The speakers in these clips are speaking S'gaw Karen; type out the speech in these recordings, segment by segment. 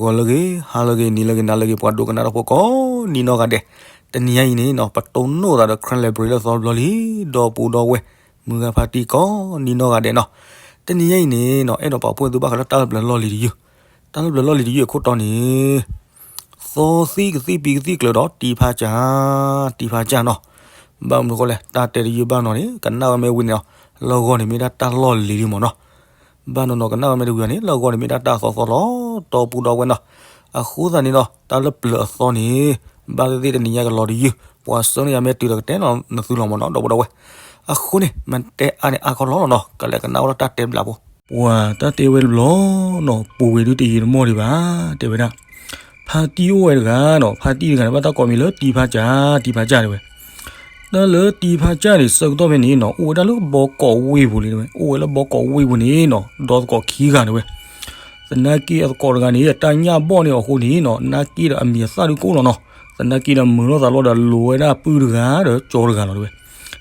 ဂီၤလၢအဂ့ၤ, ဟါလၢအဂ့ၤ, နံၤလၢအဂ့ၤ, နၤလၢအဂ့ၤ, ပှၤဒိကနၣ်တၢ်ဖိကိးနံၤနီၢ်ဂၤဒဲး, တနံၤညါအံၤန့ၣ်နီၤ ပတိၢ်နီၣ်သးဒီး Karen Library လၢအသီတဘျီလံ, ဒီပုၢ်ဒီဝဲၢ် မုၢ်ဂၤဖါတံၢ်ကိးနံၤနီၢ်ဂၤဒဲးနီၤ, တနံၤညါအံၤန့ၣ်နီၤ အဲၣ်ဒိးပာ်ဖှိၣ်သုဘၣ်ဃးလၢတၢ်လၢပျၢၤလီၢ်လံၤတယုၢ်, တၢ်လၢပျၢၤလီၢ်လံၤတယုၢ်အခိၣ်တီန့ၣ် သီသံၣ်ကသံၣ်ပံကသံၣ်ကျၢၤဒီး တံဖါကၠၢ်, တံဖါကၠၢ်နီၤ, ဘၣ်မနုၤအဃိလဲၣ် တၢ်တဲတယုၢ်ဘၣ်နီၤန့ၣ် ကနၣ်ဝဲမ့ၢ်ဝံၤန့ၣ်နီၤ, လၢအဂီၢ်န့ၣ်မ့ၢ်ဒၣ်တၢ်လီၢ်လံၤဒံးမ့ၢ်နီၤ, ဘၣ်နီၤနီၤ ကနၣ်ဝဲမ့ၢ်တဝံၤန့ၣ် လၢအဂီၢ်န့ၣ်မ့ၢ်ဒၣ်တၢ်သီသီလီၤ, ဒီပုၢ်ဒီဝဲၢ်နီၤ, အဃိသတးန့ၣ်ဒီး တၢ်လၢပျၢၤအသီန့ၣ် ဘၣ်သ့ၣ်သ့ၣ်တနံၤညါကလီၤတယုၢ်, ပှၤဆှၢန့ၢ်ယၤမ့ၢ်တုၤဒီးကတဲလီၤနသုလီၤမ့ၢ်နီၤ ဒီပုၢ်ဒီဝဲၢ်, အဃိန့ၣ် မ့ၢ်တဲအါန့ၢ်အါခီလီၤနီၤ, ကလဲၤကနၣ်ဝဲဒၣ်တၢ်တဲဘျးဖိ ပှၤတၢ်တဲဝဲတဘျီနီၤ ပူၤဝဲဒုတယံာ်တမီၢ်ဒံးဘၣ်, တဲဝဲဒၣ်, ဖါတံၢ်အိၣ်ဝဲတဂၤနီၤ, ဖါတံၢ်တဂၤန့ၣ် ဘၣ်တၢ်ကိးမံၤလၢတံဖါကၠၢ်, တံဖါကၠၢ်တဲဝဲ, တၢ်လၢတံဖါကၠၢ်န့ၣ် ဆၢကတီၢ်ဖဲန့ၣ်နီၤ အိၣ်ဝဲဒၣ်လၢဘီကီးဝ့ၢ်ပူၤလံတဲဝဲ, အိၣ်ဝဲလၢဘီကီးဝ့ၢ်ပူၤန့ၣ်နီၤ ဒီသကိးခံဂၤတဲဝဲ, သနာ်က့အသကိးတဂၤန့ၣ် တၢ်ညၣ်ဘီၣ်န့ၢ်အီၤအဃိန့ၣ်နီၤ သနာ်က့ဒီးအမံၤအသၣ်ဒုးကအိၣ်လီၤနီၤ, သနာ်က့ဒီးမုာ်လိာ်သးလိာ်ဒီးလိၤဝဲဒၣ်ပုၢ်တဂၤဒီးကၠီတဂၤလီၤတဲဝဲ,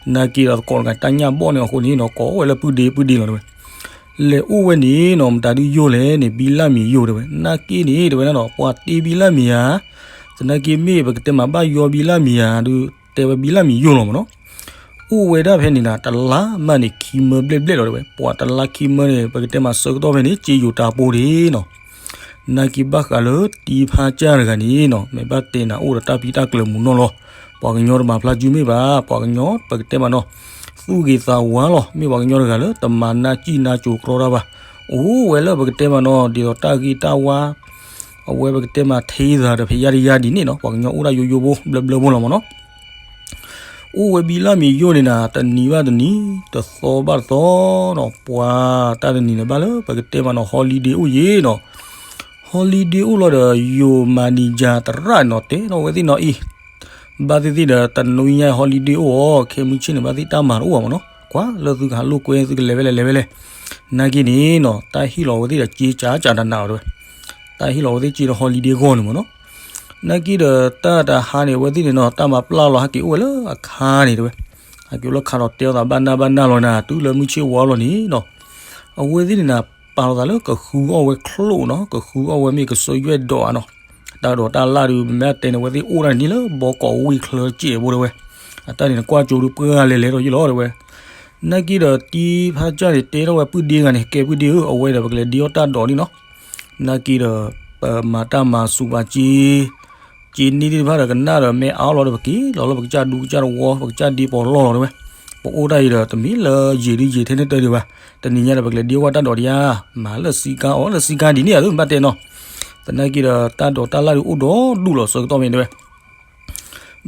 သနာ်က့ဒီးသကိးတဂၤတၢ်ညၣ်ဘီၣ်န့ၢ်အီၤအဃိန့ၣ်နီၤ ကိးဝဲလၢပုၢ်ဒ့ပုၢ်ဒ့လီၤတဲဝဲ, လဲၤအိၣ်ဝဲန့ၣ်နီၤ မတၤဒုးယိၢ်လဲၣ်န့ၣ် ဘံလၢ်မံၤယိၢ်တဲဝဲ, သနာ်က့န့ၣ် တဲဝဲဒၣ်နီၤ ပှၤတ့ဘံလၢ်မံၤဧါ, သနာ်က့မ့ၢ်ပကတဲမးဘၣ်ယီဘံလၢ်မံၤဧါဒုး တဲဝဲဘံလၢ်မံၤယိၢ်လီၤမ့ၢ်နီၤ, အိၣ်ဝဲဒၣ်ဖဲန့ၣ်နၤ တလါမးန့ၣ် ခံမၢဘျဲၣ်ဘျဲၣ်လီၤတဲဝဲ, ပှၤတလါခံမၢန့ၣ် ပကတဲမးဆၢကတီၢ်ဖဲန့ၣ် စ့ယိၤတၢ်ပိၢ်ဒ့နီၤ နာ်က့ဘၣ်ဃးလၢတံဖါကၢ်တဂၤန့ၣ်နီၤ မ့ၢ်ဘၣ်တဲနၤအိၣ်ဒီးတၢ်ဖံးတၢ်ကျၢၤမူးနီၢ်လီၤ. ပှၤကညီတမၤဖျါကုမ့ၢ်ဘၣ်, ပှၤကညီပကတဲမးနီၤ သူၣ်ဂ့ၤသးဝါလီၤ. မ့ၢ်ပှၤကညီတဂၤလၢတမၤနၢ်စံၣ်နၢ်စိၤကြီတၢ်ဘၣ်. အိၣ်ဝဲလၢပကတဲမးနီၤ ဒ်သိးတၢ်ဂ့ၢ်တၢ်ဝါ အဝဲပကတဲမးထဲသးဒီးဖဲယါတယါဒ်န့ၣ်နီၤ ပှၤကညီအိၣ်ဒၣ်ယိယိဖိ ဘျၢဘျၢဖိလီၤမ့ၢ်နီၤ အိၣ်ဝဲဘံလၢ်မံၤယိၣ်န့ၣ်နၤ တနံၤဘၣ်တနံၤ တသီဘၣ်တသီနီၤ ပှၤတၢ်တနံၤန့ၣ်ဘၣ်လၢပကတဲမးနီၤ holiday အိၣ်ယံၤနီၤ holiday အိၣ်လီၤဒီး ယိၤ manager သရၣ်နီၤ တဲထီၣ်ဝဲသ့ၣ်နီၤအံၤ ဘၣ်သ့ၣ်သ့ၣ်ဒီး တနွံညါ holiday အိၣ်အီၤ ခဲမုၢ်ဆ့ၣ်န့ၣ် ဘၣ်သ့ၣ်တၢ်မၤတအိၣ်ဘၣ်မ့ၢ်နီၤ ကွၢ်လၢသုကဟးလိာ်ကွဲ သုကလဲၤဝဲလဲၣ်လဲၤဝဲလဲၣ် နာ်က့န့ၣ်နီၤ တၢ်ဟ့ၣ်လီၤဝဲသ့ၣ်ဒီးစ့ကၠးကၠးတနးလီၤတဲဝဲ တၢ်ဟ့ၣ်လီၤဝဲသ့ၣ်စ့ဒီး holiday ဂီၢ်န့ၣ်မ့ၢ်နီၤ နာ်က့ဒီးတၢ်တဟါန့ၣ် အဝဲသ့ၣ်န့ၣ်နီၤ တၢ်မၤပျၢ်လီၤဟဲက့ၤအိၣ်ဝဲလၢအခါန့ၣ်တဲဝဲ ဟဲက့ၤအိၣ်လၢအခါဒီးတဲအီၤသးဘၣ်နၢ်ဘၣ်နၢ်လီၤနၤ တုၤလၢမုၢ်ဆ့ၣ်ဝါလီၤန့ၣ်နီၤ အဝဲသ့ၣ်န့ၣ်နၤ ပာ်လီၤသးလၢကဃုအီၣ်ဝဲချိၣ်နီၤ ကဃုအီၣ်ဝဲမ့ၢ်ကစၢၢ်ယွဲၣ်ဒိးဧါနီၤ တၢ်ဒိးတၢ်လၣ်ဒုး မ့ၢ်တဲန့ၣ် အဝဲသ့ၣ်အိၣ်ဒၣ်န့ၣ်လၢဘီကီးဝ့ၢ်ချၢစဲးဖိတဲဝဲ အတၢ်န့ၣ်နကွၢ်ကၠိဒုးပှၢ်လဲၤလဲၤထီၣ်ယံၤလီၤတဲဝဲ နာ်က့ဒီးတံဖါကၢ်န့ၣ် တဲထီၣ်ဝဲပုၢ်ဒ့တဂၤန့ၣ် ကဲပုၢ်ဒ့ဧၢ အဝဲဒီးပကလဲၤဒ့အီၣ်တၢ်ဒိးန့ၣ်နီၤ နာ်က့ဒီး ပမၤတၢ်မၤဆူးပာ်က့ က့န့ၢ်သ့ၣ်တဖၣ်ဒီးကနၣ်ဒီးမ့ၢ်အါအီၣ်လီၤဒီး ပက့ၤလီၤလၢပကစၢ်ဒူကစၢ်တဝီ ပကစၢ်ဒ့ပီၤလီၢ်လီၤတဲဝဲ ပအိၣ်တၢ်အံၤဒီး တမ့ၢ်လၢယံာ်ဒုးယံာ်ထဲန့ၣ်တၢ်ဒံးဘၣ် တနံၤညါဒီးပကလဲၤဒ့အီၣ်တၢ်ဒိးဒံးဧါ မၤလၢစံကါအီၣ်လၢစံကါဒ်န့ၣ်ဧါ သုဘၣ်တဲနီၤ သနာ်က့ဒီးတၢ်ဒိးတၢ်လၣ်ဒုးအိၣ်ဒီးဒူၣ်လီၤဆၢကတီၢ်မ့ၢ်တဲဝဲ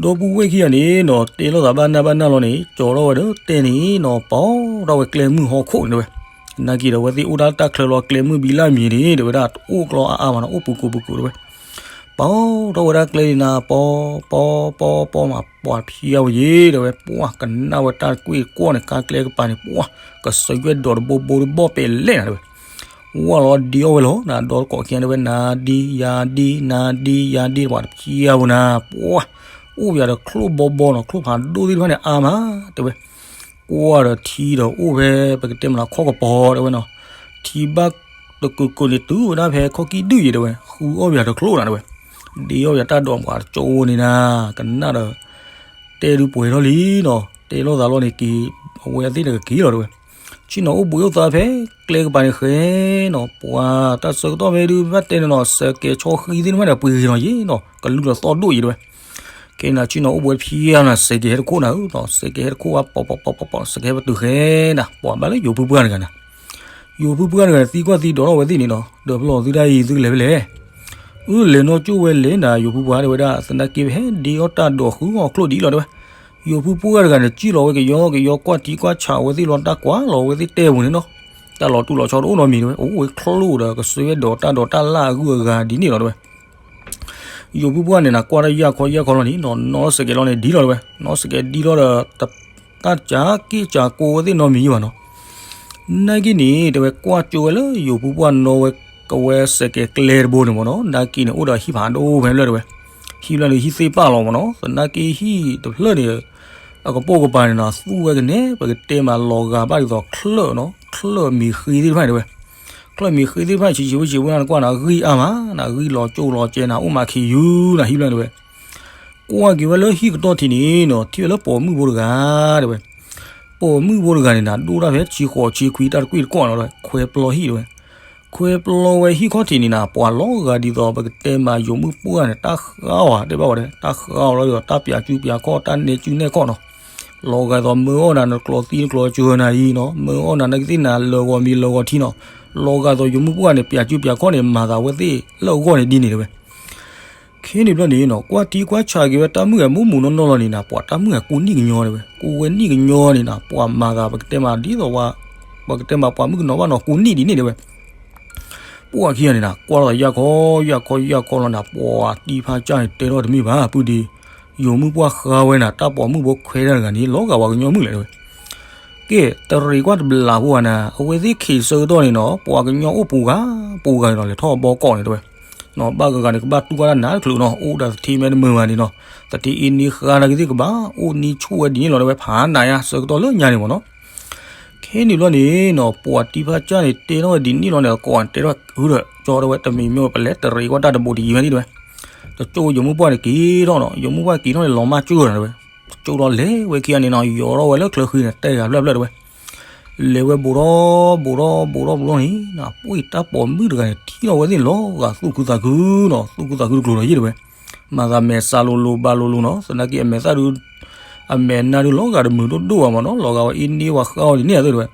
ဒီပုၢ်ဝဲၢ်ခံဂၤန့ၣ်နီၤ တဲလိာ်သးဘၣ်နၢ်ဘၣ်နၢ်လီၤန့ၣ် ကၠီထီၣ်ဝဲဒီးတဲန့ၣ်နီၤ ပီထီၣ်ဝဲကျဲမုၢ်ဟီၣ်ခိၣ်န့ၣ်တဲဝဲ နာ်က့ဒီးအဝဲသ့ၣ်အိၣ်ဒၣ်တၢ်ချၢလီၤကျဲမုၢ်ဘံလၢ်မံၤန့ၣ် တဲဝဲဒၣ် အိၣ်ကျီအါအါမးနီၤ အိၣ်ပူၤကိးပူၤကိးတဲဝဲ ပီထီၣ်ဝဲဒၣ်ကျဲန့ၣ်နၤ ပီ ပီ ပီ ပီမး ပှၤဖံးအဝဲယံၤတဲဝဲ ပှၤကနၣ်ဝဲတၢ်ကွ့ၢ်ကွီၢ်န့ၣ် ကါကျဲကပၤန့ၣ် ပှၤ ကစၢၢ်ယွဲၣ်ဒိးတဘိဘိတဘီၣ်ပဲာ်လဲၣ်နၤတဲဝဲ ဝဲလီၤဒ့အီၣ်ဝဲလီၤ နၤဒီတကိးခံတဲဝဲ နၤဒ့ယၤဒ့ နၤဒ့ယၤဒ့ ပှၤတဖံးအဝဲနၤ ပှၤ အိၣ်ပယၤဒီးချိၣ်ဘီဘီနီၤ ချိၣ်ဖးဒိၣ်သ့ၣ်တဖၣ်န့ၣ် အါမး တဲဝဲ ကွၢ်ဒီးထံဒီးအိၣ်ဖဲ ပကတဲမးနီၤ ခီၣ်ကပီၤတဲဝဲနီၤ ထံဘၣ်တကိးကိးန့ၣ် တုၤဝဲဒၣ်ဖဲခီၣ်ကံၣ်ဒုၣ်ယံၤတဲဝဲ ဃုအီၣ်ပယၤတချိၣ်နၤတဲဝဲ ဒ့အီၣ်ပယၤတၢ်ဒိးပှၤတကၠိန့ၣ်နၤ ကနၣ်ဒီး တဲဒုးပှဲၤထီၣ်လံနီၤ တဲလိာ်သးလီၤန့ၣ်က့ၤ အဝဲသ့ၣ်န့ၣ်ကက့ၤလီၤတဲဝဲ ဆ့ၣ်နီၤအိၣ်ဘှံးအိၣ်သါဖဲကျဲကပၤန့ၣ်ဃဲနီၤ ပှၤတၢ်ဆၢကတီၢ်ဖဲဒုးဘၣ်တဲန့ၣ်နီၤ စဲးကဲးဆီဃံသ့ၣ်တဖၣ်န့ၣ် ပှ့ၤဂ့ၤနီၤယံၤနီၤ ကလုၢ်လီၤသီၣ်ဒိၣ်ယံၤတဲဝဲ ကဲနၤဆ့ၣ်နီၤအိၣ်ဘှံးဖံးနၤ စဲးကဲးဟဲတခိၣ်နၤဧၢနီၤ စဲးကဲးဟဲတခိၣ်ဝဲ ပီပီပီပီပီ စဲးကဲးဟဲပတုာ်ဃဲနၤ ပှၤဘၣ်လၢယိၤဖုပှၢ်တဂၤနၤ ယိၤဖုပှၢ်တဂၤန့ၣ် သံကွၢ်သံဒိးထီၣ်ဝဲသ့ၣ်န့ၣ်နီၤ ဒီးပလီၢ်သုတၢ်အံၤသုကလဲၤဖဲလဲၣ် အၢ လဲၤနီၢ်ကၠိဝဲလဲၣ်နၤ ယိၤဖုပှၢ်တဲဝဲဒၣ် သနာ်က့ပဟဲဒ့အီၣ်တၢ်ဒိးဃုအီၣ်ချိၣ်ဒ်လီၤတဲဝဲ ယိၤဖုပှၢ်တဂၤန့ၣ် စံၣ်လီၤဝဲကယီကယီကွၢ်ထံကွၢ်ဆးဝဲသ့ၣ်လီၤတၢ်ကွၢ်လီၤဝဲသ့ၣ်တဲပူၤန့ၣ်နီၤ တၢ်လီၤတူၢ်လီၤဆီတအိၣ်နီတမံၤတဲဝဲ အိၣ်ဝဲချိၣ်ဒီးကစၢၢ်ယွဲၣ်ဒိးတၢ်ဒိးတၢ်လၣ်အဂုၤအဂၤဒ်န့ၣ်လီၤတဲဝဲ ယိၤဖုပှၢ်န့ၣ်နၤ ကွၢ်တၢ်ယၢ်ခီယၢ်ခီလီၤန့ၣ်နီၤ နီၣ်စဲးကဲးလီၤန့ၣ်ဒ်လီၤတဲဝဲ နီၣ်စဲးကဲးဒ်လီၤဒီး တၢ်စၢ်က့ၣ်စၢ်ကိးဝဲသ့ၣ်နီတမံၤဘၣ်နီၤ နာ်က့န့ၣ် တဲဝဲကွၢ်ကၠိဝဲလၢယိၤဖုပှၢ်နီၣ်ဝဲ ကဝဲစဲးကဲးကျဲတဘိန့ၣ်မ့ၢ်နီၤ နာ်က့န့ၣ် အိၣ်ဒီးဟံၣ်ဖးဒိၣ်ဖဲလၢတဲဝဲ ဟံၣ်ဖျၢၣ်န့ၣ်ဟံၣ်သ့ၣ်ပာ်လီၤမ့ၢ်နီၤ သနာ်က့ဟံၣ်တဖျၢၣ်န့ၣ် အကပိာ်ကပၤန့ၣ်နီၤ သူၣ်ဝဲကနဲ ပကတဲမးလီၤဂာ်ဘၣ်ဒ်သိးချၢၣ်နီၤ ချၢၣ်မ့ၤဃ့သ့ၣ်တဖၣ်န့ၣ်တဲဝဲ ဖျၢၣ်မ့ၢ်ဃ့သ့ၣ်တဖၣ်ဆံးဆံးဝဲဆံးဝဲနၤ နကွၢ်နၤ ဂံၢ်အါမး နဂံၢ်လီၤကၠိလီၤကဲနၤ အိၣ်မးခံယူၤနၤ ဟံၣ်ဖျၢၣ်တဲဝဲ. ကွၢ်က့ၤဝဲလၢဟံၣ်ကတီၢ်ထံးန့ၣ်နီၤ ထံၣ်ဝဲလၢပိာ်မုၣ်ဖိတဂၤ တဲဝဲ. ပိာ်မုၣ်ဖိတဂၤန့ၣ်နၤ ဒိၣ်တၢ်ဖဲဆံဃိးဆံခွံ တၢ်တကွံၢ်တကွီၢ်နီၤ ခွဲပျီဟံၣ်တဲဝဲ. ခွဲပျီဝဲဟံၣ်ခီၣ်ထံးန့ၣ်နၤ ပှၤလီၤဂာ်ဒ်သိး ပကတဲမးယိၤမုၣ်ပှၢ်န့ၣ် တၢ်ဃါအီၤတဲဘၣ်ဝဲ တၢ်ဃါအီၤလီၤဒီး တၢ်ပျးစုပျးခီၣ် တၢ်နဲၣ်စုနဲၣ်ခီၣ်နီၤ. လီၤဂာ်ဒ်သိးမၢအီၣ်နၤ နကျိးသံနကျိးစၢၤနၤအံၤနီၤ မၢအီၣ်နၤ နကသ့ၣ်နၤလၢာ်ဂီၤမံၤလၢာ်ဂီၤထံနီၤ. လီၤဂာ်ဒ်သိးယိၤမုၣ်ပှၢ်န့ၣ် ပျးစုပျးခီၣ်န့ၣ် မၤသးဝဲသ့ၣ်လၢအဂီၢ်န့ၣ်ဒ်န့ၣ်တဲဝဲ. ခဲန့ၣ်ဘျီန့ၣ်နီၤ ကွၢ်ထံကွၢ်ဆးက့ၤဝဲတၢ်မုၣ်ဂၤမူးမူးနီၢ်နီၢ်လီၤန့ၣ်နၤ ပှၤတၢ်မုၣ်ဂၤကူၣ်နံၣ်ကညီတဲဝဲ ကူၣ်ဝဲနံၣ်ကညီန့ၣ်နၤ ပှၤမၤသး ပကတဲမးဒ်သိး ပကတဲမးပှၤမုၣ်ကနီၤဘၣ်နီၤ ကူၣ်နံၣ်ဒ်န့ၣ်တဲဝဲ. ပှၢ်ခံဂၤန့ၣ်နၤ ကွၢ်လီၤသးယၢ်ခီ ယၢ်ခီ ယၢ်ခီလီၤနၤ ပှၤတံဖးကၢ်န့ၣ် တဲထီၣ်တမ့ၢ်ဘၣ် ပုၢ်ဒ့ ယိၤမုၣ်ပှၢ်ဃါဝဲနၤ တၢ်ပိာ်မုၣ်ဖိခွဲးတၢ်တဂၤန့ၣ် လီၤဂာ်ပှၤကညီမုၣ်လဲၣ်တဲဝဲ. ကဲ တရံးကွၢ်တဘျးဖိဧါနၤ အဝဲသ့ၣ်ခံးဆၢကတီၢ်န့ၣ်နီၤ ပှၤကညီအိၣ်ပူၤဂၤ ပူၤဂၤန့ၣ်နီၤ လဲၤထီၣ်အဘီကီးန့ၣ်တဲဝဲ. နီၤ ဘၣ်ဂၤဂၤန့ၣ် ကဘၣ်တူၢ်ဘၣ်တၢ်နးတချုးနီၤ အိၣ်ဒီးသထ့မဲတမုာ်ဘၣ်န့ၣ်နီၤ သထ့အ့န့ဃါနာ်က့သ့ၣ်ကဘၣ် အိၣ်နံဆူၣ်ဝဲဒ်န့ၣ်လီၤတဲဝဲ ဖးနးယါ ဆၢကတီၢ်လၢညါန့ၣ်မ့ၢ်နီၤ. ခဲန့ၣ်ဘျီန့ၣ်နီၤ ပှၤတံဖးကၢ်န့ၣ် တဲထီၣ်ဝဲဒ်န့ၣ်လီၤန့ၣ် အကိးတဲထီၣ် ဟုဒီး ကၠီတဲဝဲ တမံၤမ့ၢ်ပလဲၤတရံးကွၢ်တၢ်တဘူးတယံၤဝဲန့ၣ်တဲဝဲ. တကၠိယိၤမုၣ်ပှၢ်န့ၣ်က့ၤထီၣ်နီၤ ယိၤမုၣ်ပှၢ်က့ၤထီၣ်န့ၣ် လီၤမၢ်ကၠိၢ်နၤတဲဝဲ. ကၠိထီၣ်လဲၤဝဲခံဂၤန့ၣ်နီၤ ယီၤထီၣ်ဝဲလၢချၢဃံန့ၣ် တဲဂၤဖျၢၣ်ဖျၢၣ်တဲဝဲ. လဲၤဝဲဘူးထီၣ်ဘူးထီၣ်ဘူးထီၣ်ဘူးထီၣ်န့ၣ် ပှ့ၢ်တၢ်ပိာ်မုၣ်တဂၤန့ၣ် ထံၣ်ထီၣ်ဝဲသ့ၣ်လီၤဂာ်သူၣ်ခုသးခုနီၤ သူၣ်ခုသးခုတကျိၤလီၤယံၢ်တဲဝဲ. မၤသးမဲာ်စးလိၤလိၤဘၣ်လိၤလိၤနီၤ သနာ်က့အမဲာ်သၣ်ဒု အမဲာ်နါဒု လီၤဂာ်တမုာ်ဒိၣ်ဒိၣ်ဘၣ်မ့ၢ်နီၤ လီၤဂာ်ဝဲအ့န့ဝဲဃါအီၤဒ်န့ၣ်တဲဝဲ.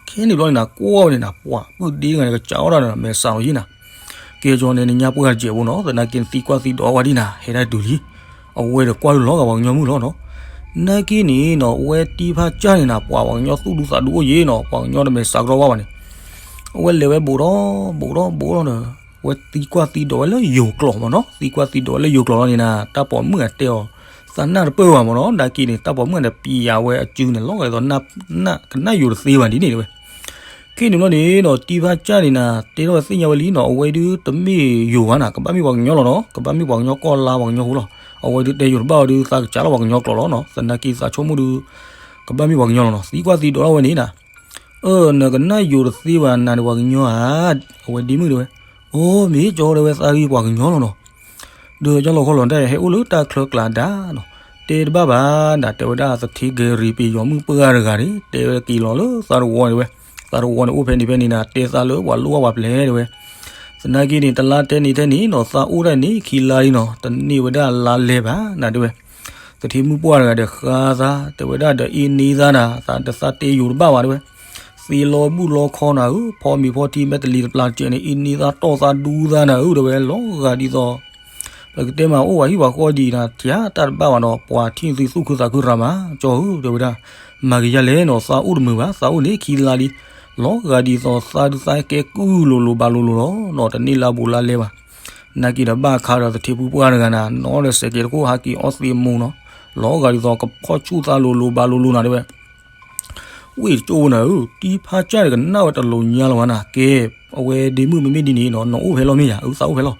ခဲန့ၣ်ဘျီန့ၣ်နၤ ကွၢ်ဝဲန့ၣ်နၤ ပှၤပုၢ်ဒ့တဂၤန့ၣ် ကစးထီၣ်တၢ်န့ၣ် မဲာ်စးလိၤယံၢ်နၤ ကဲကၠီန့ၣ် နညါပှၢ်တစဲးဖိနီၤ သနာ်က့နသံကွၢ်သံဒိးဝဲဒ်နၤ ဟဲဒၣ်တုၤလံ. အဝဲဒီးကွၢ်ဒုလီၤဂာ်ပှၤကညီမုၣ်လီၤနီၤ. နာ်က့န့ၣ်နီၤ အဝဲတံဖးကၢ်န့ၣ်နၤ ပှၤပှၤကညီသူၣ်ဒူသးဒူအိၣ်ယံၤနီၤ ပှၤကညီတမဲာ်စးကရီဘၣ်ဘၣ်န့ၣ် အဝဲလဲၤဝဲဘူးထီၣ်ဘူးထီၣ်ဘူးထီၣ်ဒီး အဝဲသံကွၢ်သံဒိးဝဲလၢယိၤကျိာ်မ့ၢ်နီၤ သံကွၢ်သံဒိးဝဲလၢယိၤကျိာ်လီၤန့ၣ်နၤ တၢ်ပိာ်မုၣ်အတဲအီၤ သးနၢ်တပၢၢ်ဘၣ်မ့ၢ်နီၤ နာ်က့န့ၣ် တၢ်ပိာ်မုၣ်န့ၣ် ပျးဝဲအစုန့ၣ် လီၤဂာ်ဒ်သိး ကနၣ်ယိၤတသ့ဘၣ်ဒ်န့ၣ်တဲဝဲ. ခဲန့ၣ်ဘျီန့ၣ်နီၤ တံဖးကၢ်န့ၣ်နၤ တဲထီၣ်ဝဲသ့ၣ်ညါဝဲလံနီၤ အဝဲဒုတမ့ၢ်ယိၤဘၣ်နၤ ကဘၣ်မ့ၢ်ပှၤကညီလီၤနီၤ ကဘၣ်မ့ၢ်ပှၤကညီကီၢ်လါပှၤကညီဖိလီၤ. အဝဲဒုတဲယိၤတဘၣ်ဝဲဒု သးကစးလီၤပှၤကညီကျိာ်လီၤနီၤ သနာ်က့သးဆိကမိၣ်ဒု ကဘၣ်မ့ၢ်ပှၤကညီလီၤနီၤ သံကွၢ်သံဒိးထီၣ်ဝဲန့ၣ်နၤ အၢ နကနၣ်ယိၤတသ့ဘၣ်နၤန့ၣ်ပှၤကညီဧါ အဝဲဒ့မုၣ်တဲဝဲ. အိ မ့ၢ်ကၠီတဲဝဲ သးဂ့ၤပှၤကညီလီၤနီၤ. ဒီးကၠီလီၤခီလီၤတၢ်ဟဲအိၣ်လၢတၢ်ချၢကျါဒၣ်နီၤ တဲတဘၣ်ဘၣ်နၤ တဲဝဲဒၣ်သထ့ဂဲၤရံၤပယီၤမုၣ်ပှၢ်တဂၤန့ၣ် တဲဝဲက့ၤလီၤလၢသးတဝီန့ၣ်ဝဲ သးတဝီန့ၣ်အိၣ်ဖဲန့ၣ်ဖဲန့ၣ်နၤ တဲသးလၢပှၤလိၣ်ဘၣ်ပှၤပျဲၢ်တဲဝဲ. သနာ်က့န့ၣ် တလါတဲန့ၣ်ထဲန့ၣ်နီၤ သးအိၣ်ဒၣ်န့ၣ် ခံလါလံနီၤ တန့ၢ်ဝဲဒၣ်လါလဲဘၣ်နၤတဲဝဲ. သထ့မုၣ်ပှၢ်တဂၤဒီးဃါသး တဲဝဲဒၣ်ဒီးအ့န့သးနၤ သးဒီးသးတဲယိၤတဘၣ်ဘၣ်တဲဝဲ. သ့လီၤဘူၣ်လီၤခီနၤဧၢ ဖီမ့ၤဖီထံမဲာ်တလံၤတပျၢ်တစဲးန့ၣ် အ့န့သးတီၢ်သးဒူသးနၤဧၢ တဲဝဲ လီၤဂာ်ဒ်သိး ပကတဲမးအိၣ်ဝဲဟံၣ်ပှၤဃီဒံးနၤ ထံၣ်တၢ်တဘၣ်ဘၣ်ဒီး ပှၤထံၣ်သုသူၣ်ခုသးခုရၤမး ကၠီဧၢ တဲဝဲဒၣ်. မၤက့ၤယၤလဲၣ်နီၤ သးအိၣ်တမုာ်ဘၣ် သးအိၣ်န့ၣ်ခံလါလံ လီၤဂာ်ဒ်သိးသးဒုးသးကဲကုၢ်လိၤလိၤဘၣ်လိၤလိၤလီၤနီၤ တန့ၢ်လါဘူးလါလဲဘၣ်. နာ်က့ဒီးဘၣ်အခါဒီးသထ့ဖုပှၢ်တဂၤနၤ နီၢ်ဒီးစဲးကဲးတခိၣ်ဟးက့ၤအီသံးအမူးနီၤ လီၤဂာ်ဒ်သိးကဖီၣ်ဆူၣ်သးလိၤလိၤဘၣ်လိၤလိၤနၤတဲဝဲ. ဝ့ၢ်ကၠိနၤဧၢ တံဖးကၢ်န့ၣ်ကနၣ်ဝဲတလိၤညါလီၤဘၣ်နၤ ကဲ အဝဲဒ့မုၣ်မ့မ့ၢ်ဒ်န့ၣ်နီၤ နအိၣ်ဖဲလီၤမ့ၢ်ယၤ အသးအိၣ်ဖဲလီၤ.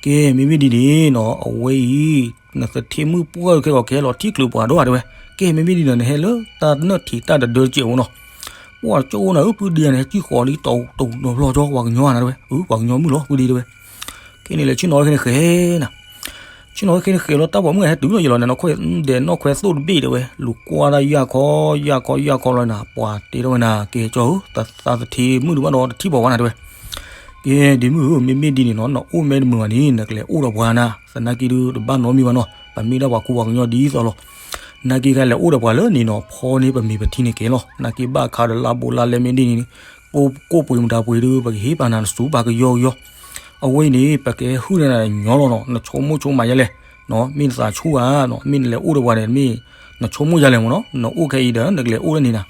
ကဲ မ့မ့ၢ်ဒ်န့ၣ်နီၤ အဝဲအံၤ နသထ့မုၣ်ပှၢ်ခဲကီးကဟဲလီၤထံၣ်ချုးပှၤဒီးတဲဝဲ. ကဲ မ့မ့ၢ်ဒ်န့ၣ် နဟဲလၢတၢ်နၢၣ်ထံးတၢ်တဒၢတစဲးဖိနီၤ. ပှၢ်ကၠိနၤဧၢ ပုၢ်ဒ့န့ၣ် ဟဲကံၣ်ဃီၤလံ တတီၤတဘျီကၠီ ပှၤကညီနၤတဲဝဲ အၢ ပှၤကညီမုၣ်လီၤ ပုၢ်ဒ့တဲဝဲ. ခဲန့ၣ်လဲၤဆ့ၣ်နီၤဝဲခဲန့ၣ်ဃဲနၤ ဆ့ၣ်နီၤဝဲခဲန့ၣ်ဃဲလီၤ တၢ်ပိာ်မုၣ်ဟဲတုၤလီၤယံၤလီၤနၤ နီၢ်ခွဲးဒဲးနီၢ်ခွဲးသိၣ်တဘ့ၣ်တဲဝဲ လူၤကွၢ်တၢ်ယၢ်ခီ ယၢ်ခီ ယၢ်ခီလီၤနၤ ပှၤတဲထီၣ်ဝဲနၤ ကဲကၠီဧၢ သးသထ့မုၣ်ဒုးဘၣ်ဒီးတထံၣ်ပှၤဝဲနၤတဲဝဲ. ကဲ ဒ့မုၣ်ဧၢ မ့မ့ၢ်ဒ်န့ၣ်နီၤ နအိၣ်မ့ၢ်တမုာ်ဘၣ်န့ၣ် နကလဲၤအိၣ်ဒီးပှၤနၤ သနာ်က့ဒုးတဘၣ်နီတမံၤဘၣ်နီၤ ပမ့ၢ်ဒၣ်ပှၤကူပှၤကညီဒ်သိးလီၤ. နာ်က့ကလဲၤအိၣ်ဒီးပှၤလၢန့ၣ်နီၤ ဖီန့ၢ်ပမ့ၤပထံန့ၣ်ကဲလီၤ နာ်က့ဘၣ်ခါဒီးလါဘူးလါလဲမ့ၢ်ဒ်န့ၣ်န့ၣ် ကိးပှ့ၤမတၤပှ့ၤဒုး ပကဟ့ၣ်ပာ်နၤနစူၤပာ်ကယီကယီ အဝဲအံၤန့ၣ် ပကဟဲဟုၣ်န့ၢ်နၤညီလီၤနီၤ နဆိကမိၣ်ဆိကမးယါလဲၣ်, မ့ၢ်နသးဆူၣ်ဧါ, မ့ၢ်နလဲၤအိၣ်ဒီးပှၤန့ၣ် မ့ၢ်နဆိကမိၣ်ယါလဲၣ်မ့ၢ်နီၤ, နအိၣ်ခဲအံၤဒီး နကလဲၤအိၣ်လၢန့ၣ်နၤ,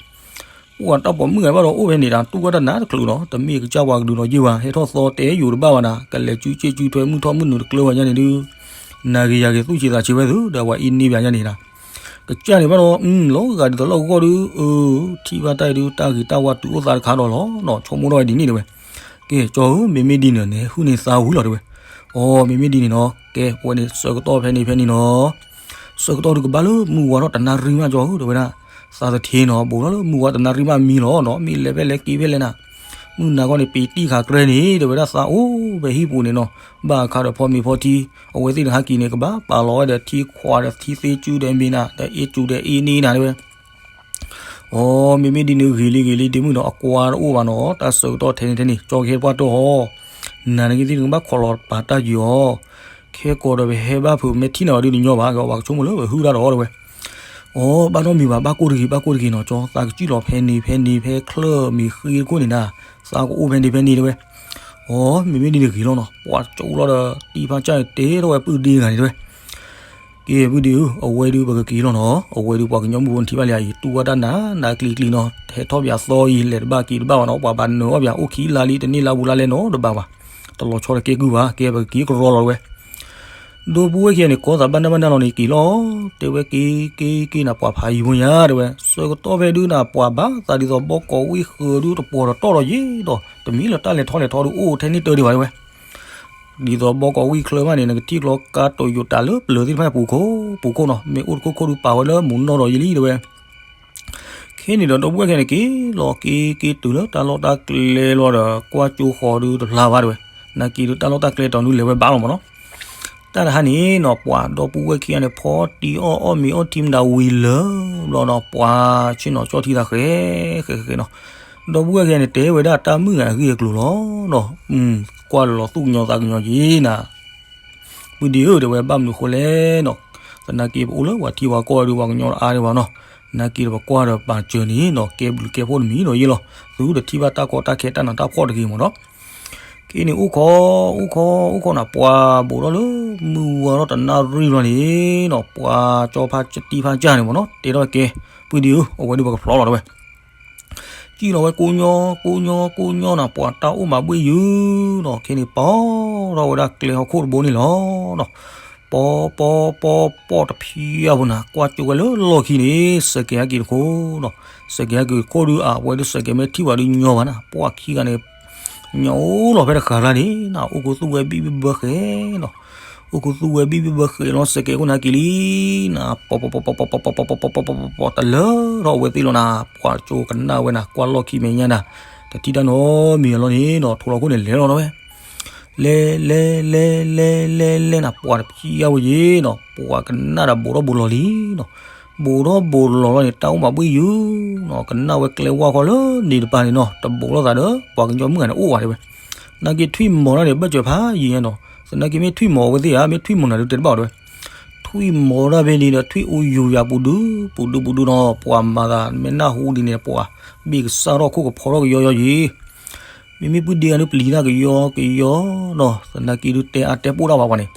ပှၤတၢ်ပိာ်မုၣ်ဂၤဘၣ်ဒီးအိၣ်ဖဲန့ၣ်ဒီး တူၢ်ကီၢ်တၢ်နါတချုးနီၤ, တမ့ၢ်ကစၢ်ပှၤကဒုးနီၢ်ယ့ၢ်ဘၣ်, ဟဲထီၣ်သီတဲယိာ်တဘၣ်ဘၣ်နၤ, ကလဲၤစုစ့ၣ်စုထွဲမုၢ်ထီၣ်မုၢ်နုာ်တကျၢၤဘၣ်ယါန့ၣ်ဒုး, နၤဂ့ၤယၤဂ့ၤသူၣ်ဆံးသးဆံးဝဲသု ဒီးပှၤအံၤန့ၢ်ဘၣ်ယါန့ၣ်နၤ ကစၢ်န့ၣ်ဘၣ်ဒီး လီၤဂာ်ဒ်သိးလၢအဂီၢ်ဒုး, အၢ, ထံၣ်ဘၣ်တၢ်အံၤဒုး တၢ်ဂ့ၤတၢ်ဝါတုၤအိၣ်သးတခါဒီးလီၤနီၤ, ဆိကမိၣ်ထီၣ်ဝဲဒ်န့ၣ်တဲဝဲ. ကဲ ကၠီဧၢ, မ့မ့ၢ်ဒ်န့ၣ် နဟဲဟုၣ်န့ၢ်သးဝံၤလီၤတဲဝဲ. အိ မ့မ့ၢ်ဒ်န့ၣ်နီၤ, ကဲ ဝဲန့ၣ် ဆၢကတီၢ်ဖဲန့ၣ်ဖဲန့ၣ်နီၤ, ဆၢကတီၢ်ဒုးကဘၣ်လၢမုၢ်ဝါထီၣ်တနၣ်ရံၣ်မးကၠီဧၢ တဲဝဲဒၣ်, သးသထ့နီၤ ဘူးထီၣ်လၢမုၢ်ဝါတနၣ်ရံၣ်မးမံလီၤနီၤ, မ့ၢ်လဲၤဖဲလဲၣ်က့ၤဖဲလဲၣ်နၤ, မုၢ်နၤခီန့ၣ် ပ့ၤတံၢ်ခးကြၢန့ၣ် တဲဝဲဒၣ်သးအိၣ်ဖဲဟံၣ်ပူၤန့ၣ်နီၤ, ဘၣ်အခါဒီးဖီမ့ၤဖီထံ, အဝဲသ့ၣ်တဟါက့ၤန့ၣ် ကဘၣ်ပာ်လီၤဝဲဒီးထံခွးဒီးထံသ့စုဒီးမ့ၤနၤ ဒီးအ့ၣ်စူဒီးအ့ၣ်န့ၣ်နၤတဲဝဲ အိ မ့မ့ၢ်ဒ်န့ၣ်ဂ့ၤလံဂ့ၤလံ ဒ့မုၣ်နီၤ အကွၢ်တအိၣ်ဘၣ်နီၤ တၢ်ဆၢကတီၢ်ထဲန့ၣ်ထဲန့ၣ် ကၠီကဟဲတပှၢ်တၢၢ်အီၤ, နၤနက့သ့ၣ်နကဘၣ်ခိးလီၤပာ်တၢ်ယံၤအီၤ, ခဲကိာ်ဒီးပဟဲဘၣ်ဖုး မ့ၢ်ထံၣ်နၤဘၣ်ဒုးတညီဘၣ် ကဘၣ်ကဆိကမိၣ်လၢပဟုၣ်တၢ်ဒီးအီၤတဲဝဲ အိ ဘၣ်နီတမံၤဘၣ် ဘၣ်ကိၢ်တဂ့ၤ ဘၣ်ကိၢ်တဂ့ၤနီၤ ကၠီ သးကစံၣ်လီၤဖဲန့ၣ်ဖဲန့ၣ် ဖဲချၢၣ်မ့ၤဃ့တခိၣ်န့ၣ်နၤ, သးကအိၣ်ဖဲန့ၣ်ဖဲန့ၣ်တဲဝဲ, အိ မ့မ့ၢ်ဒ်န့ၣ်ဂ့ၤလီၤနီၤ ပှၤကၠီလီၤဒီး တံၢ်ဖါကၢ်န့ၣ် တဲထီၣ်ဝဲပုၢ်ဒ့ဂၤန့ၣ်တဲဝဲ က့ ပုၢ်ဒ့ဧၢ, အဝဲဒုးပကက့ၤလီၤနီၤ, အဝဲဒုးပှၤကညီမုၣ်ဖိနထံၣ်ဘၣ်လံ အံၤတူၢ်ဘၣ်တၢ်နးနးကျံၤကျံၤနီၤ, ဟဲထီၣ်ပၠးသီအံၤ လဲၤတဘၣ်က့ၤတဘၣ်ဘၣ်နီၤ, ပှၤဘၣ်နၢၤအီၣ်ပၠး အိၣ်ခံလါလံ တန့ၢ်လါဘူးလါလဲနီတဘၣ်ဘၣ်, တလီၤဆီတကဲကုၢ်ဘၣ်, ကဲပကက့ၤကရီလီၤတဲဝဲ ဒီပုၢ်ဝဲၢ်ခံဂၤန့ၣ် ကိးသးဘၣ်နၢ်ဘၣ်နၢ်လီၤန့ၣ် က့ၤလီၤ, တဲဝဲက့ၤက့ၤက့ၤနၤ ပှၤဖးယံၤဖိညါတဲဝဲ, ဆၢကတီၢ်ဖဲဒုးနၤ ပှၤဘၣ်သးဒ်သိးဘီကီးဝံၣ်ဃၢၤဒုးတပှီၤဒီးတီၢ်ဒီးယ့ၢ်ဒီး တမံၤလၢတၢ်လဲၤထီၣ်လဲၤထီဒုးအိၣ်ထဲန့ၣ်တၢ်ဒံးဘၣ်တဲဝဲ ဒ်သိးဘီကီးဝံၣ်ချၢမးန့ၣ် နကထံၣ်ကျီကါတိၤယိၤတၢ်လၢပျၢၤသ့ၣ်တဖၣ်ပူၤခိၣ်ပူၤခိၣ်နီၤ, မ့ၢ်အိၣ်တခိၣ်ခိၣ်ဒုးပာ်ဝဲလၢမူနီၢ်ဒီးယ့ၢ်လံတဲဝဲ ခဲန့ၣ်ဒီး ဒီပုၢ်ဝဲၢ်ခံဂၤန့ၣ် က့ၤလီၤက့ၤက့ၤတုၤလၢတၢ်လီၢ်တၢ်ကျဲလီၤဒီး ကွၢ်ကၠိဃီၤဒုးတဖျါဘၣ်တဲဝဲ, နာ်က့ၤဒုးတၢ်လီၢ်တၢ်ကျဲတီၤဒုးလဲၤဝဲဘၣ်လီၤမးနီၤ, တၢ်တဟါန့ၣ်နီၤ ပှၤဒီပုၢ်ဝဲၢ်ခံဂၤန့ၣ် ဖီတံၢ်အီၣ်အီၣ်မ့ၤအီၣ်ထံမတၤဝံၤလၢဘျီနီၤ ပှၤဆ့ၣ်နီၤကၠီၣ်ထံသးဃဲဃဲဃဲနီၤ, ဒီပုၢ်ဝဲၢ်ခံဂၤန့ၣ် တဲဝဲဒၣ်တၢ်မုၣ်ဂၤအဂ့ၢ်အကျိၤလီၤနီၤ, ကွၢ်လီၤသူၣ်ကညီၤသးကညီၤက့ၤနၤ ပုၢ်ဒ့ဧၢ တဲဝဲဘၣ်မနုၤဃိလဲၣ်နီၤ, သနာ်က့ပအိၣ်လၢပှၤထံပှၤကီၢ်ဒုး ပှၤကညီတအါဒံးဘၣ်နီၤ, နာ်က့ဒီးပကွၢ်ဒီးပာ်စၢၤန့ၣ်နီၤ ကဲဘျုးကဲဖှိၣ်တမံၤဒီးယ့ၢ်လီၤ, သုတထံၣ်ဘၣ်တၢ်ကီတၢ်ခဲတၢ်နးတၢ်ဖှီၣ်တဂ့ၤမးနီၤ, က့ၤန့ၣ်အိၣ်ခိး အိၣ်ခိး အိၣ်ခိးနၤ ပှၤဘူးထီၣ်လၢမုၢ်ဝါထီၣ်တနၣ်ရံၣ်ဘျီန့ၣ်နီၤ ပှၤကၠီဖါတံၢ်ဖါကၢ်န့ၣ်မးနီၤ တဲထီၣ်ကဲ ပုၢ်ဒ့ဧၢ အဝဲဒုးပကဖျီလီၤတဲဝဲ စံၣ်လီၤဝဲကိးညီ ကိးညီ ကိးညီနၤ ပှၤတၢ်အိၣ်မးဘှ့ၣ်ယုာ်နီၤ, ခဲန့ၣ်ပီထီၣ်ဝဲဒၣ်ကျဲဟီၣ်ခိၣ်တဘိန့ၣ်လီၤနီၤ, ပီ ပီ ပီ ပီတဖံးအါဖိနၤ ကွၢ်ကၠိဝဲလၢလီၢ်ခံန့ၣ် စဲးကဲၤဟဲက့ၤတခိၣ်နီၤ, စဲးကဲၤဟဲက့ၤတခိၣ်ဒုး အဝဲဒုးစဲးကဲၤမ့ၢ်ထံၣ်ဝဲဒုးညီဘၣ်နၤ ပှၤခံဂၤန့ၣ် ညီအိၣ်လီၤဖဲတဃာ်ကျါန့ၣ်နၤ အိၣ်ခူသူၣ်ဝဲဘံၣ်ဘံၣ်ဘၢဃဲနီၤ, အိၣ်ခူသူၣ်ဝဲဘံၣ်ဘံၣ်ဘၢဃဲလီၤ စဲးကဲၤခိၣ်နၤက့ၤလံနၤ, ပီ ပီ ပီ ပီ ပီ ပီ ပီ ပီ ပီ တလၢထီၣ်အဝဲသ့ၣ်လီၤနၤ, ပှၤကၠိကနၣ်ဝဲနၤ ကွၢ်လီၢ်ခံမဲာ်ညါနၤ, တထံၣ်တၢ်နီတမံၤအလီၢ်န့ၣ်နီၤ ထိလီၤခိၣ်န့ၣ်လဲၤလီၤနၤဝဲ လဲၤ လဲၤ လဲၤ လဲၤ လဲၤ လဲၤနၤ ပှၤတဖံးအါဝဲယ့ၣ်နီၤ, ပှၤကနၣ်ဒီးဘူးထီၣ်ဘူးလီၤလံနီၤ, ဘူးထီၣ်ဘူးလီၤလီၤန့ၣ် တၢ်အိၣ်မးဘှ့ၣ်ယုာ်နီၤ, ကနၣ်ဝဲကျဲဝါခီလၢန့ၣ်တပၤန့ၣ်နီၤ, တဘူးလိာ်သးဒီး ပှၤကညီမုၣ်ဂၤန့ၣ်အိၣ်ဝဲတဲဝဲ, နာ်က့ထွံၣ်မီၤတၢ်န့ၣ် ဘၢၣ်စၢၤဖးယံၤညါနီၤ, သနာ်က့မ့ၢ်ထွံၣ်မီၤအဝဲသ့ၣ်ဧါ မ့ၢ်ထွံၣ်မီၤနၤဒုးတဲတဘၣ်တဲဝဲ, ထွံၣ်မီၤတၢ်ဖဲန့ၣ်ဒီး ထွံၣ်အိၣ်ယူၤယၤပူၤဒုး ပူၤဒုးပူၤဒုးနီၤ, ပှၤမၤသးမ့ၢ်နၢ်ဟူဒ်န့ၣ် ပှၤဘ့ၣ်ကစၢ်ထီၣ်ခိၣ်ကဖီထီၣ်ကယီယီယ့ၣ် မ့မ့ၢ်ပုၢ်ဒ့ဂၤဒုးပျံၤတၢ်ကယီကယီနီၤ, သနာ်က့ဒုးတဲအါတဲပိၢ်တၢ်ဘၣ်ပှၤန့ၣ်,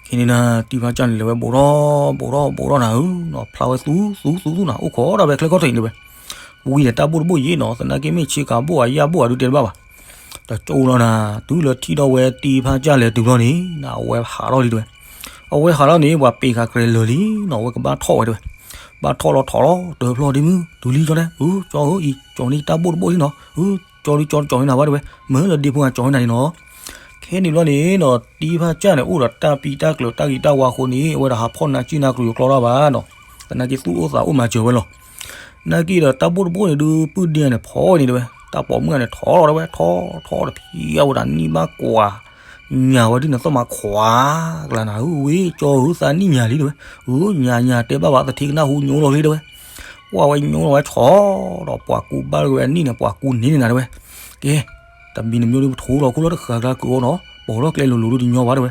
ခဲန့ၣ်နၤ တံၢ်ဖါကၢ်န့ၣ် လဲၤဝဲဘူးထီၣ်ဘူးထီၣ်ဘူးထီၣ်နၤဧၢနီၤ, ဖျါဝဲသူသူသူသူနၤ အိၣ်ခိးဒၣ်ဝဲကျဲခီၣ်ထံးန့ၣ်ဝဲ, ဝံၤန့ၣ်တၢ်ဘိၣ်တဘိၣ်ယ့ၣ်နီၤ, သနာ်က့မ့ၢ်ဆ့ကၤဘိၣ်ဧါယၣ်ဘိၣ်ဧါဒုးတဲတဘၣ်ဘၣ်, တကၠိလီၤနၤ, တုၤလၢထံၣ်ထီၣ်ဝဲတံၢ်ဖါကၢ်လဲၤတုၤဘျီန့ၣ် နၤ အဝဲဟးထီၣ်လံတဲဝဲ, အဝဲဟးထီၣ်န့ၣ် ပှၤပ့ၤဃာ်ကြဲၤလၢာ်လံနီၤ, အဝဲကဘၣ်ထီၣ်ဝဲတဲဝဲ, ဘၣ်ထီၣ်လီၤထီၣ်လီၤ တဖျီဒ့မုၣ် တုၤလံကၠီတဲ, အၢ ကၠီဧၢ အံၤကၠီန့ၣ်တၢ်ဘိၣ်တဘိၣ်လံနီၤ, အၢ ကၠီဒုးကၠီတကၠီန့ၣ်နၤဘၣ်တဲဝဲ, မ့ၢ်လၢဒ့ဖိဂၤကၠီန့ၣ်နၤန့ၣ်နီၤ, ခဲန့ၣ်ဘျီန့ၣ်နီၤ တံၢ်ဖါကၢ်န့ၣ် အိၣ်ဒီးတၢ်ပံတၢ်ကျၢၤတၢ်ဂ့ၤတၢ်ဝါအဃိန့ၣ် အဝဲဒၣ်ဟးဖီၣ်နၤစံၣ်နၤကျိၤယကျီတၢ်ဘၣ်နီၤ, သနာ်က့သူၣ်အိၣ်သးအိၣ်မၤစၢၤဝဲလီၤ, နာ်က့ဒီးတၢ်ဘိၣ်တဘိၣ်န့ၣ်ဒုး ပုၢ်ဒ့န့ၣ်ဖီၣ်ဝဲန့ၣ်တဲဝဲ, တၢ်ပိာ်မုၣ်ဂၤန့ၣ်ထီၣ်လီၤတဲဝဲ, ထီၣ်ထီၣ်တဖံးအါဝဲဒၣ်နံၣ်ဘၣ်ကွၢ် ညၣ်ဝဲဒ်န့ၣ်သီၣ်မးခွါကလၤနၤဧၢ, ဝ့ၢ်ကၠီဧၢ သးနံၣ်ညၣ်လံတဲဝဲ, အၢ ညၣ်ညၣ်တဲဘၣ်ဘၣ် သထံကနၣ်ဟူညိလီၤလံတဲဝဲ, ပှၤဝဲညိလီၤဝဲဆီဒီး ပှၤကူဘၣ်ဝဲအနံၣ်န့ၣ် ပှၤကူန့ၢ်န့ၢ်နၤတဲဝဲ, ကဲ တမံၤတမံၤဒုး ပထိလီၤခိၣ်လၢတဃာ်ကျါကုာ်အီၤနီၤ, ပိာ်ထီၣ်ကျဲလိၤလိၤဒုးတညီဘၣ်တဲဝဲ,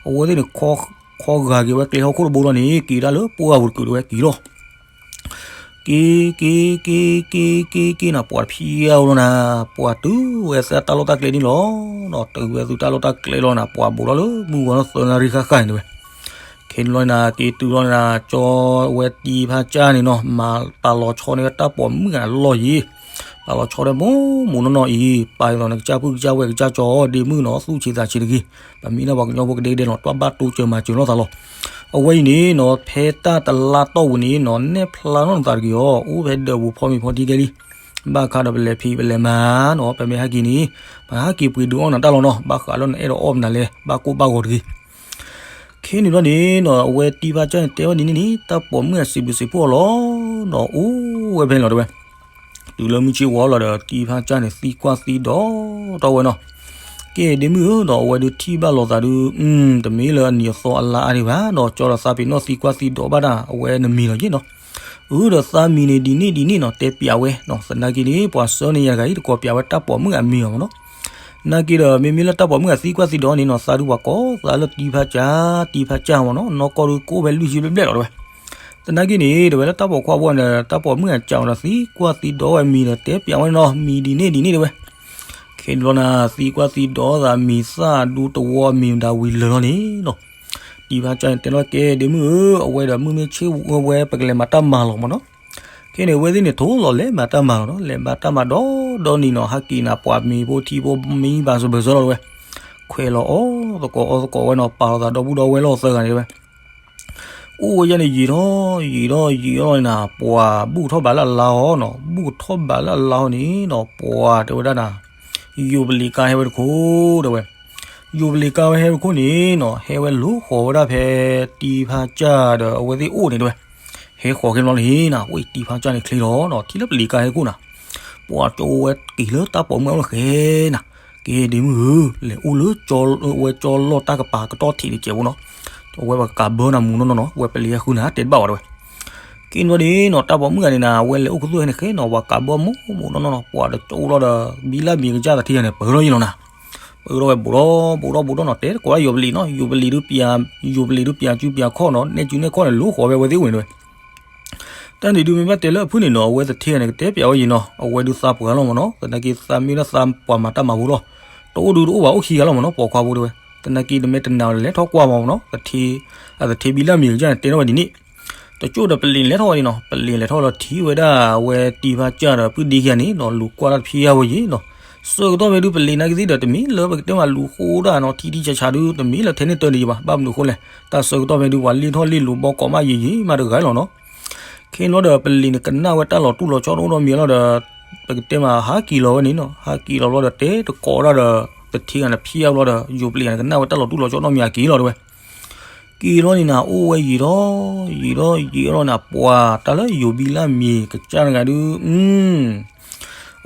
အဝဲသ့ၣ်န့ၣ် ခီဂာ်က့ၤဝဲကျဲဟီၣ်ခိၣ်တဘိလီၤန့ၣ် က့ၤဒၣ်လၢပှၢ်ပူၤတကုာ်တဲဝဲ က့ၤလီၤ က့ၤ က့ၤ က့ၤ က့ၤ က့ၤ က့ၤနၤ ပှၤတဖံးအါဝဲလီၤနၤ, ပှၤတုၤဝဲသးတၢ်လီၢ်တၢ်ကျဲန့ၣ်လီၤနီၤ, တုၤဝဲသုတၢ်လီၢ်တၢ်ကျဲလီၤနၤ, ပှၤဘူးထီၣ်လၢမုၢ်ဝါထီၣ်သၢနၣ်ရံၣ်ဃၣ်ဃၣ်န့ၣ်တဲဝဲ, ခဲန့ၣ်လီၤနၤ က့ၤတုၤလီၤနၤ, ကၠီဝဲတံၢ်ဖါကၢ်န့ၣ်နီၤ, မၤပာ်လီၤဆီန့ၢ်ဝဲတၢ်ပိာ်မုၣ်ဂၤလီၢ်ယံၤ, ပာ်လီၤဆီဒီးမိၢ်မိၢ်နီၢ်နီၢ်အံၤ, ပာ်လီၤနကစၢ်ပုၢ်ကစၢ်ဝဲၢ်ကစၢ်ကၠီ ဒ့မုၣ်နီၤ, သူၣ်ဆံးသးဆံးတဂ့ၤ, ပမ့ၢ်ဒၣ်ပှၤကညီဖိကဒဲကဒဲလီၤ, တွၢ်ဘၣ်တိစၢၤမၤစၢၤလိာ်သးလီၤ. အဝဲအံၤန့ၣ်နီၤ ဖဲတၢ်တလါတီၢ်ပူၤန့ၣ်နီၤ, နဲၣ်ဖျါထီၣ်နသးတဂ့ၤအီၤ, အိၣ်ဖဲဒၢးပူၤဖီမ့ၤဖီထံကဲလံ. ဘၣ်ခါဒီးပလဲၤဖံးပလဲၤမၤနီၤ, ပမ့ၢ်ဟဲက့ၤန့ၣ် ပဟဲက့ၤပှ့ၤဒုးအီၣ်နၤတၢ်လီၤနီၤ, ဘၣ်ဃးလၢနအဲၣ်ဒိးအီၣ်မနုၤလဲၣ်, ဘၣ်ကိၢ်ဘၣ်ဂီၤတဂ့ၤ. ခဲန့ၣ်ဘျီန့ၣ်နီၤ အဝဲတံၢ်ဖါကၢ်န့ၣ်တဲဝဲဒ်န့ၣ်န့ၣ် တၢ်ပိာ်မုၣ်အစံးဘျုးစံးဖှိၣ်အီၤလီၤနီၤ, အိၣ်ဝဲဖဲန့ၣ်လီၤတဲဝဲ. တုၤလၢမုၢ်ဆ့ၣ်ဝီလီၤဒီး တံဖါစၢ်န့ၣ်သံကွၢ်သံဒိးထီၣ်ဝဲနီၤ. ကဲဒ့မုၣ်ဧၢဒီး အဝဲဒုးထံၣ်ဘၣ်လိာ်သးဒုး တမ့ၢ်လၢအနံၤအသီအလါအါဒံးဘၣ်ဒီး ကၠီဒီးသးပ့ၤနီၣ်သံကွၢ်သံဒိးဘၣ်တၢ် အဝဲနမံၤလီၤက့နီၤ. အၢဒီးသးမံၤန့ၣ်ဒ်န့ၣ်ဒ်န့ၣ်နီၤ တဲပျးဝဲနီၤ. သနာ်က့န့ၣ် ပှၤဆှၢန့ၢ်ယၤတဂၤအံၤ တကိးပျးဝဲတၢ်ပိာ်မုၣ်အမံၤအီၤမနီၤ. သနာ်က့ဒီး မ့မ့ၢ်လၢတၢ်ပိာ်မုၣ်အသံကွၢ်သံဒိးန့ၣ်နီၤ သးဒုးပှၤကိးသးလၢတံဖါစၢ် တံဖါစၢ်မနီၤ နီၢ်ကီၢ်ဒုးကိးဖဲလွံၢ်ဆံဘျဲၣ်ဘျဲၣ်လီၤတဲဝဲ. သနာ်က့န့ၣ် တဲဝဲလၢတၢ်ပိာ်ခွါဖိန့ၣ် တၢ်ပိာ်မုၣ်အစံးအီၤဒီးသံကွၢ်သံဒိးဝဲမံၤဒီး တဲပျးဝဲနီၤ မံၤဒ်န့ၣ်ဒ်န့ၣ်တဲဝဲ. ခဲန့ၣ်ဘျီန့ၣ် သံကွၢ်သံဒိးသးမံၤသၣ်ဒူတဝီမံၤမတၤဝံၤလၢာ်လီၤန့ၣ်နီၤ. တံဖါစၢ်န့ၣ်တဲလီၤ ကဲဒ့မုၣ်ဧၢ အဝဲဒီးမုၢ်မ့ၢ်ဆ့ၣ်ဝဲ ပကလဲၤမၤတၢ်မၤလီၤမနီၤ. ခဲန့ၣ် အဝဲသ့ၣ်န့ၣ် ထိၣ်လီၤလဲၤမၤတၢ်မၤလီၤနီၤ လဲၤမၤတၢ်မၤဒီးဒီနံၤနီၤ ဟးက့ၤနၤပှၤမံၤဖိထံဖိမံဘၣ်စၢၤဘၢၣ်စၢၤလီၤတဲဝဲ. ခွဲးလီၤအီၣ်သကိးအီသကိးဝဲနီၤ ပာ်လီၤသးဒီပုၢ်ဒီဝဲၢ်လီၤသၢဂၤန့ၣ်တဲဝဲ. အိၣ်ဝဲယဲန့ၣ် ယံာ်ထီၣ်ယံာ်ထီၣ်ယံာ်ထီၣ်န့ၣ်နၤ ပှၤဘူၣ်ထီၣ်ဘးလၢအလါဟီနီၤ ဘူၣ်ထီၣ်ဘးလၢအလါဟီန့ၣ်နီၤ ပှၤတဲဝဲဒၣ်နၤ ယိၤပလံးကါဟဲဝဲတခိၣ်တဲဝဲ. ယိၤပလံးကါဝဲဟဲဝဲတခိၣ်န့ၣ်နီၤ ဟဲဝဲလိဃီၤဝဲဒၣ်ဖဲ တံဖါစၢ်ဒီးအဝဲသ့ၣ်အိၣ်န့ၣ်တဲဝဲ. ဟဲဃီၤခဲဘျီလၢဟ့ၣ်နၤ ဝဲတံဖါစၢ်န့ၣ်ချ့လီၤနီၤ ထံၣ်လၢပလံးကါဟဲခိၣ်နၤ ပှၤကၠီဝဲက့ၤလၢတၢ်ပိာ်မုၣ်အအိၣ်လၢဃဲနၤ. ကဲဒ့မုၣ်ဧၢ လဲၤအိၣ်လၢ ဝဲကၠီလီၢ်တၢ်ကပၤကတီၢ်ထံးန့ၣ်ကဲးဖိနီၤ အဝဲပကးဘၢနၤမူနီၢ်နီၢ်နီၤ ဝဲပလံးဟဲဃုနၤတဲတဘၣ်ဝဲတဲဝဲ. ကဲန့ၣ်ဘျီန့ၣ်နီၤ တၢ်ပိာ်မုၣ်ဂၤန့ၣ်နၤ အဝဲလဲၤအိၣ်ခူသူၣ်ဟဲန့ၣ်ဃဲနီၤ ပှၤကးဘၢမူမူနီၢ်နီၢ်နီၤ ပှၤတကၠီလီၤဒီး ဘံလၢမံၤကစၢ်သထ့ဂၤန့ၣ် ပၢၢ်ထီၣ်ယံာ်လီၤနၤ. ပၢၢ်ထီၣ်ဝဲဘူးထီၣ်ဘူးထီၣ်ဘူးထီၣ်နီၤ တဲတကိးဒၣ်ယိၤပလံးနီၤ ယိၤပလံးဒုးပျး ယိၤပလံးဒုးပျးစုပျးခီၣ်နီၤ နဲၣ်စုနဲၣ်ခီၣ်န့ၣ် လိဃီၤဝဲအဝဲသ့ၣ်အိၣ်န့ၣ်တဲဝဲ. တၢ်န့ၣ်ဒုးမ့ၢ်ဘၣ်တဲလၢအဖုၣ်န့ၣ်နီၤ အဝဲသထ့ဂၤန့ၣ် ကတဲပျးဝဲယံာ်နီၤ အဝဲဒုးသးပှၢ်လီၤမနီၤ သနာ်က့သးမ့ၢ်ဒၣ်သးပှၢ်မၤတၢ်မၤဖိလီၤ. တအိၣ်ဒုးတအိၣ်ဘၣ် အိၣ်ခံဂၤလီၤမနီၤ ပိာ်ခွါဖိတဲဝဲ. သနာ်က့တမ့ၢ်တနာ်ဝဲလဲၤထီၣ်ကွၢ်မနီၤ သထ့ အသထ့ဘံလၢမံၤကစၢ်န့ၣ် တဲထီၣ်ဝဲဒ်န့ၣ် တကၠိၣ်ဒီးပလံးလဲၤထီၣ်ဝဲန့ၣ်နီၤ ပလံးလဲၤထီၣ်လီၤထံၣ်ဝဲဒၣ်အဝဲတံဖါစၢ်ဒီးပုၢ်ဒ့ခံဂၤန့ၣ်နီၤ လူၤကွၢ်တၢ်တဖံးအါဝဲယံာ်နီၤ. ဆၢကတီၢ်ဖဲဒုးပလံးနာ်က့သ့ၣ်ဒီး တမ့ၢ်လၢပကတဲမးလူၤဃိဒၣ်နီၤ ထံထံဆးဆးဒုး တမ့ၢ်လၢထဲန့ၣ်တၢ်ဒံးယံာ်ဘၣ် ဘၣ်မနုၤဃိလဲၣ် တၢ်ဆၢကတီၢ်ဖဲဒုး ပှၤလ့ၢ်ထီၣ်လ့ၢ်လူၤဘီကိးမးယံာ်ယံာ်မးတဂၤလီၤနီၤ. ခဲန့ၣ်ဘျီဒီး ပလံးန့ၣ်ကနၣ်ဝဲတၢ်လီၤတူၢ်လီၤဆီတအိၣ်နီတမံၤလီၤဒီး ပကတဲမးဟးက့ၤလီၤဝဲန့ၣ်နီၤ ဟးက့ၤလီၤဘျီဒီး တဲတကိးဒၣ်ဒီး သထ့ဂၤန့ၣ်ဖံးအါဘျီဒီး ယိၤပလံးဂၤန့ၣ် ကနၣ်ဝဲတၢ်လီၤတူၢ်လီၤဆီနီတမံၤ အက့ၤလီၤတဲဝဲ. က့ၤလီၤန့ၣ်နၤ အိၣ်ဝဲယံာ်ထီၣ်ယံာ်ထီၣ်ယံာ်ထီၣ်န့ၣ် ပှၤတၢ်လၢယိၤဘံလၢမံၤကစၢ်တဂၤဒုး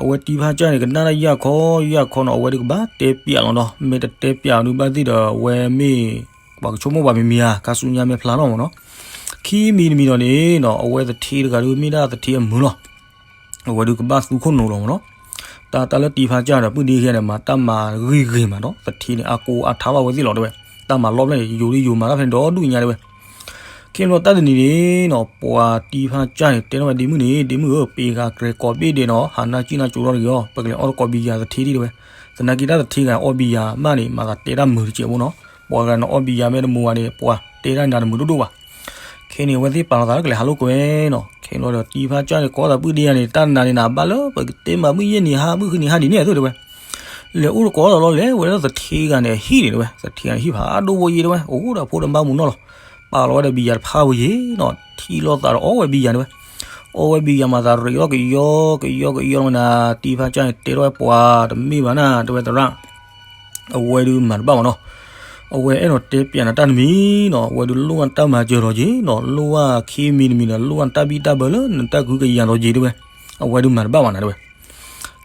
အဝဲတံဖါစၢ်န့ၣ် ကနၣ်တၢ်ယၢ်ခီယၢ်ခီနီၤ အဝဲဒုးကဘၣ်တဲပျးလီၤနီၤ မ့ၢ်တတဲပျးဒုးဘၣ်သ့ၣ်ဒီး အဝဲမ့ၢ် ပှၤကဆိကမိၣ်ပှၤမံၤမံၤဧါ ခါဆူညါမ့ၢ်ဖျါထီၣ်မနီၤ. ခံမံၤတမံၤဒီးန့ၣ်နီၤ အဝဲသထ့တဂၤဒုးမ့ၢ်ဒၣ်သထ့အမုာ်လီၤ. အဝဲဒုးကဘၣ်သူခိၣ်နူာ်လီၤမနီၤ. တၢ်တၢ်လၢတံဖါစၢ်ဒီးပုၢ်ဒ့ခံဂၤန့ၣ် မၤတၢ်မၤဂ့ၤဂ့ၤမးနီၤ သထ့န့ၣ် အါကိအါထါဘၣ်ဝဲသ့ၣ်လီၤတဲဝဲ. တၢ်မၤလီၢ်ဖျဲၣ်န့ၣ် ယိၤဒုးယိၤမၤတၢ်ဖဲန့ၣ်ဒီဒူၣ်ညါတဲဝဲ. ခဲန့ၣ်ဘျီတၢ်တနံၤန့ၣ်နီၤ ပှၤတံဖါစၢ်န့ၣ် တဲထီၣ်ဝဲဒ့မုၣ်န့ၣ် ဒ့မုၣ်ဧၢ ပ့ၤဂၤကြဲးကိးဘ့ၣ်ဒဲးနီၤ ဟးနၢ်စံၣ်နၢ်ကၠိထီၣ်တဂ့ၤအီၤ ပကလဲၤအီၣ်သကိးဘံယၤသထ့ဒံးတဲဝဲ. သနာ်က့တၢ်သထ့ဂၤအီၣ်ဘံယၤမးန့ၣ် မၤသးတဲတၢ်မုာ်တစဲးဖိနီၤ. ပှၤဂၤန့ၣ်အီၣ်ဘံယၤမ့ၢ်တမုာ်ဘၣ်န့ၣ် ပှၤတဲတၢ်န့ၣ်တမုာ်ဒိၣ်ဒိၣ်ဘၣ်. ခဲန့ၣ် အဝဲသ့ၣ်ပာ်လီၤသးလၢကလဲၤဟးလိာ်ကွဲနီၤ. ခဲန့ၣ်ဘျီဒီး တံဖါစၢ်န့ၣ် ကိးသးပုၢ်ဒ့ယၤန့ၣ် တၢ်နၤန့ၣ်နၤ ဘၣ်လၢပကတဲမး မုၢ်ယဲၢ်နံၤဟါ မုၢ်ဃုနံၤဟါဒ်န့ၣ်အသိးတဲဝဲ. လဲၤအိၣ်တကိးလီၤလီၤ လဲၤဝဲလၢသထ့ဂၤန့ၣ်အဟံၣ်န့ၣ်တဲဝဲ. သထ့ဂၤန့ၣ်ဟံၣ်ဖးဒိၣ်ဝဲယဲတဲဝဲ အိၣ်ဒီးဖိဒီးမါမုာ်နီၢ်လီၤ. ပာ်လီၤဝဲဒီးဘံယၤတဖၣ်ဝဲယဲနီၤ ထံၣ်လိာ်သးဒီးအီၣ်ဝဲဘံယၤတဲဝဲ. အီၣ်ဝဲဘံယၤမၤသးရ့းလီၤကယီ ကယီကယီမနၤ တံဖါစၢ်န့ၣ် တဲထီၣ်ဝဲပှၤတမ့ၢ်ဘၣ်နၤ တဲဝဲသရၣ် အဝဲဒုးမၤတဘၣ်မးနီၤ. အဝဲအဲၣ်ဒိးတဲပျးနၤတၢ်တမံၤနီၤ အဝဲဒုးလိၣ်ဘၣ်နတၢ်မၤစၢၤလီၤက့ၤနီၤ လိၣ်ဘၣ်ခံမံၤတမံၤဒီး လိၣ်ဘၣ်နတၢ်ဘံၣ်တၢ်ဘၢလၢနတၢ်ကဟုကယာ်လီၤက့ၤတဲဝဲ. အဝဲဒုးမၤတဘၣ်ဘၣ်နၤတဲဝဲ.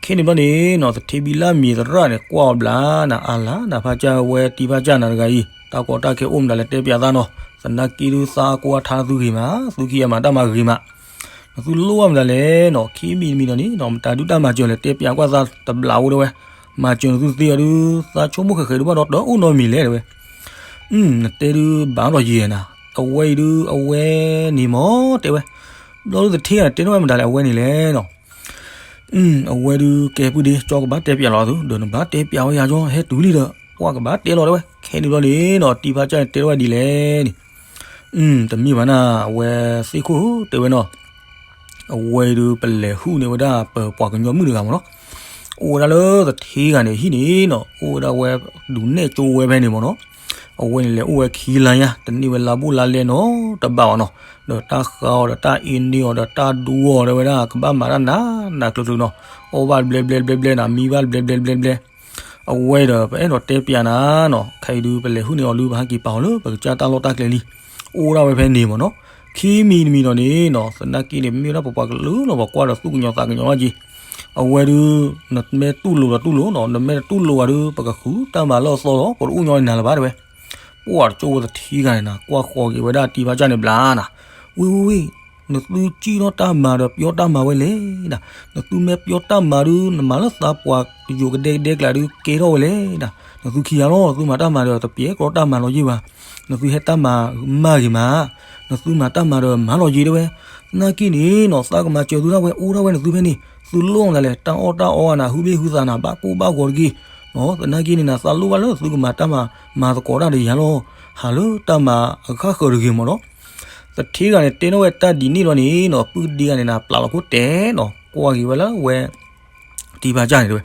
ခဲန့ၣ်ဘျီန့ၣ်နီၤ သထ့ဘံလၢမံၤသရၣ်န့ၣ် ကွၢ်အီၤဘျါနၤ အါလါနၤ ဖါစၢ်ဝဲတံဖါစၢ်နၤတဂၤအံၤ တၢ်ကီတၢ်ခဲအိၣ်မတၤလဲၣ်တဲပျးသးနီၤ သနာ်က့ဒုးသးအါကိအါထါသုဂ့ၤမး သုခံဂၤမၤတၢ်မၤဂ့ၤမး နသုလိၣ်ဘၣ်မတၤလဲၣ်နီၤ ခံမံၤတမံၤဒီးန့ၣ်နီၤ မတၤဒုးတၢ်မၤစၢၤလဲၣ် တဲပျးကွၢ်သးတဘျးဝဲတဲဝဲ. မၤစၢၤနသုသ့အီၤဒုး သးဆိကမိၣ်ဃဲးဃဲးဒုးဘၣ်ဒီးတအိၣ်နီတမံၤလဲၣ်တဲဝဲ. နတဲဒုးဘၣ်ဒီးယဲၢ်နၤ အဝဲအံၤဒုးအဝဲန့ၣ်မ့ၢ်တဲဝဲ. ဘျီဒုးသထ့ဂၤန့ၣ် တဲထီၣ်ဝဲမတၤလဲၣ် အဝဲန့ၣ်လဲၣ်နီၤ အဝဲဒုးကဲပုၢ်ဒ့ ကၠီကဘၣ်တဲပျးလီၤသု ဒီးနဘၣ်တဲပျးဝဲယၤကၠီ ဟဲတုၤလံဒီး ပှၤကဘၣ်တဲလီၤတဲဝဲ. ခဲန့ၣ်ဘျီန့ၣ်နီၤ တံဖါစၢ်န့ၣ်တဲထီၣ်ဝဲဒ်လဲၣ်န့ၣ် တမ့ၢ်ဘၣ်နၤ အဝဲသ့ၣ်ခိၣ်တဲဝဲနီၤ အဝဲဒုးပလဲၤဟုၣ်န့ၢ်ဝဲဒၣ်ပပှၤကညီမုၣ်တဂၤမ့ၢ်နီၤ အိၣ်ဝဲဒၣ်လၢသထ့ဂၤန့ၣ်ဟံၣ်န့ၣ်နီၤ အိၣ်ဝဲဒၣ်ဝဲဒုးနဲၣ်ကၠိဝဲဖဲန့ၣ်မ့ၢ်နီၤ အဝဲန့ၣ်လဲၤအိၣ်ဝဲခံလါညါ တန့ၢ်ဝဲလါဘူးလါလဲနီတဘျီဘၣ်နီၤ ဒီးတၢ်ဃါအီၤဒီးတၢ်အ့န့ၢ်အီၤဒီးတၢ်ဒူအီၤတဲဝဲဒၣ် ကဘၣ်မၤတၢ်နးနးကျၢၤကျၢၤနီၤ အီၣ်ဘၣ်ဘျဲဘျဲဘျဲဘျဲနီၤ မံဘၣ်ဘျဲဘျဲဘျဲဘျဲ အဝဲဒီးပအဲၣ်ဒိးတဲပျးနၤနီၤ ခဲအံၤဒုးပလဲၤဟုၣ်န့ၢ်အီၤဒုး ပဟဲက့ၤပာ်အီၤလၢပကစၢ်တၢ်လီၢ်တၢ်ကျဲလံ အိၣ်ဒၣ်ဝဲဖဲန့ၣ်မ့ၢ်နီၤ ခံမံၤတမံၤဒီးန့ၣ်နီၤ သနာ်က့န့ၣ် မ့ၢ်ဝဲဒၣ်ပပှၤကလုာ်လီၤ ပှၤကွၢ်ဒီးသူၣ်ကညီၤသးကညီၤလီၤက့ၤ အဝဲဒုး နမ့ၢ်တူၢ်လိာ်ဒီးတူၢ်လိာ်နီၤ, နမ့ၢ်တတူၢ်လိာ်ဘၣ်ဒုး ပကဃုတၢ်မၤလၢအသီလီၤ, ပတအိၣ်ညီနၤလၢၤဘၣ် တဲဝဲ. ပှၤတကၠိဝဲသထံဂၤန့ၣ်နၤ ကွၢ်ဃီၤက့ၤဝဲဒၣ်တံၤဖါစၢ်န့ၣ်ဘျါနၤ, ဝံၢ်ဝံၢ်ဝံၢ်, နသုစံၣ်ထီၣ်တၢ်မၤဒီးပျီတၢ်မၤဝဲလဲၣ်နၤ, နသုမ့ၢ်ပျီတၢ်မၤဒုး နမၤလၢသးပှၢ်ယိာ်ကဒဲကဒဲကျါဒုး ကဲထီၣ်ဝဲလဲၣ်နၤ, နသုခံဂၤလီၤ, သုမၤတၢ်မၤဒီးတပျဲကျီတၢ်မၤလီၤယ့ၢ်ဘၣ်, နသုဟဲတၢ်မၤမၤဂ့ၤမး, နသုမၤတၢ်မၤဒီးမၤလီၤယ့ၢ် တဲဝဲ. သနာ်က့န့ၣ်နီၤ သးကမၤစၢၤသုဒၣ်ဝဲ အိၣ်ဒၣ်ဝဲနသုဖဲန့ၣ်, သုလိၣ်နသးလဲၣ်, တၢ်အီၣ်တၢ်အီနၤ ဟုဘ့ၣ်ဟုသးနၤ ဘၣ်ကိၢ်ဘၣ်ဂီၤတဂ့ၤ, သနာ်က့န့ၣ်နၤ သးလိၣ်ဘၣ်လၢသုကမၤတၢ်မၤ မၤသကိးတၢ်ဒီးယၤလီၤ, ဟးလၢတၢ်မၤအဃၣ်ဃၢၤတဂ့ၤမးနီၤ. သထံဂၤန့ၣ် တဲထီၣ်ဝဲတၢ်ဒ်န့ၣ်လီၤန့ၣ်နီၤ ပုၢ်ဒ့ဂၤန့ၣ်နၤ ပျၢ်လီၤခိၣ်တဲနီၤ ကွၢ်က့ၤဝဲလၢဝဲ တံၤဖါစၢ်န့ၣ်တဲဝဲ.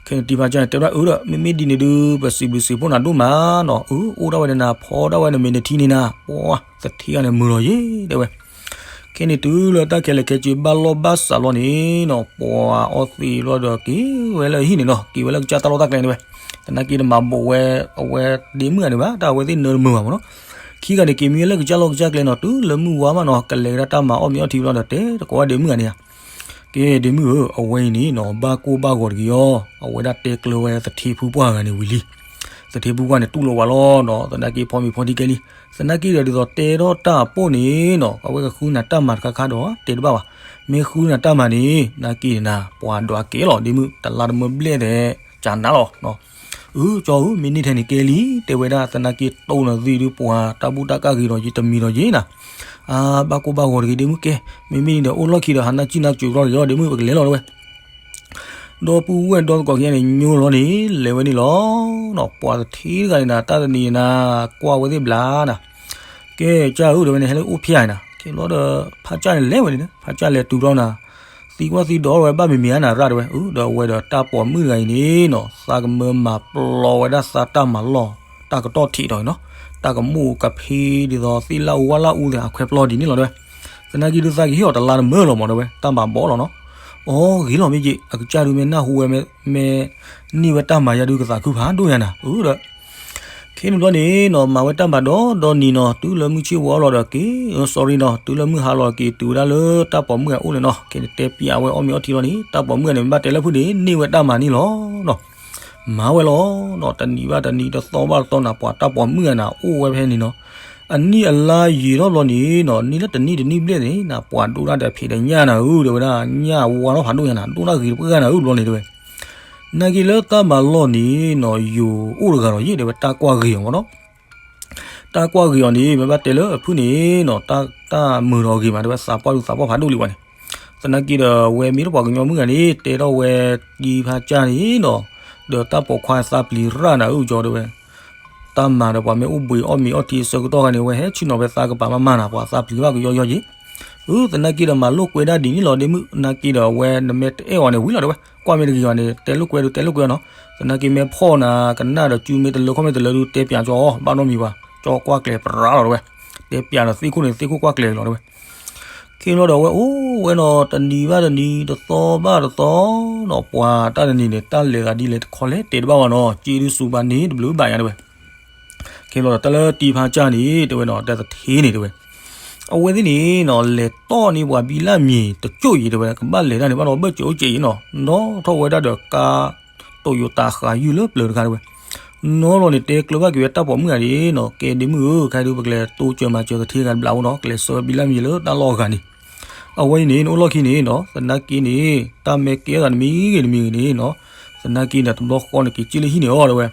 ခဲန့ၣ်တံၤဖါစၢ်န့ၣ် တဲဝဲဒၣ်အၢဒီး မ့မ့ၢ်ဒ်န့ၣ်ဒုး ပစံးဘျုးစံးဖှိၣ်နၤဒိၣ်မးနီၤ, အၢ အိၣ်ဒၣ်ဝဲဒီးနၤ ဖီဒၣ်ဝဲနမ့ၢ်နထံန့ၣ်နၤ, ပှၤသထံဂၤန့ၣ်မုာ်လီၤယ့ၢ် တဲဝဲ. ခဲန့ၣ်တုၤလၢတၢ်ခဲလၢာ်ခဲဆ့ဘၣ်လီၢ်ဘၣ်စးလီၤန့ၣ်နီၤ ပှၤအီသံးလီၤဒီးက့ၤဝဲလၢဟံၣ်န့ၣ်နီၤ က့ၤဝဲလၢကစၢ်တၢ်လီၢ်တၢ်ကျဲန့ၣ်ဝဲ. သနာ်က့တမၤဘူးဝဲ အဝဲဒ့မုၣ်ဂၤန့ၣ်ဘၣ် တၢ်အဝဲသ့ၣ်နၢတမုာ်ဘၣ်မးနီၤ. ခံဂၤန့ၣ် က့ၤမံဝဲလၢကစၢ်လီၢ်ကစၢ်ကျဲနီၤ တုၤလၢမုၢ်ဝါမးနီၤ ကလဲၤကဒါတၢ်မၤအီၣ်မ့ၤအီထံဘျီဒီး တဲတကိးဝဲဒ့မုၣ်ဂၤန့ၣ်ဧါ ကဲဒ့မုၣ်ဧၢ အဝဲအံၤန့ၣ်နီၤ ဘၣ်ကိၢ်ဘၣ်ဂီၤတဂ့ၤအီၤ အဝဲဒၣ်တဲကျၢၤဝဲသထ့ဖုပှၢ်ဂၤန့ၣ်ဝံၤလံ. သထ့ဖုပှၢ်န့ၣ်တူၢ်လိာ်ဝဲလီၤနီၤ သနာ်က့ဖီမ့ၤဖီထံကဲလံ. သနာ်က့ဒီးဒ်သိးတဲထီၣ်တၢ်အပိၢ်န့ၣ်နီၤ အဝဲကဃုနၤတၢ်မၤတခါခါဒီးတဲတဘၣ်ဘၣ်. မ့ၢ်ဃုနၤတၢ်မၤန့ၣ် သနာ်က့န့ၣ်နၤ ပှၤဒွးကဲလီၤ ဒ့မုၣ် တလါတမၢဘျဲၣ်ဒီး ကနၤလီၤ အၢ ကၠီဧၢ မ့ၢ်န့ၢ်ထဲန့ၣ်ကဲလံ တဲဝဲဒၣ် သနာ်က့တိၢ်နၤသံဒုးပှၤတၢ်ဘူၣ်တၢ်ကၢ်ဂ့ၤဒီးယံၤတမံၤဒီးယံၤနၤ, အါ ဘၣ်ကိၢ်ဘၣ်ဂီၤတဂ့ၤ ဒ့မုၣ်ကဲ, မ့မ့ၢ်န့ၣ်ဒီးအိၣ်လီၢ်ခံဒီးဟးနၢ်စံၣ်နၢ်ကစၢၤတြီတဂ့ၤအီၤ ဒ့မုၣ် ပကလဲၤလီၤတဲဝဲ. ဒီပုၢ်ဝဲၢ်ဒီသကိးခံဂၤန့ၣ် ညိလီၤန့ၣ် လဲၤဝဲန့ၣ်လီၤနီၤ ပှၤသထ့တဂၤန့ၣ်နၤ တၢ်တနံၤနၤ ကွၢ်ဝဲသ့ၣ်ဘျါနၤ, ကဲ ကၢ်ဧၢ တဲဝဲန့ၣ် ဟဲလၢအိၣ်ဖျဲၣ်နၤ, ကဲလီၤဒီး ဖါကၢ်န့ၣ်လဲၤဝဲန့ၣ် ဖါကၢ်လဲၤတုၤဘျီနၤ သံကွၢ်သံဒိးဝဲဘၣ်မံၤမံၤဧါနၤရၣ်တဲဝဲ, အၢ ဒီးအဝဲဒီးတၢ်ပိာ်မုၣ်တဂၤအံၤန့ၣ်နီၤ သးကမၢမၤပျီဝဲဒၣ်သးတၢ်မၤလီၢ် တၢ်ကတီၢ်ထံးဒီးနီၤ, တၢ်ကမူၣ်ကဖံးဒ်သိးသ့ၣ်လၣ်အူဝၣ်လၣ်အူသ့ၣ် အခွဲးပျီဒ်န့ၣ်လီၤတဲဝဲ. သနာ်က့ဒုးသးကဟ့ၣ်အီၤတလါတမၢလီၤမးတဲဝဲ တၢ်မၤဘီလီၤနီၤ. အီ ဂ့ၤလီၤမ့ၢ်က့ အကစၢ်ဒုးမ့ၢ်နၢ်ဟူဝဲ မ့ၢ်န့ၢ်ဝဲတၢ်မၤယါဒုးကသးခုဖးဒိၣ်ညါနၤ အၢဒီး ခဲန့ၣ်ဘျီန့ၣ်နီၤ မၤဝဲတၢ်မၤဒီဒီနံၤနီၤ တုၤလၢမုၢ်ဆ့ၣ်ဝါလီၤဒီးက့ၤ sorry နီၤ တုၤလၢမုၢ်ဟါလီၤက့ၤတုၤဝဲဒၣ်လၢတၢ်ပိာ်မုၣ်အအိၣ်န့ၣ်နီၤ ခဲန့ၣ်တဲပျးဝဲအီၣ်မ့ၤအီထံလီၤန့ၣ် တၢ်ပိာ်မုၣ်န့ၣ် မ့ၢ်ဘၣ်တဲလၢဖုန့ၣ် န့ၢ်ဝဲတၢ်မၤန့ၣ်လီၤနီၤ. မၤဝဲလီၤနီၤ တနံၤဘၣ်တနံၤ တသီဘၣ်တသီနၤ ပှၤတၢ်ပိာ်မုၣ်ဂၤနၤ အိၣ်ဝဲဖဲန့ၣ်နီၤ အနံၣ်အလါယံာ်ထီၣ်ဘျီန့ၣ်နီၤ နံၣ်လၢတနံၣ်တနံၣ်ဘျဲၣ်န့ၣ်နၤ ပှၤဒိၣ်ဒၣ်ဒီးဖံးဒီးညၣ်နၤဧၢ တဲဝဲဒၣ် ညၣ်ဝါထီၣ်ဖးဒိၣ်ညါနၤ ဒိၣ်ဒၣ်ဂ့ၤတပှဲၤဂၤနၤဧၢဘျီန့ၣ်တဲဝဲ. နာ်က့လၢတၢ်မၤလီၢ်န့ၣ်နီၤ ယိၤအိၣ်တဂၤလီၤယ့ၣ် တဲဝဲ တၢ်ကွၢ်ဂ့ၤအီၤမးနီၤ. တၢ်ကွၢ်ဂ့ၤအီၤန့ၣ် မ့ၢ်ဘၣ်တဲလၢအဖုၣ်န့ၣ်နီၤ တၢ်မုာ်ဒီးဂ့ၤမး တဲဝဲ သးပှၢ်ဒုးသးပှၢ်ဖးဒိၣ်လံဝဲန့ၣ်. သနာ်က့ဒီးဝဲမ့ၢ်တပှၤကညီမုၣ်ဂၤန့ၣ် တဲထီၣ်ဝဲတံၤဖါကၢ်န့ၣ်နီၤ ဒီးတၢ်ပိာ်ခွါသးပျံၤရၣ်နၤဧၢကၠီတဲဝဲ တၢ်မၤဒီးပှၤမ့ၢ်အိၣ်ဘှံးအီၣ်မ့ၤအီထံအဆၢကတီၢ်ခါန့ၣ် အဝဲဟဲဆ့ၣ်နီၤဖဲသးကပၤမးမးနၤ ပှၤသးပျံၤဘၣ်ကယီယီယ့ၣ်. အၢ သနာ်က့ဒီးမၤလိာ်ကွဲဒၣ်ဒ်န့ၣ်လီၤ ဒ့မုၣ် နာ်က့ဒီးအဝဲနမ့ၢ်တအဲၣ်အီၤန့ၣ်ဝံၤလီၤတဲဝဲ ကွၢ်မ့ၢ်တဂ့ၤအီၤန့ၣ် တဲလိာ်ကွဲဒုးတဲလိာ်ကွဲအီၤနီၤ. သနာ်က့မ့ၢ်ဖီၣ်နၤကနၣ်ဒီး စုမ့ၢ်တလၢခီၣ်မ့ၢ်တလၢဒုး တဲပျးကၠီအီၤ ဘၣ်နီတမံၤဘၣ် ကၠီကွၢ်ကျဲၤပြးလီၤတဲဝဲ. တဲပျးဒီးသ့ၣ်ခိၣ်န့ၣ် သ့ၣ်ခိၣ်ကွၢ်ကျဲၤလီၤတဲဝဲ. ခဲလီၤဒီးအဝဲအိၣ်ဝဲနီၤ တနံၤဘၣ်တနံၤ တသီဘၣ်တသီနီၤ ပှၤတၢ်တနံၤန့ၣ် တၢ်လဲၤသးဒ်လဲၣ်တခီလဲၣ် တဲတဘၣ်ဘၣ်နီၤ စ့ဒုးစူးဘၣ်န့ၣ် တဘျုးဘၣ်ညါတဲဝဲ. ခဲလီၤဒီးတၢ်လၢတံၤဖါကၢ်န့ၣ် တဲဝဲနီၤ တၢ်သထ့န့ၣ်တဲဝဲ အဝဲသ့ၣ်န့ၣ်နီၤ လဲၤတီၢ်န့ၢ်ပှၤဘံလၢ်မံၤတကၠိၣ်အံၤတဲဝဲ ကဘၣ်လဲၤတၢ်န့ၣ် ဘၣ်ဒီးဘၢၣ်စၢၤအိၣ်စဲအံၤနီၤ နီၣ်ထီၣ်ဝဲဒၣ်ဒီးကါ တိၣ်ယိၤတးဃးယုၢ်လၢပျၢၤတခါတဲဝဲ. နီၢ်လီၤန့ၣ် တဲကျၢၤဘၣ်က့ၤဝဲတၢ်ပိာ်မုၣ်ဂၤန့ၣ်နီၤ ကဲဒ့မုၣ်ဧၢ ခဲဒုးပကလဲၤတိစၢၤမၤစၢၤသထ့ဂၤတဘျီအိၣ်နီၤ ကလဲၤဆှၢဝဲဘံလၢ်မံၤလၢတၢ်လီၢ်အဂၤန့ၣ် အဝဲအံၤန့ၣ် နအိၣ်လီၢ်ခံန့ၣ်နီၤ သနာ်က့န့ၣ် တၢ်မ့ၢ်ကဲထီၣ်သးတမံၤဂ့ၤတမံၤဂ့ၤန့ၣ်နီၤ သနာ်က့န့ၣ် တဘျီဃီန့ၣ်က့ၤက့ၣ်လၢဟံၣ်န့ၣ်အီၤတဲဝဲ.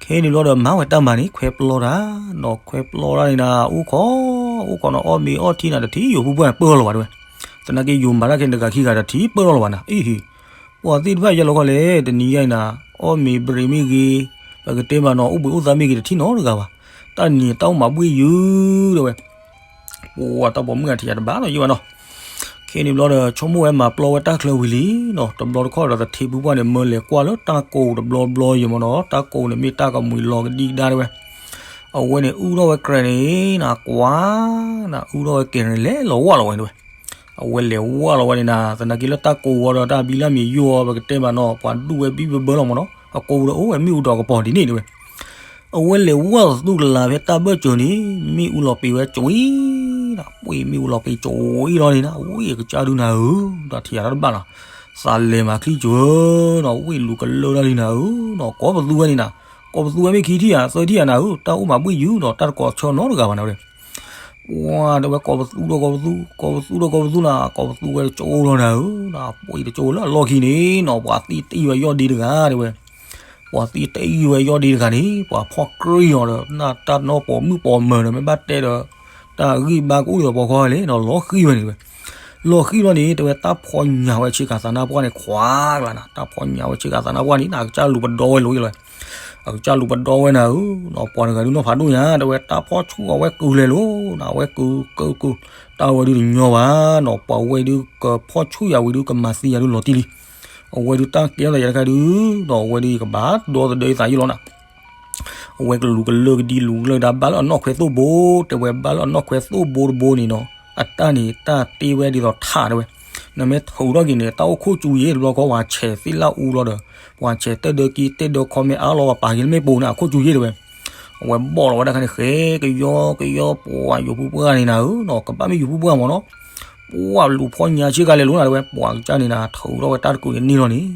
ခဲန့ၣ်ဘျီဒီးမၤဝဲတၢ်မၤန့ၣ် ခွဲးပျီတၢ်နီၤ ခွဲးပျီတၢ်န့ၣ်နၤ အိၣ်ခိး အိၣ်ခိးနီၤ အီၣ်မ့ၤအီထံနၤ တထံၣ်ယိၤဖုပှၢ်ပၢၢ်လီၤဘၣ်တဲဝဲ. သနာ်က့ယိၤမၤတၢ်ခဲန့ၣ် တဂၤခံဂၤတထံၣ်ပၢၢ်လီၤလီၤဘၣ်နၤ အံၤ ပှၤသ့ၣ်တဖၣ်ယဲလီၤခီလဲၣ် တနံၤညါအံၤနၤ အီၣ်မ့ၤဘြ့ၤမ့ၢ်ဂ့ၤ ပကတဲမးနီၤ အိၣ်ဘှံးအိၣ်သါမ့ၢ်ဂ့ၤ တထံၣ်နီတဂၤဘၣ်. တၢ်နံၤတၢ်အိၣ်မၤဘှ့ၣ်ယုာ်တဲဝဲ. ပှၤတၢ်ပိာ်မုၣ်ဂၤထံၣ်ယၤတဘၣ်လီၤယံာ်ဘၣ်နီၤ. ခဲန့ၣ်ဘျီဒီး ဆိကမိၣ်ဝဲမၤပျီဝဲတၢ်ချၢဝံၤလံနီၤ တဘျီတခီၣ်ဒီးသထ့ဖုပှၢ်န့ၣ် မၢလဲၤကွၢ်လၢတၢ်ကိးတဘျီဘျီယံာ်မးနီၤ တၢ်ကိးန့ၣ်မ့ၢ်တၢ်ကမှံၤလီၤကဒံကဒါတဲဝဲ. အဝဲန့ၣ်အုၣ်ထီၣ်ဝဲကြဲးန့ၣ် နကွၢ် နအုၣ်ထီၣ်ဝဲကြဲးန့ၣ် လဲၤလီၤဝၢ်လီၤဝဲတဲဝဲ. အဝဲလဲၤဝၢ်လီၤဝဲန့ၣ်နၤ သနာ်က့လၢတၢ်ကိးဝီဒီးတၢ်ဘံလၢ်မံၤယိာ်အီၤ ပကတဲမးနီၤ ပှၤဒူၣ်ဝဲဘံၣ်ဘၢဘၢလီၤမးနီၤ အကိးဒီးအိၣ်ဝဲမ့ၣ်အူဒီးကပီၤဒ်န့ၣ်တဲဝဲ. အဝဲလဲၤဝၢ်သူၣ်ကလာ်ဖဲတၢ်ဘၢၣ်စၢၤန့ၣ် မ့ၣ်အူလီၤပံၤဝဲကၠီအံၤ ပှ့ၤမ့ၣ်အူလီၤပံၤကၠီအံၤလီၤန့ၣ်နၤ ဝံၤအကစၢ်ဒုးနၤဧၢ ဒီးထံၣ်ယၤတၢ်တဘၣ်လီၤ. သးလဲၤမၤချံစၢၤနီၤ, ဝ့ၢ်လူၤကလၢတၢ်လံနၤဧၢနီၤ, ကိးပသူဝဲန့ၣ်နၤ, ကိးပသူဝဲမ့ၢ်ခံထံၣ်ဧါ သၢထံၣ်ဧါနၤဧၢ, တၢ်အိၣ်မၤဘှ့ၣ်ယုာ်ဒီး တၢ်တကိးဆၢနီတဂၤဘၣ်နၤဝဲ. ပှၤတဲဝဲ ကိးပသူဒီးကိးပသူ, ကိးပသူဒီးကိးပသူနၤ, ကိးပသူဝဲတကၠိလီၤနၤဧၢ, ပှၤတကၠိလၢအလီၢ်ခံန့ၣ်နီၤ, ပှၤသံတအံၣ်ဝဲယီၢ်ဒ့တဂၤတဲဝဲ, ပှၤသံတအံၣ်ဝဲယီၢ်ဒ့တဂၤန့ၣ် ပှၤဖီၣ်ကြံၢ်အီၤဒီး နၢ်တၢ်နီၢ်ပိာ်မုၣ်ပိာ်မၢၤဒီး မ့ၢ်ဘၣ်တဲဒီး တၢ်ဂံၢ်ဘါကအိၣ်ဒီးပိာ်ခွါဝဲလဲၣ်နီၤ, လီၤဃံၤဝဲန့ၣ်ဝဲ. လီၤဃံၤလီၤန့ၣ် တဲဝဲတၢ်ဖီညါဝဲဆ့ကၤသးနါပှၢ်န့ၣ် ခွါကျါနၤ, တၢ်ဖီညါဝဲဆ့ကၤသးနါပှၢ်န့ၣ် အကစၢ်လူၤပဒီဝဲလိၤလီၤ, အကစၢ်လူၤပဒီဝဲနၤဧၢနီၤ, ပှၤတဂၤဒုးနီၢ်ဖးဒိၣ်ညါ တဲဝဲတၢ်ဖီၣ်ဆူၣ်အဝဲကုၤလဲၤလိၤနၤ, အဝဲကုၤကုၤကုၤ, တၢ်ဝဲဒုးတညီဘၣ်နီၤ, ပှၤဝဲဒုးကဖီၣ်ဆူၣ်ယၤဝံၤဒုးကမၤသံယၤဒုးလီၤတံၢ်လံ. အဝဲဒုးတၢ်ကဲထီၣ်သးယၤတခါဒုးနီၤ, အဝဲဒုးယကဘၣ်ဒီသဒၢယသးယံာ်လီၤနၤ အဝဲကလူၤကလၢကဒံလူၤကလၢဒါဘၣ်လၢအနီၢ်ခွဲသိၣ်ဘိ, တဲဝဲဘၣ်လၢအနီၢ်ခွဲသိၣ်ဘိတဘိန့ၣ်နီၤ, အတၢ်န့ၣ်တၢ်တ့ဝဲဒ်သိးထးတဲဝဲ, နမ့ၢ်ထုးထီၣ်က့ၤန့ၣ် တၢ်အိၣ်ခိၣ်ကၠူယ့ၣ်တဘျီဃီ ပှၤဆဲးသ့ၣ်လၢအူဘျီဒီး ပှၤဆဲးတၢ်ဒၢက့တၢ်ဒၢခီမ့ၢ်အါလီၤ ပှၤပာ်က့ၤလၢမ့ၣ်ပိၤန့ၣ် အခိၣ်ကၠူယ့ၣ်တဲဝဲ. အဝဲဘီၣ်လီၤဝဲဒၣ်ခါန့ၣ် ဃဲကယီကယီ ပှၤယိၤဖုပှၢ်န့ၣ်နၤဧၢနီၤ, ကဘၣ်မ့ၢ်ယိၤဖုပှၢ်မ့ၢ်နီၤ, ပှၤလူၤဖီၣ်ညါဆ့ကၤလဲၤလိၤနၤတဲဝဲ, ပှၤကစၢ်န့ၣ်နၤ ထုးထီၣ်ဝဲတၢ်တကူးန့ၣ်န့ၢ်လီၤန့ၣ်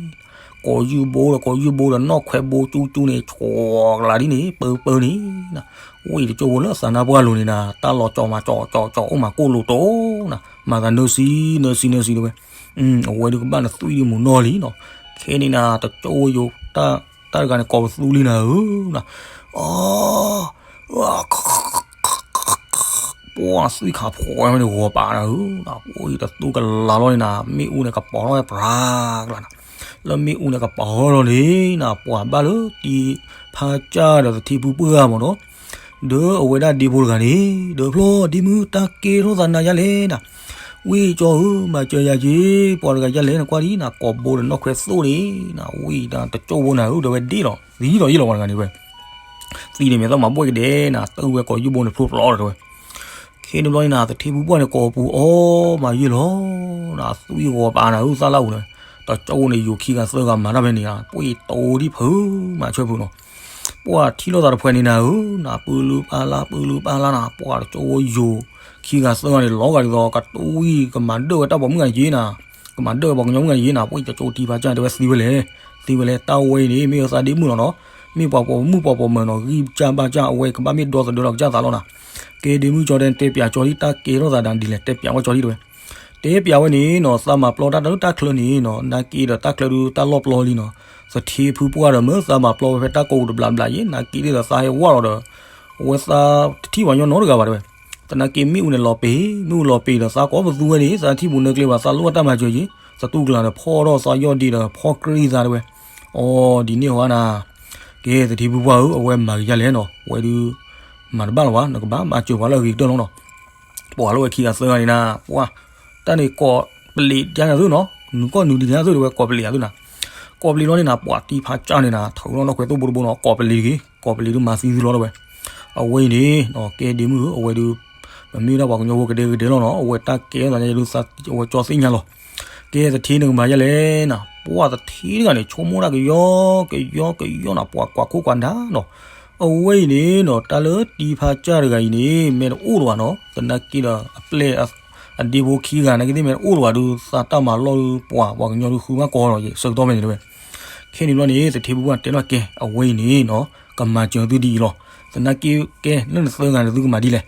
ကိးယုၢ်ဘိဒီးကိးယုၢ်ဘိဒီးနီၢ်ခွဲဘိကၠူကၠူန့ၣ် ဆှီကလၤဒ်န့ၣ် ပၢပၢန့ၣ်, ဝ့ၢ်တကၠိဖိလၢသးနါပှၢ်လိၤန့ၣ်နၤ တၢ်လီၤကၠီၤမၤကၠီၤကၠီၤကၠီၤအိၣ်မၤကိၣ်လိာ်တိၢ်နၤ, မၤသးနၢၤဆံနၢၤဆံနၢၤဆံတဲဝဲ, အဝဲဒုးကဘၣ်နသွံၣ်ဒုးမုာ်နီၢ်လံနီၤ, ခဲန့ၣ်နၤ တကၠိဖိယိၤ တၢ်တဂၤန့ၣ် ကိးပသူလံနၤဧၢနီၤ, အ ပှၤသွံၣ်ခးဖှီၣ်ဝဲန့ၣ် ဂီၤပာ်နၤဧၢနီၤ, ပှၤအံၤတသူကလၤလီၤန့ၣ်နၤ မ့ၣ်အူန့ၣ်ကပီၤထီၣ်ဝဲပြၤကျါနၤ, လၢမ့ၣ်အူန့ၣ်ကပီၤထီၣ်လီၤန့ၣ်နၤ ပှၤဘၣ်လၢတံၤဖါကၢ်ဒီးသထ့ဖုပှၢ်မ့ၢ်နီၤ, ဒီးအဝဲဒၣ်ဒ့ဖိတဂၤန့ၣ် ဒီးဖျီဒ့မုၣ်တၢ်ကဲထီၣ်သးနၤယါလဲၣ်နၤ, ဝ့ၢ်ကၠီဧၢ မၤစၢၤယၤက့ၤ ပှၤတဂၤယါလဲၣ်နကွၢ်ဒ်နၤ ကိးဘိဒီးနီၢ်ခွဲသိၣ်န့ၣ်နၤ ဝံၤဒီးတကၠိဖိနၤဧၢ ဒီးဝဲဒ့လီၤ သံလီၤယ့ၢ်လီၤပှၤတဂၤန့ၣ်ဝဲ သံန့ၣ်မ့ၢ်သးမၤဘှဲၣ်ကဒဲနၤ တၢ်ဝဲကိးယုၢ်ဘိန့ၣ်ဖျိဖျိဒီးတဲဝဲ, ခဲန့ၣ်ဘျီန့ၣ်နၤ သထ့ဖုပှၢ်န့ၣ် ကိးပူၤအီၣ်မၤယ့ၢ်လီၤနၤ သွံၣ်ဂီၤပာ်နၤဧၢ သၣ်လၢအူၤန့ၣ်, တကၠိဖိန့ၣ် ယိၤခံဂၤသၢဂၤမၤတၢ်ဖဲန့ၣ်ဧါ ပှၤတိၤဒံၣ်ဖုမၤဆၢဖုနီၤ, ပှၤထံၣ်လိာ်သးတဖှဲးန့ၣ်နၤဧၢ, နပုၢ်လုၢ်ပၢ်လၢ် ပုၢ်လုၢ်ပၢ်လၢ်နၤ, ပှၤတကၠိဖိယိၤခံဂၤသၢဂၤန့ၣ် လီၤဂာ်ဒ်သိး ကတွံၢ်ကမၤဒၢၣ်ဝဲတၢ်ပိာ်မုၣ်ဂၤန့ၣ်က့ၤနၤ, ကမၤဒၢၣ်ဝဲပှၤကညီမုၣ်ဂၤန့ၣ်က့ၤနၤ, ပှၤတကၠိဖိတံၤဖါကၢ်တဲဝဲသံဝဲလဲၣ်, သံဝဲလဲၣ်, တၢ်ဝဲအံၤန့ၣ် မ့ၢ်အသးဒ့မုၣ်လီၤနီၤ, မ့ၢ်ပှၤပိာ်မုၣ်ပိာ်ပိာ်မၢၤနီၤ, ဂံၢ်ကၢ်ဘါကၢ် အဝဲကဘၣ်မ့ၢ်ဒီသဒၢလီၤကစၢ်သးလီၤနၤ, ကဲဒ့မုၣ်ကၠီတဲ တဲပၠးကၠီလံ တၢ်ကဲထီၣ်သးဒ်လဲၣ် တဲပၠးဝဲကၠီလံတဲဝဲ တဲပၠးဝဲန့ၣ်နီၤ သးမၤပျီတၢ်တၢ်လၢတၢ်ချၢန့ၣ်နီၤ နာ်က့ဒီးတၢ်ချၢဒုးတၢ်လီၢ်ပျီလံနီၤ, သထ့ဖုပှၢ်ဒီးမၢသးမၤပျီဝဲဖဲတၢ်ကိးပူၤတဘျီဘျီယ့ၣ် နာ်က့ဒီးသးဟဲဝဲလီၤဒီး အဝဲသးတထံၣ်ပှၤကညီနီတဂၤဘၣ်တဲဝဲ, သနာ်က့မ့ၣ်အူန့ၣ်လီၤပ့ၤ မ့ၣ်အူလီၤပ့ၤဒီးသးကိးပသူဝဲန့ၣ် သးထံၣ်ပူၤနၢကျဲဘၣ် သးလိၣ်ဘၣ်တၢ်မၤစၢၤယ့ၣ် သတူၢ်ကလာ်ဒီးဖီၣ်ထီၣ်သးယီၢ်ဒ့ဒီးဖီၣ်ကြံၢ်သးတဲဝဲ, အိ ဒ်န့ၣ်ဟီနၤ, ကဲသထ့ဖုပှၢ်ဧၢ အဝဲမၤကယါလဲၣ်နီၤ ဝဲဒုး မၤတဘၣ်လီၤဘၣ် နကဘၣ်မၤစၢၤပှၤလၢအဂ့ၤကတၢၢ်လီၤနီၤ ပှၤလၢဝဲခံဂၤသၢဂၤန့ၣ်နၤ ပှၤ တၢ်န့ၣ်ကိးပလံးဒ်န့ၣ်သုနီၤ နုာ်ကီၢ်နုာ်ဒ်န့ၣ်သုတဲဝဲကိးပလံးအသုနၤ, ကိးပလံးလီၤန့ၣ်နၤ ပှၤတံၤဖါကၢ်န့ၣ်နၤ ထုးလီၤနီၢ်ခွဲသိၣ်ဘိတဘိနီၤ ကိးပလံးတဂ့ၤ ကိးပလံးဒုးမၤသံသုလီၤတဲဝဲ, အဝဲအံၤန့ၣ် ကဲဒ့မုၣ်ဧၢ အဝဲဒုး ပမ့ၢ်ဒၣ်ပှၤကညီဖိကဒဲကဒဲလီၤနီၤ အဝဲတၢ်ကဲထီၣ်သးန့ၣ်ဒုး အဝဲကၠီသ့ၣ်ညါလီၤ, ကဲသထ့နကမၤယါလဲၣ်နၤ ပှၤသထ့တဂၤန့ၣ် ဆိကမိၣ်တၢ်ကယီကယီကယီနၤ ပှၤကွၢ်ခိၣ်ကွၢ်နၢ်နီၤ အဝဲအံၤန့ၣ်နီၤ တၢ်လၢတံၤဖါကၢ်တဂၤအံၤန့ၣ် မ့ၢ်တအိၣ်လၢၤဘၣ်နီၤ သနာ်က့ဒီး အပျဲၢ် အဒ့ဖိခံဂၤနာ်က့သ့ၣ်မ့ၢ်တအိၣ်လၢၤဘၣ်ဒုး သးတၢ်မၤလီၢ်ဒုး ပှၤပှၤကညီဒုးဃုမၢ်ကီၢ်လီၤ ဆၢကတီၢ်ဖဲန့ၣ်တဲဝဲ, ခဲန့ၣ်ဘျီန့ၣ် သထ့ဖုပှၢ်တဲထီၣ်ကဲ အဝဲအံၤန့ၣ်နီၤ ကမၤစၢၤသုဒ်အံၤလီၤ, သနာ်က့ကဲလၢနသၢဂၤန့ၣ်သုကမၤဒ်လဲၣ်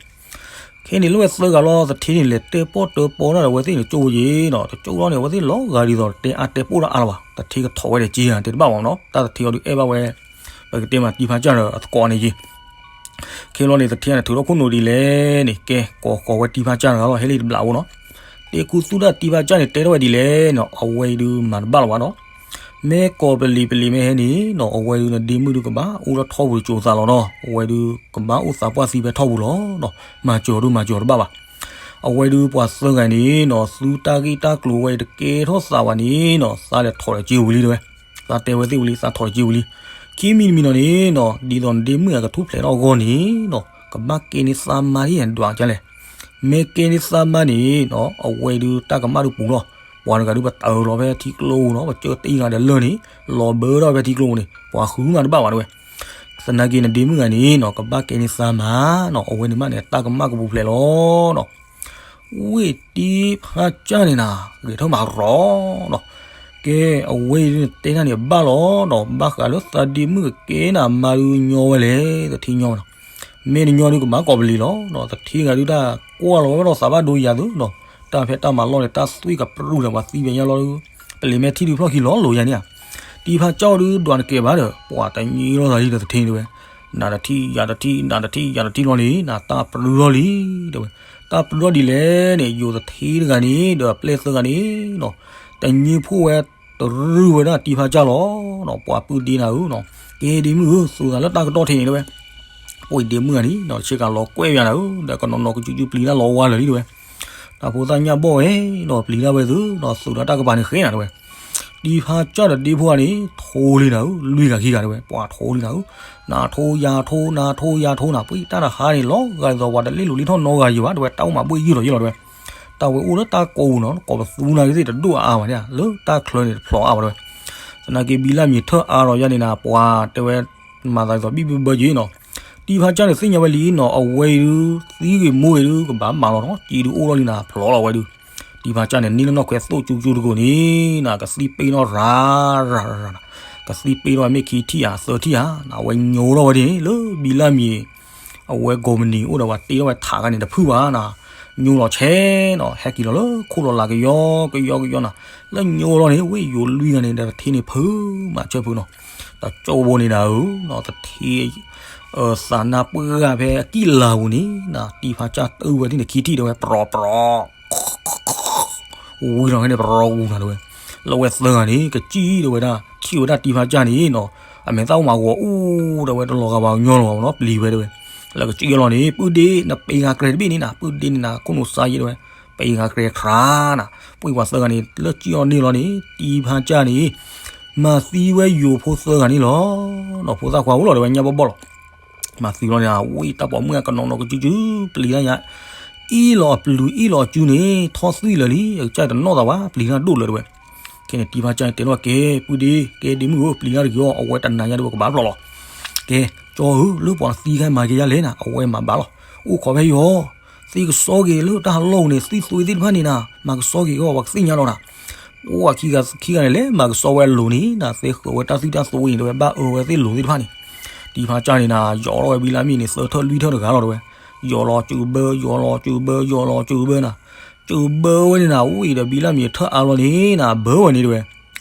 ခဲန့ၣ်လၢဝဲသၢဂၤလီၤ သထ့န့ၣ် လဲၤတဲပီၣ်တၢပီတၢ်ဒီးအဝဲသ့ၣ်န့ၣ် ကၠိဖိယ့ၣ်နီၤ တကၠိလီၤန့ၣ် အဝဲသ့ၣ်လီၤဂာ်ဒ်သိးတဲအါတဲပိၢ်တၢ်အါလီၤဘၣ် သထ့ကထီၣ်ဝဲဒီးက့ဧါ တဲတဘၣ်ဘၣ်နီၤ တၢ်သထ့အီၤဒုးအဲၣ်ဘၣ်ဝဲ ပကတဲမးတံၤဖါကၢ်ဒီးအသကိးန့ၣ်ယ့ၣ် ခဲလီၤန့ၣ် သထ့န့ၣ်ထုးထီၣ်ခိၣ်နူာ်ဒ်လဲၣ်န့ၣ် ကဲကိးဃီၤဝဲတံၤဖါကၢ်တဂၤလီၤ ဟဲလံတဘျီဖိနီၤ တဲခူသူၣ်တၢ်တံၤဖါကၢ်န့ၣ် တဲထီၣ်ဝဲဒ်လဲၣ်နီၤ အဝဲအံၤဒုးမၤတဘၣ်လီၤဘၣ်နီၤ မ့ၢ်ကိးပလံးပလံးမ့ၢ်ဟဲန့ၣ်နီၤ အဝဲဒုးနဒ့မုၣ်ဒုးကဘၣ်အိၣ်လၢထီပူၤတစိၤသးလီၤနီၤ အဝဲဒုးကဘၣ်အိၣ်သးပှၢ်သံဖဲထီပူၤလီၤနီၤ မၤစၢၤဒုးမၤစၢၤတဘၣ်ဘၣ် အဝဲဒုးပှၤသၢဂၤန့ၣ်နီၤ သုတၢ်ဂ့ၢ်တၢ်ကျိၤဝဲတကဲထီၣ်သးဘၣ်န့ၣ်နီၤ သးလဲၤထီၣ်ဒီးက့ဝံၤလံတဲဝဲ သးတဲဝဲသ့ၣ်ဝံၤလံ သးထီၣ်ဒီးက့ဝံၤလံ ခံမံၤတမံၤနီၤန့ၣ်နီၤ ဒ်သိးနဒ့မုၣ်အကထူၣ်ဖျဲးထီၣ်အဂီၢ်န့ၣ်နီၤ ကဘၣ်ကဲန့ၢ်သးမါဒ်ဒွးကလဲၣ် မ့ၢ်ကဲန့ၢ်သးမါန့ၣ်နီၤ အဝဲဒုးတၢ်ကမၣ်ဒုးပူၤလီၤ ပှၤတဂၤဒုးပတၢၢ်လီၤဖဲထံကျိပူၤနီၤ ပကၢတံၢ်ဂၤဒီးလၢၢ်န့ၣ် လီၤဘၢထီၣ်ဖဲထံကျိပူၤန့ၣ် ပှၤဃုမၤတဘၣ်ဘၣ်တဲဝဲ သနာ်က့နဒ့မုၣ်ဂၤန့ၣ်နီၤ ကဘၣ်ကဲန့ၢ်သးမါနီၤ အဝဲန့ၣ်မးန့ၣ် တၢ်ကမၣ်ကပူၤဖျဲးလီၤနီၤ ဝ့ၢ်တံၤဖါကၢ်န့ၣ်နၤ ဂဲၤထၢၣ်မးရီၤနီၤ ကဲ, အဝဲအံၤဒုးတဲနၤန့ၣ် ဘၣ်လီၤနီၤ, ဘၣ်ဃးလၢသးဒ့မုၣ်ကကဲနၤမါဒုးညီဝဲလဲၣ်, သထ့ညီဝဲနီၤ. မ့ၢ်တညီဒုးကဘၣ်ကိးပလံၤလီၤနီၤ, သထ့ဂၤဒုးတၢ်ကွၢ်လီၤဝဲဒီးသးဘၣ်ဒိယၤသုနီၤ, တၢ်ဖဲတၢ်မၤလီၢ်န့ၣ် တၢ်သွံၣ်ကပြုၢ်ဒီးပှၤသံဝဲညါလီၤဒုး, ပလံၤမ့ၢ်ထံၣ်ဒုးဖျီၣ်ခံလီၤလိာ်ယၤန့ၣ်ဧါ. တံၤဖါကၠီဒုးဒွးနကဲဘၣ်ဒီး ပှၤတညီလီၤသးလံဒီးသထ့တဲဝဲ, နၤတထံၣ်ယၤတထံၣ် နၤတထံၣ်ယၤတထံၣ်လီၤန့ၣ် နတၢ်ပြုၢ်လီၤလံ တဲဝဲ. တၢ်ပြုၢ်လီၤဒ်လဲၣ်န့ၣ် ယိၤသထ့တဂၤန့ၣ် ဒီးပျဲၢ်သၢဂၤန့ၣ်နီၤ, တညိဖှိၣ်ဝဲတရုၢ်ဝဲဒၣ်တံၤဖါကၢ်လီၤနီၤ, ပှၤပုၢ်ဒ့နၤဧၢနီၤ, ကဲဒ့မုၣ်ဧၢ သူၣ်သးလၢတၢ်ကတီၢ်ထဲန့ၣ်တဲဝဲ. ပှ့ၤဒ့မုၣ်ဂၤန့ၣ်နီၤ ဆ့ကၤလီၤကွဲၢ်ယၤနၤဧၢ, ဒီးကနီၤနီၤကစုကစုပျံၤတၢ်လီၤဝါလၢာ်လံတဲဝဲ. တၢ်ဖိသၣ်ညၣ်ဘီၣ်ဝဲနီၤ ပျံၤတၢ်ဝဲသုနီၤ, သူၣ်ဒီးတၢ်ကပၤန့ၣ်ဃဲနၤတဲဝဲ. တံၤဖါကၢ်ဒီးဒ့ဖိဂၤန့ၣ် ထိလံနၤဧၢ, လွံၢ်ဂၤခံဂၤတဲဝဲ, ပှၤထိလံနၤဧၢ, နၤထိယၤထိ နၤထိယၤထိနၤ, ပှ့ၤတၢ်တဟါန့ၣ် လီၤဂာ်ဒ်သိးပှၤတလ့ၣ်လိၤလ့ၣ်ထီၣ်နီတဂၤယံၤဘၣ်တဲဝဲ, တၢ်အိၣ်မးဘှ့ၣ်ယုၢ်လီၤယုၢ်လီၤတဲဝဲ. တၢ်ဝဲအိၣ်လၢတၢ်ကိးပူၤနီၤ, ကိးပသူနၤကသ့ၣ်တဒိၣ်အါအါဘၣ်န့ၣ်, လၢတၢ်ချၢန့ၣ်တဖျိးအါဘၣ်တဲဝဲ. သနာ်က့ဘံလၢမံၤထၢၣ်အါလီၤယၤန့ၣ်နၤ ပှၤတဲဝဲ မၤသးဒ်သိးဘံၣ်ဘံၣ်ဘၢယံၤနီၤ. တံၤဖါကၢ်န့ၣ်သ့ၣ်ညါဝဲလံနီၤ, အဝဲအံၤဒုး သံဂ့ၤမူဂ့ၤဒုး ကဘၣ်မၤလီၤနီၤ, က့ဒုးအိၣ်လီၤလံနၤ ဖျိးလီၤဝဲဒုး. တံၤဖါကၢ်န့ၣ် န့ၢ်လၢနီၢ်ခွဲသိၣ်ကၠူကၠူတကိးန့ၣ်နၤ, ကသံၣ်ပ့ၢ်ထီၣ်ရၤရၤရၤနၤ, ကသံၣ်ပ့ၢ်ထီၣ်မ့ၢ်ခံထံၣ်ဧါ သၢထံၣ်ဧါနၤ, အဝဲညိလီၤဝဲဒ်န့ၣ် လၢဘံလၢမံၤ အဝဲကိးမုၢ်နံၤအိၣ်ဒီးပှၤတ့ထီၣ်ဝဲထးခါန့ၣ် တဖုၣ်ဘၣ်နၤ, ညိလီၤဆဲးနီၤ, ဟဲက့ၤလီၤလၢခိၣ်လီၤလးကယီကယီကယီနၤ, လၢညိလီၤန့ၣ် ဝ့ၢ်ယိၤလွံၢ်ဂၤန့ၣ်ဒီး တထ့န့ၣ်ဖုးမးဆၢဖုးနီၤ, တကၠိဖိန့ၣ်နၤဧၢနီၤ, တထ့ သးနၢ်ပှၢ်ဖဲအကံၣ်လၤပူၤန့ၣ်နၤ, တံၤဖါကၢ်တအုၣ်ဝဲဒ်န့ၣ် ခံထံၣ်တဲဝဲ ပြီၤပြီၤ ဝံၤလီၤဖဲန့ၣ် ပြီၤဝူၤနၤတဲဝဲ, လၢဝဲသၢဂၤန့ၣ် ကစံၣ်တဲဝဲဒၣ် ထံၣ်ဝဲဒၣ်တံၤဖါကၢ်န့ၣ်နီၤ, အမဲာ်သၣ်အိၣ်မးဂီၤအူတဲဝဲ တလီၤဂာ်ဘၣ်ကညီလီၤဘၣ်နီၤ, ပျံၤဝဲတဲဝဲ, လၢကစံၣ်အီၤလီၤန့ၣ် ပုၢ်ဒ့ နပ့ၤဂၤကြဲၤတဘ့ၣ်န့ၣ်နၤ, ပုၢ်ဒ့န့ၣ်နၤ ခိၣ်နူာ်စါယဲတဲဝဲ, ပ့ၤဂၤကြဲၤခရၤနၤ, ပှ့ၤပှၤသၢဂၤန့ၣ် လၢစံၣ်အီၤန့ၣ်လီၤန့ၣ် တံၤဖါကၢ်န့ၣ် မၤသံဝဲယိၤဖိသၢဂၤန့ၣ်လီၤ, နီၤဖိသၣ်ခွါအိၣ်လီၤတဲဝဲ ညၣ်ဘီၣ်ဘီၣ်လီၤ မၤသံလီၤန့ၣ် ဝံၣ်တၢ်ပိာ်မုၣ်ကနီၤနီၤကစုကစု ပျံၤတၢ်ညါ, အ့ၣ်လီၤအပျုၤအ့ၣ်လီၤအစုန့ၣ် ထီၣ်သွံၣ်လၢာ်လံ, အကစၢ်တနီၣ်သးဘၣ် ပျံၤတၢ်ဒိၣ်လၢာ်တဲဝဲ. ခဲန့ၣ် တံၤဖါကၢ်န့ၣ်တဲလီၤ ကဲ ပုၢ်ဒ့ ကဲဒ့မုၣ်ဧၢ ပျံၤတၢ်တဂ့ၤအီၤ အဝဲတနာ်ညါဒီး ပကဘၣ်ပျီၢ်လီၤ. ကဲ ကၠီဧၢ လၢပှၤသံခါမၤက့ၤယါလဲၣ်နၤ အဝဲမၤဘၣ်လီၤ. အိၣ်ခိးဖဲယီၤ သ့ကစီက့ၤလၢတၢ်ဟးလီၢ်ပူၤန့ၣ် သံသွံသ့ၣ်တဖၣ်န့ၣ်နၤ မၤကစီက့ၤအီၤ ပှၤကသ့ၣ်ညါလီၤနၤ. အိၣ်အခံဂၤခံဂၤန့ၣ်လဲၤမၤကစီဝဲအလိၤန့ၣ်နၤ သ့ဃုာ်ဝဲတၢ်သွံၣ်တၢ်သွံန့ၣ်တဲဝဲ ဘၣ်အၢဝဲသ့ၣ်လိၤသ့ၣ်တဖၣ်န့ၣ်. တံၤဖါကၢ်န့ၣ်နၤ ယီၤထီၣ်ဝဲဘံလၢမံၤန့ၣ် သၢထၢၣ်လွံၢ်ထၢၣ်တဂၤလီၤတဲဝဲ. ယီၤလီၤစုဘၢ ယီၤလီၤစုဘၢ ယီၤလီၤစုဘၢနၤ. စုဘၢဝဲန့ၣ်နၤ ဝံၣ်ဒီးဘံလၢမံၤထၢၣ်အါလီၤန့ၣ်နၤ ဘၢဝဲန့ၣ်တဲဝဲ.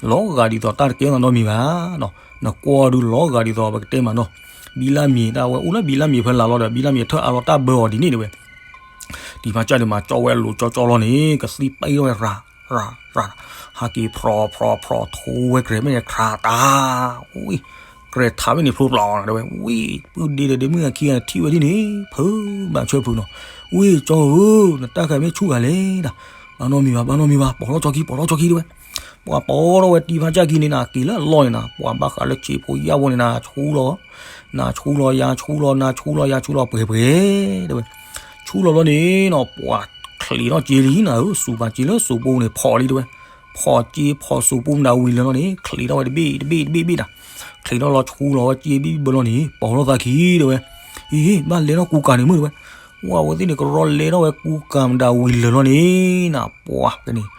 လီၤဂာ်ဒ်သိးတၢ်တကဲထီၣ်သးနီတမံၤဘၣ်နီၤ. နကွၢ်ဒုးလီၤဂာ်ဒ်သိးပကတဲမးနီၤ. ဘံလၢမံၤတၢ်ဝဲအိၣ်လၢဘံလၢမံၤဖဲလၢ်လီၤဒီး ဘံလၢမံၤထၢၣ်အါလီၤတၢ်ဘၢအီၤဒ်န့ၣ်တဲဝဲ. တံၤဖါကၢ်န့ၣ်မၤကၠီဝဲအလိၤကၠီကၠီလီၤန့ၣ် ကသံၣ်ပ့ၢ်ထီၣ်ဝဲရၤ ရၤ ရၤ ဟးက့ၤဖြီဖြီဖြီထိဝဲကြဲးမ့ၢ်န့ၣ် ခြးတၢ် ဝံၣ် ကြဲးထးမ့ၢ်န့ၣ်ဖျိပျီၤနၤတဲဝဲ ဝံၣ် ပုၢ်ဒ့ဒီးဒ့မုၣ်အခံဂၤန့ၣ်ထံၣ်ဝဲဒ်န့ၣ် ဖုးဘၣ်ဆၢဖုးနီၤ ဝံၣ်ကၠီဧၢ နတၢ်ခါမ့ၢ်ဆူၣ်ဂၤလဲၣ်နၤ ဘၣ်နီတမံၤဘၣ် ဘၣ်နီတမံၤဘၣ် ပိာ်ထီၣ်ကၠီခံ ပိာ်ထီၣ်ကၠီခံတဲဝဲ ပှၤပိာ်ထီၣ်ဝဲတံၤဖါကၢ်ခံန့ၣ်နၤ က့ၤလၢအလီၢ်န့ၣ်နၤ ပှၤဘၣ်ဃးလၢဆံးဖိယာ်ဖိန့ၣ်နၤ ဆူလီၤ နၤဆူလီၤယၤဆူလီၤ နၤဆူလီၤယၤဆူလီၤ ပှဲၤပှဲၤတဲဝဲ ဆူလီၤလီၤန့ၣ်နီၤ ပှၤချံးထီၣ်စ့လံနၤဧၢ စူးပာ်စ့လၢစူးပူန့ၣ် ဖီၣ်လံတဲဝဲ ဖီၣ်စ့ဖီၣ်စူးပူမတၤဝံၤလၢာ်လီၤန့ၣ် ချံးထီၣ်ဝဲတဘ့ၣ်တဘ့ၣ်တဘ့ၣ်ဘ့ၣ်နၤ ချံးထီၣ်လီၤဆူလီၤဝဲစ့ဘ့ၣ်ဘၢလီၤန့ၣ် ပိာ်ထီၣ်သးခံတဲဝဲ ဟ့ၣ် ဘၣ်လဲၤထီၣ်ကူကၤန့ၣ်မုၢ်တဲဝဲ ဝဲအဝဲသ့ၣ်န့ၣ် ကရီလဲၤထီၣ်ဝဲကူကၤမတၤဝံၤလၢာ်လီၤန့ၣ် နၤပှၤကန့ၣ်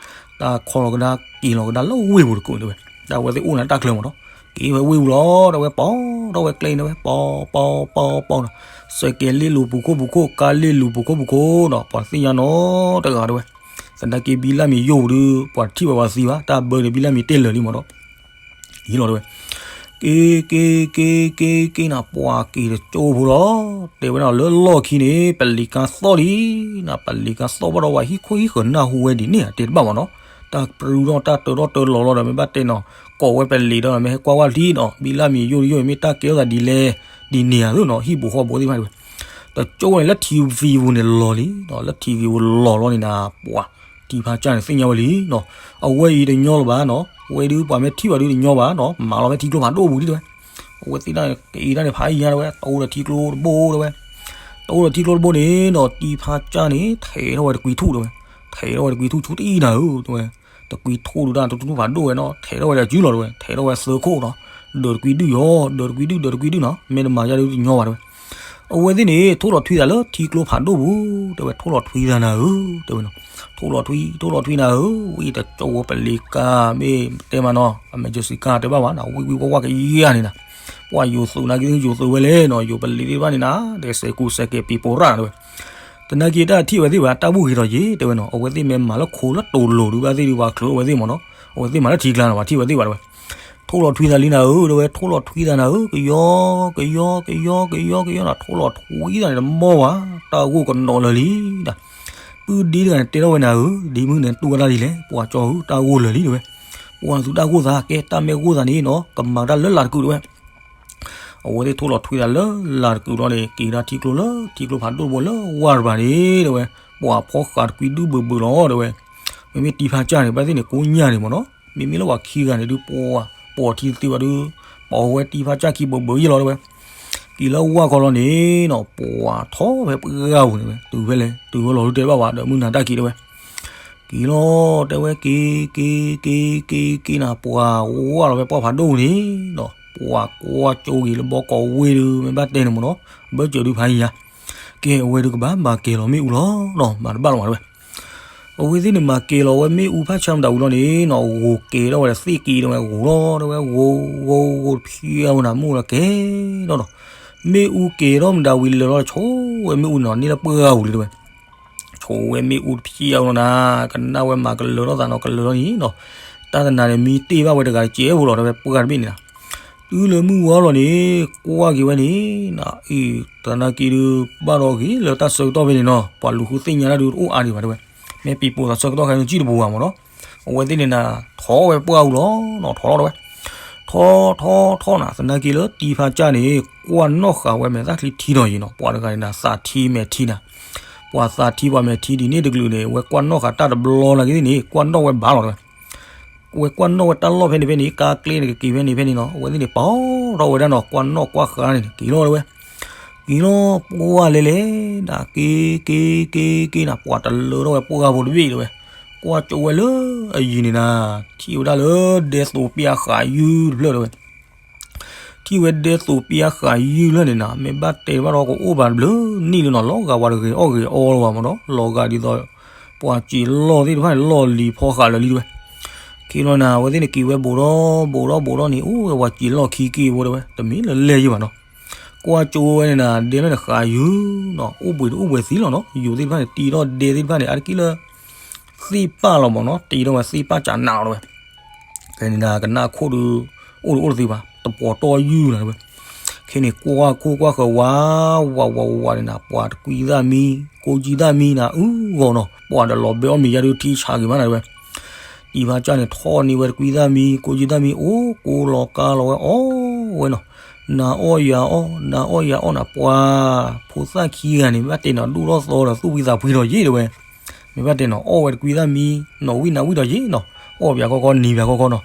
တၢ်ခီလီၤကဒါ က့ၤလီၤကဒါလၢဝ့ၢ်ပူၤတကိးတဲဝဲ တၢ်ဝဲသ့ၣ်အိၣ်န့ၣ်တၢ်ချၢမးဒီး က့ၤဝဲဝ့ၢ်ပူၤလီၤ တဲဝဲ ပိာ်ထီၣ်ဝဲကျဲန့ၣ်ဝဲ ပိာ်ပိာ်ပိာ်ပိာ်နီၤ စဲးကဲးလ့ၣ်လူၤပူၤခိၣ်ပူၤခိၣ် ကါလ့ၣ်လူၤပူၤခိၣ်ပူၤခိၣ်နီၤ ပှၤသ့ၣ်ညါနီတဂၤတဲဝဲ သနာ်က့ဘံလၢမံၤယိၣ်ပူၤဒီး ပှၤထံၣ်ဝဲပှၤသံဘၣ် တၢ်ဘၢန့ၣ်ဘံလၢမံၤတ့ၢ်လၢာ်လံမးဒီး ယံၤလီၤတဲဝဲ က့ၤက့ၤက့ၤက့ၤက့ၤနၤ ပှၤက့ၤတကၠိဖိလီၤ တဲဝဲဒၣ်လၢလီၢ်ခံန့ၣ် ပလံၤကါသီၣ်လံနၤ ပလံၤကါသီၣ်ဘၣ်ဒီး ပှၤဟံၣ်ခိၣ်ဟံၣ်ဃၢၤနၢ်ဟူဝဲဒ်န့ၣ် တဲတဘၣ်မးနီၤ တၢ်ပြူထီၣ်တၢ်တၢထီၣ်တၢလီၤလီၤဒီး မ့ၢ်ဘၣ်တဲနီၤ ကိးဝဲပလံၤဒီး မ့ၢ်ဟဲကွၢ်ဝဲလံနီၤ ဘံလၢမံၤယိၣ်တယိၣ် မ့ၢ်တၢ်ကဲထီၣ်သးဒ်လဲၣ် ဒ်န့ၣ်ဧါသ့ၣ်နီၤ ဟံၣ်ပူၤဃီပူၤသ့ၣ်တဖၣ်တဲဝဲ တကၠိန့ၣ်လၢထံဝံၤပူၤန့ၣ်လီၤလံနီၤ လၢထံဝံၤပူၤလီၤလီၤန့ၣ်နၤ ပှၤ တံၤဖါကၢ်န့ၣ်သ့ၣ်ညါဝဲလံနီၤ အဝဲအံၤတညီလၢၤဘၣ်နီၤ ဝဲဒုးပှၤမ့ၢ်ထံၣ်ဘၣ်ဒုးတညီဘၣ်နီၤ မၤလီၤဖဲထံကျိဖးဒိၣ်ပူၤဒ်တဲဝဲ အဝဲသ့ၣ်တၢ်န့ၣ် ကအံၤတၢ်န့ၣ်ဖးအံၤညါတဲဝဲ တအိၣ်ဒီးထံကျိတဘိတဲဝဲ တအိၣ်ဒီးထံကျိတဘိန့ၣ်နီၤ တံၤဖါကၢ်န့ၣ် ထဲးထီၣ်ဝဲတကွံထူၣ်တဲဝဲ ထဲးထီၣ်ဝဲတကွံထူၣ်ဆူတအံၤနၤဧၢ တဲဝဲ တကွံထူၣ်ဒုးတၢ်တထူၣ်ဖးဒိၣ်ဝဲနီၤ ထဲးထီၣ်ဝဲဒီးအစုလီၤတဲဝဲ ထဲးထီၣ်ဝဲသၢခိၣ်နီၤ ဒၢးတကွံဒုၣ်ယီၤ ဒၢးတကွံဒုၣ် ဒၢးတကွံဒုၣ်နီၤ မ့ၢ်တမၤယါဒုးတညီဘၣ်တဲဝဲ အဝဲသ့ၣ်န့ၣ် ထိၣ်လီၤထွံသးလၢထံကျိဖးဒိၣ်ပူၤ တဲဝဲ ထိၣ်လီၤထွံသးနၤဧၢ တဲဝဲနီၤ ထိၣ်လီၤထွံ ထိၣ်လီၤထွံနၤဧၢ, ဝံတကၠိဝဲပလံၤကါ မ့ၢ်တဲမးနီၤ အမဲာ်ကၠိစံကါတဲဘၣ်ဘၣ်နီၤ ဝံဝံဝါဝါကယၤန့ၣ်နၤ, ပှၤယိၤသုးနာ်က့ ယိၤသုးဝဲလဲၣ်နီၤ ယိၤပလံၤသ့ၣ်တဖၣ်န့ၣ်နၤ ဒီးစဲးကူစဲးကဲးပံၤပိၤရၣ်တဲဝဲ, သနာ်က့တၢ်ထံၣ်ဝဲသ့ၣ်ဘၣ် တၢ်ဘူၣ်ဂ့ၤထီၣ်ယ့ၣ်တဲဝဲနီၤ အဝဲသ့ၣ်မ့ၢ်မၤလၢခိလၢတိၤလိၤဒုးဘၣ်သ့ၣ်ဒုး ပှၤချုးအဝဲသ့ၣ်မးနီၤ အဝဲသ့ၣ်မၤလၢထံကျါနီၤ ပှၤထံၣ်ဝဲသ့ၣ်ဘၣ်တဲဝဲ ထိၣ်လီၤထွံသးလံနၤဧၢ တဲဝဲ ထိၣ်လီၤထွံသးနၤဧၢ ကယီ ကယီ ကယီ ကယီ ကယီနၤ ထိၣ်လီၤထွံသးန့ၣ် တမီၢ်ဘၣ် တၢ်ဂိၢ်ကနီၤလၢာ်လံနၤ, ပုၢ်ဒ့တဂၤန့ၣ် တဲထီၣ်ဝဲနၤဧၢ ဒ့မုၣ်န့ၣ်တူၢ်ဝဲဒၣ်ဒ်လဲၣ် ပှၤကၠီဧၢ တၢ်ဂိၢ်လၢာ်လံတဲဝဲ, ပှၤနသူတၢ်ဂိၢ်သး ကဲတၢ်မ့ၢ်ဂိၢ်သးန့ၣ်နီၤ ကမၤတၢ်လၢလၤတကုာ်တဲဝဲ အဝဲသ့ၣ်ထိၣ်လီၤထွံသးလၢလၤတကုာ်လီၤန့ၣ် က့ၤဒၣ်ထံကျိလၢ ထံကျိဖးဒိၣ်တဘိလၢဝါတပၤန့ၣ်တဲဝဲ, ပှၤဖီဃးတကွံဒုၣ်ဘုးဘုးလီၤတဲဝဲ, မ့မ့ၢ်တံၤဖါကၢ်န့ၣ် ဘၣ်သ့ၣ်န့ၣ် ကိးညါန့ၣ်မးနီၤ မ့မ့ၢ်လၢပှၤခံဂၤန့ၣ်ဒုး ပှၤပိာ်ထံသ့ဝဲဒုး ပိာ်ဝဲတံၤဖါကၢ်ခံဘုးဘုးယဲၢ်လီၤတဲဝဲ, က့ၤလၢဝါခီလီၤန့ၣ်နီၤ ပှၤထီၣ်ဖဲပှၢ်ပူၤန့ၣ်ဝဲ တုၤဖဲလဲၣ် တုၤဝဲလီၤဒုးတဲဘၣ်ဝဲ ဒီးမုၢ်နၤတၢ်ခံးတဲဝဲ က့ၤလီၤတဲဝဲ က့ၤ က့ၤ က့ၤ က့ၤ က့ၤနၤ ပှၤဝါလီၤဖဲပှၢ်ဖးဒိၣ်န့ၣ်နီၤ ပှၤကွၢ်ကၠိဂ့ၤလၢဘီကီးဝ့ၢ်ဒုး မ့ၢ်ဘၣ်တဲန့ၣ်မးနီၤ ဘၢၣ်စၢၤဒုးဖးယံၤယါ, ကဲအဝဲဒုးကဘၣ်မၤကဲၤလီၤမ့ၣ်အူလီၤနီၤ မၤတဘၣ်လီၤမးတဲဝဲ, အဝဲသ့ၣ်န့ၣ်မၤကဲၤလီၤဝဲမ့ၣ်အူဖးဆါမတၤဝံၤလီၤန့ၣ်နီၤ ဂိၤကဲၤထီၣ်ဝဲဒီးသ့ၣ်က့ၤဒီးဝဲ ဂိၤလီၤတဲဝဲ ဂိၤ ဂိၤ ဂိၤတဖျၢၣ်ဝဲနၤ မ့ၣ်အူလီၤကဲၤထီၣ်နီၤ, မ့ၣ်အူကဲၤထီၣ်မတၤဝံၤလၢာ်လီၤ ဆိဝဲမ့ၣ်အူန့ၣ်နီၤ န့ၢ်လၢပှၢ်ပူၤလံတဲဝဲ ဆိဝဲမ့ၣ်အူတဖျၢၣ်အလီၤနၤ ကနၣ်ဝဲမၤကလၢၤထီၣ်သးနီၤ ကလၢၤထီၣ်န့ၣ်နီၤ, တၢ်တနၤန့ၣ် မံတ့ၢ်ဘၣ်ဝဲတဂၤတစဲးဖိလီၤ တဲဝဲပှၢ်တဘ့ၣ်န့ၣ်နၤ, တုၤလၢမုၢ်ဝါလီၤန့ၣ် ကွၢ်က့ၤဝဲန့ၣ်နၤ အံၤ သနာ်က့ဒုး ဘၣ်ဒီးဂ့ၤလၢတၢ်ဆၢကတီၢ်ဖဲန့ၣ်နီၤ ပှၤလူၤဃုသ့ၣ်ညါတၢ်ဒုးတအိၣ်အါဒံးဘၣ်တဲဝဲ, မ့ၢ်ပံၤပိာ်သးဆၢကတီၢ်ခဲအံၤ နစံၣ်တပူၤဘၣ်မးနီၤ, အဝဲသ့ၣ်န့ၣ်နၤ ထီၣ်ဝဲပှၢ်ပူၤလီၤနီၤ ထီၣ်လီၤတဲဝဲ ထီၣ်ထီၣ်ထီၣ်နၤ သနာ်က့လၢတံၤဖါကၢ်န့ၣ် ကွၢ်နီၣ်ဃာ်ဝဲမဲာ်သၣ်ချံထံနီၤယံၤနီၤ ပှၤတဂၤန့ၣ်နၤ သးထံမဲာ်ထံနၤ, ပှၤသးထံပှၤမဲာ်ထံဒ်န့ၣ်တကလုာ်န့ၣ် ဝဲကွၢ်နီၣ်ဃာ်တၢ်တဘျီနာ်က့န့ၣ် ကွၢ်နီၣ်ဝဲဘၣ်လီၤတဲဝဲ, ဝဲကွၢ်နီၣ်ဝဲတၢ်လီၢ်ဖဲန့ၣ်ဖဲန့ၣ် ကါကျဲန့ၣ် ကက့ၤဖဲန့ၣ်ဖဲန့ၣ်နီၤ အဝဲသ့ၣ်န့ၣ် ပာ်ထီၣ်ဝဲဒၣ်နီၤ ကွၢ်နီၣ်ကွၢ်ဃာ်န့ၣ် က့ၤလီၤတဲဝဲ က့ၤလီၤပှၢ်လဲၤလဲၤနၤ က့ၤ က့ၤ က့ၤ က့ၤနၤ ပှၤတလၢထီၣ်ဝဲပှၢ်ဖိတဘ့ၣ်တဲဝဲ, ကွၢ်ကၠိဝဲလၢအယံၤန့ၣ်နၤ, ထံၣ်ဝဲဒၣ်လၢဒဲသိးပျၢ်ဃာ်ယုၢ်တဖျၢၣ်တဲဝဲ, ထံၣ်ဝဲဒဲသိးပျၢ်ဃာ်ယုၢ်တဖျၢၣ်န့ၣ်နၤ မ့ၢ်ဘၣ်တဲဘၣ်ဒီးကအိၣ်ဘၣ်တဘျုးနံၣ်လၢနီၤ လီၤဂာ်ပှၤတဂ့ၤအီၣ်ဂ့ၤအီလီၤဘၣ်မးဒီး လီၤဂာ်ဒ်သိး ပှၤစံးလီၢ်သ့ၣ်တဖၣ်န့ၣ် လီၢ်လံၤဖီဃာ်လၢာ်လံတဲဝဲ, ခ့လီၤနၤ အဝဲသ့ၣ်န့ၣ်က့ၤဝဲဘူးဒီးဘူးဒီးဘူးဒီးန့ၣ် အိၣ်ဝဲပှၤစံးလီၢ်ခံက့ၤဖိတဲဝဲ တမ့ၢ်လၢလဲၢ်ယုၢ်ဘၣ်နီၤ, ကွၢ်ကၠိဝဲန့ၣ်နၤ ဒဲလၢန့ၣ်ဃာ်ယုၢ်နီၤ အိၣ်ဘှံးတအိၣ်ဘှံးသံလီၤနီၤ ယိၤသ့ၣ်တဖၣ်န့ၣ် တံၤထီၣ်ဒဲသ့ၣ်တဖၣ်န့ၣ် အါတက့ၢ်လၢ သ့ၣ်ပၣ်လီၤမးနီၤ တံၤထီၣ်ဝဲသ့ၣ်ပၣ်ကနးလီၤတဲဝဲ, ခဲန့ၣ်နၤကနၣ်ခိၣ်ဒုး အိၣ်တအိၣ်တသ့ဘၣ် တပှီၤတီၢ်ယုၢ်နၤတဲဝဲ, ခဲန့ၣ်ကွၢ်ခိၣ်ကွၢ်ဃၢၤဝး ဝးဝးဝးဝးန့ၣ်နၤ ပှၤတကွံသၣ်မံ ကိးကံသၣ်မံနၤ အုၣ်ဂီၤနီၤ ပှၤဒီးလီၤဘဲအီၣ်မ့ၤယါဒုးထံဆးက့ၤမးနၤတဲဝဲ တံၤဖါကၢ်န့ၣ် ထီၣ်န့ၢ်ဝဲတကွံသၣ်မံ ကိးကံသၣ်မံ အိၣ်ကိးလီၤကါလီၤဝဲအီၣ်ဝဲနီၤ, နၤအီၣ်ယၤအီၣ် နၤအီၣ်ယၤအီၣ်နၤ ပှၤဖိသၣ်ခံဂၤန့ၣ် မ့ၢ်ဘၣ်တဲနီၤ ဒိၣ်ထီၣ်သီဒီးသူၣ်ဖှံသးဖှံထီၣ်ယ့ၣ်တဲဝဲ, မ့ၢ်ဘၣ်တဲနီၤ အီၣ်ဝဲတကွံသၣ်မံ နီၣ်ဝံၣ်နၤဝံၣ်ထီၣ်ယ့ၣ်နီၤ, အီၣ်ပၠးခီခီနံၤပၠးခီခီနီၤ,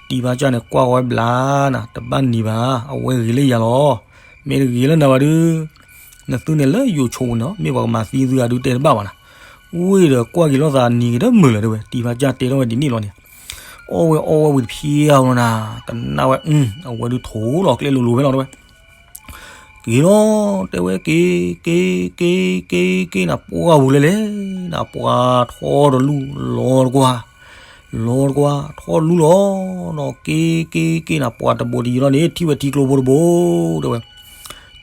တံၤဖါကၢ်န့ၣ် ကွၢ်ဃီဝဲဘျါနၤ တဘၣ်နံၤဘၣ် အဝဲဂ့ၤလၢယၤလီၤ, မ့ၢ်တဂ့ၤလၢနၤဘၣ်ဒုး နသုန့ၣ်လၢယိၤဆိန့ၣ်နီၤ မ့ၢ်ပှၤကမၤသံသုဂၤဒုးတဲတဘၣ်ဘၣ်နၤ, ဝ့ၢ်ဒီးကွၢ်က့ၤလိာ်သးနံၤက့ၤတမုာ်လၢၤတဲဝဲ တံၤဖါကၢ်တဲထီၣ်ဝဲဒ်န့ၣ်လီၤန့ၣ်, အီၣ်ဝဲအီၣ်ဝဲဝံၤတဖျၢၣ်လီၤနၤ, ကနၣ်ဝဲ အဝဲဒုးထိၣ်လီၤကျဲလိၤလိၤဖဲလီၤတဲဝဲ, က့ၤလီၤ တဲဝဲက့ၤ က့ၤ က့ၤ က့ၤ က့ၤနၤ ပှၢ်ပူၤလဲၤလဲၤနၤ ပှၤထီၣ်တလူၢ် လီၤတကွၢ် လီၤတကွၢ် ထီၣ်လူၢ်လီၤနီၤ က့ၤ က့ၤ က့ၤနၤ ပှၤတဘိးတယံၤလီၤန့ၣ် ထံၣ်ဝဲထံကျိဖိတဘိ တဲဝဲ,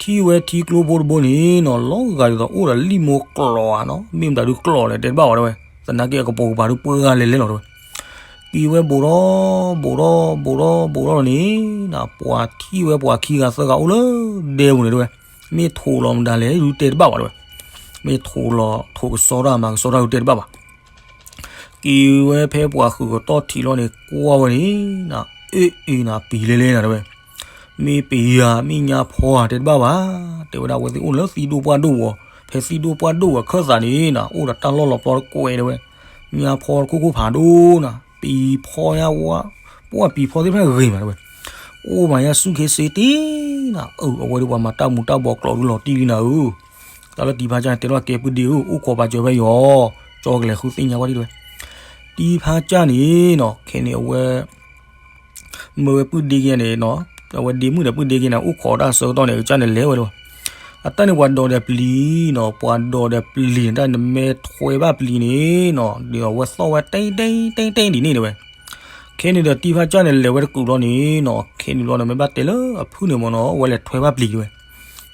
ထံၣ်ဝဲထံကျိဖိတဘိန့ၣ်နီၤ လီၤဂာ်ဒ်သိးအိၣ်ဒီးလံၣ်မိၢ်ကျိးဧါနီၤ မ့ၢ်မတၤဒုးကျိးလဲၣ်တဲတဘၣ်ဝဲတဲဝဲ, သနာ်က့အကပိာ်ကပၤဒုးပှၢ်လဲၤလဲၤလီၤတဲဝဲ က့ၤဝဲဘူးထီၣ် ဘူးထီၣ် ဘူးထီၣ် ဘူးထီၣ်လီၤန့ၣ် ပှၤထံၣ်ဝဲပှၤခံဂၤသၢဂၤအိၣ်လၢဒဲပူၤန့ၣ်တဲဝဲ, မ့ၢ်ထိၣ်လီၤမတၤလဲၣ်ဒုးတဲတဘၣ်ဘၣ်တဲဝဲ, မ့ၢ်ထိၣ်လီၤထိၣ်ကစီဒီမၤကစီဒီဒုးတဲတဘၣ်ဘၣ်, က့ၤဝဲဖဲပှၤဃုာ်ကတီၢ်ထံးလီၤန့ၣ် ကွၢ်ဝဲန့ၣ် အ့ၣ်အ့ၣ်နၤ ပံၤလဲၤလဲၤနၤတဲဝဲ, မ့ၢ်ပံၤဧါ မ့ၢ်ညါဖီဧါတဲတဘၣ်ဘၣ်, တဲဝဲဒၣ်အဝဲသ့ၣ်အိၣ်လၢသံဒိၣ်ပှၢ်ဒိၣ်ဝဲ, ဖဲသံဒိၣ်ပှၢ်ဒိၣ်ဝဲအခၢၣ်သးန့ၣ်နၤ အိၣ်ဒီးတၢ်လီၢ်လီၤပျီတကွဲးတဲဝဲ, ညါဖီတခိၣ်ခိၣ်ဖးဒိၣ်နၤ ပံၤဖီယါဝါ, ပှၢ်ပံၤဖီသ့ၣ်တဖၣ်ဂ့ၤမးတဲဝဲ, အိၣ်မးယါဆူၣ်ခ့စ့တ့နၤ, အၢ အဝဲဒၣ်ပှၤမၤတၢ်မူၤတၢ်ဘှီးကျိးဒုးလီၤတံၢ်လံနၤဧၢ, တၢ်လၢတံၤဖါကၢ်န့ၣ် တဲထီၣ်ကဲပုၢ်ဒ့ဧၢ အိၣ်ခိးပာ်စၢၤဖဲယီၤ, ကၠီကလဲၤဃုသ့ၣ်ညါကွၢ်ဒံးတဲဝဲ, တံၤဖါကၢ်န့ၣ်နီၤ ခဲန့ၣ်အဝဲ မၢဝဲပုၢ်ဒ့က့န့ၣ်နီၤ, အဝဲဒ့မုၣ်ဒီးပုၢ်ဒ့က့န့ၣ် အိၣ်ခိးတၢ်ဆၢကတီၢ်န့ၣ် ကစၢ်န့ၣ်လဲၤဝဲဒၣ်, အတၢ်န့ၣ်ပှၤဒိးဒီးပျံၤနီၤ, ပှၤဒိးဒီးပျံၤန့ၣ် တၢ်နမဲထွဲဘၣ်ပျံၤန့ၣ်နီၤ, ဒီးအဝဲသီၣ်ဝဲ တ့တ့တ့တ့ဒ်န့ၣ်တဲဝဲ. ခဲန့ၣ်ဒီးတံဖါစၢ်န့ၣ် လဲၤဝဲတကူာ်လီၤန့ၣ်နီၤ, ခဲန့ၣ်လီၤဒီး မ့ၢ်ဘၣ်တဲလၢအဖုၣ်န့ၣ်မ့ၢ်နီၤ, အဝဲလဲၤထွဲဘၣ်ပျံၤတဲဝဲ.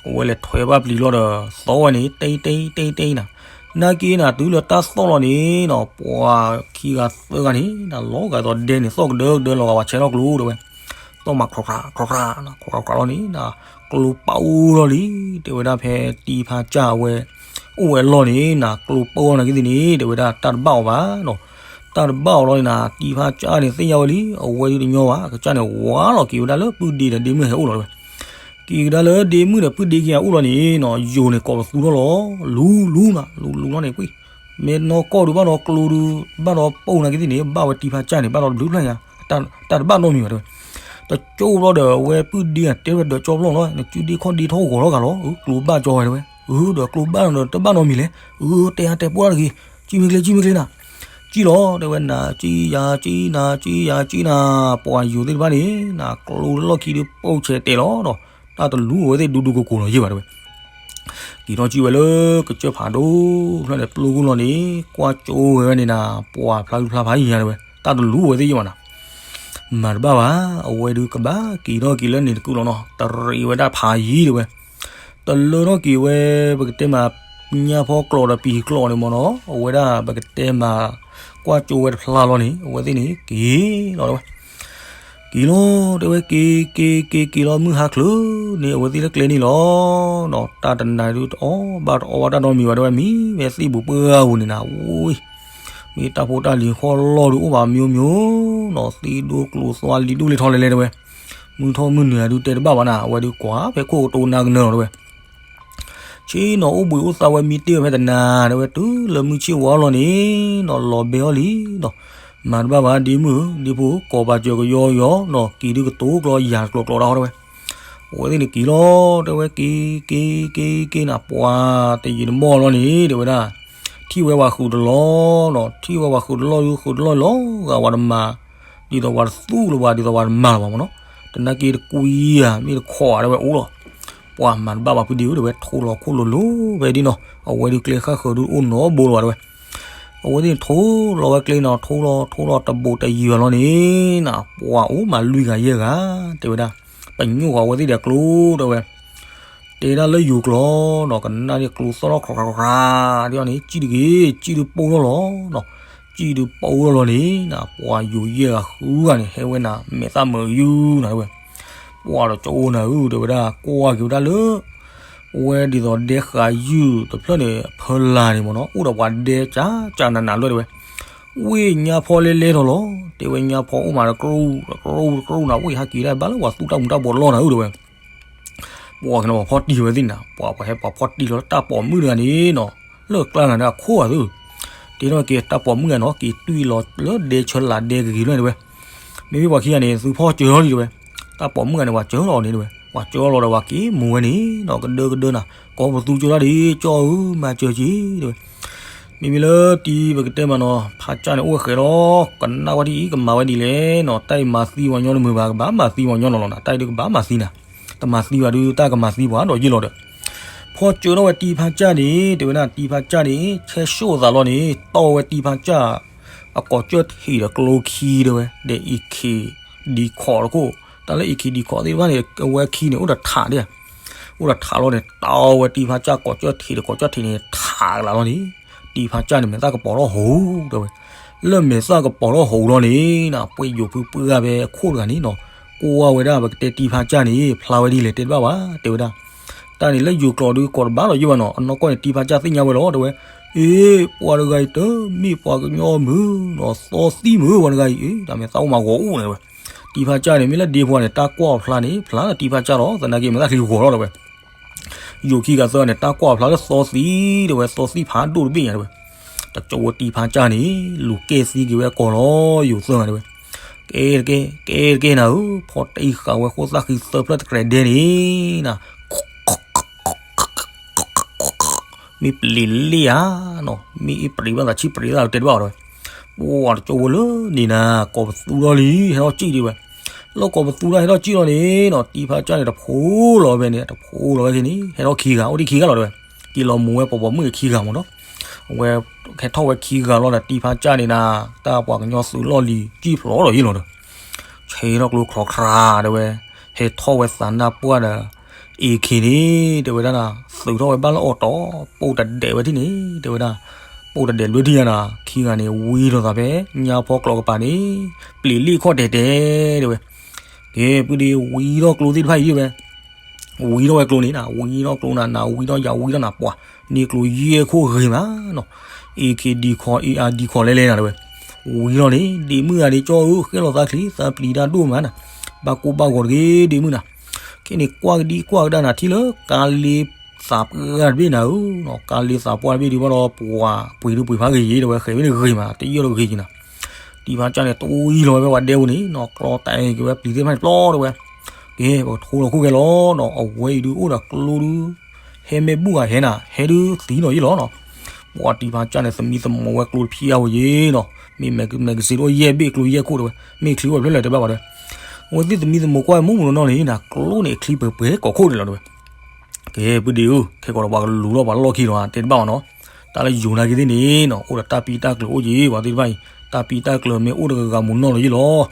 အဝဲလဲၤထွဲဘၣ်ပျံၤလီၤဒီး သီၣ်ဝဲန့ၣ် တ့တ့တ့တ့နီၤ. နာ်က့နၤ တုၤလၢတၢ်သီၣ်လီၤန့ၣ်နီၤ, ပှၤခံဂၤသၢဂၤန့ၣ် လီၤဂာ်သိးဒဲန့ၣ် သီၣ်ကဒၢကဒၢလီၤဂာ်ပှၤဆဲးထီၣ်ကျိတဲဝဲ. သီၣ်မး ခြီခြီခြီခြီနီၤ, ခြီခြီခြီလီၤန့ၣ်နီၤ, ကျိပာ်အိၣ်လီၤလံ တဲဝဲဒၣ်. ဖဲတံဖါစၢ်အဝဲ အိၣ်ဝဲအလီၢ်န့ၣ်နီၤ, ကျိပာ်အီၣ်နာ်က့သ့ၣ်န့ၣ် တဲဝဲဒၣ် တၢ်တဘၣ်အီၤဘၣ်နီၤ. တၢ်တဘၣ်အီၤလီၤန့ၣ်နီၤ, တံဖါစၢ်န့ၣ်သ့ၣ်ညါဝဲလံ, အဝဲဒုးတညီဘၣ်, အကစၢ်န့ၣ် ဝါလီၤက့ၤဝဲဒၣ်လၢပုၢ်ဒ့ဒီးဒ့မုၣ်ဟဲအိၣ်လီၤတဲဝဲ. က့ၤကဒါလၢဒ့မုၣ်ဒီးပုၢ်ဒ့ခံဂၤအိၣ်လီၤန့ၣ်နီၤ, ယိၤန့ၣ်ကိးပသူထီၣ်လီၤ, လူၤလူၤနီၤ, လူၤလူၤလီၤန့ၣ်ကွံာ်, မ့ၢ်နီၢ်ကီၢ်ဒုးဘၣ်ဒီးကျိဒုး ဘၣ်ဒီးပိာ်နာ်က့သ့ၣ်န့ၣ် ဘၣ်ဝဲတံဖါစၢ်န့ၣ် ဘၣ်ဒီးတဘျုးဖျၢၣ်ညါ, တၢ်တဘၣ်နီတမံၤဘၣ်တဲဝဲ. တကၠိဘျီဒီး အဝဲပုၢ်ဒ့တဲဝဲဒီးကၠီဘျီလီၤ, နစုဒ့ခီၣ်ဒ့ထီၣ်ဂီၤထီၣ်ဂၤလီၤ, ကျိဘၣ်ကၠီဝဲတဲဝဲ. အၢ ဒီးကျိဘၣ်နီၤဒီးတဘၣ်နီတမံၤလဲၣ်, အၢ တဲအါတဲပိာ်တၢ်တဂ့ၤ, ကံမ့ၢ်ကျ့ ကံမ့ၢ်ကျ့နၤ, ကံလီၤတဲဝဲနၤ, ကံယၤ ကံနၤ ကံယၤ ကံနၤ, ပှၤယိၤသ့ၣ်တဖၣ်န့ၣ်နီၤ, ကျိလၢလီၢ်ခံဒုးပိာ်ဆဲးတဲာ်လီၤဒီး တၢ်တလူၤအဝဲသ့ၣ်ဒူဒူကိၤကိၤလီၤယဲၢ်ဘၣ်တဲဝဲ. က့ၤထီၣ်ကံၣ်ဝဲလၢကစၢၢ်ဖးဒိၣ်ဖျၢၣ်န့ၣ် ပျိၢ်ဂုၢ်လီၤန့ၣ် ကွၢ်ကၠိဝဲန့ၣ်နၤ, ပှၤဖျါဒုးဖျါဖးယံၤညါတဲဝဲ, တၢ်တလူၤအဝဲသ့ၣ်ယဲၢ်ဘၣ်နၤ. မၤတဘၣ်ဘၣ်, အဝဲဒုးကဘၣ်က့ၤထီၣ်က့ၤလၢန့ၣ်တကူာ်လီၤနီၤ, တရံးဝဲဒၣ်ဖးယံၤတဲဝဲ. တလၢထီၣ်က့ၤဝဲ ပကတဲမး ညါဖီကျိးဒီးပံၤကျိးန့ၣ်မ့ၢ်နီၤ, အဝဲဒၣ်ပကတဲမး ကွၢ်ကၠိဝဲတဖျါလီၤန့ၣ် အဝဲသ့ၣ်န့ၣ်က့ၤလီၤတဲဝဲ. က့ၤလီၤတဲဝဲ, က့ၤက့ၤက့ၤက့ၤလီၤ မုၢ်ဟါချုးန့ၣ် အဝဲသ့ၣ်လၢကျဲန့ၣ်လီၤနီၤ. တၢ်တနၤဒုးတအီၣ်ဘၣ်တအီဘၣ်တၢ်နီတမံၤဘၣ်တဲဝဲ, မံဝဲသ့ၣ်ပူၤပှၢ်ပူၤန့ၣ်နၤ, အိၣ် မ့ၢ်တၢ်ဖိတၢ်လံၤဃီလီၢ်ဒုးအိၣ်ဘၣ်မိမိနီၤ, သ့ၣ်ဒိၣ်ကျိၤသွါလံၤဒိၣ်လံၤထီလဲၤလဲၤတဲဝဲ. မုၢ်ထီၣ်မုၢ်နုာ်ဒုးတဲတဘၣ်ဘၣ်နၤ, အဝဲဒုးကွၢ်ဖဲခိၣ်ကတိၤနၤကနၢၤလီၤတဲဝဲ. ဆ့ၣ်နီၤအိၣ်ဘှံးအိၣ်သါဝဲ မံတ့ၢ်ဝဲဖဲတနၤတဲဝဲ, တုၤလၢမုၢ်ဆ့ၣ်ဝါလီၤန့ၣ်နီၤ, လီၤဘဲအီၤလံနီၤ. မၤတဘၣ်ဘၣ်ဒ့မုၣ်ဧၢ, ဒ့ဖိကိးပာ်စၢၤကယီယီနီၤ, က့ၤဒုးကတိၤကျီယၤကျိၤကျိၤတၢ်ဟီတဲဝဲ. အဝဲသ့ၣ်န့ၣ်က့ၤလီၤတဲဝဲ, က့ၤက့ၤက့ၤက့ၤနၤ, ပှၤတယံာ်တမီၢ်လီၤန့ၣ်တဲဝဲဒၣ်, ထံၣ်ဝဲပှၤဃုာ်တလီၢ်နီၤ, ထံၣ်ဝဲပှၤဃုာ်တလီၢ်ဒုးဃုာ်တလီၢ်လီၤဂာ်ဝဲတမၤ, ဒ်သိးပှၤတသူၣ်လၢၤဘၣ် ဒ်သိးပှၤတမၤလၢၤဘၣ်မ့ၢ်နီၤ. တနာ်က့ၤတကွံယၤ မ့ၢ်တခီးတဲဝဲအိၣ်လီၤ. ပှၤမၤတဘၣ်ဘၣ်ဖုဒ့ဧၢတဲဝဲ, ထိလီၤခိၣ်လိၤလိၤဖဲဒ်နီၤ, အဝဲဒုးကျဲဃၣ်ဃၢၤဒုးအိၣ်နီတဘိလၢၤဘၣ်တဲဝဲ. အဝဲသ့ၣ်န့ၣ်ထိလီၤဝဲကျဲနီၤ, ထိလီၤထိလီၤတဘိးတယံာ်ဘၣ်လီၤန့ၣ်နၤ, ပှၤအိၣ်မးလွံၢ်ဂၤယဲၢ်ဂၤတဲဝဲဒၣ်, ပညိၣ်ဃီၤအဝဲသ့ၣ်ဒီးကျိတဲဝဲ. တဲဒၣ်လၢယိၤကျိာ်နီၤ, ကနၣ်ဒ်ကျိသီၣ်ထီၣ်ခြီခြီခြီခြီဒ်အီၤန့ၣ်, ကံၣ်တဂ့ၤ ကံၣ်ဒုးပိၢ်ထီၣ်လီၤနီၤ, ကံၣ်ဒုးပိၢ်ထီၣ်လီၤန့ၣ်နၤ, ပှၤယိၤယဲၢ်ဂၤဃုဂၤန့ၣ် ဟဲဝဲနၤ မဲာ်သၣ်မုာ်ယုၢ်နၤတဲဝဲ. ပှၤဒီးကၠိနၤဧၢတဲဝဲဒၣ်, ကွၢ်က့ၤဝဲဒၣ်လၢ ဝဲဒ်သိးဒဲဃာ်ယုၢ်တဖျၢၣ်န့ၣ် အဖၢလာ်န့ၣ်မ့ၢ်နီၤ, အိၣ်ဒီးပှၤဒဲကၠးကၠးနးနးလၢတဲဝဲ. ဝ့ၢ်ညါဖီလဲလဲထီၣ်လီၤ, တဲဝဲညါဖီအိၣ်မးတကြူၣ်တကြူၣ်တကြူၣ်နၤ, ဝ့ၢ်ဟးက့ၤဒၣ်ဘၣ်လၢပှၤသူၣ်တၢ်မူၤတၢ်ဘှီးလီၢ်နၤဧၢတဲဝဲ. ပှၤကညီပှၤဖီၣ်တံၢ်ဝဲသ့ၣ်နၤ, ပှၤပှၤဟဲပှၤဖီၣ်တံၢ်လီၤလၢတၢ်ပိာ်မုၣ်တဂၤန့ၣ်နီၤ, လၢကျါနၤဒီးအခိၣ်အသု, တဲထီၣ်က့ၤတၢ်ပိာ်မုၣ်ဂၤနီၤ, က့ၤတွံၢ်လီၤလၢဒဲဆၢလာ်ဒဲဂ့ၤဂ့ၤလီၤတဲဝဲ. မ့မ့ၢ်ပှၤခံဂၤန့ၣ် သုဖီၣ်စၢၤလီၤလံတဲဝဲ. တၢ်ပိာ်မုၣ်ဂၤန့ၣ် ပှၤစၢၤလီၤန့ၣ်တဲဝဲ, ပှၤစၢၤလီၤဒီးပှၤက့ၤမူဝဲန့ၣ်နီၤ, ကဒၢကဒၢနၤ, ကိးပသူကၠိတၢ်ဒ်ကၠီဧၢ မၤစၢၤက့ၤတဲဝဲ. မ့မ့ၢ်လၢတံၤပကတဲမးနီၤ, ဖါစၢ်န့ၣ်အိၣ်ဝဲဃဲးလီၤ, ကနၣ်ဝဲဒ်အံၤ ကမၤဝဲဒ်လဲၣ်နီၤ, တၢ်အံၤမၤသံပှၤညီတမုာ်ဘၣ်, ကဘၣ်မၤသံပှၤညီလီၤလီၤနၤ, တၢ်အံၤဒုးကဘၣ်မၤသံနၤ, တမၤသံဘၣ်ဒုးတၢ်ကမၤသံပှၤဒီးယ့ၢ်လီၤဒီး. ဖီၣ်စၢၤထီၣ်ဝဲတံၤဖါစၢ်န့ၣ် တဲဝဲဒၣ်, တံၤဖါစၢ်န့ၣ် ဆဲးဆိၣ်အသးလီၤန့ၣ် တီဝဲတံၤဖါစၢ် အကိးကၠၢၢ်ထံးဒီးကျိခံတဲဝဲ, ဒီးအံၤခံဒံခိးတခိၣ်, တၢ်လၢအံၤခံဒံခိးသ့ၣ်တဖၣ်န့ၣ် အဝဲခံန့ၣ် အိၣ်ဒီးထးဒၣ်, အိၣ်ဒီးထးလီၤန့ၣ် တီဝဲတံၤဖါစၢ်ကိးကၠၢၢ်ထံးဒီးကိးကၠၢၢ်ထံးန့ၣ် ထးကလးလီၤန့ၣ်, တံၤဖါစၢ်န့ၣ် မဲာ်သၣ်ကပီၤထီၣ်ဟူးတဲဝဲ. လၢမဲာ်သၣ်ကပီၤထီၣ်ဟူးလီၤန့ၣ်နၤ, ပှ့ၤယိာ်ဖုပှ့ၤဂၤဖဲအခိၣ်တဂၤန့ၣ်နီၤ, ကွၢ်ဝဲဒၣ်ပကတဲတံၤဖါစၢ်န့ၣ် ဖျါဝဲဒ်လဲၣ်တဲတဘၣ်ဘၣ်တဲဝဲဒၣ်. တၢ်န့ၣ်လၢယိၤကျိာ်ဒုးကိးတဘၣ်ဒီးယ့ၢ်ဘၣ်နီၤ, အနီၢ်ကီၢ်န့ၣ် တံၤဖါစၢ်သ့ၣ်ညါဝဲလီၤတဲဝဲ. အ့ ပှၤတဂၤအံၤတမ့ၢ်ပှၤကညီမုၢ်နီၤ, သီသံမုၢ်ပှၤတဂၤအံၤ, တၢ်မဲာ်သၣ်အိၣ်မးဂီၤအိၣ်န့ၣ်တဲဝဲ. တံၤဖါစၢ်န့ၣ် မ့ၢ်လၢဒ့ဖိန့ၣ် တၢ်ကွၢ်အီၤဖျါန့ၣ် ဖျါလၢတံၤဖါစၢ်လီၤ, သနာ်က့မဲာ်သၣ်ချံဂီၤထီၣ်တဲဝဲ. ယိၤခံဂၤသၢဂၤန့ၣ် တၢ်ကွၢ်အီၤဖျါလၢသီသံတဲဝဲ, သီသံဖးဒိၣ်တဘ့ၣ်ညါတဲဝဲ. တကၠိဝဲတံၤဖါစၢ်န့ၣ် လူၤကဲသံက့ၤဝဲအကိာ်လီၤ, ယိၤသၢဂၤတဲဝဲ. ကဲတကဲ, ကဲတကဲနၤဧၢ, ဖီၣ်တံၢ်ဃာ်ဝဲဃိၣ်သၣ်ဃံသၢဖျၢၣ်တကြဲးဒဲန့ၣ်နၤ မ့ၢ်ပျံၤလ့ဧါနီၤ, မ့ၢ်အ့ၣ်ပြံၤဘၣ်သးဆံၣ်ပြံၤသးတဲတဘၣ်အီၤတဲဝဲ. ပှၤတကၠိဝဲလၢန့ၣ်နၤ, ကိးပသူထီၣ်လံ, ဟဲထီၣ်ကံၣ်တဲဝဲ. လီၢ်ကီၢ်ပသူတၢ်ဟဲထီၣ်ကံၣ်လီၤန့ၣ်နီၤ တံဖါကၢ်န့ၣ် တဖိးလီၤဝဲန့ၣ် တဖိးလီၤဝဲက့ၤန့ၣ် ဟဲထီၣ်ခံဂၤ အိၣ်ဒံးခံဂၤလီၤတဲဝဲ, က့ၤလီၤမူးဝဲပိာ်ပိာ်မုၣ်ခံဂၤမ့ၢ်နီၤ, အဝဲဟဲထီၣ်ဝဲခံဂၤလီၤဒီး တံဖါကၢ်န့ၣ်နၤ တၢ်ပှၤကညီသုးလီၢ်လံၤ ကံၣ်ဖျိးဒီးယ့ၣ်လီၤဒီး ဆဲးထီၣ်ကျိချီချါတဲဝဲ, ဟဲထီၣ်ဝဲသးနၢ်ပှၢ်ဒီး AK န့ၣ် တဲဝဲဒၣ်နၤ သုးထီၣ်ဝဲဘၣ်လၢအီၤတီၤ ပိၢ်တဒဲးဝဲထံၣ်န့ၣ် တဲဝဲဒၣ်, ပိၢ်တဒဲးလွံၢ်ထံၣ်ညါနၤ ခံဂၤန့ၣ် ဝံထီၣ်သးဖဲ ညါဖီကျိးကပၤန့ၣ် ပျံၤလ့ၣ်ခီၣ်တဲာ်တဲာ်တဲဝဲ, ကဲ ပုၢ်ဒ့ဝံထီၣ်ကျိသ့ၣ်တဖၣ်အံၤတဲဝဲ ဝံထီၣ်ဝဲကျိန့ၣ်နၤ ဝံထီၣ်ကျိနၤ နၤဝံထီၣ်ယၤဝံထီၣ်နၤ ပှၤန့ၢ်ကျိယဲၢ်ခိၣ်ဂ့ၤမးနီၤ, AK ဒံခီ AR ဒံခီလဲလဲနၤတဲဝဲ, ဝံထီၣ်န့ၣ် ဒ့မုၣ်ဂၤန့ၣ် ကၠီဧၢ ဃဲၣ်လီၤသးချံ သးပျံၤတၢ်ဒိၣ်မးနၤ, ဘၣ်ကိၢ်ဘၣ်ဂီၤတဂ့ၤ ဒ့မုၣ်နၤ, ခဲန့ၣ်ကွၢ်ကဒံကွၢ်ကဒါနၤ ထံၣ်လၢကါလ့သးပှၢ်တဘ့ၣ်နၤဧၢ, ကါလ့သးပှၢ်တဘ့ၣ်ဒံးဘၣ်ဒီး ပှၤပှ့ၤဒုပှ့ၤဖးဂ့ၤယ့ၤတဲဝဲ ဃဲၤဝဲန့ၣ်ဂ့ၤမး တယံာ်ဒီးဂ့ၤယ့ၤနၤ တံဖါကၢ်န့ၣ် တဝံလီၤဝဲဖဲပှၤဒဲပူၤန့ၣ်နီၤ ကျီတၢ်အဲၣ်က့ၤဝဲပျံၤသ့ၣ်တဖၣ်န့ၣ်ပျီတဲဝဲ, ကဲ ပကထိလီၤခိၣ်ကဲလီၤနီၤ အဝဲအံၤဒုးအိၣ်ဒီးကျိဒုး ဟဲမ့ၢ်ဘူၣ်ဂၤဟဲနၤ ဟဲဒုးသံနီၤယ့ၣ်လီၤနီၤ, ပှၤတံဖါကၢ်န့ၣ် သမံသမိးဝဲကျိတဖျၢၣ်ဝဲယ့ၤနီၤ မ့ၢ်မဲကစ့းတအိၣ်ယဲၢ်ဘ့ၣ်ကျိယဲၢ်ခိၣ်တဲဝဲ မ့ၢ်ချံအိၣ်တဖျၢၣ်လဲၣ်တဲဘၣ်ပှၤတဲဝဲ, အဝဲသ့ၣ်သမံသမိးကွၢ်မုၢ်မုၢ်နီၤနီၤန့ၣ်နၤ ကျိန့ၣ်ချံပှဲၤပှဲၤကိးခိၣ်န့ၣ်လီၤတဲဝဲ ကဲ ပုၢ်ဒ့ဧၢ ခဲကီးဒီးပှၤကလူၤထီၣ်ပှၤလီၢ်ခံလီၤ တဲတဘၣ်မးနီၤ, တၢ်လၢယိၤနာ်က့ၤသ့ၣ်န့ၣ်နီၤ အိၣ်ဒီးတၢ်ပံတၢ်ကျၢၤအိၣ်က့ၤ ပှၤသ့ၣ်တဖၣ်အံၤ တၢ်ပံတၢ်ကျၢၤမ့ၢ်အိၣ်တဂၤဂၤမူးနီၢ်လီၤယ့ၣ်လီၤ,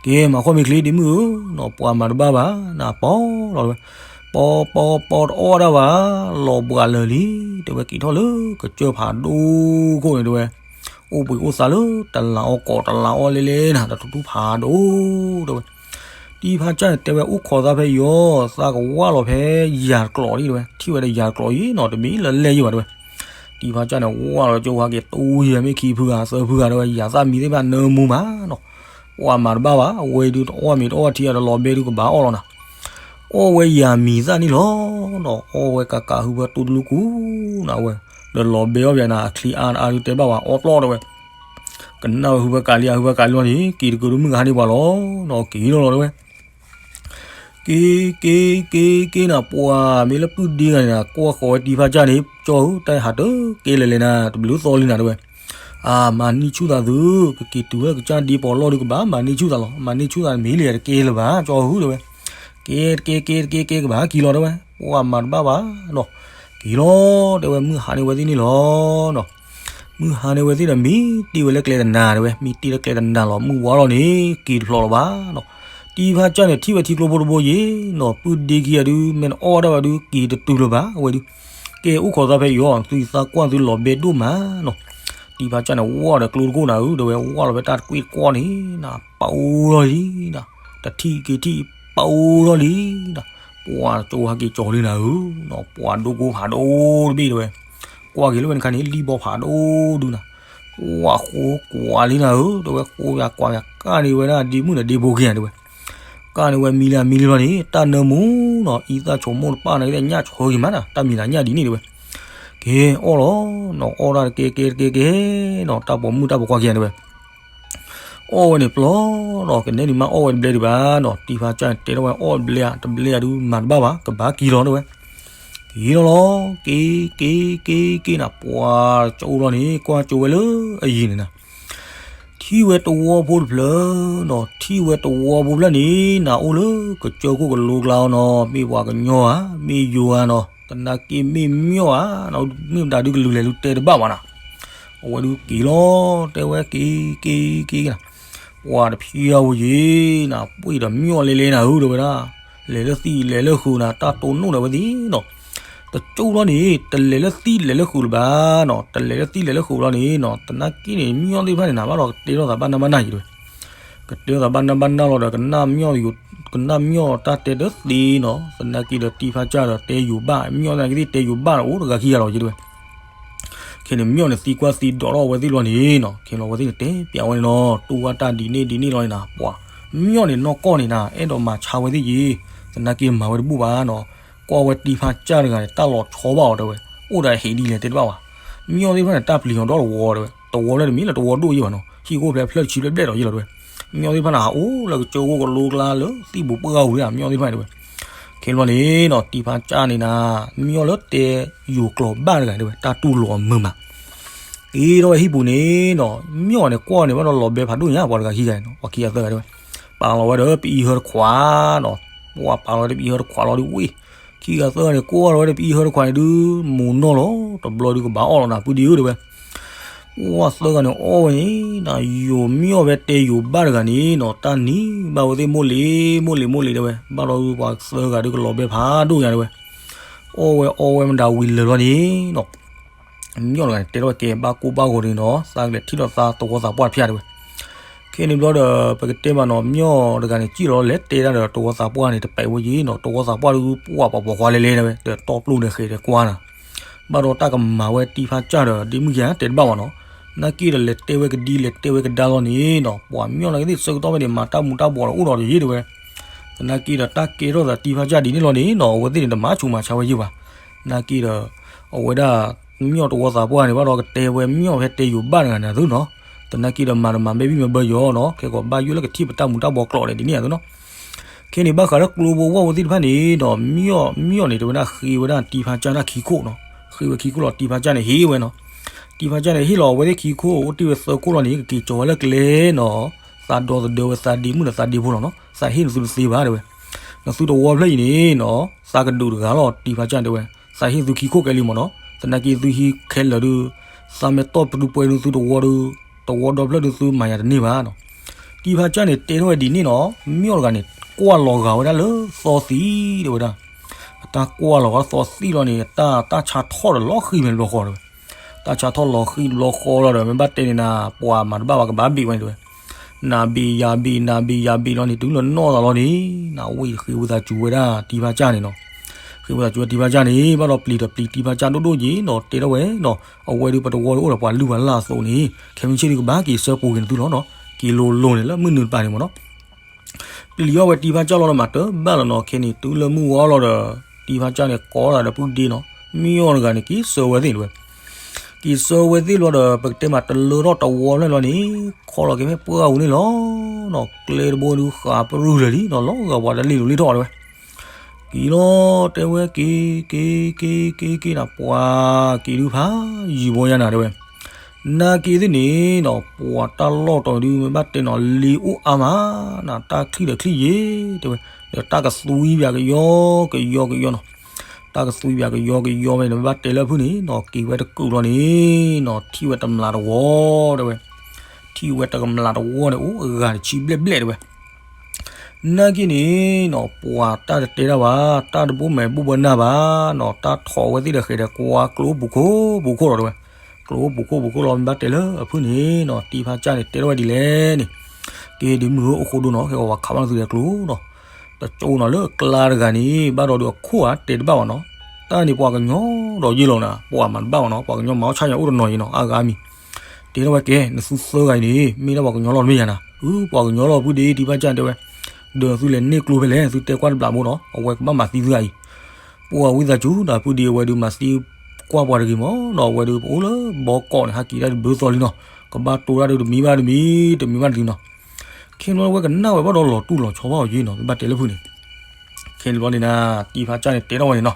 ကဲ မၤခီၣ်မ့ၢ်ချ့ဒ့မုၣ်ဧၢနီၤ ပှၤမၤတဘၣ်ဘၣ် နပီလီၤတဲဝဲ, ပီပီပီတအီၣ်ဒၣ်ဘၣ် လီၤဘှးလၢာ်လံ တဲဝဲက့ၤထီၣ်လၢကစၢၢ်ဖးဒိၣ်ခိၣ်န့ၣ်တဲဝဲ, အိၣ်ဘှံးအိၣ်သါလၢတလးအီၣ်ကီးတလးအီၣ်လဲလဲနၤ တထူထူဖးဒိၣ်တဲဝဲ, တံဖါကၢ်န့ၣ်တဲဝဲ အိၣ်ခိးသးဖဲယီၤ သးကဝၢ်လီၤဖဲယၤတကျိးဒံးတဲဝဲ ထံၣ်ဝဲဒီးယၤတကျိးယံၤနီၤ တမံၤလၢလဲၢ်ယံၤဘၣ်တဲဝဲ, တံဖါကၢ်န့ၣ် ဝၢ်လီၤကၠိဝါက့ၤ တူၢ်ယံၤမ့ၢ်ခံဖုဂၤသၢဖုဂၤတဲဝဲ ယၤသၣ်မံသ့ၣ်တဖၣ်နၢမူမးနီၤ, ပှၤမၤတဘၣ်ဘၣ် အဝဲဒုးတအီၣ်မ့ၤတအီၣ်ထံအဒီးလီၤဘဲဒုးကဘၣ်အီၣ်လီၤနၤ အီၣ်ဝဲယၤမံၤသၣ်န့ၣ်လီၤနီၤ အီၣ်ဝဲကးကးဟုဖၢတူၢ်တလူကူနၤဝဲ, ဒီးလီၤဘဲအီၣ်ပယၤနၤ အချံအါတအါဒုးတဲဘၣ်ဝဲ အီၣ်ပျီၢ်တဲဝဲ, ကနၣ်ဝဲဟုဖၢကးလံ အဟုဖၢကးလံလီၤန့ၣ် က့ၤတကၢၤဒုးမုၣ်ကဟါန့ၢ်ပှၤလီၤနီၤ က့ၤလီၤလီၤတဲဝဲ, က့ၤက့ၤက့ၤက့ၤနၤ ပှၤမ့ၢ်လၢပုၢ်ဒ့ဂၤန့ၣ်နၤ ကွၢ်ဃီၤဝဲတံဖါကၢ်န့ၣ် ကၠီဧၢ တၢ်ဟးတကဲလဲၣ်လဲၣ်နၤ တဘျုးသီလံနၤတဲဝဲ, အမၤနံၣ်ဆူၣ်သးသု ကက့ၤတုၤဝဲကစၢ်ဒ့ပီးလီၢ်ဒုးကဘၣ် မၤနံၣ်ဆူၣ်သးလီၤ မၤနံၣ်ဆူၣ်သးတမ့ၢ်လံတကဲလၢၤဘၣ် ကၠီဧၢတဲဝဲ, က့ၤတက့ၤက့ၤတက့ၤက့ၤကဘၣ်က့ၤလီၤတဲဝဲ, ပှၤမၤတဘၣ်ဘၣ်နီၤ, က့ၤလီၤတဲဝဲ မုၢ်ဟါန့ၢ်ဝဲသ့ၣ်န့ၣ်လီၤနီၤ, မုၢ်ဟါန့ၢ်ဝဲသ့ၣ်ဒီး မ့ၢ်တ့ၢ်ဝဲလၢကျဲတနၤတဲဝဲ မ့ၢ်တ့ၢ်လၢကျဲတနၤလီၤ မုၢ်ဝါလီၤန့ၣ် က့ၤတဖျိးလၢၤဘၣ်နီၤ, တံဖါကၢ်န့ၣ် ထံၣ်ဝဲထံကျိဖိတဘိယ့ၤနီၤ ပုၢ်ဒ့ခံဂၤဒုး မ့ၢ်တအီၣ်ဝဲဒၣ်ဘၣ်ဒုး က့ၤတတုၤလၢၤဘၣ် အဝဲဒုး, ကဲအိၣ်ခိးသးဖဲယီၤ သုသးကွၢ်သုလီၤဘဲဒိၣ်မးနီၤ, တံဖါကၢ်န့ၣ် ဝၢ်ဒီးကျိတကိၣ်နၤဧၢ တဲဝဲ ဝၢ်လီၤဖဲတၢ်တကွ့ၢ်တကွီၢ်န့ၣ်နၤ ပအိၣ်လီၤလံနၤ, တထံၣ်က့ၤထံၣ် ပအိၣ်လီၤလံနၤ, ပှၤကၠိဟဲက့ၤကၠီၤလံနၤဧၢနီၤ ပှၤဒိကိဖးဒိၣ်တဘ့ၣ်တဲဝဲ, ကွၢ်က့ၤလၢဝဲနခါန့ၣ် လံၣ်ဘီဖးဒိၣ်ဒုနၤ, ပှၤဃိကွၢ်လံနၤဧၢ တဲဝဲ ဃိယၤကွၢ်ယၤ ကၣ်န့ၢ်ဝဲဒၣ်ဒ့မုၣ်ဒီးဒ့ဖိက့ၤယၤတဲဝဲ ကၣ်န့ၢ်ဝဲမံလံမံလံလီၤန့ၣ် တၢ်နၢမူနီၤ အံသၣ်ဆိမိၣ်တပၣ်န့ၣ် ကညၣ်ဆိက့ၤမးနၤ တၢ်မံၤနၤညၣ်ဒ်န့ၣ်တဲဝဲ, ကဲအီၣ်လီၤနီၤ အီၣ်ဒၣ်တကဲကဲတကဲကဲနီၤ တၢ်ပိာ်မုၣ်တၢ်ပိာ်ခွါက့ၤယၤတဲဝဲ, အီၣ်ဝဲန့ၣ်ပျီနီၤ ကနဲဒံးမးအီၣ်ဝဲတဘျဲဒံးဘၣ်နီၤ တံဖါကၢ်န့ၣ် တဲထီၣ်ဝဲအီၣ်တဘျဲဧါ တဘျဲဧါဒုးမၤတဘၣ်ဘၣ် ကဘၣ်က့ၤလီၤတဲဝဲ, က့ၤလီၤလီၤ က့ၤက့ၤက့ၤက့ၤနၤ ပှၤကၠိလီၤန့ၣ် ကွၢ်ကၠိဝဲလၢ အယံၤန့ၣ်နၤ ထံၣ်ဝဲတဝီဖိတဖျၢၣ်နီၤ ထံၣ်ဝဲတဝီဖိဖျၢၣ်န့ၣ် နၤအိၣ်လၢကစၢၢ်ခိၣ်ကလိကျါအီၤနီၤ မ့ၢ်ပှၤကညီဧါ မ့ၢ်ယိၤဧါနီၤ သနာ်က့မ့ၢ်မၠီၣ်ဧါ မ့ၢ်မတၤဒုးကလုာ်လဲၤဒုးတဲတဘၣ်ဘၣ်နၤ အဝဲဒုးက့ၤလီၤ တဲဝဲက့ၤက့ၤက့ၤနၤ ပှၤတဖံးအီၤဝဲယ့ၤနၤ ပှ့ၢ်ဒီးမၠီၣ်လဲၤလဲၤနၤဧၢ တဲဝဲဒၣ် လဲၤလၢသံလဲၤလၢဃုာ်နၤ တၢ်တိၢ်နီၣ်ဒီးဝဲသ့ၣ်နီၤ တကၠိလီၤန့ၣ် တလဲၤလၢသံလဲၤလၢဃုာ်လၢၤဘၣ်နီၤ တလဲၤလၢသံလဲၤလၢဃုာ်လီၤန့ၣ်နီၤ သနာ်က့န့ၣ် မၠီၣ်သ့ၣ်တဖၣ်န့ၣ် နၤဘၣ်ဒီးကတဲထီၣ်သးဘၣ်နၢ်ဘၣ်နၢ်ယံၤတဲဝဲ ကတဲထီၣ်သးဘၣ်နၢ်ဘၣ်နၢ်လီၤဒီး ကနၣ်မၠီၣ်တၢ်တဲတသ့နီၤ သနာ်က့ဒီးတံဖါကၢ်ဒီးတဲယိၤဘၣ် မၠီၣ်သနာ်က့သ့ၣ်တဲယိၤဘၣ်အိၣ်တဂၤခံဂၤလီၤယံၤတဲဝဲ ခဲန့ၣ်မၠီၣ်န့ၣ်သံကွၢ်သံဒိးထီၣ်ဝဲသ့ၣ်လီၤန့ၣ်နီၤ ခဲလီၤဝဲသ့ၣ်န့ၣ်တဲပျးဝဲန့ၣ်နီၤ တူၢ်ဝဲတၢ်ဒ်န့ၣ်ဒ်န့ၣ်လီၤန့ၣ်နၤ ပှၤ မၠီၣ်န့ၣ်နီၢ်ကီၢ်န့ၣ်နၤ အဲၣ်ဒိးမၤဆါဝဲသ့ၣ်ယံၤ သနာ်က့မၤဝဲတဘူၣ်ဘၣ်နီၤ ကွၢ်ဝဲတံဖါကၢ်တဂၤန့ၣ် တၢ်လီၤဆီဘၣ်အီၤတဲဝဲ အိၣ်ဒီးဟံးဒ်လဲၣ်တဲတဘၣ်ဘၣ် မၠီၣ်သ့ၣ်တဖၣ်န့ၣ် တၢ်ပျံၤအီၤဒီတဝီတဲဝဲ တဝီလၢတမ့ၢ်လၢတဝီဒိၣ်ယံၤဘၣ်နီၤ ဟံၣ်အိၣ်ဖျဲၣ်ဖျၢၣ်တဆံဘျဲၣ်ဘျဲၣ်ဒီးယံၤလီၤတဲဝဲ မၠီၣ်သ့ၣ်တဖၣ်န့ၣ် ဟးအိၣ်လၢကစၢၢ်ခိၣ်ကလိကျါလၢသံၣ်ပူၤပှၢ်ပူၤန့ၣ် မၠီၣ်သ့ၣ်တဖၣ်န့ၣ်တဲဝဲ ခဲလီၤန့ၣ်နီၤ တံဖါကၢ်န့ၣ်နၤ မၠီၣ်လၢတဲယိၤကျိာ်ဘၣ်တဂၤတဲဝဲ တၢ်တူၢ်လိာ်အမုာ်မး က့ၤထီၣ်ဝဲဟံၣ်ပူၤန့ၣ်နီၤ မၠီၣ်န့ၣ်ကွၢ်န့ၣ်ဘၣ်ဒီးလီၤဘဲဖးဒိၣ်ညါ ပှၤတဂၤခံဂၤန့ၣ်နီၤ ပှၤခံဂၤသၢဂၤတဲဝဲ ပာ်လီၤဝဲဒီးပအံၤဟၢတခွးနီၤ, ပှၤပာ်လီၤဝဲဒီးပအံၤဟၢတခွးလီၤဒုးဝံၤ, ခံဂၤသၢဂၤန့ၣ် ကိးလီၤဝဲဒီးပအံၤဟၢတခွးန့ၣ်ဒုး မိၢ်နီၢ်လီၤ, တဘျီဒုးကဘၣ်အီၣ်လီၤနၤ ဖုဒ့ဧၢ တဲဝဲ. ပှၤသၢဂၤန့ၣ်အီၣ်ဝဲန့ၣ် နယိၤမၠီၣ်ဖဲတဲယိၤဘၣ်တဂၤန့ၣ်နီၤ တၢ်နံၤဘၣ်ဝဲသ့ၣ်မိၢ်လံၤ မိၢ်လံၤ မိၢ်လံၤ တဲဝဲ. ဘၣ်ဒီးပှၤသၢဂၤဒုးကလီၤဘဲဖးဒိၣ်ညါ တဲဝဲ. အီၣ်ဝဲအီဝဲမတၤဝံၤလၢာ်လီၤန့ၣ်နီၤ မၠီၣ်တဂၤန့ၣ် တဲထီၣ်ဝဲကဲ ဘၣ်ကိၢ်ဘၣ်ဂီၤန့ၣ်နီၤ သးကလဲၤထံၣ်လိာ်သးသဝီသးပှၢ်တဖၣ် တဲဝဲ. ခဲန့ၣ်ဘျီဒီး ပကတဲမးနီၤ မၠီၣ်တဂၤန့ၣ် စံၣ်လီၤလဲၤတဲဒၣ်ဒီးသဝီသးပှၢ်န့ၣ် တပဲာ်ဝဲယံၤနီၤ သဝီသးပှၢ်ဒုးပှၤပှၤပိာ်ခွါလဲၤလဲၤ တဲဝဲ ဒီးတီပျိၢ်န့ၣ်ဃဲၤဒီးကွၢ်နၤ ဘၣ်ဒီးတၢ်ကမၤဝဲတံၤဖါစၢ်ဒီး ဒ့မုၣ်ကဲတတဲတဘၣ်ဘၣ်နီၤ. နာ်က့ဒီးလဲၤတဲဝဲကဒံလဲၤတဲဝဲကဒါလီၤန့ၣ်နီၤ ပှၤမၠီၣ်နာ်က့သ့ၣ်ဆၢကတီၢ်ဖဲန့ၣ် မၤတၢ်မူၤတၢ်ဘှီးဒီးအိၣ်ဒီးယံၤ တဲဝဲ. သနာ်က့ဒီးတၢ်ကဲထီၣ်သးတံၤဖါစၢ်ဒ်န့ၣ်လီၤန့ၣ်နီၤ အဝဲသ့ၣ်န့ၣ် တမၤဆူးမၤဆါဝဲယံၤဘၣ်. နာ်က့ဒီး အဝဲဒၣ် မၠီၣ်သဝီသးပှၢ်န့ၣ် ဘၣ်ဒီးကတဲဝဲမၠီၣ်ဖဲတဲယိၤဘၣ်တဂၤန့ၣ်သုနီၤ. သနာ်က့ဒီးမၤတမၤမ့ၢ်ဘံၣ်မ့ၢ်ဘၢယီၤနီၤ ခဲကိးဘၣ်ယိၣ်လၢကထံၣ်ပတၢ်မူၤတၢ်ဘှီးကျိာ်န့ၣ်ဒ်န့ၣ်သုနီၤ. ခဲန့ၣ်ဘၣ်ဃးလၢကျိဖိဝီဖိသ့ၣ်တဖၣ်န့ၣ်ဒီး မၠီၣ်မၠီၣ်န့ၣ် တဲဝဲဒၣ်ဃ့ဝဲဒၣ်တံၤဖါစၢ်တၢ်ခံခိၣ်နီၤ. ဃ့ဝဲခံခိၣ်လီၤ တံၤဖါစၢ်န့ၣ်ဟ့ၣ်ဝဲနီၤ. တံၤဖါစၢ်န့ၣ်ဟ့ၣ်လီၤအဝဲသ့ၣ်ခံခိၣ် အိၣ်တ့ၢ်ဝဲသၢခိၣ်လီၤန့ၣ် ကက့ၤကၠီၤဝဲလၢကျဲနီၤ. သးဒီသဒၢဝဲသးဒ့မုၣ်ဒီးသးဒ့ဖိလီၤနီၤ. သးဟ့ၣ်နသုတသ့ဘၣ် တဲဝဲ. နသုတဝီဖျၢၣ်အံၤန့ၣ်နီၤ သးကဒုးတဂၤလီၤ တံၤဖါစၢ်န့ၣ် တဲဝဲ. သးဟ့ၣ်သုခံခိၣ်ကဲလံမ့ၢ်နီၤ. သနာ်က့သုဟံးခဲလၢာ်ဒုး သးမ့ၢ်တီၢ်ပဒုပှဲၤဒုးသုတဝီဒုး တဝီဒီဖျၢၣ်ဒုးသုမၤယၤတန့ၢ်ဘၣ်နီၤ. တံၤဖါစၢ်န့ၣ်တဲထီၣ်ဝဲဒ်န့ၣ်နီၤ မၠီၣ်တဂၤန့ၣ် ကွၢ်လီၤဂာ်ဝဲဒၣ်လၢသီသံး တဲဝဲဒၣ်. အတၢ်ကွၢ်လီၤဂာ်သီသံးလီၤန့ၣ် တၢ် တၢ်ဆါထီၣ်ဒီးလီၤဃံၤမဲာ်တဘျီဃီ တဲဝဲ. တၢ်ဆါထီၣ်လီၤဃံၤလီၤဃီလီၤဒီး မ့ၢ်ဘၣ်တဲန့ၣ်နၤ ပှၤမၤတဘၣ်ဘၣ်ကဘၣ်ဘ့ၣ်ဝဲန့ၣ် တဲဝဲ. နၤဘ့ၣ်ယၤဘ့ၣ် နၤဘ့ၣ်ယၤဘ့ၣ်လီၤန့ၣ် တုၤလၢနီၢ်သးလီၤန့ၣ် နဝံၤဃ့ဝံသးစူၤဝဲဒၣ်တံၤဖါစၢ်န့ၣ်နီၤ. ဃ့ဝံသးစူၤဝဲတံၤဖါစၢ်န့ၣ် ဘၣ်ဒီးပျံၤဒီးပျံၤတံၤဖါစၢ်ဒိၣ်ဒိၣ်ယံၤနီၤ တဲထီၣ်ဝဲနီၤ အဝဲဒုးပတဝီဒုးအိၣ်ဒီးပှၤလုၢ်ပှၤလၢ်အသိးန့ၣ် ခဲမုၢ်ဆ့ၣ်ဒုးကဘၣ်က့ၤဆၢပူၤက့ၤနသုလီၤနီၤ. က့ၤလိၤလိၤန့ၣ်လၢမုၢ်နုာ်တပၤန့ၣ်မ့ၢ်နီၤ ပျံၤအီၣ်ဝဲတံၤဖါစၢ်လီၤဒီးမၤတဘၣ်လီၤနီၤ. ခဲန့ၣ် တုၤလၢမုၢ်ဝါလီၤဒီး တံၤဖါစၢ်န့ၣ် ကိးတၢ်ဒီးပုၢ်ဒ့နီၤ မ့ၢ်အီၤတဂၤန့ၣ် က့ၤဆှၢဝဲသ့ၣ်တဲဝဲ. က့ၤဆှၢဝဲသ့ၣ်လီၤဒီး ပကတဲမးတလၢထီၣ်တဝီဖျၢၣ်လီၤန့ၣ် ခီလီၤက့ၤဖဲပှၢ်အူန့ၣ်လီၤနီၤ. ကျဲတဘိဒုးဃးပရုၢ်လၢာ်လံနီၤ လီၤဂာ်ပှၤတလ့ၣ်လိၤလ့ၣ်ထီၣ်တဲဝဲ. က့ၤလီၤတဲဝဲ က့ၤ က့ၤ က့ၤ က့ၤ က့ၤ က့ၤနၤ ပှၤက့ၤဒုးဖးယံၤဘီယါနၤတဲဝဲ. နာ်က့သ့ၣ်န့ၣ်နီၤ ပှၤတၢ်လီၢ်တီၤဒုး မ့ၢ်ဘၣ်တဲနီၤ လ့အိၣ်အါမးနၤ တၢ်ချံၣ်ဒီးချံၣ်ယ့ၤတဲဝဲ. ဒီးတၢ်ကသွံပၠးကယီကယီကယီနီၤ. တၢ်ကသွံပၠးကယီကယီဝဲန့ၣ် မ့ၢ်ဘၣ်တဲလၢအဖုၣ်န့ၣ်နီၤ က့ၤဝဲတကုာ်လီၤန့ၣ်နီၤ ထံၣ်ဝဲတမျးတဝီတဲဝဲ. ထံၣ်ဝဲတမျးတဝီန့ၣ် အိၣ်အဂၤတဆံဘျဲၣ်ဘျဲၣ်တဲဝဲ. နာ်က့န့ၣ်နီၤ ပှၤတၢ်တတဲတၢ်ဘၣ် တၢ်တဘိၣ်မဲာ်ဘိၣ်ဘၢနၢ်ဘၣ်နီၤ တၢ်ထီၣ်ဝဲသ့ၣ်ဒီးဃဲၤဒီးကွၢ်ကျိပူၤခိၣ်ပူၤခိၣ်လီၤတဲဝဲ. ကျိပူၤခိၣ်ပူၤခိၣ်လီၤ မ့ၢ်ဘၣ်တဲလၢအဖုၣ်န့ၣ်နီၤ တံၤဖါစၢ်န့ၣ် တဲထီၣ်ဝဲဒ်လဲၣ်န့ၣ် က့ၤဒ်မုၢ်ဟိအိၣ်ဃိဒိနီၤ ခဲဂီၤဝဲခးဘၣ်နသုဒီးကျိနီၤ. တကၠိနီၤလၢအကျါတဂၤန့ၣ် ဘၣ်ဒီးဒုးအခိၣ်ဧါတဲတဘၣ်ဘၣ်နီၤ. တၢ်န့ၣ်ပှၤကညီဒီးယ့ၢ်လီၤနၤ ပှၤမၤတဘၣ်ဘၣ်နီၤ ပှၤကညီမၤအီၣ်ဆၣ်ညါအိၣ်တနီၤယံၤနီၤ အါဂၤမံၤ တဲထီၣ်ဝဲကဲ နသုသၢဂၤအံၤန့ၣ် မ့ၢ်ဒၣ်ပှၤကညီလီၤတမ့ၢ်ယၤနၤ. အု ပှၤကညီလီၤဖုၣ်ဒ့တံၤဖါစၢ်တဲဝဲ. ဒီးသုလဲၤန့ၢ်ကျိဖဲလဲၣ် သုတဲကွၢ်တဘျးဘိနီၤ အဝဲကဘၣ်မၤသံသုဂၤအံၤ. ပှၤဝံသးစူၤဒီးဖုၣ်ဒ့အဝဲဒုးမၤသံကွၢ်ပှၤတဂ့ၤမးနီၤ အဝဲဒုးပအိၣ်လၢဘီကီးန့ၣ် ဟးက့ၤတၢ်တဘျုးသီလံနီၤ ကဘၣ်တိၢ်တၢ်ဒုးတမံၤဘၣ်တမံၤ တမံၤဘၣ်တမံၤနီၤ. ခဲန့ၣ်ဝဲကနၣ်ဝဲဘၣ်ဒီးလီၤတူၢ်လီၤဆီဘၣ်အီၤယ့ၢ်နီၤ မ့ၢ်ဘၣ်တဲလၢဖုၣ်န့ၣ် ခဲန့ၣ်ဘျီန့ၣ်နၤ တံၤဖါစၢ်န့ၣ်တဲထီၣ်ဝဲန့ၣ်နီၤ.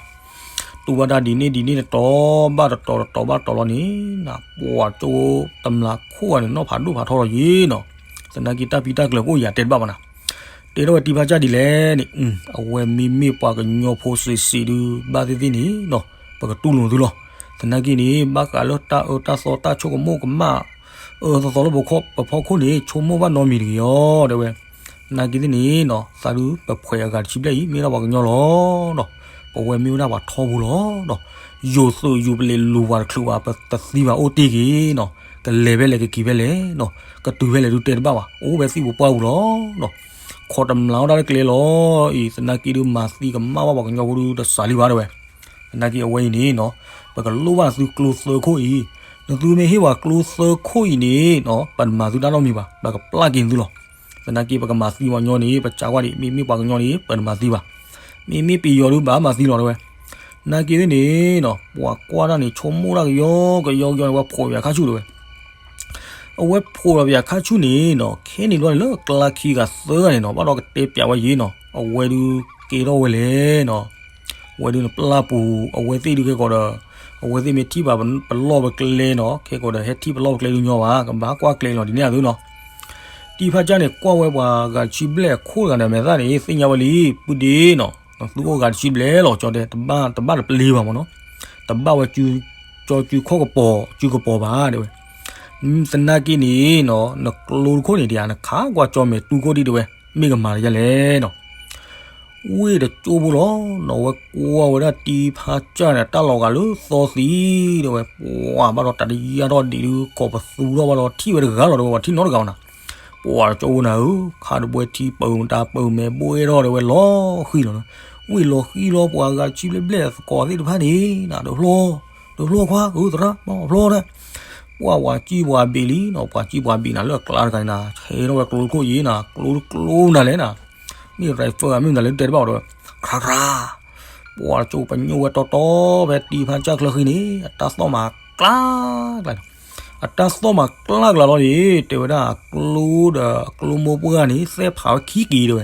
တူၢ်ဘၣ်တၢ်ဒ်န့ၣ်ဒ်န့ၣ်တတီၤဘၣ်တတီၤတတီၤဘၣ်တတီၤလီၤန့ၣ် နပှၤကၠိတမျးခိၣ်ဂၤန့ၣ် နီၢ်ဖးဒိၣ်ဖးထီလီၤယ့ၢ်နီၤ. သနာ်က့တၢ်ပံတၢ်ကျၢၤကအိၣ်ယၤတဲတဘၣ်ဘၣ်နၤ. တဲထီၣ်ဝဲတံၤဖါစၢ်ဒ်လဲၣ်န့ၣ် အဝဲမ့မ့ၢ်ပှၤကညီဖိစံးစံးဒုး ဘၣ်သ့ၣ်သ့ၣ်န့ၣ်နီၤ ပကတူၢ်လိာ်သုလီၤ. သနာ်က့န့ၣ် ဘၣ်ဃးလၢတၢ်အၢတၢ်သီတၢ်ဆိကမိၣ်ကမၣ် အၢသီသီလၢပဖီခိၣ်န့ၣ် ဆိကမိၣ်ဘၣ်နီတမံၤတဂ့ၤအီၤ တဲဝဲ. သနာ်က့သ့ၣ်န့ၣ်နီၤ သးဒုးပဖှဲးအဂၤတဆံဘျဲၣ်အံၤ မ့ၢ်ဒၣ်ပှၤကညီလီၤနီၤ. ပဝဲမ့ၢ်ဝဲဒၣ်ပှၤထီဘိလီၤနီၤ. ယိၤသုးယိၤပလံးလူၤပှၤတချုးဘၣ် ပတသံဘၣ်အိၣ်တ့ၢ်က့ၤနီၤ. ကလဲၤဖဲလဲၣ်ကက့ၤဖဲလဲၣ်နီၤ. ကတုၤဖဲလဲၣ်ဒုးတဲတဘၣ်ဘၣ် အိၣ်ဖဲသံၣ်ပူၤပှၢ်ပူၤလီၤနီၤ. ခိးတမျးဝဲဒၣ်လၢကျဲလီၤအံၤ သနာ်က့ဒုးမၤသံကမၣ်ဘၣ်ပှၤကညီဖိဒုးတစးလံဘၣ် တဲဝဲ. သနာ်က့အဝဲအံၤန့ၣ်နီၤ ပကလိၣ်ဘၣ်သုကျိသၢခိၣ်အံၤ, နသုမ့ၢ်ဟ့ၣ်ပှၤကျိသၢခိၣ်အံၤန့ၣ်နီၤ ပတမၤသုတၢ်နီတမံၤဘၣ်, ပကပျၢ်က့ၤနသုလီၤ. သနာ်က့ပကမၤသံပှၤကညီန့ၣ် ပစံးကွၢ်ဒံး မ့မ့ၢ်ပှၤကညီန့ၣ် ပတမၤသံဘၣ်, မ့မ့ၢ်ပယီၤဒုးဘၣ်မၤသံလီၤ တဲဝဲ. သနာ်က့သ့ၣ်န့ၣ်နီၤ ပှၤကွၢ်တၢ်န့ၣ် ဆိကမိၣ်တၢ်ကယီကယီကယီန့ၣ် ဝဲဖိးပယၤခါဆူၣ်တဲဝဲ. အဝဲဖိးလီၤပယၤခါဆူၣ်န့ၣ်နီၤ ခဲန့ၣ်ဘျီန့ၣ်လၢကျါခံဂၤသၢဂၤန့ၣ်နီၤ ဘၣ်ဒီးကတဲပျးဝဲယ့ၣ်နီၤ အဝဲဒုးကဲထီၣ်ဝဲလဲၣ်နီၤ အဝဲဒုးနပျၢ်ပူၤ အဝဲသ့ၣ်ဒုးခဲကိာ်ဒီး အဝဲသ့ၣ်မ့ၢ်ထံၣ်ဘၣ်ပလီၢ်ပကျဲနီၤ ခဲကိာ်ဒီး ဟဲထံၣ်ပလီၢ်ပကျဲဒုးညီဘၣ် ကဘၣ်ကွၢ်ကျဲလီၤဒ်န့ၣ်အသိးနီၤ. တံၤဖါကၢ်န့ၣ် ကွၢ်ဝဲပှၤဂၤတဆံဘျဲၣ်အခိၣ်တဂၤန့ၣ် မဲာ်သၣ်န့ၣ် သ့ၣ်ညါဝဲလံ, ပုၢ်ဒ့နီၤ, နသုအိၣ်ဂၤတဆံဘျဲၣ်လီၤ ကၠီတဲ, တဘၣ်တပလ့ၤဘၣ်မ့ၢ်နီၤ, တဘၣ်ဝဲ ကၠီစုခီၣ်ကပီၤ စုကပီၤဘၣ် တဲဝဲ, သနာ်က့န့ၣ်နီၤ နကျိတခိၣ်န့ၣ်ဒီး နခးကွၢ်ကၠီမဲာ်တူၢ်ခိၣ်ဒံး တဲဝဲ, မ့ၢ်ကမၤတယါလဲၣ်နီၤ ဝ့ၢ်တကၠိဖိလီၤနီၤ, ဝဲကွၢ်ဝဲဒၣ်တံၤဖါကၢ်န့ၣ် တၢ်လီၤဂာ်လၢသီသံ တဲဝဲ, ပှၤဘၣ်ဒီးတၢ်တယါထီၣ်ဒံးဒုး ကိးပသူထီၣ်ဘၣ်ဒီး ထံၣ်ဝဲတဂၤလီၤ တဲဝဲ, ပှၤထံၣ်နီတဂၤဘၣ်နီၤ, ပှၤတကၠိဖိနၤဧၢ, ခါတဘှဲထံပၢၢ်မတၤပၢၢ်မဲာ်ဘိအဲၣ်ထီၣ် တဲဝဲ, လီၤဃံၤလီၤနီၤ, ဝ့ၢ်လီၤဃံၤလီၤ ပှၤဂၤတဆံဘျဲၣ်ဘျဲၣ်သကိးသ့ၣ်တဖၣ်န့ၣ် နတဖျီ တဖျီခွါဧၢ သရၣ် မ့ၢ်ဖျီဒၣ် ပှၤပှၤစံၣ်ပှၤဘ့ၣ်လံနီၤ, ပှၤစံၣ်ပှၤဘ့ၣ်နၤလၢအကျါတဂၤန့ၣ် ဟဲထီၣ်ဝဲကျိတခိၣ်အံၤနၤ, ကျိတကျိနၤလဲၣ်နၤ, မ့ၢ် rifle ဧါ မ့ၢ်မတၤလဲၣ် တတဲတဘၣ်အီၤဒီး ခရၣ်ခရၣ်, ပှၤတကၠိဖိပညိၣ်ဝဲတီတီဖဲတံၤဖါကၢ်ချၢဃံန့ၣ် အတၢ်သီၣ်မၤကျါကျါန့ၣ်, အတၢ်သီၣ်မၤကျါကျါလီၤန့ၣ် တဲဝဲဒၣ်အကျိဒီးအကျိမိၢ်ပှၢ်န့ၣ် သဲဖးဝဲခံက့ၤ တဲဝဲ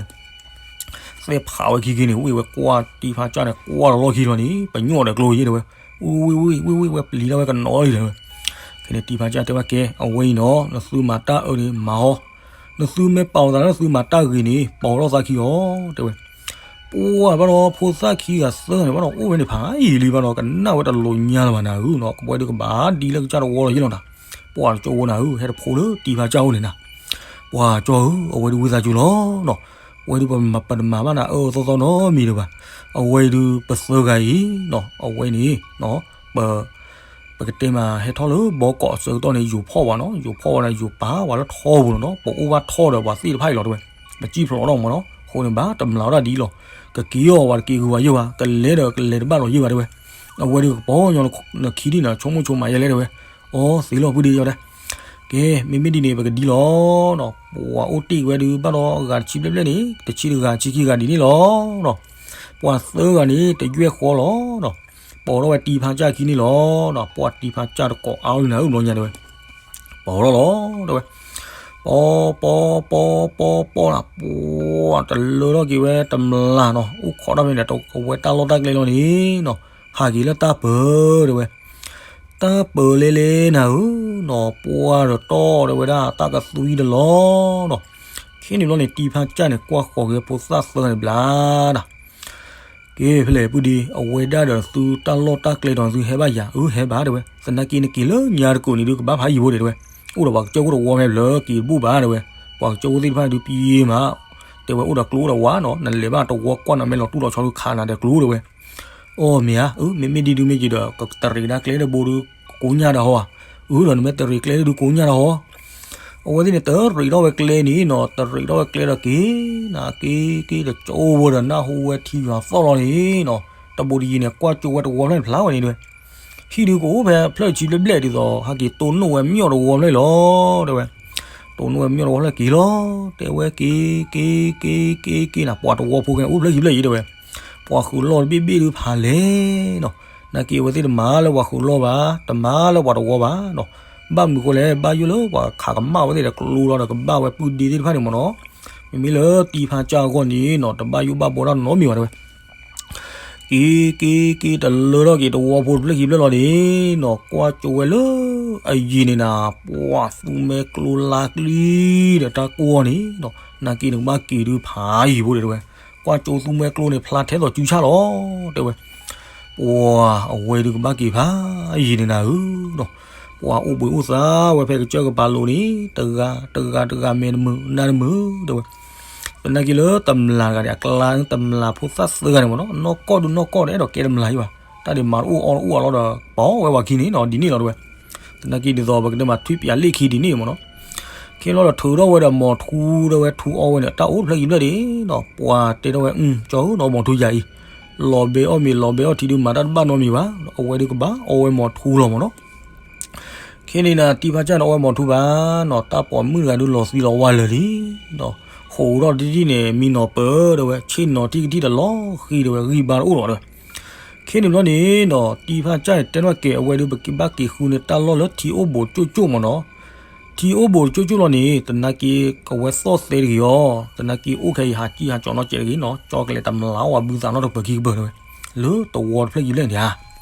သဲဖးဝဲခံက့ၤန့ၣ် ဝ့ၢ်ဝဲကွၢ်တံၤဖါကၢ်န့ၣ် ကွၢ်လီၤလီၢ်ခံလီၤန့ၣ် ပညိၣ်ဒီးကျိယ့ၢ် တဲဝဲ, ဝ့ၢ်ဝ့ၢ်ဝ့ၢ်ဝ့ၢ်ဝ့ၢ် ဝဲပျံၤတၢ်ဝဲကနီၤလံ တဲဝဲ, ခဲန့ၣ်တံၤဖါကၢ်တဲဝဲကဲ အဝဲအံၤနီၤ နသုမၤတၢ်အၢန့ၣ် မၤအီၤ, နသုမ့ၢ်ပာ်လီၤသးလၢနသုမၤတၢ်ဂ့ၤန့ၣ် ပိာ်ထီၣ်သးခံအီၤ တဲဝဲ, ပှၤဘၣ်ဒီးဖိသၣ်ခံဂၤသၢဂၤန့ၣ် ဘၣ်ဒီးအိၣ်ဝဲန့ၣ်ဖးယံာ်လံ ဘၣ်ဒီးကနၣ်ဝဲတလိၤညါလၢၤဘၣ်နၤဧၢနီၤ, ကဘှဲဒုးကဘၣ်ဒ်လၢကစၢ်တဝီလီၤယ့ၢ်လီၤနၤ, ပှၤတကၠိဖိနၤဧၢ ဟဲတဖိလၢတံၤဖါကၢ်အိၣ်န့ၣ်နၤ, ပှၤကၠီဧၢ အဝဲဒုးဝံသးစူၤလီၤနီၤ, အဝဲဒုးပတမၤဘၣ်နၤအၢအၢသီသီနီတမံၤလၢၤဘၣ်, အဝဲဒုးပသၢဂၤအံၤနီၤ အဝဲန့ၣ် ပ ပကတဲမးဟဲထီၣ်လၢဘီကီးအဆၢကတီၢ်န့ၣ် ယိၤဖီၣ်ဝဲနီၤ, ယိၤဖီၣ်ဝဲန့ၣ် ယိၤပာ်ဝဲလၢထီပူၤလီၤနီၤ, ပအိၣ်ဘၣ်ထီဒီးပှၤသ့ၣ်တဖၣ်အံၤလီၤ တဲဝဲ, ပစံၣ်ဖျိးထီၣ်မ့ၢ်နီၤ, အဃိန့ၣ်ဘၣ်တမျးဝဲဒၣ်ဒ်အံၤလီၤ, ကက့ၤအီၤဝဲတက့ၤဂုၤဝဲယဲၢ်ဘၣ်, ကလဲၤဒီးကလဲၤတဘၣ်လီၤယဲၢ်ဘၣ် တဲဝဲ, အဝဲဒုးကပီၤညီနခံဒံးနၤ ဆိကမိၣ်ဆိကမးယဲလဲၣ် တဲဝဲ, အိ သ့လီၤပုၢ်ဒ့ တဲဝဲဒၣ် ကဲ မ့မ့ၢ်ဒ်န့ၣ် ပကဒ်လီၤနီၤ, ပှၤအိၣ်တ့ၢ်ဝဲဒုးဘၣ်ဒီးအဂၤတဆံဘျဲၣ်ဘျဲၣ်န့ၣ် တဆံတဂၤ ဆံခံဂၤဒ်န့ၣ်လီၤနီၤ, ပှၤသၢဂၤန့ၣ် တယွဲၢ်ဃီလီၤနီၤ, ပိာ်ထီၣ်ဝဲတံၤဖါကၢ်ခံန့ၣ်လီၤနီၤ, ပှၤတံၤဖါကၢ်တကိးအါလံနၤဧၢ ဘျီညါ တဲဝဲ, ပိာ်ထီၣ်လီၤ တဲဝဲ, ပီ ပီ ပီ ပီ ပီနၤ ပှၤတလၢထီၣ်က့ၤဝဲတမျးနီၤ, အိၣ်ခိးတၢ်ဖဲန့ၣ် အဝဲတၢ်လီၢ်တၢ်ကျဲလီၤန့ၣ်နီၤ, ဟးက့ၤလၢတၢ်ပၢၤ တဲဝဲ တၢ်ပၢၤလဲလဲနၤဧၢနီၤ, ပှၤဒီးတီၢ်တဲဝဲဒၣ် တၢ်ကသွံတလီၤနီၤ, ခဲန့ၣ်ဘျီန့ၣ် တံၤဖါကၢ်န့ၣ် ကွၢ်ဃီၤက့ၤဖိသၣ်သၢဂၤန့ၣ်ဘျါနၤ, ကဲ ဖဲလဲၣ်ပုၢ်ဒ့ အဝဲဒၣ်ဒီးသုတၢ်လီၢ်တၢ်ကျဲဒီးသုဟဲဘၣ်ယၤ, အၢ ဟဲဘၣ် တဲဝဲ, သနာ်က့နက့ၤလၢညါတကိးန့ၣ်ဒုးကဘၣ်ဖးယံာ်ဖိဒံး တဲဝဲ, အိၣ်ဒီးပှၤကစၢၢ်ခိၣ်တဝီဖဲလၢက့ၤတဘူၣ်ဘၣ် တဲဝဲ, ပှၤကစၢၢ်ခိၣ်သ့ၣ်တဖၣ်ဒုးပယ့မး တဲဝဲ အိၣ်ဒီးကျိအိၣ်ဒီးဝါနီၤ, နလဲၤဘၣ်တဝီကွၢ်နၤမ့ၢ်လီၤတူၢ်လီၤဆီဒုးခးနၤဒီးကျိ တဲဝဲ, အိ မ့ၢ်ဧါ, အၢ မ့မ့ၢ်ဒ်ဒုးမ့ၢ်က့ၤဒီး တရံးဒၣ်ကျဲတဘိဒုး ကိညၢ်တၢ်ဟီဧါ, အၢ ဒီးနမ့ၢ်တရံးကျဲဒုးကိညၢ်တၢ်ဟီ, အဝဲသ့ၣ်န့ၣ် တရံးထီၣ်ဝဲကျဲန့ၣ်နီၤ, တရံးထီၣ်ဝဲကျဲဒီးက့ၤနၤက့ၤက့ၤ တကၠိဖိဒီးနၢ်ဟူဝဲထံယွၤသီၣ်လီၤန့ၣ်နီၤ, တဘိတယံၤန့ၣ် ကွၢ်ကၠိဝဲတဝီဖျၢၣ်န့ၣ်ဖျါဝဲန့ၣ်တဲဝဲ ဟံၣ်ဒုးကအိၣ်ဖဲဖျၢၣ်ဆံဘျဲၣ်ဘျဲၣ်ဒ်သိး ဟဲက့ၤတိၢ်နီၣ်ဝဲမၠီၣ်တဝီဖျၢၣ်လီၤ တဲဝဲ, တိၢ်နီၣ်ဝဲမၠီၣ်တဝီဖျၢၣ်က့ၤလီၤ, တဲဝဲက့ၤက့ၤက့ၤက့ၤက့ၤနၤ ပှၤတဝီဖိခဲအိၣ်ဖျၢၣ်ဆံဘျဲၣ်ယံၤ တဲဝဲ, ပှၤဃုာ်လီၢ်တဘ့ၣ်ဘ့ၣ်ဒုးဖးလဲၢ်နီၤ, နာ်က့အဝဲသ့ၣ်တမၤလၢပှၤဃုာ်လီၢ်ဘၣ်, တမၤလၢပှၤတဝီဘၣ်နီၤ, ဘၣ်မနုၤဃိလဲၣ် ဘၣ်ယိၣ်လၢပှၤခးကမၣ်ဝဲသ့ၣ်ဒီးကျိလီၤဒီးကဘၣ်ဝဲပုၢ်ဒ့သ့ၣ်တဖၣ်န့ၣ်မ့ၢ်နီၤ, မ့မ့ၢ်လၢတံၤဖါကၢ်အဂီၢ်န့ၣ်နီၤ တဘၣ်ယိၣ်ဘၣ်ဘီတၢ်နီတမံၤဘၣ်တဲဝဲ က့ၤက့ၤက့ၤတလၢထီၣ်က့ၤတဝီဖိတဖျၢၣ်ခံဖျၢၣ်လီၤန့ၣ်နီၤ, ကွၢ်ကၠိဝဲလၢအယံၤန့ၣ်နၤ, ပှၤသူမဲကျိလါကျံဒီးတၢ်ကိၢ်န့ၣ်နီၤ, နာ်က့နကဘၣ်က့ၤဒုးဖးယံၤဖိဒံးတဲဝဲ, ကွၢ်ကၠိသူမဲကျိန့ၣ် ဖျါထဲသိးစုဆၣ်လီၤ တဲဝဲ ပှၤအဝဲဒုးကဘၣ်က့ၤဖးယံၤန့ၣ်နၤဧၢနီၤ, ပှၤအိၣ်ဘှံးအိၣ်သါဝဲဖဲကစၢၢ်ကပၤလိၤန့ၣ် တဂၤတဂၤတဂၤ မဲာ်တမုာ်နါတမုာ်တဲဝဲ, သနာ်က့လၢတမျးတဂၤန့ၣ် အကျါတမျးဖိသၣ်သၢဂၤန့ၣ်မ့ၢ်နီၤ, နီၢ်ကီၢ်ဒုးနီၢ်ကီၢ်ဒီး အဲၣ်ဒိးကဲတမျးယံၤဘၣ်, တၢ်ဒုးမၤတအိၣ်အီၣ်တအိၣ်အလီၢ်ဒီး ပိာ်ဝဲပှၤခံန့ၣ်နီၤ ဒ်န့ၣ်လီၤတဲဝဲ, သနာ်က့ဒ်သိးပကတဲမးထွံၣ်ပျးလ့ၣ်ခံဒ်န့ၣ်မ့ၢ်နီၤ ခဲလီၤဒီးထုးထီၣ်ဝဲဒီးမိၤထူတဲဝဲ ထူအီဝဲန့ၣ် တၢ်အိၣ်ဖျၢၣ်ခံဖျၢၣ်ဒံးနီၤ, ပှၤတဲထီၣ်ဝဲ ကၠီဧၢနီၤမိၤထူယၤအံၤ, လီၤဘဲအီၣ်မ့ၤလီၤဘဲအီၣ်ထံဒုးမၤတၢ်တဘၣ်နီတမံၤဘၣ်, အဝဲဒုးကဘၣ်အီဝဲမိၤထူလီၤမ့ၢ်နီၤ, ခဲန့ၣ်နၤ တံၤဖါကၢ်န့ၣ်အီဝဲမိၤထူဘၣ်နီၤ, တၢ်ပိာ်မုၣ်တဂၤဒုးလီၤသွံလီၤဝါလၢာ်လံနီၤ, ဃိးထီၣ်တထံၣ်န့ၣ် မံနီၤပၢၢ်တဲဝဲ ဆ့ၣ်နီၤထံၣ်ကထံၣ်တလီၤဃံၤတဲဝဲ ဂံၢ်ဘါတအိၣ်လီၤတဲဝဲ ခဲန့ၣ်ဘျီန့ၣ်နီၤ တံၤဖါကၢ်န့ၣ် တဲထီၣ်ကဲ အဝဲဒုးပကဘၣ်က့ၤဃုန့ၢ်တၢ်လီၢ်လၢထံအိၣ်ဘူးကၠိၣ်ကၠိၣ်မ့ၢ်နီၤ, ထံအိၣ်ဘူးကၠိၣ်ကၠိၣ်လီၤန့ၣ် သနာ်က့ ကဝဲသီၣ်သဲတဂ့ၤအီၤ, သနာ်က့အိၣ်ခဲအံၤဟးကံၣ်ဟးကၠီနီၢ်ကဲးတဂ့ၤနီၤ, ကၠီကလဲၤတမျးအီၣ်ဝဲဘုသးနီတပၢၤခံကပၢၤတဲဝဲ, လၢတဝီတဖျၢၣ်ခံဖျၢၣ်န့ၣ်ဧါ,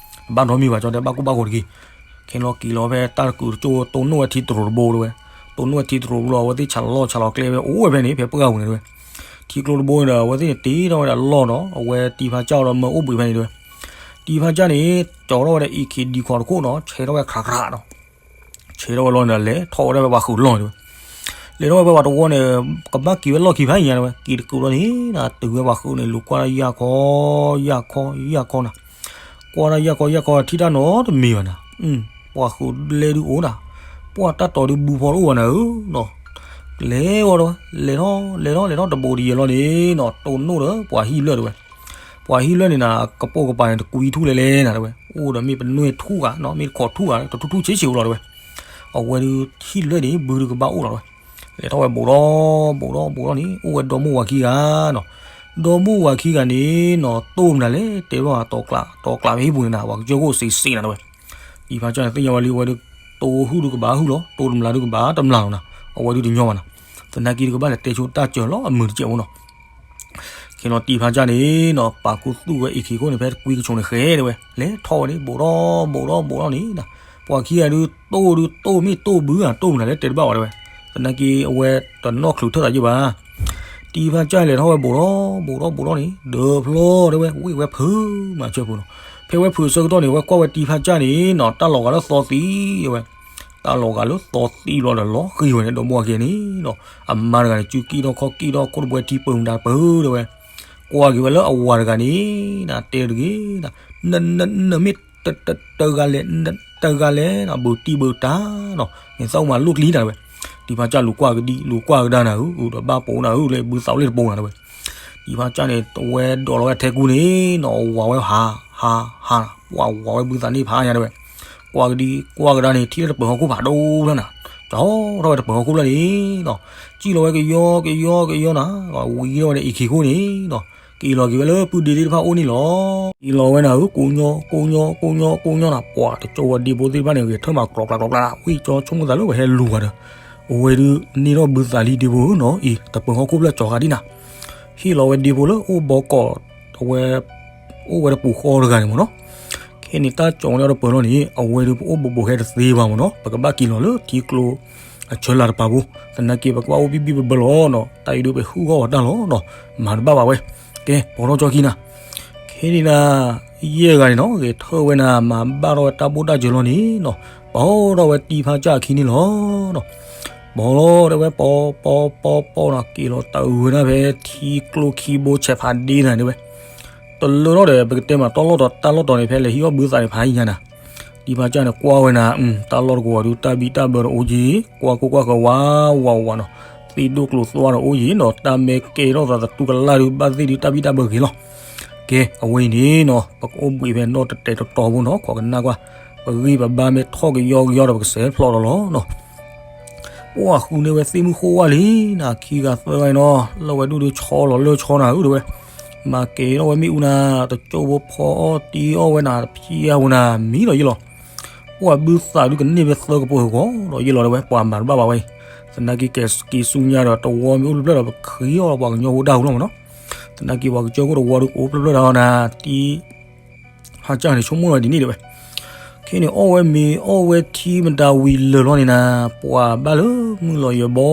ဘၣ်နီတမံၤဘၣ် ကၠီတဲဘၣ်ကိၢ်ဘၣ်ဂီၤတဂ့ၤ, ခဲလီၤက့ၤလီၤဖဲတၢ်တကုာ်တကၠိၣ် တိၢ်နီၣ်ဝဲထံတရိၤတဘိတဲဝဲ, တိၢ်နီၣ်ဝဲထံတရိးဘိလီၤ, အဝဲသ့ၣ်ဆးလီၢ်ဆးလီၤကျဲဝဲအိၣ်ဝဲဖဲန့ၣ် ဖဲပှၢ်ပူၤန့ၣ်တဲဝဲ. ထံကျိတဘိန့ၣ်ဒီး အဝဲသ့ၣ်န့ၣ်တ့ထီၣ်ဝဲဒၣ်လီၢ်နီၤ, အဝဲတံၤဖါစၢ်ဒီးမၢအိၣ်ဘှံးဖဲန့ၣ်တဲဝဲ. တံၤဖါစၢ်န့ၣ် ကၠီထီၣ်ဝဲဒၣ် AK ဒံခွါတခိၣ်နီၤ, ဆဲးထီၣ်ဝဲခရးခရးနီၤ, ဆဲးထီၣ်ဝဲလီၤန့ၣ်ဒီး လဲၤထီၣ်ဝဲဒၣ်ဖဲပှၤဃုးလီၢ်န့ၣ်တဲဝဲ. လဲၤထီၣ်ဝဲဖဲပှၤတဝီန့ၣ် ကဘၣ်က့ၤဝဲလီၢ်ခံဖးယံၤညါတဲဝဲ, က့ၤတကူးလီၤန့ၣ် တုၤဝဲပှၤဃုးန့ၣ် လူၤကွၢ်တၢ်ယၢ်ခီ ယၢ်ခီ ယၢ်ခီနၤ, ကွၢ်တၢ်ယၢ်ခီယၢ်ခီ ထံၣ်တၢ်နီတမံၤဘၣ်နၤ, ပှၤဃုးလဲဒုအိၣ်နၤ, ပှၢ်တၢ်တီၤဒုဘူးဖီတအိၣ်ဘၣ်နၤဧၢနီၤ. လဲၤဝဲတဲဝဲ, လဲၤထီၣ် လဲၤထီၣ် လဲၤထီၣ်တဘိးတယဲၢ်လီၤန့ၣ်နီၤ, တိၢ်နီၣ်ဒီးပှၤဟံၣ်လၢၢ်တဲဝဲ. ပှၤဟံၣ်လၢၢ်န့ၣ်နၤ ကပိာ်ကပၤန့ၣ် တကွံထူၣ်လဲၤလဲၤနၤတဲဝဲ, အိၣ်ဒီးမ့ၢ်ပနွဲၢ်ထူၣ်ဂၤနီၤ, မ့ၢ်တခီးထူၣ်ဂၤ တထူၣ်ထူၣ်ဆံးဆံးအိၣ်လီၤတဲဝဲ. အဝဲဒုးဟံၣ်လၢၢ်န့ၣ် ဘုတကဘၣ်အိၣ်လီၤတဲဝဲ. လဲၤထီၣ်ဝဲဘူးဒီး ဘူးဒီး ဘူးဒီးန့ၣ် အိၣ်ဝဲဒီမိၢ်ဝၤခံဂၤနီၤ. ဒီမိၢ်ဝၤခံဂၤန့ၣ်နီၤ တိၢ်မနုၤလဲၣ် တဲဘၣ်တီၤကျး တီၤကျးဖဲဟံၣ်ပူၤန့ၣ်နၤ ပှၤကစၢၢ်ခိၣ်စံးစ့းနၤတဲဝဲ. တံၤဖါစၢ်န့ၣ်သ့ၣ်ညါဝဲလံ အဝဲဒုး တိၢ်ဟူၣ်ဒုးကဘၣ်ဟူၣ်လီၤ, တိၢ်တမျၢ်ဒုးကဘၣ်တမျၢ်လီၤနၤ, အဝဲဒုးတညီဘၣ်နၤ. သနာ်က့ဒုးကဘၣ်လဲၤတဲဆိတၢ်စၢၤလီၤအမုာ်တစဲးဖိနီၤ. ခဲနီၤတံၤဖါစၢ်န့ၣ်နီၤ ပာ်ခူသူၣ်ဝဲ AK ခိၣ်န့ၣ် ဖဲတကွံကဆိးန့ၣ်ဃဲတဲဝဲ, လဲၤထီၣ်ဝဲန့ၣ် ဘူးဒီး ဘူးဒီး ဘူးဒီးန့ၣ်နၤ, ပှၤခံဂၤဒုးတိၢ်ဒုးတိၢ်မ့ၢ်တိၢ်ဘုဧါ တိၢ်မနုၤလဲၣ်တဲတဘၣ်ဝဲတဲဝဲ. သနာ်က့အဝဲတနီၣ်ချုးထၢၣ်သးယဲၢ်ဘၣ်. တံၤဖါစၢ်လဲၤထီၣ်ဝဲဘူးဒီး ဘူးဒီး ဘူးဒီးန့ၣ် ဒၢးဖျီတဲဝဲ ဝံၣ်ဝဲဖုးမၤဆၢပူၤနီၤ. ဖဲဝဲဖုးဆၢကတီၢ်န့ၣ် အဝဲကွၢ်ဝဲတံၤဖါစၢ်န့ၣ်နီၤ တၢ်လီၤဂာ်လၢသီသံတဲဝဲ, တၢ်လီၤဂာ်လၢသီသံလီၤဒီးလီၤဃံၤဝဲန့ၣ် ဒီမိၢ်ဝၤခံဂၤန့ၣ်နီၤ, အမါတဂၤန့ၣ် စုကံၣ်ထီၣ်ခီၣ်ကံၣ်ထီၣ်ခိၣ်တဘှဲထံပၢၤမတၤပၢၤတဲဝဲ, ကွၢ်က့ၤဝဲလၢအဝၤတဂၤန့ၣ်နၤ တဲတဂ့ၤ, နမ့ၢ်တဂၤလဲၣ် တဂၤလဲၣ်နီၤ ဘုးတံၢ်ဘုးတၢ်နီၤ မ့ၢ်သးအိၣ်မၤလိၣ်ကျံနၤတဲဝဲ. တံၤဖါစၢ်လူၤကွၢ်ကဒံ လူၤကွၢ်ကဒါနၤဧၢ ဒီးဘၣ်ပိာ်နၤဧၢ လၢဘုသးအိၣ်လၢတပိာ်နၤတဲဝဲ. တံၤဖါစၢ်န့ၣ် အဝဲဒိးလီၤဝဲထဲကူန့ၣ်နီၤ ဝၤဝဲဟး ဟး ဟး ပှၤဝၤဝဲဘုသးန့ၣ်ဖးညါတဲဝဲ. ကွၢ်ကဒံ ကွၢ်ကဒါန့ၣ် ထံၣ်လၢတပၢၤဟီၣ်ခိၣ်ဖးဒိၣ်ဖျၢၣ်နၤ, ကၠီထီၣ်ဝဲတပၢၤဟီၣ်ခိၣ်ဖျၢၣ်န့ၣ်နီၤ, စံၣ်လီၤဝဲကယီကယီကယီနၤ, ဝံၤထီၣ်ဝဲဒီး AK ခိၣ်န့ၣ်နီၤ, က့ၤလီၤက့ၤဝဲလၢပုၢ်ဒ့သ့ၣ်တဖၣ်အိၣ်န့ၣ်လီၤ. က့ၤလီၤဝဲနၤဧၢ ကိညီ ကိညီ ကိညီ ကိညီနၤ, ပှၤတကၠိဝဲဒ့ဖိသ့ၣ်တဖၣ်န့ၣ် ဂဲၤထၢၣ်မၤကျိးကျါကျိးကျါ ဝံၣ်ကၠီဆိကမိၣ်သးလၢဝဲဟဲလူၤဂၤဒီး အဝဲဒုးန့ၢ်ထီၣ်ဘုသးလံဒ့ဖိဧၢနီၤ, အံၤ တပၢၤဟီၣ်ခိၣ်ဖျၢၣ်ကၠီၤဃာ်ဒံးနၤ, ဟ့ၣ်လီၤဝဲဒ့ဖိလၢအိၣ်ဘီကီး အဝဲ အိၣ်ဝဲတပူၤဃီတဂၤန့ၣ်မ့ၢ်နီၤ. ခဲန့ၣ်တၢ်ကၠီၤန့ၢ်အီၤတပၢၤလီၤန့ၣ် အဝဲဒုးပအိၣ်ဘူးဘူးဟဲတသ့ဘၣ်မ့ၢ်နီၤ, ပကဘၣ်က့ၤလီၤလၢထံကျိအဆၢလၢ်တပၤဖိ, သနာ်က့ပကဘၣ်အိၣ်ဘံၣ်ဘံၣ်ဘၢဘၢလီၤနီၤ, တၢ်အံၤဒုးပဟူးဂီၢ်ဝဲတၢ်လီၤနီၤ, မၤတဘၣ်ဘၣ်ဝဲ. ကဲ ပိာ်ထီၣ်ကၠီခံနၤ, ခဲန့ၣ်နၤ ယဲၢ်ဂၤန့ၣ်နီၤ ဂဲၤထၢၣ်ဝဲနၤ မၤဘၣ်ထီၣ်ဝဲတၢ်ဘိၣ်တၢ်စၢၤလီၤန့ၣ်နီၤ, ပိာ်ထီၣ်ဝဲတံၤဖါစၢ်အခံန့ၣ်လီၤနီၤ. ပိာ်လီၤတဲဝဲ ပိာ် ပိာ် ပိာ် ပိာ်နီၤ, က့ၤလီၤတၢ်အုးဝဲဒၣ်ဖဲထံကျိခံဘိဆဲးဖးဒ့နၤတဲဝဲ. တလၢထီၣ်ဒီး ပကတဲမးတၢ်လီၢ်တတီၤ တၢ်လီၢ်တတီၤန့ၣ် ဖဲလဲၤဟံးအီၣ်ဘုသးန့ၣ် ဖးယံၤညါနၤ. တံၤဖါစၢ်န့ၣ်ကွၢ်ဝဲနၤ, တၢ်လီၢ်တကဝီၤဒုး တၢ်ဘံၣ်တၢ်ဘၢတအိၣ်က့ၤ, ကွၢ်ခိၣ်ကွၢ်ဃၢၤဝးဝးဝးနီၤ, သ့ၣ်ဒိၣ်ကျိၤသွါတအိၣ်က့ၤနီၤ, တၢ်မဲာ်ကဲထီၣ်သးသတူၢ်ကလာ်ဒုး ဘၣ်သ့ၣ်ဒုး တၢ်ဘံၣ်တၢ်ဘၢဂ့ၤလီၤ. ကဲ အဝဲအံၤန့ၣ်နီၤ ပကအိၣ်ဘှံးဖဲနီၣ်တတဲာ်တတီၤဖိနီၤ, ခိးကနၣ်ကွၢ်, ပဂံၢ်ပဘါမ့ၢ်ထီၣ်ကယီကယီဒီး ပကစဲးဖျိးဒီးလီၤနီၤ. ပှၤဃုန့ၢ်ဝဲသ့ၣ်မုၣ်ဃိဝဲလံနၤ, ခံဂၤသၢဂၤအံၤနီၤ, လၢဝဲဒူၣ်ဒုးဆီလီၤလၢဆီနၤဧၢတဲဝဲ, မၤကဲထီၣ်ဝဲမ့ၣ်အူနၤ, တကၠိဖိဖီအီၣ်တံၢ်အီၣ်ဝဲနၤ, တဖျဲဝဲနၤ, မံဒီးယ့ၢ်လီၤ. ပှၤဘုသးဒုးကန့ၢ်ဖဲသၢကပိာ်ဂီၤဒီးယ့ၢ်လီၤတဲဝဲ, ပှၤမၤတဘၣ်ဘၣ်ဝဲအံၤ, သနာ်က့ကဲက့ၤဆူညါဒီး တဝီမ့ၢ်အိၣ်ဖျၢၣ်ဖျၢၣ်ဒီး ပဃ့အီၣ်ပှၤကညီဖိတၢ်ဟူလီၤမ့ၢ်နီၤ. သနာ်က့ပှၤကစၢၢ်ခိၣ်တဝီဒုးကအိၣ်ဖျၢၣ်ဖျၢၣ်တၢ်လီၤနၤ, တံၤ ဖါစၢ်န့ၣ်ဆိကမိၣ်ဝဲဒ်န့ၣ်တဲဝဲ. ခဲန့ၣ်အီၣ်ဝဲမ့ၤအီၣ်ဝဲထံမတၤဝံၤလၢာ်လီၤန့ၣ်နၤ, ပှၤဘၣ်လၢမုၢ်လီၤယၢၤ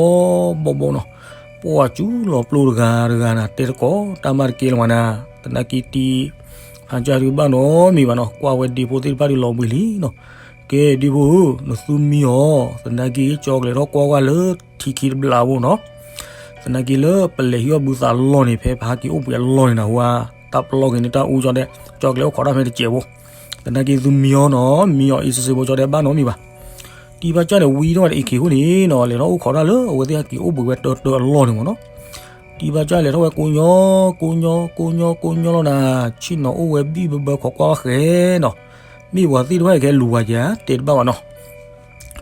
ဘီဘီဘီနီၤ, ပှၤစူၤလီၤပျိတဂၤတဂၤနၤ, တဲတကိးတၢ်မၤတကဲလၢၤမးနၤ, သနာ်က့တံၤ ဖါစၢ်ဒုးဘၣ်နီတမံၤဘၣ်နီၤ, ကွၢ်ဝဲဒ့ဖိသ့ၣ်တဖၣ်ဒုးလီၤဘှံးလံနီၤ. ကဲဒ့ဖိဧၢ, နသုမံအီၤ, သနာ်က့ ကၠီကလဲၤထီၣ်ကွၢ်ကွၢ်လၢထံခံတဘျးဖိနီၤ. သနာ်က့လၢပလဲၤဟံးအီၣ်ဘုသးလီၢ်န့ၣ် ဖဲပဟဲက့ၤအိၣ်ဘှံးအလီၢ်န့ၣ်နၤ, ဝဲတၢ်ပလီၢ်က့ၤန့ၣ်တၢ်အူကၠီဒဲး, ကၠီကလဲၤအိၣ်ခိးတၢ်ဖဲတစဲးဖိ, သနာ်က့သုမံအီၤနီၤ, မံအီၤအ့စ့စ့ဖိ ကၠီဒဲးဘၣ်နီတမံၤဘၣ်. တံၤဖါစၢ်န့ၣ်ဝံထီၣ်ဝဲဒီး AK ခိၣ်န့ၣ်နီၤ, လဲၤထီၣ်အိၣ်ခိးတၢ်လၢအဝဲသ့ၣ်ဟဲက့ၤအိၣ်ဘှံးဝဲတၢတၢအလီၢ်န့ၣ်မ့ၢ်နီၤ. တံၤဖါစၢ်လဲၤထီၣ်ဝဲကိးညီ ကိးညီ ကိးညီ ကိးညီလီၤနၤ, ဆ့ၣ်နီၤအိၣ်ဝဲဘံၣ်ဘၢဘၢခိးကွၢ်ဃဲနီၤ, မ့ၢ်ပှၤသ့ၣ်တဖၣ်အံၤကဟဲလူၤဝဲဧါ တဲတဘၣ်ဘၣ်နီၤ.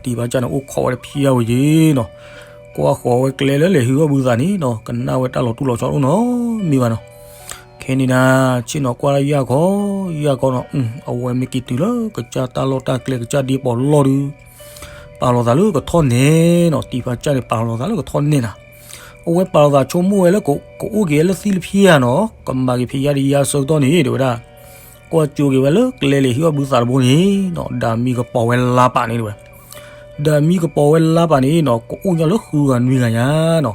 တံၤဖါစၢ်န့ၣ် အိၣ်ခိးဝဲတဖျါဝဲယ့ၤနီၤ, ကွၢ်ဃီၤဝဲကျဲလၢလဲၤဟံးအီၣ်ဘုသးန့ၣ်နီၤ, ကနၣ်ဝဲတၢ်လီၤတူၢ်လီၤဆီတအိၣ်နီတမံၤဘၣ်နီၤ. ခဲန့ၣ်နၤ ဆ့ၣ်နီၤကွၢ်လၢယၢ်ခီ ယၢ်ခီနီၤ, အဝဲမ့ၢ်က့ၤတုၤလၢကစၢ်တၢ်လီၢ်တၢ်ကျဲ ကစၢ်ဒ့ပီးလီၢ်ဒုး ပာ်လီၤသးလၢကထီၣ်နဲနီၤ, တံၤဖါစၢ်န့ၣ် ပာ်လီၤသးလၢကထီၣ်နဲနၤ. အဝဲပာ်လီၤသးဆိကမိၣ်ဝဲလၢ ကအိၣ်က့ၤလၢသံၣ်လၢဖံယါနီၤ, ကမၤက့ၤဖံယါဒံးယါဆၢကတီၢ်န့ၣ် တဲဝဲဒၣ်, ကွၢ်ကၠိက့ၤဝဲလၢကျဲလဲၤဟံးအီၣ်ဘုသးတဘိန့ၣ်နီၤ, ဒၣ်မံၤကပီၤဝဲလါပာ်န့ၣ် တဲဝဲ. ဒီးမံကပီၤဝဲလါပာ်န့ၣ်နီၤ ကအိၣ်ညီလၢဃုဂၤနွံဂၤညါနီၤ,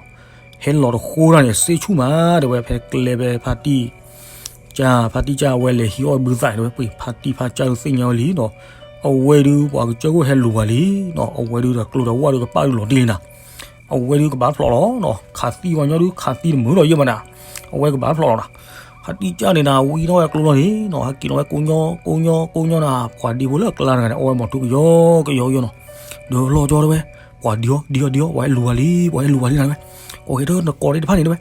ဟဲလီၤတဃိတၢ်န့ၣ် စ့ဆူၣ်မး တဲဝဲ ဖဲကျဲဖဲဖါတံၢ်ကၢ်, ဖါတံၢ်ကၢ်အဝဲလဲၤဟံးအီၣ်ဘုသးန့ၣ် တဲဝဲ ပှ့ၤဖါတံၢ်ဖါကၢ်ဒုးသ့ၣ်ညါဝဲလံနီၤ, အဝဲဒုးပှၤကစၢၢ်ခိၣ်ဟဲလူၤဝဲလံနီၤ, အဝဲဒုးဒီးကျိဒီးဝၣ်ဒုးကပၣ်ဒုးလီၤတံၢ်လံနၤ, အဝဲဒုးကဘၣ်ဖျိးလီၤနီၤ, ခးသံဝဲညီဒုး ခးသံတမုာ်လီၤယဲၢ်မးနၤ, အဝဲကဘၣ်ဖျိးလီၤနၤ, ဖါတံၢ်ကၢ်န့ၣ်နၤ ဝံထီၣ်ဝဲကျိလီၤန့ၣ်နီၤ, ဟဲက့ၤလီၤဝဲကိးညီ ကိးညီ ကိးညီနၤ, ပှၤဒ့ဖိလၢအကျါတဂၤန့ၣ် အီၣ်ဝဲမီၤထူကယီကယီကယီနီၤ, ဒီးလီၤကၠီတဲဝဲ, ပှၤဒံအီၤ ဒံအီၤ ဒံအီၤ ပှၤဟဲလူၤဝဲလံ ပှၤဟဲလူၤဝဲလံနၤဝဲ, ကိးဂဲၤထၢၣ်နကိးဒံးတဖၣ်န့ၣ်တဲဝဲ,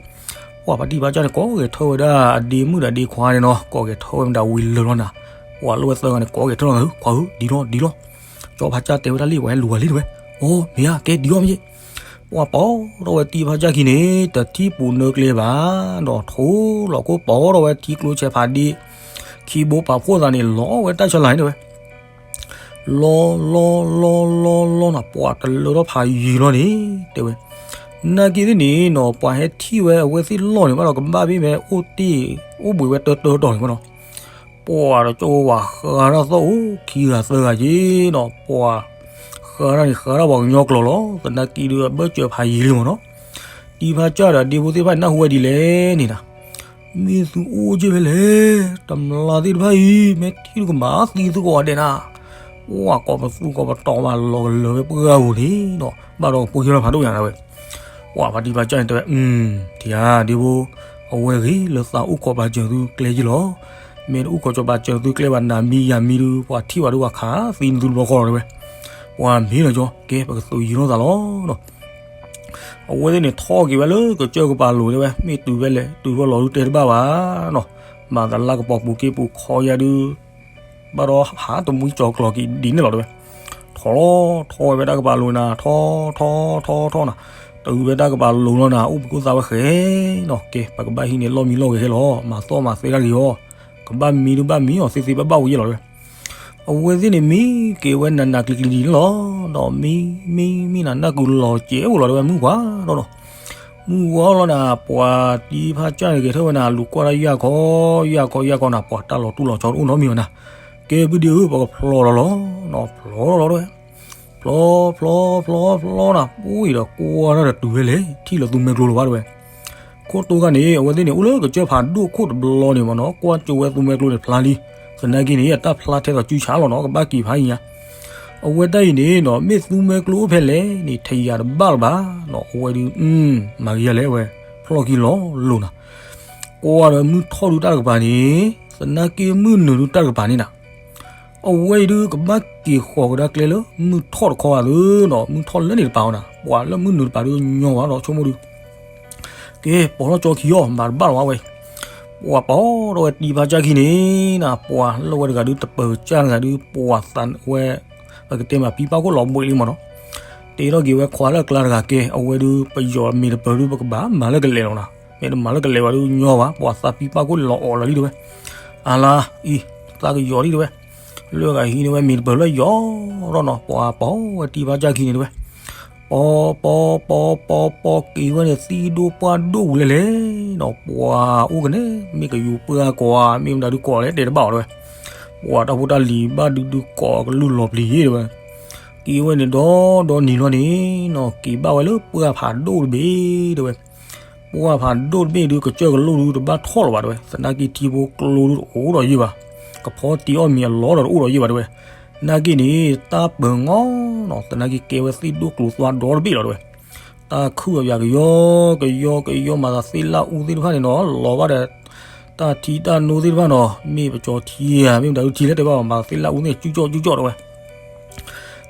ပှၤဖါတံၢ်ဖါကၢ်န့ၣ် ကိးဂဲၤထၢၣ်ဝဲဒၣ်အဒ့မုၣ်ဒီးအဒ့ခွါန့ၣ်နီၤ, ကိးဂဲၤထၢၣ်ဝဲမတၤဝံၤလၢာ်လီၤနၤ, ပှၤလၢဝဲသၢဂၤန့ၣ် ကိးဂဲၤထၢၣ်လီၤနၤ, ခွါဧၢ ဒံလီၤ ဒံလီၤ, ကၠီဖါကၢ်တဲဝဲဒၣ်လံ ပှၤဟဲလူၤဝဲလံတဲဝဲ, အိ မ့ၢ်ဧါ ကဲဒံအီၤမ့ၢ်ယဲၢ် ပှၤပိာ်ထီၣ်ဝဲတံၢ်ဖါကၢ်ခံန့ၣ် တထံၣ်ပူၤနၢကျဲဘၣ်, ဒီးထိၣ်လီၤခိၣ်ပိာ်ထီၣ်ဝဲထံကျိဆဲးဖးဒ့, ခံဘိပာ်ဖှိၣ်သးန့ၣ် လီၤဝဲတၢ်ဆၢလၤန့ၣ်တဲဝဲ, လီၤလီၤလီၤလီၤလီၤလီၤနၤ ပှၤတလၢထီၣ်ဖးယံၤလီၤန့ၣ် တဲဝဲ, နာ်က့သ့ၣ်န့ၣ်နီၤ ပှၤဟဲထံၣ်ဝဲအဝဲသ့ၣ်လီၢ်န့ၣ်ဘၣ်ဒီး ကဘၣ်ဘ့ၣ်မဲအိၣ်တ့ၢ်, အိၣ်ဘှံးဝဲတၢတၢတီၤန့ၣ်ဘၣ်နီၤ ပှၤဒီးကၠီဝဲဝၤဃါတၢ်သီၣ်အိၣ်ခံဂၤသၢဂၤက့ၤနီၤ, ပှၤဃါတၢ်န့ၣ် ဃါတၢ်ပှၤကညီကျိာ်လီၤ, သနာ်က့ဒုးအဘၢၣ်စၢၤဖးယံၤလံမးနီၤ, တံၢ်ဖါကၢ်ဒီးဒ့ဖိသ့ၣ်တဖၣ်နၢ်ဟူဝဲဒ်လဲၣ်န့ၣ်နၤ, မ့ၢ်သုအိၣ်က့ၤဖဲလဲၣ်, တမျၢ်သ့ၣ်တဖၣ်အံၤ မ့ၢ်ထံၣ်ဒုးကမၤသံသုကိးဂၤဒဲးနၤ, ပှၤကိးပသူကိးပတီၤမးလီၤကလၢၤဝဲပှၢ်ပူၤန့ၣ်နီၤ, ဘၣ်ဒီးကဖိဟံးလီၤဖးဒိၣ်ညါနၤဝဲ ပှၤဖါတံၢ်ဖါကၢ်န့ၣ်တဲဝဲ, ထံဧါဒ့ဖိ, အဝဲဂ့ၤလၢသးအိၣ်ခိးပာ်စၢၤသုကျဲက့ၤလီၤ, မ့ၢ်တအိၣ်ခိးကၠီၤပာ်စၢၤသုကျဲဘၣ် နၤမံယၤမံဒုး ပှၤထံၣ်ဘၣ်ဒုးပှၤခးသံနသုတဘျီဃီလီၤတဲဝဲ, ပှၤမ့ၢ်လီၤကၠီ ကဲပကသုးယံၤထီၣ်သးလီၤနီၤ အဝဲသ့ၣ်န့ၣ် ထီၣ်က့ၤဝဲလၢကစၢၢ်ကပၤလိၤတဲဝဲ, မ့ၢ်တုၤဖဲလဲၣ် တုၤဖဲလီၤဒုးတဲတဘၣ်ဘၣ်နီၤ, မၤသးလၢကပီၤပူၤက့ပူၤခီယါဒုး, ဘၣ်ဒီးဟးတမှံကၠီၤကျီၤက့ၤဒ်န့ၣ်လီၤတဲဝဲ, ထီၣ်လီၤထီၣ်ဝဲဖဲတၢ်ကပၤလိၤနၤ, ထီၣ်ထီၣ်ထီၣ်ထီၣ်ထီၣ်နၤ, တုၤဖဲတၢ်ကပၤလိၤလီၤနၤ အိၣ်ဘှံးခိၣ်သးဝဲဃဲနီၤ, ကဲ ပကဘၣ်ဟံးန့ၢ်လီၢ်မံလီၢ်ဂဲၤခဲလီၤ, မၤသီၣ်မၤသဲတၢ်က့ၤအီၤ, ကဘၣ်မံဒုးဘၣ်မံအီၤသ့သ့ဘၣ်ဘၣ်ဝဲယဲၢ်လီၤတဲဝဲ အဝဲသ့ၣ်န့ၣ်မံက့ၤဝဲနးနးကျံၤကျံၤန့ၣ်လီၤ, ဒီးမံမံမံနၤ နၢ်ကုၤလီၤစဲးအိၣ်လီၤတဲဝဲ မုၢ်ပှၢ်ထီၣ်နီၤ, မုၢ်ဝါလီၤနၤ ပှၤတံၢ်ဖါကၢ်န့ၣ်ဂဲၤထၢၣ်ဝဲနၤ လူၤကွၢ်တၢ်ယၢ်ခီ, ယၢ်ခီယၢ်ခီနၤ ပှၤတၢ်လီၤတူၢ်လီၤဆီတအိၣ်နီတမံၤဘၣ်နၤ, ကဲဘုဒံဧၢ ပကဖျီလီၤလီၤ, ဖျီလီၤလီၤတဲဝဲ, ဖျီဖျီဖျီဖျီနၤ ပှၤအံၤဒီးကွၢ်တၢ်ဒီးတုၤဝဲလဲၣ် ထံၣ်လၢသူမဲကျိလီၤဘၣ်တဲဝဲ ခိၣ်တိၢ်ခါန့ၣ် အဝဲသ့ၣ်န့ၣ် အိၣ်လၢကစၢၢ်ဖးဒိၣ်ခိၣ်တဘျီန့ၣ်မ့ၢ်နီၤ ကွၢ်ကၠိဝဲသူမဲကျိန့ၣ်ဖျါလံ, သနာ်က့န့ၣ် အတၢ်ဖျါထဲသိးစုဆါလီၤနီၤ ကဘၣ်က့ၤဖးအံၤညါ, အဝဲတၢ်အံၤန့ၣ်နီၤ မ့ၢ်သူမဲကျိအိၣ်ဖဲလဲၣ်န့ၣ် ထယၤတဘၣ်လၢၤဘၣ်နီၤ အဝဲဒုး မၤကယၤလဲၣ်ဝဲ ဖျီၣ်ခံလီၤလိၤနၤ, ကွၢ်ဒီးမုၢ်ထီၣ်ဒုးတၢ်တကပၤန့ၣ်, သနာ်က့မုၢ်နုာ်ဒုးတၢ်တကပၤန့ၣ်နၤ အဝဲအံၤဒုး ကဘၣ်က့ၤဃီၤကဒါကျဲလၢမုၢ်ထီၣ်တခီဂၤသုနီၤ, မုၢ်ထီၣ်လၢန့ၣ်တပၤအီၤနၤ, ပှၤလၢမုၢ်နုာ်တပၤဒုးညီဘၣ်ဒီးဆိကမိၣ်ဒုး, ကဲ ပိာ်ထီၣ်ကၠီခံအီၤ မၤတဘၣ်လၢၤဘၣ်ဝဲ, ပှၤပိာ်ထီၣ်ဝဲတံၢ်ဖါကၢ်ခံန့ၣ်နၤ, ပှၤလၢဝဲတဂၤဒုး တပၢၤကၢ်တဂၤဒုး ပှၤသးဝဲ, ပကတဲမးဖံပၢ်ခိၣ်လီၤဘှံးလံမ့ၢ်နီၤ, တ့ထီၣ်က့ၤဝဲခွါလၢအကျါတဂၤကဲ အဝဲဒုး ပယီၤမ့ၢ်တပၢၤဒုး ပကဘၣ်မၤလၢကလဲာ်လီၤနၤ, မ့ၢ်တမၤလၢကလဲာ်ဘၣ်ဒုးညီဘၣ်, ပှၤသးဖံပၢ်ခိၣ်လီၤအီၣ်လီၤလံတဲဝဲ, အလါအံၤ သးကယီၤလံတဲဝဲ, လၢအဂၤဟံးန့ၢ်ဝဲမ့ၢ်တပၢၤလၢယီၤထီၣ်နီၤ, ပှၤပိာ်ဝဲတံၢ်ဖါကၢ်ခံန့ၣ်တဲဝဲ, ပိာ်ပိာ်ပိာ်ပိာ်ပိာ်က့ၤဝဲန့ၣ် သံၣ်ဒိၣ်ပှၢ်ဒိၣ်ဝံၤလဲၣ်လဲၣ်နီၤ, ပှၤအိၣ်ကန့ၣ် မ့ၢ်ကယူၤပှၢ်ကိးဧါ မ့ၢ်မတၤဒုးကိးလဲၣ်တဲတဘၣ်အီၤတဲဝဲ, ပှၤတၢ်ဖိတၢ်လံၤဘၣ်ဒုးဒုးကိးကလုၢ်လီၤပျံၤယဲၢ်တဲဝဲ, က့ၤဝဲန့ၣ်ဒီဒီနံၤလီၤန့ၣ်နီၤ က့ၤဘၣ်ဝဲလၢပှၢ်ဖးဒိၣ်တဘ့ၣ်တဲဝဲ, ပှၢ်ဖးဒိၣ်တဘ့ၣ်ဒုး ကစၢၢ်ကလိၣ်ဒုးတဘၣ်ထီၣ်လၢၤဘၣ်တဲဝဲ, သနာ်က့ထံဖိကျိဒုးတအိၣ်ဒီးယဲၢ်ဘၣ်, ကဖီတံၢ်အီၣ်မ့ၤအလီၢ်ဒီးတအိၣ်ဒီးယဲၢ်ဘၣ်တဲဝဲ, နာ်က့န့ၣ် တၢ်ပၢၤငီနီၤ, သနာ်က့ကဲဝဲသ့ၣ်ဒိၣ်ကျိၤသွါဒီတဘ့ၣ်လီၤတဲဝဲ, တၢ်ခုၣ်အယၤကယီကယီကယီမၤသးသ့ၣ်လၣ်အူသ့ၣ်တဖၣ်န့ၣ်နီၤ လီၤဘၣ်ဒီး တၢ်ထံတၢ်နိသ့ၣ်တဖၣ်နီၤ မ့ၢ်ပကၠီထံဧါ မ့ၢ်မတၤဒုးထံလဲၣ်တဲဘၣ်အီၤ မၤသးသ့ၣ်လၣ်အူသ့ၣ် ကၠူကၠီၣ်ကၠူကၠီၣ်တဲဝဲ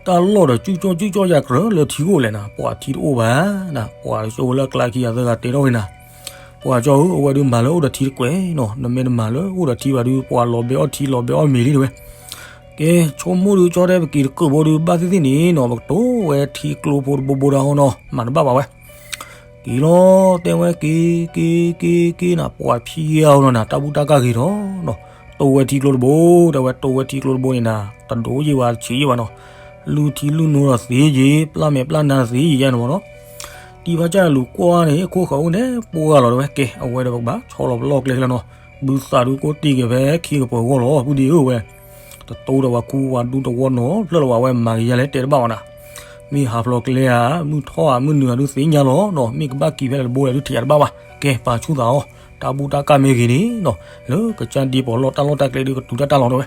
တၢ်လီၢ်ဒီးကၠူကၠီၣ်ကၠူကၠီၣ်ယၤကြၢးလၢထံအိၣ်လဲၣ်နၤ, ပှၤထံတအိၣ်ဘၣ်နၤ, ပှၤကၠီဝဲလၢအကျါခံဂၤသၢဂၤတဲထီၣ်ဝဲနၤ, ပှၤကၠီဧၢ အဝဲဒုးမၤလၢအိၣ်ဒီးထံတကွဲးနီၤ, နမ့ၢ်တမၤလၢအိၣ်ဒီးထံဘၣ်ဒုး ပှၤလီၤဘဲအီၣ်ထံလီၤဘဲအီၣ်မ့ၤလံတဲဝဲ, ကဲ ဆိကမိၣ်ဒုးကၠီတဲပက့ၤတကၢၢ်ဘိဒုး ဘၣ်သ့ၣ်သ့ၣ်န့ၣ်နီၤ ပကတိၤဝဲထံကျိဖိတဘိဘိဒီးဟီနီၤ မၤတဘၣ်ဘၣ်ဝဲ က့ၤလီၤ တဲဝဲက့ၤ က့ၤ က့ၤ က့ၤနၤ ပှၤဖံးအီၤနီၤနၤ တၢ်ဘူၣ်တၢ်ကၢ်ဂ့ၤထီၣ်နီၤ, တိၤဝဲထံကျိတဘိ တဲဝဲ တိၤဝဲထံကျိတဘိန့ၣ်နၤ တဒိးယံာ်ဘၣ်တဆံးယံာ်ဘၣ်နီၤ, လုၢ်ထံလုၢ်နိဒီးသ့ယံာ် ပျၢ်မဲာ်ပျၢ်နါသ့ယံာ်ယဲၢ်န့ၣ်မ့ၢ်နီၤ, တံၢ်ဖါကၢ်လူၤကွၢ်န့ၣ် အခိၣ်ဃၢၤအိၣ်န့ၣ်ပှၢ်လီၤတဲဝဲ ကဲ အဝဲဒီးပကဘၣ်ဆီလီၤပလီၢ်ကျဲလီၤနီၤ, ဘုသးဒုးကိးတ့ၢ်က့ၤဖဲခံကပၢၤဂီၢ်လီၤ ပုၢ်ဒ့ဧၢဝဲ တတိၤဒီးပှၤခူပှၤဒူတဝီနီၤ ဖျၢၣ်လီၤဝဲမၤကယၤလဲၣ်တဲတဘၣ်ဝဲနၤ, မ့ၢ်ဟးဖျိးကျဲဧါ, မုၢ်ထီၣ်ဧါ, မုၢ်နုာ်ဧါဒုးသ့ၣ်ညါလီၤနီၤ, မ့ၢ်ကဘၣ်က့ၤဖဲလဲၣ်တဘိလဲၣ်ဒုးထံၣ်အတဘၣ်ဘၣ်. ကဲ ပာ်ဆူၣ်သးအီၤ, တၢ်ဘူၣ်တၢ်ကၢ်မ့ၢ်ဂ့ၤန့ၣ်နီၤ, လၢကစၢ်ဒ့ပီးလီၢ်တၢ်လီၢ်တၢ်ကျဲဒုးကတုၤတၢ်တၢ်လီၤတဲဝဲ.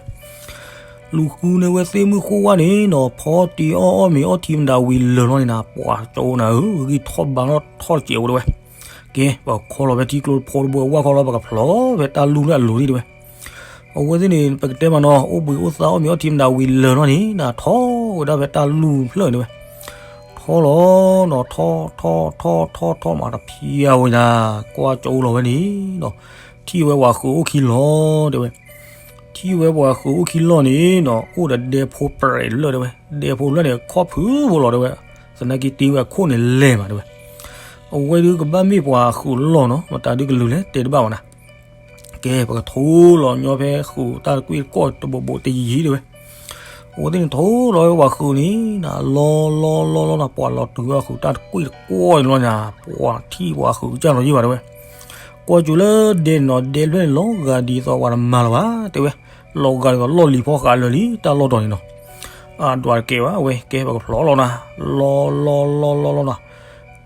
လူၤဃုန့ၢ်ဝဲသ့ၣ်မုၢ်ဃိဝါန့ၣ်နီၤ, ဖီတ့အီၣ်အီၣ်မ့ၤအီထံမတၤဝံၤလၢာ်လီၤန့ၣ်နၤ, ပှၤကၠိနၤဧၢ, ဂံၢ်ထီၣ်ဘါထီၣ်ထီၣ်တစဲးဝဲတဲဝဲ. ကဲ ပကခီလီၤဖဲထံကျိဖိတဘိဝဲခီလီၤ, ပကဖျိးဖဲတၢ်လူၢ်လၢအလိၤဒံးတဲဝဲ. အဝဲသ့ၣ်န့ၣ် ပကတဲမးနီၤ, အိၣ်ဘှံးအိၣ်သါအီၣ်မ့ၤအီထံမတၤဝံၤလၢာ်လီၤန့ၣ်နၤ, ထီၣ်ဝဲဒၣ်ဖဲတၢ်လူၢ်ဖျၢၣ်န့ၣ်တဲဝဲ. ထီၣ်လီၤနီၤ, ထီၣ်ထီၣ်ထီၣ်ထီၣ်ထီၣ်ထီၣ်မးတဖံးအဝဲဒၣ်, ကွၢ်ကၠိလီၤဝဲန့ၣ်နီၤ, ထံၣ်ဝဲပှၤဃုာ်အိၣ်ခံလီၤတဲဝဲ. ထံၣ်ဝဲပှၤဃုာ်အိၣ်ခံလီၤန့ၣ်နီၤ, အိၣ်ဒီးဒဲဖိပြဲးလၢာ်တဲဝဲ, ဒဲဖိလၢာ်န့ၣ် ခီၣ်ဖုးဖိလီၤတဲဝဲ, သနာ်က့တ့ဝဲအခိၣ်န့ၣ်လဲၤမးတဲဝဲ. အဝဲဒုးကဘၣ်မ့ၢ်ပှၤဃုာ်လီၢ်နီၤ, မတၤဒုးကလုာ်လဲၣ်တဲတဘၣ်ဘၣ်နၤ. ကဲ ပကထိလီၤညီဖဲဃုာ်တၢ်တကွ့ၢ်တကွီၢ်တဘိးဘိးတယံၤယံၤတဲဝဲ. အဝဲသ့ၣ်န့ၣ်ထိလီၤဝဲပှၤဃုာ်န့ၣ်နၤ, လီၤလီၤလီၤလီၤနၤ, ပှၤလီၤတုၤဝဲဃုာ်တၢ်တကွ့ၢ်တကွီၢ်န့ၣ်လီၤနၤ, ပှၤထံၣ်ပှၤဃုာ်ကစၢ်လီၤယံၤဘၣ်တဲဝဲ. ကွၢ်ကၠိလၢဒဲန့ၣ်နီၤ, ဒဲဖျၢၣ်န့ၣ် လီၤဂာ်ဒ်သိးပှၤတမၤလၢၤဘၣ်တဲဝဲ, လီၤဂာ်ဒ်သိးလီၢ်လံၤဖီဃးလၢာ်လံ တၢ်လီၢ်တီၤန့ၣ်နီၤ. အဒွးတကဲဘၣ်ဝဲ, ကဲ ပကဖျိးလီၤနၤ, လီၤလီၤလီၤလီၤလီၤနၤ,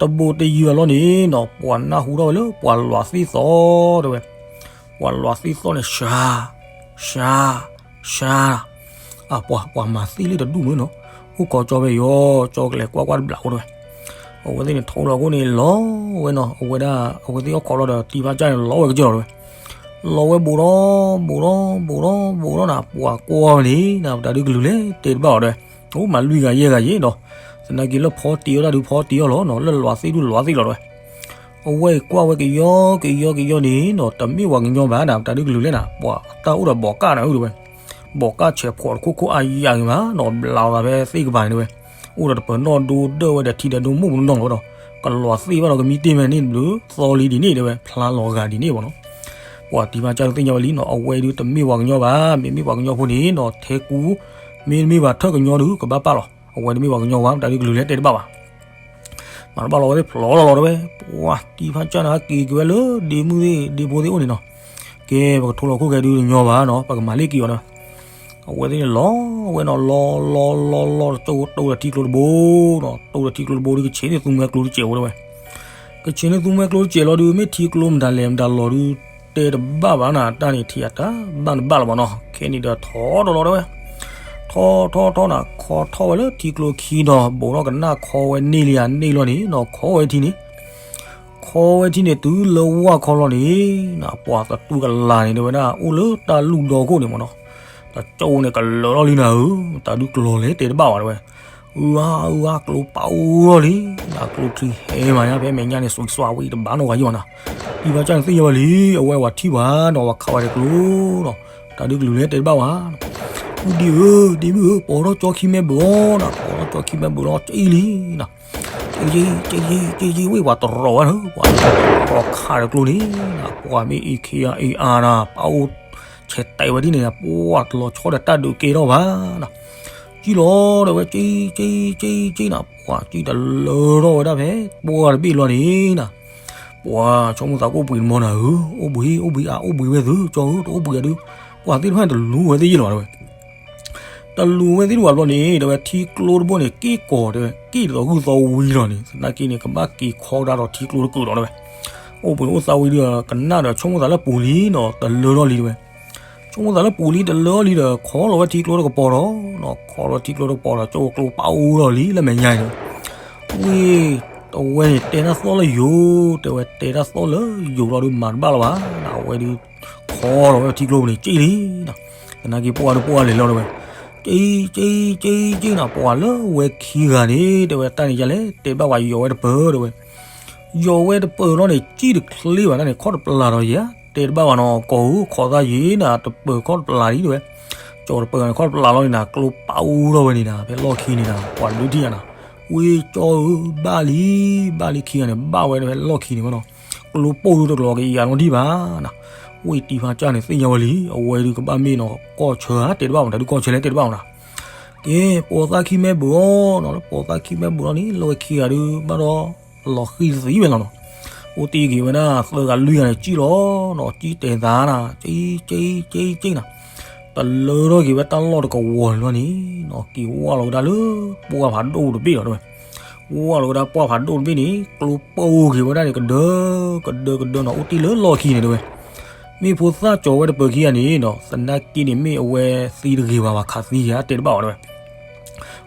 တဘိးတယံၤဘၣ်လီၤန့ၣ်နီၤ, ပှၤနၢ်ဟူထီၣ်ဝဲလၢပှၤလီၤသ့ၣ်သီၣ်တဲဝဲ. ပှၤလီၤသ့ၣ်သီၣ်န့ၣ် ရှၤ ရှၤ ရှၤ, အပှၤ ပှၤမၤသ့ၣ်လံတဒူၣ်မ့ၢ်နီၤ, အိၣ်ခိးကၠီဖဲယီၤ, ကၠီကလဲၤကွၢ်ကွၢ်တဘျီအိၣ်တဲဝဲ. အဝဲသ့ၣ်န့ၣ်ထိလီၤအဃိန့ၣ် လီၤဝဲနီၤ, အဝဲဒၣ် အဝဲသ့ၣ်အိၣ်ခိးလီၤဒီး တံၤဖါစၢ်န့ၣ် လီၤဝဲကစၢၢ်လီၤတဲဝဲ. လီၤဝဲဘူးဒီး ဘူးဒီး ဘူးဒီး ဘူးဒီးနၤ, ပှၤကွၢ်ဝဲန့ၣ်နၤ, ပတၢ်ဒုးကလုာ်လဲၣ်တဲတဘၣ်အီၤတဲဝဲ. အိၣ်မၤလွံၢ်ဂၤယဲၢ်ဂၤယဲၢ်ဒီး, သနာ်က့လၢဖီတ့အီၣ်တၢ်ဒုးဖီတ့အီၣ်လီၤနီၤ, လၢလီၤသ့ၣ်ဒုးလီၤသ့ၣ်လီၤတဲဝဲ. အဝဲအံၤကွၢ်ဝဲကယီကယီကယီန့ၣ်နီၤ, တမ့ၢ်ပှၤကညီဘၣ်နၤ, ပတၢ်ဒုးကလုာ်လဲၣ်နၤ, ပှၤတၢ်အိၣ်ဒီးဘီးကၣ်နၤဧၢတဲဝဲ. ဘီးကၣ်ဆဲးဖှီးတခိၣ်ခိၣ်အါယၤဂ့ၤမးနီၤ, ဘျးလီၤသးဖဲသ့ၣ်ကပၤန့ၣ်တဲဝဲ. အိၣ်ဒီးတပၢၤနီၣ်ဒိဒၢဝဲဒီးထံဒီးဒိမိၢ်ပူၤနီၢ်လီၤဒီး, ကလီၤသ့ၣ်ဘၣ်ဒီးကမံတ့ၢ်မဲာ်န့ၣ်ဘျုးသီလံဒ်န့ၣ်တဲဝဲ, ဖျါလီၤဂာ်ဒ်န့ၣ်ဘၣ်နီၤ. ပှၤတံၤဖါစၢ်ဒုးသ့ၣ်ညါဝဲလံနီၤ, အဝဲဒုးတမ့ၢ်ပှၤကညီဘၣ်, မ့မ့ၢ်ပှၤကညီဖိန့ၣ်နီၤ, ထဲကူ မ့တမ့ၢ်ဘၣ်ထၢၣ်ကညီဒုးကဘၣ်ပာ်လီၤ, အဝဲတမ့ၢ်ပှၤကညီဘၣ်, ပတၢ်ဒုးကလုာ်လဲၣ်တဲတဘၣ်ဘၣ်. မၤတဘၣ်လီၤဝဲသ့ၣ်ဖျိးလီၤလီၤတဲဝဲ, ပှၤတံၤဖါစၢ်န့ၣ်ဟဲက့ၤက့ၤဝဲလၢဒ့မုၣ်သ့ၣ်ဒ့ဖိသ့ၣ်အိၣ်န့ၣ်နီၤ. ကဲ ပကထိလီၤခိၣ်ခဲဒုးတညီဘၣ်နီၤ, ပကမၤလ့ၢ်က့ၤအီၤနီၤ. အဝဲသ့ၣ်န့ၣ်လီၤဝဲနီၤ, လီၤလီၤလီၤလီၤ တကၠိကတိၢ်ဒီးထံကျိတဘိနီၤ, တိၢ်ဒီးထံကျိတဘိဒုး ကဆံးန့ၢ်သူမှဲကျိတစဲးဝဲတဲဝဲ. ကဆံးန့ၢ်သူမှဲကျိတစဲးလီၤဒုး မ့ၢ်ထံကျိမတၤလဲၣ်မတၤလီၤဒုး တဲတဘၣ်ဘၣ်နၤ, တၢ်န့ၣ်ထံၣ်အတၢ်ဘၣ်နဘၣ်လီၤဘၣ်နီၤ, ခဲန့ၣ်ဒီးထီၣ်တလီၤတဲဝဲ. ထီၣ်ထီၣ်ထီၣ်နၤ, ခီထီၣ်ဝဲလၢထံကျိခံဒီး ဘူးထီၣ်ကနၣ်ခီဝဲန့ၢ်လံဧါန့ၢ်လီၤန့ၣ်နီၤ, ခီဝဲထံန့ၣ် ခီဝဲထံန့ၣ် တုၤလၢဝၢ်ခီလီၤန့ၣ်နၤ, ပှၤသတူၢ်ကလာ်န့ၣ်တဲဝဲဒၣ် အိၣ်လၢတၢ်လူၢ်ဒီခိၣ်န့ၣ်မ့ၢ်နီၤ. တကၠိန့ၣ်ကလၢာ်ထီၣ်လံနၤဧၢ, တၢ်ဒုးကျိၤလဲၣ်တဲတဘၣ်ဘၣ်တဲဝဲ. အုၣ်အါ အုၣ်အါ ကျိပာ်အိၣ်ထီၣ်လံနၤ, ကျိချံဟဲမးညါ ဖဲမဲာ်ညါန့ၣ် စွံးစွါဝံၤတဘၣ်နီၢ်ဂၤယံၤဘၣ်နၤ. တံၤဖါစၢ်န့ၣ်သ့ၣ်ညါဝဲလံ, အဝဲဝၤထံၣ်ဝဲနီၤ, ဝၤခးဝဲတကျိၤနီၤ, တၢ်ဒုးကလုာ်လဲၣ်တဲတဘၣ်ဘၣ်. မုၢ်ဒံဧၢ, ဒ့မုၣ်ဧၢ, ပိာ်ထီၣ်ကၠီခံမဲဘုးအီၤနၤ, ပိာ်ထီၣ်ကၠီခံမဲဘုးလီၤ ကၠံလံနၤ. ကၠံ ကၠံ ကၠံ ဝ့ၢ်ပှၤတရီးဝဲနၤ, ပှၤခးတကျိၤန့ၣ်နၤ, ပှၤမ့ၢ်အ့ၣ်ခ့အါအ့ၣ်အါနၤ, ပာ်အိၣ်ဆဲးတဲာ်ဝဲဒ်န့ၣ်နၤ, ပှၤတလီၤဆီဒီးတၢ်ဒုးကဲထီၣ်ဘၣ်နၤ. ကၠံလီၤတဲဝဲ, ကၠံ ကၠံ ကၠံ ကၠံနၤ, ပှၤကၠံတလၢထီၣ်ဝဲဒၣ်ဖဲ ပှၤတဘ့ၣ်လီၤန့ၣ်နၤ. ပှၤဆိကမိၣ်သးကအိၣ်ဘှံးတမီၤနၤဧၢ, အိၣ်ဘှံး အိၣ်ဘှံးအါ အိၣ်ဘှံးဝဲသု, ကၠီဧၢ တအိၣ်ဘှံးအါဒုး, ပှၤသ့ၣ်တဖၣ်န့ၣ်တလူၤဝဲသ့ၣ်ယဲၢ်လီၤတဲဝဲ. တလူၤဝဲသ့ၣ်တဖၣ်ဘျီန့ၣ် တဲဝဲ ထံကျိတဘိန့ၣ် က့ၣ်ကီၤတဲဝဲ, က့ၣ်ဒ်သိးဂုၢ်သီဝံၤလီၤန့ၣ်, သနာ်က့န့ၣ် ကဘၣ်က့ၤခီကဒါဒီးထံကျိတကုာ်လီၤတဲဝဲ. အိၣ်ဘှံးအိၣ်သါဝံၤဒီး ကနၣ်ဒီးဆိကမိၣ်သးလၢပူၤလံနီၤ, တလၢထီၣ်လံတဲဝဲ. ဆိကမိၣ်သးလၢပူၤလံ တလၢထီၣ်လံဒီး ခီလီၤဝဲထံကျိတကပီၤဒီး, ခီလီၤထံကျိတကပီၤဒီး ကၠိကျိပာ်အိၣ်ထီၣ်လံ လၢမဲာ်ညါန့ၣ်. ဝ့ၢ် တဝဲန့ၣ် တဲတၢ်သီၣ်လၢယိၤ, တဲဝဲတဲတၢ်သီၣ်လၢယိၤလီၤဒုး မၤတဘၣ်လၢၤဘၣ်နၤ, အဝဲဒုး ခီလီၤဝဲထံကျိပူၤန့ၣ် က့ၣ်လံနၤ. သနာ်က့ပှၤဒီးပှၤလဲၤလီၤတဲဝဲ, က့ၣ် က့ၣ် က့ၣ် က့ၣ်နၤ, ပှၤလၢဝဲခံဂၤန့ၣ် တဲဝဲ တၢ်န့ၣ်ယလဲၣ် တဲဘၣ်ဝဲ ယီၤဝဲတပၢၢ်တဲဝဲ. ယီၤဝဲတပၢၢ်လီၤန့ၣ် ကံၣ်တချ့ဘၣ်တၢ်န့ၣ် ခီၣ်တပျၢ်ဒီးယၤ, တဲတဘၣ်ဘၣ်နီၤ, ကီၢ်ဧၢ ခိးသးယံၤနၤ, တပၢၢ်ခီၣ်တပျၢ်လံတဲဝဲ. ကၠီတပၢၢ်န့ၣ် ခီၣ်တပျၢ်လီၤန့ၣ်နၤ, ကျိပာ်အိၣ်ထီၣ်ဝဲန့ၣ်နၤ, ဖဲလီၢ်ခံန့ၣ်နၤ, ပှၤဒုးထံၣ်ယၤနၤ, ဝ့ၢ်ကၠီဧၢ ဘၣ်လံ, ဘၣ်လံခံဂၤန့ၣ် ဘၣ်ဝဲဖဲလီၢ်ခံန့ၣ်ဝဲနီၤ, ကျိပိၢ်ဒုးတကျိၤကယၤနီတထံၣ်ဘၣ်နၤ. ဝ့ၢ်တံၤဖါစၢ်န့ၣ် သ့ၣ်ညါဝဲလံ, အဝဲဒုးကဘၣ်မ့ၢ်နီၤ ကီၢ်ဆၢဧါ တဲတဘၣ်မနုၤ, တၢ်ဒုးကီၢ်ဆၢလဲၣ် တဲတဘၣ်မနုၤ. ကဲ ပိာ်သၣ်ခံမဲဘူးအီၤနီၤ, လၢပိာ်သၣ်ခံမဲဘူးလီၤန့ၣ် လၢဝဲခံဂၤဒုး ဘၣ်ဒီး လီၤဃံၤသံဝဲလီၤနီၤ. အိၣ်တ့ၢ်က့ၤဝဲဒၣ် သၢဂၤလွံၢ်ဂၤန့ၣ် ကံၣ်လီၤနီၤ, ကံၣ်တဲာ်သးနၤ, က့ၣ် က့ၣ် က့ၣ် က့ၣ်နၤ. တ တလၢထီၣ်က့ၤဝဲတၢ်လီၢ်တကဝီၤန့ၣ်လီၤန့ၣ်နီၤ က့ၤဝၢ်လီၤဝဲဒၣ်လၢပှၢ်ဖးဒိၣ်တဘ့ၣ်လီၤတဲဝဲ. ဝၢ်လီၤဝဲဒၣ်ပှၢ်ဖးဒိၣ်တဘ့ၣ်န့ၣ် ကျိပိၢ်က့ၤဝဲဒၣ်န့ၣ် ကဒၢ ကဒၢကဒၢနီၤ အိၣ်တ့ၢ်လၢလီၢ်ခံန့ၣ်တဲဝဲ. မ့ၢ်ဖိသၣ်ကၠီၤဝဲတပၢၤခံဂၤန့ၣ်နီၤ သနာ်က့န့ၣ် မ့ၢ်အဝဲသံတဂ့ၤဘၣ်ဘၣ် ခးသံဂ့ၤ အတဲတဘၣ်ဘၣ်တဲဝဲ.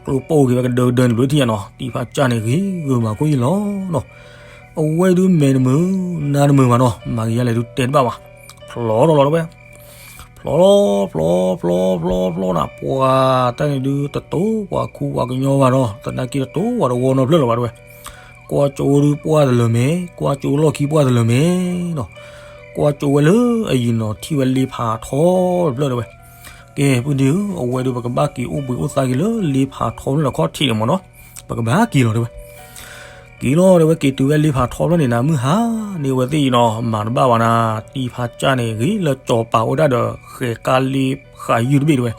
ကျိပိၢ်က့ၤဝဲကဒၢကဒၢန့ၣ်ဘျီထံၣ်ဧါနီၤ တံၤဖးကၢ်န့ၣ်ဂ့ၤဂၢၢ်မၤခိၣ်ယံလီၤနီၤ. အဝဲဒုးမဲာ်တမုာ် နါတမုာ်ဘၣ်နီၤ မၤကယၤလဲၣ်ဒုးတဲတဘၣ်ဘၣ်. ဖျီလီၤလီၤတဲဝဲ ဖျီလီၤ ဖျီ ဖျီ ဖျီ ဖျီနၤ ပှၤတၢ်န့ၣ်ဒုးတတိၤပှၤခူပှၤကညီဘၣ်ဒီး သနာ်က့တတိၤပှၤတဝီနီတဖျၢၣ်လၢၤဘၣ်တဲဝဲ. ကွၢ်ကၠိဒုးပှၢ်တလၢာ်မဲာ် ကွၢ်ကၠိလီၢ်ခံပှၢ်တလၢာ်မဲာ်နီၤ. ကွၢ်ကၠိဝဲလၢအယံၤနီၤ ထံၣ်ဝဲလ့ဖးထီတဖျၢၣ်တဲဝဲ. ကဲ ပုၢ်ဒ့ဧၢ အဝဲဒုးပကဘၣ်က့ၤအိၣ်ဘှံးအိၣ်သါက့ၤလၢလ့ဖးထီဖျၢၣ်န့ၣ် ခီၣ်ထံးန့ၣ်မ့ၢ်နီၤ ပကဘၣ်က့ၤလီၤတဲဝဲ. က့ၤလီၤတဲဝဲ က့ၤတုၤဝဲလ့ဖးထီဖျၢၣ်န့ၣ်နၤ မုၢ်ဟါန့ၣ်ဝဲသ့ၣ်အံၤနီၤ မၤတဘၣ်ဘၣ်နၤ တံၤဖးကၢ်န့ၣ် ဂ့ၤလၢကၠီၤပာ်ဝဲဒၣ်ဒီး ဃဲၤကါလ့ဃာ်ယုၢ်တဘ့ၣ်တဲဝဲ.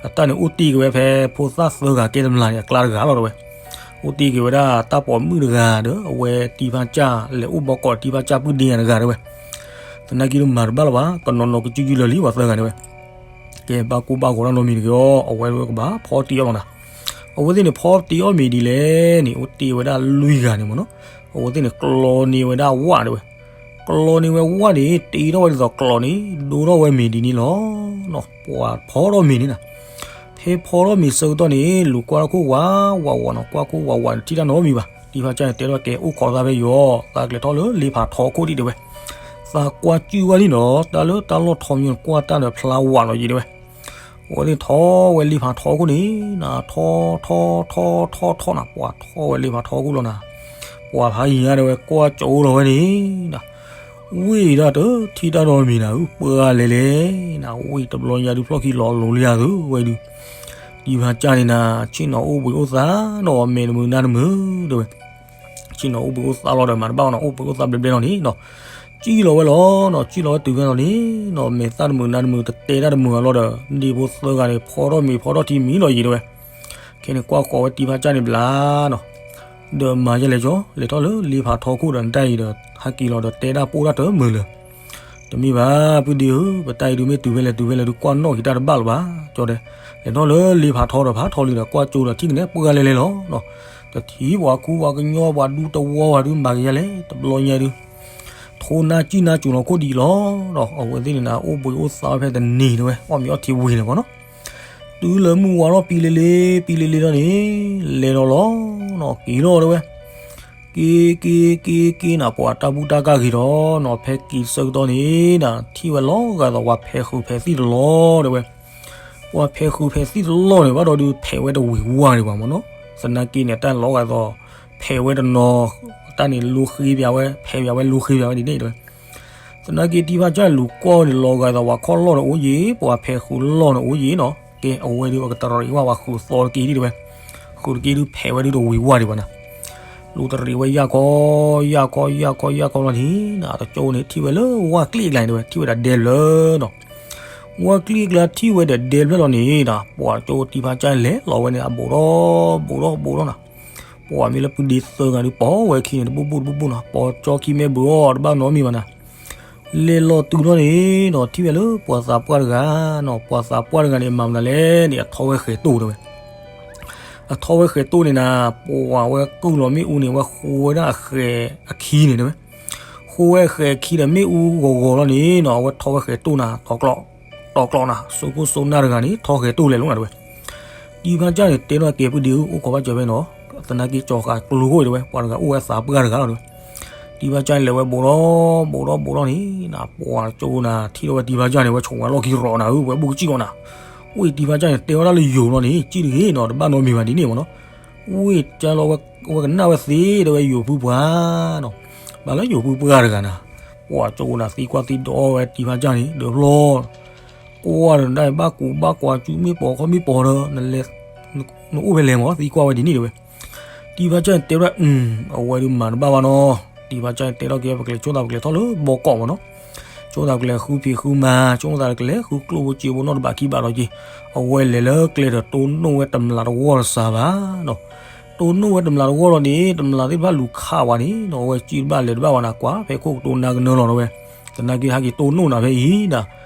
အတၢ်န့ၣ်အိၣ်တ့ၢ်က့ၤဝဲဖဲဖိသၣ်သၢဂၤကဲတမျးန့ၣ် အကျါတဂၤလီၤတဲဝဲ. အိၣ်တ့ၢ်က့ၤဝဲဒၣ်တၢ်ပိာ်မုၣ်တဂၤဒီး အဝဲတံၤဖးကၢ် လဲၤအိၣ်ဘီကီးတံၤဖးကၢ်ပုၢ်ဒ့ယၤတဂၤတဲဝဲ. သနာ်က့ဒုးမၤတဘၣ်လၢၤဘၣ် ကနီၤနီၤကစုယုၢ်လၢာ်လံပှၤသၢဂၤန့ၣ်ဝဲ. ကဲ ဘၣ်ကိၢ်ဘၣ်ဂီၤတၢ်နီတမံၤတဂ့ၤအီၤ အဝဲဒုးကဘၣ်ဖီတ့ၢ်အီၣ်လီၤနၤ. အဝဲသ့ၣ်န့ၣ် ဖီတ့ၢ်အီၣ်မ့ၤဒ်လဲၣ်န့ၣ် အိၣ်တ့ၢ်ဝဲဒၣ်လွံၢ်ဂၤန့ၣ်မ့ၢ်နီၤ. အဝဲသ့ၣ်န့ၣ် ကျီန့ၢ်ဝဲဒၣ်ဝၣ်တဲဝဲ. ကျီန့ၢ်ဝဲဝၣ်န့ၣ် တ့ထီၣ်ဝဲဒ်သိးကျီန့ၣ် ဒိထီၣ်ဝဲမ့ၤဒ်န့ၣ်လီၤ. ပှၤဖီထီၣ်မ့ၤန့ၣ်နၤ. ဖဲဖီထီၣ်မ့ၤဆၢကတီၢ်န့ၣ် လူၤကွၢ်ခိၣ်ဝးဝးဝးနီၤ ကွၢ်ခိၣ်ဝးဝးန့ၣ် ထံၣ်တၢ်နီတမံၤဘၣ်. တံၤဖးကၢ်န့ၣ် တဲထီၣ်ကဲ အိၣ်ခိးသးဖဲယီၤ သးကလဲၤထီၣ်လၢလ့ဖးထီခိၣ်ဒံးတဲဝဲ. သးကွၢ်စုၣ်ဝဲလံနီၤ တၢ်လၢတၢ်လီၢ်ထီမံၤ ကွၢ်တၢ်ဒီးဖျါဝးနီၤယံၤတဲဝဲ. အဝဲသ့ၣ်ထီၣ်ဝဲလ့ဖးထီခိၣ်န့ၣ်နၤ ထီ ထီ ထီ ထီ ထီနၤ ပှၤထီၣ်ဝဲလ့ဖးထီခိၣ်လီၤနၤ. ပှၤဖးယံၤညါတဲဝဲ ကွၢ်ကၠိလီၤဝဲန့ၣ်နၤ. ဝ့ၢ်ဒၣ်တထံၣ်တၢ်နီတမံၤနၤ အုပှၤလဲၤလဲၤနၤ ဝ့ၢ်တဘျီညါဒုးဖျီၣ်ခံလီၤလိၤလံဧါသုဝဲဒုး. တံၤဖးကၢ်န့ၣ်နၤ ဆ့ၣ်နီၤအိၣ်ဘှံးအိၣ်သါနီၤ မဲာ်တမုာ်နါတမုာ်တဲဝဲ. ဆ့ၣ်နီၤအိၣ်ဘှံးအိၣ်သါလီၤဒီး မၤတဘၣ်အီၤနီၤ အိၣ်ဘှံးအိၣ်သါဘျဲဘျဲလီၤန့ၣ်နီၤ. စံၣ်လီၤဝဲလီၤနီၤ စံၣ်လီၤဝဲတုၤဖဲလီၤန့ၣ်နီၤ မဲာ်သၣ်တမုာ်နါတမုာ် တတဲတၢ်တမုာ်အလီၢ်ဒီး ဒ့ဖိသၢဂၤန့ၣ် ဖီထီၣ်မ့ၤဖီထီၣ်ထံမံၤလီၤယံၤတဲဝဲ. ခဲန့ၣ်ကွၢ်ဃီၤဝဲတံၤဖးကၢ်န့ၣ်ဘျါနီၤ ဒီးမၤယဲလဲၣ်ကၠီ လဲၤထီၣ်လၢလ့ဖးထီခိၣ်ဒီးနတၢ်အံၤဒီး ဟဲက့ၤလီၤဒီးတဲတၢ်ပိၢ်တၢ်တမုာ်လၢာ်. တမ့ၢ်ဘၣ် ပုၢ်ဒ့ဧၢ ပတၢ်အံၤဒုးမ့ၢ်တုၤဖဲလဲၣ်တုၤဖဲလဲၣ်ဒုး ကွၢ်နီၣ်က့ၤတၢ်တဘၣ်လၢၤဘၣ် ကၠီတဲ. လဲၤထီၣ်လၢလ့ဖးထီဒီးဖးထီလံဒီး ကွၢ်ကၠိဒီးထံၣ်ကနဲၣ်ပှၤလဲၤလဲၤလီၤနီၤ. တထံၣ်ပှၤခူပှၤကညီပှၤဒူတဝီပှၤဒုးမၤက့ၤယဲလဲၣ် တဘျီညါဒုး ထိနါစံၣ်နါစိၤလီၤခိၣ်ဒ်အံၤလီၤနီၤ. အဝဲသ့ၣ်န့ၣ်နၤ အိၣ်ဘှံးအိၣ်သါဖဲတနံၤတဲဝဲ အီၣ်မ့ၤအီထံဝံၤန့ၣ်မ့ၢ်နီၤ. တုၤလၢမုၢ်ဝါထီၣ်ပံလ့လ့ ပံလ့လ့လီၤန့ၣ် လဲၤလီၤလီၤနီၤ က့ၤလီၤတဲဝဲ. က့ၤက့ၤက့ၤက့ၤနၤ ပှၤတၢ်ဘူၣ်တၢ်ကၢ်ဂ့ၤဒီးနီၤ ဖဲက့ၤဆၢကတီၢ်န့ၣ်နၤ ထံၣ်ဝဲလီၤဂာ်သိးပှၤဖဲးဃုာ်ဖဲးသံၣ်တလီၢ်တဲဝဲ. ပှၤဖဲးဃုာ်ဖဲးသံၣ်တလီၢ်န့ၣ် ဘၣ်ဒီးဒုးဖဲးဝဲတဝံၤဝါဒံးဘၣ်မ့ၢ်နီၤ. သနာ်က့န့ၣ် တၢ်လီၤဂာ်သိး ဖဲးဝဲတနီၤ တၢ်န့ၣ်လိဃ့ပၠးဝဲ ဖဲးပၠးဝဲလိဃ့ပၠးဝဲဒ်န့ၣ်တဲဝဲ. သနာ်က့တံၤဖးကၢ်လူၤကွၢ်န့ၣ် လီၤဂာ်သိးပှၤခီၣ်လီၢ်န့ၣ်အိၣ်ယံၤ ပှၤဖဲးဃုာ်လီၢ်န့ၣ်အိၣ်ယံၤနီၤ. ကဲ အဝဲဒုးပကတရံးဝဲပှၤဃုာ်သီတက့ၢ်ဒံးတဲဝဲ. ဃုာ်တက့ၢ်ဒုးဖဲးဝဲဒုးတဝံၤဝါဒံးဘၣ်နၤ. လူၤတရံးဝဲယၢ်ခီ ယၢ်ခီ ယၢ်ခီ ယၢ်ခီလီၤန့ၣ်နၤ တကၠိန့ၣ် ထံၣ်ဝဲလၢဝၢ်ကျ့ၣ်အကျါန့ၣ်တဲဝဲ ထံၣ်ဝဲဒၣ်ဒဲဘျၢနီၤ. ဝၢ်ကျ့ၣ်အကျါထံၣ်ဝဲဒၣ်ဒဲဘျၢလီၤန့ၣ်နၤ ပှၤကၠိတံၤဖးကၢ်လဲၤလီၤဝဲန့ၣ် အဘူးဒီး ဘူးဒီး ဘူးဒီးနၤ. ပှၤမ့ၢ်လၢပုၢ်ဒ့သၢဂၤဒုး ပိာ်ဝဲခံန့ၣ် တဘူၣ်ဘူၣ်တဘူၣ်ဘူၣ်နီၤ ပိာ်ကၠီခံမ့ၢ်ဘုးအီၤ တဘၣ်နီတမံၤဘၣ်နၤ. လဲၤလီၤတုၤလီၤန့ၣ်နီၤ ထံၣ်ဝဲလၢပှၤသးပှၢ်တဂၤနီၤ ပှၤသးပှၢ်တဂၤန့ၣ် မၤမနုၤလဲၣ်န့ၣ် အထီဝဲဃဲၤတိၢ်တဲဝဲ. အထီဝဲဃဲၤတိၢ်န့ၣ်နၤ ပှၤဝဲကုၢ်လီၤမ့ၣ်အူန့ၣ် အဝဲဃိဝဲဒၣ်အဃဲၤအခံန့ၣ်တဲဝဲ. ဃိဝဲအဃဲၤအခံဒီးမ့ၣ်အူဂီၤဂီၤလီၤန့ၣ်နီၤ အဝဲထီဝဲဃဲၤတိၢ်နၤ တီၤကျီး တီၤကျီးနၤ စိခိၣ်စိနၢ်တဂၤန့ၣ် ထီဃဲၤတိၢ်လဲၤလိာ်နၤတဲဝဲ. တံၤဖးကၢ်န့ၣ် တဲထီၣ်ကဲပုၢ်ဒ့ဧၢ အိၣ်ခိးဘၣ်စၢၤဖဲနီၤ သနာ်က့ကၠီၤဃာ်ကျိၤဃိတဲဝဲ ပှၤတဂၤအိၣ်ဝဲအသးပှၢ်တဂၤလီၤတဲဝဲ. တံၤဖးကၢ်န့ၣ် လဲၤဝဲဘူးဒီး ဘူးဒီး ဘူးဒီးန့ၣ်နၤ ပှၤကၠိနၤ ထံၣ်ထီၣ်ဝဲတံၤဖးကၢ်န့ၣ် ဝဲဆိးဝဲလီၢ်ခံရီၤနၤဧၢ ပှၤဘူၣ်ကစံၣ်ကီးနၤ. ဝ့ၢ်တံၤဖးကၢ်န့ၣ် တဲဝဲဒၣ်လၢယိၤလီၤန့ၣ် စံၣ်တဂ့ၤနီၤ တဘၣ်နီတမံၤဘၣ်ဒ်န့ၣ်မ့ၢ်နီၤ. ဝ့ၢ်ကၢ်လီၤ ဝဲကနၣ်ဝဲသ့တဲဝဲယိၤဖုပှၢ်နီၤ. ဘၣ်လၢယိၤဖုပှၢ်တဂၤနၤ ပှၤကၠိနၤ သံကွၢ်သံဒိးဝဲတံၤဖးကၢ်န့ၣ် ဒၢးဖျီ ကွၢ်ဒီးနဒၣ်ဘၣ်ကူးဘၣ်ကွၢ် စုမ့ၢ်ပိာ်ခီၣ်မ့ၢ်ပိာ်ဒီး နလဲၤ နအိၣ်ဖဲလဲၣ်မ့ၢ် သံကွၢ်ဝဲဒ်န့ၣ်တဲဝဲ. တံၤဖးကၢ်န့ၣ် တဲဝဲဒၣ် အဝဲဒုးမၤတဘၣ်ဘၣ်နီၤ. တံၤဖးကၢ်န့ၣ် တဲထီၣ်က့ၤ ပကလဲၤဆိသးပကလဲၤထီၣ်လၢဘီကီးမ့ၢ်နီၤ. ဆိသးပကလဲၤဃုဖံးဃုမၤ ဆိသးကလဲၤဃုကျိၣ်ဖိစ့ဖိနီတဘးခံဘးလီၤက့ၤ. အဝဲလဲၤလၢကျဲဒီးတိၢ်နီၣ်ဝဲတမျးတဂီၢ်တစှၤဘၣ်နီၤ. တိၢ်နီၣ်ဝဲတမျးတဂီၢ်လီၤန့ၣ် တမျးသ့ၣ်တဖၣ်လူၤခးဝဲန့ၣ်နီၤ အဝဲစံၣ်တဘၣ်လဲၤတဘၣ်ဝဲနၤ ကွၢ်ဖဲခိၣ်ကတိၤနါကနၢလီၤတဲဝဲ. သနာ်က့ဟဲက့ၤတိၢ်နီၣ်နၤဖဲအံၤ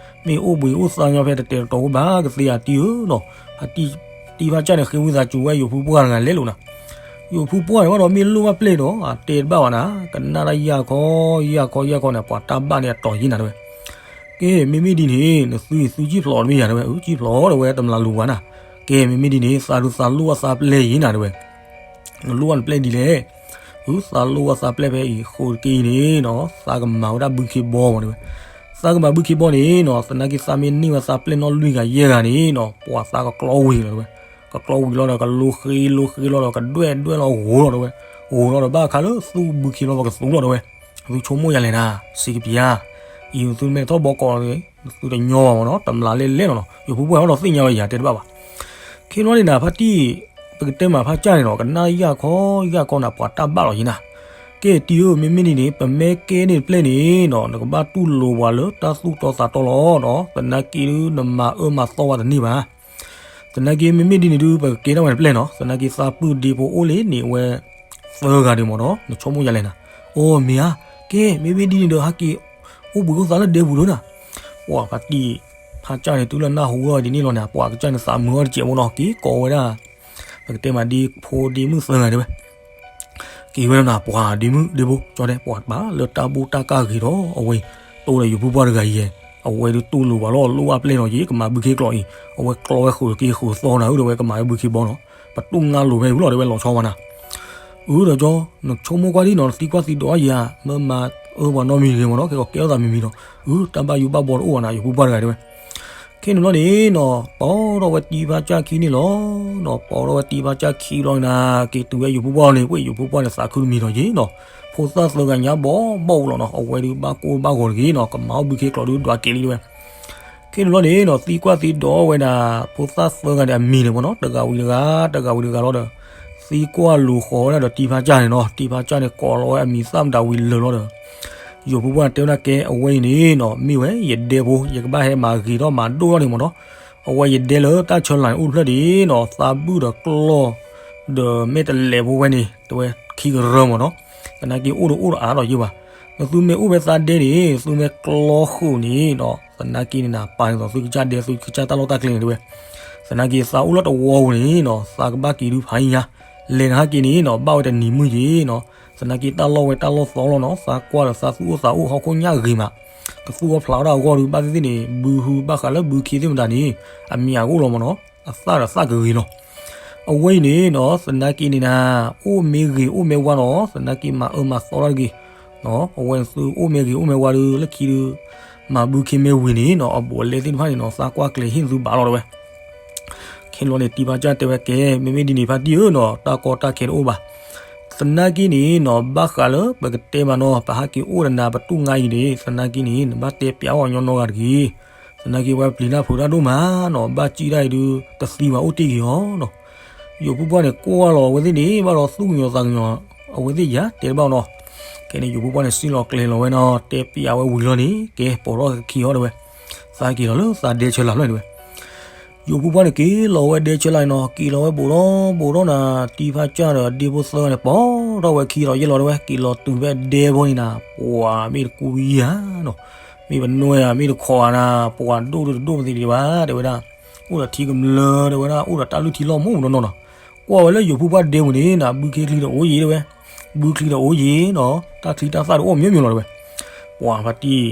နၤ မ့ၢ်အိၣ်ဘှံးအိၣ်သါညီဖဲတတဲာ်တတီၤအိၣ်ဘၣ်ကသ့ဧါတံၢ်ဧၢနီၤ. ဖါတံၢ် တံၢ်ဖါစၢ်န့ၣ် ဃ့ဝံသးစူၤဝဲယိၤဖိပှၢ်တဂၤလဲၤလိာ်နၤ. ယိၤဖိပှၢ်န့ၣ် ဘၣ်ဒီးမ့ၢ်လိၣ်ဘၣ်ပျဲၢ်ဒီး အတဲတဘၣ်ဘၣ်နၤ, ကနၣ်တၢ်ယၢ်ခီ ယၢ်ခီ ယၢ်ခီန့ၣ် ပှၤတၢ်ဘၣ်န့ၣ်အတီၤယံၤနၤတဲဝဲ. ကဲ မ့မ့ၢ်ဒ်န့ၣ် နသုသုစံၣ်ဖျိးတမ့ၢ်ယၤတဲဝဲ, အု စံၣ်ဖျိးတဲဝဲ တမျးလူၤဘၣ်နၤ. ကဲ မ့မ့ၢ်ဒ်န့ၣ် သးဒုးသးလိၣ်အသးပျဲၢ်ယံၤနၤတဲဝဲ. နလိၣ်ဘၣ်နပျဲၢ်ဒ်လဲၣ်. အု သးလိၣ်အသးပျဲၢ်ဖဲအံၤ ဃိးတက့ၢ်အံၤန့ၣ်နီၤ သးကမၤဝဲဒၣ်ဘုခ့ဘီမးတဲဝဲ. သးကမၤဘုခ့ဘီန့ၣ်နီၤ သနာ်က့သးမ့ၢ်န့ၢ်ဝဲသးပျဲၢ်နီၣ်လွံၢ်ဂၤယဲၢ်ဂၤန့ၣ်နီၤ ပှၤသးကကျီဝံၤလီၤတဲဝဲ. ကကျီဝံၤလီၤဒီး ကလိဃ့လိဃ့လီၤဒီး ကဒွဲၣ်ဒွဲၣ်လီၤဂိၤလီၤတဲဝဲ. ဂိၤလီၤဒီးဘၣ်အခါလၢသူၣ်ဘုခ့လီၤပှၤကသူလီၤတဲဝဲ. သုဆိကမိၣ်ယၤလဲၣ်နၤ စံးကပံၤဧါ. အံၤသုမ့ၢ်ထီၣ်ဘီကီး သုတညီဘၣ်မးနီၤ တမျးလဲၣ်လဲၣ်လီၤနီၤ ယိၤဖိပှၢ်ဟဲဒီးသ့ၣ်ညါဝဲယၤတဲတဘၣ်ဘၣ်. ခဲလီၤန့ၣ်နၤ ဖါတံၢ် ပကတဲမးဖါစၢ်န့ၣ်နီၤ ကနၣ်ယၢ်ခီ ယၢ်ခီနၤ ပှၤတၢ်ဘၣ်လီၤယံၤနၤ. ကဲတံၢ်ဧၢ မ့မ့ၢ်ဒ်န့ၣ် ပမ့ၢ်ကဲန့ၢ်တပျဲၢ်န့ၣ်နီၤ နကဘၣ်တူၢ်လိာ်ပှၤလၢတၢ်သူၣ်တီသးတီလီၤနီၤ သနာ်က့ဒုး နမၤအၢမၤသီဝဲတန့ၢ်ဘၣ်. သနာ်က့မ့မ့ၢ်ဒ်န့ၣ်ဒုး ပကကဲထီၣ်ဝဲတပျဲၢ်နီၤ သနာ်က့သးပုၢ်ဒ့ဖိအိၣ်လံန့ၣ်ဝဲ သၢဂၤဒံးမးနီၤ နဆိကမိၣ်ယၤလဲၣ်နၤ. အိ မ့ၢ်ဧါ. ကဲ မ့မ့ၢ်ဒ်န့ၣ်ဒီး ဟဲက့ၤအိၣ်ဘှံးအိၣ်သါလၢဒဲပူၤလီၤနၤ. ပှၤဖါတံၢ် ဖါစၢ်န့ၣ် တုၤလၢနၢ်ဟူထီၣ်ဒ်န့ၣ်လီၤန့ၣ် ပှၤကစၢ်န့ၣ်သးမုာ်အီၤတစဲးဖိနီၤ က့ၤကိးဝဲဒၣ် ပကတဲမးဒ့ဖိဒ့မုၣ်သၢဂၤတဲဝဲ က့ၤဝဲဒၣ်နၤ ပှၤဒ့မုၣ်ဒ့ဖိ ကၠီတဲ ပှၤဘၣ်လၢတၢ်ဘူၣ်တၢ်ကၢ်ဂ့ၤဒီး အဝဲ တအိၣ်ဒီးယိၤဖိပှၢ်တဂၤအံၤ အဝဲဒုးတူၢ်လိာ်ပှၤလီၤ လိၣ်ဘၣ်ပျဲၢ်နီၤ ယ့ကမၤဘုခ့ကျိးအံၤ အဝဲကျီဝဲဃုာ်က့ၤဃုာ်သီနၤဧၢ ဒီးဝဲကမၤဝဲဘုခ့ဘီနီၤ ပတူၢ်ငါလိာ်ဖဲဝံၤလီၤ တဲဝဲလီၤဆီဝဲနၤ. အု ဒီးကၠီ နဆိကမိၣ်ကွၢ်ဒ်နီၤ နသံကွၢ်သံဒိးယၤ မ့ၢ်မၤအၢပှၤနီတမံၤတဂ့ၤမးနီၤ ကဲကီးကဲထီၣ်သးမံၤမံၤနီၤ အု တၢ်ဘၣ်ယိၣ်ဘၣ်ဘီတအိၣ်ဘၣ်နၤ ယိၤဖိပှၢ်တဂၤတဲဝဲ. ခဲန့ၣ်လီၤန့ၣ်နီၤ ပိာ်ထီၣ်ဝဲတံၢ်ဖါစၢ်ခံန့ၣ်လီၤ. နီၤ ပိာ်ထီၣ်ဝဲတံၢ်ဖါစၢ်ခံလီၤနၤ က့ၤတုၤဝဲယိၤဖိပှၢ်န့ၣ် ပှ့ၤယိၤဖိပှၢ်န့ၣ် သးခုတမံၤဒီးယ့ၣ်နီၤ ဖိသၣ်သၢဂၤညါဘီဘီအိၣ်လီၤနီၤ အဝဲဒုးဘၣ်ကိၢ်ဘၣ်ဂီၤတဂ့ၤနီၤ ကမၤအီၣ်ဘုခ့ကျိးဒုးဒွးက့ၤလံတဲဝဲ. ခဲန့ၣ်လီၤန့ၣ်နီၤ သံကွၢ်သံဒိးဝဲဒၣ် ဖိသၣ်သၢဂၤန့ၣ်အမံၤန့ၣ်မးနီၤ တဂၤဝံၤတဂၤ တဂၤဝံၤတဂၤလီၤဒီး သံကွၢ်လိာ်ဃီၤဝဲဒၣ်ဒီးတံၢ်ဖါစၢ်န့ၣ်နီၤ တံၢ်ဖါစၢ်န့ၣ်ကိးလီၤဝဲအမံၤသၣ်မတၤဝံၤလၢာ်လီၤဒီး ယိၤဖိပှၢ်တဲဝဲဒၣ်ကဲ အဝဲအံၤန့ၣ်နီၤ မ့ၢ်ဝဲယဒဲဖိ ယကဘၣ်ဟဲမၤဂ့ၤထီၣ်မၤဒိၣ်ထီၣ်န့ၣ်မးနီၤ အဝဲယဒဲလၢတၢ်ဆၢလၤန့ၣ်အိၣ်တဖျၢၣ်ဒံးနီၤ သးဘုၣ်ဒီးကျီၢ် ဒီးမ့ၢ်တလဲးဖိဝဲန့ၣ် တဲဝဲခံကရၢမးနီၤ သနာ်က့အိၣ်ဒီးအိၣ်ဒီးအါဒီးယ့ၢ်ဘၣ် နသုမ့ၢ်အိၣ်ဖဲသးဒဲန့ၣ် သုမ့ၢ်ကျီဃုာ်န့ၣ်နီၤ သနာ်က့န့ၣ်နၤ ပာ်န့ၢ်သိးသုကစၢ်ဒဲ သုကစၢ်တၢ်လီၢ်တၢ်ကျဲန့ၣ်တဲဝဲ သနာ်က့သးအိၣ်လၢတဝီပူၤန့ၣ်နီၤ သးကဘၣ်က့ၤဒုးဖးယါ လဲၤနဟဲက့ၤန့ၣ်နီၤ ဘၣ်ဝဲတနံၤမုၢ်က့ၤနီၤ သနာ်က့တၢ်လီၢ်ဝဲတၢ်လီၢ်သီလီၤနီၤ သးကွၢ်ဒီးသးသူၣ်အိၣ်သးအိၣ်ဟီၣ်ခိၣ်ညၣ်ဂ့ၤမး ကသူၣ်အီၣ်ဖျးအီၣ်ဒၣ်အဂီၢ်ဒုး ဘၣ်သ့ၣ်သ့ၣ်န့ၣ် ဘုဟုဘၣ်ဃးလၢဘုခ့သ့ၣ်မတၤန့ၣ် အမံၤအဂိၢ်လီၤမးနီၤ အသၣ်ဒီးသၣ်ကဂ့ၤလီၤ အဝဲအံၤန့ၣ်နီၤ သနာ်က့န့ၣ်နၤ အိၣ်မ့ၢ်ဂ့ၤအိၣ်မ့ၢ်ဝါနီၤ သနာ်က့မၤအၢမၤသီထီၣ်တဂ့ၤ အဝဲသုအိၣ်မ့ၢ်ဂ့ၤအိၣ်မ့ၢ်ဝါဒုး လၢခံဒုး မၤဘုခ့မ့ၢ်ဝံၤန့ၣ်နီၤ အဘူးအလဲသ့ၣ်တဖၣ်န့ၣ်နီၤ သးကွၢ်ကျဲၤဟ့ၣ်သုဘၣ်လီၤတဲဝဲ ခဲလီၤန့ၣ် တံၢ်ဖါစၢ်တဲဝဲကဲ မ့မ့ၢ်ဒ်န့ၣ်ဖါတံၢ်ဧၢနီၤ တၢ်ကီတၢ်ခဲတအိၣ်ဘၣ် သနာ်က့န့ၣ်နီၤ ဘၣ်ဃးလၢပကတဲမးနီၤ ပဟးက့ၤအိၣ်ဒီးနၤပတူၢ်ငါအံၤန့ၣ် သနာ်က့န့ၣ် နဘၣ်တဲပျးအီၣ်ညီနီၢ်ဂၤတဂ့ၤ သနာ်က့ဝဲပျံၤတၢ်ဖုးတၢ်ဒိၣ်မးနီၤ ဘၣ်စံၣ်တၢ်အံၤဒုး တသံဘၣ်အိၣ်တ့ၢ်က့ၤအီၤနီၤ ယိၤဖိပှၢ်န့ၣ် ကွၢ်လီၤအဝဲသ့ၣ်န့ၣ် ဘၣ်ဒီးသူၣ်ကညီၤသးကညီၤ အဝဲသ့ၣ်ယၤတဲတဘၣ်နီၤ ကဲန့ၣ် ယိၤဖိပှၢ်န့ၣ် စံၣ်လီၤကျဲၤလီၤဝဲနီၤ တဲပျးဝဲဝံၤလီၤန့ၣ် ကဲပိာ်ထီၣ်ကခံအီၤတဲဝဲ သးက့ၤလီၤလၢသးဒဲဆၢလၤဖျၢၣ်တဲဝဲ ယိၤဖိပှၢ်န့ၣ် က့ၤလီၤဝဲဒဲဆၢလၤနီၤ က့ၤလီၤဝဲဘူးဒီးဘူးဒီးနၤ တံၢ်ဖါစၢ်ဒီးဒ့ဖိသၢဂၤန့ၣ် ပိာ်ထီၣ်ဝဲခံဒီးယဲၢ်လီၤတဲဝဲ က့ၤလီၤတုၤဖဲဒဲဖိန့ၣ်နၤ ပှၤမ့ၢ်တကူယၤနီၤ မ့ၢ်ပနွဲဧါ မ့ၢ်တခီဧါနၤ ပှၤဒိၣ်ဒိၣ်တဒိၣ်မသ့ၣ်ဒံးဘၣ် တဲဝဲဒၣ် အိၣ်ဒီးထံကမျၢၢ်တဲဝဲဒၣ် အိၣ်ဒီးတၢ်လုၢ်ထံလီၢ်မူးမူးနီၢ်နီၢ်နီၤ ကွၢ်ဝဲလၢယိၤဖိပှၢ်ဒဲပူၤန့ၣ်နၤ ဘုခ့ချံဒီးအိၣ်ယံၤတဲဝဲ ဘုချံဒီးအိၣ်ယံၤနီၤ တၢ်ချံတၢ်သၣ်ဒီးအိၣ်မ့ၢ်မ့ၢ်လီၤတဲဝဲ ပှၤဖါတံၢ်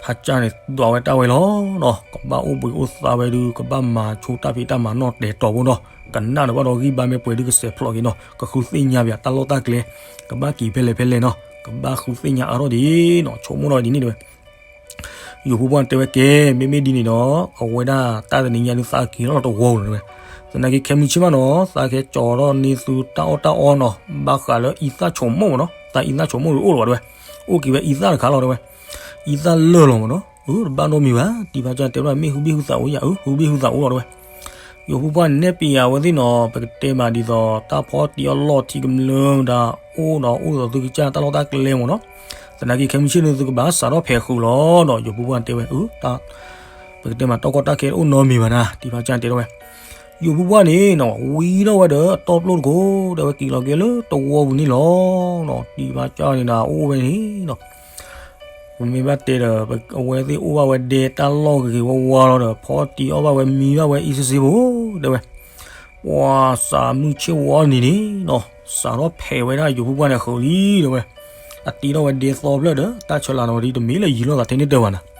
ဖါစၢ်န့ၣ် ဒွးဝဲတၢ်ဝဲလီၤနီၤ ကဘၣ်အိၣ်ဘှံးအိၣ်သါဝဲဒုး ကဘၣ်မၤဆိတၢ်ဖံးတၢ်မၤနီၣ်တဲာ်တီၤဖိနီၤ ကနၣ်ဒီးဘၣ်ဒီးဂံၢ်ဘါမ့ၢ်ပှဲၤဒုးကစဲးဖျိးက့ၤနီၤ ကဃုသ့ၣ်ညါပၠးတၢ်လီၢ်တၢ်ကျဲ ကဘၣ်က့ၤဖဲလဲၣ်ဖဲလဲၣ်နီၤ ကဘၣ်ဃုသ့ၣ်ညါအါထီၣ်ဒံးနီၤ ဆိကမိၣ်ထီၣ်ဒ်န့ၣ်တဲဝဲ ယိၤဖိပှၢ်တဲဝဲကဲ မ့မ့ၢ်ဒ်န့ၣ်ဒီး အဝဲဒၣ်တၢ်တနံၤညါဒုးသးက့ၤထီၣ်တဝီပူၤလီၤတဲဝဲ သနာ်က့ခဲမုၢ်ဆ့ၣ်မးနီၤ သးကဟဲကၠီၤထီၣ်န့ၢ်သုတၢ်အီၣ်တၢ်အီနီၤ ဘၣ်ဃးလၢအံသၣ်ဆိမိၣ်မးနီၤ သးအံသၣ်ဆိမိၣ်ဒုးအိၣ်လီၤဘၣ်တဲဝဲ အိၣ်က့ၤဝဲအံသၣ်တခါလီၤတဲဝဲ အံသၣ်လၢာ်လီၤမးနီၤ အၢ တဘၣ်နီတမံၤဘၣ် တံၢ်ဖါစၢ်တဲဝဲဒၣ် မ့ၢ်ဟုဘ့ၣ်ဟုသးအိၣ်ယၤ အၢ ဟုဘ့ၣ်ဟုသးအိၣ်လီၤတဲဝဲ ယိၤဖိပှၢ်န့ၣ် နဲၣ်ပျးဝဲသ့ၣ်နီၤ ပကတဲမးဒ်သိး တၢ်ဖီတံၢ်အီၣ်လီၢ်ထံကမျၢၢ်မတၤ အိၣ်ဒီးအိၣ်ဒီးသုကစၢ်တၢ်လီၢ်တၢ်ကျဲမးနီၤ သနာ်က့ခဲမုၢ်ဆ့ၣ်န့ၣ် သုကဘၣ်စးထီၣ်ဖဲးဃုာ်လီၤနီၤ ယိၤဖိပှၢ်တဲဝဲ အၢ တၢ် ပကတဲမး တၢ်ကီတၢ်ခဲတအိၣ်နီတမံၤဘၣ်နၤ တံၢ်ဖါစၢ်တဲထီၣ်ဝဲ ယိၤဖိပှၢ်န့ၣ်နီၤ ဝံထီၣ်ဝဲဒီးအတီပျိၢ်တခိၣ် တဲဝဲက့ၤလီၤက့ၤလၢတဝီပူၤန့ၣ်လီၤနီၤ တံၢ်ဖါစၢ်န့ၣ်နၤ အိၣ်ဝဲန့ၣ်နီၤ ပမ့ၢ်ဘၣ်တဲဒီး အဝဲသ့ၣ်အိၣ်ဘၣ်ဝဲဒဲတၢ်လီၢ်ဂ့ၤဂ့ၤဝါဝါလီၤဒီး ဖီတံၢ်အီၣ်ဘၣ်ဝဲမံဘၣ်ဝဲအံၤစ့စ့ဖိ တဲဝဲ, ပှၤစးမုၢ်ဆ့ၣ်ဝီနံၤန့ၣ်နီၤ စးထီၣ်ဖဲးဝဲဒၣ်ယိၤဖိပှၢ်န့ၣ်ဃုာ်လံ တဲဝဲ, အတံၢ်ထီၣ်ဝဲဒဲသီဖျၢၣ်ဒီး တၢ်ဆၢလာ်နီၤဒ်တမ့ၢ်လၢယံၤလိာ်သးထဲန့ၣ်တၢ်ဘၣ်နၤ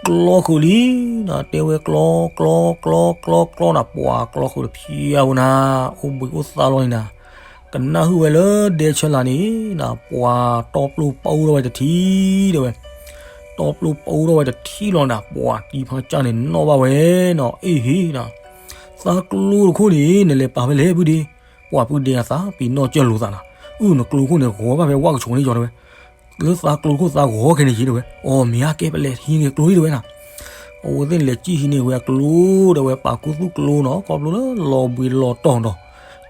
ကျီဃုာ်လံနၤ တဲဝဲကျီ ကျီ ကျီ ကျီ ကျီနၤ ပှၤကျီဃုာ်တဖျၢၣ်ဖိနၤ အိၣ်ဘှံးအိၣ်သါလီၤန့ၣ်နၤ, ကနၣ်ဟုၣ်ဝဲလၢဒဲဆၢလာ်န့ၣ်နၤ ပှၤတီပျိၢ်ပအူထီၣ်ဝဲတထံၣ် တဲဝဲ, တီပျိၢ်ပအူထီၣ်ဝဲတထံၣ်လီၤနၤ ပှၤတံၢ်ဖါစၢ်န့ၣ်နီၣ်ဘၣ်ဝဲနီၤ အ့ၣ်ဟ့နၤ, သးကျိတခိၣ်န့ၣ် နလဲၤပာ်ဖဲလဲၣ်ဖုဒ့, ပှၤဖုဒ့အသးပံၤနီၣ်ကၢၢ်လိာ်သးနၤ, အုၣ်နကျိခိၣ်န့ၣ် ဂီၤဘၣ်ဖဲဝၣ်ကဆိးန့ၣ်ယီၤတဲဝဲ လၢသးကျိခိၣ်သးဂီၤခဲန့ၣ်ယံၤတဲဝဲ, အီၤမ့ၢ်ဟဲကဲပလဲၤဟံးန့ၢ်ကျိလံတဲဝဲနၤ, အဝဲသ့ၣ်န့ၣ်လဲၤစံၣ်ဟံးန့ၢ်ဝဲအကျိ ဒီးဝဲပာ်ခူသူၣ်ကျိနီၤ ခီဖျိလၢလီၤဘှံးလီၤတီၤ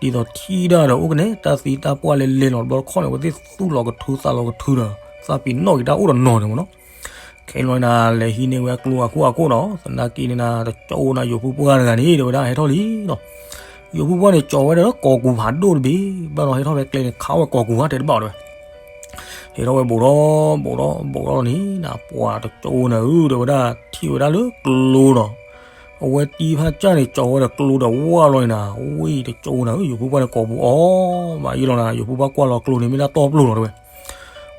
ဒီး, ဒ်သိးထံၣ်ဒၣ်ဒီးအိၣ်ကနဲ တၢ်သံတၢ်ပှၢ်လဲၤလဲၤလီၤတဘျီတခီၣ်န့ၣ် အဝဲသ့ၣ်သူၣ်လီၤကထုသးလီၤကထုဒီး သးပံၤနီၣ်က့ၤတၢ်အိၣ်ဒီးနီၤန့ၣ်မ့ၢ်နီၤ ခဲလီၤနၤ လဲၤဟံးန့ၢ်ဝဲအကျိအခိၣ်အခိၣ်နီၤ သနာ်က့န့ၣ်နၤ တကၠိနၤ ယိၤဖိပှၢ်တဂၤန့ၣ် တဲဝဲဒၣ်ဟဲထီၣ်လံနီၤ, ယိၤဖိပှၢ်န့ၣ် ကၠီၤဝဲဒၣ်ကိာ်ကူၤဖးဒိၣ်တဘ့ၣ် ဘၣ်ဒီးဟဲထီၣ်ဖဲကျဲန့ၣ် ခးဝဲကိာ်ကူၤဟါတဲတဘၣ်တဲဝဲ, ဟဲထီၣ်ဝဲဘူးဒီး ဘူးဒီး ဘူးဒီးန့ၣ်နၤ ပှၤတကၠိနၤဧၢ တဲဝဲဒၣ် ထံၣ်ဝဲဒၣ်လၢကျိနီၤ, အဝဲတံၢ်ဖါစၢ်န့ၣ် ကၠီၤဝဲဒီးကျိဒီးဝၣ်လီၤန့ၣ်နၤ, ဝ့ၢ်တကၠိနၤဧၢ ယိၤဖိပှၢ်န့ၣ် ကိာ်ပူၤအီၤ ဘၣ်ယိၣ်လီၤနၤ ယိၤဖိပှၢ်ကွၢ်လီၤကျိန့ၣ် မ့ၢ်ဒၣ်တီပျိၢ်လီၤတဲဝဲ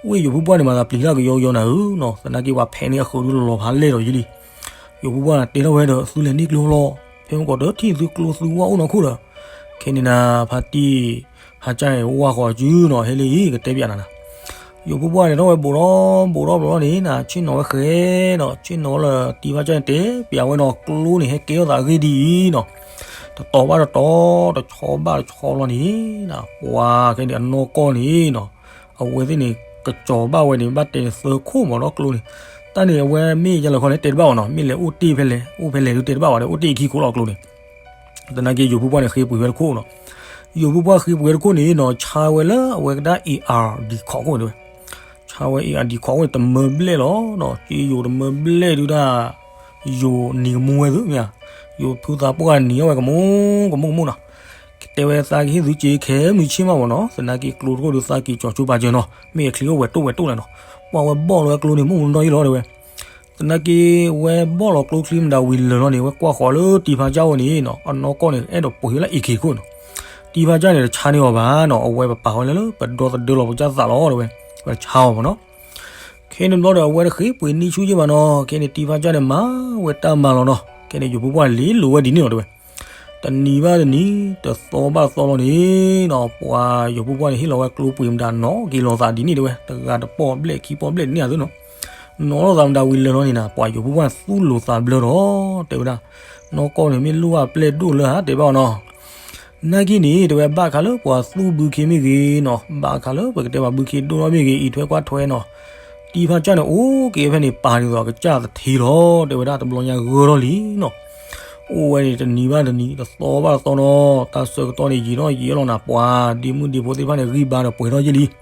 ဝ့ၢ်ယိၤဖိပှၢ်န့ၣ် မၤသးပျံၤတၢ်ကယီကယီနၤဧၢနီၤ, သနာ်က့ပှၤဖဲးန့ၢ်အဃုာ်ဒုလီၤဖးလဲၢ်ဒီးယံၤလံ, ယိၤဖိပှၢ်တဲထီၣ်ဝဲဒီး သုလဲၤန့ၢ်ကျိလီၤ, ဖဲမ့ၢ်ကီးတထံၣ်သုကျိသုဝၣ်အိၣ်နီၢ်ခိၣ်ဒီး, ခဲန့ၣ်နၤ ဖါတံၢ် ဖါစၢ်န့ၣ် ဝၢ်ဃီၤစုနီၤ ဟဲလၢအံၤ ကတဲပၠးနၤနၤ ယိၤဖိပှၢ်န့ၣ်ထီၣ်ဝဲဘူးဒီး ဘူးဒီးဘူးဒီးန့ၣ်နၤ ဆ့ၣ်နီၤဝဲဃဲဒီး ဆ့ၣ်နီၤဝဲလၢတံၢ်ဖါစၢ်န့ၣ် တဲပၠးဝဲနီၤ ကျိန့ၣ်ဟဲကဲထီၣ်သးအဂ့ၢ်ဒ်အံၤနီၤ, တတီၤဘၣ်တတီၤ တဆီဘၣ်တဆီလီၤန့ၣ်နၤ ပှၤခဲန့ၣ်အနီၢ်ကီၢ်န့ၣ်နီၤ, အဝဲသ့ၣ်န့ၣ် ကစီၤဘၣ်ဝဲန့ၣ် ဘၣ်တဲန့ၣ်သၢခိၣ်မးဒီးကျိန့ၣ်, တၢ်န့ၣ်အဝဲမ့ၢ်ယါလၢခီန့ၣ် တဲတဘၣ်အီၤနီၤ မ့ၢ်လဲၤအိၣ်တ့ၢ်ဖဲလဲၣ် အိၣ်ဖဲလဲၣ်ဒုတဲတဘၣ်ဘၣ်ဒီး အိၣ်တ့ၢ်အခံခိၣ်လီၤကျိန့ၣ် သနာ်က့ယိၤဖိပှၢ်န့ၣ်ဃ့ပှ့ၤဝဲတခိၣ်နီၤ, ယိၤဖိပှၢ်ဃ့ပှ့ၤဝဲတခိၣ်န့ၣ်နီၤ ဆါဝဲလၢအဝဲကဒါ A R D ခိးခိၣ်တဲဝဲ, ဆါဝဲ A R D ခိးခိၣ်န့ၣ် တမၢဘျဲၣ်လီၤနီၤ က့ယိၤတမၢဘျဲၣ်ဒုဒၣ် ယိၤနံၤကမူဝဲသုမ့ၢ်ဧါ, ယိၤဖုသးပှၢ်နံၤအီၣ်ဝဲကမူ ကမူကမူနီၤ, တဲဝဲသးကဟ့ၣ်သုက့ခဲမုၢ်ဆ့ၣ်မးမ့ၢ်နီၤ သနာ်က့ကျိတခိၣ်ဒုသးက့ၤကၠီၤဆိပာ်စၢၤနီၤ မ့ၢ်အချံအိၣ်ဝဲတိၣ်ဝဲတိၣ်လဲၣ်နီၤ, ပှၤဝဲဘီၣ်လီၤဝဲကျိန့ၣ် မုၢ်မနီၢ်အံၤလီၤတဲဝဲ သနာ်က့ ဝဲဘီၣ်လီၤကျိချံမတၤဝံၤလၢာ်လီၤန့ၣ် ဝဲကွၢ်ဃီၤလၢတံၢ်ဖါစၢ်အိၣ်န့ၣ်နီၤ အနီၢ်ကီၢ်န့ၣ် အဲၣ်ဒိးပှ့ၤဝဲလၢ A K ခိၣ်နီၤ, တံၢ်ဖါစၢ်န့ၣ် တဆါန့ၢ်အီၤဘၣ်နီၤ အဝဲပပာ်ဃီၤလၢလၢပဒီသဒၢလီၤပကစၢ်သးလီၤတဲဝဲ, ဝဲတဆါအီၤမ့ၢ်နီၤ, ခဲန့ၣ်ဘျီဒီး အဝဲတဃ့ပှ့ၤနံၣ်ဆူၣ်ယဲၢ်ဘၣ်နီၤ ခဲန့ၣ်တံၢ်ဖါစၢ်န့ၣ် မၤဝဲတၢ်မၤလီၤနီၤ ခဲန့ၣ် ယိၤဖိပှၢ်လ့လိာ်ဝဲဒ်န့ၣ်လီၤတဲဝဲ တနံၤဘၣ်တနံၤ တသီဘၣ်တသီလီၤန့ၣ်နီၤ ပှၤယိၤဖိပှၢ်န့ၣ် ဟ့ၣ်လီၤဝဲကျိပှ့ၤမတၤနီၤက့ၤလီၤသးဒ်န့ၣ်တဲဝဲ တဂၤတပီၢ်ဘျဲၣ် ခံပီၢ်ဘျဲၣ်ဒ်န့ၣ်ဧါသုနီၤ, နီၤလိာ်သးမတၤဝံၤလၢာ်လီၤန့ၣ်နၤ ပှၤယိၤဖိပှၢ်န့ၣ်သူၣ်လိာ်သးဘျၢဒီး တဲဝဲဒၣ်, နီၢ်ကီၢ်န့ၣ်မ့ၢ်လိၣ်ဘၣ်ပျဲၢ်ဒိၣ်လၢဟါတဲဘၣ်အီၤနီၤ နာ်က့န့ၣ် တဲဝဲဘၣ်ခါလၢ ပှၤသူၣ်ဘုခ့မ့ၢ်ဂ့ၤနီၤ, ဘၣ်ခါလၢ ပကတဲပှၤဘုခ့ဒိၣ်ထီၣ်မ့ၢ်ဂ့ၤ အံးထွဲကွၢ်ထွဲနီၤ, တံၢ်ဖါစၢ်န့ၣ် အိၣ်က့ၤဖဲန့ၣ် ပာ်ဒ်သိးကစၢ်သထ့လီၤ, တဲဝဲဒၣ်တဘျီညါဂၢၢ်ထီၣ်လံနီၤ, အိၣ်ဝဲန့ၣ်တနံၤဘၣ်တနံၤ တသီဘၣ်တသီနီၤ, တၢ်ဆၢကတီၢ်န့ၣ် ယံာ်ထီၣ်ယံာ်ထီၣ်လီၤနၤ, ပှၤဒ့မုၣ်ဒ့ဖိသ့ၣ်တဖၣ်န့ၣ် ဂံၢ်ဘါဒီးပှဲၤထီၣ်ယံာ်လံ,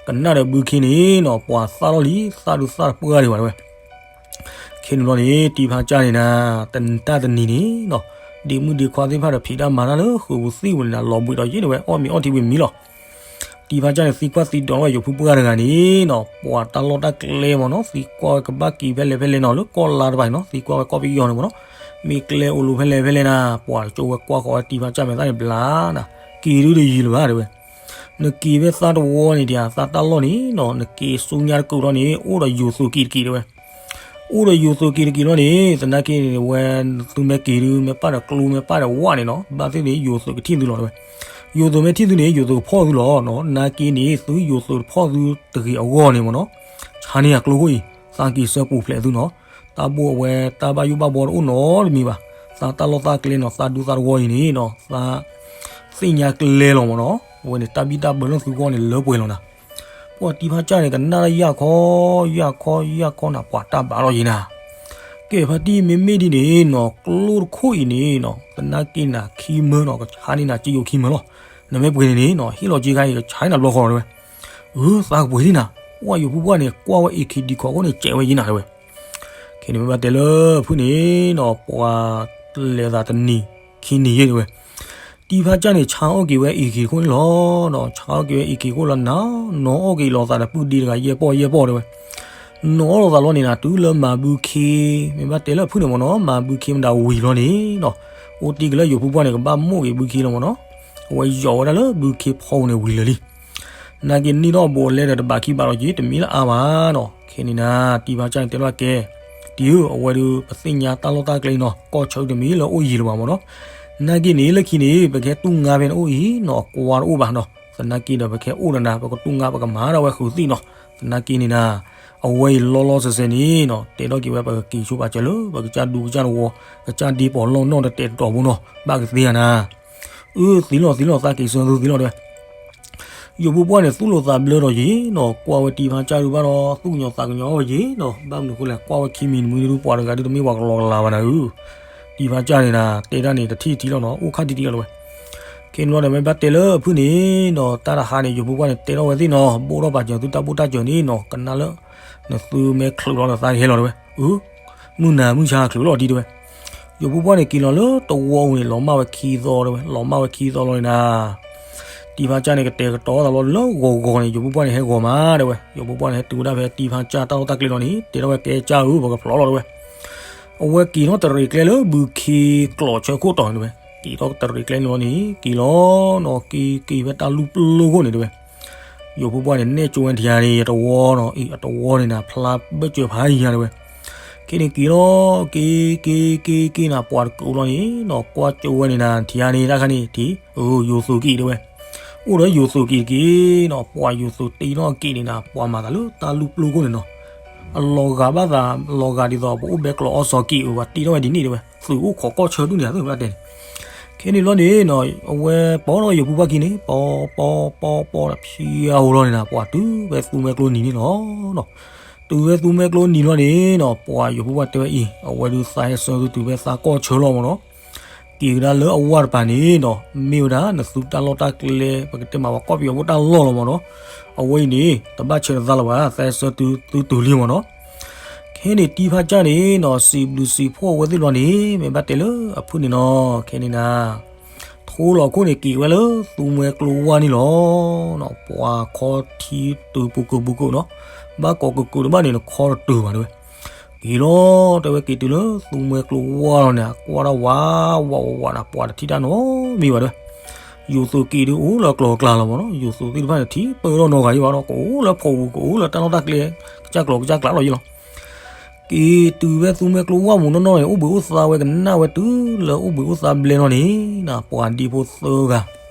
ကနၣ်ဒီးဘုခ့န့ၣ်နီၤ, ပှၤသၣ်ထီၣ်လံ, သၣ်ဒုးသၣ်တပှၢ်ဒံးဘၣ်တဲဝဲ ခဲန့ၣ်ဘျီန့ၣ် တံၢ်ဖါစၢ်န့ၣ်နၤ, တၢ်တနံၤန့ၣ်နီၤ, ဒ့မုၣ်ဒ့ခွါသ့ၣ်တဖၣ်ဒီးဖံးတၢ်မၤတၢ်လၢဃုာ်ပူၤသံၣ်ပူၤန့ၣ်နၤ, လီၤဘှံးဒီးယ့ၢ်န့ၣ်ဝဲ အီၣ်မ့ၤအီထံဝံၤမံလီၤ. တံၢ်ဖါစၢ်န့ၣ် သံကွၢ်သံဒိးဝဲယိၤဖိပှၢ်တဂၤန့ၣ်နီၤ, ပှၤတၢ်လီၢ်တၢ်ကျဲမ့ၢ်နီၤ, သံကွၢ်ဝဲကဘၣ်က့ၤဖဲလဲၣ်ဖဲလဲၣ်နီၤ, လၢကီၢ်လါတဖၣ်န့ၣ်နီၤ, သံကွၢ်ဝဲကီၢ်ပယီၤန့ၣ်မ့ၢ်နီၤ, မ့ၢ်ကျဲအိၣ်လိၤဖဲလဲၣ်ဖဲလဲၣ်နၤ, ပှၤကၠိဝဲကွၢ်ဃီၤဝဲတံၢ်ဖါစၢ်မဲာ်သၣ်န့ၣ်ဘျါနၤ, က့ၤဒုတယံၤလၢၤဘၣ်တဲဝဲ နက့ၤဖဲသးတဝီန့ၣ်ဒံးဧါ, သးတၢ်လီၢ်န့ၣ်နီၤ, နက့ၤဆူညါတကုာ်လီၤန့ၣ် အိၣ်ဒီးယိၤသုးက့ၤတက့ၤတဲဝဲ. အိၣ်ဒီးယိၤသုးက့ၤတက့ၤလီၤန့ၣ် သနာ်က့န့ၣ် ဝဲသုမ့ၢ်က့ၤဒု မ့ၢ်ပာ်ဒီးကျိ မ့ၢ်ပာ်ဒီးဝၣ်န့ၣ်နီၤ, ဘၣ်သ့ၣ်န့ၣ် ယိၤသုးကထံၣ်သုလီၤတဲဝဲ. ယိၤသုးမ့ၢ်ထံၣ်သုန့ၣ် ယိၤသုးကဖီၣ်သုလီၤနီၤ, နာ်က့န့ၣ် သုယိၤသုးတဖီၣ်သုတဂ့ၤအဂီၢ်န့ၣ်မ့ၢ်နီၤ, ဆါန့ၢ်ယၤကျိခိၣ်အံၤ သးက့ၤဆၢပူၤဖျဲးသုနီၤ. တၢ်ဘိၣ်အဝဲ တၢ်ဘၣ်ယိၣ်ဘၣ်ဘှီတအိၣ်နီတမံၤဘၣ်. သးတၢ်လီၢ်သးကျဲနီၤ, သးဒူသးတဝီအံၤန့ၣ်နီၤ, သးသ့ၣ်ညါကျဲလီၤမ့ၢ်နီၤ. အဝဲန့ၣ် တၢ်ဘံၣ်တၢ်ဘၢလၢသုဂီၢ်န့ၣ်လၢပှဲၤလီၤနၤ. ပှၤတံၢ်ဖါစၢ်န့ၣ် ကနၣ်တၢ်ယၢ်ခီ ယၢ်ခီ ယၢ်ခီနၤ, ပှၤတၢ်ဘၣ်ထီၣ်ယံၤနၤ. ကဲ ဖါတံၢ် မ့မ့ၢ်ဒ်န့ၣ်နီၤ, ကျိတခိၣ်အံၤန့ၣ်နီၤ, သနာ်က့နၤ ခံမၢနီၤ, ကဆါန့ၢ်နၤ ကယိၤခံမၢလီၤ. နမ့ၢ်ပှ့ၤန့ၣ်န့ၣ်နီၤ, ဟ့ၣ်လီၤက့ၤခါအံၤ ကဆါန့ၢ်နၤဘျီဃီတဲဝဲ. အၢ သးကပှ့ၤလံနၤ, ကွၢ်ယိၤဖိပှၢ်န့ၣ် ကွၢ်ဝဲအ့ၣ်ခ့ဒံခီခိၣ်န့ၣ် စဲးဝဲယံၤနၤတဲဝဲ. ခဲန့ၣ်မ့ၢ်ဘၣ်တဲလၢဖုၣ်န့ၣ်နီၤ, ပှၤလဲၤသးတနံၤခံနံၤယဲၢ်တဲဝဲ. တံၢ်ဖါစၢ်န့ၣ် ဆါအီၣ်က့ၤဝဲအ့ၣ်ခ့ခိၣ်န့ၣ်လီၤ. ဆါအီၣ်က့ၤဝဲအ့ၣ်ခ့ခိၣ်လီၤနၤ, နီၤအီၣ်က့ၤလိာ်သးဒီးပုၢ်ဒ့တဂၤယဲၢ်ပီၢ်ယဲၢ်ပီၢ်တဲဝဲ. နီၢ်လိာ်သးလီၤန့ၣ်နၤ တုၤလၢမၤဘုခ့, မ့ၢ်ဘၣ်တဲလၢအဖုၣ်န့ၣ်မ့ၢ်နီၤ မၤဘုခ့မတၤဝံၤလီၤန့ၣ်နီၤ, အိၣ်တ့ၢ်က့ၤလၢယိၤဖိပှၢ်န့ၣ် ကဘၣ်မိၣ်က့ၤဘုခ့လီၤမ့ၢ်နီၤ, အဝဲယီၤဝဲဒၣ်လၢဘုခ့ဖီအူန့ၣ်ဝံၤလၢာ်လံ. နာ်က့န့ၣ်ဒီးအဘူးအလဲဒီးတဘၣ်ခံဘၣ်လီၤက့ၤ တမံၤလၢအါဘၣ်နီၤ, ခဲန့ၣ်နၤ တံၤဖါစၢ်န့ၣ်တဲလီၤကဲ, တံၤဧၢ အဝဲဒုးပသ့ၣ်ညါတၢ်လီၢ်တၢ်ကျဲနီၤ ကီၢ်ဆၢတမံၤလၢအအိၣ်ယံၤလၢၤဘၣ်မ့ၢ်နီၤ, နာ်က့န့ၣ်လၢခံန့ၣ် ပကဟဲတူၢ်ငါဖဲန့ၣ်အိၣ်အံၤနီၤ အကွၢ်တအိၣ်ဘၣ်နီၤ, သနာ်က့ဒီးပကဟဲအိၣ်ဒီးနၤ ပကတူၢ်ငါပကမၤဒၣ်ဝဲဃုာ်သ့ၣ်နီၤ, သနာ်က့န့ၣ်နၤ အဝဲအံၤလီၤလီၤဆဲးဆဲးန့ၣ်နီၤ တဲထီၣ်က့ၤဝဲပကက့ၤဆိပာ်စၢၤလၢ ပကစၢ်ဒူကစၢ်တဝီ ကစၢ်ဒ့ပီးလီၢ်နီၢ်တတဲာ်တတီၤဖိနီၤ ဘၣ်ကသ့ဧါနၤ အၢ သံလီၤသံလီၤ သးက့ၤဆၢသုသံလီၤတဲဝဲ, ယိၤဖိပှၢ်န့ၣ် သူၣ်လိာ်သးဘျၢဒီးယ့ၤနီၤ ကွၢ်ဝဲတံၤဖါစၢ်ဒုးဘၣ်ဒီး သူၣ်ကညီၤသးကညီၤဝဲယ့ၤနီၤ ဘၣ်မနုၤအဃိလဲၣ် ကွၢ်ဝဲခံမံၤတမံၤဒုး ပှၤတဂၤဒုးတမ့ၢ်ပှၤကလီကလီဘၣ်နၤဧၢ, တံၤဖါစၢ်န့ၣ်နၤ တဲတၢ်န့ၣ် တထံၣ်တထံၣ်လီၤနီၤ အိၣ်ခါတံၢ်တံၢ်လီၤတဲဝဲ, ခဲန့ၣ်လီၤဒီး မ့ၢ်ဘၣ်တဲလၢအဖုၣ်န့ၣ်နီၤ တၢ်တဟါန့ၣ် ယိၤဖိပှၢ်န့ၣ် တဲထီၣ်ဝဲသ့ၣ်နီၤ ဘိၣ်ထီၣ်ပာ်စၢၤသုတၢ်ဘိၣ်တၢ်စၢၤန့ၣ်နီၤ ကနၣ်လၢ နသုမ့ၢ်ချုးလီၤနသးကဟဲလီၤတဲဝဲ, အၢ မုၢ်နၤမုၢ်ဆါချုးလီၤဒံးတဲဝဲ, ယိၤဖိပှၢ်န့ၣ် က့ၤလီၤလၢတဝီအူန့ၣ် လီၤမၢ်ဝဲခံသီတဲဝဲ လီၤမၢ်ဝဲခံသီလီၤန့ၣ်နၤ တံၤဖါစၢ်န့ၣ် ကတဲာ်ကတီၤသးလီၤလၢဂီၤဂီၤန့ၣ် ယိၤဖိပှၢ်န့ၣ် ဟဲဂီၤမးတဲဝဲ, ယိၤဖိပှၢ်န့ၣ် ဟဲတုၤဝဲဒၣ်ဖဲတံၤဖါစၢ်တၢ်လီၢ်တၢ်ကျဲလီၤန့ၣ် တဲထီၣ်ဝဲကဲစၢ်ဧၢ ပကဖျိးလီၤတဲဝဲ, အဝဲက့ၤထီၣ်တရံးကျဲလၢဘုခ့ကျိးဆၢခိၣ်တီၤန့ၣ်တဲဝဲ, က့ၤထီၣ်တရံးကျဲန့ၣ်လီၤန့ၣ် က့ၤလီၤနီၤ က့ၤက့ၤဖဲတၢ်လူၢ်ပျိခိၣ်န့ၣ်တဲဝဲ ယိၤဖိပှၢ်န့ၣ် နဲၣ်ကၠိဝဲထံဧါန့ၣ် အတဝီနီၤ အံၤ အတဝီန့ၣ်နၤ ဖျါဘၢၣ်စၢၤဖးယံၤဧါတဲဝဲ, ခဲန့ၣ်က့ၤလီၤ က့ၤက့ၤက့ၤက့ၤနၤ ပှၤတကုးလီၤန့ၣ်နီၤ ကွၢ်ကၠိဝဲန့ၣ်နၤ ထံဧါန့ၣ် တၢ်ခါန့ၣ် ထံ အၢ ယိၤသုးက့ၤတဲဝဲ, အိၣ်ဒီးယိၤသုးက့ၤတက့ၢ်နီၤ ပှၤယိၤသုးတ့ထီၣ်က့ၤန့ၣ်နၤ ပှၤမၤသးလၢတၢ်လူၢ်ပျိခိၣ်န့ၣ်နီၤ အလီၤဂာ်ဘၣ်သး လီၤဂာ်ဒ်သိး ပအိၣ်ဘဲကျိးအီစီၤက့ၤအၢ ပှၤတ့ထီၣ်ဝဲဒ်န့ၣ်တဲဝဲ သုးအိၣ်ခိးကီၢ်ဆၢဒူၣ်န့ၣ် အသ့ၣ်ဘၣ်တဲန့ၣ် ခဲန့ၣ်လီၤန့ၣ်နီၤ အဝဲပိာ်ထီၣ်ယိၤဖိပှၢ်ခံန့ၣ် ပိာ်ပိာ်ပိာ်ပိာ်ဒီးဖၠါဧိၤလီၤန့ၣ်နၤ ပှၤတုၤဝဲသူမွဲကျိနံၤန့ၣ်လီၤ. တုၤဝဲသူမွဲကျိနံၤလီၤန့ၣ်နီၤ ပှၤယိၤဖိပှၢ်တဲဝဲအံၤ အဝဲဒုးသးဟဲဆၢသုတုၤဖဲသးကီၢ်ဆၢလီၤမ့ၢ်နီၤ က့ၤကဒါလၢအဝၢ်တပၤန့ၣ်နီၤ မ့ၢ်ဝဲဒၣ်နသုတၢ်လီၢ်တၢ်ကျဲ ပကတဲမၤဝဲကီၢ်ပယီၤဖိတၢ်လီၢ်လီၤမ့ၢ်နီၤ အဝဲအံၤန့ၣ် တဘၣ်ဆၢနသးလၢၤဘၣ် သးဟဲဆၢသုသုတုၤလံမ့ၢ်နီၤ ခဲန့ၣ်တံၤဖးကၢ်န့ၣ်နီၤ စံးဘျုးစံးဖှိၣ်အဝဲသ့ၣ်လီၤန့ၣ် မ့ၢ်ဘၣ်တဲလၢအဖုၣ်န့ၣ်နီၤ ခဲန့ၣ်နၤ ထိလီၤခိၣ်န့ၣ်က့ၤဝဲလၢသူမွဲကျိဝၢ်န့ၣ်လီၤ. ပှၤခီထံတုၤပူၤကုာ်ပူၤကုာ်နီၤ ဘၣ်ကိးကုာ်ကုာ်တဘၣ်န့ၣ် နခီတတုၤဘၣ်တဲဝဲ က့ၤလီၤ တဲဝဲက့ၤတုၤလၢသူမွဲကျိဝၢ်လီၤန့ၣ် ကွၢ်ဒၣ်ဝးဝးဝးဝးနၤ ပှၤတထံၣ်တၢ်နီတမံၤဘၣ်တဲဝဲ ယိၤသုးက့ၤဒုးအိၣ်လၢကျိၤကျါလီၤမ့ၢ်နီၤ ယိၤသုးသ့ၣ်တဖၣ်န့ၣ် ထံၣ်ပၢၢ်ထီၣ်နီတဂၤယံၤဘၣ်ဒီး ကအိၣ်လၢဖီပူၤ ကအိၣ်လၢတၢ်လီၢ်တၢ်ကျဲ ကစၢ်ကျိၤကစၢ်ကျါလီၤယံၤလီၤ က့ၤတုၤဖဲသူမွဲကျိဝၢ်မူးနီၢ်နီၢ်န့ၣ် အိၣ်ဘှံးအိၣ်သါဝဲ ကနၣ်ဝဲတုၤလၢအိၣ်ဘှံးအိၣ်သါဘျဲၣ်လီၤန့ၣ် ပှၤဒ့ဖိသၢဂၤ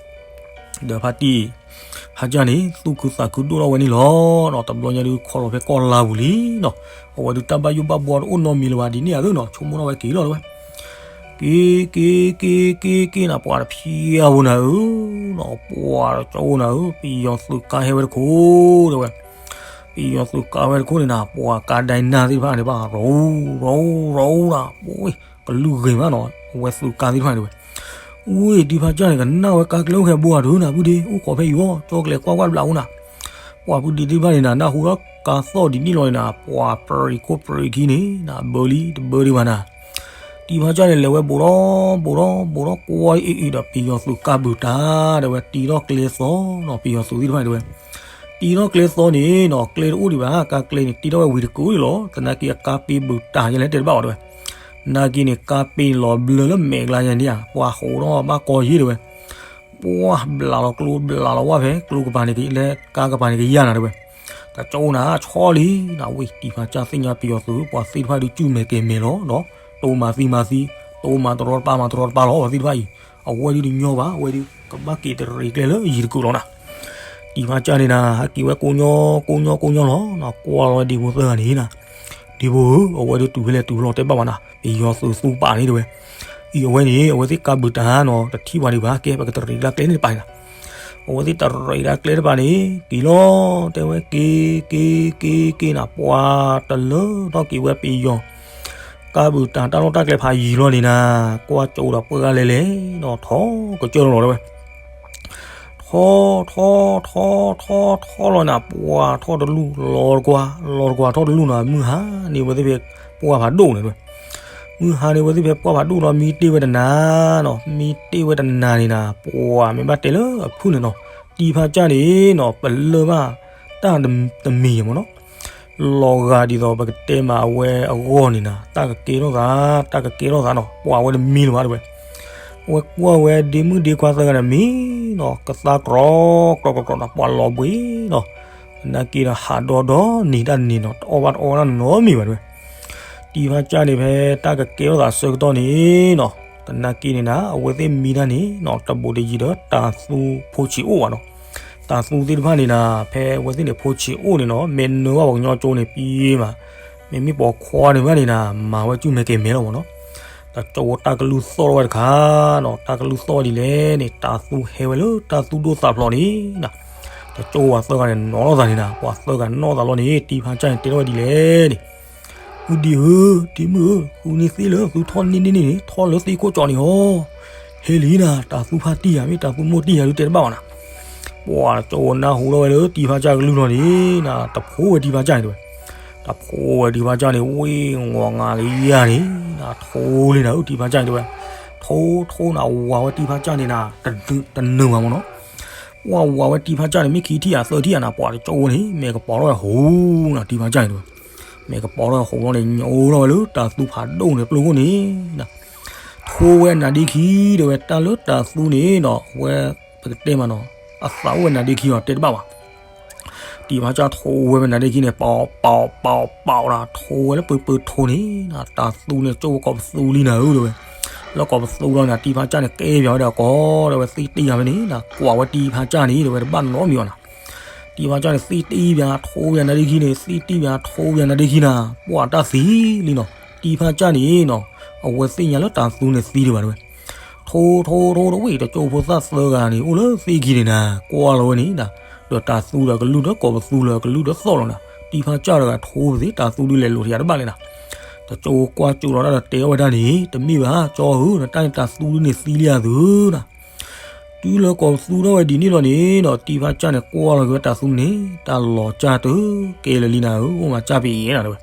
ဒီးဖါတံၢ် ဖးကၢ်န့ၣ် သူၣ်ခုသးခုဒိၣ်ထီၣ်ဝဲန့ၣ်လီၤ. တဘျီညါဒုးခီလီၤဖဲကီၢ်လါပူၤလံနီၤ အဝဲဒုးတၢ်ဘၣ်ယိၣ်ဘၣ်ဘှီတအိၣ်နီတမံၤလၢၤဘၣ် ဒ်န့ၣ်အသိးနီၤ ဆိကမိၣ်ထီၣ်ဝဲက့ၤလီၤတဲဝဲ က့ၤက့ၤက့ၤက့ၤက့ၤနၤ ပှၤတဖၠါဧိၤနၤဧၢ ပှၤတကၠီအိၣ်နၤဧၢ ပယီၤသုးကါဟဲဝဲတခိၣ်တဲဝဲ ပယီၤသုးကါဟဲဝဲတခိၣ်န့ၣ်နၤ ပှၤကါဒဲနၢ်သ့ၣ်တဖၣ်န့ၣ် ဘၣ်ရီၤရီၤရီၤနၤ ပှၤကလုၢ်ဂ့ၤမးနီၤ အဝဲသုးကါသ့ၣ်တဖၣ်န့ၣ်တဲဝဲ ဝံၤတံၤဖးကၢ်န့ၣ် ကနၣ်ဝဲကါကျဲအိၣ်ဖဲဘိဧါဒုးနၤ ပုၢ်ဒ့ အိၣ်ခိးဖဲအံၤအီၤ ကၠီကျဲၤကွၢ်ကွၢ်တဘျီအိၣ်နၤ ပှၤပုၢ်ဒ့သ့ၣ်တဖၣ်န့ၣ်နၤ နၢ်ဟူထီၣ်ကါသီၣ်ဒ်န့ၣ်လီၤန့ၣ်နၤ ပှၤပြံးခိၣ်ပြံးခံန့ၣ်နၤ ဘၢလံတဘၢဒံးဘၣ်နၤ တံၤဖးကၢ်န့ၣ် လဲၤဝဲဘူးဒီးဘူးဒီးဘူးဒီး ကွၢ်အ့ၣ်အ့ၣ်ဒီး ပယီၤသုးကါဘုးတၢ် တဲဝဲတံၤထီၣ်ကျဲသီနီၤ ပယီၤသုးသ့ၣ်တဖၣ်န့ၣ်တဲဝဲ တံၤထီၣ်ကျဲသီန့ၣ်နီၤ ကျဲတအိၣ်ဒံးဘၣ် ကါကျဲန့ၣ် တံၤထီၣ်ဝဲဝံၤတကုာ်လီၤ သနာ်က့အကါပ့ၤဘုးတၢ် ယလဲၣ်တဲတဘၣ်အီၤတဲဝဲ နာ်က့န့ၣ် ကါပ့ၤန့ၣ်လီၤဘျၢလၢမဲာ်ကျါယဲၢ်န့ၣ်ဧါ ပှၤဟိးထီၣ်ဘၣ်ကီယ့ၢ်တဲဝဲ ပှၤဘျးလီၤကျိဘျးလီၤဝၣ်ဖဲ ကျိကပၤန့ၣ် လၢကါကပၤန့ၣ်ကယၢ်နၤတဲဝဲ တကၠီအိၣ်နၤ ဆီလံနၤ ဝံၤတံၤဖးကၢ်သ့ၣ်ညါပယီၤသုး ပှၤသ့ၣ်တဖၣ်ဒုး ကၠူၣ်မဲာ်ကဲၤမဲာ်လီၤဒီး တိမၤသံမၤသံ တိမၤတရီတပါမၤတရီတပါလီၤ ပှၤသ့ၣ်တဖၣ်အံၤ အဝဲဒုးတညီဘၣ် အဝဲဒုးကဘၣ်က့ၤတရံးကျဲလၢယံၤတကုာ်လီၤနၤ တံၤဖးကၢ်န့ၣ်နၤ ဟဲက့ၤဝဲကိညီကိညီကိညီလီၤ ကွၢ်လီၤဝဲဒ့ဖိသၢဂၤန့ၣ်နၤ ဒ့ဖိဧၢ အဝဲဒုးတုၤဖဲလဲၣ်တုၤဖဲလဲၣ်တဲဘၣ်ဘၣ်နၤ ပယီၤသုးသူပာ်န့ၣ်တဲဝဲ အံၤအဝဲန့ၣ် အဝဲသ့ၣ်ကါဘုးတၢ်နီၤ တထံၣ်ပှၤဒံးဘၣ် ကဲပကတရံးတၢ်ကျဲန့ၣ်တပၤန့ၣ်နၤ အဝဲသ့ၣ်တရံးတၢ်ကျဲတပၤန့ၣ် က့ၤလီၤ တဲဝဲက့ၤက့ၤက့ၤက့ၤနၤ ပှၤတလၢထီၣ်က့ၤဝဲပယီၤ ကါဘုးတၢ်တၢ်လီၢ်တၢ်ကျဲဖးယံၤလီၤန့ၣ်နၤ ကွၢ်ကၠိဒီးပှၢ်ဂၤလဲၤလဲၤဒီးထီၣ်ကစၢၢ်လီၤတဲဝဲ ထီၣ်ထီၣ်ထီၣ်ထီၣ်ထီၣ်လီၤနၤ ပှၤထီၣ်တလူၢ်လီၤတကွၢ် လီၤတကွၢ်ထီၣ်တလူၢ်နၤ မုၢ်ဟါန့ၣ်ဝဲသ့ၣ်ဖဲပှၢ်ဖးဒိၣ်န့ၣ်တဲဝဲ မုၢ်ဟါန့ၣ်ဝဲသ့ၣ်ဖဲပှၢ်ဖးဒိၣ်လီၤ မံတ့ၢ်ဝဲတနၤနီၤ မံတ့ၢ်ဝဲတနၤန့ၣ်နၤ ပှၤမ့ၢ်ဘၣ်တဲလၢအဖုၣ်န့ၣ်နီၤ တံၤဖးကၢ်န့ၣ်နီၤ ပလၢၢ်ဘၣ်တၢ်တမံၤမ့ၢ်နီၤ လီၤဂာ်ဒ်သိးပကတဲမးအဝဲအဂီၢ်န့ၣ်နၤ, တၢ်ကကဲထီၣ်သး, တၢ်ကကဲထီၣ်သးနီၤ, ပှၤအဝဲတမံလၢၤဘၣ်တဲဝဲ. အဝဲကွၢ်ဝဲဒ့မုၣ်ဒ့ခွါသၢဂၤန့ၣ်မံနီၤ, ကသါကြီကြီကြီဒီး ပှၤလီၤဘှံးနီၤ, သနာ်က့ဒီးဟးဒီဒီနံၤတၢ်နံၤနီၤ, တအီၣ်ဘၣ်တအီဘၣ်နီတမံၤဘၣ်တဲဝဲ. တံၤဖါစၢ်န့ၣ်ဖဲတၢ်ကကဲထီၣ်သးအဆၢကတီၢ်န့ၣ်နီၤ, သနာ်က့န့ၣ်နၤ အဝဲသ့ၣ်မံတၢ်န့ၣ်နီၤ တဘူးတယံၤဒီးတၤသူဖိဆံးအိၣ်ဘၣ်နီၤ. တၤသူသ့ၣ်တဖၣ်န့ၣ်နၤ ဖဲအဝဲသ့ၣ်န့ၣ်ဖိဆံးအိၣ်န့ၣ်နီၤ မ့ၢ်နၢဘၣ်ပှၤကညီကၠိန့ၣ်ပံမး, မ့မ့ၢ်ပိာ်ခွါန့ၣ်ဘၣ်န့ၣ်နၤ မၤဝဲကုၢ်မဲာ်ကဲၤမဲာ်လီၤမးနီၤ. တကၠိဖိတၢ်ကလုၢ်သီၣ်ထီၣ်ဝဲတခါနီၤ, တၢ်ကလုၢ်သီၣ်ဝဲဒ်လဲၣ်န့ၣ် တၤသူဟဲဝဲလၢတၤသူဒိၣ်သးဖျိးန့ၣ်နၤ, တကၠိဖိပှၤသၢဂၤန့ၣ်နီၤထီၣ်သးန့ၣ်နၤ, ပှၤသၢဂၤနီၣ်သးလီၤန့ၣ် တံၤဖါစၢ်န့ၣ်တဲထီၣ်ဝဲဒ်လဲၣ်န့ၣ် ဖုဒ့ဧၢ, ဒ့မုၣ်ဧၢ, ဃုန့ၢ်သ့ၣ်လၢသုထီၣ်န့ၢ်န့ၢ်န့ၣ် ထီၣ်လၢသ့ၣ်ခိၣ်ကၠီန့ၣ်ဧါ. ဟဲလံနၤ, တၤသူဖါတံၢ်ဧါ မ့ၢ်တၤသူမိၢ်တံၢ်ဧါ ဒုးတဲတဘၣ်ဘၣ်နၤ. ပှၤတကၠိဖိနၢ်ဟူထီၣ်ဝဲလၢတံၤဖါစၢ်ကလုၢ်လီၤန့ၣ်နၤ, တဖိဝဲတံၤဖါစၢ်န့ၣ်တဲဝဲ. တဖိဝဲတံၤဖါစၢ်န့ၣ် ဝ့ၢ်ငီၤငါလံယၤန့ၣ်နၤ, ထိလံနၤဧၢ တံၤဖါစၢ်န့ၣ်တဲဝဲ. ထိထိနၤ ဝၤဝဲတံၤဖါစၢ်န့ၣ်နၤ တနုာ်ဘၣ်မးနီၤ. ပှၤဝၤဝဲတံၤဖါစၢ်န့ၣ် မ့ၢ်ခံထံၣ်ဧါသၢထံၣ်ဧါနၤ, ပှၤတကၠိဖိန့ၣ် မဲာ်ကပီၤထီၣ်ဝဲဟူနၤ တံၤဖါစၢ်န့ၣ်တဲဝဲ. မဲာ်ကပီၤထီၣ်ဝဲဟူလီၤန့ၣ် ညိထီၣ်ဝဲလၢတၤသူဖးဒိၣ်န့ၣ် ပျိၢ်ခိၣ်န့ၣ်နၤ, ထိဝဲနါဒ့ခံတဲဝဲ, တၢ်လၢတၤသူန့ၣ်ဒီး အဝဲပကတဲမးနီၤ, အသးအိၣ်ဝဲနါဒ့ခံအီၤ တဲတဘၣ်ဘၣ်. တံၤဖါစၢ်ထိဝဲဝဲနါဒ့ခံန့ၣ် ပီးပီးပီးပီးနၤ, ထိဝဲလၢပၢပၢထိန့ၣ်နၤ, တၤသူန့ၣ် ကၠိဖိကိးပသူလံနၤဧၢတဲဝဲ. လၢကိးပသူလီၤန့ၣ် တံၤဖါစၢ်န့ၣ် ကဲပၠးဝဲဒီးကိးဒီးဝဲသ့ၣ်တံၢ်ယၤဖဲန့ၣ်နၤ, ကွၢ်ဝဲတံၤဖါစၢ်န့ၣ်တဲဝဲ တဘၣ်နီတမံၤဘၣ်နၤ. တံၤဖါစၢ်န့ၣ် သ့ၣ်တံၢ်ပၠးထိပၠးနါဒ့ခံန့ၣ်, သ့ၣ်တံၢ်ပၠးထိပၠးနါဒ့ခံနၤ, ပှၤတၢ်သံလံနီၤ. တံၤဖါစၢ်န့ၣ်နီၤ, အဝဲသ့ၣ်ညါလၢတၤသူန့ၣ်သံဒံးဘၣ်တဲဝဲ. ထိထိထိတဝံၣ် တကၠိဖိသၣ်သၢဂၤန့ၣ် အိၣ်လၢသ့ၣ်ခံန့ၣ်နၤ, ကွၢ်လီၤဝဲန့ၣ်နၤ, ဒီးတၤသူဒီးကလုၢ်ဒီးကိးပသူလၢကလုၢ်ဒီးသီၣ်လီၤနၤ, တံၤဖါစၢ်တဂၤထိပသ့ တၤသူဒုးလဲၤလိာ်ထံယၤတဘၣ်လဲၣ်နၤ. တကၠိဖိကွၢ်ကၠိလီၤတၢ်ဒီးတဲအီၣ်ဝဲဒၣ်န့ၣ်, တမ့ၢ်ဘၣ် ကၠီဧၢ, နတၢ်န့ၣ်တၤသူဒုးန့ၣ်သံလံယၤသုနၤ. တုၤလၢကိးပသူထီၣ်ဝဲဒ်န့ၣ်လီၤန့ၣ်ဒီး တံၤဖါစၢ်န့ၣ် ကွၢ်လီၤက့ၤဝဲတၤသူန့ၣ်, တၢ်လီၤစၢ်တကဲလၢာ်လံနၤဧၢ, အိၣ်မးစၢ်ပ့ၤနၤတဲဝဲ.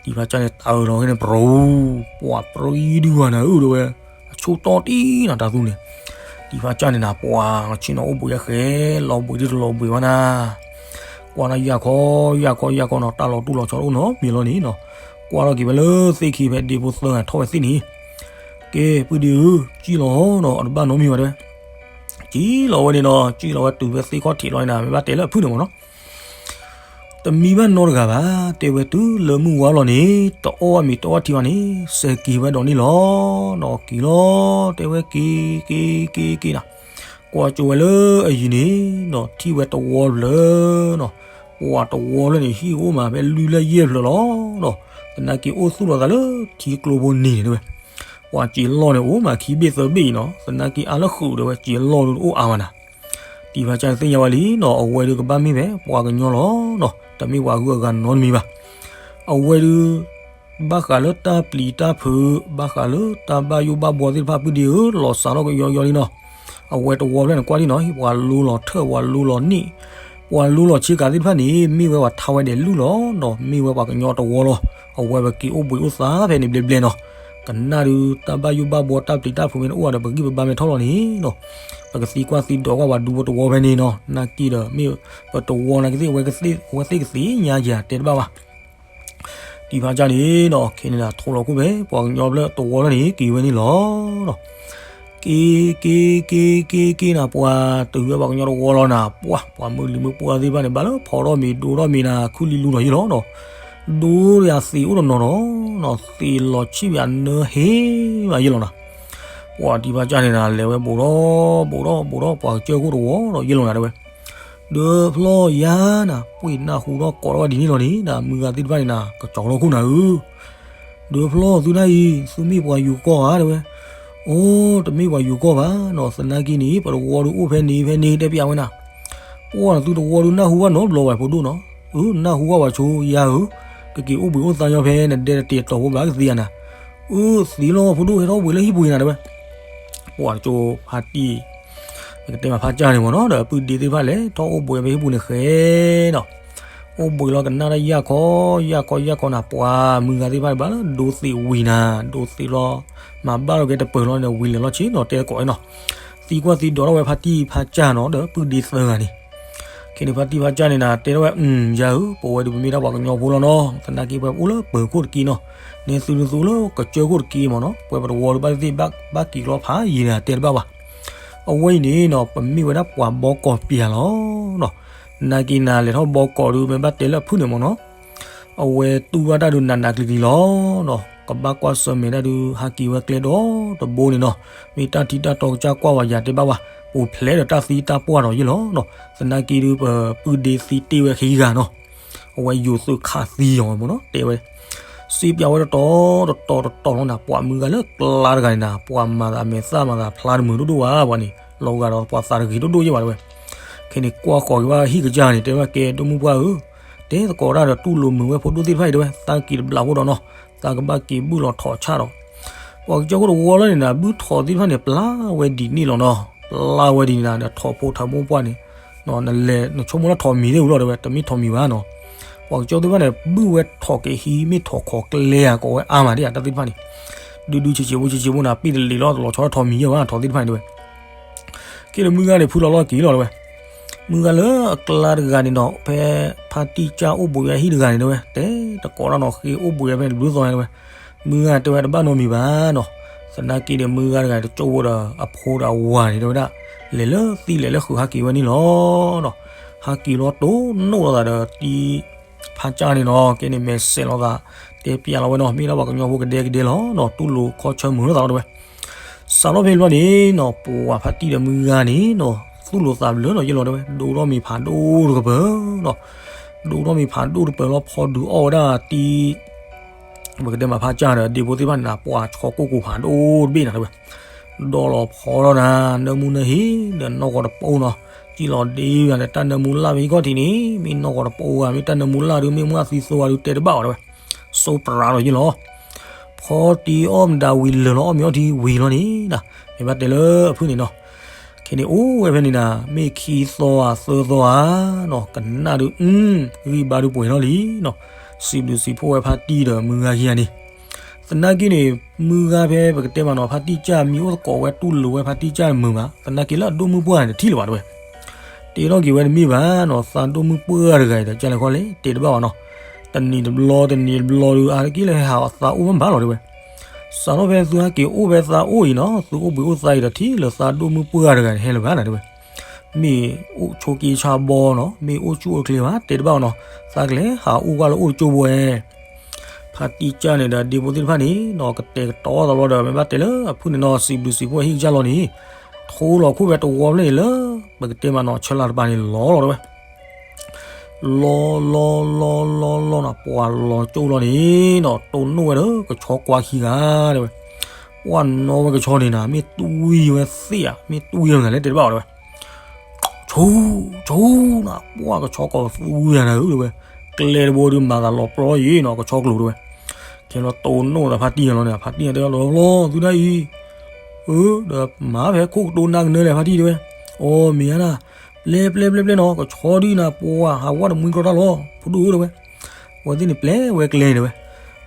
တံၤဖါစၢ်န့ၣ် တၢ်အၢၣ်လီၤဝဲန့ၣ် ပြူၤ, ပှၤပြံဒုဂၤနၤဧၢတဲဝဲ, အဆိကတီၢ်တံၢ်နၤတၤသူန့ၣ်. တံၤဖါစၢ်န့ၣ်နၤ ပှၤဆ့ၣ်နီၤအိၣ်ဘှံးယဲဃဲ, လီၤဘှံးဒ်တလီၤဘှံးဝဲနၤ. ကွၢ်နၤယၢ်ခီ, ယၢ်ခီယၢ်ခီနီၤ, တၢ်လီၤတူၢ်လီၤဆီတအိၣ်နီတမံၤလီၤန့ၣ်နီၤ. ကွၢ်ထီၣ်က့ၤဝဲလၢသ့ၣ်ခံဖဲဒ့ဖိသၢဂၤထီၣ်ဝဲသ့ၣ်န့ၣ်, ကဲ ပုၢ်ဒ့ဧၢ, စံၣ်လီၤနီၤ, အတဘၣ်နီတမံၤဘၣ်တဲဝဲ. စံၣ်လီၤဝဲန့ၣ်နီၤ, စံၣ်လီၤဝဲတုၤဖဲသ့ၣ်ခီၣ်ထံးလီၤန့ၣ်နၤ, မ့ၢ်ဘၣ်တဲလၢအဖုၣ်န့ၣ်မးနီၤ. တမံဘၣ်နီတဂၤဘၣ်, တဲဝဲတုၤလၢမုၢ်ဝါလီၤန့ၣ်, တအီၣ်ဘၣ်မ့ၤတအီၣ်ထံဘၣ်န့ၣ်, စဲးက့ၤဝဲဒီးန့ၣ်လီၤနီၤ, က့ၤလီၤ, တဲဝဲက့ၤ က့ၤ က့ၤ က့ၤနၤ. ကွၢ်ကၠိဝဲလၢအယံၤန့ၣ်နီၤ, ထံၣ်ဝဲတဝီဖျၢၣ်နီၤ, ပှၤတဝီဖျၢၣ်န့ၣ် ဟံၣ်အိၣ်မးဖဲလွံၢ်ဖျၢၣ်ယဲၢ်ဖျၢၣ်လီၤနီၤ, သနာ်က့အိၣ်သူၣ်လီၤသးလၢထံကျိဖိန့ၣ်န့ၣ်တဲဝဲ. ပှၤစ့လီၢ်န့ၣ်အိၣ်မးခံဘ့ၣ်သၢဘ့ၣ်အံၤနီၤ, သနာ်က့အါလၢဃုာ်ဒီးဝဲစ့လီၢ်ဒုးတအိၣ်အါဘၣ်နၤ. တံၤဖါစၢ်န့ၣ်သ့ၣ်ညါဝဲလံနီၤ, အဝဲဒုးကဘၣ်မ့ၢ်ဖဲပှၤကညီလီၤနီၤ, တမ့ၢ်ပှၤဂုၤအဂၤနီတမံၤဘၣ်. အဝဲဒုး ဘၣ်ဃးလၢတၢ်ပျံၤတၢ်ဖုး, ဘၣ်ဃးလၢတၢ်ဘၣ်ယိၣ်ဘၣ်ဘှီသ့ၣ်တဖၣ် ပုၢ်ဒ့ဧၢ, လီၤစးထီၣ်ကယီကယီလံနီၤ. အဝဲတဝီဖျၢၣ်န့ၣ်ကွၢ်လံနီၤ, ပှၤလူလီၤထၢၣ် ပှၤလူလီၤန့ၣ်, ပှၤလူလီၤဆ့ကၤသ့ၣ်တဖၣ်န့ၣ် မ့ၢ်ဝဲပှၤထါဝဲဒၣ်လုၢ်လီၤနီၤ, မ့ၢ်ဝဲပှၤကညီတဝီလီၤ. အဝဲပက့ၤအိၣ်ဘှံးအိၣ်သါဖဲန့ၣ်ဘျဲၣ်ဘျဲၣ်နီၤ. ကနၣ်ဒုးတၢ်ဘၣ်ယိၣ်ဘၣ်ဘှီတၢ်ပျံၤတၢ်ဖုးမ့ၢ်တအိၣ်ဒီး ပဂံၢ်ပဘါမ့ၢ်ထီၣ်လီၤန့ၣ်နီၤ, ပကသံကွၢ်သံဒိးကွၢ်ပှၤဒူဖိတဝီဖဲန့ၣ်နီၤ. နာ်က့ဒီး မ့ၢ်ပတဝီနာ်က့သ့ၣ် အဝဲသ့ၣ်ကသ့ၣ်ညါယၤတဲတဘၣ်ဘၣ်. တံၤဖါစၢ်န့ၣ်နီၤ, ခဲန့ၣ်ဒၣ်ထိလီၤခိၣ်ဖဲ ပှၤကညီဖျၢၣ်တဝီလီၤန့ၣ် က့ၤဝဲန့ၣ်လီၤနီၤ. က့ၤ က့ၤ က့ၤ က့ၤ က့ၤနၤ, ပှၤတုၤဝဲပှၤကညီတဝီလီၤနၤ, ပှၤ ပှၤမုၢ်လံၤမုၢ်ပှၢ်သ့ၣ်တဖၣ်န့ၣ် ဘၣ်လၢဖီထီၣ်မ့ၤဒိထီၣ်မ့ၤနၤ, ခူၣ်လံလူလီၤယဲၢ်လီၤနီၤ. ဒိယၤသံးအိၣ်တနီၤနီၤ, သံးလီၤဆံၣ်ဝဲအနၢဟ့ဘၣ်ယဲၢ်လီၤနၤ. ပှၤတံၤဖါစၢ်န့ၣ်နၤ လဲၤဝဲဘူးထီၣ်ဘူးထီၣ်ဘူးထီၣ် ပှၤကစၢၢ်ခိၣ်တဝီဒီးယဲၢ်လီၤနၤတဲဝဲ. ဒုးဖျီၣ်ယၤနၤ, ပှ့ၤနၢ်ဟူထီၣ်ကိးထီၣ်ဝဲဒ်န့ၣ်လီၤန့ၣ်နၤ, မုၢ်ဂၤသ့ၣ်တဖၣ်န့ၣ်နၤ ကစီၤလီၤခိၣ်နၤဧၢ. ဒုးဖျီၣ်သုတၢ်အံၤ သုမ့ၢ်ပှၤယူၤကီၢ်ဧါတဲဝဲ. အိ တမ့ၢ်ပှၤယူၤကီၢ်ဘၣ်နီၤ, သနာ်က့န့ၣ် ပတဝီဒုးအိၣ်ဖဲန့ၣ်ဖဲန့ၣ်တဲပၠးဝဲနၤ. ပှၤသုတဝီဒုးနၢ်ဟူဘၣ်နီတဘျီဘၣ်ဖိဒိၣ်နီၤ. အၢ နၢ်ဟူဘၣ်ပှၤဆိယၤဧၢ, ကက့ၤအိၣ်ဘှံးအိၣ်သါညီဖဲနဒဲတတ့ၤတီၤဖိဘၣ်ကသ့ဧါနၤ. အၢ သ့လီၤဖိဒိၣ် ဟဲထီၣ်အိၣ်ဘှံးလၢဟံၣ်ပူၤနၤတဲဝဲ. ပှၤကၠိဖါတံၢ် ပကတဲမးဖါစၢ်န့ၣ်မ့ၢ်နီၤ, ဒီးပုၢ်ဒ့သ့ၣ်တဖၣ်လဲၤထီၣ်အိၣ်ဘှံးဖဲဟံၣ်ပူၤန့ၣ်ဃဲနီၤ. အိၣ်ဘှံးလီၤကနၣ်တၢ်ယၢ်ခီ ယၢ်ခီ ယၢ်ခီနၤ, ပှၤမုၢ်ဂၤသ့ၣ်တဖၣ်န့ၣ် ဘၣ်လၢဒိသံးဝံၤနၤ, ဒိသံးလီၤ မၤဘၣ်လီၤက့ၤတပၢၤလီၤန့ၣ် ဝံၤလဲၤလီၤဆ့နီၤ တဲသကိးနီၤ. သံကွၢ်သံဒိးထီၣ်ဝဲဖါတံၢ်ဖါစၢ်နီၤ ဒီးပုၢ်ဒ့သၢဂၤန့ၣ်. ခဲန့ၣ်ဖါတံၢ်ဖါကၢ်န့ၣ်နၤ တဲထီၣ်ဝဲ, ယၤဧၢ, ပဝဲဒုးပမ့ၢ်ဒၣ်ပှၤကညီဖိလီၤနီၤ, သနာ်က့ပဝဲပအိၣ်လၢပၢၤခိၣ်တက့ၢ်နီၤ, န့ၣ်သုဒုးသုအိၣ်လၢကစၢၢ်ခိၣ်တက့ၢ်မ့ၢ်နီၤ, ပဝဲပတဝီဒုးဘၣ်သ့ၣ်ဘၣ်က့ၤကျီဖးယံၤနၤ တဲတဘၣ်ဘၣ်. အဝဲအံၤန့ၣ်နီၤ ပမ့ၢ်ဝဲဒၣ်ပှၤဘီကီၢ်ပၠးလီၤနီၤ, သနာ်က့နၤ လဲၤထီၣ်ဘီကီၢ်ဒုး မ့ၢ်ဘၣ်တဲလၢအဖုၣ်န့ၣ်မ့ၢ်နီၤ အဝဲတူၢ်ဘၣ်တၢ်ဒုးနးနးကျံၤကျံၤလီၤနီၤ, ကဘၣ်ကွၢ်ဆၢၣ်မဲာ်တၢ်ဒုး ဟးက့ၤဝဲကျဲဒီတဘိန့ၣ်နီၤ, မ့ၢ်တၢ်ထံတၢ်တီကစၢ်ကွၢ်ဝဲယၤတဲဘၣ်ဝဲ, ပူၤဖျဲးဒီးတၢ်သံတၢ်ပှၢ်ဒီးယ့ၢ်လီၤနီၤ, သနာ်က့ဒုးပပုၢ်ဒ့သံတ့ၢ်ဝဲခံဂၤနီၤ, အဝဲယိၤသုးခးသံအီၤမ့ၢ်နီၤ တဲဝဲ စံးပၠးဝဲတတီၤတတီၤတတီၤလီၤနၤ, ပှၤမုၢ်ဂၤလၢကျါတဂၤန့ၣ်နၤ ပှၤမၤသးမဲာ်သၣ်မၤသးဖျါတမုာ်ဒိၣ်ဒိၣ်ဝဲ, ပှၤန့ၣ် လီၤဂာ်ဒီးပှၤသးတဂ့ၤဒိၣ်ဒိၣ်ယ့ၢ်ဘၣ်တဲဝဲ. ခဲန့ၣ်ကွၢ်ဃီၤက့ၤဝဲဟံၣ်ကစၢ်န့ၣ် တဲဝဲကဲဒိၣ်မုၣ်ပှၢ်ဧၢ, တဲသကိးတၢ်ဒီးတူၢ်လိာ်မုာ်ဝဲဖိဒိၣ်သ့ၣ်တဖၣ်အံၤတဲဝဲ, သးက့ၤတဘျးဖိဒီးနီၤ, သးကဘၣ်က့ၤဘုၣ်လီၤထိးဆၣ်ဒီး ပှၤကစၢၢ်ခိၣ်တဝီလီၤန့ၣ်နၤ ဘုၣ်ထိးသ့ၣ်တဖၣ်န့ၣ် ပျၢ်ဝဲဒ်န့ၣ်လီၤနီၤ, ပျၢ်ဝဲဒ်န့ၣ်နၤ ဒီးထိးဖိထၢမိၢ်ပှၢ်န့ၣ် နလဲၤနဆိကမိၣ်လၢထိးမံၤသ့ၣ်ဝံၤလီၤတဲဝဲ, တမ့ၢ်ထိးမံၤဘၣ်နီၤ, ပှၤကစၢၢ်သ့ၣ်တဖၣ်န့ၣ် ဘုၣ်ဝဲထိးက့ၤဟံး မ့ၢ်ထိးခိးကျဲဧါ ကိးဝဲအါမးဒ်ဧါ တၢ်သ့ၣ်တဖၣ်န့ၣ် ဒုဒုဆံးဆံးဖိဆံးဆံးဖိနၤ ပ့ၢ်တလံာ်လီၤ တလီၤဆီထိးမံၤယဲၢ်ဘၣ် ထိးသ့ၣ်တဖၣ်န့ၣ်တဲဝဲ. က့ဒီးမုၢ်ဂၤန့ၣ် ဖုလီၤလီၢ်က့ၤလီၤတဲဝဲ, မုၢ်ဂၤလၢအကျါတဂၤန့ၣ်နီၤ ဖဲဖါတံၢ်ကၢ်အိၣ်ဘှံးဝဲဟံၣ်တဂၤန့ၣ်တဲဝဲ, တဲတကိးတၢ်နီၤ ဃ့အိၣ်ဘှံးဝဲဖဲန့ၣ်တဘျုးသီညါတဲဝဲ, မုၢ်ဂၤတဲဝဲတဘၣ်နီတမံၤဘၣ်နီၤ, သနာ်က့ဒီးမုၢ်ဂၤတဂၤတကၠိဖိဒီးအဖိဒီးအဝၤန့ၣ်တဲဝဲဒၣ်, လဲၤလၢသံလဲၤလၢဃုာ်ဟးက့ၤဝဲန့ၣ်လီၤနီၤ, ဟးက့ၤလီၤတိၢ်နီၣ်လိာ်သးဒီးတံၢ် ဖါကၢ်န့ၣ်နီၤ ကဲန့ၣ်မဲာ်ဆှဲးလိာ်သး တဲပျးလီၤဝဲနီၤ မ့ၢ်ဒၣ်ပှၤကညီဖိကဒဲကဒဲလီၤနီၤ တူၢ်လိာ်ခီဆၢမုာ်လိာ်သးလီၤတဲဝဲ. စးထီၣ်ဖဲန့ၣ်ဘျီန့ၣ်နီၤ ပှၤဖါတံၢ်ဒီးမုၢ်ဂၤန့ၣ်နီၤ သူၣ်လိာ်သးဘျၢနီၤ ယဲလီၤတဲဝဲ ဒိၣ်ထီၣ်မ့ၤဖးဒိၣ်တကပၤနီၤ ဒိၣ်ထီၣ်မ့ၤဖးဒိၣ်တကပၤလီၤ ဖီဒုးအီၣ်ဝဲဒၣ်တံၢ် ပကတဲမးဖါကၢ်ဒီးဒ့ဖိသ့ၣ်တဖၣ်န့ၣ်နၤ ပှၤဆီကိၢ်ကိၢ်ဖးဒိၣ်တဘ့ၣ်နၤတဲဝဲ ဒီးလီၤဖီထီၣ်နၤ နၢမူနၢဟ့ဒီးနီၢ်ကီၢ်တပိနီၤ စံၣ်လီၤဒ့ဝဲလၢတၢ်နၢမူလၢ်ဖဲအံၤခီၣ်ထံးန့ၣ် မ့ၢ်နီၢ်ကီၢ်တပိဧါ မ့ၢ်တၢ်နၢမူလၢ်ဒုး မ့ၢ်မုၢ်အသံသိဧါဒုး တဲတဘၣ်အီၤတဲဝဲ စိပြးလီၤယ့ၢ်လီၤ ဖီတံၢ်အီၣ်မတၤဝံၤလၢာ်လီၤ အီၣ်မ့ၤအီထံဝံၤလီၤန့ၣ် မ့ၢ်ဘၣ်တဲလၢအဖုၣ်န့ၣ်နီၤ ခဲန့ၣ်အိၣ်ဝဲဖဲန့ၣ်နၤ မ့ၢ်ခံသီဧါသၢသီဧါနီၤ ကနၣ်ဒုး အု ဂံၢ်ဘါဒုးပှဲၤထီၣ်လံနီၤ စံးဘျုးစံးဖှိၣ်ဝဲဖါတံၢ်ဒီးမုၢ်ဂၤခံဂၤန့ၣ် သနာ်က့န့ၣ် မုၢ်ဂၤဖဲပကတဲမးနီၤ ဖါတံၢ်ကၢ်မံအိၣ်သကိးဝဲတူၢ်လိာ်ဝဲဖါတံၢ်ကၢ်မုာ်မး သနာ်က့လၢအဒိၣ်မုၢ်ပှၢ်န့ၣ်တထံၣ်လၢၤဘၣ်တဲဝဲ တဲထီၣ်က့ၤဝဲတမ့ၢ်ဘၣ်နီၤ သးဒိၣ်မုၢ်ပှၢ်တဂၤအံၤဒီး ကၢ်လဲၤခီလဲၣ် တဲတဘၣ်ဘၣ်နီၤ တနံၤတဘျီတနံၤတဘျီဒုး အါတက့ၢ်လၢဟဲဟးအသးအိၣ်မ့ၢ်ဘၣ်လီၤတဲဝဲ စးထီၣ်ဖဲသုဟဲက့ၤအိၣ်ဖဲသးအိၣ်အံၤနီၤ သုအိၣ်ဘှံးအိၣ်သါအံၤဒီး ထံၣ်လၢသးဒိၣ်မုၢ်ပှၢ်တဂၤန့ၣ် ဟဲလၢၤဘၣ်နၤတဲဝဲ မ့ၢ်အိၣ်ဆိးက့ဆါဘီနီၤ မ့ၢ်အိၣ်ဆူၣ်အိၣ်ချ့ဘၣ် တဲတဘၣ်ဘၣ်နီၤ သးကလဲၤဟးအိၣ်ကွၢ်လၢအိၣ်တကၠိဘိဝဲ ဖါတံၢ်ကၢ်န့ၣ်ဒီးဒ့ဖိသ့ၣ်တဖၣ်န့ၣ်နီၤ ကတဲာ်ကတီၤသးလီၤဒီး မ့ၢ်ဘၣ်တဲလၢအဖုၣ်န့ၣ်နီၤ စံးဘျုးစံးဖှိၣ်ဟံၣ်ကစၢ်လီၤန့ၣ် ထိလီၤခိၣ်ဖဲတဝီဖျၢၣ်န့ၣ်လၢ ပကတဲမးနီၤ ဆၢလၢ်တပၤန့ၣ်လီၤလီၤတဲဝဲ လီၤလီၤလီၤလီၤလီၤနီၤ ပှၤလီၤကၠိလီၤန့ၣ်နီၤ တိၢ်နီၣ်ဝဲဒီးကဆီကွၢ်ခံဂၤတဲဝဲ ပှၤနီၣ်ဝဲကဆီန့ၣ်နၤ မ့ၢ်တွံၢ်ဝဲသ့ၣ်ဧါ မ့ၢ်တွံၢ်ဝဲမနုၤလဲၣ်တဲတဘၣ်အီၤတဲဝဲ ဆူၣ် ဆူၣ်နၤ ပှၤကဆီကိးသူယၤနၤဧၢတဲဝဲ ကျဲတဘိဒုးမၤသးလီၤပျီယံၤနီၤ ကဆီကျိၤတဲဝဲ ခဲလီၤတိၢ်နီၣ်သးဖါတံၢ်လီၤန့ၣ် ဖါတံၢ်တဲလီၤလီၤသုဒၣ်အံၤ အၢ ဒီးမၤဖဲခိၣ်ကတိၤနၢ်ကနၢလဲၣ်ဖါတံၢ်တဲဝဲ အိ မ့ၢ်ဧါနၤ ပျဲပျဲပျဲပျဲနီၤ ကဆီဒုးနၤ ပှၤဟးဝဲတမှံကြီတၢ်လီၤ ဖိဒိၣ်ဧၢတဲဝဲ အဝဲသ့ၣ်န့ၣ်ပျဲဝဲကျဲန့ၣ်တဲဝဲ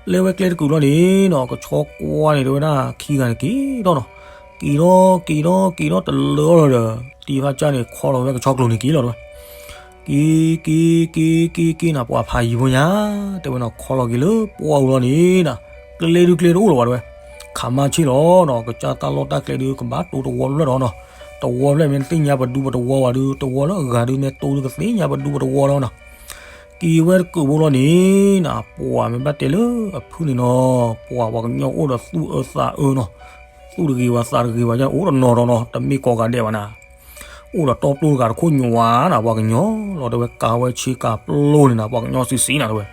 ပျဲဝဲကျဲတကုာ်လီၤန့ၣ်နီၤ ကဆီကွၢ်န့ၣ်တဲဝဲဒၣ်ခံဂၤန့ၣ်က့ၤထီၣ်နီၤ က့ၤထီၣ်က့ၤထီၣ်က့ၤထီၣ်တလၢအီၣ်လီၤဒီး တံၢ်ဖါကၢ်န့ၣ်ခီလီၤဝဲကဆီကျိၤန့ၣ်က့ၤလီၤတဲဝဲ က့ၤက့ၤက့ၤက့ၤက့ၤနၤ ပှၤဖးယံၤဖိညါ တဲဝဲနီၤ ခီလီၤက့ၤလၢပှၢ်အူလီၤန့ၣ်နီၤ ကျဲဒုးကျဲတအိၣ်လၢၤဘၣ်တဲဝဲ ခးမါဆ့ၣ်လီၤနီၤ ကစၢ်တၢ်လီၢ်တၢ်ကျဲဒုးကဘၣ်တိၤတဝီဖျၢၣ်ဒီးနီၤ တဝီဖျၢၣ်မ့ၢ်သ့ၣ်ညါပဒူပတဝီဘၣ်ဒုး တဝီလၢအဂၤဒုးမ့ၢ်တိၤဒုးကသ့ၣ်ညါပဒူပတဝီလီၤနီၤ က့ၤဝဲတကုာ်ဖိလီၤန့ၣ်နီၤ ပှၤမ့ၢ်ဘၣ်တဲလၢအဖုၣ်န့ၣ်နီၤ ပှၤပှၤကညီအိၣ်ဒီးသူၣ်အၢသးအၢနီၤ သူၣ်တဂ့ၤဝဲသးတဂ့ၤဝဲ အိၣ်တနီၤဒီးနီၤ တမ့ၢ်ကိးဂၤဒဲးဘၣ်နၤ အိၣ်ဒီးတီပျိတဂၤတခိၣ်ညိးဝါနၤ ပှၤကညီလီၤတဲဝဲ ကၤဝဲဆ့ကၤပျိန့ၣ်နၤ ပှၤကညီဆံးဆံးနၤတဲဝဲ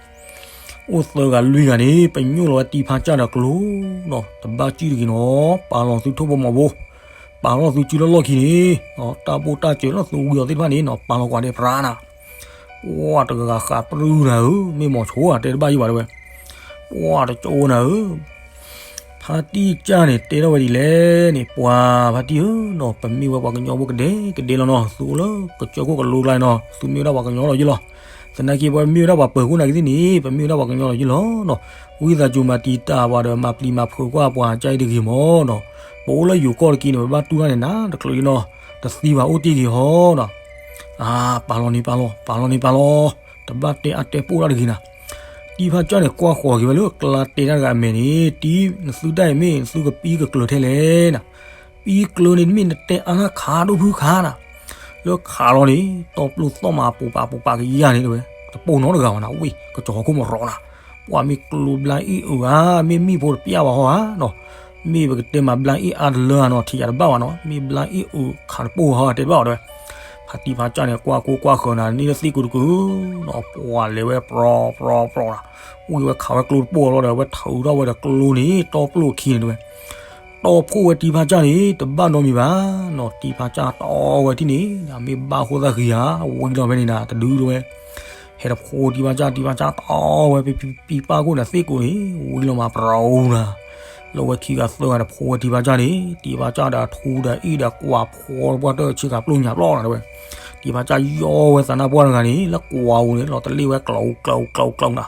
အိၣ်သၢဂၤလွံၢ်ဂၤန့ၣ် ပညိၣ်လီၤဝဲတံၢ်ဖါကၢ်ဒီးကျိၤနီၤ တဘၣ်စံၣ်တဂ့ၤနီၤ ပာ်လီၤသုထိၣ်ဖိမီၤဖိ ပာ်လီၤသုစုလၢလီၢ်ခံန့ၣ် တၢ်ဘိၣ်တၢ်စၢၤလၢသုဝံၤအီၤသ့ၣ်တဖၣ်န့ၣ်နီၤ ပာ်လီၤကွၢ်ဒဲးပြးနၤ ပှၤတဂၤဃးပြူနၤဧၢ မ့ၢ်မီၤဆိဧါ တဲတဘၣ်ယံၤဘၣ်တဲဝဲ ပှၤတကၠိနၤဧၢ ဖါတံၢ်ကၢ်န့ၣ် တဲထီၣ်ဝဲဒ်လဲၣ်န့ၣ် ပှၤဖါတံၢ်ဧၢနီၤ ပမ့ၢ်ဝဲပှၤကညီဖိကဒဲကဒဲလီၤနီၤ သုအိၣ်လၢကစၢၢ်ခိၣ်ကလိကျါန့ၣ်နီၤ သုမ့ၢ်ဝဲဒၣ်ပှၤကညီလီၤယ့ၢ်လီၤ သနာ်က့ပမ့ၢ်ဝဲဒၣ်ပှၤပၢၤခိၣ်နာ်က့သ့ၣ်န့ၣ် ပမ့ၢ်ဝဲဒၣ်ပှၤကညီလီၤယ့ၢ်လီၤနီၤ ဝံသးစူၤမၤတံာ်တာ်ပှၤဒီးမၤပျံၤမၤဖုးကွၢ်ပှၤကၢ်အံၤတဂ့ၤမီၤနီၤ ပအိၣ်လၢယိၤကီၢ်တက့ၢ်န့ၣ် ပဘၣ်တူၢ်တၢ်န့ၣ်နၤတချုးယ့ၢ်နီၤ တသံဘၣ်အိၣ်တ့ၢ်ဂ့ၤဟီနီၤ အါ, ပာ်လီၤန့ၣ်ပာ်လီၤ, ပာ်လီၤန့ၣ်ပာ်လီၤ, တဘၣ်တဲအါတဲပိၢ်တၢ်တဂ့ၤနၤ. တံၤဖါစၢ်န့ၣ် ကွၢ်ဃီၤက့ၤဝဲလၢကျါတဲတၢ်တဂၤအမဲာ်န့ၣ်, တံၤ, နသုတၢ်အံၤမ့ၢ် နသုကပံကကျၢၤထဲလဲၣ်နၤ. ပံကျၢၤန့ၣ် မ့ၢ်နတဲအါတၢ်ခးဒိၣ်ဖုခးနၤ. လၢခးလီၤန့ၣ် တီပျိၢ်သီၣ်မး ပူၤပာ်ပူၤပာ်ကယၢ်န့ၣ်တဲဝဲ, တပိာ်နီတဂၤဘၣ်နၤ, ဝ့ၢ် ကစီၤဟီၣ်ခိၣ်မရီနၤ. ပှၤမ့ၢ်ကျိဘျါအ့ၣ်အုးဧါ, မ့ၢ်မံၣ်ဖိတပျၢ်ဘၣ်ဟီဧါနီၤ. မ့ၢ်ပကတဲမၤဘျါအ့ၣ်အါတလၢဧါနီၤ, ထံၣ်ယၤတဘၣ်ဘၣ်နီၤ, မ့ၢ်ဘျါအ့ၣ်အုးခးတပိာ်ဟီဧါ တဲတဘၣ်ဘၣ်တဲဝဲ. ဖါတံၤဖါစၢ်န့ၣ် ကွၢ်ကိကွၢ်ဃၢၤနၤ န့ၢ်လၢသ့ၣ်ကိးတကုာ်နီၤ, ပှၤလဲၤဝဲပြီပြီပြီနၤ. ဝံၤဝဲခးဝဲကျိတပိာ်လီၤဒီး ဝဲထုးထီၣ်ဝဲဒီးကျိန့ၣ် တီပျိၢ်အခံန့ၣ်တဲဝဲ. တီၢ်ဖှိၣ်ဝဲတံၤဖါစၢ်န့ၣ် တဘၣ်နီတမံၤဘၣ်နီၤ, တံၤဖါစၢ်တီဝဲထံၣ်န့ၣ် မ့ၢ်ဘၣ်ဃိသတးဂ့ၤဧါ, ဝံၤလီၤဖဲန့ၣ်နၤ တဒုတဲဝဲ. ဟဲတဖှိၣ်တံၤဖါစၢ်, တံၤဖါစၢ်တီဝဲ ပံပံပံပၢ်ခိၣ်န့ၣ် သ့ၣ်ကိးန့ၣ် ဝံၤလီၤမး ပရူၤနၤ. လၢဝဲခံဂၤသၢဂၤန့ၣ် ဖှိၣ်ဝဲတံၤဖါစၢ်န့ၣ်, တံၤဖါစၢ်ဒီးထူဒီးအ့ၣ်ဒီးကွၢ်ဖှီတပှၢ်တၢၢ်ဆ့ကၤပျိၢ်ညၣ်ပျီနၤတဲဝဲ. တံၤဖါစၢ်ယီဝဲသးနၢ်ပှၢ်တဂၤန့ၣ် လၢကွၢ်ဧိၤန့ၣ် လီၤတလ့ၣ်ဝဲကျီကျီကျီကျီနၤ.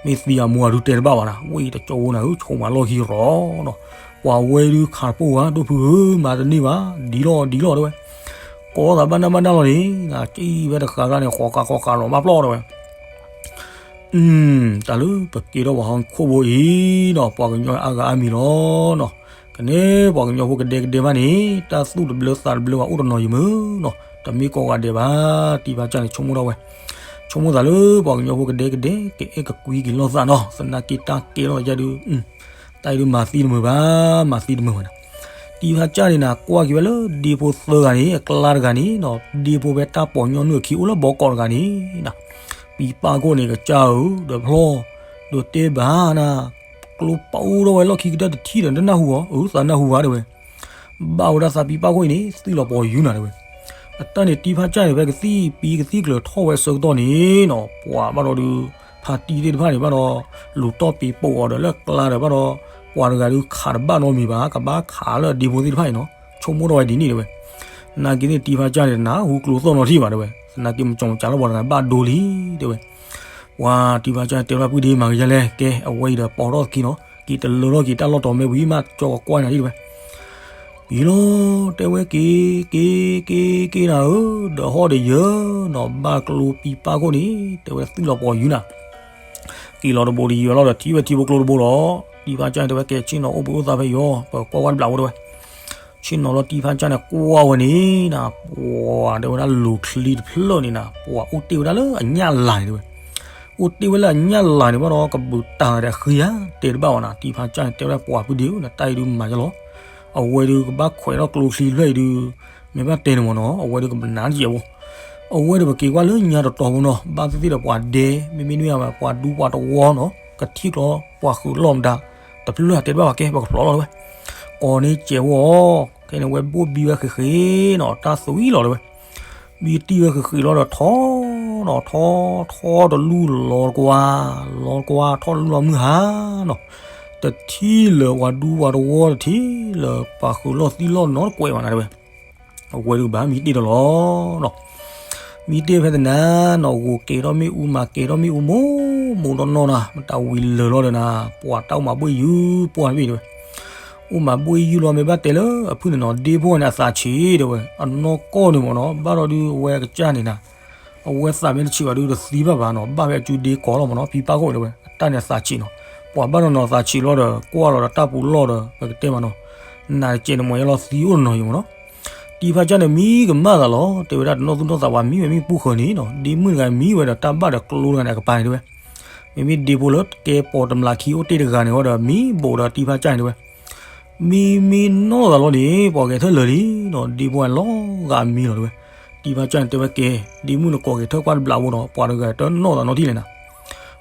မ့ၢ်သံအမိၢ်အဒုးတဲတဘၣ်ဘၣ်နၤ, ဝံၤတကၠိဖိနၤဧၢ, ဆိကမိၣ်လီၢ်ခံရီၤနီၤ. ပှၤဝဲဒုးခးတပိာ်ဧါ, ဒိၣ်ဖုဧၢ, မၤတန့ၢ်ဘၣ်, ဒ်လီၢ်ဒ်လီၢ်တဲဝဲ. ကိးသးဘၣ်နၢ်ဘၣ်နၢ်လီၤန့ၣ်, ကံၣ်ဝဲတဃာ်ဃာ်န့ၣ် ဃီၤဃာ်ဃီၤဃာ်လီၤမၢ်ပျီတဲဝဲ. တၢ်လၢပကဲထီၣ်ပှၤဟီၣ်ခိၣ်ဖိအံၤနီၤ, ပှၤကညီအါဂၤအါမံၤလီၤနီၤ. ကန့ၣ်ပှၤကညီဖိကဒဲကဒဲဘၣ်န့ၣ် တၢ်သူၣ်တဘျၢသးတဘျၢဘၣ်အိၣ်တနီၤယမုၢ်နီၤ, တမ့ၢ်ကိးဂၤဒဲးဘၣ်. တံၤဖါစၢ်န့ၣ် ဆိကမိၣ်ထီၣ်ဝဲ, ဆိကမိၣ်သးလၢပှၤကညီဖိကဒဲကဒဲ ကအဲၣ်ကကွံက့ၤလိာ်သးနီၤ, သနာ်က့တၢ်ကဲထီၣ်ယၤဒုး တၢ်အံၤဒုးမၤသံတမုာ်ဘၣ်, မၤသံတမုာ်ဘၣ်နၤ. တံၤဖါစၢ်န့ၣ်နၤ ကွၢ်က့ၤဝဲလၢဒ့ဖိသၢဂၤန့ၣ် အကျါတဂၤန့ၣ်နီၤ, ဒ့ဖိဖဲတၢ်ပီးညီနုၢ်အခံအိၣ်လၢဘီကီးတဂၤန့ၣ်နၤ, ပံပၢ်ခိၣ်န့ၣ် ကစၢ်ဧၢ, ဒီးဖျီၣ်, ဒီးတဲဘၣ်နၤ, ကျိပာ်အိၣ်ထီၣ်ဝဲလီၢ်ခံကတၢၢ်တထံၣ်ဒီး နတနၢ်ဟူဧါ, အၢ သးနၢ်ဟူဘၣ်တဲဝဲ. ဘၣ်ဝဲဒၣ်သးပံပၢ်ခိၣ်အံၤန့ၣ် သွံၣ်လီၤပီၤယုၢ်နၤတဲဝဲ. အတၢ်န့ၣ်တံၤဖါစၢ်န့ၣ် ဖဲကသံၣ်ပံကသံၣ်ကျၢၤထီၣ်ဝဲအဆၢကတီၢ်န့ၣ်နီၤ, ပှၤဘၣ်ဒီးဒုး ဖါတံၤသ့ၣ်တဖၣ်န့ၣ် ဘၣ်ဒီးလူၤတီၢ်ပံးပိာ်အီၤဒီးလၢကျါဒီး ဘၣ်ဒီး ပှၤတဂၤဒုးခးတဘၣ်နီတမံၤဘၣ်, ကဘၣ်ခးလၢဒ့ဖိသ့ၣ်တဖၣ်အံၤနီၤ, ဆိကမိၣ်ထီၣ်ဝဲဒ်န့ၣ်တဲဝဲ. သနာ်က့န့ၣ် တံၤဖါစၢ်န့ၣ် တနၢ်ဟူကျိသီၣ်နီတထံၣ်ဘၣ်တဲဝဲ, သနာ်က့မၤကၠီမၤကၠီလၢပှၤတဂၤဘၣ်ဒိလံတဲဝဲ. ပှၤတံၤဖါစၢ်တဲဘၣ်ပုၢ်ဒ့မၤကယဲလဲၣ်, ကဲ အဝဲအံၤဒီးပိာ်ထီၣ်သခံနီၤ, က့ၤတလၢထီၣ်က့ၤတၢ်လီၢ်တီၤမဲာ်ဝံၤမး ကၠီကကွၢ်နၤဒ်တဲဝဲ. အံၤလီၤ, တဲဝဲက့ၤ က့ၤ က့ၤ က့ၤနၤဧၢ, ဒီးဟီၣ်ဒီးယၢၤနီၤ, ဘၣ်ကျိပံပၢ်ခိၣ်န့ၣ် တဲဝဲသွံၣ်လီၤပီၤယုၢ်နၤ. က့ၤလီၤတဘိဒီးယံၤဝဲလီၤဒီး ထံၣ်ဝဲထံဖိကျိတဘိလီၤ. တံၤဖါစၢ်န့ၣ်တဲဝဲ ကဲဆ့ၣ်နီၤအိၣ်ဘှံးအိၣ်သါဖဲယီၤ, ပကွၢ်ဝဲတဘျီဝဲတဲဝဲ. ဆ့ၣ်နီၤလီၤတံၤဖါစၢ်န့ၣ် ကွၢ်ဝဲန့ၣ်နၤ, ပှၤတဲဝဲဒၣ်လူၤချံတဖျၢၣ်န့ၣ်နၤ, ပှၤအိၣ်တ့ၢ်ဝဲဒၣ်လၢအညၣ်လၤန့ၣ်တဲဝဲ. အိၣ်တ့ၢ်ဝဲလၢအညၣ်လၤန့ၣ် ဘၣ်ဒီးကဘုးတၢ်ဂၤဒီးဃံဧါ, တဲတဘၣ်ဝဲနၤ. တံၤဖါစၢ်န့ၣ် တဲဝဲဒၣ်ပှၤပုၢ်ဒ့ဧၢ, နတၢ်အံၤဒုးမၤယလီၤ. အဝဲဒုးကဘၣ်ခွဲးထီၣ်ကျိချံတဖျၢၣ်အံၤဒုး မ့ၢ်ဘၣ်တဲန့ၣ်မ့ၢ်နီၤ, အဝဲဒုးကမနၤတကဲးဝဲ. အဝဲဒုးပက့ၤကွၢ်လၢညါတတီၤဖိနီၤ, ဘၣ်သ့ၣ်သ့ၣ်ဒီးပှၤဒဲ, မ့မ့ၢ်နွံဂၤ ပှၤဒူပှၤတဝီနီၤ, ကထံၣ်ကျီပှၤဃုာ်လီၢ်မတၤ, တဖျၢၣ်တဲတဘၣ်ဘၣ်ကဲ ပကဖျိးလီၤတဲဝဲ. ကိးန့ၢ်ကဲးဝဲအီၤ, ခဲန့ၣ်ဝဲဘိၣ်ဘံဝဲဃ့းဃ့းနီၤ, တၢ်သွံၣ်လီၤတဲဝဲ. ဘံတံၢ်ဝဲဃ့းဃ့းလီၤဒီးထီနီၤ, ထီ ထီတလူၢ်လီၤတကွၢ်, လီၤတကွၢ်ထီတလူၢ်လီၤမုၢ်ဟါနီၤ, တထံၣ်လၢၤပှၤဒူပှၤတဝီ, တထံၣ်လၢၤပှၤဃုာ်လီၢ်သံလီၢ်နီတကွဲးဘၣ်နၤတဲဝဲ. အဝဲဒုးကဘၣ်မံတ့ၢ်ဒီးလီၤနီၤ. မံတ့ၢ်ဖဲသနၤနီၤ, ဂိၤကဲၤထီၣ်မ့ၣ်အူ မၤကဲၤထီၣ်မ့ၣ်အူ မိၢ်မိၢ်နီၢ်နီၢ်နၤ, မတၤဝံၤလၢာ်လီၤဒီးနၤ, ပှၤတၢ်အိၣ်မးဘှ့ၣ်ယုၢ်ပှၢ်တဘ့ၣ်တဲဝဲ. အိၣ်မးဘှ့ၣ်ယုၢ်လီၤ မ့ၢ်ဘၣ်တဲလၢအဖုၣ်န့ၣ်နီၤ, ဒ့ဖိန့ၣ်အသးဆံးတဲဝဲ, အနီၢ်ကီၢ်န့ၣ်မ့ၢ်နီၤ, ဘၣ်ဒီးဒုးအဝဲကစၢ်န့ၣ်နၤ, အဝဲသးမ့ၢ်တဆံးဘၣ်ဒုးတသံဘၣ်ဘၣ်နီၤ, ဘၣ်ဖဲအစုဒ့ကီးလီၤမ့ၢ်နီၤ, ပံပၢ်ခိၣ်တဲဝဲ, အတၢ်န့ၣ်အသးဆံးနီၤ. ပှၤဘၣ်နီၤနီၤသးဆံးလီၤဒီး ကွၢ်လီၤဒီးတၢ်ပူၤလီၢ်ဒီး ပကတဲမးနီၤ, နးတကဲးန့ၣ်မ့ၢ်ယလီၤသံအိၣ်တနီၤယံၤမ့ၢ်နီၤ. တံၤဖါစၢ်န့ၣ်မံကမၣ်သးလီၤ, တဲဝဲဒၣ်တနီၣ်သူၣ်နီၣ်သးပှၤမံဝဲမ့ၣ်ပူၤဃၢၤန့ၣ်နီၤ, ဒ့မုၣ်တဂၤမံဝဲဒီးတၢ်ဘၣ်ဒီးကျိတဂၤန့ၣ်အကပၤန့ၣ်တဲဝဲ. မ့မ့ၢ်ဒ့ဖိလၢကဲပိာ်တမျးခံအိၣ်တ့ၢ်တဂၤန့ၣ်ဝဲဒီး မံဘိးဒီးတံၤဖါစၢ်န့ၣ်တဲဝဲ. မံမံနီၢ်သးလီၤန့ၣ် ပှၤဂဲၤထၢၣ်လၢာ်လံနီၤ, ဒ့ဖိလီၤဂာ်မံလီၤတဲဝဲ. တံၤဖါစၢ်န့ၣ်တဲဝဲကဲ, ဒ့မုၣ်နကိးဂဲၤထၢၣ်ကွၢ်တဘျီဖိဒီး ပှၤတဂၤတနီၣ်သးနီတထံၣ်လဲၣ်နၤ.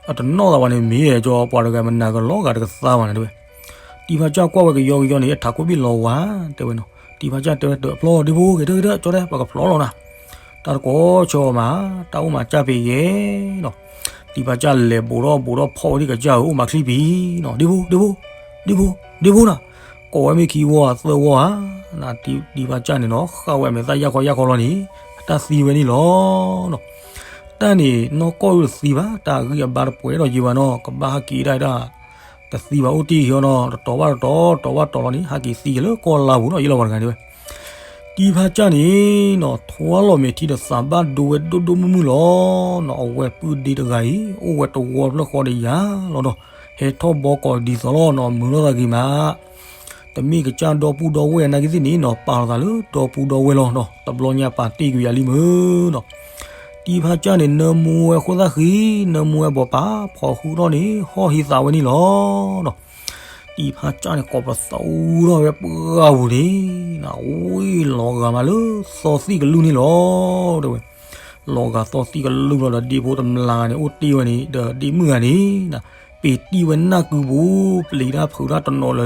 အတနီၣ်သးဘၣ်န့ၣ် မ့ၢ်ကၠီပှၤတဂၤမနၤကလီၤဂာ်တကသါဘၣ်နၤတဲဝဲ. တံၤဖါစၢ်ကွၢ်ဝဲကယီကယီန့ၣ် အထးခိၣ်ဘ့ၣ်လီၤဝါတဲဝဲနီၤ. တံၤဖါစၢ်တဲဝဲတဖျီဒ့ဖိ ဂဲၤထၢၣ်ဂဲၤထၢၣ် ကၠီတဲ ပကဖျိးလီၤနၤ. တၢ်တကိးဆၢအီၤမး, တၢ်အိၣ်မးစၢ်ပ့ၤယဲနီၤ. တံၤဖါစၢ်လဲၤဘိးထီၣ်ဘိးထီၣ်ဖီၣ်ဝဲဒၣ်ကစၢ်ဧၢ အိၣ်မးချံပံၤနီၤ, ဒ့ဖိ ဒ့ဖိ ဒ့ဖိ ဒ့ဖိနၤ. ကိးဝဲမ့ၢ်ခံဝီသၢဝီဧါ, တံၤဖါစၢ်န့ၣ်နီၤ ဃၣ်ဝဲအမဲာ်သၣ်ယၢ်ခီယၢ်ခီလီၤန့ၣ် အတၢ်သံဝဲန့ၣ်လီၤနီၤ. တၢ်န့ၣ်နီၢ်ကီၢ်ဒုးတသံဘၣ်, တၢ်အဂံၢ်အဘါတပှဲၤဒီးယံၤဘၣ်နီၤ, ကဘၣ်ဟဲက့ၤဒၣ်ဒၣ် တသံဘၣ်အိၣ်တ့ၢ်ဟံၣ်အီၤနီၤ, တတီၤဘၣ်တတီၤ တီၤဘၣ်တီၤလီၤန့ၣ် ဟဲက့ၤသံက့ၤလၢကီၢ်လါပူၤနီၤ ယလီၤပှၤတဂၤန့ၣ်ဝဲ. တံၤဖါစၢ်န့ၣ်နီၤ ထွါလီၤမဲာ်ထံဒီးသးဘၣ်ဒိဝဲဒိၣ်ဒိၣ်မုၢ်မုၢ်လီၤနီၤ. အဝဲပုၢ်ဒ့တဂၤအံၤ အိၣ်ဝဲတဝီဖျၢၣ်ဃီဒီးယၤလီၤဒီး ဟဲထီၣ်ဘီကီးဒ်သိးလီၤနီၤ မုာ်လီၤသးဂ့ၤမး တမ့ၢ်ကစၢ်ဒီပုၢ်ဒီဝဲၢ်နာ်က့သ့ၣ်န့ၣ်နီၤ ပာ်လီၤသးလၢဒီပုၢ်ဒီဝဲၢ်လီၤနီၤ. တဘျီညါပာ်တ့ၢ်ကွံာ်ယၤလံမုၢ်နီၤ. တံၤဖါစၢ်န့ၣ် နၢမူဝဲဃိၣ်သၣ်ဃံ, နၢမူဝဲဘီပာ်, ဖီဃုထီၣ်န့ၣ် ဟီၣ်ဟံးသးဝဲန့ၣ်လီၤနီၤ. တံၤဖါစၢ်န့ၣ် ကိးပသူထီၣ်ဝဲပှၢ်ပူၤန့ၣ် ဝံၤလီၤဂာ်မးလၢသီသံၣ်ကလုၢ်န့ၣ်လီၤ တဲဝဲ. လီၤဂာ်သီသံၣ်ကလုၢ်လီၤဒီး ဒ့ဖိတမျးဂၤန့ၣ် အိၣ်တ့ၢ်ဝဲန့ၣ် ဒီးဒ့မုၣ်ဂၤန့ၣ် ပ့ၤတံၢ်ဝဲနၢ်ကုပူၤ ပျံၤတၢ်ဖုးတၢ်တနီၤလၢာ်လံ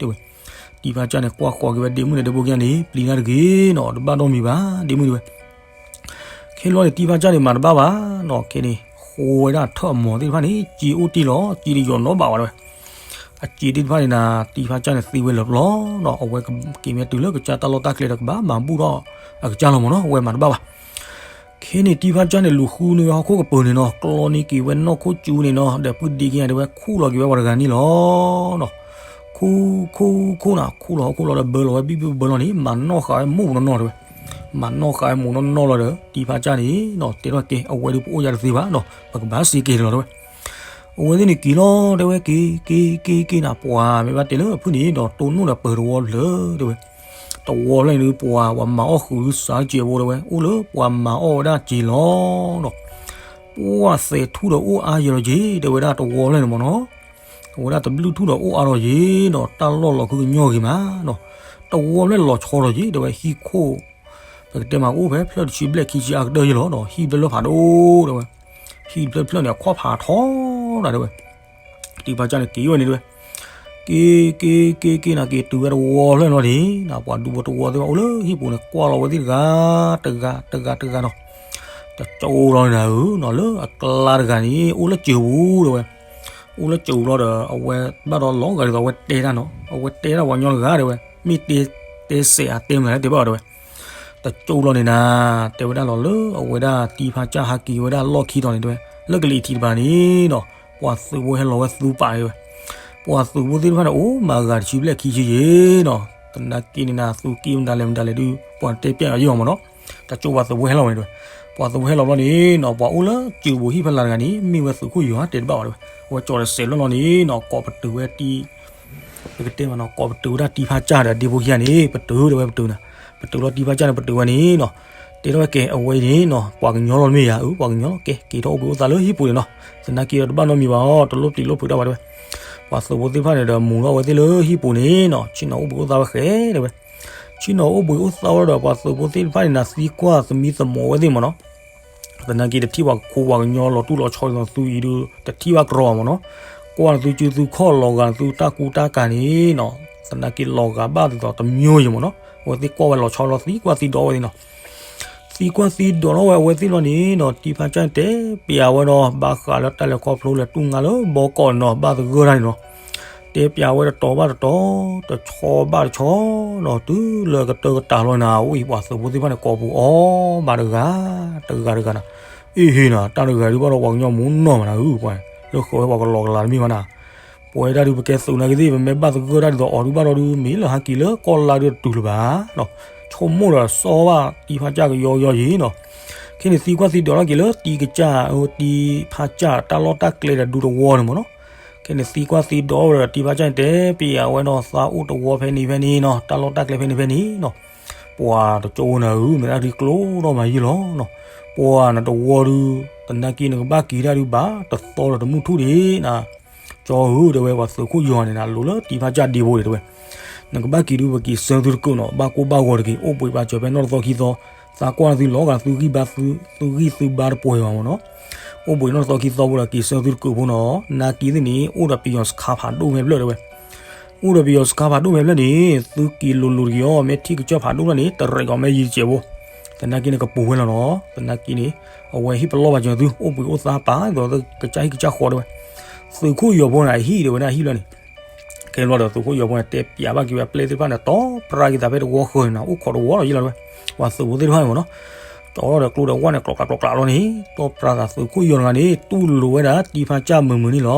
တဲဝဲ. တံၤဖါစၢ်န့ၣ် ကွၢ်ဃီၤက့ၤဝဲဒ့မုၣ်န့ၣ် ဒ့ဖိခံဂၤန့ၣ် ပျံၤတၢ်တဂ့ၤနီၤ တဘၣ်နီတမံၤဘၣ် ဒ့မုၣ်တဲဝဲ. ခဲလီၤန့ၣ် တံၤဖါစၢ်န့ၣ်မၤတဘၣ်ဘၣ်နီၤ. ခဲန့ၣ် ဃိဝဲဒၣ်ထၢၣ်အမီၤသ့ၣ်တဖၣ်န့ၣ် စ့အိၣ်တ့ၢ်လီၤ စ့တယီၤနီတဘးဘၣ်တဲဝဲ. အစ့သ့ၣ်တဖၣ်န့ၣ်နၤ တံၤဖါစၢ်န့ၣ်သ့ဝဲလၢာ်ပျီနီၤ အဝဲက့ၤမ့ၢ်တုၤလၢကစၢ်တၢ်လီၢ်တၢ်ကျဲဒီး ကဘၣ်မၤဘူၣ်ထီၣ်အကစၢ်လီၤမၢ်နီၤ အဝဲမၤတဘၣ်ဘၣ်. ခဲန့ၣ် တံၤဖါစၢ်န့ၣ် လူၤဃုန့ၢ်ဝဲဟီၣ်ခိၣ်ကပၤန့ၣ်နီၤ ကျီန့ၢ်က့ၤဝဲနီၢ်ခိၣ်စူန့ၣ်နီၤ ဒီးပုၢ်ဒ့ခံဂၤတဲဝဲ ခူၣ်လီၤက့ၤဝဲပှၤတဂၤန့ၣ်လီၤ ခူၣ် ခူၣ် ခူၣ်နၤ ခူၣ်လီၤဟီၣ်ခိၣ်လီၤဒီး ဘၢလီၤဝဲဘံၣ်ဘၢဘၢလီၤန့ၣ် မၤနီၣ်ဃာ်ဝဲမိၢ်ပူၤနီၢ်နီၢ်တဲဝဲ. မၤနီၣ်ဃာ်ဝဲမိၢ်နီၢ်နီၢ်လီၤဒီး တံၤဖါစၢ်န့ၣ်နီၤ တဲထီၣ်ကဲ အဝဲဒုးပအိၣ်ယၤတသ့ဘၣ်နီၤ ပကဘၣ်စ့က့ၤလီၤတဲဝဲ. အဝဲသ့ၣ်န့ၣ်က့ၤလီၤတဲဝဲ က့ၤ က့ၤ က့ၤ က့ၤနၤ ပှၤမ့ၢ်ဘၣ်တဲလၢဖုၣ်န့ၣ်ဒီး တိၢ်နီၣ်ဒီးပၢၤတဝီလၢာ်တဲဝဲ. တဝီဖျၢၣ်န့ၣ်ဒုး ပှၤ ပှၤမၤအီၣ်ဃုာ်ဒုးစးစဲးဖိတဲဝဲ အိၣ်လၢပှၤမၤအီၣ်ဝဲဒၣ်စ့လီၤနီၤ. ပှၤသဲးထူၣ်ဒီးအိၣ်အါယဲလီၤက့ၤ တဲဝဲဒၣ်တဝီဖျၢၣ်န့ၣ်မၢ်နီၤ. အဝဲဒၣ်တဘျုးထူၣ်ဒီးအိၣ်အါလီၤက့ၤနီၤ တၢ်လီၢ်လီၤခုကညီဂ့ၤမးနီၤ. တဝီဖျၢၣ်လီၤဆီလီၤက့ၤ တဲဝဲ ဟံၣ်ခိၣ် ပကတဲမးကအိၣ်ဖဲဖျၢၣ်တဆံဘျဲၣ်ခံဆံအါကတၢၢ်ယဲလီၤနီၤ ဟံၣ်ဖျၢၣ်လၢဖးဒိၣ်တဲဝဲ. ဟံၣ်တဖျၢၣ်တဖျၢၣ်န့ၣ် အခီၣ်ဖးထီနၤတဲဝဲ. တံၤဖါစၢ်န့ၣ်က့ၤဝဲန့ၣ်တဲဝဲ. က့ၤ က့ၤ က့ၤ က့ၤနၤ က့ၤတုၤဝဲတဝီဖျၢၣ်န့ၣ်လီၤန့ၣ် ပှၤဒူဖိတဝီသ့ၣ်တဖၣ်အိၣ်လၢဟံၣ်ပူၤန့ၣ် ကွၢ်လီၤဝဲသ့ၣ်တဂၤ တဂၤ တဂၤ တဂၤနီၤ. တကၠိလီၤန့ၣ်နၤဧၢနီၤ လၢအကျါတဂၤန့ၣ် အိၣ်လၢစၢၤပူၤတဲဝဲ. အိၣ်လၢစၢၤပူၤလီၤဒီး အဝဲဘၣ်ဒီးလီၤဂာ်ဒ်သိးအဝဲတဲတၢ်နီၤ အဝဲတဲတၢ်ပှၤကညီတဂၤတဲဝဲ. မ့ၢ်တဲ တဲစဲးဧါတဲမနုၤလဲၣ်တဲဘၣ်အီၤတဲဝဲ. တကၠိလီၤန့ၣ်နၤ တဲဝဲဒၣ်လီၤလၢအဝဲဒၣ်တံၤဖါစၢ်ဟးက့ၤဝဲဒၣ်လီၢ်ခံတီၤန့ၣ်တဲဝဲ လၢကလံၤထံးတပၤန့ၣ်နီၤ ပှၤသုးဖိဟဲလီၤဝဲသူပာ်တဲဝဲ. ပှၤသုးဖိသ့ၣ်တဖၣ်န့ၣ် အိၣ်မၤဂၤတဆံဘျဲၣ်ခံဆံယဲနီၤ. သနာ်က့န့ၣ်နၤသုးက့မတၤလဲၣ်မတၤလဲၣ်ဒုး ပှၤတဲပျဲယဲအီၤမၢ်နီၤ. တကၠိပှၤသုးဖိဟဲလီၤဝဲန့ၣ်တဲဝဲ. ပှၤသုးဖိဟဲလီၤဘျီန့ၣ်နီၤ ပှၤအိၣ်လၢစၢၤပူၤဟံၣ်ဖဲလၢ်တဂၤန့ၣ် မ့ၢ်ဝဲသုးခိၣ်ယီၤဧါတဲတဘၣ်အီၤတဲဝဲ. အဝဲကၠီၤဒီးစဲးလီၢ်လီၤန့ၣ်နီၤ ကိးပတုာ်ဝဲတံၤ ပကတဲမးနီၤ ကိးပတုာ်ဝဲဒၣ်တံၤဖါစၢ်ဒီးဒ့ဖိခံဂၤန့ၣ် ပတုာ်တဲဝဲပတုာ်နၤ. ပတုာ်လီၤတံၤဖါစၢ်န့ၣ် ပတုာ်ဝဲန့ၣ်နီၤ. တဲထီၣ်ဝဲကဲ အဝဲအံၤန့ၣ်နီၤ ပှၤကညီလီၤတမ့ၢ်ယၤဧၢ ပှၤကညီလီၤ ကဲ က့ၤထီၣ်အိၣ်ဘှံးအိၣ်သါလၢဟံၣ်ပူၤန့ၣ်နီၤ. သနာ်က့ဒီးတဘၣ်နီတမံၤဘၣ်အီၤ တလိၣ်ပျံၤလိၣ်ဖုးတၢ်ဘၣ်တဲဝဲ. ပှၤသုးဖိသ့ၣ်တဖၣ်န့ၣ်ဒီး မူၤထီၣ်ဝဲသ့ၣ်လၢဟံၣ်ပူၤန့ၣ်နီၤ ဆ့ၣ်နီၤအိၣ်ဘှံးအိၣ်သါဝဲဃဲတဲဝဲ. ဆ့ၣ်နီၤအိၣ်ဘှံးအိၣ်သါဝဲဒီး ပှၤသုးဖိသ့ၣ်တဖၣ်န့ၣ်နၤ သံကွၢ်သမံသမိးဝဲသ့ၣ်မၢ်နီၤ. သနာ်က့တထံၣ်ပှၤကခိပှၤကညီလီၤတူၢ်လီၤဆီဒ်သိးသုအံၤဒုး တထံၣ်ဘၣ်ကြီမၢ်နီၤ. ကွၢ်သုစုသုခီၣ်လီၤဂာ်သုတၢ်ကူတၢ်ကၤန့ၣ်နီၤ သနာ်က့လီၤဂာ်ဘၣ်ဒ်သိးတမျိုးယဲၢ်မၢ်နီၤ. အဝဲသ့ၣ်ကွၢ်ဝဲလီၤဆီလီၤသံကွၢ်သံဒီးဝဲသ့ၣ်နီၤ. သံကွၢ်သံဒီးထီၣ်ဝဲအဝဲသ့ၣ်လီၤန့ၣ်နီၤ တံၤဖါစၢ်န့ၣ်တဲပျးဝဲဒီး ဘၣ်ဃးလၢတၢ်လဲၤခီဖျိလဲၤတူၢ်ငါလၢဘီကီးနီၤ ဘၣ်သဂၢၢ်တၢ်န့ၣ်နီၤ. တဲပျးဝဲတတီၤဘၣ်တတီၤ တဆီဘၣ်တဆီနီၤ တုၤလၢကတၢၢ်ကတၢၢ်လီၤနၤ အိၣ်အံၤပှၤသုးဖိသ့ၣ်တဖၣ်န့ၣ် ကိးပူၤအီၤဘၣ်တဂၤ တဂၤတဂၤနၤ. အ့ဟ့နၤ တၢ်တဂၤဒုးဘၣ်ဒီးပှၤကညီမူနီၢ်မးနၤဧၢ ပှၤလၢဃၢၤဝဲပှၤကလီၤကလၤတမ့ၢ်ဘၣ်နၤ. ပဝဲဒၣ်ဒုးပကဲသုးနာ်က့သ့ၣ် ပမ့ၢ်ဘၣ်သဂၢၢ်တၢ်ဒ်သိးအီၤဒုးဘၣ်ဒီးဒုး မ့ၢ်လၢဟးက့ၤလၢကီၢ်လါဒုးတတုၤလၢၤဘၣ်နီၤ. ဆိကမိၣ်ဒီးစီဘၣ်တံၤဖါစၢ်ကယီကယီယံၤနီၤ. ခဲန့ၣ်သံကွၢ်သံဒီးထီၣ်က့ၤလၢတံၤကစၢ် တံၤဖါစၢ်တၢ်လီၢ်တၢ်ကျဲဒီးဒူတဝီန့ၣ်မၢ်နီၤ. ခဲန့ၣ်သံကွၢ်သံဒီးဝဲဒီးတံၤဖါစၢ်န့ၣ် တဲပျးဝဲနီၤ သးအိၣ်တဝီဖဲန့ၣ်ဖဲန့ၣ်နီၤ တၢ်လီၢ်တၢ်ကျဲဖဲန့ၣ်ဖဲန့ၣ်နီၤ. ပှၤတကၠိနၤဧၢ မ့ၢ်ဒၣ်ဒုးကျိဒီးမၤယံာ်လီၤနီၤ. ပှၤနတဝီဒုး သနာ်က့နကဘၣ်က့ၤတၢ်ဒုးဘၣ်တသီဒီးတမုၢ်ထူၣ်ဒံးနၤ. ကၠီဧၢ တဲဝဲပှၤသုးခိၣ်ယီၤန့ၣ်နၤ လိၤလၢတံၤဖါစၢ်ဒ့ဖိန့ၣ်တဲဝဲ. နကဘၣ်က့ၤဒုးပက့ၤဆၢသုတကုးနီၤ ဘၣ်ကိၢ်ဘၣ်ဂီၤတက့ၢ် အိၣ်ဘှံးဘၣ်စၢၤဖဲနီၢ်တသီခံသီ သးကွၢ်သုလီၤဂာ်သုဂံၢ်ဘါ သုဂံၢ်သုဘါတပှဲၤဘၣ်မၢ်နီၤ. အိၣ်ဘှံးနီၢ်တသီခံသီဖိဒီးက့ၤဆၢသုတကုးဖိနီၤ နာ်က့သ့ၣ်န့ၣ် အိၣ်ဒီးပယီၤစခါဖးဒိၣ်ဖဲဖျၢၣ်တဲဝဲ. အိၣ်ဒီးပယီၤစခါဖးဒိၣ်ဖဲဖျၢၣ်န့ၣ် သုက့ၤလိၤလိၤတက့ၢ်အီၤ မ့ၢ်ထံၣ်ကစၢၢ်ဖးဒိၣ်ဖျၢၣ်န့ၣ် တရဲးကီးမ့ၢ်ယံၤတစဲးဖိ သနာ်က့န့ၣ်ကပူၤဝဲလီၤနီၤ သနာ်က့န့ၣ် အဝဲဟ့ၣ်ပလီၢ်ဘၣ်စၢၤသု အိၣ်ဘှံးအိၣ်သါပာ်ဒ်သိးကစၢ်ဟံၣ်ကစၢ်ဃီတဲဝဲ. သုးခိၣ်ယီၤဖိန့ၣ် အဟံၣ်တဲဝဲဒၣ်ဟံၣ်ဖျၢၣ်န့ၣ် ကဲလီၤဒီးသုးခိၣ်ယီၤဖိန့ၣ် တဲပျးဘၣ်က့ၤဝဲအပျဲၢ်သ့ၣ်တဖၣ်န့ၣ် တီၢ်ပြၢက့ၤသးဖဲတဝီဃၢၤန့ၣ်နၤ အိၣ်ခိးတဝီလီၤယံာ်လီၤတဲဝဲ. ပှၤသုးဖိသ့ၣ်တဖၣ်န့ၣ်မၢ်နီၤ တီၢ်ဒီးကျိဒီးဝၣ်န့ၣ် ကျိးကျးကျိးကျးလီၤန့ၣ် တီၢ်ပြၢသးသုးခိၣ်ယီၤတဂၤန့ၣ် တူၢ်လိာ်ဝဲဒၣ်တံၤဖါစၢ်မုာ်မုာ်န့ၣ်လီၤနီ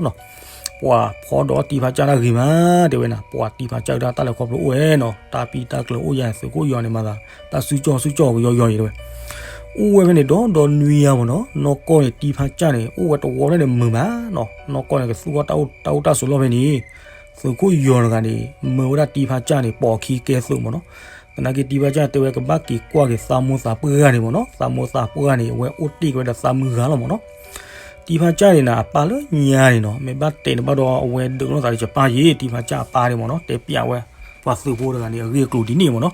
ၤ. ပှၤဖီဒီးတံဖါကၢ်တၢ်ဂ့ၤမး တဲဝဲနၤ, ပှၤတံဖါကၢ်ကဒါတၢ်လဲၤခီဖျိအိၣ်ဝဲနီၤ, တၢ်ပံတၢ်ကျၢၤအိၣ်ယၤ သုးခိၣ်ယီၤန့ၣ်မၤသး တၢ်စုကၠီၣ်စုကၠီၣ်ကယီယီအံၤတဲဝဲ. အိၣ်ဝဲဖဲန့ၣ် ဒီဒီနွံယါမ့ၢ်နီၤ, နီၢ်ကီၢ်န့ၣ် တံဖါကၢ်န့ၣ် အိၣ်ဝဲတဝီဖဲန့ၣ်မုာ်မးနီၤ, နီၢ်ကီၢ်န့ၣ် ကသူၣ်ထီၣ်တၢ်အိၣ်တၢ်အိၣ်တၢ်ဆိးလီၢ်ဖဲန့ၣ်, သုးခိၣ်ယီၤတဂၤန့ၣ် မၢဝဲဒၣ်တံဖါကၢ်န့ၣ် ပိာ်အခံကဲသုးမ့ၢ်နီၤ. သနာ်က့တံဖါကၢ်တဲဝဲကဘၣ်က့ၤကွၢ်က့ၤသးမိၢ်သးပှၢ်ဂၤန့ၣ်မ့ၢ်နီၤ, သးမိၢ်သးပှၢ်ဂၤန့ၣ် အဝဲအိၣ်တ့ၢ်က့ၤဝဲဒီးသးမုၢ်ဂၤလီၤမ့ၢ်နီၤ. တံဖါကၢ်န့ၣ်နၤ အပၢ်လၢညါန့ၣ်နီၤ, မ့ၢ်ဘၣ်တဲန့ၣ်ဘၣ်ဒီး အဝဲဒုးလိာ်သးဒီးယပၢ်ယ့ၣ်, တံဖါကၢ်အပၢ်န့ၣ်မ့ၢ်နီၤ, တဲပျးဝဲ ပှၤသုးဖိတဂၤန့ၣ် အဂ့ၢ်အကျိၤဒ်န့ၣ်မ့ၢ်နီၤ.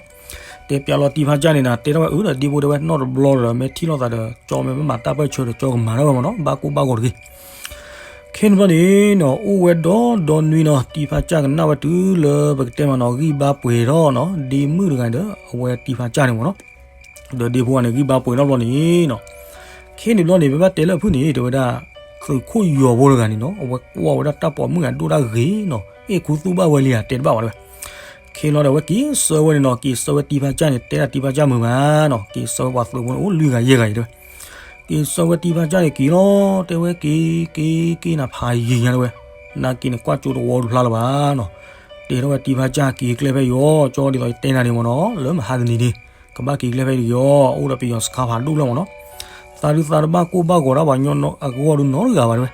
တဲပျးလီၤတံဖါကၢ်န့ၣ်နၤ တဲထီၣ်ဝဲအၢဒီးဒ့ဖိတဲဝဲ နီၢ်တဘျီဒီး မ့ၢ်ထံၣ်လိာ်သးဒီး ကၠီမ့ၢ်ဘၣ်မၤတၢ်ပၢၢ်ဆၢဒီး ကၠီကမၤထီၣ်ဝဲမ့ၢ်နီၤ, ဘၣ်ကိၢ်ဘၣ်ဂီၤတဂ့ၤ. ခဲန့ၣ်ဘျီန့ၣ်နီၤ အိၣ်ဝဲဒီဒီနွံနီၤ, တံဖါကၢ်ကနၣ်ဝဲတုၤလၢပကတဲမးနီၤ ဂံၢ်ဘါပှဲၤထီၣ်နီၤ, ဒ့မုၣ်တဂၤဒီး အဝဲတံဖါကၢ်န့ၣ်မ့ၢ်နီၤ, ဒီးဒ့ဖိဂၤန့ၣ် ဂံၢ်ဘါပှဲၤထီၣ်ဘျီန့ၣ်နီၤ, ခဲန့ၣ်ဘျီန့ၣ် မ့ၢ်ဘၣ်တဲလၢအဖုၣ်န့ၣ် တဲဝဲဒၣ် သုးခိၣ်ယီၤဖိတဂၤန့ၣ်နီၤ အဝဲကွၢ်ဝဲဒၣ်တၢ်ပိာ်မုၣ်ဂၤဒိၣ်တၢ်ဂ့ၤနီၤ, အ့ၣ်ခူသူၣ်ဘၣ်ဝဲလံဧါ တဲတဘၣ်ဝဲတဲဝဲ. ခဲလီၤဒီး အဝဲက့ၤဆၢဝဲန့ၣ်နီၤ, က့ၤဆၢဝဲတံဖါကၢ်န့ၣ် တဲဒၣ်တံဖါကၢ်မုာ်မးနီၤ, က့ၤဆၢဝဲပှၤသုးဖိန့ၣ် အိၣ်လွံၢ်ဂၤယဲၢ်ဂၤအံၤတဲဝဲ. က့ၤဆၢဝဲတံဖါကၢ်န့ၣ်က့ၤလီၤ, တဲဝဲက့ၤ က့ၤ က့ၤနၤဖးယံာ်ညါတဲဝဲ, နာ်က့န့ၣ် ကွၢ်ကၠိတဝီတဖျါလၢၤဘၣ်နီၤ, တဲထီၣ်ဝဲတံဖါကၢ်က့ၤကျဲဖဲယီၤ, ကၠီဒ်သိးယတဲနၤန့ၣ်မ့ၢ်နီၤ, လၢမဟါတနံၤန့ၣ် ကဘၣ်က့ၤကျဲဖဲယီၤ, အိၣ်ဒီးပယီၤစခါဖးဒိၣ်လၢမ့ၢ်နီၤ, သးဒုးသးတဘၣ်ကိၢ်ဘၣ်ဂီၤဒၣ်ပှၤကညီအဂီၢ်ဒုးနီတဂၤဘၣ်တဲဝဲ,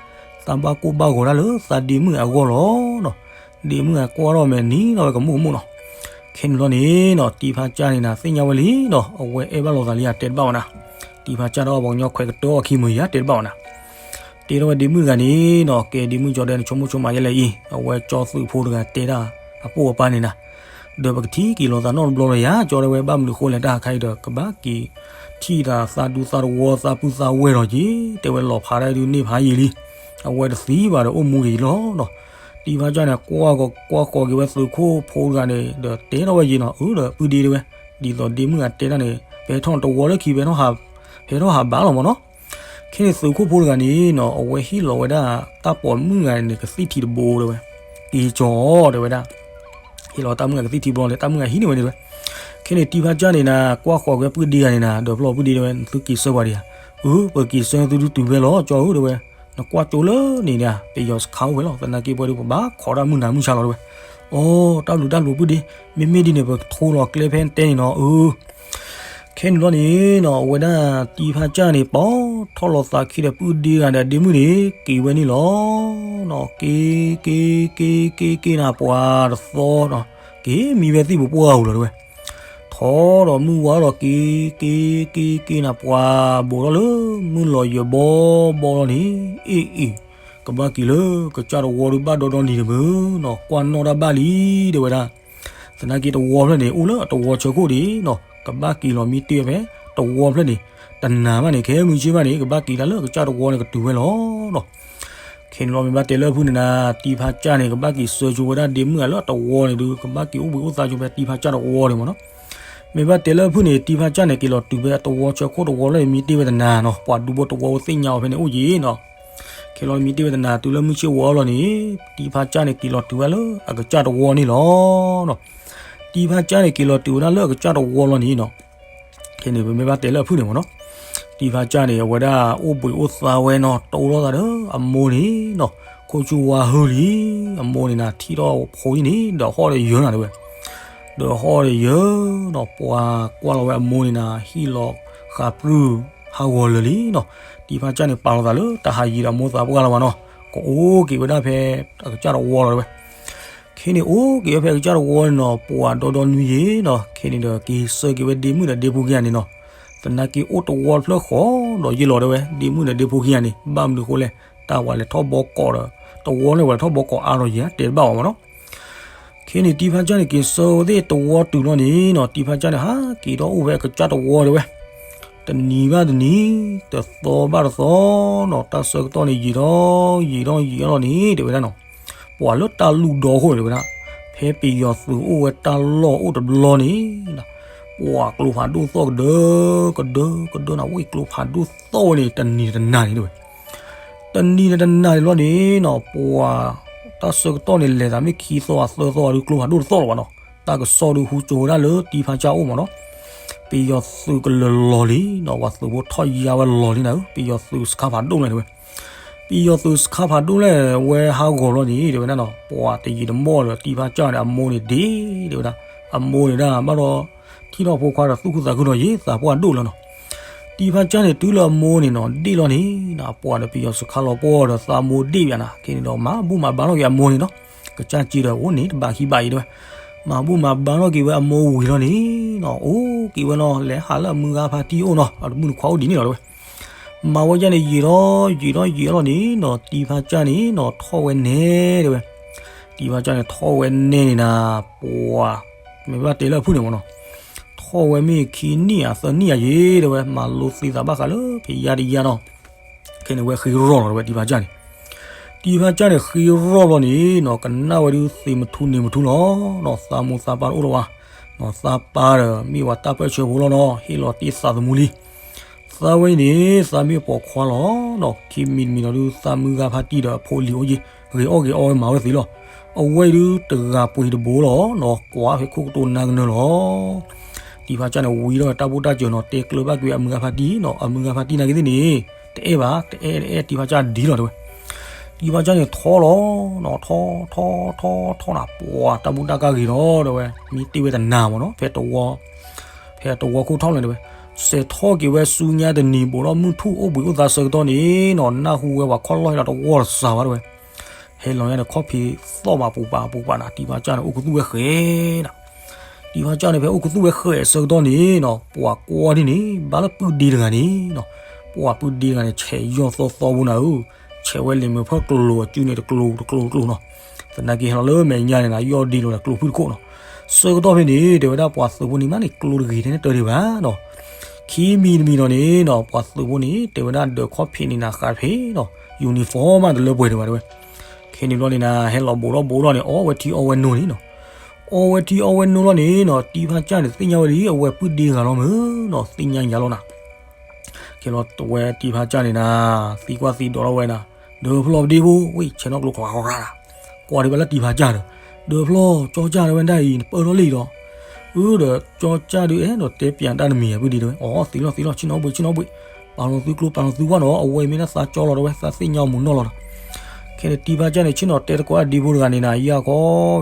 သးဘၣ်ကိၢ်ဘၣ်ဂီၤဒၣ်လၢသးဒ့မုၣ်အဂီၢ်လီၤနီၤ. ဒ့မုၣ်အကွၢ်ထီၣ်မဲာ်နံၤလီၤဝဲကမူၣ်ကမူၣ်နီၤ. ခဲန့ၣ်ဘျီန့ၣ်နီၤ တံဖါကၢ်န့ၣ်နၤ သ့ၣ်ညါဝဲလံနီၤ, အဝဲအဲၣ်ဘၣ်လိာ်သးလံဧါ တဲတဘၣ်ဝဲနၤ. တံဖါကၢ်ဒီးပှၤကညီခွဲးကတၢၢ်အီၤခံမုာ်ဧါ တဲတဘၣ်ဝဲနၤ. တဲထီၣ်ဝဲဒ့မုၣ်တဂၤန့ၣ်နီၤ, ကဲဒ့မုၣ်ကၠီဒဲးန့ၣ် ဆိကမိၣ်ဆိကမးယဲလဲၣ်အံၤ, အဝဲကၠီသုးဖိတဂၤတဲဒၣ်အပိၢ်အပၢ်န့ၣ်နၤ, ဒီးပကထံၣ်က့ၤလိာ်သးနီတဘျီလီၤယၤ, ကၠီတဲဝဲဘၣ်မနုၤဃိလဲၣ် တၢ်ခါအံၤဒီး ကဘၣ်က့ၤထံၣ်သးသးဒူသးတဝီသးပုၢ်သးဝဲၢ်လီၤက့ၤ, တဲဝဲလီၤဖးဒၣ်ဒုးန့ၢ်ဖးယံာ်လံ, အဝဲတသံဘၣ်ဒီးအိၣ်မူက့ၤလီၤနီၤ. တံဖါကၢ်န့ၣ် ကွၢ်ကီးကွၢ်ဃီၤက့ၤဝဲသုးခိၣ်ဖိတဂၤန့ၣ် ဒီးတဲထီၣ်ဝဲယံာ်နီၤ, အၢဒီးပုၢ်ဒ့တဲဝဲ, ဒ်သိးဒ့မုၣ်ဂၤတဲတၢ်န့ၣ် ဖဲထီၣ်တဝီလၢခံ ဖဲထီၣ်ဟး ဖဲထီၣ်ဟးဘၣ်လီၤမ့ၢ်နီၤ. ခဲန့ၣ်သုးခိၣ်ဖိတဂၤန့ၣ်နီၤ အဝဲဟ့ၣ်လီၤဝဲဒၣ်တၢ်ပိာ်မုၣ်ဂၤန့ၣ် ကသံၣ်ထံတဘိတဲဝဲ, က့ၤကၠီတဲဝဲဒၣ် ဟ့ၣ်လီၤတၢ်မုၣ်ဂၤကသံၣ်ထံဘိလီၤန့ၣ် တၢ်မုၣ်ဂၤဟံးန့ၢ်ဝဲန့ၣ်တဲဝဲ. ခဲန့ၣ်တံဖါကၢ်န့ၣ်နၤ ကွၢ်ဃီၤက့ၤပုၢ်ဒ့ဂၤန့ၣ်နၤ ဒီးဖျီၣ်ပုၢ်ဒ့တဲဝဲ သုက့ၤဆၢပှၤဒံးဧါ, အၢ ပက့ၤဆၢသုဒုးတုၤဖဲလီၤ ကၠီဧၢတဲဝဲ, နကွၢ်ကၠိလၢန့ၣ်ဒၣ် ပယီၤစခါအိၣ်ဖဲလီၤ သနာ်က့ပှၤဒုးပဘၣ်ခိးတၢ်မုၢ်နၤမုၢ်ဆါလီၤတဲဝဲ. အိ တၢ်ဘျုးတၢ်ဘျုးပုၢ်ဒ့, မ့မ့ၢ်ဒ်န့ၣ် ပထိလီၤကျဲဖဲတဲန့ၣ်နီၤ အၢ ခဲန့ၣ်ဘျီန့ၣ်နီၤ အဝဲဒၣ်တံဖါကၢ်န့ၣ် ပိာ်ထီၣ်လီၤသးခံဒီးပုၢ်ဒ့ဂၤဒီးဒ့မုၣ်န့ၣ် က့ၤဝဲန့ၣ်လီၤ. က့ၤ က့ၤ က့ၤ က့ၤ က့ၤနၤပှၤတသီနီၤ, က့ၤမံဝဲသံၣ်ပူၤပှၢ်ဧိၤလီၤတဲဝဲ. ထီၣ်ဒီးမုၢ်ဝါဒီးက့ၤ က့ၤ က့ၤ က့ၤနၤပှၤဘိးထီၣ်လၢမုၢ်လီၤယၢၤဘီဘီလီၤန့ၣ်, အ့ၣ် အ့ၣ် ကဘၣ်က့ၤလၢကစၢ်တဝီဒုးဘၣ်ဒီဒီနံၤတမုၢ်နီၤ ကွၢ်နီၣ်တၢ်ဘၣ်လံတဲဝဲဒၣ်. သနာ်က့တဝီဖျၢၣ်န့ၣ် အိၣ်လၢအတဝီဆၢခိၣ်ဒံးနီၤ ကဘၣ်က့ၤလီၤမံတ့ၢ်ဝဲဖဲတဝီဖျၢၣ်န့ၣ် တနၤဘၣ်န့ၣ် ခဲမုၢ်ဆ့ၣ်ဘၣ်န့ၣ် ကဘၣ်က့ၤတၢ်လၢကစၢ်တဝီန့ၣ်ကတုၤဝဲလီၤနီၤ. ခဲန့ၣ်လီၤမ့ၢ်ဘၣ်တဲလၢအဖုၣ်န့ၣ်နၤ တံဖါကၢ်န့ၣ် ကဘၣ်က့ၤဆၢကၠိဝဲဒၣ်ဒ့မုၣ်ဂၤလၢအတဝီန့ၣ်ဒုး ကဘၣ်က့ၤအိၣ်ဘှံးအိၣ်သါကၠိဖဲတံဖါကၢ်တဝီန့ၣ်မ့ၢ်နီၤ. မ့ၢ်ဘၣ်တဲလၢအဖုၣ်န့ၣ် တံဖါကၢ်န့ၣ် က့ၤလီၤတုၤဖဲအတဝီဆၢခိၣ်တဝီလၢန့ၣ် မံတ့ၢ်ဝဲတနၤနီၤ ပှၤဒူဖိတဝီဝဲသ့ၣ်ညါအီၤဖဲန့ၣ်အိၣ်ယံၤနီၤ. ခဲလီၤမံတ့ၢ်ဝဲတနၤ တုၤလၢမုၢ်ဆ့ၣ်ဝီလီၤန့ၣ် တံဖါကၢ်န့ၣ် က့ၤလီၤတုၤဝဲလၢအကစၢ်တဝီန့ၣ်လီၤနီၤ. တံဖါကၢ်န့ၣ် က့ၤလီၤတုၤဝဲဒၣ်လၢအကစၢ်တဝီလီၤန့ၣ်နီၤ. ခဲန့ၣ် ပမ့ၢ်ဘၣ်တဲလၢအဖုၣ်န့ၣ်မ့ၢ်နီၤ. တံဖါကၢ်န့ၣ် အဝဲဒၣ်အိၣ်ဘှံးအိၣ်သါဝဲနီၤ တိၢ်လိာ်သးဒီးအမိၢ်န့ၣ်နီၤ ခိၣ်ဆူၣ်ဝါဟုလံ. အမိၢ်န့ၣ်နၤ ထံၣ်ထီၣ်ဖိအံၤန့ၣ် ဒီးဟီၣ်ဒီးယၢၤနၤတဲဝဲ ဒီးဟီၣ်ဒီးယၢၤနီၤ ပှၤကွၢ်လီၤဝဲအမိၢ်န့ၣ်နၤ ဟံၣ်လီၤဃးပြူၢ်ဟးဂီၤလၢာ်လံနီၤ. တံဖါကၢ်န့ၣ် ပာ်လီၤသးလၢတၢ်ဟးယံၤဒီးအမိၢ်သးပှၢ်လၢၤဘၣ်နီၤ ကအိၣ်က့ၤဝဲဒၣ်ဖဲအကစၢ်တဝီလီၤတဲဝဲ. ခဲန့ၣ်အိၣ်က့ၤဝဲဖဲအကစၢ်တဝီန့ၣ်နီၤ ပှၤဒီဒီနွံယံၤနီၤ ခဲန့ၣ်ဒီးက့ၤဆၢက့ၤဝဲဒ့မုၣ်ဒီးဒ့ဖိခံဂၤန့ၣ်နီၤ. သနာ်က့အိၣ်တဝီတဖျၢၣ်ဃီဒီးယံာ်လီၤတဲဝဲ ဒ့မုၣ်ဒီးဒ့ဖိခံဂၤန့ၣ် ဘၣ်မနုၤဃိလဲၣ် တၢ်ပှၤလဲၤထီၣ်ဘီကီးဒီး တဝီန့ၣ်ပှၤလဲၤထီၣ်ဘီကီးအါထီၣ်ယံၤဧါ တဲတဘၣ်ဘၣ်မ့ၢ်နီၤ. ခဲန့ၣ် တံဖါကၢ်န့ၣ် က့ၤဆၢဝဲသ့ၣ်တဝီတုၤလီၤန့ၣ်နီၤ တံဖါကၢ်န့ၣ် ဟးက့ၤထီၣ်အိၣ်ဖဲအကစၢ်တဝီတဲဝဲ တနံၤဘၣ်တနံၤ တသီဘၣ်တသီနီၤ တၢ်ဆၢကတီၢ်န့ၣ် ယံာ်ထီၣ်ယံာ်ထီၣ်ယံာ်ထီၣ်လီၤန့ၣ် တဲဝဲဒၣ်နီၤ ပှၤလၢတၢ်လုၢ်ဒီခိၣ်တဲဝဲဒၣ် ဖဲပယီၤသုးအိၣ်ဝဲတၢ်လီၢ်အိၣ်တဘျီန့ၣ် ပှၤကျိဖးဒိၣ်သီၣ်ကဒၢ ကဒၢ ကဒၢနၤ ဝ့ၢ်ကျိဖးဒိၣ်သီၣ်ဝဲန့ၣ် တနံၤတနၤန့ၣ်တဲဝဲ တနံၤန့ၣ်တနၤန့ၣ်လီၤန့ၣ်နီၤ ပှၤတၢ်ဆၢကတီၢ်န့ၣ် လဲၤသးမ့ၢ်ခံသီသၢသီဒုး ကျိဖးဒိၣ်တသီၣ်လၢၤဘၣ်နီၤ တၢ်ကစီၣ်ဒုးဟူကၠိဝဲဒၣ်လၢတံဖါကၢ်အိၣ်မ့ၢ်နီၤ ပယီၤသုးကလၢၤလီၤလံနီၤ ပှၤသုးဖိထီၣ်ယါဝဲလီၤလံနၤဧၢ ပယီၤသုးစခါဖးဒိၣ်လဲၣ်တဲဝဲ ပယီၤသုးစခါဖးဒိၣ်လဲၣ်ဝဲဟးဂီၤလီၤန့ၣ် တဲဝဲဒၣ်နီၤ, ပှၤတယံာ်တမီၢ်လၢၤ တံၤဖါကၢ်န့ၣ် အမိၢ်န့ၣ်ဒ့ တဲဝဲဒၣ်, အမိၢ်န့ၣ်ဒၣ်ဘၣ်ဒီး ထံၣ်ထီၣ်ဖိခွါဒီးသူၣ်ခုသးခုနီၤ ယ့သးပှၢ်ဒိၣ်လီၤနီၤ. တံၤဖါကၢ်န့ၣ် တုၤလၢအမိၢ်န့ၣ်နီၤ ဒ့လီၤန့ၣ် ပှၤဒီးပယီၤသုးခါလီၤပှီၢ်ဒီးသးမိၢ်ဒ့ဘၣ်နၤ ခဲန့ၣ်ဒီး မၤဘူၣ်မၤဘါထီၣ်က့ၤအမိၢ်န့ၣ်နီၤ, ကစၢ်က့ဒီးအိၣ်န့ၣ် တဘၣ်ခံဘၣ်အံၤတဲဝဲ, မၤဘူၣ်မၤဘါထီၣ်က့ၤဝဲအမိၢ်ဝံၤလီၤန့ၣ်နီၤ အိၣ်က့ၤဝဲလီၤ လဲၤဟးလၢအမုၢ်ဂၤဖါတံၢ်အိၣ်နီၤ အတမုၣ်တခွါအိၣ်ဒ်န့ၣ်လီၤတဲဝဲ. မၤဝဲဒ်န့ၣ် ယံာ်ထီၣ်ယံာ်ထီၣ်ယံာ်ထီၣ်လီၤန့ၣ်နီၤ တံၤဖါကၢ်န့ၣ်နီၤ ထီၣ်ဝဲနဲတဲဝဲ, တံၤဖါကၢ်န့ၣ် ထီၣ်ဝဲနဲန့ၣ်နၤ ပှၤ မ့ၢ်ဘၣ်တဲလၢအဖုၣ်န့ၣ်မ့ၢ်နီၤ, ထီၣ်ဝဲမ့ၢ်ခံနံၣ်ဧါသၢနံၣ်ဧါယ့ တဲဝဲ မၤလိသ့သးဘၣ်ဃးလၢဖဲယါတယါနီၤ, ခဲန့ၣ်ဝဲဃ့ရီၣ်လီၤတဲဝဲ တံၤဖါကၢ်န့ၣ်, တံၤဖါကၢ်န့ၣ် ဃ့ရီၣ်လီၤန့ၣ်နီၤ ကနၣ်ဝဲဒုးသ့ၣ်မထူန့ၣ်မထူလီၤနီၤ သးမိၢ်သးပၢ်တအိၣ်လၢၤဘၣ်နီၤ သးပၢ်ဒီးမ့ၢ်ဝဲတၢ်ပၢၢ်ဆၢဖိလီၤနီၤ ဟ့ၣ်လီၤတ့ၢ်သးသမူလံ သးဝဲအံၤန့ၣ် သးမ့ၢ်ပိာ်ခွါလီၤနီၤ ခံမံၤတမံၤနီၤဒုး သးမုၢ်ဂၤဖါတံၢ်ဒီးအဖိလံၤအိၣ်ယ့ၢ် ဂ့ၤအီၣ်ဂ့ၤအီဝဲမၤဝဲသ့လီၤ. အဝဲအံၤဒုးတဂၤပှ့ၤတဘိလီၤနီၤ ကွၢ်ဖဲခိၣ်ကတိၤနါကနၢလီၤ. တံၤဖါကၢ်န့ၣ်ဝံၤဒီးတၢ်ဘူၣ်တၢ်စၢၤနီၤ တဲကျၢၤဘၣ်ကွံာ်အမုၢ်ဂၤဖါတံၢ်နီၤ အမုၢ်ဂၤဖါတံၢ်နာ်က့သ့ၣ်န့ၣ် တအဲၣ်ဘၣ် တအဲၣ်တအဲၣ်တံၤဖါကၢ်ဒ်လီၤတဲဝဲ တံၤဖါကၢ်န့ၣ်ထီလီၤနီၤ ထီ ထီ ထီ ထီနၤ ပှၤတၢ်ဘူၣ်တၢ်ကၢ်ဂ့ၤဒီးတဲဝဲ မ့ၢ်တ့ၢ်ဝဲတနၤမ့ၢ်နီၤ ဖဲတဝီ ဖဲတဝီခိၣ်ထီၣ်လဲၣ်တဲဝဲ စဲးထီၣ်က့ၤဝဲဆူညါတနံၤ ဘူးဒီးမုၢ်ထူၣ်အိၣ်ဘှံးအိၣ်သါဆၢကတီၢ်န့ၣ်နီၤ နၢ်ဟူဝဲပှၤခီၣ်လီၢ်ဟဲဒီးတဝီတစှၤဘၣ်တဲဝဲ ဟဲလီၤညါန့ၣ် ခီၣ်ဖံးသီၣ်ဘၣ်ပူၤပာ်ပူၤပာ်နၤ တံၤဖါကၢ်န့ၣ် အိၣ်ကသူၣ်ဝဲဃဲၤနၤ တံၤဖါကၢ်န့ၣ် ဖဲအိၣ်ကသူၣ်ဝဲဃဲၤဆၢကတီၢ်န့ၣ်နီၤ ပှၤကွၢ်ဒ်န့ၣ် ဘၣ်လၢပုၢ်ဒ့တဂၤန့ၣ်နီၤ ပှၤပုၢ်ဒ့တဂၤန့ၣ် ဆဲးယီၢ်သီသီဖိနၤဧၢ ဆဲးဝဲလံာ်မုာ်ဖၢၣ်ကျိၤအစုန့ၣ် တကျိၤတကျိၤတကျိၤနီၤ သနာ်က့ဟဲလီၤလၢမဲာ်ညါန့ၣ်နၤ ယီၢ်ဒ့လိာ်ဒီးကျိၤဖုၣ်တခိၣ်နီၤ ဆၢကတီၢ်ဖဲန့ၣ် တဲဝဲဒၣ်ပှၤသုးဖိန့ၣ်မးန့ၣ် ကျိတဂ့ၤထဲန့ၣ်တၢ်ဒံးဘၣ်နီၤ ခံမံၤတမံၤနီၤန့ၣ်နီၤ ပှၤသုးဖိန့ၣ် တဲဝဲဒၣ်ဒၢးခီၣ်ဖံးန့ၣ်နၤဃးတဖဲနီၤ uniform မးတလၢပှဲၤဒံးဘၣ်တဲဝဲ ခဲန့ၣ်ဘျီန့ၣ်နၤ ဟဲလီၤဘူးထီၣ်ဘူးထီၣ်န့ၣ် အီဝဲထံအီဝဲနိန့ၣ်နီၤ အီဝဲထံအီဝဲနိလီၤန့ၣ်နီၤ တံၤဖါကၢ်န့ၣ် သ့ၣ်ညါဝဲလံအဝဲပုၢ်ဒ့ဂၤလီၤမ့ၢ်နီၤ သ့ၣ်ညါယၤလီၤနၤ ခဲလီၤတဝဲတံၤဖါကၢ်န့ၣ်နၤ သံကွၢ်သံဒိးထီၣ်ဝဲနၤ ဒၢးဖျီပဒ့ဖိ ဝဲဆဲးနီၣ်ကျိၤကျါကျါနၤ ကွၢ်ဒံးဘၣ်လၢတံၤဖါကၢ်ဒီး ဒၢးဖျီကၠီကၢ်တဲဝဲဒၣ်အံၤ နပၢၢ်ထီၣ်လံဒီး အၢဒီးကၠီကၢ်ဒုးအဲၣ်ဒိးတဲပၠးတၢ်တမံၤအပုၢ်ဒ့တဲဝဲ အီ သံလီၤသံလီၤ ဆ့ၣ်နီၤဘှံးဆ့ၣ်နီၤဘှံး ပာ်လီၤသုကျိပာ်လီၤသုဝၣ်နီၤ အဝဲအံၤမ့ၢ်ဒၣ်သးကၠီလီၤတဲဝဲ သးသ့ၣ်ညါအီၤမုာ်နီၢ်လီၤဒီး ခဲန့ၣ်တံၤဖါကၢ်န့ၣ် ဆ့ၣ်နီၤတဲသကိးအဒ့ဖိတဂၤန့ၣ်နၤ ယၢ်က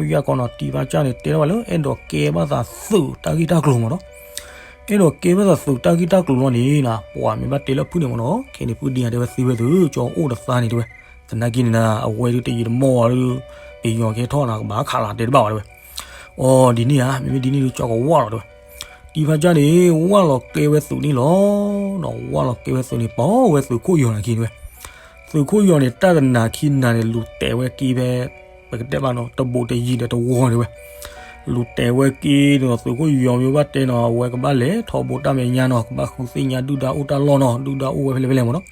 ီယၢ်ကီနီၤ တံၤဖါကၢ်န့ၣ် တဲထီၣ်ဝဲလၢအဲၣ်ဒိးကဲဘၣ်သးသုးတၢ်ဂ့ၢ်တၢ်ကျိၤမ့ၢ်နီၤ အဲၣ်ဒိးကဲဘၣ်သးသုးတၢ်ဂ့ၢ်တၢ်ကျိၤလီၤန့ၣ်နၤ ပှၤမ့ၢ်ဘၣ်တဲလၢအဖုၣ်န့ၣ်မ့ၢ်နီၤ ခဲန့ၣ်ပုၢ်ဒ့တဲဝဲသ့ဝဲသုး ကၠီအိၣ်ဒီးသးန့ၣ်တဲဝဲ သနာ်က့န့ၣ်နၤ အဝဲဒုးတယံာ်တမီၢ်ဝဲဒုး ပယီၤကဲထီၣ်နၤ ကဘၣ်ခးလီၤတဲတဘၣ်ဝဲတဲဝဲ အီ ဒ်န့ၣ်ဧါ မ့မ့ၢ်ဒ်န့ၣ်ဒုးကၠီကဝၢ်လီၤတဲဝဲ တံၤဖါကၢ်န့ၣ် ဝၢ်လီၤကဲဝဲသုးန့ၣ်လီၤနီၤ ဝၢ်လီၤကဲဝဲသုးန့ၣ် ပှၤဝဲသုးခိၣ်ယီၤန့ၣ်က့ၤတဲဝဲ သုးခိၣ်ယီၤန့ၣ် တၢ်တနၤခံနၤန့ၣ် လူၤတဲာ်ဝဲက့ၤဖဲ ပကတဲဘၣ်နီၤ တဘူးတယံၤဒီးတဝီန့ၣ်ဝဲ လူၤတဲာ်ဝဲက့ၤဒီး သုးခိၣ်ယီၤမ့ၢ်ဘၣ်တဲနီၤ အဝဲကဘၣ်လဲၤထီဘိတၢ်မဲာ်ညါနီၤ ကဘၣ်ဃုသ့ၣ်ညါဒုၣ်ဒါအိၣ်တၢ်လီၢ်နီၤ ဒုၣ်ဒါအိၣ်ဝဲဖဲလဲၣ်ဖဲလဲၣ်မ့ၢ်နီၤ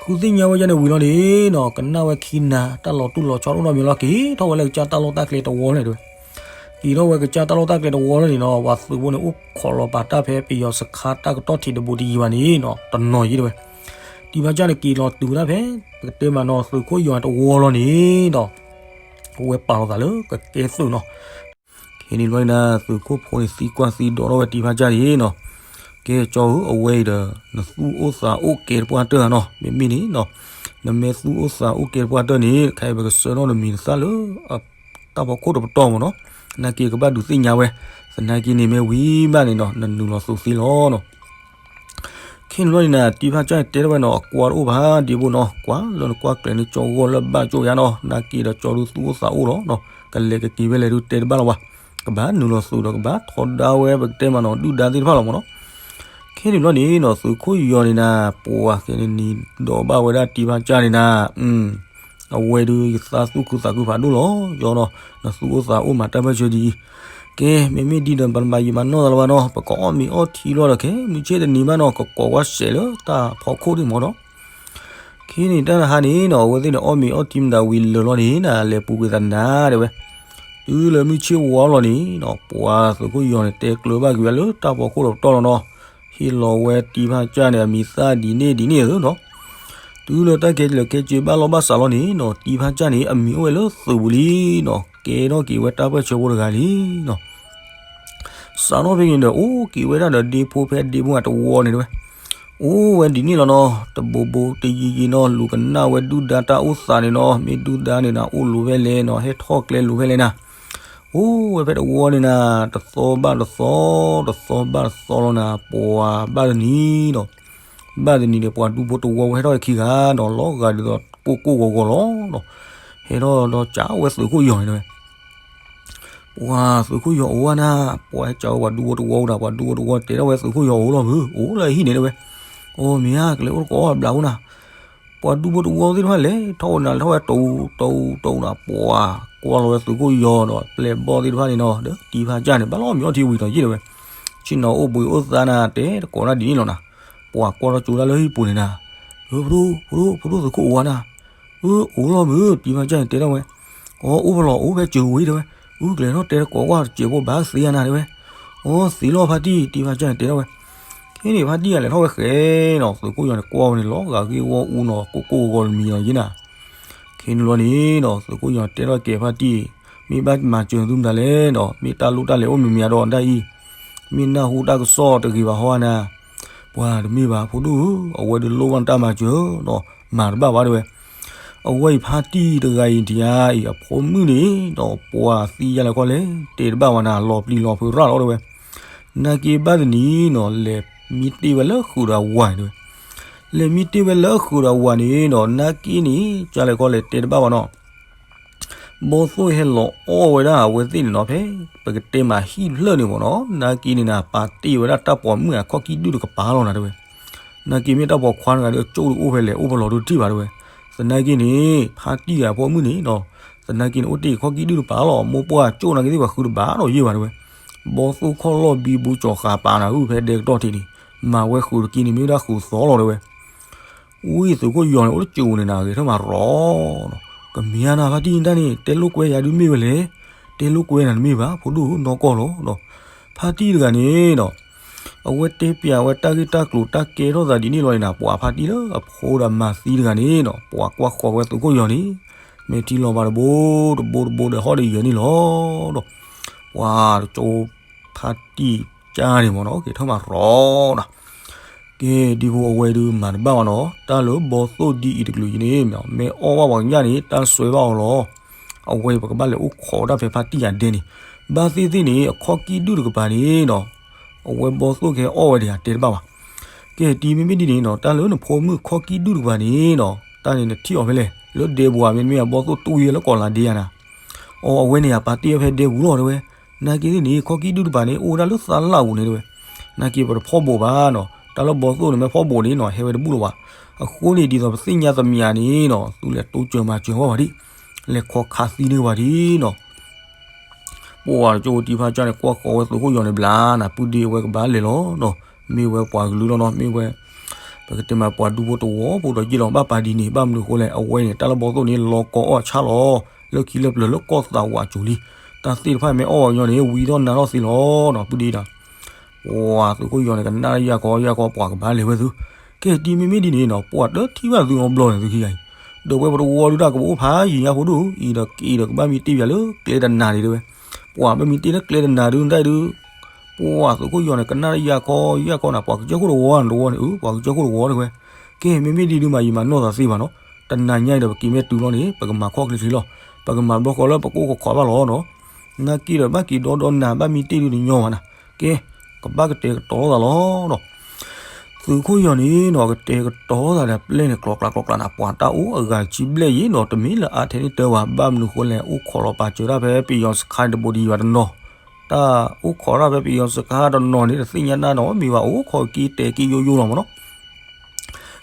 ဃုသ့ၣ်ညါဝဲယါန့ၣ်ဝံၤလီၤန့ၣ်နီၤ ကနၣ်ဝဲခံနၤ တၢ်လီၤတူၢ်လီၤဆီတအိၣ်နီတမံၤလီၤ က့ၤထီၣ်ဝဲလၢကစၢ်တၢ်လီၢ်တၢ်ကျဲတဝီန့ၣ်တဲဝဲ က့ၤထီၣ်ဝဲကစၢ်တၢ်လီၢ်တၢ်ကျဲတဝီလီၤန့ၣ်နီၤ ပှၤသုးဖိန့ၣ် အိၣ်ခိးလီၤပာ်တၢ်ဖဲပယီၤစခါတၢ်ကတီၢ်ထံးတဘူးတယံၤဘၣ်န့ၣ်နီၤ တနီၤယံၤတဲဝဲ တံၤဖါကၢ်န့ၣ် က့ၤလီၤတုၤဝဲဒၣ်ဖဲ ပကတဲမးနီၤ သုးခိၣ်ယီၤတဝီလီၤန့ၣ်နီၤ အဝဲပာ်လီၤသးလၢကကဲသုးနီၤ ခဲန့ၣ်ဘျီန့ၣ် သုးခိၣ်ဖိန့ၣ်သံကွၢ်သံဒိးထီၣ်ဝဲတံၤဖါကၢ်န့ၣ်နီၤ ကဲကၠီဧၢ အဝဲအံၤဒီး နသူၣ်အိၣ်သးအိၣ်ကဲတပှၢ်တၢၢ်ဧါနီၤ မ့မ့ၢ်န့ၣ်နီၤ နမ့ၢ်သူၣ်အိၣ်သးအိၣ်ကဲတပှၢ်တၢၢ်န့ၣ် ခဲအံၤပကဆှၢထီၣ်နမံၤနသၣ်လၢ တၢ်ဖီခိၣ်တပတီၢ်မ့ၢ်နီၤ သနာ်က့ကဘၣ်ဒုးသ့ၣ်ညါဝဲ သနာ်က့န့ၣ်မ့ၢ်ဝံၤဘၣ်န့ၣ်နီၤ နနုာ်လီၤသုးသ့လီၤနီၤ ခဲန့ၣ်ဘျီန့ၣ်နၤ တံၤဖါကၢ်န့ၣ်တဲထီၣ်ဝဲနီၤ အကွၢ်တအိၣ်ဘၣ်ဒ့ဘိနီၤ ကွၢ်လၢနကွၢ်ကျဲၤန့ၣ် ကၠီဂီၢ်လၢဘၣ်ကၠိယါနီၤ သနာ်က့ဒီးကၠီဒုးသူၣ်အိၣ်သးအိၣ်လီၤနီၤ ကလဲၤကက့ၤဝဲလဲၣ်ဒုးတဲတဘၣ်လီၤဘၣ် ကဘၣ်နုာ်လီၤသုးဒီးကဘၣ်ထီဒါဝဲပကတဲမးနီၤ ဒုၣ်ဒါသ့ၣ်တဖၣ်လီၤမ့ၢ်နီၤ ခဲန့ၣ်ဘျီန့ၣ်နီၤ သုးခိၣ်ယီၤန့ၣ်နၤ ပှၤကဲန့ၣ်နံၤဒီးဘၣ်ဝဲဒၣ်တံၤဖါကၢ်န့ၣ်နၤ အဝဲဒုးယသးသူၣ်ခုသးခုဖးဒိၣ်လီၤ ယီၤနီၤ နသူၣ်အိၣ်သးအိၣ်မၤတၢ်ပၢၢ်ဆၢဒ်အံၤ ကဲ မ့မ့ၢ်ဒ်ဒီးပတမၤယံာ်မၤနီၢ်သးလၢၤဘၣ်နီၤ ပကအီၣ်မ့ၤအီထံလီၤဒီး ခဲမုၢ်ဆ့ၣ်တနံၤဘၣ်နီၤ ကကိးကွၢ်စဲးလၢတၢ်ဖီခိၣ်ဒ်မ့ၢ်နီၤ ခဲန့ၣ်တၢ်တဟါန့ၣ်နီၤ အဝဲသ့ၣ်န့ၣ် အီၣ်မ့ၤအီထံမတၤဝံၤလၢာ်လီၤန့ၣ်နၤ လဲၤပူၤကွံာ်သးနၤတဲဝဲ တုၤလၢမုၢ်ဆ့ၣ်ဝါလီၤန့ၣ်နီၤ ပှၤသုးခိၣ်ယီၤန့ၣ် တဲကျၢၤဘၣ်ကွံာ်ဝဲလၢတၢ်ဖီခိၣ်ဒီးပတီၢ်လီၤနီၤ ဟ့ၣ်လီၤဝဲတံၤဖါကၢ်န့ၣ် အမံၤသၣ်ဒ်န့ၣ်ဒ်န့ၣ်ဧၢနီၤ တုၤလၢတၢ်ခဲလၢာ်ခဲဆ့ဘၣ်လီၢ်ဘၣ်စးလီၤန့ၣ်နီၤ တံၤဖါကၢ်န့ၣ် အမံၤအိၣ်ဝဲလၢသုးပူၤလံနီၤ ကဲထီၣ်က့ၤဝဲတၢ်ပၢၢ်ဆၢဖိတဂၤလံနီၤ စးထီၣ်ဖဲန့ၣ်ဒီး အိၣ်က့ၤဝဲဒၣ်ဒီးဒ့ဖိဖဲဒ့ဖိအတဝီန့ၣ်တဲဝဲ အိၣ်ဝဲဒ်န့ၣ်လီၤနီၤ, တဘိးဘိးတယံၤယံၤနီၤ, လူၤကနၣ်ဝဲဒုၣ်ဒါတၢ်အိၣ်သးန့ၣ်နီၤ, မ့ၢ်ဒုၣ်ဒါန့ၣ်နၤ အိၣ်လိၤဖဲလဲၣ်နီၤ, ဟဲထီၣ်ကျဲလိၤဖဲလဲၣ်နၤ, အိၣ်ဝဲဖဲတဝီန့ၣ်နၤ, တသီဘၣ်တသီ, တသီဘၣ်တသီလီၤနၤ, ပှၤဘၣ်တနံၤဒီး ဘၣ်တနံၤန့ၣ် ပှၤဒူဖိတဝီဝဲဟဲထီၣ်ဝဲခံဂၤနီၤ, လီၤဂာ်ဒ်သိးကိၢ်ကိၢ်ဂီၤဂီၤလီၤ. ဟဲထီၣ်ဒီးစံးဝဲသုးခိၣ်ယီၤန့ၣ်ဝဲ ပှၤသုးခိၣ်ယီၤအိၣ်ဧါနၤ, ပှၤဟဲစံးဝဲပှၤဒူဖိတဝီဝဲဒၣ်, ပှၤဒူဖိတဝီတဲထီၣ်ဝဲသုးခိၣ်ယီၤအိၣ်လီၤမုၢ်, အိၣ်လၢဟံၣ်န့ၣ်တဲဝဲ, အိၣ်မ့ၢ်ဧါ, ကလဲၤအိၣ်တကိးအီၣ်ဘျးဖိနၤ, ပှၤဒူဖိတဝီသ့ၣ်တဖၣ်လဲၤထီၣ်ဝဲနၤ, လဲၤထီၣ်ဝဲတအူတအူတအူနၤ, ပှၤကွၢ်လီၤဝဲသုးခိၣ်ယီၤဒီးပျဲၢ်ဘီၣ်သ့ၣ်တဖၣ်န့ၣ်နီၤ, ဒီးတံၤဖးစၢ်န့ၣ် ဘၣ်လီၤမံၤအီထံဝံၤဒီးယ့ၣ်တဲဝဲ, ဆ့ၣ်နီၤအိၣ်ဘှံးအိၣ်သါနၤ, တဲတကိးနၤဒ်န့ၣ်လီၤနၤ, ပှၤကွၢ်ထီၣ်ကၠိတၢ်လၢဟံၣ်ပူၤန့ၣ်နၤ, ဖိဒိၣ်, ဖိဒိၣ်, ဖိဒိၣ်သုးခိၣ်အိၣ်ဧါနၤ, အိၣ်လီၤမုၢ်, တံၤဖးစၢ်န့ၣ်တဲထီၣ်ဝဲ, အိၣ်ဖဲလီၤအိၣ်ဖဲစၢၤဝံၤတဲဝဲ, အုကလဲၤထီၣ်တဲတကိးကွၢ်တစဲးဖိဘၣ်သ့ဧါနၤတဲဝဲ, အိၣ်သ့လီၤဖါတံၢ်, တံၤဖးစၢ်န့ၣ်တဲထီၣ်ဝဲ, ခဲန့ၣ်ဖါတံၢ်အလဲၤထီၣ်ဝဲဃဲနီၤ, သုးခိၣ်ယီၤန့ၣ်ကွၢ်ဝဲန့ၣ် လီၤဂာ်ဂ့ၢ်ဂီၢ်အူနီၤ, ကိၢ်ကိၢ်ဂီၤဂီၤတမံၤနီၤယ့ၣ်နၤ, ခဲန့ၣ်လီၤန့ၣ်ဒီး သုးခိၣ်ယီၤတဲထီၣ်ကဲဖါတံၢ်, မ့ၢ်ဘၣ်မၤစၢၤသုမတၤလဲၣ်ဒီး မ့ၢ်တၢ်လိၣ်တၢ်လဲၤအိၣ်မံၤမံၤဒီးဒၣ်အံၤ, မ့ၢ်နၢ်ဟူတၢ်ကစီၣ်တဂ့ၤဘၣ်ဟီဧါနၤ, ပှၤတမ့ၢ်ဘၣ်ဖိဒိၣ်ဧၢ, အဝဲဒုးလိၣ်ဘၣ်နတၢ်မၤစၢၤဒီး မၤတဘၣ်ဘၣ်တဲဝဲ, အဝဲအံၤဖါတံၢ်တဂၤအံၤဒံးဧါအံၤ အဖိမုၣ်န့ၣ်ဒီး ပှၤသံယါလဲၣ်ခီလဲၣ် တဲတဘၣ်ဝဲနၤ လီၤပျံၤလီၤဖုးရၣ်လီၤတဲဝဲ, နာ်က့ဘၣ်တနံၤနီၤ လဲၤမံတ့ၢ်ဝဲလၢဃုာ်ဒီးဝၤတဲဝဲ, လဲၤမံတ့ၢ်ဝဲလၢဃုာ်ဒီးဝၤန့ၣ်ဒီး နာ်က့န့ၣ် ကါလဲၣ်ခီလဲၣ်တဲတဘၣ်ဝဲနီၤ ဘီသိၣ်ဟဲလီၤအီၣ်ဝဲဒၣ်အဝဲသ့ၣ်န့ၣ်နီၤ ဖဲ ပကတဲမးဟံၣ်ဖျၢၣ်န့ၣ်မ့ၢ်နီၤ နာ်က့န့ၣ်နၤ ပာ်တ့ၢ်ဝဲဒၣ်တၢ်ပိာ်မုၣ်အခီၣ်ကံၣ်ဒုၣ်တကပၤလီၤနၤတဲဝဲ, နာ်က့မ့ၢ်တၢ်ပိာ်ခွါတဂၤဒီး ကၠိၣ်ဒုးအိၣ်ဖဲလဲၣ် အိၣ်ဖဲလီၤဒုးတထံၣ်ဘၣ်တဲဝဲ, သနာ်က့န့ၣ် ဖါတံၢ်ဂၤအဖိမုၣ်န့ၣ်နီၤ သနာ်က့န့ၣ် အိၣ်တ့ၢ်အခီၣ်ကံၣ်ဒုၣ်တပၤလီၤ မိၢ်ပှၢ်ကၠိၣ်နာ်က့သ့ၣ်ပှၤဃုတဘၣ်ဒီးယဲၢ်ဘၣ်တဲဝဲ, ဘီသိၣ်ခီၣ်လီၢ်ဘံဘူကၠီၤဃာ်ပာ်နၤအုဖဲဒဲကတီၢ်ထံးန့ၣ် မၤဝဲဃုာ်တက့န့ၣ် မ့ၢ်ဝဲဒၣ်ဃုာ်သီလီၤတဲဝဲ ဝံသုးခိၣ်ယီၤန့ၣ် အိၣ်တစူၢ်န့ၣ်နၤ ဂဲၤထၢၣ်မၤရီၤနီၤ, ကမ့ၢ်ဧါနၤ ဖါတံၢ်တၢ်န့ၣ် တဲလိာ်ကွဲယၤဒုးမ့ၢ်ဝဲလဲၣ်, တဲလိာ်ကွဲနၤတမ့ၢ်ဘၣ် ဖိဒိၣ်နီၢ်ကီၢ်လီၤနီၤ, ဖါတံၢ်တဂၤန့ၣ်နီၤ အဝဲတဲပျးဝဲတၢ်ဂ့ၢ်တၢ်ကျိၤတၢ်ကဲထီၣ်သးဒ်န့ၣ်လီၤန့ၣ်နၤ ပှၤဖါတံၢ်လၢအဖိဒီးမၤသံတဂၤန့ၣ်နီၤ ပှၤကွၢ်ဃီၤဝဲသုးခိၣ်ယီၤန့ၣ် မဲာ်ထံလီၤဘၣ်တဘိတဘိတဘိဒီးဟီၣ်ဒီးယၢၤန့ၣ်လီၤဒီး ပှၤတကၠိဖါတံၢ်ကါန့ၣ်မ့ၢ်နီၤ ဂဲၤထၢၣ်မၤရီၤနီၤ ကဲ ဒ်ဖိအဝဲဒုးမၤတဘၣ်ဘၣ်နီၤ တၢ်လၢဘီသိၣ်ဒ်အံၤတကလုာ်အံၤန့ၣ် မ့ၢ်အီၣ်ဘၣ်ပှၤကညၣ်န့ၣ် တၢ်စွဲဘၣ်အီၤလီၤ. အဝဲပကဘၣ်လဲၤအိၣ်ခိးတၢ်ဖဲဖါတံၢ်အဒဲန့ၣ် ဘၣ်သ့ၣ်သ့ၣ်န့ၣ် အခီၣ်ကံၣ်ဒုၣ်တကပၤန့ၣ်နီၤ အဝဲဘီသိၣ်ကဟဲအီၣ်ဝဲဒံးဧါ တဲတဘၣ်ဘၣ်. ကဲ ဒ်မ့မ့ၢ်ဒ်န့ၣ်နီၤ တၢ်လၢနဖိမုၣ်ခီၣ်ကံၣ်ဒုၣ်တကပၤန့ၣ်နီၤ တၢ်န့ၣ်နထံၣ်အီၤဖဲလဲၣ် လၢဒဲပူၤဧါ မ့တမ့ၢ်အဘီသိၣ်တူၢ်ယဲလၢကီၢ်လၤဒ့ဧါနၤ အီ အဝဲန့ၣ်ယပာ်တ့ၢ်ဝဲဖဲဒဲပူၤလီၤတဲဝဲ. နာ်က့သ့ၣ်န့ၣ် ခီၣ်ကံၣ်ဒုၣ်တကပၤန့ၣ် အိၣ်ဝဲဒၣ်လၢသးလၢ်ပူၤန့ၣ်တဲဝဲ. နာ်က့ပတဖီၣ်ဘိးဘၣ်နီၤ တၢ်လၢဘီသိၣ်န့ၣ်မ့ၢ်ဖီၣ်ဘိးန့ၣ်နီၤ ဟဲဝဲတဘူၣ်လၢၤဘၣ်. အဃိန့ၣ် ဒ်သိးပသ့ၣ်ညါသမံးဧါန့ၣ်နီၤ သုလဲၤတိစၢၤမၤစၢၤဝဲပှၤဒံး လဲၤခီခးသံန့ၢ်ပှၤဒံးနီၤ ပှၤကၠိတံဖါကၢ်န့ၣ် ကွၢ်ဃီၤဝဲသုးခိၣ်ယီၤန့ၣ်ဘျါနၤ ပုၢ်ဒ့အဝဲကဘၣ်လဲၤလီၤနီၤ မ့ၢ်ဝဲပှၤကလုာ်လီၤနီၤ မ့ၢ်ဝဲ ပကတဲမးပှၤဒူဖိတဝီဖိဒီးယ့ၢ်လီၤ ဘၣ်ပာ်ဒ်န့ၣ် ဘၣ်မနုၤအဃိလဲၣ် အဝဲန့ၣ် တၢ်လၢဘီသိၣ်န့ၣ် လီၤကီအီၣ်ဆၣ်လီၤ လၢခံလၢပျၢၤလၢကီၢ်သးဝးအစိၤလံ တၢ်သ့ၣ်တဖၣ်မ့ၢ်အီၣ်ဝဲညီန့ၣ် ဝံထီၣ်နါထီၣ်သ့လီၤနီၤ ပုၢ်ဒ့ဒီး ပှၤသုးခိၣ်ယီၤန့ၣ် ကနၣ်ယၢ်ကီယၢ်ကီ ပှၤကဘၣ်လဲၤဝဲသု ကဲ ဒ်မ့မ့ၢ်ဒ်န့ၣ်နီၤ ပှၤတထံၣ်ဘၣ်သုအီၤဘျီန့ၣ်သုခံဂၤအံၤ ဒီးဝဲပတဝီဒုးတၢ်ကပအိၣ်ဖးယံၤညါဖိဒိၣ်အံၤဒီးက့ၤဒီးကဘၣ်မံတ့ၢ်ပၠးလၢကျဲတနၤန့ၣ်တဲဝဲ. ပှၤဘၣ်မံတ့ၢ်လၢကျဲတနၤဒုးဒၣ်အံၤဒုး ပှၤသုးခိၣ်ယီၤန့ၣ် ကနၣ်ယၢ်ကီယၢ်ကီနၤ ပှၤကစၢၢ်ခိၣ်တဝီနတဝီန့ၣ် အၢ ပှၤကစၢၢ်ခိၣ်တဝီတဲဝဲ. ကဲ မ့မ့ၢ်ဒ်ဒုးမး ယမၤနီၢ်သးသ့ဘၣ်နီၤ တနၤညါအံၤဒီးပက့ၤမ့ၢ်တုၤလီၤန့ၣ် ပကမၤခီၣ်ချ့ချ့လီၤ ပကမၤဘျီဃီလၢပကအိၣ်ခိးခိးဘၣ်လီၤနီၤ နာ်က့ဒီးဘၣ်က့ၤဒီဒီနၤ ဘၣ်မံတ့ၢ်ဒုးတညီဘၣ်နၤ ကဲ ကဘၣ်ကတဲာ်ကတီၤလိာ်သးလီၤနီၤ သုးခိၣ်ယီၤန့ၣ်နီၤ ကတဲာ်ကတီၤသးဒီးပျဲၢ်န့ၣ် ကျီကျါကျီကျါနၤ ပှၤတၢ်အိၣ်အဂၤဆံဘျဲၣ်ယံၤနီၤ တမ့ၢ်လၢအါထဲန့ၣ်တၢ်ဘၣ် ဘၣ်မနုၤဃိလဲၣ် အိၣ်ခိးလီၤပာ်စၢၤတၢ်ဖဲပယီၤစခါတဘိဒံးဘၣ်တနီၤ တၢ်အိၣ်ခိးတၢ်ဖဲပယီၤစခါတနီၤန့ၣ် တသ့ၣ်ညါတၢ်နီတမံၤဘၣ် အိၣ်ခိးက့ၤတဲာ်က့ၤယိယိလီၤမ့ၢ်နီၤ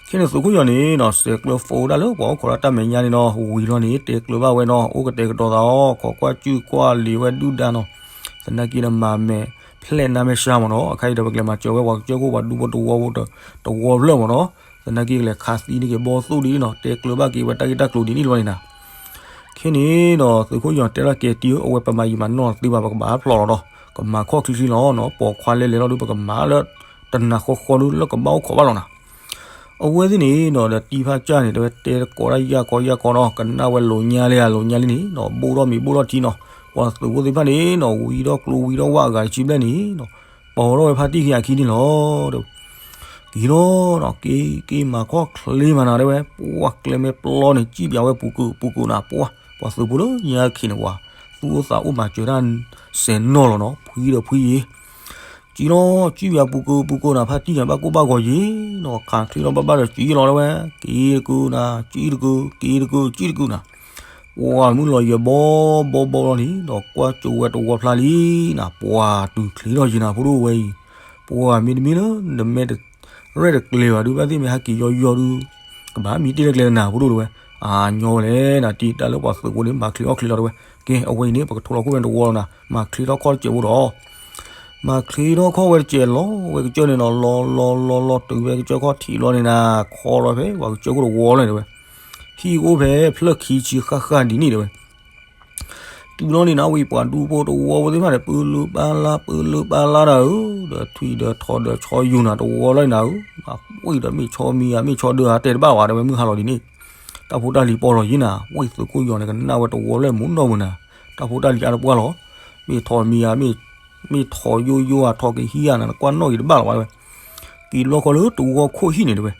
ခဲန့ၣ်သုးခိၣ်ယီၤန့ၣ်နီၤ ဆဲးကျၢဖိဒၣ်လၢပှၤအိၣ်ခိးတၢ်တၢ်မဲာ်ညါန့ၣ်နီၤ ဝံၤလီၤန့ၣ် တဲကျၢၤဘၣ်ဝဲနီၤ အိၣ်ကတဲာ်ကတီၤသးအီၤ ခိးကွၢ်စုကွၢ်လံာ်ဝဲဒုၣ်ဒါနီၤ သနာ်က့ဒီးမၤမဲာ်ဖျဲၣ်နါမဲာ်ဆှါမ့ၢ်နီၤ အခါအံၤဒီးပကလဲၤမၤစၢၤဝဲပှၤကစၢၢ်ခိၣ်ပှၤဒူဖိတဝီဖိ တဝီဖျၢၣ်မ့ၢ်နီၤ သနာ်က့ကလဲၤခးသံန့ၢ်က့ၤဘီသိၣ်ဒ်န့ၣ်နီၤ တဲကျၢၤဘၣ်က့ၤဝဲတၢ်ဂ့ၢ်တၢ်ကျိၤဒ်န့ၣ်လီၤန့ၣ်နၤ ခဲန့ၣ်ဒီးသုးခိၣ်ယီၤတဲဒၣ်ကဲတံၤဧၢ အဝဲပမၤယံာ်မၤနီၢ်သ့ဘၣ် ပကဘၣ်ဖျိးလီၤဒီး ကမၤခီၣ်ချံချံလီၤနီၤ ပိာ်ခွါလဲၤလဲၤလီၤဒုး ပကမၤလၢတနၤဃီဃီဒုး လၢကဘၣ်အိၣ်ခိးဘၣ်လီၤနၤ အဝဲသ့ၣ်န့ၣ်နီၤ ဒီးတံၤဖးကၢ်န့ၣ် တဲဝဲတဲတကိးတၢ်ယၢ်ကီယၢ်ကီနီၤ ကနၣ်ဝဲလိာ်ညါလံဧါ လိာ်ညါလံန့ၣ်နီၤ ဘိၣ်ထီၣ်မ့ၤဘိၣ်ထီၣ်ထံနီၤ ပှၤသုးဖိသ့ၣ်တဖၣ်န့ၣ်နီၤ ဝံထီၣ်ကျိဝံထီၣ်ဝၣ်အဂၤတဆံဘျဲၣ်န့ၣ်နီၤ ပိာ်ထီၣ်ဝဲဖါတံၢ်ခံဂၤခံန့ၣ်လီၤ တဲဝဲ က့ၤလီၤနီၤ, က့ၤက့ၤမၤခီၣ်ချ့မးနၤ တဲဝဲ, ပှၤကျဲမ့ၢ်ပျီန့ၣ် စံၣ်ပၠးဝဲပူၤကုာ်ပူၤကုာ်နၤ, ပှၤ ပှၤသုးဖိလၢညါခံန့ၣ် ပှၤသူၣ်အိၣ်သးအိၣ်မၤစၢၤတၢ် စဲးနီၢ်လီၤနီၤ, ဖှံဒီးဖှံယံၤ က့ၤလီၤ, စံၣ်ပၠးပူၤကုာ်ပူၤကုာ်နၤ, ဖါတံၢ်န့ၣ် ဘၣ်ကိၢ်ဘၣ်ဂီၤယံၤနီၤ, ခးချ့ထီၣ်ဘၣ်ဘၣ်ဒီးစံၣ်လီၤ တဲဝဲ, က့ၤတကုာ်နၤ, စံၣ်တကုာ်, က့ၤတကုာ်, စံၣ်တကုာ်နၤ, ပှၤမုၢ်လီၤယဲၤဘီဘီဘီလီၤန့ၣ်ဒီး ကွၢ်ကၠိဝဲတဝီဖျါလံနၤ, ပှၤတုၤချ့ထီၣ်ယံၤနၤ ဖိဒိၣ်ဝဲအံၤ, ပှၤမ့တမ့ၢ်လၢ နမဲာ်တရဲၣ်တကျဲၤဘၣ်ဒုး ဘၣ်သ့ၣ်မ့ၢ်ဟဲက့ၤယီယီဒုး ကဘၣ်မံတ့ၢ်တကျဲၤနၤ ဖိဒိၣ်တဲဝဲ, အါညီဝဲလဲၣ်နၤ, တံၢ်တၢ်လၢပှၤသုးဖိန့ၣ် မၤချ့အီၣ်ချ့လီၤ တဲဝဲ, ကဲ အဝဲအံၤန့ၣ် ပကထိလီၤခိၣ်ဝဲတဝီလီၤနၤ, မၤချ့ထီၣ်ခီၣ်တစဲးဖိဒီး မၤချ့ထီၣ်ခီၣ်ဝဲတစဲးလီၤဝဲကစၢၢ်န့ၣ်နီၤ, လီၤလီၤလီၤလီၤတုၤဝဲကစၢၢ်ခီၣ်ထံးဘျီန့ၣ်နၤ, ခီလီၤဖဲပှၤကစၢၢ်ခိၣ်တဝီလီၤ တဲဝဲ, ဟံၣ်အိၣ်ဖဲဖျၢၣ်ခံဆံဃၣ်ဃၣ်ဒ်န့ၣ် တဲဝဲ, တုၤလီၤန့ၣ်နၤ ဝံၤပှၤဒူဖိတဝီဖိသ့ၣ်တဖၣ်န့ၣ် ပၢလုပၢ်လၢ် ပၢလုပၢ်လၢ်နၤဧၢ, ဒီးထွံၣ်ဒီးထိးဒီးဆီယူၤနၤတဝီလီၤနၤဧၢ, ဝံၤဒီးမ့ၢ်ဆီမံၤဧါ မ့ၢ်ဆီဒၢဧါ တဲတဘၣ်ဝဲ တဲဝဲ မုၢ်ဟါလီၤဒ်န့ၣ်, တၢ်ဖိတၢ်လံၤပီလီၤယံၤနၤ, ဝံၤသုးခိၣ်ယီၤန့ၣ် ကနၣ်ဝဲတဝီလၢမူနီၢ်ပူၤနၤ, တၢ်ဖိတၢ်လံၤအါတပှၢ်လီၤ, မ့ၢ်ထိးမံၤဧါ မ့ၢ်ထိးယိယိဧါ ထိးကဟံးဧါနၤ နကွၢ်နီၣ်ဂ့ၤတဘၣ်လီၤဝဲ တဲဝဲ, က့ၤလီၤခီလၢတဝီခိၣ်ဟံၣ်န့ၣ် တဲဝဲ,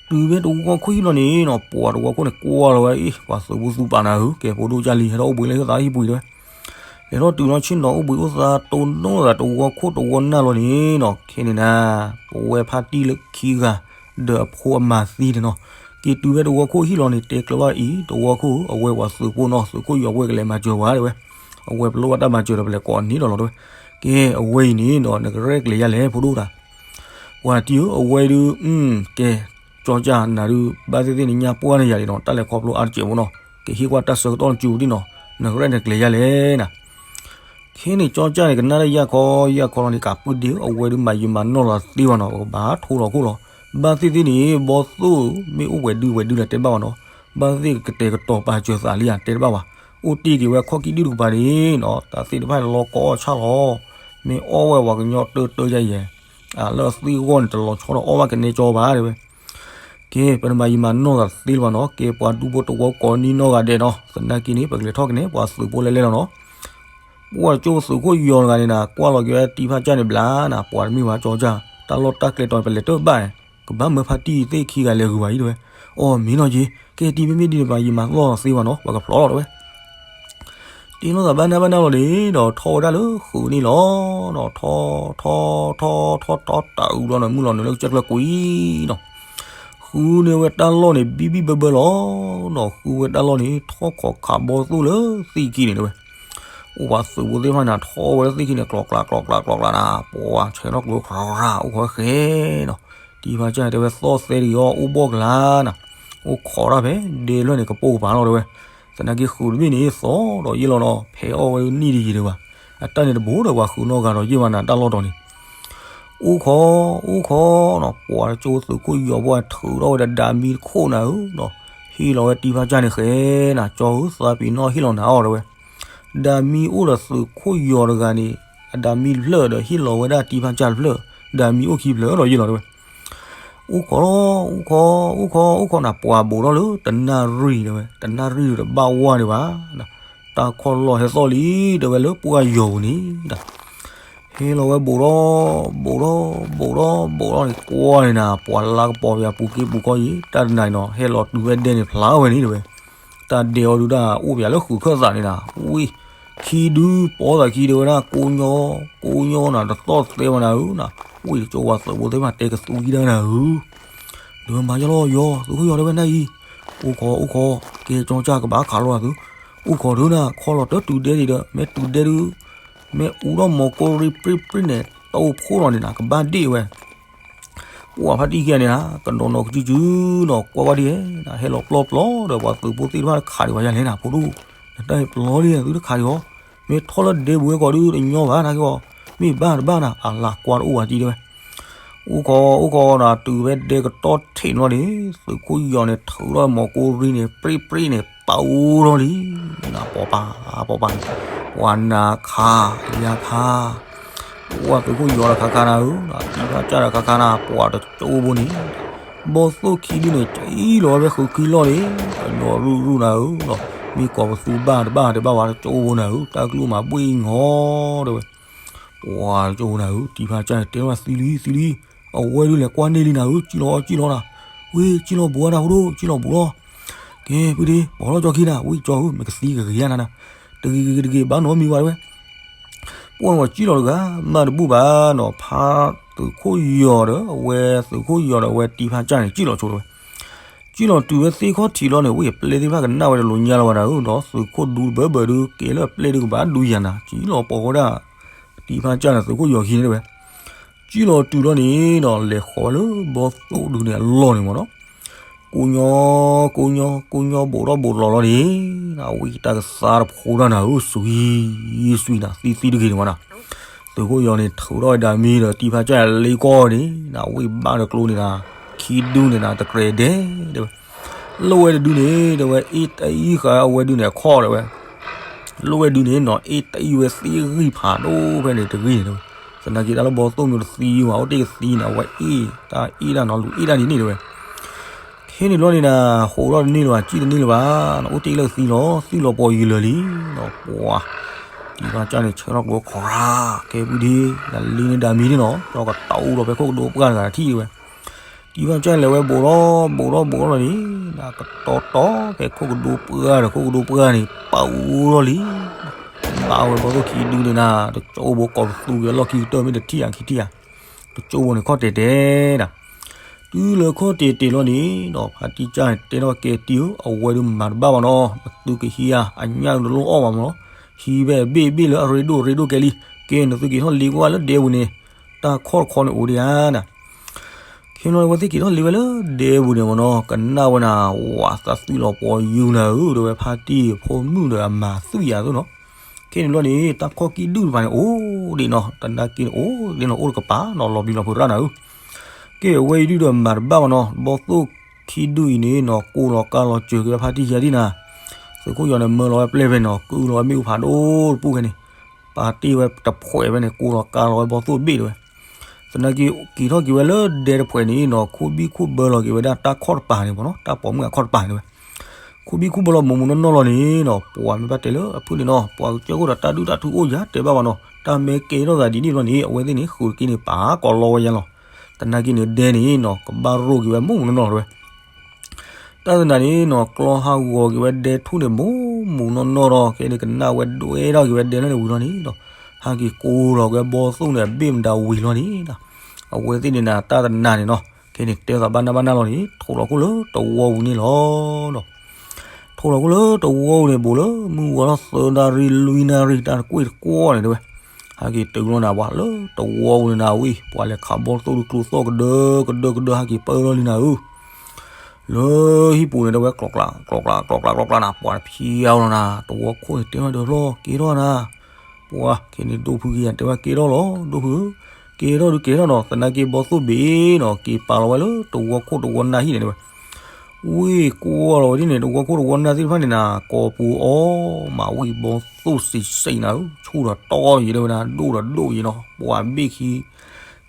တုၤဖဲတဝီခိၣ်ဟံၣ်လီၤန့ၣ်နီၤ ပှၤတဝီခိၣ်န့ၣ်ကွၢ်လီၤဝဲအံၤ ပှၤသုးဖိသူပာ်နၤဧၢ, ကဲ ဖိဒိၣ်ကၢ်လံ ဟဲထီၣ်အိၣ်ဘှံးလၢဟ့ၣ်သးဟံၣ်ပူၤတဲဝဲ, လဲၤထီၣ်တုၤလီၤဆ့ၣ်နီၤအိၣ်ဘှံးအိၣ်သါတိၢ်နီၣ်သးတဝီခိၣ်တဝီနၢ်လီၤန့ၣ်နီၤ, ခဲန့ၣ်နၤ ပဝဲဖါတံၢ်လၢခံဂၤ ဒီးအဖိအမၤသံန့ၣ်နီၤ, က့ၤတုၤဖဲတဝီခိၣ်ဟံၣ်လီၤန့ၣ် တဲကျၢၤဘၣ်အံၤ တဝီခိၣ် အဝဲပှၤသုးဖိနီၤ သုးခိၣ်ယီၤဝဲကလဲၤမၤစၢၤဝဲတဲဝဲ, အဝဲပလီၢ်ဘၣ်တၢ်မၤစၢၤဒီးပလဲၤကိးအန့ၣ်ဒီးလီၤတဲဝဲ, ကဲ အဝဲအံၤန့ၣ်ဒီး နကရဲၣ်ကျဲၤယၤလဲၣ် ဖိဒိၣ်တၢ် ပှၤတံၢ်ဧၢ အဝဲဒုး ကဲ ကၠီကၢ်နၤဒုး ဘၣ်သ့ၣ်သ့ၣ်န့ၣ် ညါပှၢ်န့ၣ်ယၤန့ၣ်နီၤ တၢ်လဲၤခီဖျိအါတစဲးဖိနီၤ ကဟ့ၣ်ကွၢ်တၢ်ဆၢကတီၢ်နစုပူၤဒံးနီၤ နကရဲၣ်နကျဲၤယၤလဲၣ်နၤ ခဲန့ၣ်ကၠီကၢ်န့ၣ် ကနၣ်တၢ်ယၢ်ခီယၢ်ခီလီၤန့ၣ် ကးပုၢ်ဒ့ဧၢ အဝဲဒုးမၤယံာ်မၤနီၢ်လီၤသ့ဘၣ်နီၤ ပကဘၣ်ထိလီၤခိၣ်လီၤ ဘၣ်သ့ၣ်သ့ၣ်န့ၣ် ဘီသိၣ်မ့ၢ်အိၣ်ပှဲၤဒုပှဲၤဒုလဲၣ်တဲတဘၣ်ဘၣ်နီၤ ဘၣ်သ့ၣ်ကတဲာ်ကတီၤပာ်စၢၤသးလံဧါ တဲတဘၣ်ဘၣ် အိၣ်တ့ၢ်က့ၤဝဲခီၣ်ကံၣ်ဒုၣ်တကပၤန့ၣ်နီၤ တၢ်သ့ၣ်တဖၣ်န့ၣ်လီၤကီအီၣ်ဆၣ်လီၤ မ့ၢ်အီၣ်ဝဲပှၤကညီတၢတၢယဲၢ်ယဲၢ် လၢအသံအဂီၢ်န့ၣ် တလီၤဆီဒီးအီၣ်ဘၣ်ကနဲကၠီဘၣ်တဲဝဲ ကဲ ပနမၤယံာ်မၤနီၢ်သးသ့လၢၤဘၣ်နီၤ ကဲပှၤဒူဖိတဝီကိးနံၣ်နီၢ်ဂၤဒဲးနီၤ သနာ်က့န့ၣ် ပကလဲၤထီၣ်ကနဲ ပှၤသုးဖိလဲၤလဲၣ်လီၤနီၤ ပှၤကၠိသုးခိၣ်ယီၤတဂၤန့ၣ်နၤ ကွၢ်လီၤက့ၤဝဲတံၢ်ဖါကၢ်န့ၣ်ဘျါနၤ ပှၤတမ့ၢ်ဝဲကၠီကၢ် တၢ်လီၢ်တၢ်ကျဲတီၤန့ၣ် ပလဲၤတၢ်ဘၣ် ကဘၣ်မၢဖါတံၢ်သ့ၣ်ခံဂၤလဲၤဂုၤဘၣ်အံၤတဲဝဲ အီ မ့ၢ်နီၤက့ ကဲတံၢ်မ့မ့ၢ်ဒ်န့ၣ် ပမၤယံာ်မၤနီၢ်သးသ့ဘၣ်နီၤ ပှၤကဖျိးလီၤတဲဝဲ တ့နီၢ်သးဘၣ်နၢ်ဘၣ်နၢ်လီၤန့ၣ်ဒီး ထီၣ်ဝဲဒၣ်လၢဃုာ်န့ၣ်လီၤ. ဒီးထီၣ်ထီၣ်ထီၣ်ထီၣ်တၢ်အုးလီၤန့ၣ် မုၢ်လီၤနုာ်လၢကစၢၢ်ကျၢၤကွံာ်နီၤ. ဃုန့ၢ်ဝဲတၢ်လီၢ်န့ၣ် ဘံၣ်ဘံၣ်ဘၢဘၢလီၤ. ဒီးဃုဝဲတၢ်လီၢ်န့ၣ် ထီၣ်ခီၣ်ခးဘီသိၣ်လၢသ့ၣ်ခံန့ၣ်တဲဝဲ. အိၣ်ပှၤသုးဖိသ့ၣ်တဖၣ်န့ၣ် ထီၣ်ဝဲလၢသ့ၣ်ခံန့ၣ် ကျီကျါကျီကျါကျီကျါနၤ ပှၤဆဲးထီၣ်ကျိခရၣ် အိၣ်ခိးဝဲဃဲနီၤ. တံၤဖါကၢ်တဲဝဲ သီၣ်သဲတဂ့ၤအီၤ အိၣ်ဘီၣ်ကလါနၤ. အိၣ်ခိးတၢ်ဖဲဒဲလွဲၢ်န့ၣ် ကပိာ်ကပၤလီၤတဲဝဲ. သနာ်က့ဃုာ်တဘ့ၣ်န့ၣ် သီၣ်ဒီးယ့ၢ်လီၤနီၤ ဖဲအီၣ်ဝဲနံၣ်တယံာ်ဒံးဘၣ်. အတၢ်န့ၣ်တဘိဒီးပှၤဃုာ်နီၢ်ဂၤဒီးယ့ၢ်ဘၣ်နၤ တၢ်လီၢ်တီၤန့ၣ် အိၣ်ခိး အိၣ်ခိးနီၤ ပှၤတကၠိသုးခိၣ်ယီၤဘီထုးထီၣ်ဝဲဒီးဒၤမံတခိၣ်နၤဧၢနီၤ. ဟ့ၣ်လီၤဝဲတံၤဖါကၢ်န့ၣ်ဃဲနၤ ကၠီဧၢ သးပ့ၤနီၣ်ဟ့ၣ်လီၤနၤအီၤတဲဝဲ. ဒၤမံအိၣ်ဒီးသုးခိၣ်ယီၤတဂၤန့ၣ် အဒၤမံတဖျၢၣ်ဒီးဟ့ၣ်လီၤဝဲဒၣ်တံၤဖါကၢ်တဖျၢၣ် ဒၤမံအိၣ်ခံဖျၢၣ်ဒီးယ့ၢ်လီၤတဲဝဲ. အိၣ်ခိး အိၣ်ခိး အိၣ်ခိး အိၣ်ခိးနၤ ပှၤဘူးထီၣ်လၢတနၣ်ရံၣ်တဲဝဲ တနၣ်ရံၣ်ဒီးတဘၣ်ဝါဒံးဘၣ်. တၢ်ခီၣ်လီၢ်ဟဲသီၣ်လံ တဲဝဲလၢပှၢ်ယီၤပူၤန့ၣ် ဟဲလီၤဝဲဘူးထီၣ် ဘူးထီၣ် ဘူးထီၣ် ဘူးထီၣ်န့ၣ် ကွၢ်န့ၣ်နၤ ပှၤလါကပီၤပယၤပူၤက့ပူၤခီယံၤ တၢ်တနၤအံၤနီၤ ဟဲလီၤတုၤဝဲဒဲန့ၣ်ဖျါဝဲန့ၣ်တဲဝဲ. တၢ်ဒဲအီၤဒုးဒၣ်အိၣ်ပယၤလၢဃုာ်ခၢၣ်သးန့ၣ်နၤ ဝံၤ ခံဒု ပိာ်သးခံတဲဝဲဒၣ် ကိးညီ ကိးညီနၤ တသီၣ်သဲဝဲနၤဧၢနၤ ဝံၤ ကၠီဝၤသုးဖိသ့ၣ်တဖၣ်တဲကသူကံဒၣ်နၤဧၢ ဒုးမၤယီၢ်လီၤယီၤ သုးခိၣ်ယီၤတဲဝဲနၤအံၤ အိၣ်ခိး အိၣ်ခိး ကဲကၠီကၢ်ကဘၣ်ခးလိာ်အသု အိၣ်ခိးဒုးနၤ ခီလီၤတၢ်တုၤဒဲဒံးဒီး မ့ၢ်တုၤဒဲဒုး မ့ၢ်အူထီၣ်မီၤကိရံပြံပြံန့ၣ် တၢ်အိၣ်ဖှိၣ်လီၤန့ၣ်နၤ ကဘၣ်ဒ့ၣ်ဝဲ ပှၤဖါတံၢ်ခံဂၤန့ၣ်နၤ ကနီၤနီၤကစုကစုနီၤ ကွၢ်ကွၢ်ဒ်ဟဲနၤ ဟဲလီၤပျီပျီဒီး ပှၤသုးဖိသ့ၣ်တဖၣ်တခးဒံးပှၤယၤလဲၣ်နၤ ဖိဒိၣ် နတၢ်ဟဲပျီဒ်သုတခးဒံးအီၤ မ့ၢ်ထီၣ်လၢဒဲပူၤဝဲကီးဒုးတညီဘၣ်နၤက့ၤအီၤ မ့ၢ်ဘၣ်တဘၣ်နၤ အလၤကွၢ်တအိၣ်ဝဲကံတဲဝဲ အိၣ်ခိး အိၣ်ခိးနၤ တုၤဝဲဒဲကတီၢ်ထံးန့ၣ်လီၤန့ၣ် သုးခိၣ်ယီၤန့ၣ် ထုးထီၣ်မီၤကိရံန့ၣ် ပြံပြံန့ၣ် ပာ်အိၣ်ထီၣ်လံ နၤ ပိာ်ပာ် ပိာ်ပာ်န့ၣ် ပှၤနၤခါ ယၤခါ ပှၤသုးခိၣ်ယီၤဒီးခါခါနၤဧၢ တံၤဖါကၢ်ဒီးခါခါနၤ ပှၤတကၠိဖိန့ၣ် ဘီသိၣ်ခံဒုန့ၣ် ကံလီၤဝဲဖဲဃုာ်ခံလီၢ်န့ၣ် ကညီရုၢ်ရုၢ်နၤဧၢ မ့ၢ်ကိးပသူဘၣ်တဘၣ်တဲဘၣ်ဝဲတကၠိဖိနၤဧၢ တၢ်ကလုၢ်မၤဘှံးညီတဲဝဲ ပှၤတကၠိဖိနၤဧၢ တံၤဖါကၢ်န့ၣ် တဲဝဲသံလံ သံလံ အဝဲဒုးလဲၤကွၢ်န့ၢ်လံနၤဧၢ, ကံၣ်လီၤကံၣ်လီၤနၤ, ဝံၤကံၣ်လီၤဘူးနၤဖိဒိၣ် ကံၣ်လီၤဘူးလီၤ, ကဲဖုဒ့ ပိာ်ထီၣ်ကၠီခံနၤ, ဝံၤကၠီဧၢ မ့ၢ်ကသံကဂ့ၤယါနၤနၤ, တဂ့ၤဂ့ၤတဂ့ၤဘၣ်နီတမံၤဘၣ်တဲဝဲ, ပှၢ်ဝဲကံၣ်လီၤတဂၤ မၤတဘူၣ်ဘၣ်နီၤ, ဖါသုးခိၣ်ယီၤဒီးအဝဲသုးခိၣ်ယီၤဒီးအဝဲတံၤဖါကၢ်န့ၣ် ကံၣ်လီၤဆိတဲဝဲ ကံၣ်လီၤတုၤဝဲသ့ခီၣ်ထံးလီၤန့ၣ်, ဝံၤအပျဲၢ်သ့ၣ်တဖၣ်ကနၣ်ဝဲဒီးလိာ်ညါလီၤဝဲဒၣ်ဧၢ, ဒီးသုးခိၣ်ဒူတဘၢဘၢဒုးကဲလၢအပျဲၢ်ဒုးကဘၣ်ဒူယၤနၤ, ကံၣ်လီၤပိာ်ဃီဒၣ် တံၤဖါကၢ်န့ၣ် သုးခိၣ်ယီၤခံန့ၣ်တဲဝဲ, ကံၣ်လီၤတုၤလီၤန့ၣ်ဒီး လဲၤဃီၤဝဲလၢဘီသိၣ်ဒုးန့ၣ်အလီၢ်န့ၣ်မ့ၢ်နီၤ, ကိညီ ကိညီ ကိညီ ဘူးထီၣ်ဘူးလီၤလီၤန့ၣ်, အဝံၣ်တၢ်ကသါတဖိဒၣ်နၤဧၢ, စွံစွံနၤ သံသံတဂ့ၤန့ၣ်ဝဲနၤ, သုးခိၣ်ယီၤန့ၣ် ထုးထီၣ်ဝဲဒၣ်မံဒီးတံၤဖါကၢ်လ့ကီၢ်န့ၣ်, အဝံၣ်ဘၣ်ဒီးကျိန့ၣ်နၤ, ခံဒုန့ၣ်နၤ တကြဲးဒဲးတဲဝဲ, လိၣ်ဝဲတဒုန့ၣ် တဲဝဲ အ့ၣ်တအံၣ်ဃာ်အဝဲဒုန့ၣ်အခီၣ်တဲဝဲ, လိၣ်ဝဲဒုန့ၣ်နီၤ အ့ၣ်တအံၣ်ဝဲသ့ဂံၢ်ဖးဒိၣ်ဖဲန့ၣ်တဂ့ၤန့ၣ်တဲဝဲ, သနာ်က့တၢ်လၢဘီသိၣ်မ့ၢ်တသံဝဲ အိၣ်တ့ၢ်ကသံန့ၣ် အဝဲအ့ၣ်တၢ်အ့ၣ်တၢ်နီၤ လူၤအ့ၣ်တၢ်ဒ်န့ၣ်တဲဝဲ, ခဲန့ၣ်ဘျီန့ၣ်နၤ ဟိးထီၣ်တန့ၢ်လၢၤဘၣ် ကံၣ်တန့ၢ်လၢၤဘၣ်, အိၣ်တ့ၢ်လၢကသံလီၤ သံလီၤပှီၤယံာ်လၢာ်လံ, ဒီးပှၤ တံၤဖါကၢ်န့ၣ် ဆၢထီၣ်ကျိခီရၣ် ကဲပူၤဒ့ နလံန့ၢ်ဒၣ်မံန့ၣ်နီၤ ဒီးကတီၤအူဒီးဖဲခိၣ်ကဒိပှၢ်တဂၤထံၣ်တဲဝဲ တံၤဖါကၢ်လဲၤဝဲဘူးထီၣ်ဘူးထီၣ်ဘူးထီၣ်လီၤန့ၣ်, ကတီၤတီၤဖဲခိၣ်ကဒိပှၢ်ဒီး ခိၣ်ကဒိပှၢ်န့ၣ် ပာ်အူထီၣ်လံ, ဘၣ်ဝဲဘီသိၣ်ခံဒုန့ၣ်နၤ တကၠိဘိကိးပသူက့ၤအလီၢ်ခံကတၢၢ်မ့ၢ်တထံၣ်ဧါခံထံၣ်ဧါ, တကၠိဘိန့ၣ်ခီၣ်တဲာ်တဲာ်ဒၣ် တုၤလၢခီၣ်တဲာ်တဲာ်လီၤန့ၣ်ဒီး ဖါတံၢ်ကၢ်န့ၣ်တဲထီၣ်ကဲတံၢ်ဧၢ အဝဲဒုးမၤတဘၣ်ဘၣ်နီၤ, ပသုကဟံးဧါ အညၣ်ဒုးတလိၣ်အီၣ်ဘၣ်မးနီၤ, ဟံးဖဲအဘ့ၣ်ဘ့ၣ်လၢအရ့ဒိၣ်ရ့ဒိၣ်ကဲလံ, ကဲနသုက့ၤထီၣ်လ့ကွၢ်လၢဒဲပူၤန့ၣ်, တၢ်ခီၣ်တခီန့ၣ်အိၣ်ဒံးဧါနၤ ခဲန့ၣ်လီၤ အဝဲသ့ၣ်က့ၤထီၣ်လ့ဝဲလၢဒဲပူၤန့ၣ်မ့ၢ်နီၤ ကနၣ်ဝဲနၤ ဝးသးသွံၣ်လီၤပှီၤယူၤနၤဧၢ ဒီးဝဲဖါတံၢ်ဖိမုၣ်ဒီးအမၤသွံၣ်ယၤသိးနီၤ, ခဲန့ၣ်ဘျီန့ၣ် တၢ်ခီၣ်ကံၣ်ဒုၣ်တဖၣ်န့ၣ် အိၣ်ဒံးနီၤ တနာ်က့န့ၣ် အိၣ်ဒံးနီၤ အိၣ်တကပၤနီၤ လီၤဘံလီၤဖုးရၣ်နၤဧၢ, ကဲအဝဲအံၤဒုၣ်ဒီးမၤတဘၣ်ဘၣ်နီၤ ဘီသိၣ်ခံဒုၣ်အံၤန့ၣ်နီၤ ကိးလီၤကါလီၤစၢၤက့ၤဝဲဖါတံၢ်ယၤဒံးနၤ, သုးခိၣ်ယီၤန့ၣ် မၢလီၤဝဲပျဲၢ်ဖဲန့ၣ်နီၤ ကုၢ်လီၤဝဲမ့ၣ်အူဖးဒိၣ်တပူၤဖဲန့ၣ်, ပာ်တ့ၢ်ဝဲတဖှဲးဖဲန့ၣ် ကိးလီၤကါလီၤဝဲဘီသိၣ်ဘ့ၣ်တဲဝဲ သနာ်က့ က့ၤထီၣ်က့ၤဝဲလၢဒဲတဖှဲးန့ၣ်နီၤ ခိၣ်ဘံၣ်ခိၣ်ဘၢလီၤက့ၤဝဲဒၣ်တၢ်ခီၣ်တပၤန့ၣ်မ့ၢ်နီၤ တၢ်ပိာ်မုၣ်အခီၣ်တပၤန့ၣ်ဝဲ, ခိၣ်ဘံၣ်ခိၣ်ဘၢလီၤမိၢ်မိၢ်နီၢ်နီၢ်လီၤန့ၣ်နီၤ ပှၤမ့ၢ်ဘၣ်တဲလၢအဖုၣ်န့ၣ်နီၤ ပှၤကစၢၢ်ခိၣ်ဒီးတၢ်ဒုၣ်တၢ်ထူအိၣ်ယၤတဲဘၣ်ဘၣ်နီၤ တၢ်မ့ၢ်ကဲထီၣ်သးဒ်န့ၣ်ဘျီန့ၣ် အဝဲသ့ၣ်န့ၣ် ဃုာ်တက့ၢ်န့ၣ် ပာ်ကီးလီဝဲယၤလီၤ, သနာ်က့န့ၣ်ဒဲန့ၣ်နီၤ ကဘၣ်ရိၣ်က့ၤဝဲမိၢ်မိၢ်နီၢ်နီၢ်တဲဝဲ တၢ်သနာ်န့ၣ်နီၤ ကျီဟးဂီၤက့ၤဝဲဒဲထူၣ်န့ၣ် မိၢ်မိၢ်နီၢ်နီၢ်ဒီး ခဲန့ၣ်ကနၣ်ဝဲဒွဲၣ်ထီၣ်က့ၤဝဲဒဲလၢန့ၣ်ဝံၤလီၤန့ၣ်ဒီး ဟဲက့ၤကိးလီၤက့ၤဝဲဘီသိၣ်န့ၣ် အဘ့ၣ်မတၤဝံၤလီၤန့ၣ်ဒီး အဝဲသ့ၣ်န့ၣ်နၤ တၢ်သနာ်န့ၣ်နီၤ ခဲန့ၣ်တဲသးဘၣ်နၢ်ဘၣ်နၢ်လီၤန့ၣ် ထိးလီၤခိၣ်လၢတဝီပူၤန့ၣ်လီၤဒီး ထိးလီၤခိၣ်လၢတဝီပူၤန့ၣ် ဘူးလၢမုၢ်ဝါထီၣ်သၢနၣ်ရံၣ်လွံၢ်နၣ်ရံၣ် တၢ်တကွ့ၢ်တကွီၢ်န့ၣ်တဲဝဲ ဟဲက့ၤတုၤလီၤနၤ ပှၤလၢတဝီပူၤန့ၣ်နၤဝံၤ ပှၤလဲၤခးဘီသိၣ်ဒုးကျိသီၣ်ကဒၢကဒၢကဒၢ ဟဲက့ၤပၢလီၤလံနၤဧၢ လၢဟံၣ်ပူၤန့ၣ်တဲဝဲ ကျီကျီ ကျီကျီ ကျီကျီ ကျီကျီနၤ ပှၤတဖျါလီၤနၤ တဝီခိၣ်န့ၣ်တဲထီၣ်ဒီးလီၤ ကဲထီၣ်နၤ ပှၤခဲန့ၣ်ဒိၣ်ဖုက့ၤယၤတဲဝဲ ကဲထီၣ်လီၤ ဒိၣ်ဖုဧၢ ကဲထီၣ်ဒုးကဲထီၣ်နီၤ သနာ်က့ဘီသိၣ်ဘ့ၣ်နီၤ က့ၤပာ်လီၤဝဲလၢတဝီခိၣ်တဝီနၢ်ဟံၣ်န့ၣ်တဲဝဲ ဝံၤကွၢ်လီၤဝဲဒ်န့ၣ် တဝီခိၣ်တဝီနၢ်သ့ၣ်တဖၣ်န့ၣ်နၤ ကိးပူၤအီၣ်မးဝံၤဘီသိၣ်စံးစံးနၤဧၢ ဆူၣ်ဒီးတီယံၤတဲဝဲဒၣ် ဒိၣ်ဒီးဒိၣ်ယံၤနီၤ ပှၤဘ့ၣ်ခံ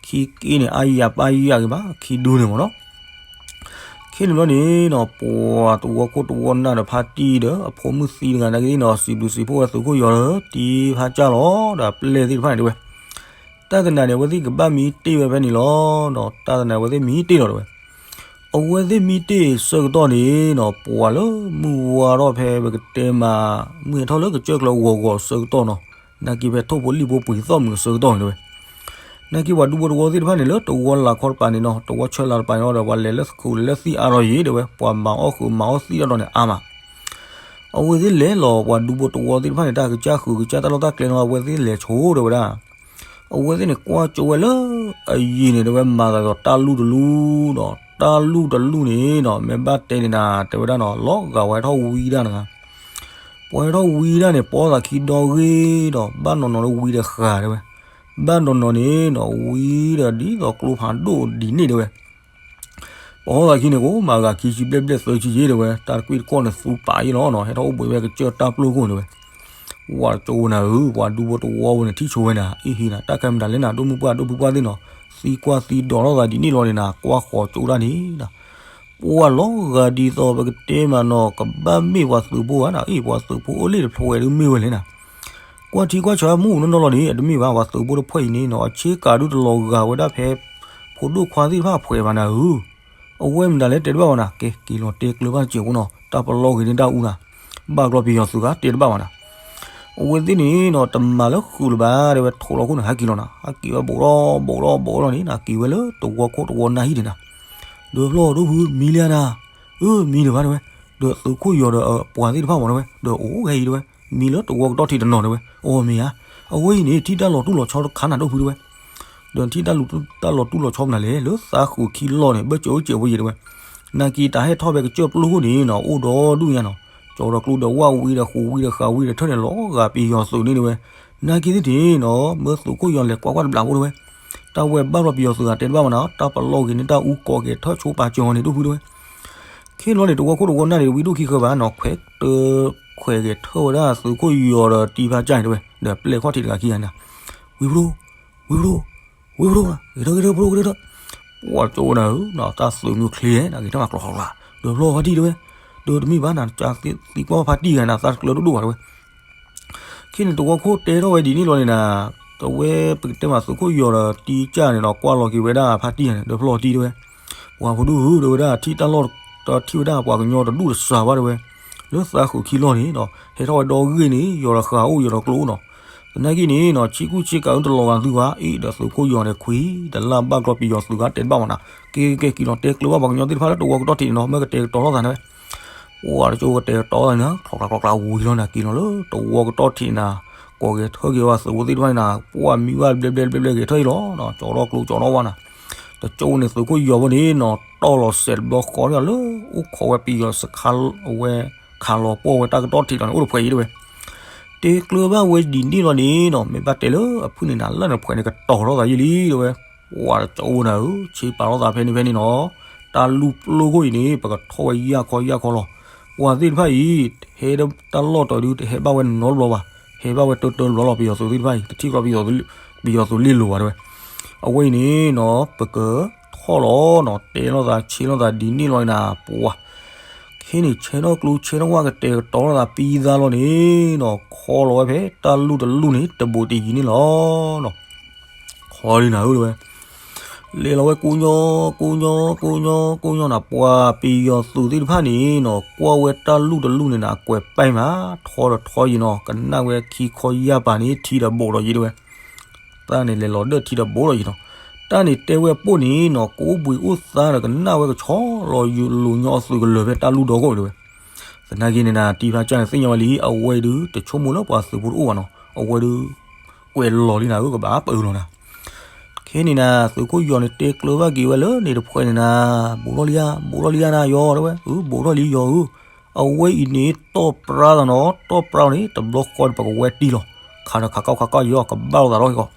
ခံက့န့ၣ် အါယၤပၢ်ယၤက့ၤဘၣ် ခံဒုန့ၣ်မ့ၢ်နီၤ ခဲန့ၣ်ဘျီန့ၣ်နီၤ ပှၤတဝီခိၣ်တဝီနၢ်ဒီးဖါတံၢ်ဒီး အဖိမုၣ်သံတဂၤနာ်က့နီၤ စံးဘျုးစံးဖှိၣ်ဝဲသုးခိၣ်ယီၤလၢ တံၤဖါကၢ်လီၤ ဒီးအပျဲၢ်သ့ၣ်တဖၣ်န့ၣ်တဲဝဲ တၢ်သနာ်န့ၣ် အဝဲသ့ၣ်ကဘၣ်မံတ့ၢ်ဝဲဖဲန့ၣ်လီၤနီၤ တၢ်သနာ်အဝဲသ့ၣ်မံတ့ၢ်လီၤတဲဝဲ အဝဲသ့ၣ်မံတ့ၢ်ဆၢကတီၢ်န့ၣ်နီၤ ပှၤလၢမုၢ်ဝါထီၣ်ဖဲပကတဲမး မုၢ်ဟဲထီၣ်လၢကစၢၢ်ကျၢၤဂီၤဂီၤဆၢကတီၢ်နီၤ နာ်က့ဖဲထိၣ်ဖိလံၣ်ဖိပှ့ၤသီၣ်မုာ်ဆၢကတီၢ်န့ၣ်တဲဝဲ နာ်က့ပှၤဒူဖိတဝီသ့ၣ်တဖၣ်န့ၣ် လၢတဝီလၢ်ခီတပၤန့ၣ်နီၤ တဝီဆၢလၢ်တပၤန့ၣ်ဒီး ပှၤလဲၤလၢသခူးလဲၤလၢသံၣ်အါထီၣ်ယံၤတဲဝဲ ပှၤမၤအီၣ်ဃုာ်မၤအီၣ်သံၣ်တၢ်ဒီးန့ၣ်အါမး အဝဲသ့ၣ်လဲၤလီၤ ပှၤဒူဖိတဝီသ့ၣ်တဖၣ်န့ၣ် တၢ်ကစၢ်ဃုာ်ကစၢ်တၢ်လီၢ်တၢ်ကျဲနီၤ အဝဲသ့ၣ်လဲၤဆိတဲဝဲဒၣ် အဝဲသ့ၣ်န့ၣ် ကွၢ်ကၠိဝဲလၢအယံၤန့ၣ် တဲဝဲမၤသးဒီးတၢ်လူၢ်တလူၢ်ဒီး တၢ်လူၢ်တလူၢ်န့ၣ်နီၤ မ့ၢ်ဘၣ်တဲန့ၣ်နၤ တဲဝဲဒၣ်နီၤ လီၤဂာ်ဝဲထီၣ်ဝံဒၣ်တဂၤ ပှၤဟဲထီၣ်ဝံဒၣ်န့ၣ် ပီသးခံဒီဂ့ၤဒီး ဘၣ်နီၢ်နီၢ်လၢဝံတဃာ်တဲဝဲ ဘၣ်နီၢ်နီၢ်န့ၣ်နီၤ ဝံဒီးဒ်သိးကျိဖးဒိၣ်ဒ်န့ၣ်တဲဝဲ ပီသးခံန့ၣ် ကအိၣ်မးဂၤခံဆံဘျဲၣ်ဘျဲၣ်သၢဆံယ့ၣ်တဲဝဲ တၢ်တကွံတကီၢ်န့ၣ်သူပာ်ယ့ၣ်လီၤနီၤ ဟဲထီၣ်အိၣ်ဘှံးဝဲကစၢၢ်တၢ်ပျိၢ်ခိၣ်န့ၣ်တဲဝဲ ဝၤကၠိနၤဧၢ ပှၤဒူဖိတဝီဝဲန့ၣ် ထံၣ်ဆိဝဲနၤ အ့ၣ်ဟ့နၤ တၢ်ခဲမတၤလဲၣ်နၤ ဒိၣ်မုၢ်ပှၢ်ဒိၣ်ဖုပှၢ်သ့ၣ်နီၤ သံကွၢ်သံဒိးထီၣ်သးဒ်န့ၣ်လီၤန့ၣ်နၤ ကွၢ်ဃီၤကၠိဒၣ်န့ၣ် ပှၤလီၤဂာ်ဒ်သိးပကတဲမးနီၤ ကဘၣ်မ့ၢ်ပှၤသုးဖိဘၣ်နၤ အ့ၣ် ပှၤသုးဖိအိၣ်လ့ၣ်တဖျိဝဲဒုးမ့ၢ်ဝဲလဲၣ်နၤ ကွၢ်ထံကွၢ်ဆးမူးနီၢ်နီၢ်လီၤန့ၣ် အတမ့ၢ်ဘၣ် ပှၤသုးဖိတဖှဲၣ်အံၤန့ၣ်နီၤ အဆ့ကၤဒုးတလီၤဂာ်ဝဲဒၣ်ဖဲ ပ ဖိဒိၣ်ခွါသ့ၣ်တဖၣ်အဖှဲးဘၣ်နၤဧၢ, အဝဲမတၤလဲၣ်တဲတဘၣ်ဘၣ်နၤ, ကဲ က့ၤလီၤတဲကျၢၤဘၣ်စဲးဖိနီၤ, တၢ်ပလီၢ်ဂ့ၤန့ၢ်တၢ်အူနၤ, ဘၣ်ကျီပယီၤသုးဂၤတဲတဘၣ်ဘၣ်နၤ, အဝဲသ့ၣ်န့ၣ်နီၤ တမၤလၢဃုာ်လၢၤဘၣ် တဲဝဲ ထိးလီၤခိၣ်န့ၣ် ဟးက့ၤလီၤနၤ, ဟးက့ၤဝဲဘူးထီၣ်ဘူးထီၣ်ဘူးထီၣ်န့ၣ်နၤ က့ၤဝဲလၢတဝီခိၣ်တဝီနၢ်ဟံၣ်န့ၣ်နၤ, ဒီးဖျီၣ်ဒိၣ်ဖု မံလံဧါနၤ, အၢ မံဒံးဘၣ်တဲဝဲ, ဒီးသုးခိၣ်ယီၤဒီးပှၤသ့ၣ်တဖၣ်မ့ၢ်တဲဝဲ, ဒီးအိၣ်ဂဲၤအံၤတဲဝဲ, မံလၢတဝီကတီၢ်ထံးတနီၤတဲဝဲ, အိၣ်မ့ၢ်ဧါ, အဝဲအံၤန့ၣ် ထံၣ်တၢ်လီၤတူၢ်လီၤဆီတခါနၤဒိၣ်ဖုတဲဝဲ, ဒီးထံၣ်တၢ်လီၤတူၢ်လီၤဆီမနုၤလဲၣ် လၢသးဃုာ်ခံလီၢ်န့ၣ် ဘၢၣ်စၢၤအိၣ်စဲးဖိယံၤတဲဝဲ, နာ်က့ၤတၢ်ဟဲထီၣ်ဖဲကစၢၢ်ပျိၢ်ခိၣ်န့ၣ်နီၤ အိၣ်ဒီးဒူၣ်ညါနီၤ, ကၠီၤဒီးကျိဒီးဝၣ်ဝံၤဒီးဃိးဝံၤဒီးဃာ်ဝံၤဒီးထၢၣ်န့ၣ် လီၤဂာ်ပယီၤသုးန့ၣ်တဲဝဲ, နာ်က့ၤသ့ၣ်န့ၣ်နီၤ မၢသုးခိၣ်ယီၤလဲၤကွၢ်ကွၢ်တဘျီဖိတဲဝဲ, တၢ်ဝဲဘၣ်ဘျီပယီၤသုးဂၤတဲတဘၣ်မနၤ, တၢ်ပလီၢ်ဂ့ၤန့ၢ်တၢ်အူကိးက့ၤထၢၣ်ဆိပာ်စၢၤအီၤန့ၣ်ဒိၣ်ဖုတဲဝဲ ခ့လီၤန့ၣ် တဝီခိၣ်တဝီနၢ်န့ၣ် ဝံဒိၣ်ခံဃၢၤဘၣ်နီၤ ခွဲးတခွဲးဂဲၤထၢၣ်ဝဲဒၣ်သုးခိၣ်ယီၤဒီးတံၤဖါကၢ်န့ၣ်တဲဝဲ ဒီးပျဲၢ်ခီၣ်ထံးတဂၤခံဂၤန့ၣ်, ဝံဖျိ, ဝံဖျိ, ဝံဖျိ, ဂဲၤထၢၣ်ဂဲၤထၢၣ်ဖျိဂဲၤထၢၣ်, ပှၤကၠိဝဲနၤဧၢ, တၢ်သုးမုၢ်ချ့ဧါ နဂဲၤထၢၣ်မၤကျိးကျိးကျါ, ဒီးဖျီဖါတံၢ်တဲဝဲ, ဒီးတမ့ၢ်ဘၣ်နၤ ကသံကွၢ်ဖါတံၢ်ဂၤနၤ သးတကျၢၤဒိၣ်ဒိၣ်ဘၣ်တဲဝဲ ခဲန့ၣ်တဝီခိၣ်တဲထီၣ်ဝဲဒ်န့ၣ်လီၤန့ၣ်နၤ, တဝဲပကတဲမးသုးခိၣ်ယီၤဒီးတံၤကၢ်န့ၣ်ဒီး ကွၢ်လီၤက့ၤဝဲဒၣ်ဖါတံၢ်န့ၣ် ဒီးဖျီတံၢ်တဲဝဲ, ပှၤဖိဒိၣ်ဧၢ တဲဝဲဒၣ် ထံၣ်တၢ်လီၢ်တထံၣ်ဝဲဒၣ် ပှၤကညီတဒူၣ်တစှၤဘၣ်တဲဝဲ, လၢသးဃုာ်ခံလီၢ်န့ၣ်ဒီး ဟဲထီၣ်ဝဲဒီဂ့ၢ်န့ၣ် ယီၤဒီးဃာ်အိၣ်ယီၤဒီးကျိအိၣ်နီၤ, သနာ်က့န့ၣ်နီၤ ဆ့ကူဆ့ကၤအုတလီၤဂာ်သုဘၣ် အ့ၣ်ဒီးသုးခိၣ်ယီၤန့ၣ် ခွံတလၢ်ဘၣ်ကျီပယီၤသုးဂၤတဲတဘၣ်မးနၤ, ကဲကဲကဲ က့ၤလီၤတဲကျၢၤဘၣ်ပှၤကညီသ့ၣ်တဖၣ်လၢတဝီကတီၢ်ထံးန့ၣ်နီၤ မ့ၢ်ကတဲာ်ကတီၤထီၣ်သးန့ၣ်ဝဲ ပှၤတကၠိကတဲာ်ကတီၤသးန့ၣ် ချီကျါချီကျါဝံၤလီၤနၤ က့ၤလီၤလၢတဝီကတီၢ်ထံးနၤ, ကိးဂဲၤထၢၣ်က့ၤဝဲသုးဖိသ့ၣ်တဖၣ်န့ၣ်နၤ ပှၤမံဘၣ်ဘျဲဘျဲဘျဲဘျဲဂဲၤထၢၣ်အံၤလီၤ, ကၠီထီၣ်ကျိကၠီထီၣ်ဝါနၤ, တကၠိန့ၣ်သုးခိၣ်ယီၤဖိန့ၣ်နီၤ တီၢ်လီၤစဲးတဘျီဃီလၢ အိၣ်ခိးဝဲပယီၤစခါအဝဲ ခးလီၤပှီၢ်ဝဲတၢ်ကတီၢ်ထံးလီၤန့ၣ် အိၣ်တဖှဲးအံၤတဲဝဲ တဲကျၢၤဘၣ်ဝဲဒ်န့ၣ်လီၤန့ၣ်နီၤ မ့ၢ်ဘၣ်တဲလၢအဖုၣ်န့ၣ်နၤ လၢနဖှဲးန့ၣ်ကတီၤထီၣ်သးယံာ်လံတဲဝဲ, ပှၤတကၠိနၤဧၢ ဆ့ပာ်ထီၣ်သးဖဲန့ၣ်ဖဲန့ၣ်နီၤ, တၢ်လူၢ်ပျိခိၣ်အံၤန့ၣ် ပကထီၣ်ဝဲယၢ်ခီယၢ်ခီလီၤ, ပှၤသ့ၣ်တဖၣ်အံၤ ဟဲတၢ်လီၢ်တတီၤဒု တဟဲဘၣ်ဝဲနီတဘျီဘၣ်, ဟဲဘၣ်ဝဲတၢတၢတဘျီလီၤ ပယီၤသုးသ့ၣ်တဖၣ်အံၤ တထံၣ်ကျီပယီၤသုးလ့ၢ်လိာ်ဘၣ်တဲဝဲ, အဝဲအံၤန့ၣ်နီၤ ပကထီၣ်လီၤနီၤ တဲလိာ်သးဆ့လိာ်သးဒ်န့ၣ်လီၤနၤ ပှၤ ခဲန့ၣ် ဆဲထီၣ်ကျိဆဲထီၣ်ဝၣ်ကတဲာ်ကတီၤလိာ်သးပံသါလီၤန့ၣ်နီၤ ခီလီၤဝဲဖဲတၢ်လူၢ်တလူၢ်န့ၣ် တဘူးတယံၤန့ၣ်လီၤနီၤ, ခီလံနၤဧၢတဲဝဲ, လဲၤလီၤဝဲကိးညီ ကိးညီ ကိးညီ ကိးညီနၤ ပှၤပယီၤသုးသ့ၣ်တဖၣ်န့ၣ်နီၤ ကွၢ်ဝဲတၢ်လူၢ်တလူၢ်န့ၣ်နၤ အကွဲးပဲမး ထီဒီးထီယံၤနီၤ ကနၣ်ဝဲခံခီယၢ်ပၤန့ၣ် ထံဒီးဘူးဒီးယံၤတဲဝဲ တၢ်န့ၣ်လဲၤလီၤဒၢၣ်ထံဒီးဘူးဒီးယံၤနီၤ, တၢ်န့ၣ်တဲဝဲပိၢ်န့ၣ်နီၤ ကအိၣ်ဘှံးအိၣ်သါဒီးကနၣ်ဝဲကဆီလီၤ ယူၤလူၤညီအသုးကလၢၤဖဲတၢ်လူၢ်ဒီခိၣ်တဲဝဲ, သနာ်က့န့ၣ်နၤ တံၤဖါကၢ်န့ၣ်သ့ၣ်ညါဝဲလံ အဝဲဒုးတဆိကမိၣ်လၢပှၤသုးဖိတအိၣ်ဘၣ်နီၤ အဝဲဒုး ကွဲးလီၤလံနၤဧၢ ကဘၣ်ပၢလီၤနၤ ခဲန့ၣ်နၤ သုးခိၣ်ယီၤန့ၣ်တဲကျၢၤဘၣ်က့ၤဝဲလၢန့ၣ်တဖှဲးန့ၣ်နၤ, ဘူးထီၣ်လံဧါ ဘူးထီၣ်လံဧါနၤယီၤတဲဝဲ, အၢ ဘူးထီၣ်လံယီၤဧၢ, အဝဲအံၤန့ၣ်တီၢ်ပြါသးနီၤ တီၢ်ပြါန့ၣ် တဘျီဃီန့ၣ် ပကဝဲတံၢ်လီၤ, ခးဒီးခးကီၢ်ခးကီၢ်ယီၤ ကဘၣ်လိာ်သးထီၣ်က့ၤကီး,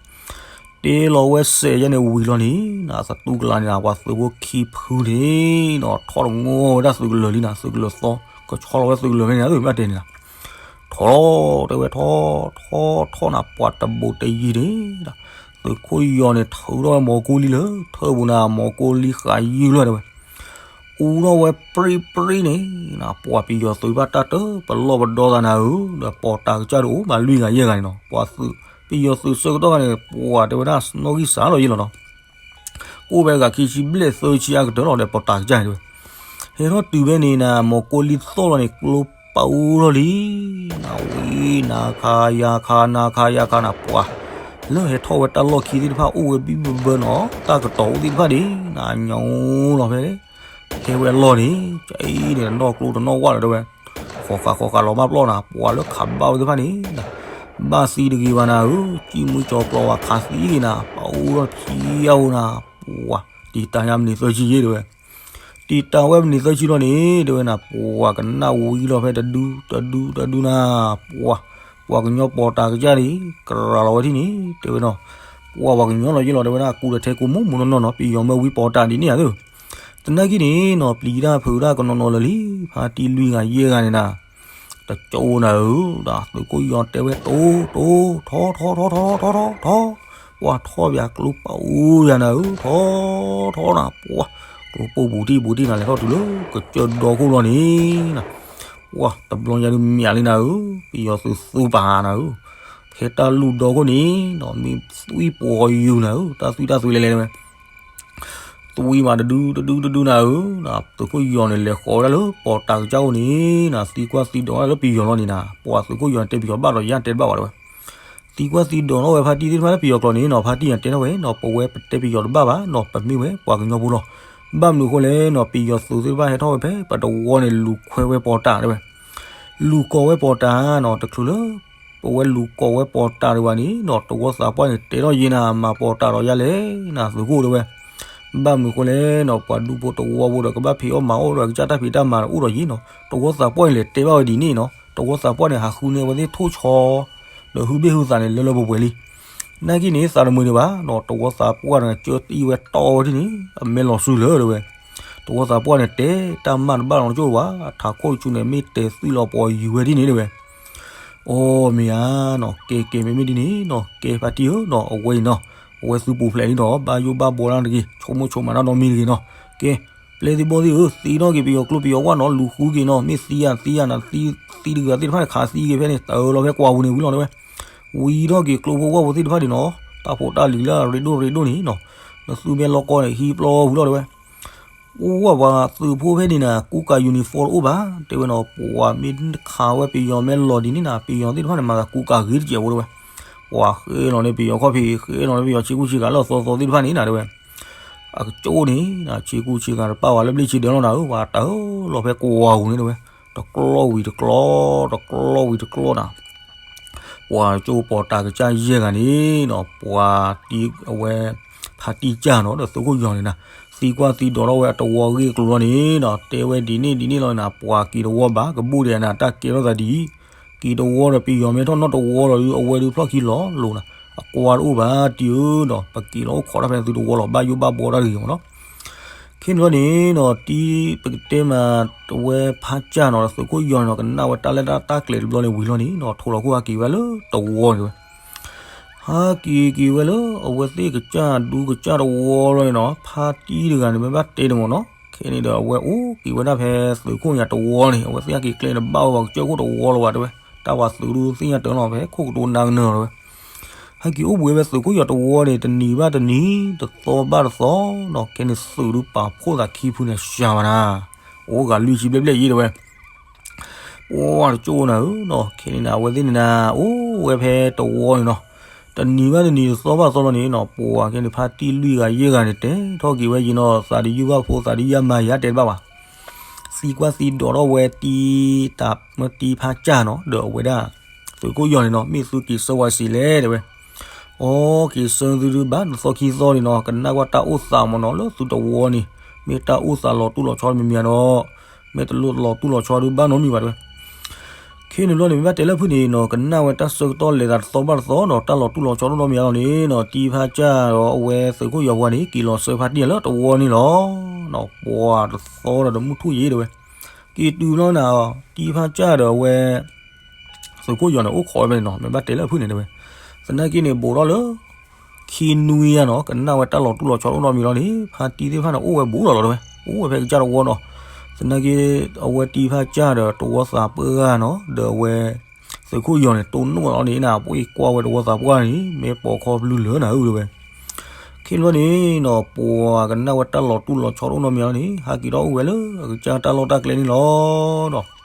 တ့လီၤဝဲစဲးယဲန့ၣ်ဝံၤလီၤန့ၣ် နသတူၢ်ကလာ်န့ၣ်နၤ ပှၤသုးဖိခံဖုန့ၣ်နီၤ ထီၣ်တငိၢ်ဝဲဒၣ်သုးကလၢၤလံနၤ သုးကလၢၤသီ ကဆီလီၤဝဲသုးကလၢၤဖဲန့ၣ်နၤ သုးမ့ၢ်တဲန့ၣ်နၤ ထီၣ်တဲဝဲထီၣ် ထီၣ်ထီၣ်နၤ ပှၤတဘူးတယံၤန့ၣ်ဒီး သုးခိၣ်ယီၤန့ၣ် ထုးထီၣ်ဝဲမိၤကိလံလၢ ထၢၣ်ပူၤနၤ မိၤကိလံဃာ်ယုၢ်လီၤတဲဝဲ, အူထီၣ်ဝဲပြံပြံန့ၣ်နၤ ပှၤပယီၤသုးဘၣ်တၢ်တပလီၢ်ပဒီသးနၤဧၢ, ဒီးပိာ်တၢ်ကစၢ်ဒုးအိၣ်မးလွံၢ်ဂၤယဲၢ်ဂၤန့ၣ်နီၤ, ပှၤသုး ပယီၤသုးဆၢကတီၢ်ခါန့ၣ် ပှၤတဲဝဲဒၣ်နီၣ်ဂံၢ်စၢ်လီၤယံၤလီၤနီၤ အိၣ်ဝဲဂၤခံဆံဘျဲၣ်သၢဆံအါကတၢၢ်လီၤဒီး ပိာ်တၢ်ကစၢ်န့ၣ်တဲဝဲ, ဟဲထီၣ်တုၤဖဲန့ၣ်နၤ မိၤကိလံသီၣ်လီၤန့ၣ် ကျိပာ်အူထီၣ်လံ, နဝံၤ နၤခါယၤခါ နၤခါယၤခါနၤ ပှၤ လၢဟဲထီၣ်ဝဲတၢ်လီၢ်ခံသ့ၣ်တဖၣ် အိၣ်ဝဲဘံၣ်ဘၢဘၢနီၤ တၢ်ကတီၤအိၣ်သ့ၣ်တဖၣ်ဒ်နၤ ညိလီၤဖဲ ဟဲဝဲအလီၢ်န့ၣ် ကအံၤန့ၣ် တနီၣ်ကျိတနီၣ်ဝၣ်လၢၤတဲဝဲ, ဃီဃာ်ဃီဃာ်လီၤမၢ်ပျီနၤ ပှၤလၢခးဘၣ်ဝဲသ့ၣ်တဖၣ်န့ၣ် ဘၣ်သံတဂ့ၤဘၣ်နၤဧၢ, စံၣ်မှံကၠီၤကျီၤဝဲခးသံဂ့ၤနၤ ပာ်အူထီၣ်ခံယါဧိၤနၤ, ပှၤ တံာ်တာ်ညါမံးနံးသၢဆံယဲၢ်တဲဝဲ, တံာ်တာ်ဝဲမံးနံးသၢဆံလီၤန့ၣ် တဲဝဲနၤ ပှၤကနၣ်ဝံၤလီၤဖဲတဒု တဒု တဒုနၤ, ပှၤ ပှၤကညီပိာ်တၢ်ကစၢ်န့ၣ် ကရၤလီၤဝဲထံၣ်န့ၣ် တဲဝဲနီၤ, ပှၤပှၤကညီလီၤယ့ၢ်လီၤတဲဝဲဒၣ် ကူတထဲကူမူမူနီၢ်နီၢ်နီၤ ပယီၤမၢဝံပီၤတၢ်ဒ်န့ၣ်ဧါသ့ၣ်, သနာ်က့န့ၣ်နီၤ ပျံၤတၢ်ဖုးတၢ်ကနီၤနီၤလၢာ်လံ, ဖါတံၢ်လွံၢ်ဂၤယဲၢ်ဂၤန့ၣ်နၤ တကၠိနၤဧၢ, ဒီးသုးခိၣ်ယီၤတဲဝဲ တိ တိ ထီ ထီ ထီ ထီ ထီ ထီ ထီ ထီ, ပှၤထီၣ်ပၠးကျိပာ်အူယၤနၤဧၢ, ထီ ထီနၤ ပှၤ ကျိပိၢ်ဘူးတံၢ်ဘူးတံၢ်နၤ လဲၤထီၣ်တုၤလၢကစၢၢ်ဒီခိၣ်လီၤန့ၣ်နၤ, ပှၤတဘျီညါဒုးမၠးလံနၤဧၢ, ပယီၤသုးသူပာ်နၤဧၢ, ဖဲတၢ်လူၢ်ဒီခိၣ်န့ၣ်နီၤ မ့ၢ်သွံၣ်ပှီၤယူၤနၤဧၢ, တၢ်သွံၣ်တၢ်သွံၣ်လဲၤလဲၤဝဲ ပ သွံမးတဒုတဒုတဒုနၤဧၢ, သုးခိၣ်ယီၤန့ၣ် လဲၤဃီၤဝဲဒၣ်လၢပီၤတၤကစၢ်အိၣ်န့ၣ်နၤ, သံကွၢ်သံဒိးဝဲဒၣ်လၢပယီၤလီၤန့ၣ်နၤ, ပှၤသုးခိၣ်ယီၤန့ၣ် တဲပယီၤဘၣ်ဒီး ယါတဲတဘၣ်ဝဲတဲဝဲ, သံကွၢ်သံဒိးထီၣ်ဝဲဖါတံၢ်သ့ၣ်တဖၣ်လၢပယီၤကျိာ်န့ၣ်နီၤ, ဖါတံၢ်န့ၣ်တဲထီၣ်ဝဲနီၤ, ပဝဲပတဲပယီၤတဘၣ်ဘၣ်နီၤ, ပမ့ၢ်ဝဲပှၤကညီဖိလီၤ. ဘၣ်မနုၤအဃိလဲၣ်နီၤ, ပယီၤသုးသ့ၣ်တဖၣ်ဟဲထီၣ်ဝဲဖဲပတဝီန့ၣ် လူၤခွဲဝဲပီၤတၤတဲဝဲ, လူၤကိးဝဲပီၤတၤနီၤ, တချုးလၢ ပဝဲလူၤကိးဝဲပီၤတၤဒံးဘၣ်န့ၣ်နီၤ, တဝီသးပှၢ်န့ၣ် တဲထီၣ်ယဲနၤ, မၤပီၤတၤဒီးယါလဲၣ်နၤ သုးခိၣ်တဲဝဲ, ဘၣ်မနုၤအဃိလဲၣ်နီၤ, ပှၤဒူဖိတဝီဖိဒီး ကဘၣ်ဖံးအီၣ်မၤအီၣ်ဒီး ကစၢ်တၢ်ဖံးတၢ်မၤဒီးအိၣ်ဒီးယံၤနီၤ, တဝီသးပှၢ်န့ၣ် လဲၤတဲဘၣ်ဝဲဒ်န့ၣ်နီၤ, တဝီသးပှၢ်န့ၣ် ဟးဃုန့ၢ်အဝဲသ့ၣ်ထိၣ်ဆီ ဒီးဟုဘ့ၣ်ဟုသးန့ၣ် လၢလၢပှဲၤပှဲၤလံ. နာ်က့န့ၣ် သးတမုာ်ဒံးဘၣ်နီၤ, တဝီသးပှၢ်န့ၣ် ကၢတံၢ်ဝဲတီဝဲဒ်န့ၣ် အမဲာ်လီၤဆူလၢာ်တဲဝဲ, တဝီသးပှၢ်န့ၣ် တဲတၢ်မၤတဘၣ်လီၤတကၠိၢ်ဘၣ်, ထးခိၣ်တဆူန့ၣ် မ့ၢ်တဲသွံလီၤပှီၤယုၤဝဲဒ်န့ၣ်တဲဝဲ. အိ မ့ၢ်ဧါနီၤ, ကဲကဲ မ့မ့ၢ်ဒ်န့ၣ်နီၤ, ကဲဖါတံၢ်ဧၢနီၤ, အဝဲအံၤနီၤ, အဝဲသုပူၤဖျဲးလံနီၤ, ဘၣ်ယိၣ်ဘၣ်ဘှီတၢ်တဂ့ၤ, ဆိကမိၣ်ဆိကမးတၢ်နီတမံၤတဂ့ၤနီၤ. ကဲ ပျဲၢ်သ့ၣ်ဘီၣ်သ့ၣ်ဧၢ, သံထီၣ်က့ၤပယီၤကျိပယီၤဝၣ်နီၤ, လူၤဃုက့ၤနီၤ, မ့ၢ်သံယၤသံယၤနၤ, သံတဂၤသ့ၣ်တဖၣ်န့ၣ် ခးသံက့ၤဖဲန့ၣ် တၢ်အၢလီၤဖဲကွၢ်ပူၤန့ၣ်ဝံၤလီၤတဲဝဲ, ဝံၤထီၣ်က့ၤကျိဖိဝၣ်ဖိသ့ၣ်တဖၣ်န့ၣ်နီၤ, တၢ်ဖိတၢ်လံၤလၢအရ့ဒိၣ်ရ့ဒိၣ်န့ၣ်နီၤ, နသူမဲလီကီန့ၣ် ဟံးပျီဝံၤလီၤတဲဝဲ. အိၣ်ဝဲပှၤသုးဖိဖဲန့ၣ်နၤ ကူကၤ uniform တအိၣ်ဘၣ်, တဲဝဲနီၤ, ပှၤမ့ၢ်ခးဝဲပယီၤမဲလီၤဒ်န့ၣ်နၤ, ပယီၤသ့ၣ်တဖၣ်န့ၣ် မၤသးကူကၤဂ့ၤတစဲးဖိတဲဝဲ, ပှၤဃ့လီၤန့ၢ်ပယီၤခီၣ်ဖံး, ဃ့လီၤန့ၢ်ပယီၤဆ့ကူဆ့ကၤလၢအသီသီသ့ၣ်တဖၣ်န့ၣ်နၤတဲဝဲ. အကၠိန့ၣ် ဆ့ကူဆ့ကၤတပာ်ဝဲလၢဘျ့ၣ်ဆ့ဒၢလီၤနၤဧၢ, ပှၤတၢ်အၢလီၤဖဲကွၢ်ပူၤန့ၣ်တဲဝဲ, တကျီဝံၤတကျီ, တကျီဝံၤတကျီနၤ, ပှၤကၠိပီၤတၤကစၢ်ယဲၢ်ဂၤန့ၣ်နီၤ, ပှၤတံၢ်အဝဲ ဖါတံၢ်ကၢ်နီၤ ဒီးသုးခိၣ်ယီၤန့ၣ်နၤ, သံကွၢ်သံဒိးထီၣ်ဝဲအတဝီဂ့ၢ်ကျိၤလီၤန့ၣ်နီၤ, တဲဝဲဒ်န့ၣ်ဒ်န့ၣ်လီၤနၤ, ပှၤက့ၤတဝီဘၣ် ကဘူၣ်ဒဲးနၤ တၢ်ကဲထီၣ်သးဒ်အံၤ, က့ၤတဝီဒီးပယီၤမ့ၢ်ထီၣ်နီၣ်တဝီလီၤဒီး အဝဲဒုးဖျီၣ်ခံလီၤလိၤနၤ, အကွၢ်တအိၣ်ဘၣ်တံၢ်ဧၢနီၤ, ပက့ၤလီၤအိၣ်ခိးတၢ်ဖဲသုးတဝီလီၤ, ဘၣ်ယိၣ်ဘၣ်ဘှီတၢ်တဂ့ၤမ့ၢ်နီၤ. ခဲန့ၣ်လီၤန့ၣ်နီၤ, တံၢ်ပကတဲမး တဝဲဖါကၢ်နီၤ ဒီးသုးခိၣ်ယီၤန့ၣ်နီၤ, ကနၣ်ဝဲတၢ်လၢတၢ်ကျဲၤတဘျီန့ၣ်ဝံၤလီၤန့ၣ်နီၤ, ထိးလီၤခိၣ်ဟဲက့ၤဝဲလၢတဝီန့ၣ်ဝဲ ဟဲက့ၤက့ၤဝဲလၢအဝဲသ့ၣ်ကစၢ်ဒူကစၢ်တဝီလီၤန့ၣ်နီၤ, ဖါတံၢ်တဂၤန့ၣ် မ့ၢ်ဘၣ်တဲတမ့ၢ်နီၤ, ခဲန့ၣ်ဒီးအဝဲအိၣ်က့ၤဝဲဒၣ်ဖဲသုးခိၣ်ညါတဝီန့ၣ်, အဝဲသ့ၣ်ဟဲက့ၤကျဲန့ၣ် ဘၣ်ဝဲပှၤကစၢၢ်ခိၣ်တဝီလီၤဘၣ်တဲဝဲ, တၢ်ပှၤသုးဒူသ့ၣ်ညါတၢ်လီၤ ဖဲခိၣ်ကတိၤနါကနၢၤလီၤဝဲ ဟဲက့ၤအိၣ်ဘှံးဝဲသုးခိၣ်ယီၤတဝီန့ၣ် တနံၤဘၣ်တနံၤ တသီဘၣ်တသီနီၤ, ခဲန့ၣ်သုးဒုးပာ်ဖှိၣ်သးခံဖုန့ၣ် စှၤဘၣ်နၤ, အိၣ်ဂၤလွံၢ်ဆံဘျဲၣ်ဘျဲၣ်ယံၤတဲဝဲ, ပှၤတကၠိၢ်နၤဧၢနီၤ, ခဲန့ၣ်နၤ အဝဲသ့ၣ်န့ၣ်နၤ အိၣ်ဝဲဖဲတဝီန့ၣ်နီၤ, တနံၤဘၣ်တနံၤ တသီဘၣ်သီလီၤန့ၣ်နီၤ, ပှၤခဲန့ၣ် ဖါတံၢ်လွံၢ်ဂၤယဲၢ်ဂၤန့ၣ် တဲထီၣ်က့ၤဝဲယံၤနီၤ, သးတယုၢ်ဘၣ်ဖိ သးတယုၢ်မါယၤတဲတဘၣ်ဘၣ် သံကွၢ်သံဒိးထီၣ်ဝဲတံၢ်တၢ်မၢတံၢ်ဖါကၢ်နီၤ, ဒီးအဝဲဒၣ် သုးခိၣ်ယီၤန့ၣ်နီၤ, မ့ၢ်သုက့ၤဆၢဝဲစံးလဲၣ်တဲဝဲ, အိ က့ၤဆၢသုဒုးဘၣ်တသီခံသီန့ၣ်နီၤ, ကနၣ်ကွၢ်တၢ်အိၣ်သးမ့ၢ်နီၤ လၢသုတဝီန့ၣ်, မ့ၢ်တၢ်အိၣ်သးလီၤတူၢ်လီၤဆီတမံၤမံၤဒီး, မ့ၢ်တလိၣ်လီၤတူၢ်လီၤဆီဒုးဘၣ်နီတမံၤဘၣ်တဲဝဲ ခဲန့ၣ်ဘျီန့ၣ် မ့ၢ်ဘၣ်တဲလၢဖုၣ်န့ၣ်နီၤ, ကနၣ်ဝဲတၢ်ဆၢကတီၢ်လဲၤသးတသီဘၣ်တသီနီၤ, တၢ်လီၤတူၢ်လီၤဆီဒိၣ်နီတမံၤလီၤန့ၣ်နီၤ, တံၢ်ဖါကၢ်ဒီးအဝဲသုးခိၣ်ယီၤပှၤန့ၣ် က့ၤလီၤဆၢဖါတံၢ်လၢတဝီန့ၣ်လီၤ. ပှၤတသီဒီးတမုၢ်ထူၣ်ယံၤတဲဝဲ, က့ၤတုၤလီၤနၤ, တံၢ်ဖါကၢ်ဒီးအဝဲ သုးခိၣ်ယီၤန့ၣ် အိၣ်ခိးဝဲဖဲန့ၣ်နီၤ, မ့ၢ်ဘၣ်တဲလၢအဖုၣ်န့ၣ်တဲဝဲ, သနာ်က့န့ၣ် ဘူးထီၣ်လၢ ခံနွံယါနီၤ, ကနၣ်ဝဲတၢ်လီၤတူၢ်လီၤဆီဒိၣ်နီတမံၤလီၤန့ၣ်, ဖါတံၢ်သ့ၣ်တဖၣ်န့ၣ် အိၣ်ဝဲဘူးလီၤလီၤတဲဝဲ, အိၣ်ဝဲဖဲကစၢ်တဝီနီၤ, သနာ်က့ အဝဲတံၢ်ဖါကၢ်ဒီးတဝီသးပှၢ်ဂၤနီၤ, ဒီးအဝဲ သုးခိၣ်ယီၤန့ၣ် တိၢ်နီၣ်လီၤန့ၣ်နၤ, ပှၤကွၢ်ဝဲတဝီသးပှၢ်န့ၣ် မ့ၢ်ပိာ်ခီပျုၢ်လၢနၤဧၢတဲဝဲ ခဲန့ၣ်ဘျီန့ၣ်နီၤ, ပှၤကနၣ်ဝဲတၢ်လီၤတူၢ်လီၤဆီဒိၣ်နီတမံၤလီၤန့ၣ်, ဟဲက့ၤထီၣ်အိၣ်ဝဲလၢအကစၢ်တၢ်လီၢ်တၢ်ကျဲန့ၣ်လီၤ.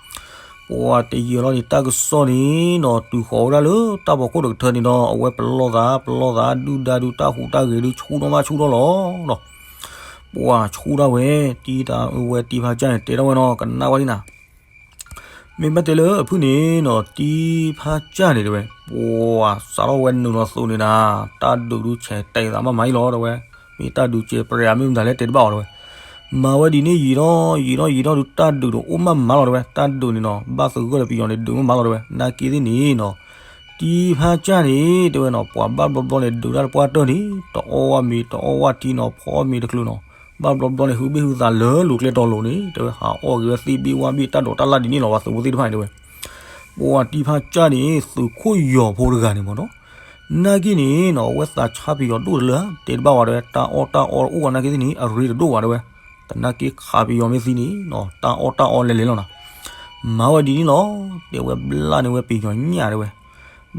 ပှၤတယံာ်လီၤန့ၣ် တၢ်ကစီၣ်န့ၣ်နီၤ, တုၤဃီၤဝဲဒၣ်လၢတၢ်ဖီခိၣ်တကထၢန့ၣ်ဒီး အဝဲပလီၢ်သး ပလီၢ်သး ဒုၣ်ဒါဒုးတၢ်ဟူးတၢ်ဂဲၤဒုးဆူၣ်ထီၣ်ဘၣ်ဆူၣ်ထီၣ်လီၤနီၤ. ပှၤဆူၣ်ထီၣ်ဝဲ, တံၢ်တၢ်ဝဲတံၢ်ဖါကၢ်န့ၣ် တဲထီၣ်ဝဲနီၤ, ကနၣ်ဝဲဒၣ်နၤ မ့ၢ်ဘၣ်တဲလၢအဖုၣ်န့ၣ်နီၤ, တံၢ်ဖါကၢ်န့ၣ်တဲဝဲ, ပှၤစးထီၣ်ဝဲနုာ်လီၤသုးန့ၣ်နၤ, တၢ်ဒုးဒုးဆဲးတဲာ်သးမးမးအံၤလီၤတဲဝဲ, မ့ၢ်တၢ်ဒုးစဲးပြဲးအမ့ၢ်မတၤလဲၣ်တဲတဘၣ်အီၤတဲဝဲ, မၤဝဲဒ်န့ၣ်ယံာ်ထီၣ်ယံာ်ထီၣ်ယံာ်ထီၣ်ဒုး တၢ်ဒုးဒီးအိၣ်မးမးလီၤတဲဝဲ, တၢ်ဒုးန့ၣ်နီၤ ဘၣ်သဂၢၢ်ဒီးပယီၤန့ၣ် ဒုးမးမးလီၤတဲဝဲ, နာ်က့သ့ၣ်န့ၣ်နီၤ, တံၢ်ဖါကၢ်န့ၣ် တဲဝဲနီၤ, ပှၤဘၣ်ဘျီဘျီန့ၣ် ဒုးတၢ်တပှၢ်တၢၢ်န့ၣ် တအီၣ်ဝဲမ့ၤ တအီၣ်ဝဲထံနီၤ ဖီအီၣ်မ့ၤတချုးနီၤ, ဘၣ်ဘျီဘျီန့ၣ် ဟုဘ့ၣ်ဟုသးလၢလိၤကျဲတီၤလိၤန့ၣ် တဲဝဲ ဟးအီၣ်က့ၤဝဲသ့ၣ်ဘ့ၣ်ဝၣ်ဘ့ၣ် တၢ်ဒိးတၢ်လၣ်ဒ်န့ၣ်လီၤ, ပှၤသုးဖိသ့ၣ်တဖၣ်န့ၣ်တဲဝဲ, ပှၤတံၢ်ဖါကၢ်န့ၣ် သုးခိၣ်ယီၤဖိတဂၤန့ၣ်မ့ၢ်နီၤ, နာ်က့န့ၣ်နီၤ အဝဲသးဆါပယီၤဒိၣ်တလၢ တဲတဘၣ်ဝဲတဲဝဲ, တၢ်အီၣ်တၢ်အီအိၣ်ဝဲနာ်က့သ့ၣ်န့ၣ် အရ့တဒိၣ်ဝဲတဲဝဲ, သနာ်က့ခးပယီၤမ့ၢ်သံန့ၣ်နီၤ တၢ်အီၣ်တၢ်အီလဲၤလဲၤလီၤနီၤ, မၤဝဲဒ်န့ၣ်လီၤ, တဲဝဲဘျၣ်န့ၢ်ဝဲပယီၤညၣ်တဲဝဲ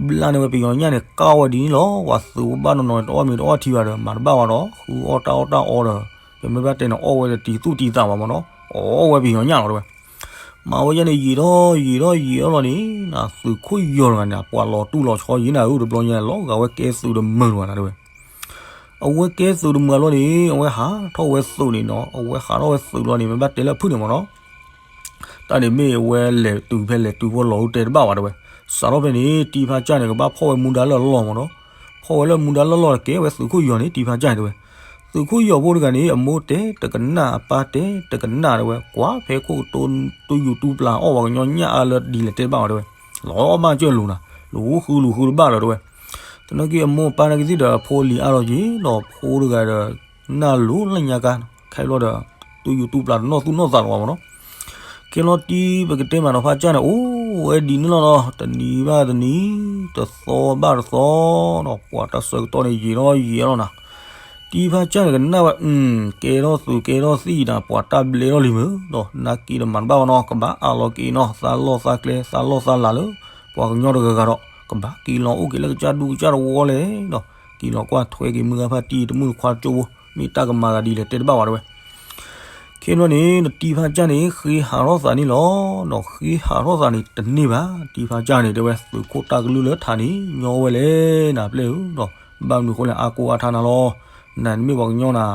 ဘျၣ်န့ၢ်ဝဲပယီၤညၣ်န့ၣ် ကၢ်ဝဲဒ်န့ၣ်လီၤ, ပှၤသုးဖိဘၣ်နီၢ်နီၢ်န့ၣ် တအီၣ်မ့ၤတအီၣ်ထံဘၣ်ဒီး မၤတဘၣ်ဝဲဒီး ဃုအီၣ်တၢ်အီၣ်တၢ်အီဒီး ပမ့ၢ်ဘၣ်တဲန့ၣ် အီၣ်ဝဲတံၤသူၣ်တံၤသးဘၣ်မ့ၢ်နီၤ, အီၣ်ဝဲပယီၤညၣ်လီၤတဲဝဲ. မၤဝဲယဲန့ၣ် ယံာ်ထီၣ်ယံာ်ထီၣ်ယံာ်ထီၣ်လီၤန့ၣ် သုးခိၣ်ယီၤတဂၤန့ၣ် ပှၤလီၤတူၢ်လီၤဆီယံၤနၤဧၢ တဘျီညါ လီၤဂာ်ဝဲကဲသုးတမုာ်လီၤနၤတဲဝဲ. အဝဲကဲသုးတမုာ်လီၤန့ၣ် အဝဲဟးထီၣ်ဝဲသုးန့ၣ်နီၤ, အဝဲဟးထီၣ်ဝဲသုးလီၤန့ၣ် မ့ၢ်ဘၣ်တဲလၢအဖုၣ်န့ၣ်မ့ၢ်နီၤ တၢ်န့ၣ်မ့ၢ်အဝဲလဲၤတုၤဖဲလဲၤတုၤဖိလီၤအိၣ်တဲတဘၣ်ဝဲတဲဝဲ. စးထီၣ်ဖဲန့ၣ် တံၤဖါစၢ်န့ၣ် ကဘၣ်ဖီၣ်ဝဲမူဒါလၢအလီၢ်မ့ၢ်နီၤ, ဖီၣ်ဝဲလၢမူဒါလၢအလီၢ်တကဲဝဲသုးခိၣ်ယီၤန့ၣ် တံၤဖါစၢ်န့ၣ်တဲဝဲ. သုးခိၣ်ယီၤဖိတဂၤန့ၣ် အမိၢ်တဲတကနၣ်အပၢ်တဲတကနၣ်တဲဝဲ, ကွၢ်ဖဲခိၣ်ကတိၤတူၢ်ယူၤတူၢ်ပျၢ်အီၣ်ပှၤကညီညၣ်အါလၢဒ်လဲၣ်တဲတဘၣ်ဝဲတဲဝဲ. လီၤမၢ်ကၢၢ်လူၤနၤ, လူၤဃုလူၤဃုတဘၣ်လၢၤတဲဝဲ. သနာ်က့အမိၢ်အပၢ်နာ်က့သ့ၣ်ဒီး အဖိအလံၤအါထီၣ်က့ၤဒီး ဖိတဂၤဒီး နၢ်လိၤလၢညါကါ, ခဲဘျီဒီး တူၢ်ယူၤတူၢ်ပျၢ်တနီၣ်သူၣ်နီၣ်သးလီၤဘၣ်မ့ၢ်နီၤ. ခဲလီၤတံၤပကတဲမးနီၤ ဖါစၢ်န့ၣ် အိၣ်ဝဲဒ်န့ၣ်လီၤနီၤ, တနံၤဘၣ်တနံၤ, တသီဘၣ်တသီနီၤ, ပှၤတၢ်ဆၢကတီၢ်န့ၣ် ယံာ်ထီၣ်ယံာ်ထီၣ်လီၤနၤ. တံၤဖါစၢ်န့ၣ် ကနၣ်ဝဲ ကဲထီၣ်သုးကဲထီၣ်သံၣ်နၤ ပှၤတၢ်ဘျဲထီၣ်လံမ့ၢ်နီၤ, နာ်က့ဒီးမၤတဘၣ်ဘၣ်နီၤ, ကဘၣ်အးလီၤက့ၤနီၤ သးလီၢ်သးကျဲ သးလီၢ်သးလၤလၢ ပှၤကညီတဂၤဂၤဒီး ကဘၣ်က့ၤလီၤအိၣ်က့ၤလၢကစၢ်ဒူကစၢ်တဝီလဲၣ်ဒီး က့ၤလီၤကွၢ်ထွဲက့ၤမုၢ်ဂၤဖါတံၢ်တမုၣ်တခွါတကၠိဖိ မ့ၢ်တၢ်ကမၤသးဒ်လဲၣ်တဲတဘၣ်ဝဲတဲဝဲ. ခဲဘျီန့ၣ် တံၤဖါစၢ်န့ၣ် ဃ့ဟးထီၣ်သးန့ၣ်လီၤ. ဃ့ဟးထီၣ်သးန့ၣ်တန့ၢ်ဘၣ် တံၤဖါစၢ်န့ၣ်တဲဝဲ သုးခိၣ်တၢ်ကလုၢ်လၢထးန့ၣ် ညီဝဲလဲၣ်နၤပျဲၢ်ဧၢ, ဘၣ်မနုၤဃိလဲၣ် အါကိးအါထါနၤလီၤ. နၤန့ၣ်မ့ၢ်ပှၤကညီနၤ,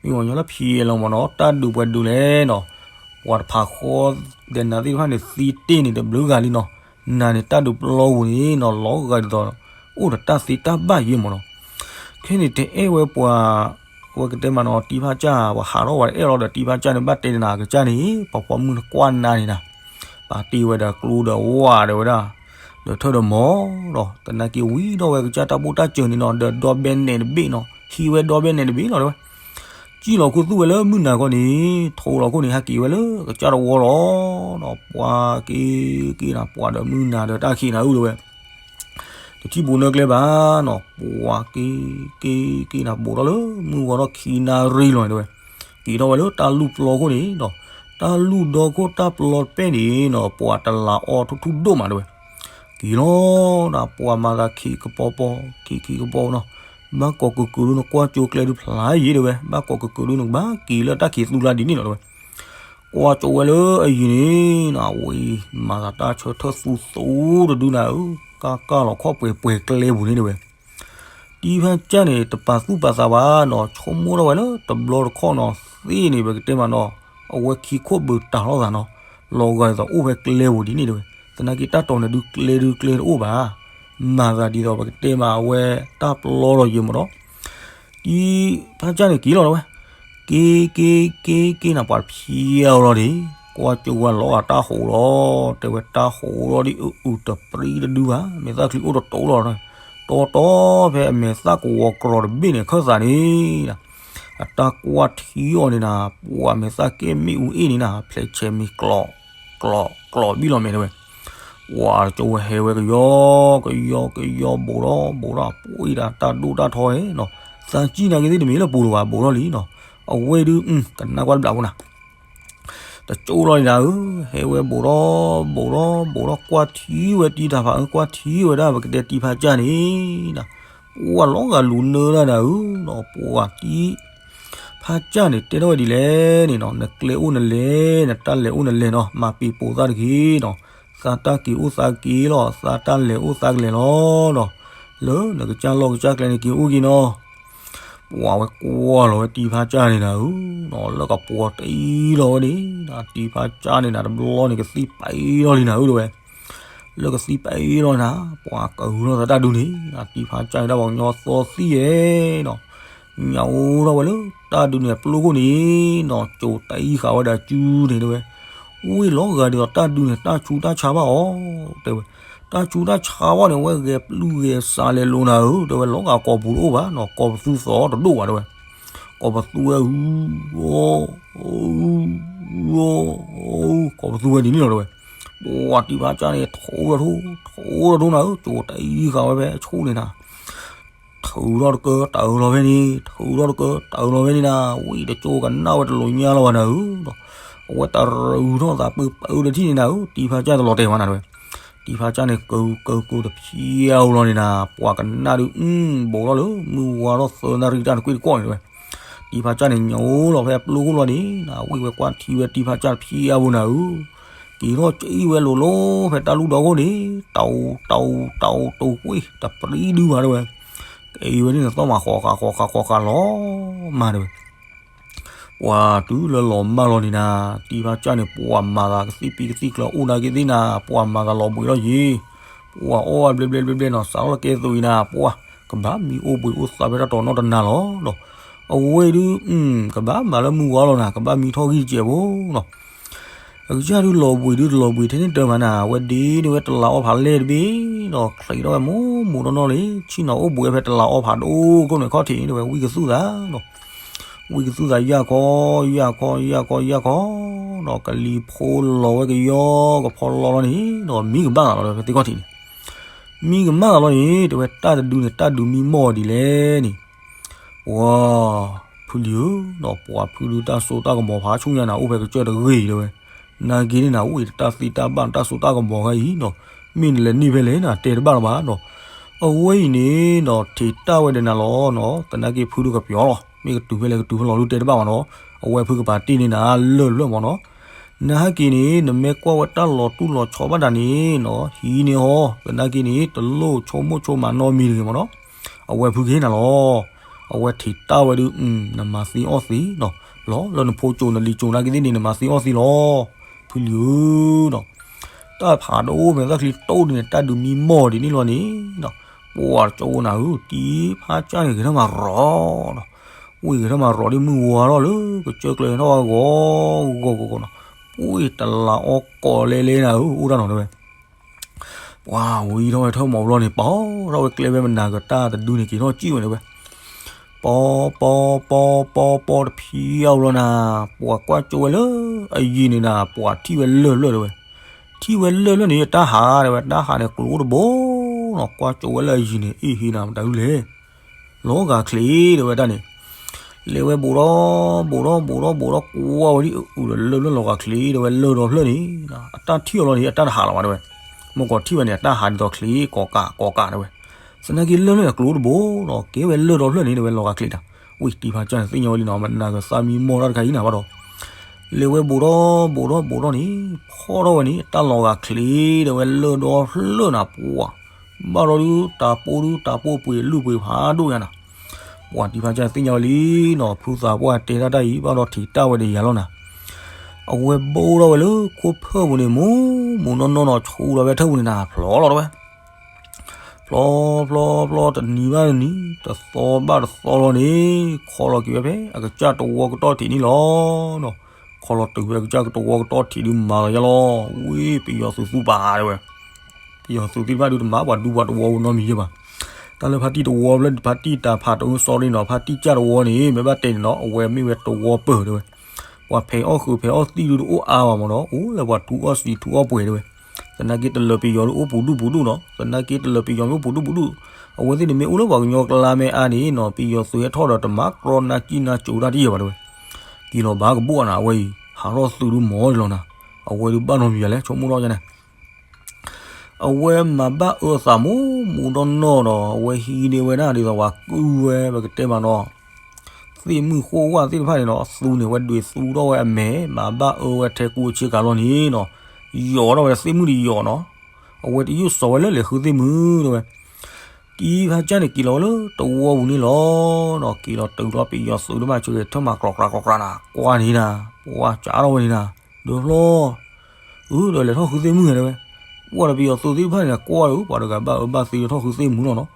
မ့ၢ်ပှၤကညီလၢဖံးလီၤမ့ၢ်နီၤ, တၢ်ဒုးပှဲၤဒုးလဲၣ်နီၤ, ပှၤတဖးဃီ ဒီးနၤသ့ၣ်တဖၣ်န့ၣ် သံတ့ၢ်န့ၣ်တဘျုးဂၤလံနီၤ, နၤန့ၣ်တၢ်ဒုးပျီပူၤန့ၣ်နီၤ လီၤဂာ်ဒ်သိး အိၣ်ဒီးတၢ်သ့တၢ်ဘၣ်ယဲမ့ၢ်နီၤ. ခဲန့ၣ်တအဲၣ်ဝဲပှၤ, အဝဲကတဲမးနီၤ တံၤဖါစၢ် ပှၤဟးထီၣ်ဝဲတအဲၣ်လီၤဒီး တံၤဖါစၢ်န့ၣ် ဘၣ်တဲနၤကစၢ်န့ၣ် ပှၤပိာ်မုၣ်နကွၢ်နၤန့ၣ်နၤ, ပာ်တ့ၢ်ဝဲဒီးကျိဒီးဝၣ်ဒီးဝဲဒၣ်, ဒီးထၢၣ်ဒီးမီၤဒီး သနာ်က့ဝံၤဒီးဝဲကစၢ်တၢ်ဘိၣ်တၢ်စၢၤန့ၣ်နီၤ ဒီးဒီဘဲနဲၣ်တဘ့ၣ်နီၤ ဟံးဝဲဒီဘဲနဲၣ်တဘ့ၣ်လီၤတဲဝဲ. စံၣ်လီၤခူသူၣ်ဝဲလၢမုၢ်နၤခီန့ၣ် ထိးလီၤခိၣ်န့ၣ် ဟဲက့ၤဝဲလၢကစၢ်တဝီလီၤ. ပှၤက့ၤက့ၤနၤ ပှၤဒီးမုၢ်နၤဒီးတၢ်ခံးနၤဧၢတဲဝဲ, တထံၣ်ဘိးနၢကျဲဘၣ်နီၤ, ပှၤက့ၤက့ၤက့ၤနၤ ဘူးထီၣ်လၢမုၢ်ဂီၤထီၣ်ခံနၣ်ရံၣ်လီၤတဲဝဲ, က့ၤထီၣ်ဝဲလၢတၢ်လူၢ်ပျီခိၣ်န့ၣ်ဒီး တၢ်လူၢ်ဒီခိၣ်တၢ်ပျီတပဲၣ်န့ၣ်နီၤ ပှၤတလးအီၣ်ထူၣ်ထူၣ်ဒိၣ်မးတဲဝဲ. က့ၤလီၤဒီး ပှၤမၤသးခံးကပီၤပီၤ ခံးခံးကပီၤနီၤ, ဘၣ်ကိးကကုာ်ဒုနကွၢ်ကၠိကျဲဒုဖျါယံၤတဲဝဲ, ဘၣ်ကိးကကုာ်ဒုနကဘၣ်က့ၤလၢတၢ်ခံးသူလါဒ်န့ၣ်လီၤတဲဝဲ. ကွၢ်ကၠိဝဲလၢအယံၤန့ၣ်နီၤ ဝံၤမၤသးတၢ်ဆၢထၢၣ်သူသူတဒုနၤဧၢ, ကၢ်ကၢ်လီၤခီၣ်ပှဲၤပှဲၤကျဲပူၤန့ၣ်တဲဝဲ. တံၤဖါစၢ်န့ၣ် တပာ်သူၣ်ပာ်သးဘၣ်နီၤ, ဆိကမိၣ်ထီၣ်ဝဲလၢတဘျီတခီၣ်နီၤ သ့ၣ်န့ၣ် ပကတဲမးနီၤ, အဝဲခံခိၣ်ဘုးတၢ်ထီၣ်သးနီၤ, လီၤဂာ်ဒ်သိးအိၣ်ဖဲကျဲပူၤဒ်န့ၣ်တဲဝဲ. သနာ်က့တၢ်တီၤန့ၣ်ဒုကျဲဒုကျဲတအိၣ်ဘၣ်, မၤသးဒ်သိးပကတဲမးအဝဲတၢ်ပျီလီၤယံၤမ့ၢ်နီၤ. တံၤဖါစၢ်န့ၣ်က့ၤလီၤတဲဝဲ, က့ၤက့ၤက့ၤက့ၤနၤ ပှၤတဖံးအီၤလီၤဒံး, ကွၢ်ကၠိဝဲလီၤဂာ်တၢ်ဟိးလီၤ, တဲဝဲတၢ်ဟိးလီၤဒံး အုးအုးတပြံတဒုဘၣ်, မဲာ်သၣ်ချံအိၣ်တတိၤလီၤ, တီတီဖဲအမဲာ်သၣ်ကဝီၤကြီၤတဘ့ၣ်န့ၣ် ခၢၣ်သးန့ၣ် အတၢ်ကွၢ်ထံအီၤန့ၣ်နၤ, ပှၤမဲာ်သၣ်ကဲမ့ၣ်အူအ့ၣ်န့ၣ်နၤ, ဖျဲးဆဲးမံၤကျီး ကျီး ကျီးဘံၣ်လီၤမဲာ်တဲဝဲ. ပှၤကၠိဝဲဟဲဝဲကယီကယီကယီ ဘူးထီၣ်ဘူးထီၣ် ပှ့ၤဒၣ်တၢ်ဒိၣ်တၢ်ထီဟဲနီၤ, သးကံၣ်နာ်က့သ့ၣ်တမ့ၢ်လၢပူၤလၢၤဘၣ် ဘူးထီၣ်လံနီၤ, အဝဲဒု ကနၣ်ကွၢ်တဘျီဖိနၤ တကၠိလီၤန့ၣ်နၤဧၢ, ဟဲဝဲဘူးထီၣ်ဘူးထီၣ်ဘူးထီၣ် ကွၢ်ထံဝဲတံၤတၢ်ဖးအၢ ကွၢ်ထံဝဲဒၣ် ပကတဲတံၤဖါစၢ်န့ၣ်နၤ, ပှၤလီၤဂာ်လူၤနၢတၢ်နၤဧၢနီၤ, ပှၤတံၤဖါစၢ်န့ၣ် တဲထီၣ်ဝဲဒ်လဲၣ်န့ၣ်နီၤ, နကျဲအိၣ်နလဲၤ နတၢ်လဲၤအိၣ်နလဲၤနီၤ, မၤပံၤပိာ်သးတဂ့ၤနီၤ, သးတၢ်က့ၤအိၣ်သးက့ၤလီၤ, သးတၢ်လဲၤအိၣ်သးကလဲၤလီၤနီၤ, လၢနကစၢ်လီၢ်ကစၢ်ကျဲန့ၣ်က့ၤအိၣ်က့ၤနီၤ. ပှၤဝဲကွၢ်လီၤဝဲတံၤဖါစၢ်န့ၣ်နၤဧၢ, လၢကပှီၤတအံၤလီၤဝဲန့ၣ်, တံၤဖါစၢ်န့ၣ်နၤ တဘျီန့ၣ်ကသံပာ်အံၤလီၤလံနၤဧၢတဲဝဲ, လၢကသံပာ်အံၤလီၤနၤ, ပှၤကဟုထီၣ်သးတၢ်ဒုန့ၣ်, တံၤဖါစၢ်န့ၣ်ဒၣ်ပှၤကညီသီသံၣ်ဧဲနီၤ, ညၣ်အိၣ်ထီၣ်ဝဲလၢတၢ်ဒုန့ၣ်အပျိခိၣ်န့ၣ်နီၤ, ကၠိတအံၤဃာ်ဝဲဒီးအစုန့ၣ်တဲဝဲ, ဝ့ၢ်လီၤဂာ်ဒ်သိးတၢ်ဒုန့ၣ် တၢ်ဆူးတၢ်ဆါဘၣ်အီၤတဲဝဲ, တၢ်ဆူးတၢ်ဆါဘၣ်န့ၣ် အဝဲဂဲၤပျုၢ်ဂဲၤစးလဲၤလိၤနၤဧၢတဲဝဲ, လီၤဂာ်ကိာ်ပူၤတအိၣ်ဘၣ်နီၤ, ကိာ်ပသူသီတဒိၣ်ဘၣ်တဲဝဲ, ကိာ်ပသူဝဲ ဂီၤ ဂီၤ ဂီၤ ကိာ်ပသူဝဲဒ်န့ၣ်လီၤတဲဝဲ, ပှၤတံၤဖါစၢ်န့ၣ် ထိးဒီးထိး ထိးဒီးထိးနၤဧၢ, ကၠိတအံၤဃာ်ဝဲဖဲအဆူၣ်န့ၣ်နၤ ထုးထီၣ်တကၢတၢ်အၢလီၤဖဲန့ၣ်, ထုးထီၣ်တကၢတၢ်အၢလီၤဖဲန့ၣ်နၤ, ဝံၤတကၠိကနၣ်ဝဲတလိၤညါလီၤဘၣ်နၤဧၢ, အဝဲတရုးထီၣ်သးပၢပၢတထံၣ်န့ၣ်နၤဧၢ, တံၤဖါစၢ်တလီၤတဲာ်ဘၣ်နၤတဲဝဲ, တံၤဖါစၢ်န့ၣ် ကၢကၢကၢတဖျဲးအလီၤန့ၣ်နၤ, ပှၤကနၣ်ဒုး ဘူးထီၣ်လၢ မုၢ်ဝါထီၣ်သၢနၣ်ရံၣ်တၢ်တကွ့ၢ်တကွီၢ်န့ၣ်တဲဝဲ, တံၤဖါစၢ်န့ၣ် ညိလီၤဖဲအပျိၢ်ခိၣ်လီၤန့ၣ် ဝံၣ်ဝဲကွၢ်ထံဝဲတံၤဖါစၢ်တဖံးအါဘိနၤဧၢ, က့ၤထီၣ်ကအံၣ်ဝဲလိၤလိၤဖဲတၢ်လူၢ်ဒီခိၣ်န့ၣ် တၢ်အူ တၢ်အူ တၢ်အူတိာ်ကွံာ် တပြံဒုဘၣ်တဲဝဲ, ကအံၤဝဲန့ၣ်နသီၣ်မးဃီဃာ်ဃီဃာ်ဃီဃာ်လီၤမးတဲဝဲ ပှၤတုၤလၢလီၤမၢ်လီၤန့ၣ်နၤ, တံၤဖါစၢ်န့ၣ် ပှၤမၤသးကသံၣ်ပံကသံၣ်ကျၢၤအိၣ်နာ်က့သ့ၣ်နၤ, ပှၤမၤသးလီၤဘှံးလီၤယံၤ, ပှၤအီၣ်ဝဲဘျဲဘျဲဘျဲဘျဲနီၤ, စးထီၣ်လၢကဲသိးအံၤနၤ, ပှၤကဘၣ်မံအိၣ်ဘှံးအိၣ်သးဖဲတၢ်တီၤနီတနၤလီၤ. အဝဲအံၤဒုး ကဘၣ်မၤလၢမုၢ်ဝါလီၤနၤ, ကဘၣ်မံထီၣ်ဂံၢ်တစဲးဖိနီၤ. အကစၢ်ဒုးလီၤဘှံးဒုးတလီၤဘှံးထဲန့ၣ်တၢ်မၤနၤ, အဝဲဒ့န့ၢ်ဝဲတလးအီၣ်ဖးလဲၢ်တဘ့ၣ်ဒီး ချံးထီၣ်ဝဲမိၢ်မိၢ်နီၢ်နီၢ်လံ, ဆ့ၣ်နီၤအိၣ်ဘှံးဝဲဖဲတလးအီၣ်ဖးဒိၣ်ခိၣ်န့ၣ်ခီၣ်ထံးန့ၣ် တဲဝဲဝံၣ်ကသူၣ်သးနီၤ. ဝံၣ်ကသူၣ်သးယၢ်ခီ ယၢ်ခီ ယၢ်ခီ ယၢ်ခီနီၤ, ကလံၤဖိလီၤဝဲကယီကဖီလီၤလီၤန့ၣ်ဒီး မံကမၣ်သးလီၤဖဲသ့ၣ်ခီၣ်ထံးန့ၣ်, မံကမၣ်သးလီၤန့ၣ် တဲဝဲတၢ်တဒုန့ၣ် တၢ်ဒုးမံမီၢ်ဒ်လဲၣ်န့ၣ် ပှၤ ဖုလံဧၢ, ပှၤဖုဒုးတၢ်စိတၢ်ကမီၤဖးဆူညါနၤ အိၣ်ဖဲကစၢၢ်တဂ့ၤတဲဝဲ, နာ်က့န့ၣ်နၤ အိၣ်အံၤတၢ်သ့တၢ်ဘၣ်တၢ်စိတၢ်ကမီၤဂၤအံၤနီၤ, မ့ၢ်နလဲၤန့ၢ်ဖဲလဲၣ်နၤ တဲတဘၣ်လၢၤဘၣ်နီၤ. အဝဲအံၤန့ၣ်နီၤ ထံးတၢ်ဝဲဒီးနၤလီၤနီၤ, သနာ်က့ဖုဒုးကပျီၤလီၤ, မ့ၢ်ကတုၤဖဲလဲၣ်ကတုၤဖဲလီၤဒုးတဲတဘၣ်ဘၣ်နီၤ, အဝဲဖုကပာ်တ့ၢ်န့ၢ်နၤလၢာ်လၢာ်မးနီၤ. နဟဲက့ၤန့ၣ် နမ့ၢ်ကွၢ်ဝဲတၢ်လီၤတူၢ်လီၤဆီဘၣ်တၢ်န့ၣ်နီၤ ဟံးန့ၢ်ဟီ, သနာ်က့န့ၣ် တလိၣ်ဆိကမိၣ်ဆိကမးနီတမံၤတဂ့ၤမးနီၤ. အဝဲဖုကဟ့ၣ်နၤလီၤ. အဝဲထံးတၢ်ဝဲဒုး နမၤသ့အီၣ်သ့နီၤ, လီၤလၢနဖိကၠိနလံၤကၠိနာ်က့သ့ၣ်န့ၣ် နမၤသ့အီၣ်သ့လီၤ. ဖုလံဧၢနီၤ, တၢ်ဖးဒိၣ်မဲာ်သၣ်ချံတိၢ်ဒ်န့ၣ် တၢ်ဒုးမံမီၢ်ဒ်န့ၣ်လီၤန့ၣ်နီၤ, ပှၤကၠီဝဲနၤဧၢ, တံၤဖါစၢ်န့ၣ်ဂဲၤထီၣ်မၤရီၤနီၤ, ဝံၣ်ဂဲၤထီၣ်မၤရီၤဒ်မုၢ်ဝါထီၣ်လၢ ကစၢၢ်ကျၢၤထီၣ်ဝဲဂီၤဂီၤဂီၤဂီၤနီၤ, ပှ့ၤတလးအီၣ်ကိးလဲလဲနၤဧၢ အိၣ်တၢ်နီၤတဲဝဲ ပှၤဝံထီၣ်ဝဲထၢၣ်မီၤဘျီန့ၣ် ပီထီၣ်ဝဲကျဲဝဲမနၤကတၢၢ်တဒုန့ၣ် က့ၤထီၣ်စံၣ်ဝဲန့ၣ်ဝဲ, ပီ ပီ ပီ ပီ ပီတဖံးအါဘျီနၤ, ပှၤကွၢ်ကၠိဝဲလၢအယံၤန့ၣ်နၤ ပှၤထံၣ်ဝဲလၢာ်လၢာ်တဲဝဲ, ထံၣ်ဝဲလၢာ်လၢာ်န့ၣ် တၢ်ဟးတဲဝဲ, တၢ်ဟးန့ၣ်ကျိတဘိနီၤ, ကွၢ်ကၠိဝဲလၢအယံၤန့ၣ် အ့ၣ်ဟ့နၤမတၤဒုလဲၣ် လီၤဂာ်ချ့တဲဝဲတၢ်န့ၣ်, လဲၤဝဲဘူးဒီး ဘူးဒီး ဘူးဒီး ဘူးဒီး ကွၢ်ဝဲဒ်အုးဒီးလၢာ်လၢာ်လီၤဂာ်ချ့တဲဝဲ လၢာ်ဒီဖျၢၣ်န့ၣ်, အတၢ်ထံၣ်အီၤလီၤန့ၣ် အတၢ်တဟးလီၤဘၣ်တဲဝဲ, မ့ၢ်ကီးထံၣ်ဝဲန့ၣ် အတၢ်ဟးဒ်သိးချ့ကိးကးကိးကးတဲဝဲ, သနာ်က့လၢာ်လၢာ်န့ၣ်ကျိတဘိနီၤ, ကဲဝဲလၢာ်ဒီဖျၢၣ်န့ၣ်တဲဝဲ လီၤဂာ်ချ့တၢ်, ဝံၣ်တံၤဖါစၢ်န့ၣ် သ့ၣ်ညါဝဲလံနီၤ, မနၤကသးမံမီၢ်တၢ်တခါအံၤနၤဘၣ်ဒီး လဲၤဝဲဘူးဒီး ဘူးဒီး ဘူးဒီးန့ၣ် ဖီထီၣ်ဝဲန့ၣ် တၢ်လီၤဂာ်ချ့တဲဝဲ လၢာ်ဒီဖျၢၣ်နၤပှၤ, ဘၣ်ဒီးဒုး တၢ်ပိၢ်ဒုး တၢ်ပိၢ်ပှ့ၤလုၢ်ပှ့ၤဖးဒိၣ်ညါနၤ, ပှၤတံၤဖါစၢ်န့ၣ်သ့ၣ်ညါဝဲလံနီၤ, ဖုသးပှၢ်တဲတၢ်တၢ်အံၤ ဘၣ်ဒီးထံးတၢ်ဝဲဒီးယၤလီၤနၤ, အဝဲဘူးထီၣ်ဝဲလၢခိၣ်ဖၢၣ်ပူၤန့ၣ် မူမူနီၢ်နီၢ်နီၤ, ဆူဒီးဖဲထၢၣ်ပူၤန့ၣ်နၤ ဖျိလီၤတဲဝဲ ဖျီ ဖျီ ဖျီ တနံၤဘၣ်တနံၤ တသီဘၣ်တသီလီၤန့ၣ် ခီလီၤက့ၤဝဲဖဲအကစၢ်တဝီကတီၢ်ထံးန့ၣ်လီၤ. ခီလီၤတုၤဖဲအကစၢ်တဝီကတီၢ်ထံးဒုးမၤလီၤယါလီၤ, ဝံၣ်ပယီၤသုးသူပာ်တဲဝဲ, ပယီၤသုးသ့ၣ်တဖၣ်ဒုးတမၤပှၤဒူပှၤတဝီနီတမံၤယဲဘၣ်. တၢ်လၢဖါတံၢ်တဝီဖျၢၣ် ဖါတံၢ်တၢ်ဖးတအုၣ်စီရ့နီၤ, ဖါတံၢ်ကၢ်တဝီန့ၣ် မ့ၢ်ဘၣ်တဲန့ၣ်နီၤ အဝဲမ့ၢ်ဝဲတဝီပၢၢ်တဲဝဲ, ပှၤဖဲးအီၣ်ဃုာ်ဖဲးအီၣ်သံၣ်ဒုးတအိၣ်အါဘၣ်မးနီၤ, အိၣ်လၢပှၤထူအီၣ်စံာ်ထူအီၣ်ပှဲၤတဲဝဲ. သနာ်က့တလၢာ်ပယီၤဒုးအိၣ်ပူၤဒူၣ်ပူၤဒူၣ်နီၤ, သနာ်က့တလၢာ်ပယီၤမ့ၢ်အိၣ်ပူၤဒူၣ်ပူၤဒူၣ်, အဝဲသ့ၣ်န့ၣ်မ့ၢ်အိၣ်လၢပှၤကညီကျါမ့ၢ်အါန့ၣ်နီၤ ပယီၤသုးဟဲထီၣ်ဒီးတမၤကြီနါကံၣ်နါကၠိတၢ်တယဲၢ်ဘၣ်တဲဝဲ. က့ၤလီၤဘၣ်ကဘိၣ်နၤ အဝဲအံၤ ဟးထီၣ်သုးဒုးမီၤလီၤနၤ, အဝဲဒုးဘၣ်နီတမံၤယၤလဲၣ် ဆိကမိၣ်ထီၣ်ယါန့ၣ် အဝဲမၤဘၣ်အၢသးမူမူနီၢ်နီၢ်ဒီး အဝဲဟံးန့ၢ်ဝဲဒၣ်ဒ်သိးပှၤကုၢ်ဝဲ ပကတဲမးနီၤ, သ့ၣ်မုၣ်ဃိၣ်ဝၣ်သ့ၣ်တဖၣ်န့ၣ်နီၤ အသူန့ၣ် အဝဲဒွဲၣ်သူထီၣ်ဝဲအမဲာ် မၤဘၣ်အၢဝဲထဲကူအဆ့ကၤလီၤန့ၣ်နီၤ, ယိာ်ထီၣ်ဝဲသ့ၣ်မုၣ်တယိာ်နီၤ, အဝဲတယုၢ်စီၤဝဲလၢလဲၤဃုသ့ၣ်မုၣ်တဲဝဲ. တံၤဖါစၢ်န့ၣ်က့ၤလီၤဝဲလၢတဝီပူၤန့ၣ်လီၤနီၤ, က့ၤလီၤတုၤလီၤပယီၤသုးဒုးဘၣ်ဆၢဂ့ၤထၢၣ်မၤကြီကြီကြီနၤ ကွၢ်န့ၣ်နၤ, ပှၤစးထီၣ်ဝဲန့ၣ်နၤ, ဒုးဖျီ အၢ ဒီးလဲၤထီၣ်ဃုသ့ၣ်မုၣ်ဂ့ၤတဲဝဲ, ပှၤဒီးပယီၤသုးသ့ၣ်တဖၣ်န့ၣ် ကွၢ်ဒီး ပှၤတဂၤဘၣ်အၢဘၣ်သီထီၣ်ဃုသ့ၣ်မုၣ်လီၤနီၤ,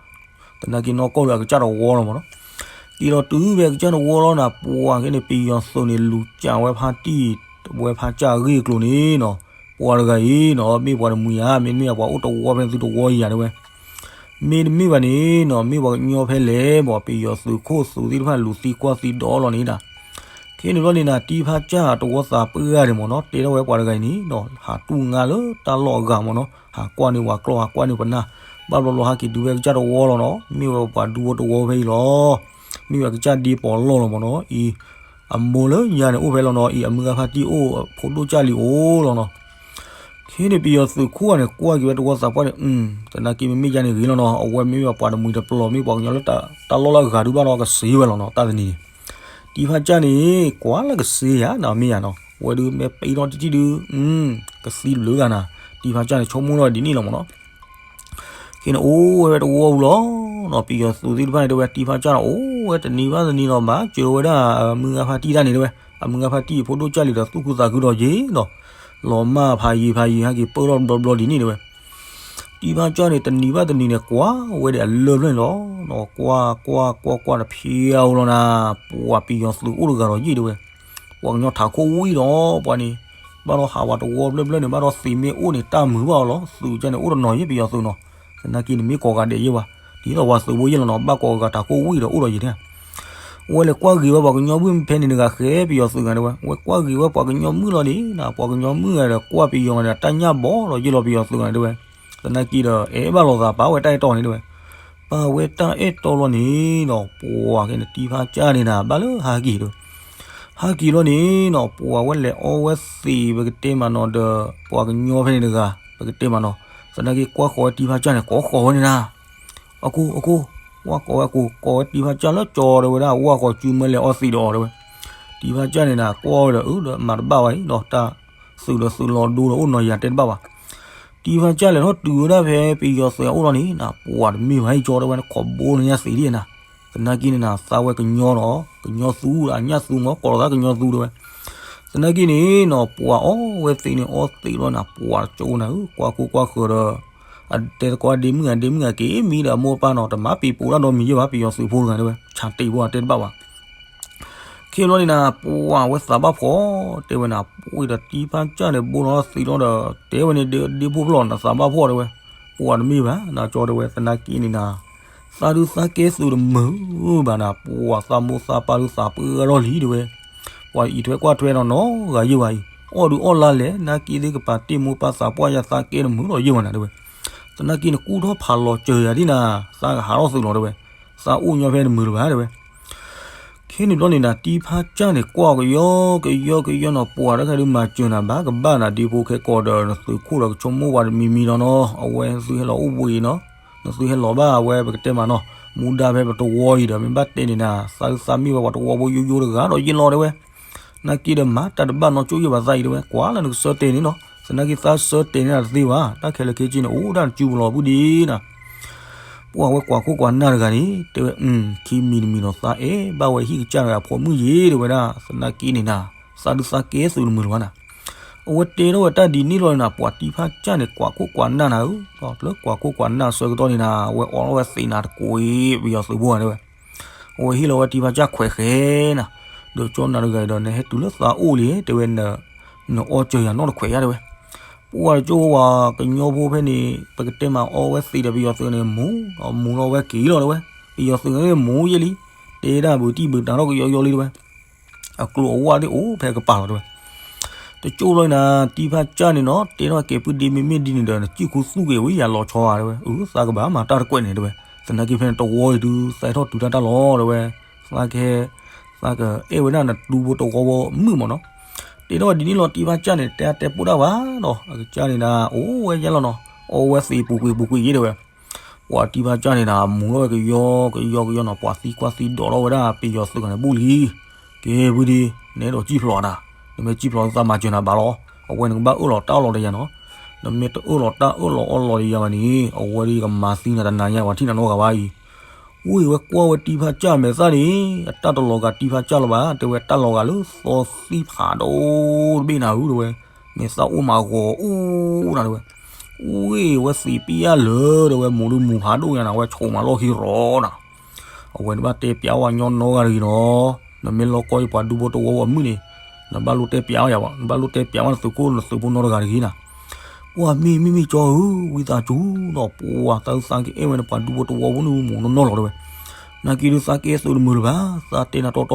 သနာ်က့နီၢ်ကီၢ်လၢအကစၢ်တဝီလီၤမးနီၤ, က့ၤလီၤတုၤဖဲအကစၢ်တဝီလီၤနၤ ပှၤက့န့ၣ် ပယီၤသုးန့ၣ် လူၤကၠးဝဲဖါတံၢ် ဝဲဖါစၢ်အဂ့ၢ်အကျိၤန့ၣ်နီၤ, ပှၤတဂၤအံၤနီၤ မ့ၢ်ပှၤတမှံၤဧါ မ့တမ့ၢ်ပှၤအိၣ်တဝီဖဲသုတဝီအံၤဧါတဲဝဲ မ့တမ့ၢ်ဘၣ်န့ၣ်နီၤ မ့ၢ်ပှၤကညီဖဲလဲၣ် ပှၤပယီၤသုးခိၣ်သုးသ့ၣ်တဖၣ်လူၤသံကွၢ်သံဒီးလီၤန့ၣ်ဒၣ်. ခဲန့ၣ်ဘျီန့ၣ်နၤ တံၤဖါစၢ်တဝီသးပှၢ်ဂၤန့ၣ်မ့ၢ်နီၤ တဲထီၣ်ဝဲပှၤတဂၤအံၤန့ၣ်နီၤ ဟးတူၢ်ငါလၢတၢ်လီၢ်အဂၤမ့ၢ်နီၤ ဟးကွၢ်န့ၢ်ပှၤကျီၢ် ဟးကွၢ်န့ၢ်ပနၢ် ဘၣ်ဘျီဘျီဟးက့ၤတုၤဖဲကစၢ်တဝီလီၤနီၤ မ့ၢ်ဝဲပှၤဒူဖိတဝီဖဲအံၤလီၤ. မ့ၢ်ဝဲကစၢ်ဒ့ပီၤလီၢ်လီၤမ့ၢ်နီၤ အံၤ အမိၢ်လၢညါန့ၣ်အိၣ်ဖဲလီၤနီၤ အံၤအမုၢ်ဂၤဖါတံၢ်အိၣ် ဖိဒိၣ်ကၢ်လံၤအိၣ်လီၤနီၤ. ခဲန့ၣ်ပယီၤသုးခိၣ်ဂၤန့ၣ် ကွၢ်က့ၤဝဲတဝီသးပှၢ်န့ၣ် သနာ်က့မ့မ့ၢ်ယါန့ၣ်ဂ့ၤလီၤနီၤ အဝဲမ့ၢ်ဝဲပှၤတမှံၤတပျီၤ မ့ၢ်ပှၤကညီလၢတၢ်လီၢ်လၢအဂၤဒုးဘၣ်နီၤ ကစံးဝဲလီၤနီၤ တၢ်တနံၤန့ၣ် တံၤဖါကၢ်န့ၣ် ကွၢ်လၢကစ့ယၤနီၤ မ့ၢ်ယၤနီၤ, ဝဲဒုးမ့ၢ်ပံထီၣ်တထံၣ်ဒုး ကသံတဘျုးဂၤနၤ, တံၤဖါကၢ်န့ၣ် ဆိကမိၣ်ထီၣ်ဒ်န့ၣ်လီၤမ့ၢ်နီၤ. ခဲန့ၣ်အိၣ်ဝဲတဝီပူၤလီၤနီၤ, ပယီၤသုးသ့ၣ်တဖၣ်န့ၣ် တဲဝဲတံၤဖါကၢ်န့ၣ် အိၣ်ဝဲတနံၤဘၣ်တနံၤနီၤ, ဘၣ်စၢၤဝဲဒၣ် မုၢ်ဂၤဖါတံၢ်တၢ်န့ၣ် တဲဝဲ, အမုၢ်ဂၤဖါတံၢ်အဖိဒိၣ်ကၢ်လံဒီး သူၣ်ခုသးခုဒီးယ့ၢ်နီၤ, လီၤမၢ်ဖးယံၤဖးယံၤ ဟဲက့ၤပၢၢ်ထီၣ်ဘျီဘျီဒ်န့ၣ် တဲဝဲ. တံၤဖါကၢ်န့ၣ် တနံၤဘၣ်တနံၤန့ၣ် ကွၢ်ဝဲဒၣ်အလၢၢ်ဖျၢၣ်န့ၣ်လီၤ. ကွၢ်ကွၢ်ကွၢ်ကွၢ်တဖျဲအိၣ်လီၤနၤ, ပှၤပယီၤသုးအိၣ်တဂၤဒီးယ့ၢ်တဲဝဲ, ပှၤကညီထးခိၣ်ဝံၣ်ဒီးပှၤန့ၣ်, ဘၣ်ဒီးဟးဝဲတဝီဖျၢၣ်ဖျၢၣ်န့ၣ် ဘၣ်ဒီးသံးမ့ၢ်အိၣ်န့ၣ် တၢ်မုာ်ဘၣ်အီၤလီၤ. သုးကၢ်န့ၣ် အိၣ်တနီၤယ့ၢ်ပယီၤသုးနီၤ, သနာ်က့န့ၣ် မ့ၢ်ကိးဂၤဒဲးယ့ၢ်ဝဲ, ဒ်သိးပှၤသုးဖိယ့ၢ်လီၤနီၤ, ဘၣ်ကိးဂၤထးခိၣ်ဝံၣ်ဒီးအိၣ်ဒီးယ့ၢ်န့ၣ် ဝဲလဲၤကွၢ်ဂ့ၤဝဲပှၤကညီမုၣ်ဖဲန့ၣ်တဂၤဃဲပယီၤသုးဂၤတဲဝဲ, ဝဲကွၢ်ဂ့ၤဝဲပှၤကညီမုၣ်လီၤန့ၣ်နၤ, ပှၤကညီမုၣ်ဂၤဒီးကွၢ်ပယီၤဂၤန့ၣ် တၢ်ညၣ်ဘီလီၤယ့ၢ်လီၤပယီၤသုးဂၤန့ၣ်တဲဝဲ, သနာ်က့ဒီး အဲၣ်ဘၣ်လိာ်သးပာ်ဝဲတၢ်အဲၣ်တီန့ၣ်တဲဝဲ, ပာ်ဝဲတၢ်အဲၣ်တီလီၤန့ၣ်ဒီး ပှၤကဲန့ၣ် တံၤဖါကၢ်န့ၣ်နၤ ဘၣ်လၢဟးက့ၤဒီး ဟးက့ၤလီၤန့ၣ်နီၤ, ပှၤဝဲလဲၤအီဝဲသံး ပကတဲမးနီၤဒီး ပှၤကညီဖဲန့ၣ်တဂၤ ပကတဲမးနီၤ, သနာ်က့ကွၢ်ဃီၤဝဲတံၤဖါကၢ်န့ၣ် ကိးဃီၤဝဲန့ၣ်နၤ, အကိ အကိ, ဝဲကိးဝဲအကိ ကိးဝဲတံၤဖါကၢ်လၢကၠီတဲဝဲဒၣ် ဝဲဃီၤစုမၢလဲၤအီသံးဒီးအီၤတဲဝဲ, တံၤဖါကၢ်န့ၣ်နၤ ကွၢ်ဝဲဒီး အၢ ဒီးမၤတဘၣ်ဝဲအံၤဒီး တၢ်သုးဒီးသုးလီၤဒိဒီးအိၣ်နီၤယၤတဲတဘၣ်ဘၣ် တံၤဖါကၢ်လဲၤထီၣ်တုၤဝဲဒၣ်ဖဲပယီၤသုးအအိၣ်လီၤန့ၣ်နၤ ပှၤတမ့ၢ်ဘၣ်ဟံၣ်ကၠီတဲဝဲ နခိးဘိလၢညါသံးဒ်နၤ, သနာ်က့န့ၣ်နၤ သးဝဲကညီဒီး ကညီသူဒီးအညၣ်သူမ့ၢ် ကိးလီၤသးကညီသူတဲဝဲ, သနာ်က့န့ၣ်နီၤ ပှၤအီဝဲသံးန့ၣ် အီသံးလီၤနၤ ပှၤတကၠိနၤ ကွၢ်ကိၢ်ကွၢ်ဃၢၤဒီး အတဲသကိးဒ့မုၣ်ဂၤ ဒ့မုၣ်ဂၤက့ၤမံဒီးအမိၢ်အပၢ်နီၤ တမၤပံၤပိာ်တၢ်ဒီးမံၤယ့ၢ်ဘၣ် ပယီၤသုးဖိတဂၤတဲဝဲ ဆါတ့ၢ်ဖိတဲတဘၣ်ဘၣ် ခဲဘျီန့ၣ်နၤ ပှၤဝဲသးဘၣ်ဖှီၣ်တဲဝဲနၤ ပှၤဒီးတံၤဖါကၢ်န့ၣ် ဘိလီၤသံးလီၤဒီး တဲဝဲန့ၣ်ဒ့ဖိဖျီၣ်နသးဘၣ်ဖှီၣ်တဲဝဲ, ပှၤတမ့ၢ်ဘၣ်နၤကၠီတဲဝဲ သနာ်က့န့ၣ်နၤ သးဒုးသးကဲသုးတမုာ်ဘၣ်နၤ ပှၤသးမိၢ်သးပၢ်ဒုးသးပှၢ်ထီၣ်လံတဲဝဲ, ပှၤအံးထွဲကွၢ်ထွဲဒီးနီတဂၤယ့ၢ်ဘၣ်အံၤ အီၣ်ဒုးအီၣ်လါလဲၣ် နာ်က့သ့ၣ်ကပာ်တ့ၢ်မိၢ်ပၢ်သးပှၢ်ယၤသးကဲတမုာ်ဒီးယ့ၢ်ဘၣ်နၤတဲဝဲ, သနာ်က့နကူၣ်ထီၣ်ဖးလီၤစၢၤယၤဒ်နၤ သးကဟးထီၣ်သုးလီၤတဲဝဲ, သးအိၣ်ညီဖဲတမုာ်လၢၤဘၣ်တဲဝဲ ခဲန့ၣ်ဘျီန့ၣ်နၤ တံၤဖါကၢ်န့ၣ် ကွၢ်ကယီကယီကယီနီၤ ပှၤတခါဒုးမၤစၢၤနၤဘၣ်ကဘၣ်နၤ ဒ့ဖိခဲကိာ်ဒီး နသုးခိၣ်ဒီးကဆိကမိၣ်ပှၤတမံၤမံၤနီၤနီၤ အဝဲသုဟဲလီၤအိၣ်ဘှံးအံၤနီၤ နသုဟဲလီၤဘၣ်အဝဲပကတဲမးနီၤ မူဒါဖဲပတဝီအံၤဒီး မ့ၢ်ဘၣ်တဲန့ၣ်နၤသးဒုးသးမ့ၢ်ဝဲပှၤတဝီဖိယိယိတဂၤဒီးယ့ၢ်လီၤတဲဝဲ, နာ်က့ဒီးမၤတၢ်တဘၣ်နီၢ်ကၠိယ့ၢ်ဘၣ်သးအံၤတဲဝဲ ကွၢ်လၢနကဆၢတဲာ်န့ၣ်နီၤ သနာ်က့သးဆၢတဲာ်န့ၣ်တသ့ဘၣ် တၢ်ခဲလၢာ်ခဲဆ့န့ၣ် အိၣ်ဒၣ်နစုပူၤလီၤပူၤဒ်နၤ ပှၤဝဲကွၢ်ခိၣ်ကွၢ်နၢ်တဂၤန့ၣ် တဲဝဲ ခံမံၤတမံၤဒီးသးအဲၣ်ဘၣ်ဝဲဟံၣ်ကစၢ်တဂၤဖိမုၣ်ယ့ၢ်တဲဝဲဒၣ် သနာ်က့န့ၣ်နၤ သးဒုးသးကဲသုးတမုာ်လၢၤဘၣ်နၤ အဝဲတဲထီၣ်ဝဲတၢ်ဒ်န့ၣ်လီၤန့ၣ်နၤ ပှၤတံၤဖါကၢ်န့ၣ် ကွၢ်ခိၣ်ကွၢ်နၢ်နၤဧၢ, လၢကွၢ်ခိၣ်ကွၢ်နၢ်ဆၢကတီၢ်န့ၣ်နၤ အဝဲအိးထီၣ်ဝဲသံးနၤတကိးအံၤ ပယီၤသုးဖိတဲဝဲ, အဝဲဟ့ၣ်လီၤဝဲတံၤဖါကၢ်ခွဲးဃဲနၤ, ဒီးကၠီနၤတဂၤအံၤဒီး နဟဲတုၤလၢသးအိၣ်လံ တဲဝဲ နအီၣ်စၢၤယၤနီတခွဲးယါတဲဝဲ, ပှၤတကၠိဝဲပှၤကညီဖိဖဲန့ၣ် ပကတဲမးအီဝဲသံးဒီးပယီၤသုးန့ၣ် မူ, မူလီၤဝဲက့ၤလီၤတဲဝဲ, ပယီၤသုးန့ၣ်မူယဲလံ, တဲဒၣ်ဘုးတံၢ်ဘုးတၢ်ထီၣ်ကယီကယီလံတဲဝဲ အကျိၤအဝဲသ့ၣ်အိၣ်ဖဲကပၤလီၤတဲဝဲ, တကၠိလီၤနၤ တံၤဖါကၢ်န့ၣ်နီၤ တဲထီၣ်ကဲၤပုၢ်ဒ့မ့မ့ၢ်ဒ်န့ၣ်ဒီး နစုၣ်ခူသူၣ်က့ၤဝံၤယၤလီၤဆီဧါတဲဝဲ, အၢ သးကဘၣ်မၤတၢ်တကွဲးန့ၣ်တဲဝဲ, သနာ်က့ဖဲန့ၣ်တဝီအံၤဒုး သးဟဲထီၣ်တုၤတၢ်တၢ်လီၤတဲဝဲ, သးကဟဲ, သးကအဲၣ်ဝဲဒၣ်နဒူဖိတဝီဖိမုၣ်မ့ၢ်နီၤ, တဲထီၣ်ဒ်န့ၣ်လီၤ တံၤဖါကၢ်န့ၣ် တဲအတဲပိၢ်တၢ်ဘၣ်ဒီး အကစၢ်န့ၣ်ဒၣ် အိၣ်ဝဲယဲလီၤနီၤ, အီဝဲသံးပူၤကွံာ်ပူၤကွံာ်ယဲတဲဝဲ ပှၤတံၤဖါကၢ်န့ၣ်နၤ မူထီၣ်ဝဲကယီကယီကယီနီၤ ပှၤသံကွၢ်သံဒိးထီၣ်ဝဲဒၣ်ပယီၤသုးဂၤန့ၣ်ဘူၣ်လံ, ကဲဝံၤဒ် နအဲၣ်ဒိးစံၣ်ဖျိးနၤ, နမ့ၢ်စံၣ်ဖျိးသးမၤစၢၤနၤဘၣ်လီၤ, အဝဲနကဘၣ်အၢၣ်လီၤတၢ်အၢၣ်လီၤတယၤနီၤ, နမ့ၢ်တအၢၣ်လီၤတၢ်အၢၣ်လီၤအီလီၤတယၤဘၣ်န့ၣ် အဝဲဒၣ်ယကမၤသံနၤတနၤညါ ပှၤထံၣ်နၤနီတဂၤဘၣ်အံၤ ဝံၤဝဲကွၢ်ဝဲတံၤဖါကၢ်မဲာ်သၣ်န့ၣ် အတၢ်တလီၤဂာ်တံၤဖါကၢ်လၢၤဘၣ် တဲဝဲ တၢ်လီၤဂာ်လၢသီသံဖးဒိၣ်တဘ့ၣ်နၤဧၢ တဲဝဲ, မဲာ်သၣ်အိၣ်မးဂီၤအူနၤ တဲဝဲ, ဝံၤဝဲသံးပံၢ်အါလၢာ် တဲဝဲ မူၤဒုးမူၤဖးဒိၣ်ညါနၤ အဝဲဆိးမးလီၢ်ခံရီနၤ အဝဲနဘၣ်တဲပျးဝဲညီနီတဂၤတဂ့ၤနီၤ, နမ့ၢ်လီၤကီအံၤပှၤဒူဖိတဝီဖိအမုၣ်န့ၣ်, နဘၣ်လိၣ်တဲပျးဝဲယၤဘၣ်, နဘၣ်လိၣ်တဲပျးဝဲနသုးခိၣ်နသုးဖိနီတဂၤတဂ့ၤနၤ ပှၤမ့ၢ်မ့ၢ်မ့ၢ်ကၠီဧၢ, ဝံသးစူၤနီၤ ပှၤသးသုသးကအဲၣ်ဝဲန့ၣ် ပှၤဒူဖိတဝီဖိန့ၣ် မူၤနီၢ်နီၢ်လီၤတဲဝဲ, နာ်က့ဒုးသးကဲသုးတမုာ်လၢၤဘၣ်, သးတဲနၤတီ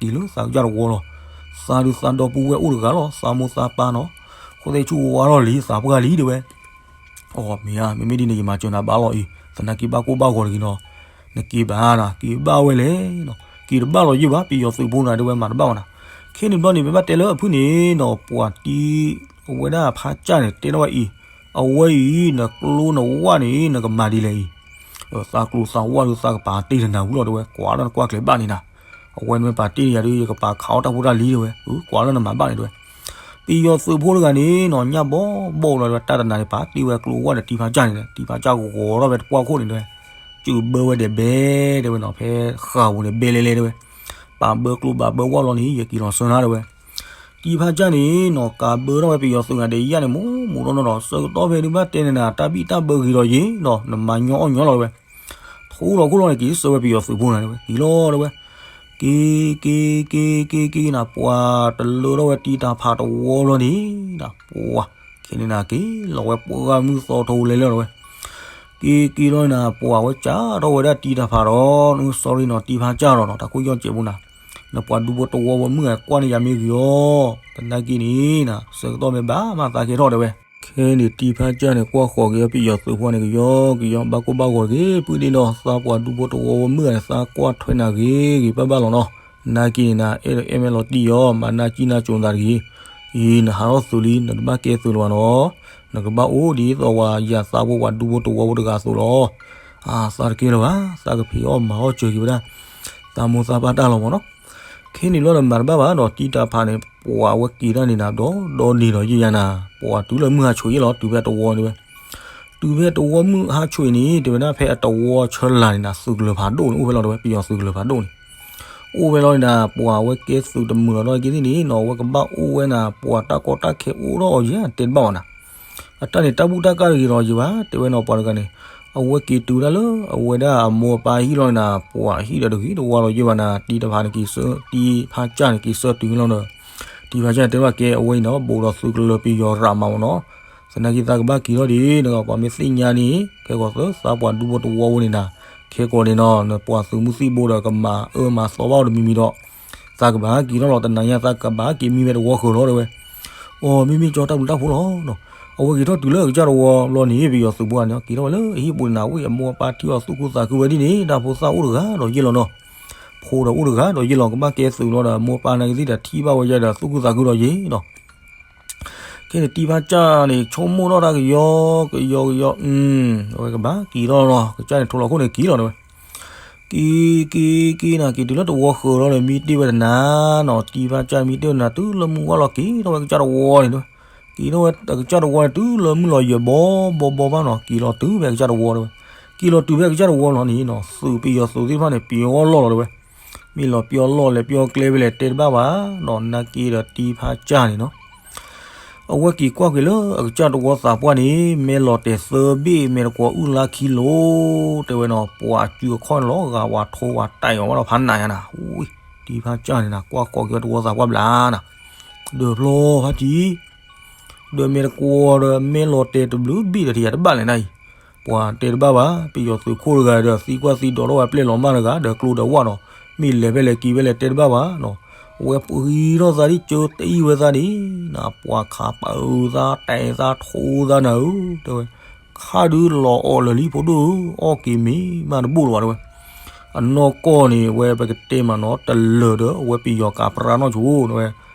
တီလီၤနီၤအံၤ သးကက့ၤလၢသးကစၢ်တဝီလီၤ, သးဒုးသးဒီပုၢ်ဝဲၢ်အိၣ်တဂၤလီၤ, သးမိၢ်သးပၢ်နီၤ, ဃိသဲဆူဝါထီၣ်လံ သးပှၢ်လံတဲဝဲ အီ မ့ၢ်ဧါ, မ့မ့ၢ်ဒ်န့ၣ် ယမၤစၢၤနၤဘၣ်လီၤအံၤ, သနာ်က့ဘၣ်ကိၢ်ဘၣ်ဂီၤတဂ့ၤနီၤ, နက့ၤဘၣ်နၤ, က့ၤဘၣ်ဝဲလဲၣ်နီၤ, က့ၤတဘၣ်လီၤယုၢ်ဘၣ်, ပယီၤသုးဖိနၤတဲဝဲမၤတဘၣ်ဝဲနၤ, ခဲန့ၣ်ဘျီန့ၣ် မ့ၢ်ဘၣ်တဲလၢအဖုၣ်န့ၣ်နီၤ ပှၤတံၤအဝဲဒၣ်ဖါကၢ်န့ၣ် တဲထီၣ်ဝဲအံၤ, အဝဲအံၤ နကျိနဝၣ်န့ၣ် နကမၤဒ်လဲၣ်အံၤ, သးကျိသးဝၣ်ဒုးသးကပာ်တ့ၢ်တနၤဝံၤလီၤတဲဝဲ, ကွၢ်လၢနကွၢ်ကျဲၤဘၣ်န့ၣ်နၤ, အဝဲန့ၣ်ဝဲပာ်တ့ၢ်န့ၢ်ယၤဒီး ယကပာ်ခးအီၣ်တၢ်ဖိတၢ်လံၤတဲဝဲ, ကွၢ်လၢနမၤဘၣ်န့ၣ်တဲဝဲ. ပယီၤသုးဖိတဂၤန့ၣ်နီၤ ညၣ်ဘီဘီလီၤတဲဝဲ တၢ်တနၤန့ၣ် ပာ်တ့ၢ်ဝဲကျိဝဲဒီး တံၤဖါစၢ်န့ၣ် တံၤဖါစၢ်ဂီၤထီၣ်ဝဲတပှၢ်ခိၣ်န့ၣ်တဲဝဲ, စုးဘၢဝဲဒီးဘဲတဲဝဲနီၤ ဖဲဃာ်ပူၤန့ၣ် ဘဲလဲၤလဲၤတဲဝဲ, ပာ်ဘၢကျိဘၣ်ဘၢဝဲလီၤန့ၣ် ယက့ၤလီၤဆၢနၤတဲဝဲ. တံၤဖါစၢ်န့ၣ်နီၤ ကးဘၢထီၣ်ဝဲပယီၤသုးဂၤဒီးယဲၢ်န့ၣ် မိၢ်မိၢ်နီၢ်နီၢ်ဒီး ဆၢကတီၢ်ဖဲဒုးဘၣ်တဲန့ၣ်နၤ တၢ်ဘံၣ်တၢ်ဘၢဂ့ၤဒီးယ့ၤဒီး နမၤညီအီၣ်ညီလီၤတဲဝဲ. ထိၣ်လီၤခိၣ်လီၤန့ၣ် က့ၤဆှၢဝဲပယီၤသုးဖိန့ၣ်တဲဝဲ က့ၤလီၤတဲဝဲ. က့ၤ က့ၤ က့ၤ က့ၤ က့ၤနၤ ပှၤတလၢထီၣ်ဝဲတံၤတၢ်ဖးတဝီလီၤန့ၣ် နၤ ပှၤ ခဲန့ၣ်နၤ က့ၤလီၤဝဲပှၢ်ဂၤမုၢ်သီထိလဲၤလၢာ်လီၤဝဲ. က့ၤက့ၤလီၤနၤ ပှၤဝဲကးထီၣ်ဝဲဒၣ်တံၤတၢ်ဖးဒီး န sorry နီၤ တံၤဖါစၢ်ဒီးနီၤ တၢ်ခိၣ်ယီၢ်စဲးဖိနၤ, နပှၤဒူဖိတဝီဖိမုၣ်ဂၤကွၢ်န့ၢ်ယၤမ့ၢ်ဂ့ၤအီၤ, သနာ်က့န့ၣ်နၤ ဆၢကတီၢ်မ့ၢ်ဘၣ်မးသးကဲထီၣ်တဲဝဲ. ခဲန့ၣ်တံၤဖါစၢ်န့ၣ် ကွၢ်ဃီၤက့ၤအီၤပယီၤသုးဖိန့ၣ် ကယီကယီ ဘၣ်ကိၢ်ဘၣ်ဂီၤတဂ့ၤ ပုၢ်ဒ့နီၤ သးပှၤဒူဖိတဝီဖိမုၣ်ဂၤန့ၣ် သးကွၢ်ထွဲနၤဂ့ၤဂ့ၤဘၣ်ဘၣ်လီၤနီၤ. သနာ်က့န့ၣ်နၤ အဲၣ်ဒိးအဲၣ်မဲလီၤတံၢ်အီၤ မၤနၢ်ကံၣ်နၢ်ကၠိၤသးတဂ့ၤ. အံၤ နဟးထီၣ်သုးလံ နတဘၣ်ကဲသုးလၢၤဘၣ်နီၤ. နကဘၣ်အိၣ်ဒ်သိးပှၤယၤသးဖိပှၤဒူဖိတဝီဖိတဂၤအသိးလီၤ. အသးတကဲလၢၤဘၣ် သးကဖံးအီၣ်မၤအီၣ်စၢၤက့ၤဝဲဒၣ် သးမိၢ်သးပၢ်တၢ်လီၤမ့ၢ်နီၤ. ခဲန့ၣ်ဘျီဒီးမၤတဘၣ်ဘၣ်ဒီး တံၤတၢ်ဖးန့ၣ် ပှၤအဝဲက့ၤတၢ်န့ၣ်နၤ ဒီဒီန့ၣ်ဒီးယဲယၤနၤ ပှၤတုၤလၢမုၢ်ဟါဆူၣ်ယဲလီၤ တုၤဖဲတဝီန့ၣ်ဝဲ တုၤဖဲတဝီမုၢ်ဟါဆူၣ်အံၤန့ၣ် တဲဝဲဒၣ်ဖဲအတဝီဆၢလာ်န့ၣ်နၤ သုးကလၢၤဖးဒိၣ်န့ၣ် အိၣ်ဖဲလီၤတဲဝဲ ပယီၤသုးကလၢၤဖးဒိၣ်န့ၣ် အိၣ်ဖဲလီၤန့ၣ်နၤ ပှၤအဝဲကဲသုးတမုာ်လီၤဒီးက့ၤသ့ၣ်န့ၣ်နီၤ အဝဲကဘၣ်အိၣ်ဝဲနၤ ပှၤတၢ်ကီတၢ်ခဲအိၣ်ထီၣ်အီၤယဲ တဲတဘၣ်ဘၣ်နၤ အတၢ်န့ၣ် တၢ်ဘူၣ်တၢ်ကၢ်တဂ့ၤဒီးယံၤဘၣ် တဲဝဲနီၤ ပှၤတဂၤန့ၣ် အဝဲက့ၤတုၤဒၣ်လၢ အဝဲဒၣ်အမိၢ်အပၢ်ဟံၣ်လီၤန့ၣ်နၤ ပှၤဟံၣ်ဒီးတဂ့ၤတဝါဒီးယံၤဘၣ်နၤ တံၤတဖၣ်န့ၣ်က့ၤဆၢ တံၤဖါစၢ်န့ၣ် က့ၤဆၢတုၤလီၤဒီး တံၤဖါစၢ်န့ၣ် တဲဘၣ်ကဲအဝဲအံၤနီၤ ဘူးဒီးသုးကလၢၤပယီၤရးမးမ့ၢ်နီၤ သနာ်က့သးကဘၣ်က့ၤထီၣ်ဒံး နကပှၤမ့ၢ်သ့ၣ်ညါန့ၣ် ခဲကီးသၢ သးပှၤဒူဖိတဝီဖိန့ၣ်နၤ ခဲကီးန့ၣ်နီၤ နပှၤသုးမုၢ်သံၣ်ဘိဒီးကမၤအၢမၤသီဘၣ်အိၣ်တမံၤမံၤဒီး သးကဘၣ်က့ၤထီၣ်လီၤ တနၤညါသးကဘၣ်က့ၤမံဝဲတဝီဃၢၤလီၤတဲဝဲ အိ မ့မ့ၢ်ကၠီတၢ်ဘျုးတၢ်ဖှိၣ်လီၤနီၤ အဝဲက့ၤထီၣ်တုၤလၢအကစၢ်တဝီလီၤန့ၣ် ပယီၤသုးဖိန့ၣ် က့ၤထီၣ်ဝဲလၢအဟံၣ်ပူၤန့ၣ်နၤ ဝံၣ်အမိၢ်အပၢ်ထံၣ်အီၤသူၣ်ခုသးခုဝဲဒ်န့ၣ် တၢ်ဖိသၣ်အိၣ်တဂၤဒီးယ့ၢ်လီၤနီၤ ဖိဒီးအိၣ်တဂၤဒီးယ့ၢ်လီၤ ကဘၣ်ကဲသုးလီၤဒီး မိၢ်ပၢ်နာ်က့ၤသ့ၣ်ဒီးထံၣ်ဘၣ်ဝဲယဲဒီးသူၣ်ခုသးခုဒီးယ့ၢ်နီၤ ခဲန့ၣ်တံၤဖါစၢ်န့ၣ် ဆိကမိၣ်ထီၣ်တၢ်ကယီကယီကယီ အဝဲကဘၣ်က့ၤထီၣ်လီၤ ကစၢ်န့ၣ်ထိလီၤခိၣ်န့ၣ်က့ၤလီၤတဲဝဲ က့ၤ က့ၤ က့ၤနၤ က့ၤတုၤလၢတဝီဃၢၤလီၤန့ၣ် မံတ့ၢ်ဝဲတနၤနီၤ တံၤဖါစၢ်မံတ့ၢ်ဝဲတနၤ တုၤလၢမုၢ်ဝါလီၤက့ၤထီၣ်ဝဲကစၢ်တဝီန့ၣ်တဲဝဲ က့ၤထီၣ်ဝဲအကစၢ်တဝီန့ၣ် တုၤလၢမုၢ်လီၤယဲၢ်ဘီဘီဘီဘၣ်နီၤ က့ၤလီၤတုၤဖဲအကစၢ်တဝီတဲဝဲ က့ၤလီၤတုၤဖဲအကစၢ်တဝီလီၤန့ၣ်နီၤ သုးပယီၤသုးသ့ၣ်တဖၣ်န့ၣ် ပျီလီၢ်လီၤတဲဝဲ မ့ၢ်လီၤပျီလီၢ်လဲၤပျီကျဲဖဲလဲၣ်တဲတဘၣ်ဘၣ်နီၤ နာ်က့ဒီးတံၤဖါစၢ်န့ၣ်နီၤ အဝဲက့ၤကွၢ်က့ၤလၢအကစၢ်တဝီသးပှၢ်န့ၣ် မဲလီၤတဲာ်သၢဘ့ၣ် မဲတကွီၤအုၣ်လါခံလိၤ တဲဝဲနီၤ ပှၤအစုအခီၣ်န့ၣ်လီၤ ဂာ်ဝးထိဝးတၢ်အီၤဝဲဒီးဖးနးညါနၤ တံၤဖါစၢ်န့ၣ်နၤ ကွၢ်ဃီၤက့ၤဝဲတဝီသးပှၢ်ဘျါနၤ ဒီးဖျီဖါတံၢ် ဒီးမဲတကွီၤဒီးမဲလီၤတဲာ်တဘျုးဘ့ၣ်ဒီးတယၤတဘၣ်လဲၣ်နၤအံၤ ပှၤတဲတဘၣ်ဘၣ် ပယီၤသုးခိၣ်တဂၤဒီးသံကွၢ်သံဒိးထီၣ်ဝဲပျဲၢ်လီၤမၢ်တဂၤ ဒီးကျိဒီးဝၣ်ဒီး မ့ၢ်လဲၤဖဲလဲၣ်က့ၤဖဲလဲၣ်တဲတဘၣ်ဘၣ်နီၤ အဝဲပှံၤထီၣ်သးဒ်ကၢတအံၣ်ဝဲသးန့ၣ် နပှၤခးပာ်အုးသး တဲသးထိသးနၤဧၢ တဲဝဲ ခါဒုးလီၤအီၣ်လၢာ်လံဖိဒိၣ်ဧၢ အီၣ်က့ၤမ့ၢ်မးတဘိၣ်လၢၤဘၣ်တဲဝဲ အနီၢ်ကီၢ်န့ၣ် အဝဲပကတဲမးနီၤ တလၢာ်ဒီး အဝဲပယီၤကးပြးနီၢ်ဆိတဲဝဲ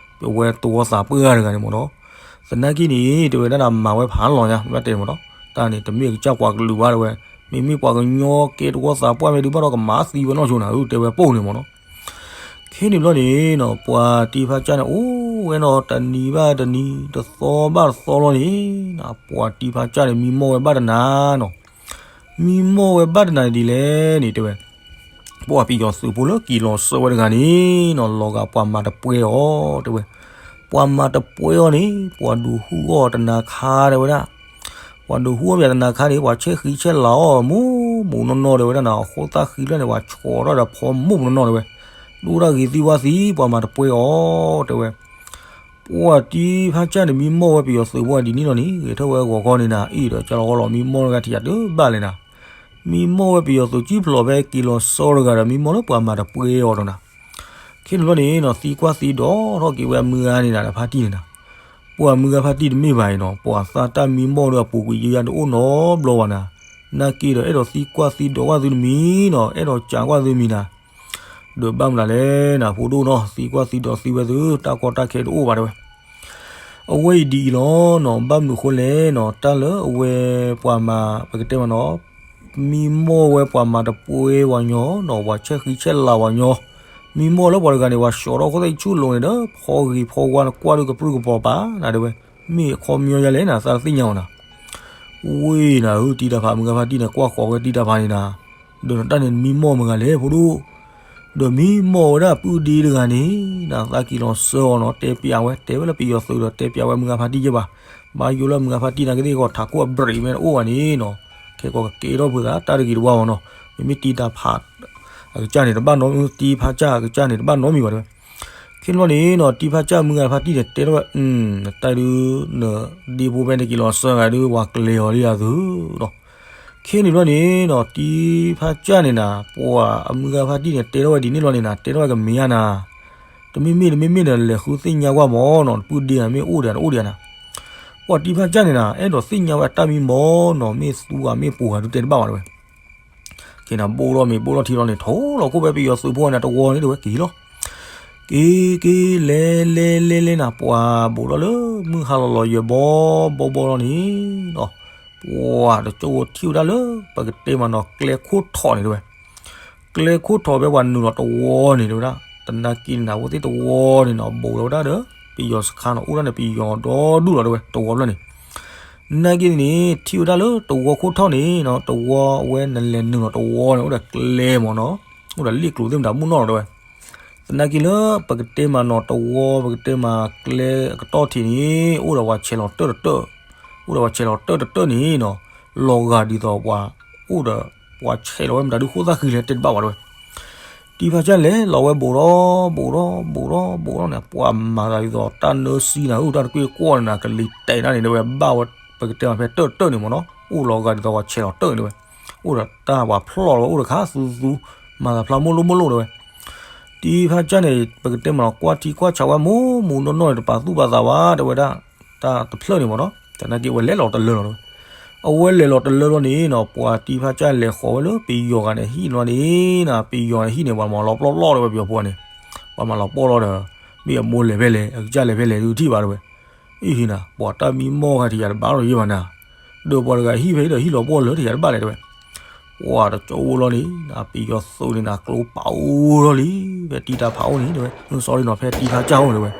အဝဲတဝီသးပှၢ်တဂၤန့ၣ်မ့ၢ်နီၤ သနာ်က့န့ၣ် တဲဝဲဒၣ်နၤမၤဝဲဖးလီၤညါ မ့ၢ်တဲမ့ၢ်နီၤ တၢ်န့ၣ် တမ့ၢ်အကစၢ်ပှၤကလုာ်ဘၣ်တဲဝဲ မ့မ့ၢ်ပှၤကညီကဲတဝီသးပှၢ်မ့ၢ်ဒုးဘၣ်ဒီးကမၤသံဝဲနီၢ်ဆိနၤဧၢ တဲဝဲပိၢ်န့ၣ်မ့ၢ်နီၤ ခဲန့ၣ်ဘျီန့ၣ်နီၤ ပှၤတံၤဖါစၢ်န့ၣ် အိၣ်ဝဲနီၤ တနံၤဘၣ်တနံၤ တသီဘၣ်တသီလီၤန့ၣ် ပှၤတံၤဖါစၢ်န့ၣ် မံမီၢ်ဝဲဘၣ်တနၤနီၤ မံမီၢ်ဝဲဘၣ်တနၤန့ၣ်ဒ်လဲၣ်န့ၣ် တဲဝဲ ပှၤပယီၤသုးဖိလၢက့ၤလီၤဆှၢဝဲတဂၤန့ၣ်နီၤ လီၤဂာ်ပှၤမၤတပှဲၤအီၤ တဲဝဲ ပှၤမၤတပှဲၤအီၤန့ၣ် ပှၤဒိးဟုၣ်အီၣ်တနၤခါ တဲဝဲဒၣ် ပှၤဒိးဟုၣ်အီၣ်ပှၤတနၤခါန့ၣ် ပှၤဆဲးဃံဆဲးလၤအီၤ မိၢ်မိၢ်နီၢ်နီၢ် တဲဝဲဒၣ်နၤ အဃိသၣ်ဃံလၢန့ၣ် ပှၤဆီၣ်ထီၣ်ဒီးဖီမိၢ်မိၢ်နီၢ်နီၢ် တဲဝဲ ဒိၣ်တၢ်ဂ့ၤသံဝါသံ ပှၤမၤတပှဲၤအီၤ တဲဝဲ ပှၤတံၤဖါစၢ်န့ၣ် မံမီၢ်ဝဲပယီၤသုးဖိဒ်န့ၣ်လီၤန့ၣ် ဂဲၤထၢၣ်ဝဲဂီၤခီန့ၣ်နၤ အ့ၣ်ဒီးကၢ်လီၤဂီလီၤ မံမီၢ်လၢဂၤထံၣ်ယၤတဘၣ်လဲၣ်နၤ မံမီၢ်ဝဲပယီၤသုးကံၢ်ဖျိးဖဲက့ၤလီၤဆှၢတဂၤဒီး မံမီၢ်လၢပှၤမၤတပှဲၤအီၤဒီးနၤ ခဲန့ၣ်ဘျီန့ၣ်နီၤ သံကွၢ်သံဒိးထီၣ်က့ၤဝဲအမုၢ်ဂၤန့ၣ်နၤ ဒီးဖါတံၢ်န့ၣ်နၤ ပှၤမုၢ်ဂၤဖါတံၢ်တမ့ၢ်ဘၣ်အံၤနီၤ ပှၤသးတၢ်မံမီၢ်ဒီးအပူၤကွံာ်ယဲယၤတအိၣ်နီတဘျီဘၣ်နၤ နာ်က့ဒီးအဲၣ်ဒိးသံကွၢ်သံဒိးကွၢ်သုတမံၤနီၤ အဲၣ်ဒိးစံးကွၢ်သုမံၤနၤ ဒီးဘၣ်မနုၤလဲၣ်နၤ ဖိဒိၣ်နီၤ သံကွၢ်သံဒိးသံဝဲသု တၢ်ကီတၢ်ခဲတအိၣ်ဘၣ်တဲဝဲ အဝဲအံၤဒ်အံၤလီၤနီၤ ဘၣ်မနုၤဃိလဲၣ်နီၤ တၢ်လၢအဝဲပှၤမၤ ပကတဲမးနီၤ မံမီၢ်ဝဲပှၤမၤတပှဲၤဝဲညီနီၤ ပှၤဆဲးဃံဆဲးလၤဝဲညီ မံမီၢ်လၢပှၤတဂၤန့ၣ် ပှၤဆှီထီၣ်ခိၣ်သၣ်ဆူၣ်လိၤန့ၣ်ဒီး ဖီဂ့ၤဖီဝါနကွၢ်ဒုးကပြုၢ်ကပြီၤပာ်နၤတဲဝဲ, မ့ၢ်အခီပညီယါလဲၣ်နၤ သးတသ့ၣ်ညါအီၤနၤ. ဝ့ၢ်နၤဧၢ တံၤတၢ်ဖးမုၢ်ဂၤဖါတံၢ်န့ၣ် ကွၢ်ဃီၤဝဲတံၤတၢ်ဖးန့ၣ်နၤ, ဒီးနတၢ်န့ၣ်မံမီၢ်မုၢ်ဂၤလဲၣ်ဖိဒိၣ်, ဒီးမံမီၢ်ဝဲဒၣ်ပုၢ်ဒ့တဂၤန့ၣ် နသးက့ၤလီၤစၢအီၤနီၤ တဲပျးဝဲ တဲဝဲလၢပယီၤသုးဒီးတဲပျးဝဲမုၢ်ဂၤဖါတံၢ်ယဲၢ်ဘၣ်, ဘၣ်ယိၣ်လၢမုၢ်ဂၤဖါတံၢ်နာ်က့သ့ၣ်ဂီၤထးခိၣ်အဘြံးမ့ၢ်တအိၣ်ဘၣ်န့ၣ်နီၤ, ခဲကီးကကဲထီၣ်ဖုးသးတၢ်တဂ့ၤတဝါမ့ၢ်နီၤ, မ့မ့ၢ်တံၤတၢ်ဖး အကစၢ်န့ၣ် တဘၣ်နီတမံၤ တံၤဖါစၢ်အကစၢ်န့ၣ် တဘၣ်နီတမံၤဘၣ်တဲဝဲ. ခဲန့ၣ်ဘျီန့ၣ်နီၤ တံၤဖါစၢ်မုၢ်ဂၤဖါတံၢ်န့ၣ် တဲထီၣ်ဝဲ, နတၢ်ဒုး နဒ့ဖိဖဲနက့ၤလီၤစၢဂၤဒုး ပှၤကျဲၤအီၤလံယၤသုနီၤ. ခဲန့ၣ်ဘျီန့ၣ်နီၤ တံၤဖါစၢ်န့ၣ်နၤ ပှၤအမုၢ်ဂၤဖါတံၢ်န့ၣ် တဲထီၣ်ဝဲဒ်န့ၣ်ဘျီန့ၣ်နၤ တဲထီၣ်ဝဲကမ့ၢ်ဧါနၤ, တမ့မ့ၢ်တမ့မ့ၢ်ဒီး လဲၤဃုသ့ၣ်ညါကွၢ်မ့ၢ်နီၤ နပုၢ်ဒ့ဧါမ့ၢ်အိၣ်ဒံးတအိၣ်ဒံးဧါနၤ. ပှၤတံၤဖါစၢ်န့ၣ်နၤ အဲၣ်ဒိးသ့ၣ်ညါဝဲအတၢ်မံမီၢ်နီၤ မ့ၢ်သူဂၤမ့ၢ်ပိၤဂၤဒုးတဲတဘၣ်ဘၣ်တဲဝဲ. က့ၤနၤဘိၣ်ထီၣ်မ့ၤဘိၣ်ထီၣ်ထံလီၤန့ၣ် ထိလီၤခိၣ်ဖဲပယီၤသုးဖိန့ၣ်တဝီန့ၣ်တဲဝဲက့ၤလီၤ. က့ၤက့ၤလဲၤလဲၤလဲၤလဲၤနၤ ပှၤဘိးထီၣ်လၢမုၢ်ဟါလီၤလီၤယဲၢ်ဘီဘီဘီလီၤန့ၣ်နီၤ, ပှၤတကၠိဖိထံၣ်ဝဲဒၣ်လၢ ပကတဲမးနီၤ ကျဲခိၣ်ထီးန့ၣ်တဲဝဲ, ကျဲခိၣ်ထီးဖဲပှၤနုာ်လီၤတဝီန့ၣ်တဲဝဲဒၣ်, သနာ်က့န့ၣ်နၤ အဝဲသ့ၣ်တဝီန့ၣ်နီၤ ဘိးလီၤဝဲဒၣ်ဒီး ပယီၤစခါနီၤ အိၣ်ဒၣ်န့ၣ်ပယီၤဒီဒူၣ်လီၤတဲဝဲ တဝီဖျၢၣ်န့ၣ် နာ်က့န့ၣ် ထံၣ်ဝဲဒၣ်လၢတဝီခိၣ်ထီၣ်န့ၣ်နီၤ တဝီအဝဲနလဲၤနုာ်လီၤတဝီန့ၣ် အိၣ်ဒီးကျဲမ့ၢ်နီၤ, အိၣ်ဒီးလ့ၣ်ကျိၤသ့ၣ်မတၤမုၢ်နီၢ်လီၤတဲဝဲ. သနာ်က့လၢပကတဲမးနီၤ တဝီ ပကတဲမးကျဲအကတီၢ်ထံးန့ၣ် အိၣ်ဒီးပှၤဆဲးလီၤတၢၢ်တတၢၢ်, အိၣ်ဒီးပှၤဆဲးလီၤတၢၢ်တတၢၢ်န့ၣ်နီၤ, လီၤဂာ်ဒ်သိးပှၤအိၣ်ဒီး ပှၤဆဲးလီၤဝဲမတၤဒုးခိၣ်သၣ်ဃံလဲၣ်တဲတဘၣ်ဝဲတဲဝဲ. တံၤဖါစၢ်လဲၤလီၤဝဲဘိးထီၣ်ဘိးထီၣ်ဘိးထီၣ်န့ၣ် ပှၤမၤသးဒ်သိးတၢ်နၢစံနၤဧၢ တၢ်တကွ့ၢ်ကွီၢ်န့ၣ်နၤ ကလံၤတဲာ်နၤန့ၣ်တဲဝဲ ဘၣ်ဝဲ ပကတဲမးဖဲတၢၢ်တတၢၢ်န့ၣ်မ့ၢ်နီၤ အိၣ်လီၤဂာ်ဒ်သိးပှၤဆဲးလီၤတၢၢ်န့ၣ်တဲဝဲ, အိၣ်ဒီးတၢ်ပှၤဖျီၣ်လီၤဝဲအိၣ်တခါသူသူ မၤသးဖျါမိၢ်လိၣ်မိၢ်လိၣ်တဲဝဲ. တံၤဖါစၢ်န့ၣ် ပကတဲမးနီၤ ကွၢ်ထံကွၢ်ဆးဝဲမူမူနီၢ်နီၢ်န့ၣ် တပာ်သူၣ်ပာ်သးဘၣ်တဲဝဲဒၣ်, တၢ်တဖျၢၣ်န့ၣ်မ့ၢ်နီၤ သနာ်က့ဝဲလဲၤလီၤတလၢလီၤတဲဝဲ. အဝဲလဲၤလီၤတလၢလီၤန့ၣ်နီၤ ပှၤတံၤဖါစၢ်လဲၤဃီၤဝဲလၢပယီၤဂၤန့ၣ်ဟံၣ်လီၤန့ၣ်နၤ ပယီၤန့ၣ်ဟံၣ်န့ၣ် ပှၤမၤလီၤပျီၢ်လီၢ်တဲဝဲ ပယီၤဖိန့ၣ်, ပှၤမၤလီၤပျီၢ်လီၢ်ဒီး မ့ၢ်အမိၢ်လဲၤဖဲလဲၣ် အကစၢ်လဲၤဖဲလဲၣ်ဒုးထံၣ်ဘၣ်တဲဝဲ. အံၤဟ့ၣ်နၤ ပှၤတၢ်မံမီၢ်ဂၤထံးယၤတဘၣ်လီၤယဲၢ်ဘၣ်နၤ, ဒီးပှၤတဂၤဟံၣ်ဖဲအံၤဒီးဟံၣ်လီၤပှီၢ်လၢထံးယၤတဘၣ်လဲၣ်တဲဝဲ. ပှၤတကၠိဖိလီၤန့ၣ်နၤ ပယီၤသုးန့ၣ်နၤ ကျိပာ်အိၣ်ထီၣ်လံ, ဖဲတံၤတၢ်ဖးအိၣ်န့ၣ်တဲဝဲ sorry နီၤ ဖဲတံၤဖါစၢ်အိၣ်န့ၣ်တဲဝဲ,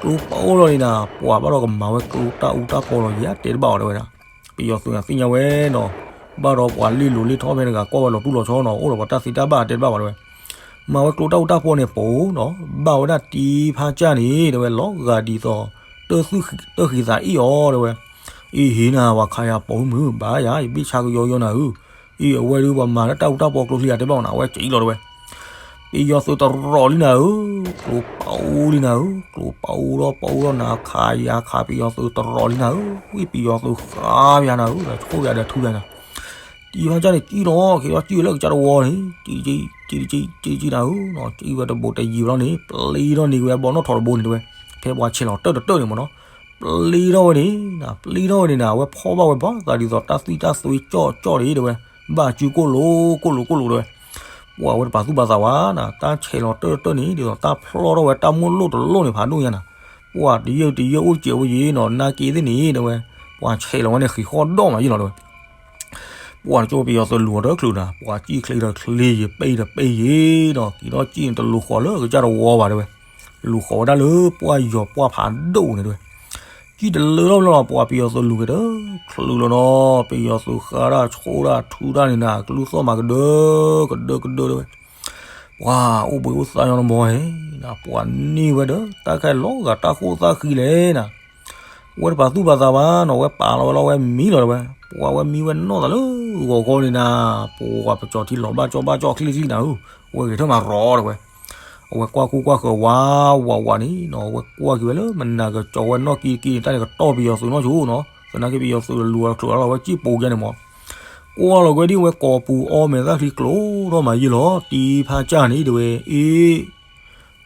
ကျိပာ်အိၣ်လီၤန့ၣ်နၤ ပှၤဘၣ်ဒီးကမၤဝဲကျိတၢ်အူတၢ်ပီလီၤယဲၢ်တဲတဘၣ်အီၤတဲဝဲဒၣ်. ပယီၤသုးန့ၣ်သ့ၣ်ညါဝဲနီၤ, ဘၣ်ဒီးပှၤလ့လိၤလ့ထီၣ်ဖဲတဂၤကွၢ်ဝဲလီၤတူၢ်လီၤဆီနီၤ အိၣ်ဒီးပှၤတၢ်သံတၢ်ဘၣ်တဲတဘၣ်ဝဲတဲဝဲ. မၤဝဲကျိတၢ်အူတၢ်ပီန့ၣ်ပိၤနီၤ, ဘၣ်ဝဲဒၣ်တံၤဖါစၢ်န့ၣ်တဲဝဲ လီၤဂာ်ဒ်သိး တၢ်ဃံသးအ့ၣ်အီၤတဲဝဲ. အံၤဟ့ၣ်နၤ ပှၤခးယၤပိၤမုၢ်ဘၣ်ယၤ ယဘ့ၣ်ဆါကယီယီနၤဧၢ, အံၤအဝဲဒုးပှၤမၤလၢတၢ်အူတၢ်ပီကျိချံယၤတဲဘၣ်နၤ အဝဲကံလီၤတဲဝဲ. ပယီၤသုးတရီးလံနၤဧၢ, ကျိပာ်အိၣ်လံနၤဧၢ, ကျိပာ်အိၣ်လီၤပာ်အိၣ်လီၤနၤ ခးယၤခးပယီၤသုးတရီးလံနၤဧၢ, ဝံၣ်ပယီၤသုးဃါယၤနၤဧၢ, ဒီးဆိၣ်ယၤဒီးထူယၤနၤ. တံၤဖါစၢ်န့ၣ်ကံလီၤ က့ၤလီၤကံဝဲလၢကစၢ်တဝီန့ၣ်, ကံကံကံကံနၤဧၢ, ကံဝဲတဘိးတယံၤဘျီန့ၣ် ပျံၤထီၣ်န့ၢ်က့ၤဝဲဘီနီၣ်ထိးတဘိန့ၣ်တဲဝဲ, ဖဲပှၤဆဲးလီၤတၢၢ်တတၢၢ်န့ၣ်မ့ၢ်နီၤ, ပျံၤထီၣ်ဝဲန့ၣ်, ပျံၤထီၣ်ဝဲန့ၣ်နၤ အဝဲဖီၣ်ဘၣ်ဝဲဘၣ်သးဒ်သိးတၢ်သွံၣ်တၢ်သွဲကၠီၣ်ကၠီၣ်န့ၣ်တဲဝဲ, ဘၣ်စုကိၣ်လိာ်ကိၣ်လိာ်ကိၣ်လိာ်တဲဝဲ. ပှၤဝဲတပာ်သူၣ်ပာ်သးဝဲနၤ တၢ်ဆဲးလီၤတၢၢ်တတၢၢ်န့ၣ် ဒ်သိးတၢ်ဖျီၣ်ထီၣ်ဝဲတၢ်မိၢ်လိၣ်တလိၣ်န့ၣ် ဖးဒိၣ်ညါနၤ, ပှၤတယၢၢ်တယၢၢ်အိၣ်စဲးဝဲယံၤနီၤ နာ်က့သ့ၣ်န့ၣ်တဲဝဲ, ပှၤဆဲးလီၤဝဲန့ၣ်ဃံးဃီၣ်ဒီးမးယံၤလီၤတဲဝဲ. ပှၤတကၠိပယီၤသုးလူၤအီၤတချုးနၤ ပှၤစံၣ်ချ့ဒီးချ့ယံၤ ပ့ၢ်ဒီးပ့ၢ်ယံၤနီၤ က့ၤထီၣ်စံၣ်န့ၣ်တလူၤဃီၤလၢကစၢ်တဝီဘၣ်တဲဝဲ, လူၤဃီၤဝဲဒၣ်လၢပှၢ်ယီၤပှၢ်ဖးဒိၣ်န့ၣ်တဲဝဲ. စံၣ်တလၢထီၣ်ဘျီ ပှၤပယီၤသုးလူၤက့ၤတချုးလီၤနီၤ ပယီၤသုးဃါတၢ်ဆိၣ်တၢ်ထူတၢ်န့ၣ်နၤ ကလုၢ်သီၣ်မးကဒၢကဒၢကဒၢတဲဝဲ. ပှၤအိၣ်ဘှံးအိၣ်သါညီနမီၤဟဲနၤ ပှၤန့ၢ်ဝဲဒီး တၢ်ခဲလီၤဂာ်တၢ်ခိၣ်သၣ်ဃံလဲၣ်နၤ ဝဲတပာ်သူၣ်ပာ်သးဘၣ်နီၤ ဝဲပာ်လီၤဝဲလီၤဝဲမံလီၤတဲဝဲ, ပှၤဝဲမံဝဲနီၢ်သးလၢဂီၤခီန့ၣ်နၤ, ပှၤပကၠီၤထံလီၤဘၣ်ကၠီဘၣ်ကၠီချံချံနၤဧၢ, ဝဲဂဲၤထၢၣ်မးရီၤတဲဝဲ, အဝဲကွၢ်ကူကွၢ်ဃၢၤဝးဝးဝးန့ၣ်နီၤ အဝဲကွၢ်က့ၤဝဲလၢမနၤကကၠီၤဝဲနီၢ်ကံကံန့ၣ် တၢ်န့ၣ်ကတီၢ်ပယီၤသုးနီၢ်ဆိနီၤ, သနာ်က့ပယီၤသုးလူၤအီၤတချုးလီၤဝဲစံၣ်ပူၤကဲန့ၣ်မး, ကွၢ်လီၤကွဲဒ်ဝဲကိာ်ပူၤအီမဲာ်သၣ်ချံကျိၤထီၣ်မးယံၤလီၤ တံၤဖါစၢ်န့ၣ်တဲဝဲ, အ့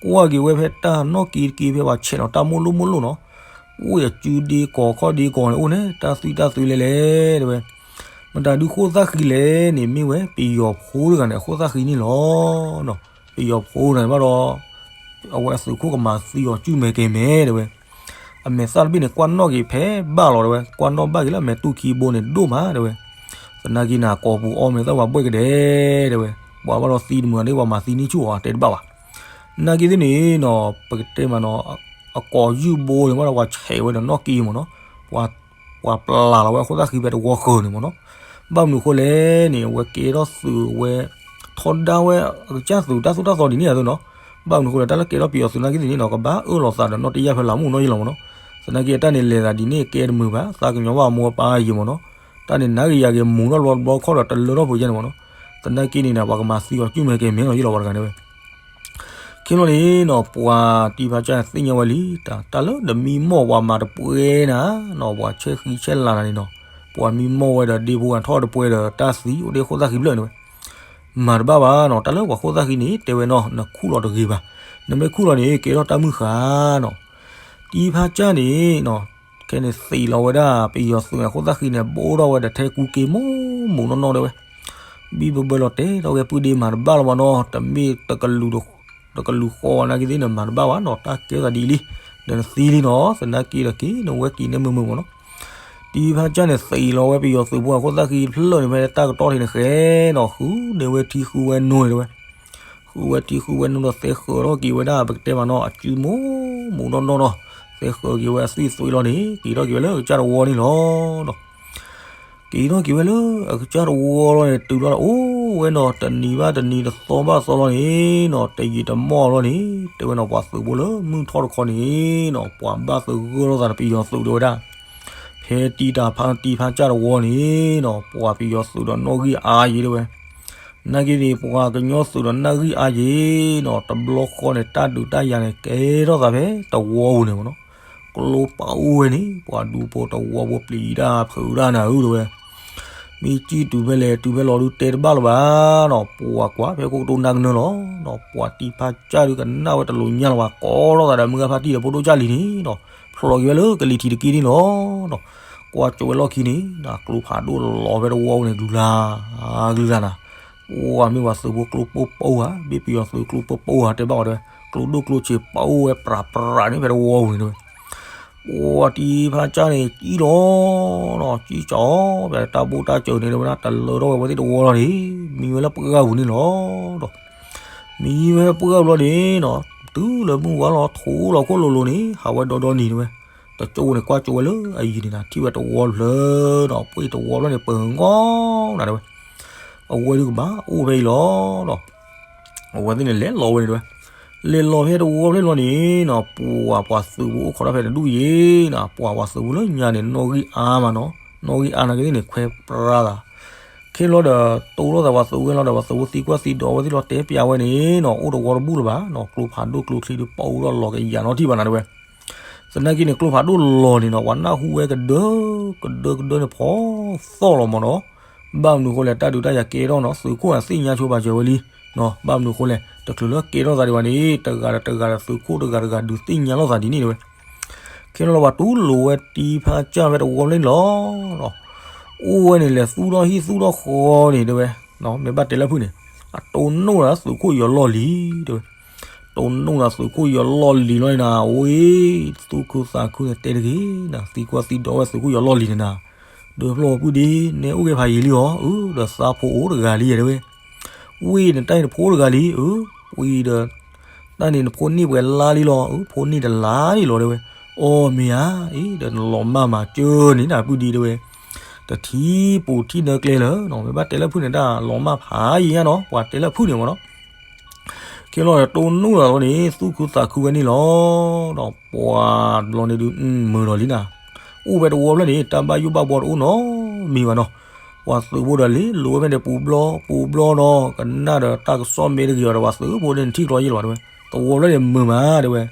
ကွၢ်က့ၤဝဲဖဲတၢ်နီၢ်က့တက့ဖဲပှၤဆဲးလီၤတၢ်မိၢ်လိၣ်မိၢ်လိၣ်နီၤ, အိၣ်ယစုဒ့ကီၤခီၣ်ဒ့ကီၤန့ၣ်အိၣ်န့ၣ် တၢ်သွံၣ်တၢ်သွဲလဲၣ်လဲၣ်တဲဝဲ, မတၤဒုးခိၣ်သၣ်ဃံလဲၣ်န့ၣ် မ့ၢ်ဝဲပယီၤဖိတဂၤန့ၣ် အခိၣ်သၣ်ဃံန့ၣ်လီၤနီၤ, ပယီၤဖိတဂၤန့ၣ်ဘၣ်ဒီး အဝဲအသုးခိၣ်ကမၤသံအီၤစုမဲာ်ကဲၤမဲာ်တဲဝဲ, အမဲာ်သၣ်တဘ့ၣ်န့ၣ် ကွၢ်နီၣ်က့ၤဖဲဘၣ်လီၤတဲဝဲ, ကွၢ်နီၣ်ဘၣ်က့ၤလၢအမဲာ်တူၢ်ခံဘိန့ၣ်ဒိၣ်မးတဲဝဲ, သနာ်က့နၤ ကိာ်ပူၤအီမဲာ်သၣ်ဝဲဘှဲၣ်ကဒဲတဲဝဲ, ပှၤဘၣ်ဒီးသံတမုာ်န့ၣ် ပှၤမၤသံန့ၢ်ဆူၣ်အီၤတဲတဘၣ်ဘၣ်, န နာ်က့သ့ၣ်န့ၣ်နီၤ ပကတဲမးနီၤ အကိးယုၢ်ဘိန့ၣ် မ့ၢ်ဒီးပှၤဆဲးဝဲဒီးနီၣ်က့မ့ၢ်နီၤ, ပှၤပျၢ်လီၤဝဲအခိၣ်သၣ်ဃံဖဲတဝီဃၢၤန့ၣ်မ့ၢ်နီၤ. ဘၣ်မနုၤအဃိလဲၣ်န့ၣ် အဝဲကဲထီၣ်သုးဝဲ ထီဒါဝဲအကစၢ်သုးတၢ်သိၣ်တၢ်သီဒ်န့ၣ်အသိးနီၤ. ဘၣ်မနုၤအဃိလဲၣ် တၢ်လၢကဲထီၣ်ပယီၤသုးနာ်က့သ့ၣ်န့ၣ်နီၤ ကဘၣ်အၢၣ်လီၤသးဒီးနီၣ်တယၢ်ဖဲလၢမူနီၣ်ယဲၢ်လီၤမ့ၢ်နီၤ. သနာ်က့အတၢ်န့ၣ်လဲၤသးဒ်န့ၣ်ကဲတမုာ်ဘၣ် သးကညီၤဘၣ်အမိၢ်အပၢ်ယဲၢ်မ့ၢ်နီၤ. တၢ်န့ၣ်နၤဂ့ၤယၤဂ့ၤမူၤထီၣ်ဘျီတဘျီခီၣ်ဒီးတလၢထီၣ်ပှဲၤယဲၢ်န့ၣ်မ့ၢ်နီၤ. သနာ်က့န့ၣ်ဒီး ပှၤကမၤသံအီၤကုၢ်မဲာ်ကဲမဲာ်လီၤယဲၢ်လီၤပှၤတဂၤန့ၣ်ဝဲ ခဲလီၤန့ၣ်နီၤ ပှၤတံၤဖါစၢ်သ့ၣ်ညါဝဲလံ တၢ်လၢနမံမီၢ်ပှၤမၤတပှဲၤနၤနီၤ ပှၤဆဲးဃံဆဲးလၤနၤန့ၣ်နီၤ ပှၤမံမီၢ်ဝဲဒီးဒ့ဖိဂၤထီၣ်တပှဲၤဒီးတၢ်သံအိၣ်ဒ့ခိၣ်သၣ်ဃံဖျၢၣ်န့ၣ်ဝဲ မၤတဘၣ်ဘၣ်နီၤ တၢ်လၢပှၤခိၣ်သၣ်ဃံန့ၣ် တဲဝဲနီၤ နခူၣ်လီၤတဂ့ၤဘၣ် နမ့ၢ်ခူၣ်လီၤန့ၣ် ကဲထီၣ်တၢ်မုၢ်ဃၢ်နီၤ တံၤဖါစၢ်န့ၣ်နီၤ ခဲန့ၣ်သံးလီၤဝဲဒၣ်ပယီၤသုးအခိၣ်သၣ်ဃံန့ၣ် ဘိးထီၣ်ဝဲဒီးထဲကူက့ၤမူမူနီၢ်နီၢ်တဲဝဲ ဘံၣ်ဘၢဘၢလီၤတဲထီၣ်ဝဲပုၢ်ဒ့မၤတဘၣ်လီၤမ့ၢ်နီၤ တမ့ၢ် တကလုာ်ဃီနာ်က့သ့ၣ်န့ၣ် မၤတဘၣ်ဘၣ်နီၤ တၢ်ကဲထီၣ်သးဒ်အံၤလံ ဒီးနသံလံနီၤ သနာ်က့ဒီးက့ၤနဝဲက့ၤန့ၣ်မုာ်မုာ်မ့ၢ်နီၤ တံၤဖါစၢ်န့ၣ်သံးလီၤဝဲပယီၤသုးဖိအခိၣ်သၣ်ဃံဖျၢၣ်န့ၣ် ဖဲတၢ်ကတီၢ်ထံးန့ၣ်ဃဲနီၤ ဃုန့ၢ်ဝဲထံဃုဝဲနိန့ၣ်တဲဝဲ ဃုဝဲထံဃုဝဲနိဒီးသဲဃၢၤထီၣ်က့ၤဝဲဒၣ် ပကတဲမးနီၤ အစုမူမူနီၢ်နီၢ်နီၤ သဲဃၢၤက့ၤဝဲအသွံၣ်သွံၣ်လီၤန့ၣ် က့ၤထီၣ်က့ၤဝဲလၢအကစၢ်တဝီန့ၣ်လီၤနီၤ က့ၤထီၣ်က့ၤဝဲလၢအကစၢ်တဝီလီၤန့ၣ် တုၤလီၤအိၣ်ဝဲနီၤ တနံၤဘၣ်တနံၤတသီဘၣ်သီလီၤန့ၣ်နီၤ တယံာ်တမီၢ်လီၤန့ၣ် တဲဝဲနီၤ ပှၤသုးဖိလၢမုၢ်ထီၣ်တခီန့ၣ်နီၤ ပှၤဘၣ်သဂၢၢ်ထီၣ်သးဒီးပယီၤသုးတဲဝဲဒၣ် ဖဲတံၤတၢ်ဖါတံၤဖါစၢ်တဝီန့ၣ်နီၤ ပှၤပယီၤသုးဒီးနီၣ်ဂံၢ်အါယံၤတဲဝဲ နာ်က့န့ၣ် ပှၤကညီသုးဒီးနီၣ်ဂံၢ်အါယံၤနီၤ တဘျီဃီန့ၣ် တၢ်ဒုးတၢ်ယၤန့ၣ် ကဲထီၣ်သးဖဲတဝီပူၤန့ၣ်မ့ၢ်နီၤ ကျိပာ်အိၣ်ဝဲန့ၣ် ပှၤဒူဖိတဝီဖိပျံၤတၢ်ဖုးတၢ်နၤဧၢတဲဝဲ မ့ၢ်စံၣ်တုၤဖဲလဲၣ်တုၤဖဲလဲၣ်ဒုးတဲတဘၣ်လၢၤဘၣ်နီၤ ပှၤကွၢ်ဖဲခိၣ်ကတိၤနၢ်ကနၢလီၤနီၤ ပှၤတံၤဖါစၢ်ဒုးကနၣ်ဝဲတလိာ်ညါလၢၤဘၣ် ကိးထီၣ်သးဒီးမုၢ်ဂၤဖါတံၢ်ဒီးဖိဒိၣ်ကၢ်လံၤန့ၣ်နီၤ ဖျိးက့ၤဝဲလၢကလံၤထံးတက့ၢ်န့ၣ်လီၤနီၤ ကွၢ်ကၠိဝဲလီၢ်ခံန့ၣ် ကျိဖးဒိၣ်လီၤဖဲတဝီပူၤန့ၣ် ကလုာ်လၢ်ကလုာ်လၢ်နၤ ပှၤမ့ၢ်ပှၤသုးဖိကျိပိၢ်ပိၢ်ဧါ မ့ၢ်ပယီၤသုးကျိပိၢ်ပိၢ်ဧါ တဲဘၣ်အီၤတဲဝဲ ကျိဒိၣ်ကျိဆံးပာ်အိၣ်ဝဲပြးပြးန့ၣ်ဖဲတဝီပူၤန့ၣ်တဲဝဲ ပှၤတံၤဖါစၢ်န့ၣ် ကံလီၤနီၤ ကံကီၤ ဖဲတၢ်ဘိၣ်တၢ်စၢၤန့ၣ်တဲဝဲဒၣ် တလၢထီၣ်ဝဲဝဲသ့ၣ်တဝီလီၤန့ၣ် မံဝဲလၢပှၢ်ပူၤန့ၣ်လီၤဒီး မံဝဲပှၢ်ပူၤလီၤန့ၣ်နီၤ တုၤလၢမုၢ်ဝါလီၤထိးလီၤခိၣ်လိၤလိၤန့ၣ် ဟးဝဲဒီဒီနံၤတဲဝဲ တကၠိန့ၣ်ကွၢ်ကၠိဝဲလၢအယံၤန့ၣ်နၤ ထံၣ်ဝဲတဝီဖျၢၣ်နီၤ ပှ့ၢ်တဝီဖျၢၣ်န့ၣ် ပၢၤငီနၤတဲဝဲ အဝဲဒုးကဘၣ်အိၣ်ဖဲအံၤလီၤနီၤ အဝဲသ့ၣ်န့ၣ်လဲၤလီၤဝဲန့ၣ်တဲဝဲ လဲၤလီၤဖဲတဝီဖျၢၣ်လီၤန့ၣ်နီၤ ပှၤပှၤသုးဖိအိၣ်ခိးထီၣ်ဖဲတဒူၣ်ယံၤနီၤ ပှၤပှၤသုးဖိလၢညါန့ၣ် နီၣ်ဂံၢ်အါမးနီၤ နီၣ်ဂံၢ်အါနာ်က့သ့ၣ်န့ၣ် ခွဲးပြါသး ခဲလီၤဒီး တိၢ်လိာ်သးပှၤသုးဝဲလီၤဒီး ပှၤသုးဖိသံကွၢ်သံဒိးဝဲသ့ၣ်လီၤ တဲပျးဝဲန့ၣ်နီၤ အိၣ်တဝီတဘူၣ်လၢၤဘၣ်နီၤ ကျိဖးဒိၣ်ကျိချံဒုးပာ်အိၣ်ထီၣ်လီၤကယၤနီထံၣ်ဘၣ်နၤတဲဝဲ သနာ်က့န့ၣ် ကျိဖးဒိၣ်လီၤန့ၣ်နီၤ ပှၤနၢ်ဟူဝဲကဒၢ ကဒၢကဒၢန့ၣ်ဖီသီၣ်လီၤမ့ၢ်နီၤ ဘၣ်မနုၤအဃိလဲၣ် တၢ်ဒုးတၢ်ယၤကဲထီၣ်နီၤ သုးခိၣ်အသ့ၣ်ညါဆိပာ်စၢၤဝဲလံ ဘၣ်မနုၤအဃိလဲၣ် တချုးလၢကဲထီၣ်သးဒံးဘၣ်န့ၣ် တဂၤဒီးတဂၤဒီးသုးခိၣ်တဂၤတဂၤဒုးသ့ၣ်ညါလိာ်သးဒ်န့ၣ်တဲဝဲ ခဲလီၤလၢပှၤတူၢ်လိာ်ဝဲတံၤဖါစၢ်ဖဲတဝီဖျၢၣ်န့ၣ်လီၤ အိၣ်ဝဲန့ၣ်လဲၤသူၣ်ထီၣ်ဟံၣ်သူၣ်ထီၣ်ဃီန့ၣ်တဲဝဲ မ့ၢ်ဘၣ်တဲလၢဖုၣ်န့ၣ် အတိၢ်နီၣ်ဒီးသုးခိၣ်ယီၤလီၢ်လံၤတဲဝဲ တိၢ်နီၣ်ဒီးသုးခိၣ်ယီၤလီၢ်လံၤလီၤန့ၣ်နၤ အိၣ် သူၣ်ခုသးခုန့ၣ်တဲတဂ့ၤနၤ သံကွၢ်သံဒိးဝဲသုးခိၣ်ယီၤလီၢ်လံၤန့ၣ်နၤ ဒၢဖျီၣ်ဝဲပုၢ်ဒ့ နဲအိၣ်ဂ့ၤဖးယံာ်လံအီၤ အၢ ဒီးသးဖိအိၣ်တဂၤလံတဲဝဲ ဝံၤနတၢ်န့ၣ်နဖိတဂၤလံ အၢ ဝံၤဒီး တၢ်န့ၣ်နဖိန့ၢ်ပှဲၤလါလံလီၤ အၢ ဖိန့ၢ်တလါလံလီၤတဲဝဲ အီၣ်မ့ၢ်ဧါ အံၤ ဒီးနလီၤမၢ်မၤစၢၤန့ၣ်နပုၢ်ဒ့တဲဝဲ တထံၣ်ပူၤထံၣ်နၢကျဲလၢ မ့ၢ်ဘၣ်တဲလၢဖုၣ်န့ၣ် တၢ်လီၤမၢ်ဖးယံာ်ညါနီၤ ပှၤတဲလၢဖုၣ်န့ၣ်မ့ၢ်နီၤ ခဲလီၤတိၢ်နီၣ်လီၤန့ၣ် သူၣ်ခုသးခုဝဲန့ၣ်လီၤ ဒီးပှၤဘျီန့ၣ်ဒုး မုာ်လီၤလံနၤ အိၣ်ဝဲတဝီဖျၢၣ်န့ၣ် တၢ်ဘၣ်ယိၣ်ဘၣ်ဘှီတအိၣ်နီတမံၤဘၣ်နီၤ ပှၤသုးဖိဒီးလံၤလိာ်ဝဲဖဲန့ၣ် ပူၤဘျီပူၤဘျီနီၤ ကနၣ်ဒီးတၢ်ကစီၣ်မ့ၢ်တဂ့ၤအီၤဒီး ပှၤသုးဖိန့ၣ်နထံၣ်ကျီယံာ်လီၤဘၣ်တဲဝဲ တဝီဖျၢၣ်န့ၣ်မုာ်မးတဲဝဲ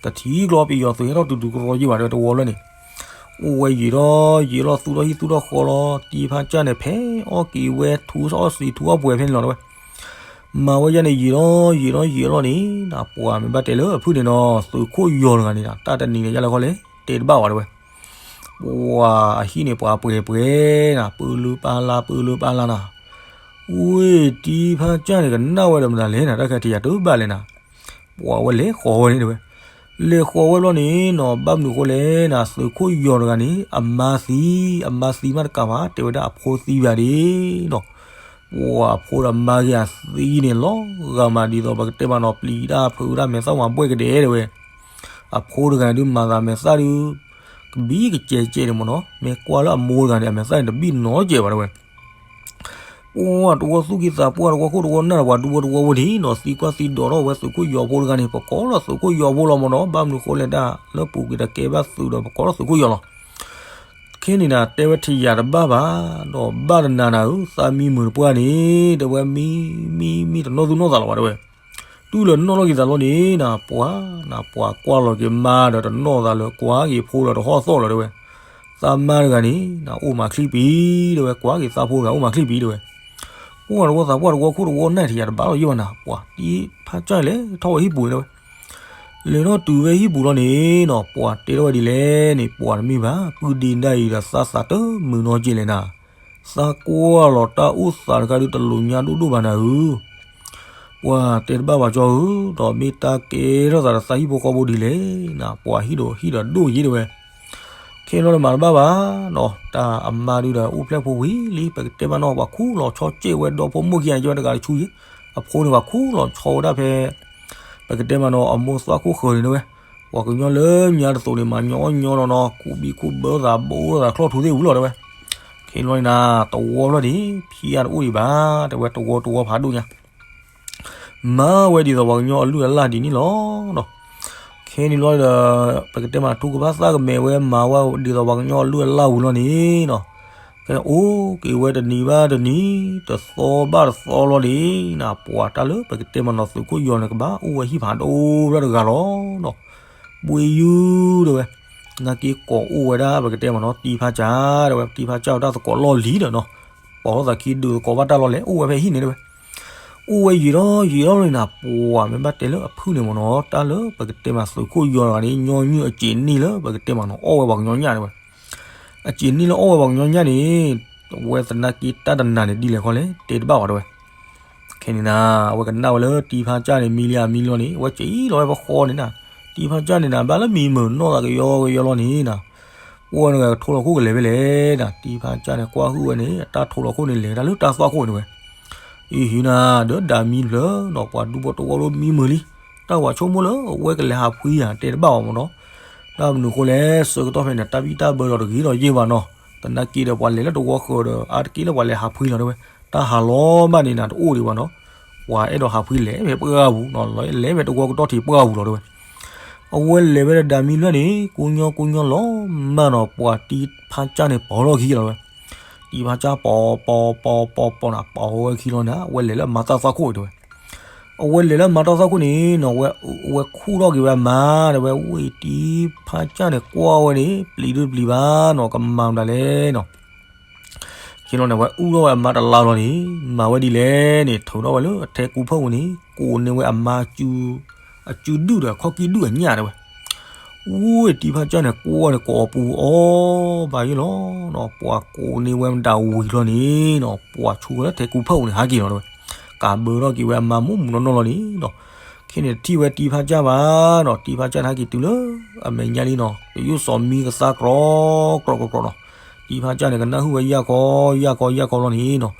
တထံၣ်ကျီပယီၤသုးဟဲထီၣ်တုၤတုၤကရီယံာ်ဘၣ်တဲဝဲ တဝီဖျၢၣ်န့ၣ် အိၣ်ဝဲယံာ်ထီၣ်ယံာ်လီၤ သူၣ်ထီၣ်ဟံၣ်သူၣ်ထီၣ်ဃီလီၤ တံၤဖါစၢ်န့ၣ် ဖဲအီၣ်က့ၤဝဲထူအီၣ်စံၤထူအီၣ်ပှဲၤဖဲန့ၣ်လီၤတဲဝဲ မၤဝဲယဲန့ၣ် ယံာ်ထီၣ်ယံာ်ထီၣ်ယံာ်လီၤန့ၣ် ပှၤမ့ၢ်ဘၣ်တဲလၢအဖုၣ်န့ၣ်နီၤ သုးခိၣ်ယီၤတဂၤန့ၣ် တၢ်တနံၤန့ၣ် ယဲလၢခီလဲၣ် တဲတဘၣ်ဝဲတဲဝဲ ပှၤအဟံၣ်န့ၣ် ပှၤပှဲၤပှဲၤနၤ ပၢလုပၢ်လၢ် ပၢလုပၢ်လၢ်နၤ ဝ့ၢ်တံၤဖါစၢ်န့ၣ် ကနၣ်ဝဲဒီးမတၤလဲၣ်နၤ တၢ်ခဲထံးယၤတဘၣ်လဲၣ်နၤ ပှၤဝဲလဲၤဃီၤဝဲန့ၣ်တဲဝဲ လဲၤဃီၤဝဲဘျီန့ၣ်နီၤ ဘၣ်မနုၤအဃိလဲၣ်နၤ သုးခိၣ်ယီၤတဂၤန့ၣ် အမါသံ အမါသံမးတကးဘၣ် တဲဝဲဒၣ်အဖိသံဘၣ်ဒ့နီၤ ပှၤအဖိဒီးမါဂ့ၤအသံန့ၣ် လီၤဂာ်မးဒ်သိး ပကတဲမးနီၤ ပျံၤတၢ်ဖုးတၢ်မဲာ်သၣ်မၤဘှဲၣ်ကဒဲတဲဝဲ, အဖိတဂၤန့ၣ်ဒုးမၤသးမဲာ်သၣ်ဒုး ကဘံၣ်ကစဲးကဲးန့ၣ်မ့ၢ်နီၤ မ့ၢ်ကွၢ်လၢအမိၢ်တဂၤန့ၣ် အမဲာ်သၣ်န့ၣ်တဘံၣ်နီတစဲးဘၣ်တဲဝဲ ပှၤတဝီသူၣ်ကံၢ်သးပှၢ်တဝီခိၣ်တဝီနၢ်ဒီးပှၤဒူဖိတဝီဖိန့ၣ်နီၤ သံကွၢ်သံဒိးထီၣ်ဝဲသုးခိၣ်ယီၤဖိတဂၤန့ၣ် ပကိးလီၤသုးခိၣ်ယီၤဖိလီၤမ့ၢ်နီၤ ဘၣ်မနုၤဃိလဲၣ်ဒၣ် လၢပူၤကွံာ်တကဲဘၣ်သုးဒီးပကိးလီၤသုးခိၣ်ယီၤလီၤ. ခဲန့ၣ်နၤတဲဝဲထံၣ်ယၤတဘၣ်ဘၣ်, ဒီးဘၣ်တနၤနၤဧၢ သးမံမုာ်တပှၢ်န့ၣ် တဲဝဲမံ မံ မံတနီၣ်သူၣ်နီၣ်သးလီၤဘၣ်တဲဝဲ, တုၤလၢနီၣ်လီၤက့ၤသးလီၤန့ၣ်နၤ ပှၤ နၤပှၤကွၢ်လီၤက့ၤမါဒီးတနီၣ်သးလၢကွၢ်က့ၤဖိဒီးတဟီၣ်သီၣ်လီၤ တဲဝဲ, သးမါတဂၤန့ၣ် နၤအိၣ်မးချံပံၤ တဲဝဲ ကွၢ်က့ၤသးဖိတဂၤအိၣ်မးချံပံၤ တဲဝဲ, ပှၤတဝီသးပှၢ်တဝီခိၣ်တဝီနၢ်ထံၣ်ယၤတဘၣ်လီၤယဲၢ်ဘၣ်နၤ ပှၤ တံဖါကၢ်လဲၤထီၣ်ဝဲဟံၣ်ပူၤန့ၣ်တဲဝဲ, လဲၤထီၣ်တုၤဝဲဟံၣ်ပူၤလီၤန့ၣ်နၤ ပှၤတဲထီၣ်ဝဲဒ်လဲၣ်န့ၣ် ပှၤတမ့ၢ်ဘၣ် ပုၢ်ဒ့ဒၣ်အံၤဒီးသးသးတမုာ်နီတက့ၢ်လဲၣ်နၤ သးကွၢ်လီၤတၢ်အိၣ်သးတခါဒုးတလိာ်ညါဒိၣ်ဒိၣ်ဘၣ်နၤဧၢ, ပှၤတဲတဘၣ်ဘၣ်ကၠီဧၢ, ဒီးမ့ၢ်တၢ်ကဲထီၣ်သးဒီးသးဟံၣ်ဖိဃီဖိဒ်လဲၣ်နၤ ပှၤဟံၣ်ဒီးဟံၣ်ဒီးဒိၣ်ယဲၢ်တဲဝဲ, ခဲန့ၣ်လီၤဒီးမၤတဘၣ်ဘၣ်နီၤ တၢ်အမါဒုးဒီးအိၣ်ဖျဲၣ်ဖိဝံၤလံ ပကတဲမးနီၤ ပှၤခူၣ်လီၤဆီကဲးဝဲဒီဖိမိၢ်ခံဂၤကဲဝဲတဂၤတဆူယဲၢ်, အဖိန့ၣ်ပှၤခူၣ်လီၤဆီဝဲဒၣ်ဖဲ ပကတဲမးနီၤ အမိၢ်သၣ်ခိၣ်ဃၢၤန့ၣ်တဲဝဲ, ပှၤကညီလၢညါတသိးန့ၣ် မၤညီအီၣ်ညီနီၤနီၤ ကူးဘံၣ်ကူးဘၢသးဘိသးချီၣ်ထူသ့ၣ်ဝံၤလီၤတဲဝဲ, ခဲန့ၣ်လီၤန့ၣ်နၤ တဝီဖျၢၣ်န့ၣ် ဖံးအါတအိၣ်ဒံးဘၣ် တဲဝဲ တဝီတဝီဖးဒိၣ်ညါ မၤဝဲဒ်သိးပှၤကညီအလုၢ်အလၢ်ဒ်န့ၣ်လီၤနီၤ, ခဲန့ၣ်လီၤဒီး ပကတဲမး ထူကဘၣ်သၣ်ကမဲာ်ဝဲ မၤဝဲဒ်သိးပှၤကညီအလုၢ်အလၢ်ဝံၤလီၤန့ၣ်နီၤ, ဖဲအိၣ်က့ၤဝဲတနံၤဘၣ်တနံၤ တသီဘၣ်တသီလီၤန့ၣ်နၤ ပှၤတၢ်လၢပကတဲမးနီၤ သုးခိၣ်ယီၤန့ၣ် ကဘၣ်အိၣ်ဝဲဟံၣ်ဖးဒိၣ်ဖျၢၣ်တဂၤလီၤနီၤ, ဘှ့ယုၢ်တဲဝဲ, နာ်က့ကိးအိၣ်ဝဲဒၣ်ပကတဲမးနီၤ တံဖါကၠၢ်တဲဝဲ တံဖါကၠၢ်ဝဲတၢ်သကိးလီၢ်လံၤဒီးနီၤ, ပိာ်ထီၣ်သးခံဒုးသကိးဘၣ်တၢ်လီၤလဲၣ် အိၣ်ဝဲဖဲဟံၣ်န့ၣ်တဲဝဲ အိၣ်ဝဲယံာ်ထီၣ်ယံာ်ထီၣ်လီၤန့ၣ်နၤ ပှၤမ့ၢ်ဘၣ်တဲလၢအဖုၣ်န့ၣ်မ့ၢ်နီၤ တၢ်လၢပကတဲမးသုးခိၣ်ယီၤတဂၤန့ၣ် ညီနုၢ်အစ့းန့ၢ်လၢပကတဲမးနီၤ အီၣ်ဝဲပှၤကညီညၣ်တဲဝဲ, အစ့းန့ၢ်လၢအီၣ်ဝဲပှၤကညီညၣ်န့ၣ် အဝဲသနာ်က့တၢ်တနၤန့ၣ်ဒ်လဲၣ်ခီလဲၣ် တဲတဘၣ်ဝဲတဲဝဲ ခဲန့ၣ်နၤ အဝဲကနၣ်ဝဲလၢတံဖါကၠၢ်န့ၣ် မံလံအမံလီၤန့ၣ် အဝဲစံးလီၤဝဲပဃီန့ၣ်နၤ, တံဖါကၠၢ်န့ၣ်နၤ ဘၣ်လၢမံမုာ်နီၢ်သးကယီကယီလီၤန့ၣ်နၤ, ပှၤန့ၣ်ကထိလီၤခိၣ်ကလဲၤဖဲလဲၣ်နၤ တံဖါကၠၢ်န့ၣ် ကွၢ်ဟုၣ်ဝဲန့ၣ် အတၢ်ထိလီၤခိၣ်န့ၣ် လဲၤတၢ်လၢတၢ်သွၣ်ခိၣ်န့ၣ်ဝဲ, အံၤဟံးနၤ ဒီးဒၣ်မံဖျၢၣ်နီၤ ပှၤဒူဖိတဝီဒိၣ်မံမုာ်လံ, တၢ်ဝၤဆိကမိၣ်လၢအဝဲကလဲၤဟးဖှံဧါ တဲတဘၣ်အီၤမ့ၢ်နီၤ, တၢ်မနုၤဃိလဲၣ် ဆၢကတီၢ်ဖဲန့ၣ် တၢ်ဘံၣ်တၢ်ဘၢဒီးတဂ့ၤဒီးယဲၢ်ဘၣ်နီၤ, သနာ်က့ဒီးပှၤလဲၤလၢတဝီဃၢၤဒီး အါတက့ၢ်လၢပှၤလဲၤဟးဖှံလီၤတဲဝဲ, တၢ်ဟးလီၤဘၣ်န့ၣ်နၤ တအိၣ်ဒံးဘၣ်နီၤ, ပှၤအဲၣ်ဒိးဟးဖှံလဲၤဖဲပှၢ်ပူၤနီၤ လဲၤဖဲတဝီကတီၢ်ထံးပှၢ်ပူၤလီၤတဲဝဲ, အဝဲလဲၤဝဲဒီးဒၣ်မံဖျၢၣ်န့ၣ် ကိညီကိညီလီၤမးနီၤ ပှၤတံဖါကၠၢ်န့ၣ် ပိာ်ထီၣ်ခံလီၤတဲဝဲ တံဖါကၠၢ်ပိာ်ပိာ်ပိာ်ပိာ်ပိာ်နၤ ပိာ်ဝဲခံလီၤနၤ အဝဲလဲၤလၢအမါတၢ်သွၣ်ခိၣ်တဲဝဲ, အဝဲလဲၤလၢအမါတၢ်သွၣ်ခိၣ်န့ၣ်နီၤ အဝဲခူၣ်ထီၣ်က့ၤဝဲအမါတဲဝဲ ဝံၤတံဖါကၠၢ်န့ၣ် ကွၢ်ဝဲန့ၣ် ပျံၤဒုတပျံၤဘၣ်နီၤ ကမၤမတၤလဲၣ်နီၤ ခံလီၤန့ၣ် အဝဲအုၣ်ထီၣ်ဝဲအမါတလါလီၤန့ၣ် မၤဝဲဒ်လဲၣ်န့ၣ် ထုးထီၣ်ဝဲလၢအထဲကူဖၢၣ်ပူၤန့ၣ် ကိးန့ၢ်ဝဲအမါ အစုဒုၣ်ဒီးအခီၣ်ကံၢ်ဒုၣ်အညၣ်တဲဝဲ, ဝံၤတံဖါကၠၢ်န့ၣ် ကွၢ်န့ၣ်ကိးအပူၤအီၤဘၣ်ယဲၢ်လီၤနီၤ ပှၤကိးန့ၢ်ဝဲမတၤဝံၤလီၤန့ၣ်နီၤ ပှၤဆိလၢထဲကူဖၢၣ်ပူၤန့ၣ် ဟးက့ၤလီၤတဲဝဲ, ကးဘၢထီၣ်က့ၤဝဲအမါမိၢ်မုၢ်နီၢ်နီၢ်လီၤန့ၣ်နီၤ, ခဲန့ၣ်တထံၣ်ဝဲတံဖါကၠၢ်ဘၣ်နီၤ တံဖါကၠၢ်န့ၣ် ဟဲက့ၤတုၤလၢအမဲာ်ညါလံနီၤ တယိၣ်စီၤမံကသါကြီ ကြီကြီကြီနီၤ, တံဖါကၠၢ်န့ၣ် ကနၣ်ဟုၣ်ဝဲယၢ်ခီ ယၢ်ခီ ယၢ်ခီလီၤန့ၣ်နီၤ,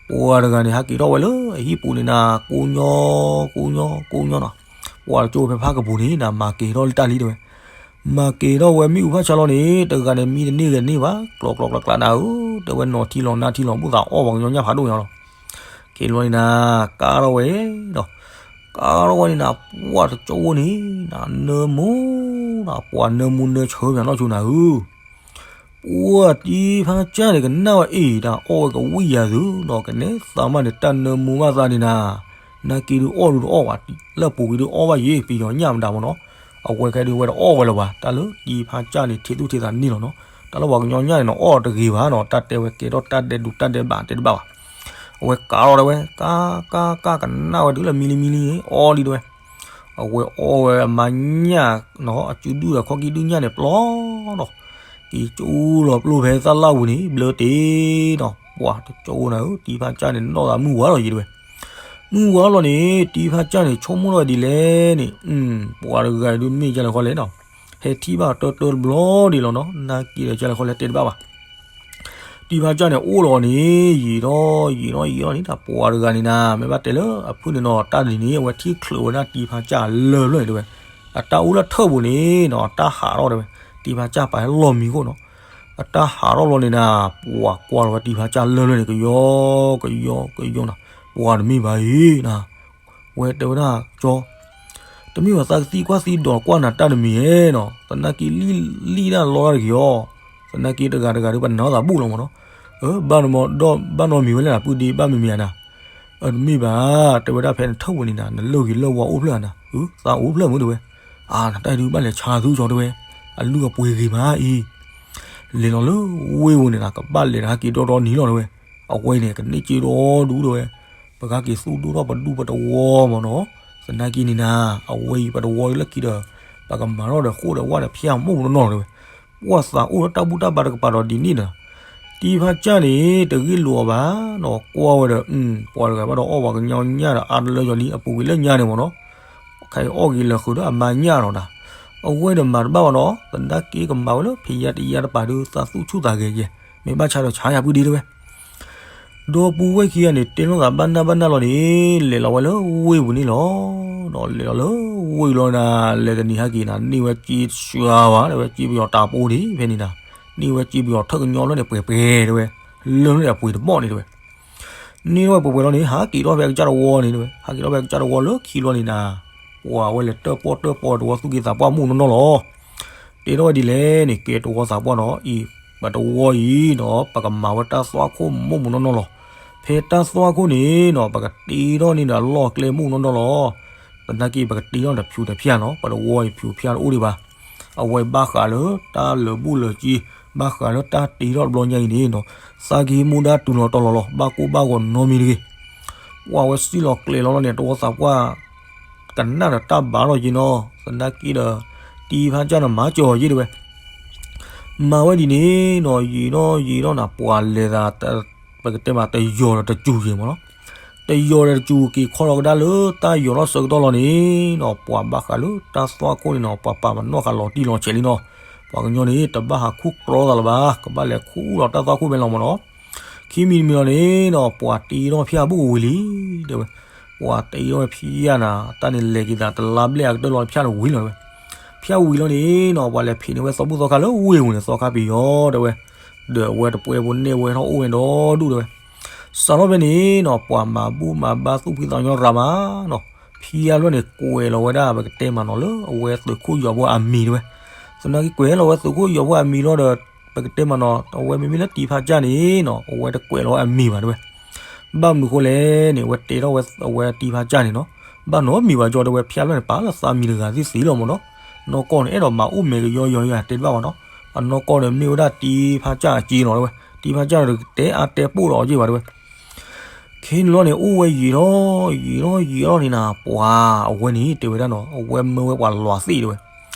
ပှၤတဂၤန့ၣ် ဟးက့ၤထီၣ်ဝဲလၢအဟံၣ်ပူၤန့ၣ်နၤ ကိညီ ကိညီ ကိညီနီၤ, ပှၤတကၠိဖဲဖးကပူၤန့ၣ်နၤ မၤက့ၤထီၣ်လၢတၢ်လံတဲဝဲ, မၤက့ၤထီၣ်ဝဲမ့ၣ်အူဖးဆါလီၤန့ၣ် တဂၤန့ၣ် မံတန့ၢ်ဂဲၤတန့ၢ်ဘၣ် ကျီကျီကျးကျးနၤဧၢ, တဲဝဲနီၤထံလီၤနါထံလီၤ ဘူၣ်သးအီၣ်ပှၤကညီညၣ်ဖးဒိၣ်ညါလီၤ က့ၤလီၤန့ၣ်နၤ ကါထီၣ်ဝဲဒီး ကါထီၣ်ဝဲန့ၣ်နၤ ပှၤတကၠိန့ၣ် နၤနၢမူ နၤပှၤနၢမူနၢဆၢမးနီၢ်ဆိနၤဧၢ, ပှၤတံဖါကၠၢ်န့ၣ် ကနၣ်ဝဲအ့ၣ် တၢ်အီၣ်ဝဲကဝံၣ်ယၤသုနီၤ ကနဲသးမးန့ၣ် တၢ်နၢမူဘၣ်သးန့ၣ်နၤ, နၢ်က့ၤဒုးအီၣ်ဒုးတအီၣ်ဘၣ် လၢပူၤကွံာ်ဒုးအီၣ်ဘၣ်ယဲၢ် ပယီၤညၣ်မတၤမ့ၢ်နီၤ, အဝဲခဲဒုးဝဲတအီၣ်ဝဲလၢၤဘၣ် တၢ်လၢတံဖါကၠၢ်န့ၣ် ထံသူၣ်ထံသးန့ၣ်လီၤနီၤ, တၢ်လၢပှၤကညီညၣ်န့ၣ်နီၤ အီၣ်တဂ့ၤဘၣ်နီၤ တၢ်တဲဝဲကဲထီၣ်တၢ်ဒဲးဒူးတၢ်ဒဲးဘးတဲတဘၣ်ဘၣ် အဝဲကးထီၣ်တဲဝဲ ကါ ကါ ကါ ကနၣ်ဝဲတုၤလၢမံလံမံလံန့ၣ် အီၣ်လံတဲဝဲ, အဝဲအီၣ်ဝဲအမါညၣ်နီၤ အစုဒုၣ်ဒီးခီၣ်ကံၢ်ဒုၣ်ညၣ်န့ၣ်ပျီနီၤ, က့ၤကၠူလီၤပျိၢ်ဖဲသၣ်လၣ်ပူၤန့ၣ် ဘျၢတ့ၢ်နီၤ, ပှၤတကၠိနၤဧၢ တံဖါကၠၢ်န့ၣ် နီၢ်သးမုၢ်ဝါလီၤယံၤတဲဝဲ, မုၢ်ဝါလီၤန့ၣ် တံဖါကၠၢ်န့ၣ် ဆိကမိၣ်ထီၣ်ဝဲဒ်လဲၣ်န့ၣ်, ပှၤတဂၤအံၤဒုးမ့ၢ်ကလဲၤဃီလဲၣ်နီၤ, ဟဲထံၣ်ဘၣ်တၢတၢတဘျီဒံးလီၤနီၤ နၢ်က့ၤဒီးကလဲၤဃီလဲၣ်တဲတဘၣ်ဘၣ်, တံၤဖါစၢ်န့ၣ်အိၣ်လီၤန့ၣ် ယံာ်ထီၣ်ယံာ်ထီၣ်ယံာ်ထီၣ်န့ၣ် တၢ်ပှၤတဂၤန့ၣ်နၤ မ့ၢ်ဘၣ်တဲလၢအဖုၣ်န့ၣ်နီၤ တၢ်ဒ်န့ၣ် အဝဲထံၣ်ချုးဝဲဒၣ်တံၤဖါစၢ်လၢၢ်ဖျၢၣ်န့ၣ်တဲဝဲ, အတၢ်အိၣ်လၢထၢၣ်ပူၤန့ၣ်နီၤ အတၢ်ဟးထီၣ်တဲဝဲ, တံၤဖါစၢ်ပာ်လီၢ်မံခိၣ်နီၤ, အတၢ်ဟးထီၣ်လီၤန့ၣ်နၤ ပှၤကွၢ်လီၤဝဲတံၤဖါစၢ်လၢၢ်ဖျၢၣ်န့ၣ် ကယီကယီကယီနၤ, ပှၤတမ့ၢ်ဘၣ်အံၤနၤ ဝဲတဲဝဲဒၣ်ကၠီ, တမ့ၢ်ဘၣ်သးကသံကွၢ်သံဒိးကွၢ်နၤတၢ်တမံၤဧဲနီၤ, သနာ်က့လံၣ်လံၣ်တၢ်လီတၢ်တဂ့ၤအီၤ, သနာ်က့တဂၤတဂၤဒုးပနၢ်သးဘူၣ်လီၤမ့ၢ်နီၤ, ဘၣ်နီတမံၤဝဲလဲၣ်နၤ ပုၢ်ဒ့ဘၣ်မံၤမံၤဧါနၤ, တမ့ၢ်ဘၣ်, တဲဝဲဒၣ်ဖဲနထၢၣ်ပူၤန့ၣ်နၤ နလၢၢ်ဂ့ၤလၢၢ်ဝါအိၣ်ဖျၢၣ်ဧါနၤ, သးအိၣ်ဖျၢၣ်မ့ၢ်တဲဝဲ, အါ နတၢ်အံၤဒုးဘၣ်လဲၤဆါသုကၠီတဲဝဲ, အလုၢ်အပှ့ၤဂ့ၤမးအံၤ လဲၤလီၤလၢဝ့ၢ်ပူၤန့ၣ်နၤ ကဘၣ်လဲၤတဟးက့ၤဒီဒီနံၤလီၤတဲဝဲ, အဝဲအံၤန့ၣ် ကန့ၢ်စ့ဒီဒူၣ်တဲဝဲ, ပကဟးက့ၤသူၣ်ဒိၣ်ထီၣ်ပဒူၣ်ပတဝီမ့ၢ်နီၤ, သနာ်က့န့ၣ်နၤ အဝဲအံၤပတဝီလၢခံဒီး ပကမၤထီၣ်ဒီးဃိၣ်ဒီးဝၣ်ဒီးဖၠၣ်မိၢ်ပနီၢ်နီၢ်တဲဝဲ, ပှၤသးအိၣ်ဒီးတၢ်ဘူၣ်တၢ်ဘါတကပၤဒီးဒ်န့ၣ်ဒီး တံၤဖါစၢ်န့ၣ် တဂ့ၢ်လိာ်အီၤဘၣ်နီၤ, ကွၢ်ဝဲဒီး ပှၤတဂၤဘၣ်ဒီးအီၣ်ပှၤကညီညၣ်ဒီးအါတလၢယီၤလံ အပူၤကွံာ်လၢညါန့ၣ်မ့ၢ်နီၤ, ခဲအံၤအီၣ်ဂ့ၤလၢာ်ဃုာ်ဒီးအမါညၣ်လီၤနၤ, အဝဲဒီးမၤတဘၣ်ဘၣ်နီၤ, သနာ်က့ကမၤဝဲလၢဖံးယါတယါတပၤဒုး သးသူၣ်ဆူၣ်သးဂဲၤယဲ, မ့ၢ်ဘၣ်ဆါဒီးဆါယၤပုၢ်ဒ့တဲဝဲ ဒီပုၢ်ဝဲၢ်ခံဂၤန့ၣ် တဲလိာ်သးဘၣ်နၢ်ဘၣ်နၢ်လီၤန့ၣ် လဲၤလီၤဝဲလၢဝ့ၢ်ပူၤန့ၣ်လီၤ. ဒီးလဲၤလီၤလၢဝ့ၢ်လီၤနၤ လဲၤတနံၤဟဲက့ၤနၤ န့ၢ်ဝဲစ့စှၤဝဲ တဲဝဲ စ့ပယီၤတၢ်ပူၤဒံးဖဲန့ၣ်နၤ, န့ၢ်ဝဲစ့ပယီၤထၢၣ်ကညီလၢန့ၣ် ပှဲၤပှဲၤတဲဝဲ, လၢန့ၣ်အပှ့ၤတဘီၣ်န့ၣ်တဲဝဲ န့ၢ်ဝဲပှဲၤပှဲၤလီၤန့ၣ် ဟးက့ၤထီၣ်ဖဲကစၢ်တဝီန့ၣ်တဲဝဲ, ဟးက့ၤထီၣ်ဖဲကစၢ်တဝီလၢခံလီၤန့ၣ်နၤ, ပှၤဝဲလဲၤတၢၣ်ပီၣ်တၢၣ်ပီတဝီသူၣ်က့သးပှၢ်မိၢ်နီၢ်နီၢ်လီၤ. တဲထီၣ်ဝဲဒ်လဲၣ်န့ၣ် ကဲတဝီသးပှၢ်နီၤအံၤ, ပတဝီအံၤနီၤ ပကမၤဝဲတၢ်သွၣ်ခိၣ်မိၢ်မိၢ်နီၢ်နီၢ်လီၤ. ဖဲတၢ်သွၣ်ခိၣ်န့ၣ်နီၤ ပကတ့ထီၣ်န့ၢ်ဒီးအလီၢ်ကျဲမိၢ်နီၢ်နီၢ်လီၤ. သနာ်က့ပကတ့ထီၣ်တဖၠူးတဖၠၣ်နီၤ, ပတဝီအံၤဖၠူးဖၠၣ်တအိၣ်ဒံးဘၣ်. အဝဲဘၣ်ဃးလၢတၢ်လၢာ်ဘူၣ်လၢာ်စ့, ဘၣ်ဃးလၢတၢ်တ့ထီၣ်တဘျီညါအံၤန့ၣ်နီၤ, သးကဟံးမူဒါတုၤလီၤတီၤလီၤလီၤ, ဘၣ်ကိၢ်ဘၣ်ဂီၤနီတမံၤတဂ့ၤ. ပှၤဝဲစံၣ်လီၤကျဲၤလီၤလီၤန့ၣ် တဝီသးပှၢ် ကနၣ်ဒီးတၢ်ဘၣ်ထီၣ်က့နီၤ, သနာ်က့ဒီး တံၤဖါစၢ်န့ၣ်မၤစၢၤအီၤက့တဲဝဲ မၤဝဲဒ်န့ၣ်နီၤ, ယံာ်ထီၣ်ယံာ်ထီၣ်နၤ ပှၤလဲၤသး ပကတဲမး တယီၤဒီးတစူၤက့မ့ၢ်နီၤ, တယီၤဒီးတစူၤက့ၤခီလီၤကဒါလၢတၢ်ယီၤထီၣ်ဆၢကတီၢ်လီၤန့ၣ်နီၤ, ပှၤဘၣ်ဃးလၢတၢ်သွၣ်ခိၣ်န့ၣ်နီၤ ပှၤပာ်ပနီၣ်ဃာ်လီၤတံၢ်လီၤဆဲးလံနီၤ. ပှၤကညီန့ၣ် တဘၣ်ဟးခူၣ်ကြီသးလၢၤဘၣ်, ကဘၣ်လဲၤခူၣ်အူလီၤတၢ်သွၣ်ခိၣ်ဖဲလီၤမ့ၢ်နီၤ. ခံမံၤတမံၤလီၤန့ၣ်နီၤ ပှၤတ့ထီၣ်ဖၠၣ်ဘူၣ်ဝံၤလံ တဲဝဲ, ပှၤတ့ထီၣ်ဖၠၣ်နၤ တၢ်န့ၣ်လဲၤက့ၤသးတလါဘျဲၣ်အကတၢၢ်လီၤ ဖၠၣ်န့ၣ်ဝံၤလီၤတဲဝဲ. ဖၠၣ်ဝံၤလီၤန့ၣ်နီၤ ပှၤလဲၤဖံးန့ၢ်ဝဲသီဘူၣ်သီခါလၢဝ့ၢ်ပူၤန့ၣ် သီခါပယီၤတဲဝဲ, ဒီးအဝဲတပှဲၤဖိန့ၢ်ဝဲထီၣ်အိၣ်ဝဲဒီဒူၣ်တဲဝဲ. စးထီၣ်ဖဲန့ၣ်နီၤ ပှၤမၤဘူၣ်မၤဘါသူၣ်ဖှံသးညီရၤမးနီၤ, ဖၠၣ်ဖျၢၣ်န့ၣ် ကွဲးလီၤဝဲဒၣ် ပကတဲမးနီၤ လၢအဝဲသုးခိၣ်ယီၤဖိအမံၤတဲဝဲ. သနာ်က့ကွဲးလီၤဝဲသုးခိၣ်ယီၤဖိအမံၤလီၤဒီး ပကတဲမးနီၤ အဝဲမ့မ့ၢ်လၢတံၤဖါစၢ်န့ၣ်နီၤ အဝဲတကွဲးလီၤဝဲအမံၤဘၣ်တဲဝဲ. ဘၣ်မနုၤဃိလဲၣ်န့ၣ် အဝဲတဲထီၣ်ဝဲအဝဲတံၤဖါစၢ်န့ၣ်နီၤ, ဘၣ်နီတမံၤဘၣ်ကၠီတဲဝဲ ဖၠၣ်ဖျၢၣ်န့ၣ် ပာ်လၢသးမံၤတဂၤသ့သ့လီၤမ့ၢ်နီၤ. နီၢ်ကီၢ်န့ၣ် အဲၣ်ဒိးမၤအိၣ်မဲာ်ကယီယီယီ တဲတဘၣ်ဘၣ်နီၤ. အနီၢ်ကီၢ်န့ၣ် မ့ၢ်ဝဲဒၣ်တံၤဖါစၢ်အစ့လီၤတဲဝဲ, တံၤဖါစၢ်န့ၣ် တတဲအါတဲပိၢ်ဒီးအီၤက့ဘၣ်တဲဝဲ. ခဲန့ၣ်လီၤန့ၣ် အိၣ်ဝဲယံာ်ထီၣ်ယံာ်ထီၣ်ယံာ်ထီၣ်န့ၣ်နၤ ပှၤအဝဲန့ၣ်တဲဝဲဒၣ်နီၤ အဝဲမၢဝဲပှၤလွးသ့ၣ်တဲဝဲ.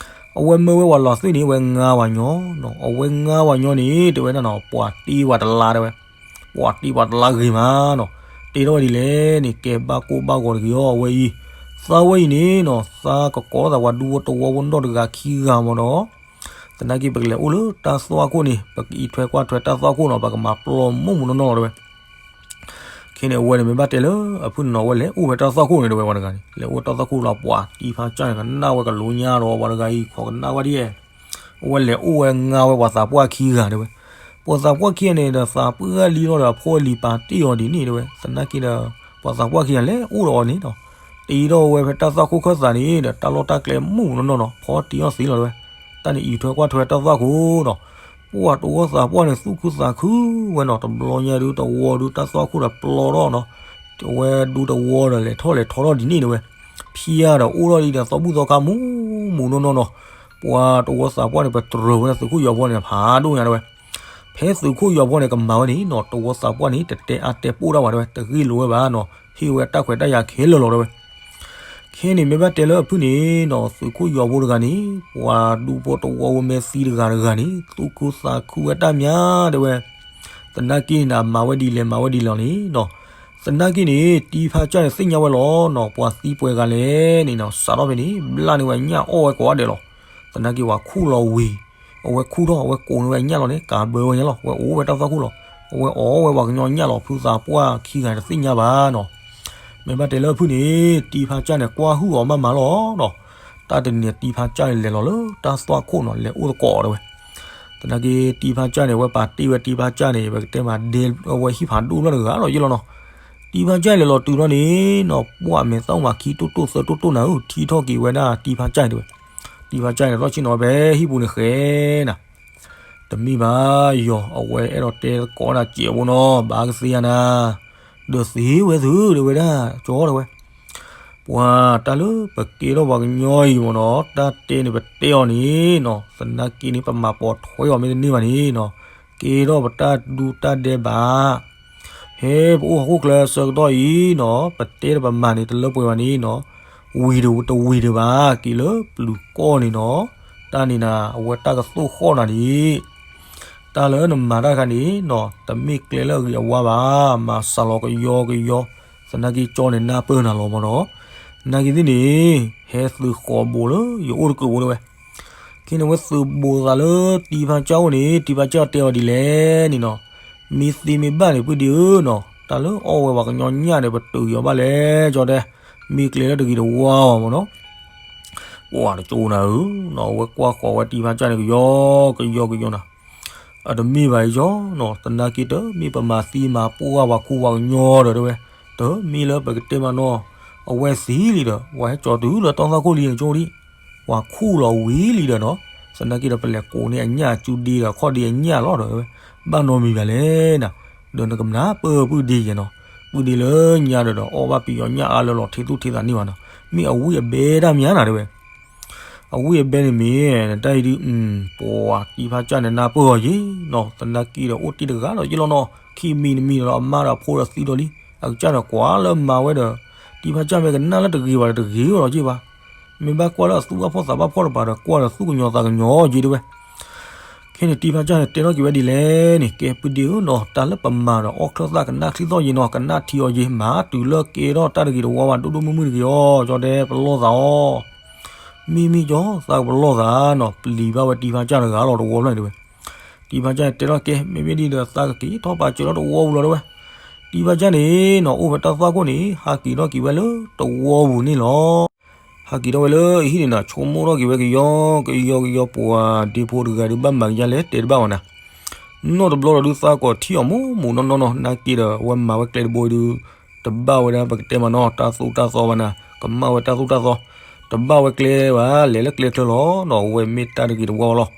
အဝဲမၢဝဲပှၤလွးသ့ၣ်န့ၣ် အဝဲငါပှၤညီနီၤ, အဝဲငါပှၤညီန့ၣ် တဲဝဲဒၣ်နီၤ ပှၤတ့ပှၤတလါတဲဝဲ, ပှၤတ့ပှၤတလါဂ့ၤမးနီၤ. တဲထီၣ်ဝဲဒ်လဲၣ်န့ၣ် ကဲဘၣ်ကိၢ်ဘၣ်ဂီၤတဂ့ၤအီၤ အဝဲအံၤ, သးဝဲအံၤန့ၣ်နီၤ သးကကိးသးပှၤဒူဖိတဝီဖိနီၢ်တဂၤခံဂၤမ့ၢ်နီၤ. သနာ်က့ပကလဲၤအိၣ်လၢတၢ်သွၣ်ခိၣ်န့ၣ် ပကအံးထွဲကွၢ်ထွဲတၢ်သွၣ်ခိၣ်နီၤ ပကမၤပျီမိၢ်မုၢ်နီၢ်နီၢ်လီၤတဲဝဲ. ခဲန့ၣ် အဝဲန့ၣ် မ့ၢ်ဘၣ်တဲလၢအဖုၣ်န့ၣ်နီၤ အဝဲလဲၤအိၣ်ဝဲတၢ်သွၣ်ခိၣ်န့ၣ်တဲဝဲ ပှၤတဂၤန့ၣ် လဲၤအိၣ်တၢ်သွၣ်ခိၣ်လီၤ ပှၤတံၤဖါစၢ်န့ၣ် ကနၣ်ဝဲကလိညါဒီး ပှၤတဂၤအံၤ ခိးကနၣ်ဝဲဒ် အဝဲလဲၤအိၣ်ဝဲငါဝဲပှၤသးပှၢ်ခံဂၤတဲဝဲ. ပှၤသးပှၢ်ခံဂၤန့ၣ်ဒီး သးပှၢ်လံလီၤဒီး အဖိအလံၤပာ်တ့ၢ်အီၤဒ်န့ၣ်တဲဝဲ. သနာ်က့ဒီး ပှၤသးပှၢ်ခံဂၤလဲၤအိၣ်ဒီးအီၤန့ၣ်နီၤ တ့ထီၣ်ဝဲဖဲတၢ်သွၣ်ခိၣ်ခၢၣ်သးန့ၣ်ဒီး တၢ်လီၢ်တၢ်ကျဲမုၢ်မုၢ်နီၢ်နီၢ်နီၤ ဖီတံၢ်အီၣ်သ့လီၤတဲဝဲ. တၢ်န့ၣ်အံးထွဲကွၢ်ထွဲတၢ်သွၣ်ခိၣ်နီၤ ပှၤတဝီသးပှၢ်န့ၣ် သူၣ်ခုသးခုဝဲနီၤ တဘျီညါဒုးတဝီဒုးတၢ်သွၣ်ခိၣ်ဒီးပျီထီၣ်နီၤ အဝဲဒုးတဝီဒီးလဲၤထီၣ်လဲၤထီထီၣ်ဒ်န့ၣ်တဲဝဲ. ဖၠၣ်ဒီးအိၣ်ထီၣ်လံဒီးသီဘူၣ်သီခါမုၢ်မုၢ်နီၢ်နီၢ်နီၤ ပှၤတဝီသးပှၢ်န့ၣ် ပတြၢၤဝဲဒၣ်သုးခိၣ်ယီၤဖိန့ၣ် ဖးဒိၣ်ညါတဲဝဲ. ဖဲသုးခိၣ်ယီၤဖိန့ၣ် ကမၤဝဲန့ၣ်နီၤ တဝီသးပှၢ်န့ၣ် တတဲအါတဲပိၢ်တၢ်ဘၣ်တဲဝဲ တဂ့ၢ်လိာ်ဝဲဘၣ်နီၤ ဟ့ၣ်ဝဲတၢ်ခွဲးတၢ်ယာ်ခဲလၢာ်လီၤတဲဝဲ. ခဲန့ၣ် မ့ၢ်ဘၣ်တဲလၢအဖုၣ်န့ၣ်နီၤ သုးခိၣ်ယီၤဖိတဂၤန့ၣ် ပှၤဒူဖိတဝီဖိမဲာ်သံတဂၤတဂၤန့ၣ် သူၣ်ခုသးခုဝဲတၢ်မးတဲဝဲ. သနာ်က့န့ၣ် မၤဝဲဒ်လဲၣ်မၤဝဲဒ်လဲၣ်န့ၣ်နီၤ သနာ်က့န့ၣ် တံၤဖါစၢ်န့ၣ်သ့ၣ်ညါဝဲလီၤနီၤ ပှၤသံပှဲၤဂၤလဲၣ်န့ၣ်နီၤ စးထီၣ်ဖဲန့ၣ် ဘျၣ်န့ၢ်ဝဲညၣ်အီၣ်ဝဲကိးဂၤဒဲးလီၤ. သနာ်က့ပှၤခူၣ်လီၤဝံၤ အဝဲခူၣ်ထီၣ် အဝဲကိးန့ၢ်ဝဲညၣ်လီၤန့ၣ် ကးဘၢဝဲညါလီၤ အဝဲအိၣ်ဝဲတၢ်သွၣ်ခိၣ်လီၤ. အဝဲအီၣ်ဝဲပှၤကညီညၣ်လီၤ ဖုသးပှၢ်ခံဂၤတသ့ၣ်ညါဘၣ်နီၤ. မ့ၢ်ဘၣ်တဲလၢဖုန့ၣ် တံၤဖါကၢ်န့ၣ် ကွၢ်ဟုၣ်အီၤမးမးလီၤနီၤ. တၢ်တနံၤ တံၤဖါကၢ်န့ၣ်လဲၤလီၤလၢတၢ်သွၣ်ခိၣ်နီၤ လဲၤအိၣ်သကိးတဲဝဲ. သနာ်က့ တံၤဖါကၢ်န့ၣ် အဝဲပာ်တ့ၢ်ဝဲတံၤဖါကၢ်န့ၣ် ပကတဲမးဒဲဝဲဟံၣ်ဖးဒိၣ်လီၤတဂၤလီၤယ့ၢ်လီၤနီၤ. တံၤဖါကၢ်လဲၤလီၤတုၤလီၤန့ၣ်နီၤ ပှၢ်မဲာ်သၣ်မၤခံတိၢ်တိၢ်သၢတိၢ်တိၢ်နၤဧၢ ထံထီၣ်က့ၤဝဲဒၣ်တံၤဖါကၢ်တဲဝဲ. တံၤဖါကၢ်န့ၣ် လီၢ်ဆ့ၣ်နီၤဝဲဖဲဟံၣ်ပူၤန့ၣ်ဃဲနၤ တမ့ၢ်ဘၣ်ယီၤ အဝဲအဲၣ်ဒိးတဲသကိးဒၣ်စဲးဖိနီၤ ဘၣ်ကသ့ဧါနၤ, ဒီးသ့ဝဲသုတဲဝဲဒၣ် ကၠီတဲဝဲ. ပှၤတၢ်လၢပကဲထီၣ်ပှၤကညီအံၤမ့ၢ်နီၤ တၢ်တဲန့ၣ်ပတဲအီၤန့ၣ်နီၤ သနာ်က့န့ၣ် ပမၤပိာ်ထွဲအီၤမ့ၢ်တန့ၢ်ဘၣ်န့ၣ်နီၤ ကဲထီၣ်ပတၢ်ဒူတၢ်ဒဲးဘး ဟဲပအိၣ်ဟီၣ်ခိၣ်ချၢဆၢကတီၢ်အံၤနီၤ ပတဲဒီးပမၤန့ၣ် တလၢပှဲၤဘၣ်န့ၣ်နီၤ ဝံၤတဝံၤတဝံၤဒံးဘၣ် က့ၤလၢပျုၤကီၢ်န့ၣ်နီၤ တၢ်န့ၣ်နၤ အဝဲတၢ်ကသိၣ်ဃီၣ်နၤဒံး တၢ်လၢနမၤတၢ်တခါန့ၣ်နီၤ တမ့ၢ်ကျဲလၢအဂ့ၤအဝါဘၣ် မၤစှၤလီၤကယီကယီ သနာ်က့ကၠီန့ၣ်နၢ်ပၢၢ်နၤလီၤမ့ၢ်နီၤ နာ်က့သ့ၣ်န့ၣ် ဟဲသုးဃီၤဘိးလၢယအိၣ်တကုးဖိတဲဝဲ. ခဲန့ၣ်ဝဲသုးဘိးသးလၢတံၤဖါကၢ်အိၣ်န့ၣ် တံၤဖါကၢ်တဲအီၤဒ်လဲၣ်န့ၣ်နီၤ မ့ၢ်သ့မ့ၢ်ဘၣ်န့ၣ် ပုၢ်ဒ့ဧၢနီၤ တၢ်လၢအီၣ်ဝဲပှၤကညီညၣ်န့ၣ် ပတုာ်က့ၤအီၤဘၣ်လဲၣ် ကၠီတဲ မ့ၢ်ကျဲလၢတဂ့ၤတဝါအီၤမ့ၢ်နီၤ ပှၤတကၠိနၤဧၢနီၤ အဝဲကွၢ်ဃီၤဝဲတံၤဖါကၢ်န့ၣ် ကယီကယီကယီနၤ အတမ့ၢ်ဘၣ်ယီၤနီၤ သနာ်က့တမ့ၢ်ပမၤသံမၤပှၢ်ပှၤခူပှၤကညီဒီးတဲဝဲ တမ့ၢ်လၢပကတဲမးနီၤ အဝဲသံလံဒီး ပှၤဟဲကၠီၤတုၤလၢတီသၣ်ခိၣ်လံန့ၣ်ကၠိဒံး ပှၤခူၣ်လီၤဝံၤလံဒီးနီၤ သနာ်က့ဒီးပလဲၤကိးန့ၢ်အညၣ်အစုဒ့ဒီးခီၣ်ဒ့အညၣ်လီၤဒီးတဲဝဲ ဘၣ်နီတမံၤဘၣ်လဲၣ်နၤ ဒီးနကနၢ်ပၢၢ်ပုၢ်ဒ့ယဲနီၤ ပုၢ်ဒ့လၢညါဒီးဒီး အီၣ်ဘၣ်ပယီၤညၣ်အါလၢလီၤထံးသူၣ်ထံးသးန့ၢ်ဘၣ်နီၤ မ့ၢ်အဝံၣ်အဘဲတၢ်မံၤနၤတဲဝဲ အဝံၣ်အဘဲန့ၣ်မ့ၢ် နတၢ်အံၤဒုး ပှၤတံၤဖါကၢ်န့ၣ်နၢ်ပၢၢ်အီၤယ့ၤနီၤ သနာ်က့ဒီးအိၣ်တ့ၢ်တဂၤလီၤယ့ၢ်လီၤနီၤ ခံမံၤတမံၤဒီးအမါဒီးအဖိဒီးသံဒီးလံ အကစၢ်ဒီးကွၢ်လၢမၤဝဲဒီး တံၤဖါကၢ်မ့ၢ်ကနၣ်လၢတဂ့ၤဘၣ်ဒီးတဂ့ၤဝဲလီၤယ့ၢ်ဘၣ် မ့ၢ်ဘၣ်ကွၢ်လၢအသူၣ်ဘၣ်ဖှီၣ်သးဘၣ်ဖှီၣ်တပၤဒီး ကွၢ်ဒီးသူၣ်ကညီၤသးကညီၤယ့ၤတဲဝဲ ခဲန့ၣ်တံၤဖါကၢ်န့ၣ် တဲထီၣ်က့ၤဝဲဒ်လဲၣ်န့ၣ် ကဲပုၢ်ဒ့ဧၢနီၤ တၢ်လၢပမၤဒီးအီၣ်ချၢၣ်သၣ်ကနၣ်ချံသီၣ်ယ့ၤနီၤ ကနၣ်ထံအီၤယ့ၤ မၤတုၤလၢကဲထီၣ်တၢ်တဂ့ၤတဝါဘၣ်ဒိၣ်ဒိၣ်မုၢ်မုၢ်တဂ့ၤအီၤ ကၠီတဲပလီၢ်သးအီၤ မ့မ့ၢ်ကၠီ သးကပလီၢ်သးနီၤ ပျံၤဘၣ်ဝဲတံၤဖါကၢ်တဂၤလီၤတဝီဖျၢၣ်န့ၣ်တဲဝဲ တံၤဖါကၢ်န့ၣ်တဲထီၣ်ကဲ မ့မ့ၢ်ဒ်ဒီးသးကက့ၤထီၣ်ပာ်စၢၤထီၣ်တဝီပူၤလီၤတဲဝဲ တံၤဖါကၢ်န့ၣ်နီၤ အိၣ်ဖဲတၢ်သွၣ်ခိၣ်န့ၣ် ဟးက့ၤထီၣ်က့ၤဝဲလၢတဝီပူၤန့ၣ်လီၤ ဟးက့ၤထီၣ်ဝဲလၢအဟံၣ်န့ၣ်နီၤ ဆိကမိၣ်ထီၣ်က့ၤဝဲကယီ ကယီကယီ ပှၤဒ့ဖိတဂၤဒုးဘၣ်မၤကယါလဲၣ် တဲတဘၣ်ဘၣ်နၤ နီၢ်တဘျီဒီးဒုးသးကိးထံၣ်အီၤမိၢ်မိၢ်နီၢ်နီၢ်နီၤ နာ်က့ဒီး အဝဲမၤဝဲကျဲတဘိဒုး တဘၣ်ဝဲဒၣ်ပကတဲမးနီၤ တၢ်သိၣ်တၢ်သီဘၣ်နၤ ကမၣ်ဝဲတၢ်သိၣ်တၢ်သီ တဘၣ်ဝဲကျဲဘၣ် လဲၤလၢကျဲချၢလီၤနီၤ အဝဲမ့ၢ်တၢ်တဂ့ၤတဝါလီၤ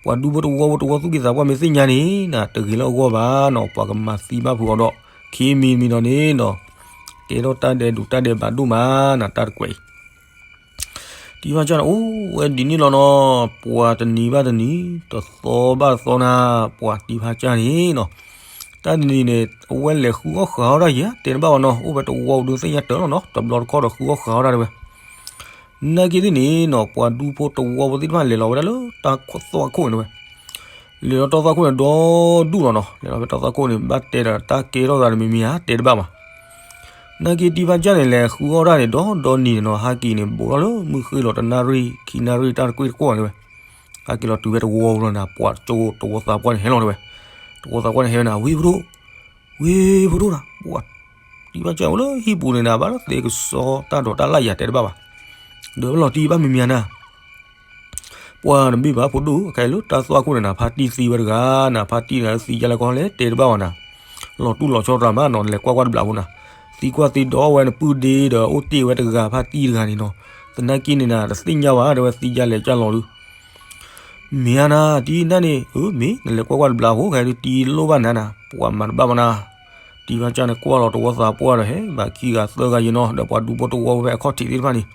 ပှၤဒူဖိတဝီဖိတဝီသူၣ်က့သးပှၢ်မ့ၢ်သ့ၣ်ညါန့ၣ်နၤ တဂ့ၤလၢအဂီၢ်ဘၣ်နီၤ ပှၤကမၤသံဘၣ်ဖုးအီၤဒီး ခံမံၤမံၤဒီးန့ၣ်နီၤ ကဲထီၣ်တၢ်ဒဲးဒူးတၢ်ဒဲးဘးဒိၣ်မးနၤ တၢ်တကွဲးအံၤ တံၤဖါကၢ်န့ၣ် အိၣ်ဝဲဒ်န့ၣ်လီၤနီၤ ပှၤတနံၤဘၣ်တနံၤ တသီဘၣ်တသီနၤ ပှၤတံၤဖါကၢ်န့ၣ်နီၤ တၢ်တနံၤန့ၣ် အဝဲလဲၤဃုအီၣ်ဃုအီၣ်တၢ်ယဲ တဲတဘၣ်ဘၣ်နီၤ အိၣ်ဖဲတဝီဒုးသ့ၣ်ညါတၢ်လီၤနီၤ တဘျီတခီၣ်ဒီးဃုအီၣ်ဃုအီၣ်တၢ်တဲဝဲ နာ်က့သ့ၣ်န့ၣ်နီၤ ပှၤဒူဖိတဝီဖိသ့ၣ်တဖၣ်လဲၤလီၤဝဲဒၣ်လၢတၢ်သွၣ်ခိၣ်န့ၣ်တဲဝဲ လဲၤလီၤတၢ်သွၣ်ခိၣ်န့ၣ်ဒီဒူၣ်လီၤနီၤ လဲၤလီၤဖဲတၢ်သွၣ်ခိၣ်န့ၣ် ဘၣ်တဲဒီးတၢ်ကဲထီၣ်သးတမံၤမံၤဧါ တဲတဘၣ်ဘၣ် နာ်က့တံၤဖါကၢ်န့ၣ် လဲၤဃုအီၣ်တၢ်န့ၣ် ဒီဒီနံၤန့ၣ်နီၤ ဟးက့ၤန့ၣ် ဘူးထီၣ်လၢမုၢ်ဃ့ၢ်လီၤ တနၣ်ရံၣ် ခံနၣ်ရံၣ်တၢ်တကွ့ၢ်တကွီၢ်တဲဝဲ ဟးက့ၤလီၤတုၤဖဲတဝီပူၤလီၤနၤ ပှၤကၠိတဝီသးပှၢ်န့ၣ် ဟဲလီၤတဲဝဲ တဝီသးပှၢ်န့ၣ် ဟဲဝဲနၤ ဝ့ၢ်ဖိဒိၣ် ဝ့ၢ်ဖိဒိၣ်နၤ ပှၤ တံၤဖါကၢ်အိၣ်လၢဟံၣ်ပူၤန့ၣ်နၤ ဘၣ်လၢသ့ကစီတၢ်ဒိးတၢ်လၢ်ယၤ တဲတဘၣ်ဘၣ် ဒီးလီၤတံၢ်ဘၣ်မံၤမံၤနၤ ပှၤတဘ့ၣ်ဘၣ်ဖိဒိၣ် ခဲအံၤလၢတၢ်သွၣ်ခိၣ်န့ၣ်နၤ ဖါတံၢ်သံဝဲတဂၤနၤ ဖါတံၢ်နၤလၢသံယါလဲၣ်ကီလဲၣ် တဲတဘၣ်ဘၣ်နၤ လီၤတူၢ်လီၤဆီတၢ်မးနီၤ လဲၤကွၢ်ကွၢ်တဘျီဖိနၤ သံကွၢ်သံဒိးဝဲနပုၢ်ဒ့ဒီး အိၣ်တ့ၢ်ဝဲတဂၤဖါတံၢ်တဂၤန့ၣ်နီၤ သနာ်က့န့ၣ်နၤ တသ့ၣ်ညါဘၣ် တဲဝဲသံယါလဲၣ်ကီလဲၣ် မ့ၢ်ဧါနၤ တံၤနၤန့ၣ် အၢ မ့ၢ် နလဲၤကွၢ်ကွၢ်တဘျီဖိ ခဲအံၤဒုးတံၤလိၣ်ဘၣ်နၤနၤ ပှၤမၤတဘၣ်ဘၣ်နၤ တံၤဖါကၢ်န့ၣ်ကွၢ်လီၤတဝီသးပှၢ်ဒီး ဟဲဘၣ်ခံဂၤသၢဂၤယံၤနီၤ ဒီးပှၤဒူဖိတဝီဖိဖဲအခီၣ်ထံးသ့ၣ်တဖၣ်န့ၣ်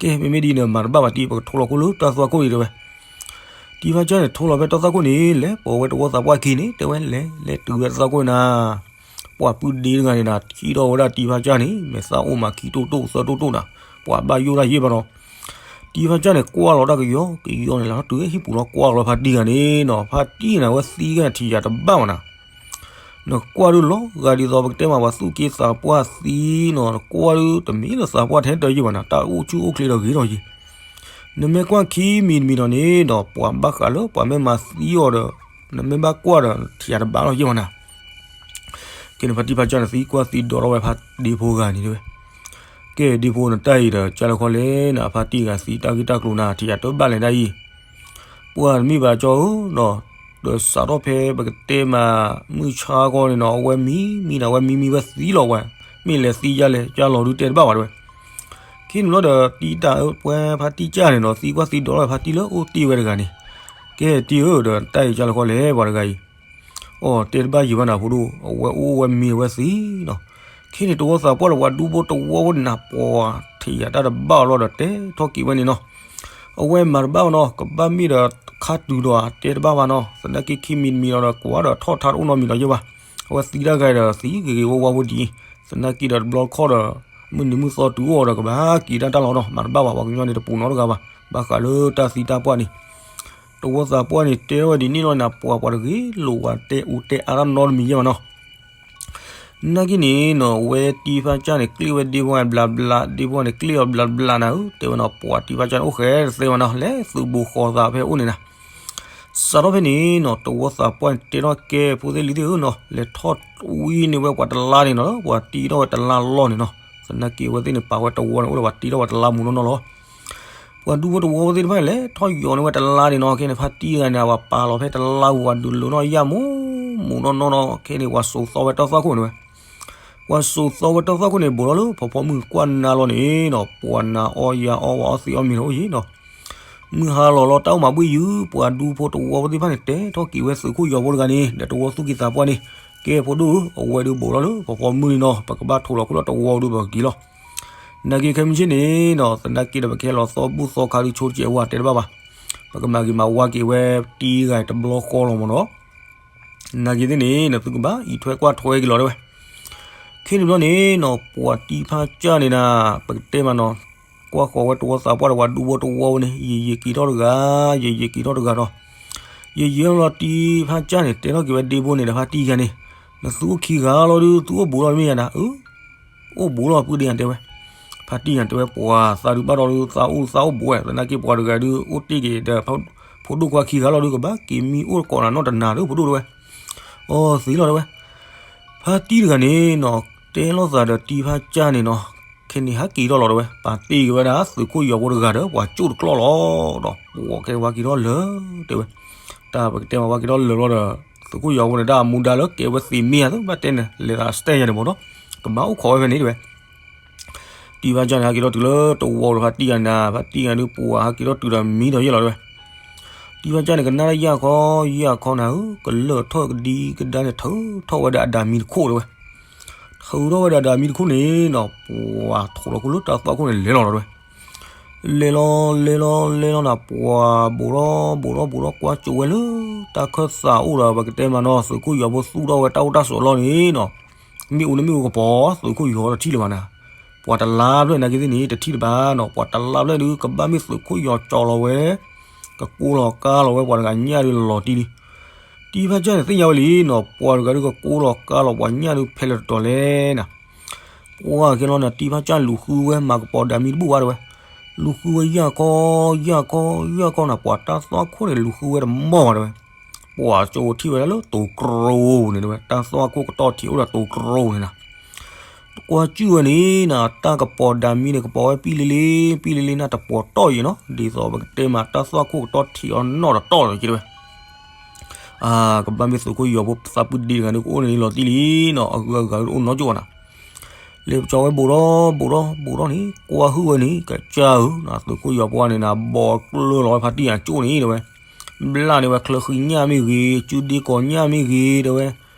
ကဲ မ့မ့ၢ်ဒ်န့ၣ် မၤတဘၣ်ဘၣ်တံၤ ပကထိလီၤခိၣ်လၢတၢ်သွၣ်ခိၣ်အံၤတဲဝဲ တံၤဖါကၢ်န့ၣ် ထိလီၤဖဲတၢ်သွၣ်ခိၣ်န့ၣ် လဲၤပိာ်ဝဲတဝီသးပှၢ်ခံန့ၣ် တဲဝဲလဲၤ လဲၤတုၤဝဲတၢ်သွၣ်ခိၣ်နၤ ပှၤပုၢ်ဒ့တဂၤန့ၣ်နၤ ထံၣ်ထီၣ်ဝဲဒၣ်တံၤဖါကၢ်န့ၣ် မဲာ်သၣ်အိၣ်မးခံတိၢ်တိၢ်သၢတိၢ်တိၢ်နၤ ပှၤဘၣ်ယိၣ်တၢ်ယဲၢ်ဘၣ်ဒီး တံၤဖါကၢ်န့ၣ် ကွၢ်လီၤတၢ်ကယီကယီန့ၣ် လၢတုၤဟံၣ်ပူၤလီၤ ကွၢ်လီၤဖါတံၢ်ဂၤန့ၣ်နီၤ ဖါတံၢ်န့ၣ် အဝဲသံဂၤထံၣ်ယၤတဘၣ်မးနၤ နကွၢ်ဒုးလီၤဂာ်ဒ်သိး ပကတဲမး ပှၤသူၣ်က့သးပှၢ်သံနီၤ နကွၢ်ဒုးတမ့ၢ်လၢသးပှၢ်ထဲတၢ်ယဲၢ်ဘၣ်နၤ တၢ်အိၣ်ဆူၣ်အိၣ်ချ့ဒီးဂ့ၤထီၣ်ယဲၢ် နမ့ၢ်ကွၢ်ခံမံၤတမံၤဒီးန့ၣ်ဒီး ပှၤဘၣ်ဃးလၢပှၤမ့ၢ်မၤသံအီၤဒီး နမ့ၢ်ဘၣ်ကွၢ်ဒီး ထံၣ်ယၤတဘၣ်လီၤယဲၢ်မးနၤ ခဲန့ၣ်ဖါတံၢ်ဖါကၢ်န့ၣ်သံကွၢ်သံဒီးထီၣ်ဝဲဖါဒ့ဖိဂၤန့ၣ်တဲဝဲ, ကဲဒ့ဖိနတၢ်အံၤဒီး ကၢ်လၢခီလဲၣ်န့ၣ် အဖါတံၢ်ဂၤသံတၢ်ဂ့ၢ်တၢ်ကျိၤနၤ ထံၣ်ယၤတဘၣ်လဲၣ်ဒၣ်အံၤ, ပှၢ်တမ့ၢ်ဘၣ်ကၠီဧၢနီၤ, ဒီးစးထီၣ်ဖဲပကတဲမး မုၢ်ဆါခီန့ၣ်နီၤ အဝဲမံမံဒီး အဝဲမံမံဝဲသံလီၤဝဲ, မ့ၢ်လဲၤသံယါလဲၣ် ကၢ်လီၤဒုးတဲတဘၣ်ဘၣ်တဲဝဲ. ခဲန့ၣ်ဘျီဒီး တံၢ်တၢ်အၢ ပှၤဖါတံၢ်ကၢ်န့ၣ်နီၤ သံကွၢ်သံဒီးထီၣ်ဖါတံၢ်လၢအိၣ်တ့ၢ်ဝဲတဂၤန့ၣ်, ကဲတံၢ်ဧၢဒီး တၢ်အံၤကၢ်လၢခီလဲၣ် ပှၤတဂၤအံၤ အိၣ်တဲတဘၣ်ယံၤဘၣ်နၤဖိဒိၣ်, အဝဲအိၣ်ဝဲမံဝဲသံနီၤ. ခဲန့ၣ်တဝီသးပှၢ်ဒီးပှၤဒူဖိတဝီဖိန့ၣ်နၤ ပှၤထံၣ်ယၤတၢ်တဘၣ်အီၤလီၤဒီး တဲထီၣ်က့ၤဝဲန့ၣ်နီၤ, အဝဲမၤတဘၣ်ဘၣ်နီၤ, ကဘၣ်မ့ၢ်ဒီးခါတုၤဒီးတဲတဘၣ်ဘၣ်နီၤ, သနာ်က့ခံမံၤတမံၤလီၤဒီး ကွၢ်ဒီးထီၣ်ထါတအိၣ်နီတမံၤလီၤယဲဘၣ်, အဝဲသံတၢ်ဂၤဒီးသံဂ့ၤဂ့ၤဝါဝါဖိဒ်အံၤ, သနာ်က့ဒီးတဘျီခီၣ်ဒီး မုၢ်နံၤမုၢ်သီတုၤအိၣ်ဒီးကဘၣ်က့ၤတၢ်တၢ်လီၤနီၤ, မၤတဘၣ်ဘၣ် ပှၤကညီန့ၣ်တပူၤနီတဂၤဘၣ်, ဘၣ်ဃးလၢတၢ်သံတၢ်ပှၢ်န့ၣ် တဝီသးပှၢ်န့ၣ် တဲထီၣ်ဝဲဒ်န့ၣ်လီၤနၤ, ပှၤပှၤတဂ့ၤလိာ်ဝဲတဲအူတဲအါတၢ်နီတမံၤယဲၢ်ဘၣ်နီၤ. နာ်က့န့ၣ်နီၤ အဝဲတံၢ်ဖါကၢ်န့ၣ် ကျ့ၣ်ဝဲဒ့ဖိဂၤဘျးဘျး, ဒ့ဖိဂၤန့ၣ် ကျ့ၣ်အီၤဘျးဘျးနၤဧၢ, တဲဝဲနီၤ, ပှၤတံၢ်ဖါကၢ်န့ၣ် အိၣ်ဃဲတသ့ဘၣ်နီၤ, လဲၤသုးဘူးဃီၤသးဖဲအိၣ်န့ၣ်နၤ. စးထီၣ်ဖဲန့ၣ်နီၤ တဝီသးပှၢ်န့ၣ် တဲထီၣ်ကဲ ဖိသ့ၣ်လံၤသ့ၣ်ဧၢနီၤ, လဲၤထီၣ်ဝံန့ၢ်ဝဲပှၤတလါန့ၣ်နီၤ, ပှၤတံၢ်ထီၣ်ဝဲတလါလီၢ်န့ၣ်နီၤ, သနာ်က့အဝဲသ့ၣ်န့ၣ် ပာ်ဝဲတဝီန့ၣ် အိၣ်ဒီးပှၤတံၢ်ထီၣ်ဝဲတလါမူးနီၢ်နီၢ်လီၤ. ပှၤဒူဖိတဝီဖိသ့ၣ်တဖၣ်န့ၣ် လဲၤထီၣ်ယီၤန့ၢ်ဝဲတလါန့ၣ်နီၤ, ခဲန့ၣ် ဖါတံၢ်ဂၤန့ၣ် ပှၤပာ်လီၤဖဲတလါပူၤ ပှၤဒုးလိာ်နီၢ်ယၢ်မူးမူးနီၢ်နီၢ်နီၤ, ခဲန့ၣ် ပှၤစိာ်သီဝဲတၢ်သွၣ်ခိၣ်န့ၣ်ဝဲ, ပှၤစိာ်သီဝဲတၢ်သွၣ်ခိၣ်န့ၣ် ဘူးထီၣ်လၢဖီဖီမုၢ်ကွၢ်နါလီၤန့ၣ်နီၤ, ပှၤနါအီယၤအီ ပှၤအီသံးအီမံၤလီၤအိၣ်ယံၤနီၤ. မုၢ်ဟါလီၤလီၤ တၢ်အိၣ်မးဘှံးယုၤ, ပှၤဒူဖိတဝီဖိသ့ၣ်တဖၣ်န့ၣ် တဲထီၣ်က့ၤဝဲသုးခိၣ်ယီၤဖိတဂၤန့ၣ် ဒီးတဝီသူၣ်ကံၢ်သးပှၢ်န့ၣ်, ကဲဖိဒိၣ်ဧၢ, အဝဲဒုးဘူးထီၣ်လၢဖီဖီမုၢ်န့ၣ်နီၤ, ပကဘၣ်ထိးလီၤခိၣ်လၢတဝီဒုးပကက့ၤလီၤ. နာ်က့ခဲမုၢ်ဆ့ၣ်န့ၣ်နီၤ, သနာ်က့ဒီး ပကဟဲလီၤသီဘူၣ်သီခါဒုးဆိတကဲဝဲ တဲတဘၣ်ဘၣ်, ပကမၤဂ့ၤမၤဝါက့ၤဝဲတံၢ်ဂၤတဘျီဃီလီၤမ့ၢ်နီၤ. နာ်က့သ့ၣ်န့ၣ် နသုကဘၣ်အံးထွဲကွၢ်ထွဲက့ၤလီၤတဲဝဲ. ခဲန့ၣ်ဘျီန့ၣ်နီၤ ပှၤတံၢ်ဖါကၢ်န့ၣ်နၤ, ပကတဲမးနီၤ, ကွၢ်ဃီၤဝဲတဝီသးပှၢ်ဒီးပှၤဒူဖိတဝီဝဲန့ၣ် ယံာ်ယံာ်က့ၤထီၣ်တဂၤ, ယံာ်ယံာ်က့ၤထီၣ်တဂၤဒီး, ယံာ်ယံာ်လီၤ တံၢ်ဖါကၢ်န့ၣ် တဲထီၣ်က့ၤဝဲဒ့ဖိန့ၣ်ဒီး ဖါတံၢ်ယၤန့ၣ်, နသုအိၣ်ခံဂၤလီၤဒုး သုအိၣ်ဘူးလီၤမ့ၢ်ယၤနၤ, အိၣ်ဘူးလီၤပုၢ်ဒ့ယၤတဲဝဲ. ဖါတံၢ်ယၤတဲဝဲ ပှၤသးဒုးဘၣ်ဒီးဒုး သးအိၣ်သးအိၣ်ဘူးဝဲ, သနာ်က့ပှၤတဂၤဒုး အိၣ်တ့ၢ်က့ၤဒီး ဖိဒိၣ်ခွါခံဂၤလီၤဒုး ကဘၣ်က့ၤမံအိၣ်တကိးနၤနီတနၤဒုး ဖိဒိၣ်တဲဝဲ. အီသံလီၤတဲဝဲ. ဖါတံၢ်တဂၤန့ၣ်နီၤ တဲလိာ်သးဒီးတံၢ်ဖါကၢ်န့ၣ်နီၤ, ခဲန့ၣ်ဟဲက့ၤထီၣ်လီၤတဲဝဲ, ပာ်တ့ၢ်က့ၤဝဲဒၣ်သုးခိၣ်ယီၤဖိတဂၤဒီး ပှၤကၠိၣ်တကျီၢ်လီၤ, ဒီးပှၤကဲဝဲက့ၤထီၣ်လၢာ်တဲဝဲ. တၢ်ပကတဲမးဝဲက့ၤထီၣ်လၢာ်လီၤဒီး သုးခိၣ်ယီၤဖိန့ၣ် တၢ်အမူဒါလၢကဲဝဲသ့ၣ်မ့ၢ်ဧါ ဘၣ်တဲန့ၣ် လဲၤသးစတဲယၤန့ၣ်မ့ၢ်နီၤ, ကဘၣ်အိၣ်ခိးဝဲဖဲန့ၣ်တဲဝဲ. တံၢ်ဖါကၢ်န့ၣ် ဟဲက့ၤထီၣ်တုၤလၢတဝီဒီးဖါတံၢ်ဂၤန့ၣ်, ဖါတံၢ်ဂၤဒုးပှၤဟဲက့ၤထီၣ်တုၤဒီးမံဒီးယဲၢ်လီၤတဲဝဲ. တံၢ်ဖါကၢ်န့ၣ် ကနၣ်တၢ်ယၢ်ခီ, ယၢ်ခီနၤဧၢ, ကလၢၢ်ထီၣ်ကဒံကဒါန့ၣ် ထုးထီၣ်ဝဲဒၣ်အဒၣ်မံတခိၣ်တဲဝဲ. ထုးထီၣ်ဝဲဒၣ်အဒၣ်မံတခိၣ်န့ၣ်နီၤ ပှၤထိးလီၤခိၣ်လၢတၢ်သွၣ်ခိၣ်န့ၣ်လဲၤလီၤလီၤတဲဝဲ. လဲၤလီၤ လဲၤလီၤ လဲၤလီၤနၤ ပှၤဘူးထီၣ်ဘူးထီၣ်ဘူးထီၣ်ကွၢ်ကၠိဝဲလၢတၢ်ခၢၣ်သးအိၣ်ဒီး ပကတဲမးနီၤ သုးခိၣ်ယီၤဖိသူၣ်ထီၣ်ဝဲတၢ်အိၣ်တၢ်ဆိးအလီၢ်န့ၣ်နီၤ, မ့ၣ်အူန့ၣ်မ့ၣ်အူကပီၤ သုးခိၣ်ယီၤတထံၣ်လၢၤဘၣ်နၤ. ပှၤတလါဖျၢၣ်နာ်က့သ့ၣ်န့ၣ် တထံၣ်လၢၤဘၣ်နီၤ, ပှၤတလါဖျၢၣ်ဒုး ကဘၣ်မ့ၢ်သုးခိၣ်ယီၤကၠီလီၤဝဲ, ကကိးလီၤကါလီၤဝဲပှၤတဂၤညၣ်ဒုးလီၤတံၢ်လံ. တံၢ်ဖါကၢ်န့ၣ်သ့ၣ်ညါဝဲလံနီၤ, ပှၤတဂၤဒုးကကိးလီၤကါလီၤ ပှၤညၣ်ဒုးဖဲလဲၣ်တတီၤလဲၣ်နၤ. ပှၤကဲလီၤနၤ တံၢ်ဖါကၢ်လူၤဃုဝဲ မၤကပီၤဒၣ်မံတဘူၣ်ဘၣ်တဲဝဲ. လူၤဃုဝဲယၢ်ခီ, ယၢ်ခီ, ယၢ်ခီနၤ ပှၤတၢ်သွၣ်ခိၣ်န့ၣ် လူၤဃုဝဲတမီၢ်ဘၣ်တဲဝဲ. ပှၤကၠိထံၣ်ဝဲဒၣ်လၢတိၤတြိၤန့ၣ်တဲဝဲ, တၢ်သွၣ်ခိၣ်ကတီၢ်ထံးအိၣ်ဒီးတိၤတြိၤန့ၣ်နၤ. ကွၢ်ကၠုၣ်ဝဲန့ၣ်နၤ တၢ်ကပီၤဒၣ်မံန့ၣ် ကပီၤဝဲပံလံလံ, ပံလံလံနၤ တပီၤတီၢ်ယံၤနီၤ, ဒ်သိးပကတဲမး တၢ်သွၣ်ခိၣ်ကတီၢ်ထံးအီၤနီၣ်တတီၢ်လီၤက့တဲဝဲ. အါ ကဘၣ်မ့ၢ်သုးခိၣ်ယီၤဖိသးပုၢ်ဒ့တဂၤန့ၣ် ကအိၣ်န့ၣ်လီၤတံၢ်လံနီၤ, အဂုၤအဂၤအိၣ်နီတကၠိၣ်ဘၣ်နၤ. လဲၤကၠီဝဲဘူးဒီး ဘူးဒီး ဘူးဒီးန့ၣ် ကွၢ်ဟုၣ်ဝဲန့ၣ် ကစၢ်ဧၢ, သုးခိၣ်ယီၤဖိန့ၣ်နၤ ဘီကျၢၢ်လီၤဝဲဖါတံၢ်အကၠိၣ်န့ၣ်တဲဝဲ. ဘျၣ်န့ၢ်ဝဲချၢဃံညၣ်မ့ၢ်ဂ့ၤ, စုဒ့ကိးညၣ်မ့ၢ်ဂ့ၤတဲဝဲ,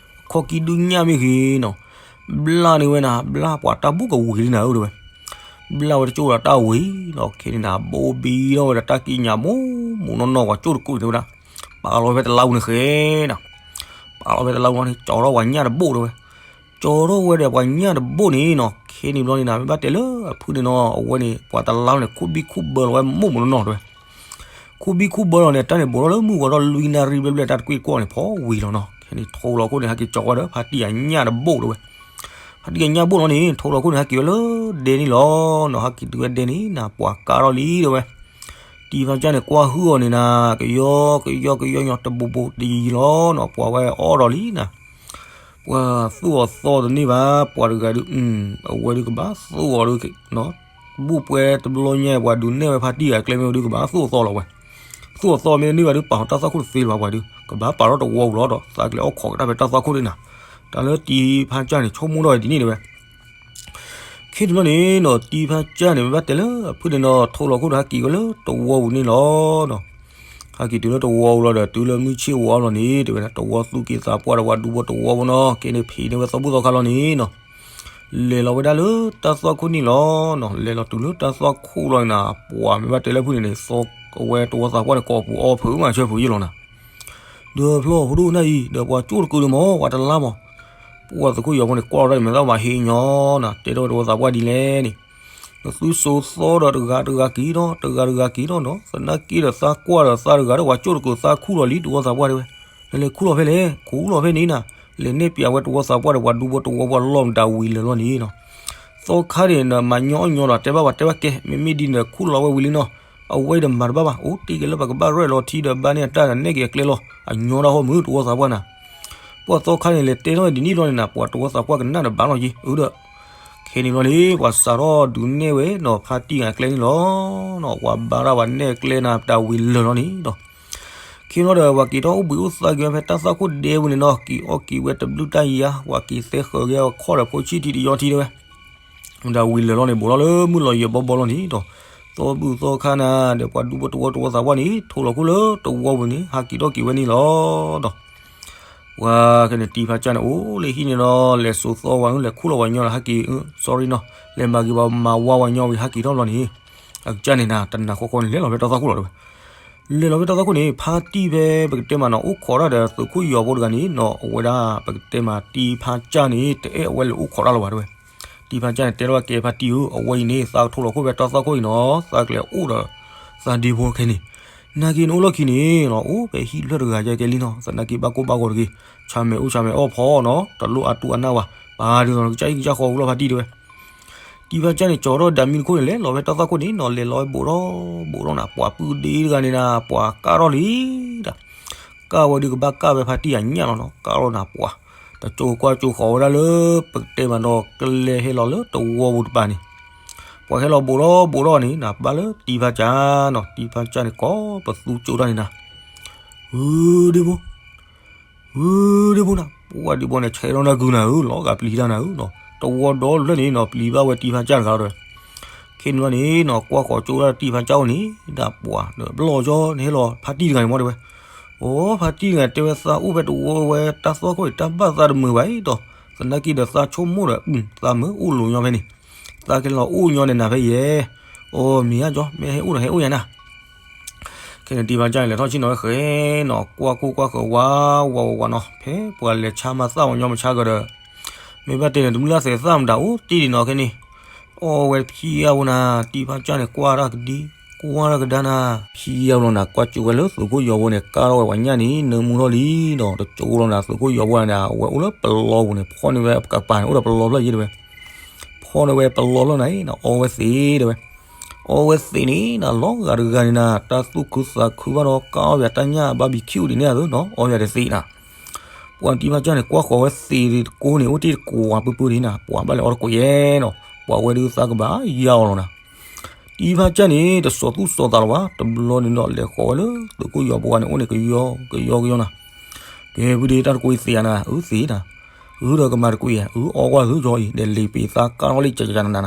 ခီၣ်ကံဒုၣ်ညၣ်မ့ၢ်ဂ့ၤနီၤ. ဘျၣ်န့ၢ်ဝဲနၤ ဘျၣ်ပှၤတၢ်ဘူၣ်ကဝံၤလံနၤဧၢတဲဝဲ. ဘျၣ်ဝဲတကၠိၣ်ဒီးတၢ်ဝံၤနီၤ, ခဲန့ၣ်နၤ ဘိဘံထီၣ်ဝဲဒီးတၢ်ကံးညာ်မူးမူးနီၢ်နီၢ် ပှၤကၠိၣ်တကိးန့ၣ်တဲဝဲဒၣ်. ပာ်လီၤဖဲတလါပူၤန့ၣ်ဃဲနၤ, ပာ်လီၤဖဲတလါပူၤန့ၣ် ကၠီထီၣ်ပှၤညၣ်တဘိၣ်တဲဝဲ. ကၠီထီၣ်ဝဲဒီးပှၤညၣ်တဘိၣ်န့ၣ်နီၤ, ခဲန့ၣ်ဘျီန့ၣ်နၤ မ့ၢ်ဘၣ်တဲလၢအဖုန့ၣ်နီၤ အဝဲန့ၣ် ပှၤတလါန့ၣ် ခူၣ်ဘံခူၣ်ဘၢလီၤဝဲမူးမူးနီၢ်နီၢ်တဲဝဲ. ခူၣ်ဘံခူၣ်ဘၢလီၤန့ၣ် တၢ်န့ၣ် ဘူးထီၣ်လၢမုၢ်ဂီၤထီၣ်လွံၢ်နၣ်ရံၣ်ဘျဲၣ်ဘျဲၣ် တၢ်တကွံၢ်ကွီၢ်န့ၣ် ဖီဝံၤလီၤနီၤ. ခဲန့ၣ် ထိးလီၤခိၣ်န့ၣ် ဟဲက့ၤကၠီဝဲဒီး ဖါတံၢ်အညၣ်တဘိၣ်တဲဝဲ. ဖါတံၢ်အညၣ်ဘိၣ်လီၤန့ၣ် ထိးလီၤခိၣ်န့ၣ် ဟဲက့ၤဝဲလၢဒဲန့ၣ်လီၤနီၤ. ဟဲက့ၤတုၤဝဲဒဲန့ၣ်နၤ ပှၤကါထီၣ်လံတဲဝဲ. တံၢ်ဖါကၢ်န့ၣ် ကွၢ်ဟုၣ်အီၤန့ၣ်နၤ ကယီကယီကယီညီ တဘူးဘူးတယံၤလီၤနီၤ. ပှၤဝဲအီၣ်ဒီးလံနၤ. ပှၤသူၣ်အီၣ်သီတန့ၢ်ဘၣ် ပှၤတဂၤဒုး, အဝဲဒုးကဘၣ်သူၣ်အီၣ်ဒုး, ဘူၣ်ပှဲၤတဘျီညါ ပှၤဒုးနဲၣ်ဝဲဖါတံၢ်ဂၤကျဲမ့ၢ်ဝဲဒုးကဘၣ်သူၣ်အီၣ်သီလီၤဝဲ, သူၣ်အီၣ်သီမ့ၢ်တန့ၢ်ဘၣ်ဒုး ပာ်အီၤတၢ်သွၣ်ခိၣ်တသ့လၢၤဘၣ်ပှၤဒုး, ကဘၣ်ပာ်ထီၣ်တဝီပူၤလီၤဒီး သးကလဲၤအီၣ်ခိးကဒါဖဲတၢ်သွၣ်ခိၣ်ဒၣ်နၤ, တၢ်လၢတံၤဖါကၢ်န့ၣ် ဆိကမိၣ်ထီၣ်ဝဲဒ်န့ၣ်တဲဝဲ ခ့တဘျီန့ၣ်နီၤ တံၤဖါကၢ်န့ၣ် မ့ၢ်ဘၣ်တဲလၢအဖုၣ်န့ၣ်နီၤ ထိးလီၤခိၣ်ဒီးဟးက့ၤဝဲလၢတဝီပူၤန့ၣ်လီၤ. ဟးက့ၤတုၤလၢတဝီပူၤလီၤဒီး တုၤလၢမုၢ်ဆ့ၣ်ဝါအလီၢ်န့ၣ် တဲဝဲဒၣ် တဝီသူၣ်က့ၤသးပှၢ်ဒီးပှၤဒူဖိတဝီဖိနီၤ ကဲန့ၣ်ဖံးန့ၢ်ဝဲသီဘူၣ်သီခါလီၤန့ၣ်နီၤ လဲၤလီၤဝဲဒၣ်လၢတၢ်သွၣ်ခိၣ်န့ၣ်လီၤ. လဲၤလီၤတုၤလၢတၢ်သွၣ်ခိၣ်လီၤန့ၣ်နီၤ ပှၤမ့ၢ်ဘၣ်တဲလၢအဖုၣ်န့ၣ်န့ၣ် သီဝဲတဝီသးပှၢ်န့ၣ် ကိးပူၤအီဖုးမးဆၢဖုးယံာ်လီၤနၤ ဒီးဖျီၣ်ဖိဒိၣ်နၢ်အံၤ ဒီးပှၤကၠိၣ်တကုာ်န့ၣ်မ့ၢ် ပှၤတလါမး, ပှၤသုးခိၣ်ယီၤဖိန့ၣ် ကွၢ်လီၤတၢ်အံၤ မ့ၢ်သးဘၣ်ဟ့ၣ်ညီနၤ တဲထီၣ်ဝဲတဝီသးပှၢ်ဒ်လဲၣ်န့ၣ်, နသုစိၤသီဒီးတဂၤတဂၤက့ၤဒီး တဂၤတဂၤက့ၤဒီးနီၤ သနာ်က့ဒီးသးကွၢ်ဒီးသးတဂၤဒီး ပှၤကၠိၣ်တကုာ်သးခူၣ်လီၤလံ တဝီသးပှၢ်တဲဝဲ, နလဲၤခူၣ်လီၤဖဲလဲၣ် ခူၣ်လီၤဖဲန့ၣ်နၤ, လဲၤနဲၣ်ပျးဝဲတဝီသးပှၢ်ဒီး ပှၤဒူဖိတဝီဖိအလီၢ်မတၤဝံၤလၢာ်လီၤန့ၣ်နီၤ သီခါန့ၣ် နမၤညီအီၣ်ညီဒီး တဲဘၣ်ပှၤတဲဘၣ်ကဲ မ့မ့ၢ်ဒ်န့ၣ်ခူၣ်လီၤဝဲဝံၤလံနီၤ, အဝဲအံၤဒီးမၤတဘၣ်ဘၣ် အိၣ်တ့ၢ်က့ၤလၢပကဘၣ်ရဲၣ်လီၤထံဒီးဘါန့ၢ်အတၢ်ဒီးနဲၣ်က့ၤအကျဲလီၤ အညီတၢ်ဟီၣ်မုၢ်တဝီသးပှၢ်နၤ, ပှၤသီခါန့ၣ် လဲၤတဲထီၣ်ဒ်န့ၣ်လီၤန့ၣ်နၤ ပှၤတဝီသးပှၢ်ကနၣ်ဒီးဘၣ်လီၤက့ၤ အၢဒီး ခဲန့ၣ်ဘျီန့ၣ် ပှၤစးထီၣ်ဒုးနဲၣ်ဝဲနီၤ ဖါတံၢ်ဂၤအကျဲန့ၣ်လီၤ, ပှၤဘါတၢ်ပှၤနဲၣ်အကျဲနၤ တၢ်ဝံၤလၢာ်လီၤန့ၣ်ဒီး ခဲန့ၣ်ဒီး ပှၤက့ၤထီၣ်အိၣ်ဘှံးအိၣ်သါက့ၤဝဲဖဲတၢ်သွၣ်ခိၣ်ဒဲပူၤန့ၣ်နီၤ က့ၤအီၣ်က့ၤဝဲတဘျုးတၢ်ယါ ပှၤက့ၤသဲဃၢၤက့ၤအခီၣ်ဒီးဖိဆံၣ်ထံတယီထံတဲဝဲ မတၤဝံၤလၢာ်လီၤန့ၣ် ဘူးထီၣ်လၢမုၢ်လီၤယံၤဘီဘီလီၤန့ၣ်ဒီး သီဘူၣ်သီခါနၤ ဒီးပှၤဒူဖိတဝီတဝီသးပှၢ်န့ၣ် ထိးလီၤခိၣ်လၢတဝီပူၤန့ၣ် ဟးက့ၤထီၣ်က့ၤဝဲန့ၣ်လီၤဒီး ပှၤခဲန့ၣ် တံၤဖါကၢ်န့ၣ် အိၣ်လၢဟံၣ်န့ၣ်ဒီး လဲၤစိာ်သီဝဲ လဲၤခူၣ်လီၤဝဲညီဒီး ဟဲက့ၤ sorry နီၤ လဲၤမၤဂ့ၤမၤဝါဝဲညီဝံၤ ဟဲက့ၤထီၣ်ဘျီန့ၣ် အကစၢ်န့ၣ်နၤ တနၤဃီဃီန့ၣ် လဲၤလီၤဖဲတၢ်သွၣ်ခိၣ်လီၤတဲဝဲ လဲၤလီၤဖဲတၢ်သွၣ်ခိၣ်န့ၣ် ဖါတံၢ်ဖဲပကတဲမးနီၤ အိၣ်ခိးတၢ်ဒီးသုးခိၣ်ယီၤဖိတဂၤန့ၣ်နီၤ အဝဲဒၣ်ပကတဲမး တံၤဖါကၢ်န့ၣ် တအဲၣ်အဝဲလဲၤအိၣ်ခိးတၢ်လၢၤဘၣ်တဲဝဲ တံၤဖါကၢ်န့ၣ် တဲထီၣ်ဝဲကဲဖါတံၢ်ဧၢ အဝဲအံၤန့ၣ် သးကထိးလီၤခိၣ်ဖဲတၢ်သွၣ်ခိၣ်အံၤနီၤ သးကလဲၤအိၣ်ဒီး သးဒ့ဖိခဲန့ၣ် နာ်က့နအိၣ်လီၢ်ခံန့ၣ်နီၤ အိၣ်ဖဲဟံၣ်ဖျၢၣ်တဂၤယဲကဲလံနီၤ သနာ်က့ဘၣ်ကိၢ်ဘၣ်ဂီၤတဂ့ၤ ဆၣ်မဲာ်အိၣ်ဆၣ်မဲာ်အီၣ်ဖီနီၤ တလိၣ်အတူၢ်အနၢ်ဝဲ ပာ်ဒ်သိးကစၢ်ဟံၣ်ကစၢ်ဃီဝံၤလီၤဖါတံၢ်တဲဝဲ တံၤဖါကၢ်န့ၣ် ကၠီထီၣ်ဒၣ်မံတခိၣ်န့ၣ် လဲၤလီၤဖဲတၢ်သွၣ်ခိၣ်န့ၣ်နီၤ လဲၤလီၤဝဲဘူးထီၣ်ဘူးထီၣ်နၤ ပှၤပုၢ်ဒ့တဂၤန့ၣ်နၤ ပှၤကၢ်ထီၣ်လံဒီး ကၢ်ဝဲဒုးကဘၣ်ကၢ်ဝဲဖါတံၢ်အညၣ်လီၤနီၤ ကၢ်ထီၣ်နၤပှၤ တကၠိကွၢ်ကၠိဃီၤဝဲဒၣ်လၢ ပကတဲမးနီၤ ကလဲၤဟဲလီၤလၢတဝီပူၤတပၤန့ၣ် ပှၤဟဲလီၤဘူးထီၣ်ဘူးထီၣ်န့ၣ်နၤ ဘၣ်လၢတံၤဖါကၢ်နီၤ တံၤဖါကၢ်န့ၣ် ကိးပသူကၠိတၢ်န့ၣ်နၤ ဧၢဒ့ဖိ ဧၢဒ့ဖိနၤ ပှၤဒ့ဖိန့ၣ် ဆဲးထီၣ်နၢ်ကုနၤဧၢ လီၤဂာ်ပျံၤတၢ်နၤဧၢနီၤ တဝီဒီဖျၢၣ်န့ၣ်နီၤ ပျံၤဘၣ်ဝဲတံၤဖါကၢ်တဂၤဒီး ခဲန့ၣ်ဘျီန့ၣ်နီၤ ကွၢ်ဃီၤကၠိဒၣ်တံၤဖါကၢ်အိၣ်န့ၣ် ဒၣ်ပှၤဒီးဘျီၣ်ကၠီန့ၣ်ဟဲလီၤဖါတံၢ်တဂၤန့ၣ်မ့ၢ်တဲဝဲ အိ ဖါတံၢ်တဂၤတဲဝဲ သးအိၣ်ဖဲတဝီဝဲ တၢ်သွၣ်ခိၣ်အံၤ တၢ်ဘၣ်သးတမုာ်ဘၣ်အံၤဒီး သနာ်က့ဒီးသးဆိကမိၣ်ဒီး သးမုာ်အိၣ်လိၤညီဖဲန့ၣ် သးကလဲၤအိၣ်ညီန့ၣ်နၤဖဲယဲ အိ မ့ၢ်ယါကၠီ မ့ၢ်ဟဲအိၣ်ဒီးဟဲအိၣ်ယၤနၤ ခဲန့ၣ်တံၤဖါကၢ်န့ၣ် လဲၤထီၣ်ဆ့ၣ်နီၤဝဲဃဲနီၤ ကွၢ်ခိၣ်ကွၢ်ဃၢၤဝါဝါဝါဝါနီၤ ဖဲပှၤလဲၤဆါမၤသၣ်မၤညီမၤဆါကဒီး မ့ၢ်ဘၣ်တဲန့ၣ် တမုၢ်လၢ်သဲးသၣ်မတၤအိၣ်တ့ၢ်ဒံးနီၤ ခဲန့ၣ် အီၣ်ဝဲဖံးအါဝဲနၤ တံၤဖါကၢ်န့ၣ် ကွၢ်တၢ်ကဒံ ကွၢ်တၢ်ကဒါနၤ ဖံးအါဝဲလီၤနၤ ကွၢ်ကၠိဝဲလၢသုးခိၣ်ယီၤဖိန့ၣ် ကၢ်ထီၣ်ဝဲပှၤညၣ်န့ၣ် နၢမူထီၣ်လံဒီး တကၠိလီၤနၤ သုးခိၣ်ယီၤဖိန့ၣ် အဝဲအိၣ်လၢပလီပူၤန့ၣ် ဖီၣ်န့ၢ်ဝဲအကပၤန့ၣ် အိၣ်ဒီးပလီဖျၢၣ်ယဲတဲဝဲ ဖီၣ်န့ၢ်ဝဲပလီဖျၢၣ်နၤအံၤ အီဝဲသ့းတဲဝဲ အီဝဲသ့းန့ၣ်နၤ လီၤဂာ်တဂၤန့ၣ်နၤ တၢ်သူၣ်ခုသးခုဘၣ်ဒီး ကၢ်အီၣ်ယၤတၢ်ညၣ်ဘၣ်ဘံးခံးဒ်န့ၣ်အသိးနီၤ အီဝဲတသ့းနၤ ပှၤတံၤဖါကၢ်န့ၣ် ကွၢ်ဃီၤဝဲသ့းတကိးန့ၣ် အိၣ်တ့ၢ်တကိးပူၤပူၤဒံးနၤ ပှၤဘၣ်လဲၤအီတကိးယဲနီၤ ပှၤဝဲဒုးသးကဘၣ်ယါအီၤလီၤနၤ တံၤဖါကၢ်န့ၣ် တစိာ်သူၣ်စိာ်သးလၢၤဘၣ် တဘျီန့ၣ်ဒီး လဲၤဃီၤဝဲလၢသုးခိၣ်ယီၤဖိဂၤန့ၣ် အိၣ်န့ၣ်ကယီကယီကယီနၤ ကဲ ဖုဒ့ တၢ်တကိးအံၤသ့းဧါနၤ အၢသ့းနၤ အၢဒီးကမၤတကိးအံၤ အၢအီကွၢ်သုကၠီအံၤ ဒီးလံာ်ပ့ၤသးကၢ်ထီၣ်လံကကနၤနၤ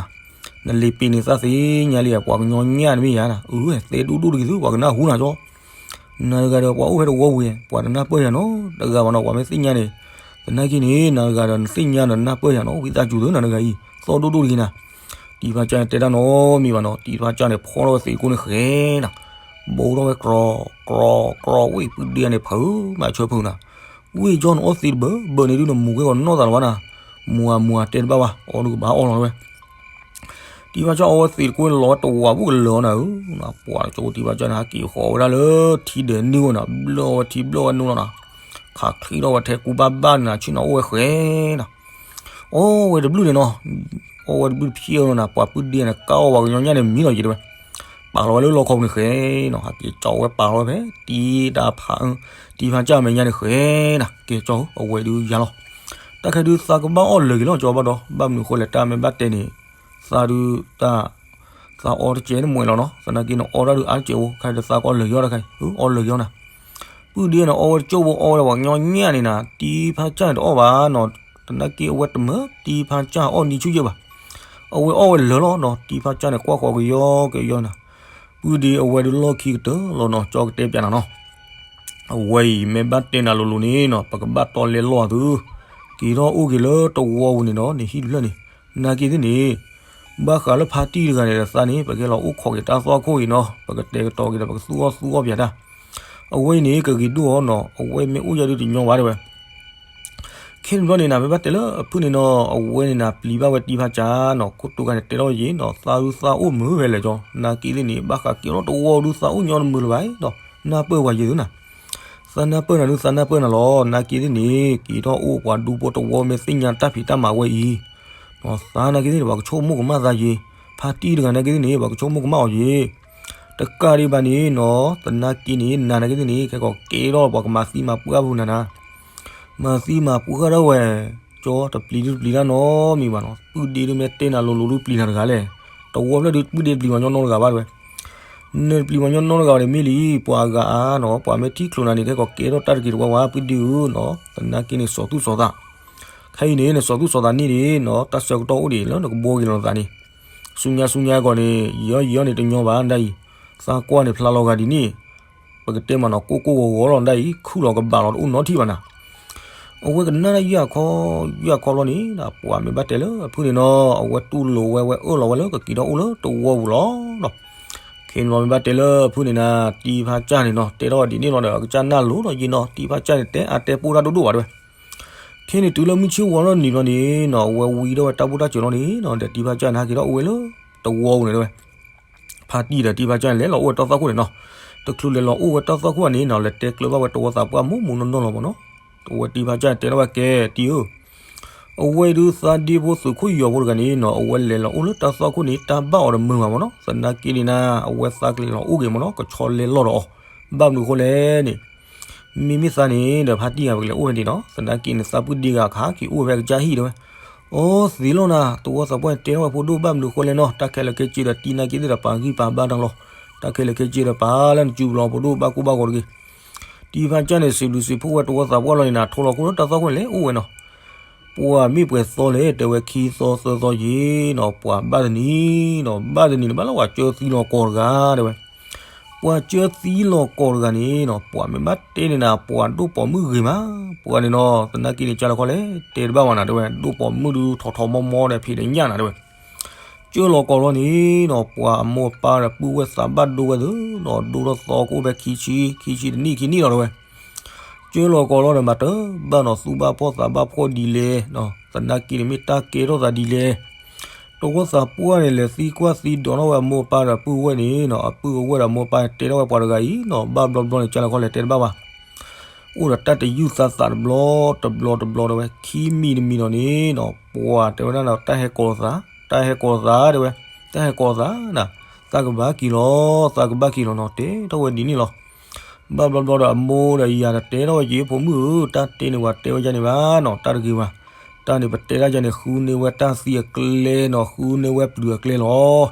နလံာ်ပ့ၤန့ၣ်သးသ့ၣ်ညါလံ ပှၤကညီညၣ်တမ့ၢ်ယါနၤ အၢသ့ဒိၣ်ဒိၣ်တဂ့ၤသု ပှၤကနၢ်ဟူနၤကၠီ နၤတဂၤဒီးပှၤအိၣ်ဖဲတဝီဝံၤ ပှၤတနၢ်ပၢၢ်ယၤနီတဂၤဘၣ်နီၤ ပှၤမ့ၢ်သ့ၣ်ညါန့ၣ် သနာ်က့န့ၣ် နၤတဂၤဒီးနသ့ၣ်ညါဒီးနၢ်ပၢၢ်ယၤနီၤ ဝံသးစူၤသုနၤတဂၤအံၤ သီဒိၣ်ဒိၣ်တဂ့ၤနၤ တံၤဖါကၢ်န့ၣ်တဲတၢ်နီတမံၤဘၣ်နီၤ တံၤဖါကၢ်န့ၣ် ဖီၣ်ထီၣ်ဝဲသ့းကိးန့ၣ်ဃဲနၤ ဘူးထီၣ်ဝဲကြီ ကြီ ကြီ ဝ့ၢ်ပုၢ်ဒ့န့ၣ် ဖုးမးဆၢဖုးနၤ ဝ့ၢ်ကၠီန့ၣ်အီၣ်သ့းတဘၢဘၢန့ၣ်ဒုး နမူၤကဲကီးနီၢ်သးလၢၤဘၣ်နၤ မူၤဧါမူၤဧါတဲတဘၣ်ဘၣ် အီၣ်ဒုးကဘၣ်အီၣ်လီၤဝဲ တံၤဖါကၢ်အီဝဲသ့းတကိးန့ၣ် လီၤဝဲတဝးဘူးကလၢၤနၤဧၢ ပှၤကၠိတံၤဖါကၢ်န့ၣ် ဟးက့ၤဃီၤဝဲဒၣ်လၢထံဒဲးနုၢ်ဝဲနၤ ဘျၢၣ်ဝဲထံဘျၢၣ်ဝဲနိလီၤနၤ ခးချံထီၣ်ဝဲထဲကူဘၣ်ဘၣ်န့ၣ်နၤ ဆ့ၣ်နီၤအိၣ်ဝဲဃဲနၤ အီဝဲတဘျုးန့ၣ်နီၤ အီဝဲတဘျုးတဖျၢၣ်လီၤနၤ ပှၤပုၢ်ဒ့န့ၣ် ကၢ်အီၣ်ပှၤကညီညၣ်န့ၣ်မံလီၤယံၤတဲဝဲ ပာ်လီၤဝဲလၢလီခီပူၤန့ၣ်ဃဲနီၤ ဟးက့ၤကၠီဝဲပာ်လီၤဝဲဖဲ တံၤတၢ်ဖး တံၤဖါကၢ်မဲာ်ညါန့ၣ်ဃဲနၤ ကဲကၠီဧၢ အဝဲဒုးယါလီၤ တၢ် တၢ်ခဲဒုးသးကဘၣ်အီၣ်လၢာ်က့ၤလီၤ ကၠီဘၣ်ဒီး ဘၣ်မနုၤဃိလဲၣ် တၢ်မ့ၢ်ဘၣ်တဲန့ၣ် သးဒုးတၢ် သးအီတကဲးန့ၣ်မွဲလီၤနီၤ, သနာ်က့န့ၣ်အီတၢ်ဒုးအါတကဲးအိၣ် ခဲဒုးသးကအီၣ်လၢာ်က့ၤအီၤတခါအံၤ အီၣ်လၢာ်က့ၤအီၤနၤ ပုၢ်ဒ့န့ၣ် အီဝဲတကၠိၢ်ဖိအီဝဲဒၣ်ပှၤကညီညၣ်န့ၣ်နၤ တံၤဖါကၢ်န့ၣ်တအီၣ်ဘၣ်နီၤ, သနာ်က့အဝဲတမၢတံၤဖါကၢ်အီၣ်နံၤဆူယဲၢ်ဘၣ်, အဝဲအီၣ်ဝဲလၢာ်လီၤနီၤ, တံၤဖါကၢ်န့ၣ်ကွၢ်ဃီၤကယီကယီနၤ, ပုၢ်ဒ့အဝဲဒုးလီၢ်ခံကတၢၢ်လီၤနီၤ, ကၠီကတဲပၠးနၤနီၤ, အဝဲအံၤမ့ၢ်ဘၣ်တဲနၤလိၤလိၤန့ၣ်နီၤ ပကဘၣ်တီလဲလီၢ်သု, က့ၤထီၣ်အိၣ်က့ၤလၢတဝီပူၤန့ၣ်ဒီး နဟံၣ်တဖျၢၣ်န့ၣ်, နာ်က့သ့ၣ်န့ၣ် ဘၣ်ဃးလၢဖါတံၢ်တဂၤန့ၣ်ဒီးသးန့ၣ် ပကဟဲလီၤအိၣ်ခိးက့ၤတၢ်သွၣ်ခိၣ်အံၤနီၤ, ပကတဲာ်ကတီၤက့ၤဒီး ပကသူၣ်အီၣ်သူၣ်အီၣ်ပၠးတၢ်, အဝဲအံၤန့ၣ် ကဂ့ၤဒိၣ်အီၤနီၤ, အဝဲမ့ၢ်အိၣ်ယၤဒုးတညီဘၣ်တဲဝဲ ခဲန့ၣ်ဘျီန့ၣ်နၤ မ့ၢ်ဘၣ်တဲလၢအဖုၣ်န့ၣ်နီၤ, အဝဲန့ၣ်နၤ ပျံၤဘၣ်ဝဲတံၤဖါကၢ်နီၤ, ခိၣ်တိၤခါန့ၣ် တဲထီၣ်ဝဲယ့ၤနီၤ, သးဒုးသးအိၣ်မုာ်ဝဲလဲၣ်ကၠီ, နာ်က့သ့ၣ်န့ၣ် ဘၣ်ဃးက့ၤထီၣ်တဝီဒုးသးအိၣ်ညီတမုာ်လၢၤဘၣ်ဒီး နၢ်ပၢၢ်ဝဲယ့ၤသုနၤ, သးနၢ်ပၢၢ်နၤဒုး သးနၢ်ပၢၢ်နၤလီၤ, နာ်က့သ့ၣ်န့ၣ် က့ၤထီၣ်အိၣ်ပှၤဒူဖိတဝီမ့ၢ်သ့ၣ်ညါတၢ်ဖံးတၢ်မၤဝဲအံၤ, သးနာ်က့သ့ၣ်န့ၣ် ပှၤကဆိကမိၣ်ကမၣ်သးယ့ၤ, ဖါတံၢ်တဂၤနာ်က့သ့ၣ်န့ၣ် ပှၤကဆိကမိၣ်ကမၣ်အီၤယ့ၤ တကးဒံးဘၣ်န့ၣ်နီၤ, သနာ်က့န့ၣ် နၤနာ်က့သ့ၣ်န့ၣ် ခဲကီးကဲထီၣ်ပှၤကမၤသံမၤပှၢ်ပူၤနၤနၤ, မၤသံမၤပှၢ်ထီၣ်ဝဲ, ကၠီတပျံၤဒုတပျံၤတၢ်နီတမံၤဘၣ်နီၤ, ပုၢ်ဒ့ဒုးမ့ၢ်တဲနၤလိၤလိၤဒုပျံၤနၤတဂၤလဲၣ်, တဝီဖျၢၣ်ဒုးပုၢ်ဒ့တပျံၤပှၤညီနီတဂၤဘၣ်တဲဝဲ, နတပျံၤပှၤညီနီတဂၤဘၣ်န့ၣ်မ့ၢ်လံ, ပှၤအဂၤအါနီၤ, ပှၤမ့ၢ်ထံၣ်ချိးနၤန့ၣ် ခဲကီးကဲထီၣ်တၢ်တက့ၤတဝါဝါ ပုၢ်ဒ့ဧၢနီၤ, သနာ်က့န့ၣ် စီၤသူၣ်စီၤသး ခဲအံၤန့ၣ် နစီၤသူၣ်စီၤသးန့ၣ်ဒံးနီၤ, တၢ်ဆၢကတီၢ်အိၣ်ဒံးလၢနကဘှီက့ၤလီၤနသးန့ၣ်, ဆူညါဆူညါအဂီၢ်န့ၣ် ယံာ်အီၣ်ယံာ်အီၣ်န့ၣ်တညီဘၣ်ဒၣ်အံၤ, သးကွၢ်န့ၣ်ဖျါလီၤဂာ်ဒ်န့ၣ်, ပကတဲမးနီၤ ကိၢ်ကိၢ်ဂီၤဂီၤလီၤဒၣ်အံၤ ခုၣ်လီၤကဘၣ်လီၤတအိၣ်နီတထံၣ်ဘၣ်နၤ, အဝဲကနၣ်တၢ်ယၢ်ခီ, ယၢ်ခီလီၤန့ၣ် ပှၤမ့ၢ်ဘၣ်တဲလၢအဖုၣ်န့ၣ်နီၤ, အဝဲတူၢ်လိာ်ဝဲ ဝဲအၢၣ်လီၤဝဲလၢကက့ၤထီၣ်အိၣ်လၢတဝီပူၤလီၤနီၤ, ခဲန့ၣ်လီၤမ့ၢ်ဘၣ်တဲလၢအဖုၣ်န့ၣ်နၤ, တံၤဖါကၢ်န့ၣ်နီၤ တဲထီၣ်ဝဲဒ်န့ၣ်လီၤဒီး အကစၢ်နၢ်လိၤဒီးယ့ၤနီၤ, တံၤဖါကၢ်န့ၣ် တဲအါတဲပိၢ်တၢ်ဒိၣ်ဒိၣ်ဘၣ်တဲဝဲ ခဲန့ၣ်တုၤလၢမုၢ်ဆ့ၣ်ဝါလီၤနံၤဘျီန့ၣ်နီၤ, အဝဲဝံထီၣ်ဝဲတၢ်ဘူၣ်တၢ်စၢၤလီၤန့ၣ်နီၤ, ဒီးတံၤဖါကၢ်န့ၣ် ဟဲက့ၤထီၣ်အိၣ်ဝဲလၢတဝီပူၤန့ၣ်တဲဝဲ, ဖါတံၢ်ဒီးတံၤဖါကၢ်န့ၣ် လဲၤလီၤအိၣ်ဝဲတၢ်သွၣ်ခိၣ်န့ၣ်နီၤ, တချုးလဲၤလီၤအိၣ်ဝဲတၢ်သွၣ်ခိၣ်ဘၣ်န့ၣ်နီၤ, လဲၤတဲကျၢၤဘၣ်ဝဲတဝီသးပှၢ်မိၢ်မိၢ်နီၢ်နီၢ်လီၤမးနီၤ, အဝဲတံၤဖါကၢ်န့ၣ် တဲထီၣ်ဝဲကဲတံၤဧၢ အဝဲဒုးသးဒ့ဖိသုးခိၣ်ယီၤဖိတဂၤန့ၣ်နီၤ, အဝဲလဲၤလီၤအိၣ်လၢတၢ်သွၣ်ခိၣ်န့ၣ် တၢ်ဘၣ်အီၤတမုာ်ဘၣ်မးနီၤ, သနာ်က့န့ၣ်နၤ အဝဲသးကလဲၤလီၤအိၣ်က့ၤမးနီၤ, ကဆီလဲၤလီၤဒီးအီၤ, ဘၣ်မနုၤဃိလဲၣ်န့ၣ်, မ့မ့ၢ်သးန့ၣ်ဒီးဖါတံၢ်ဂၤ ပကလဲၤအိၣ်ဖဲန့ၣ်နီၤ, သနာ်က့န့ၣ် သးပုၢ်ဒ့ဂၤခးက့ၤအိၣ်ဖဲကစၢ်ဟံၣ်တဲဝဲ, အိ သ့လီၤနၤ, တဝီသးပှၢ်န့ၣ် တဲထီၣ်ဝဲဖိဒိၣ် ဘၣ်မနုၤဃိလဲၣ်နီၤ, တၢ်ခဲလၢာ်ခဲဆ့ဒီးတံၤနာ်က့သ့ၣ်ဒီးပာ်ဂံၢ်ပာ်ဘါတၢ်လီၤ, တၢ်ခဲလၢာ်ခဲဆ့ဒီးပာ်လၢနစုပူၤလီၤ ဖိဒိၣ်ဘၣ်ကိၢ်ဘၣ်ဂီၤတဂ့ၤ တံၤဖါကၢ်န့ၣ် စံးဘျုးစံးဖှိၣ်ဝဲတဝီသးပှၢ်လီၤန့ၣ်နၤ, ထိလီၤခိၣ်လၢတၢ်သွၣ်ခိၣ်န့ၣ် လဲၤအိၣ်ဝဲနီၤ, ပှၤမ့ၢ်ပှဲၤသီလဲၣ် တဲဝဲခံသီသၢသီယ့ၤနီၤ, ပှၤဘၣ်တနံၤနီၤ, ဘၣ်တနံၤန့ၣ် ဘၣ်လၢပှၤကၢသံလီၤကီးတဂၤတဲဝဲ, ပှၤကၢသံလီၤကီးတဂၤန့ၣ်နီၤ, ပှၤမ့ၢ်ဘၣ်တဲန့ၣ်နၤ ပှၤဒိၣ်ပိာ်မုၣ်ဂ့ၤမး, ပှၤန့ၣ်နီၤ သနာ်က့န့ၣ် ကၢ်လီၤခီလဲၣ် တဲတဘၣ်ဘၣ်နၤတဲဝဲ, ဒိၣ်ပိာ်မုၣ်ဒုးထီၣ်ထီၣ်မီၢ်မီၢ်ဒီးဖံးဒီးညၣ်နၤတဲဝဲ ကၢလီၤကီးလီၤန့ၣ်နီၤ, ပှၤအမိၢ်အပၢ်ဒီးပုၢ်ဝဲၢ်သးဘၣ်ဒိဝဲသ့နီၤ, ဒိၣ်ထီၣ်သီကအိၣ်ဖဲခံဆံ, ခံဆံတနံၣ်ခံနံၣ်လီၤတဲဝဲ, ကၢလီၤကီးလီၤဒီးမၤတဘၣ်နီၤ, သူၣ်ဘၣ်ဖှီၣ်သးဘၣ်ဖှီၣ်ဒ်လဲၣ်, သနာ်က့န့ၣ်မ့ၢ်တၢ်ကဲထီၣ်သးဒ်လဲၣ်, တဝီသးပှၢ်န့ၣ် လဲၤသံကွၢ်သံဒိးထီၣ်ဝဲအမိၢ်အပၢ်ဒီးပုၢ်ဝဲၢ်န့ၣ်နီၤ, အပုၢ်အဝဲၢ်ဒီးအမိၢ်အပၢ်တဲထီၣ်ဝဲပှၤတဂၤအံၤနီၤ, ဘၣ်ဘျီဘျီန့ၣ် ကၢ်လီၤခီလဲၣ် တဲတဘၣ်ဘၣ် အိၣ်ဒီးတၢ်တယုၢ်သးသးတဘျီတဘျီတဘျီတဲဝဲ, ခံမံၤတမံၤဒီးန့ၣ်နီၤ, ပှၤတဲဝဲဒၣ်နီၤ တၢ်ဟဲကိးသး, တၢ်ဟဲကိးသးတဲဝဲ, တၢ်ဟဲကိးသးနၤ, သးကဘၣ်က့ၤလီၤ, သးကဘၣ်က့ၤလီၤနီၤ, တဲထီၣ်ဝဲဒ်န့ၣ်လီၤ. ဘၣ်ဘျီဘျီဒီးအမိၢ်ဒီးယၤဒီးတဲထီၣ်ဝဲက့ၤ ဖိမုၣ်ဧၢ, တၢ်တဲန့ၣ်ပှၤတဲဝဲဒ်န့ၣ်ဘၣ်နီၤ, တၢ်တဂ့ၤဘၣ်. တၢ်န့ၣ်ပတဲဒၣ်ယၤန့ၣ် ဃုန့ၢ်ဝဲတၢ်သံအကျဲနီၤ, ဃုန့ၢ်ဝဲပျုၤအကျဲလီၤ.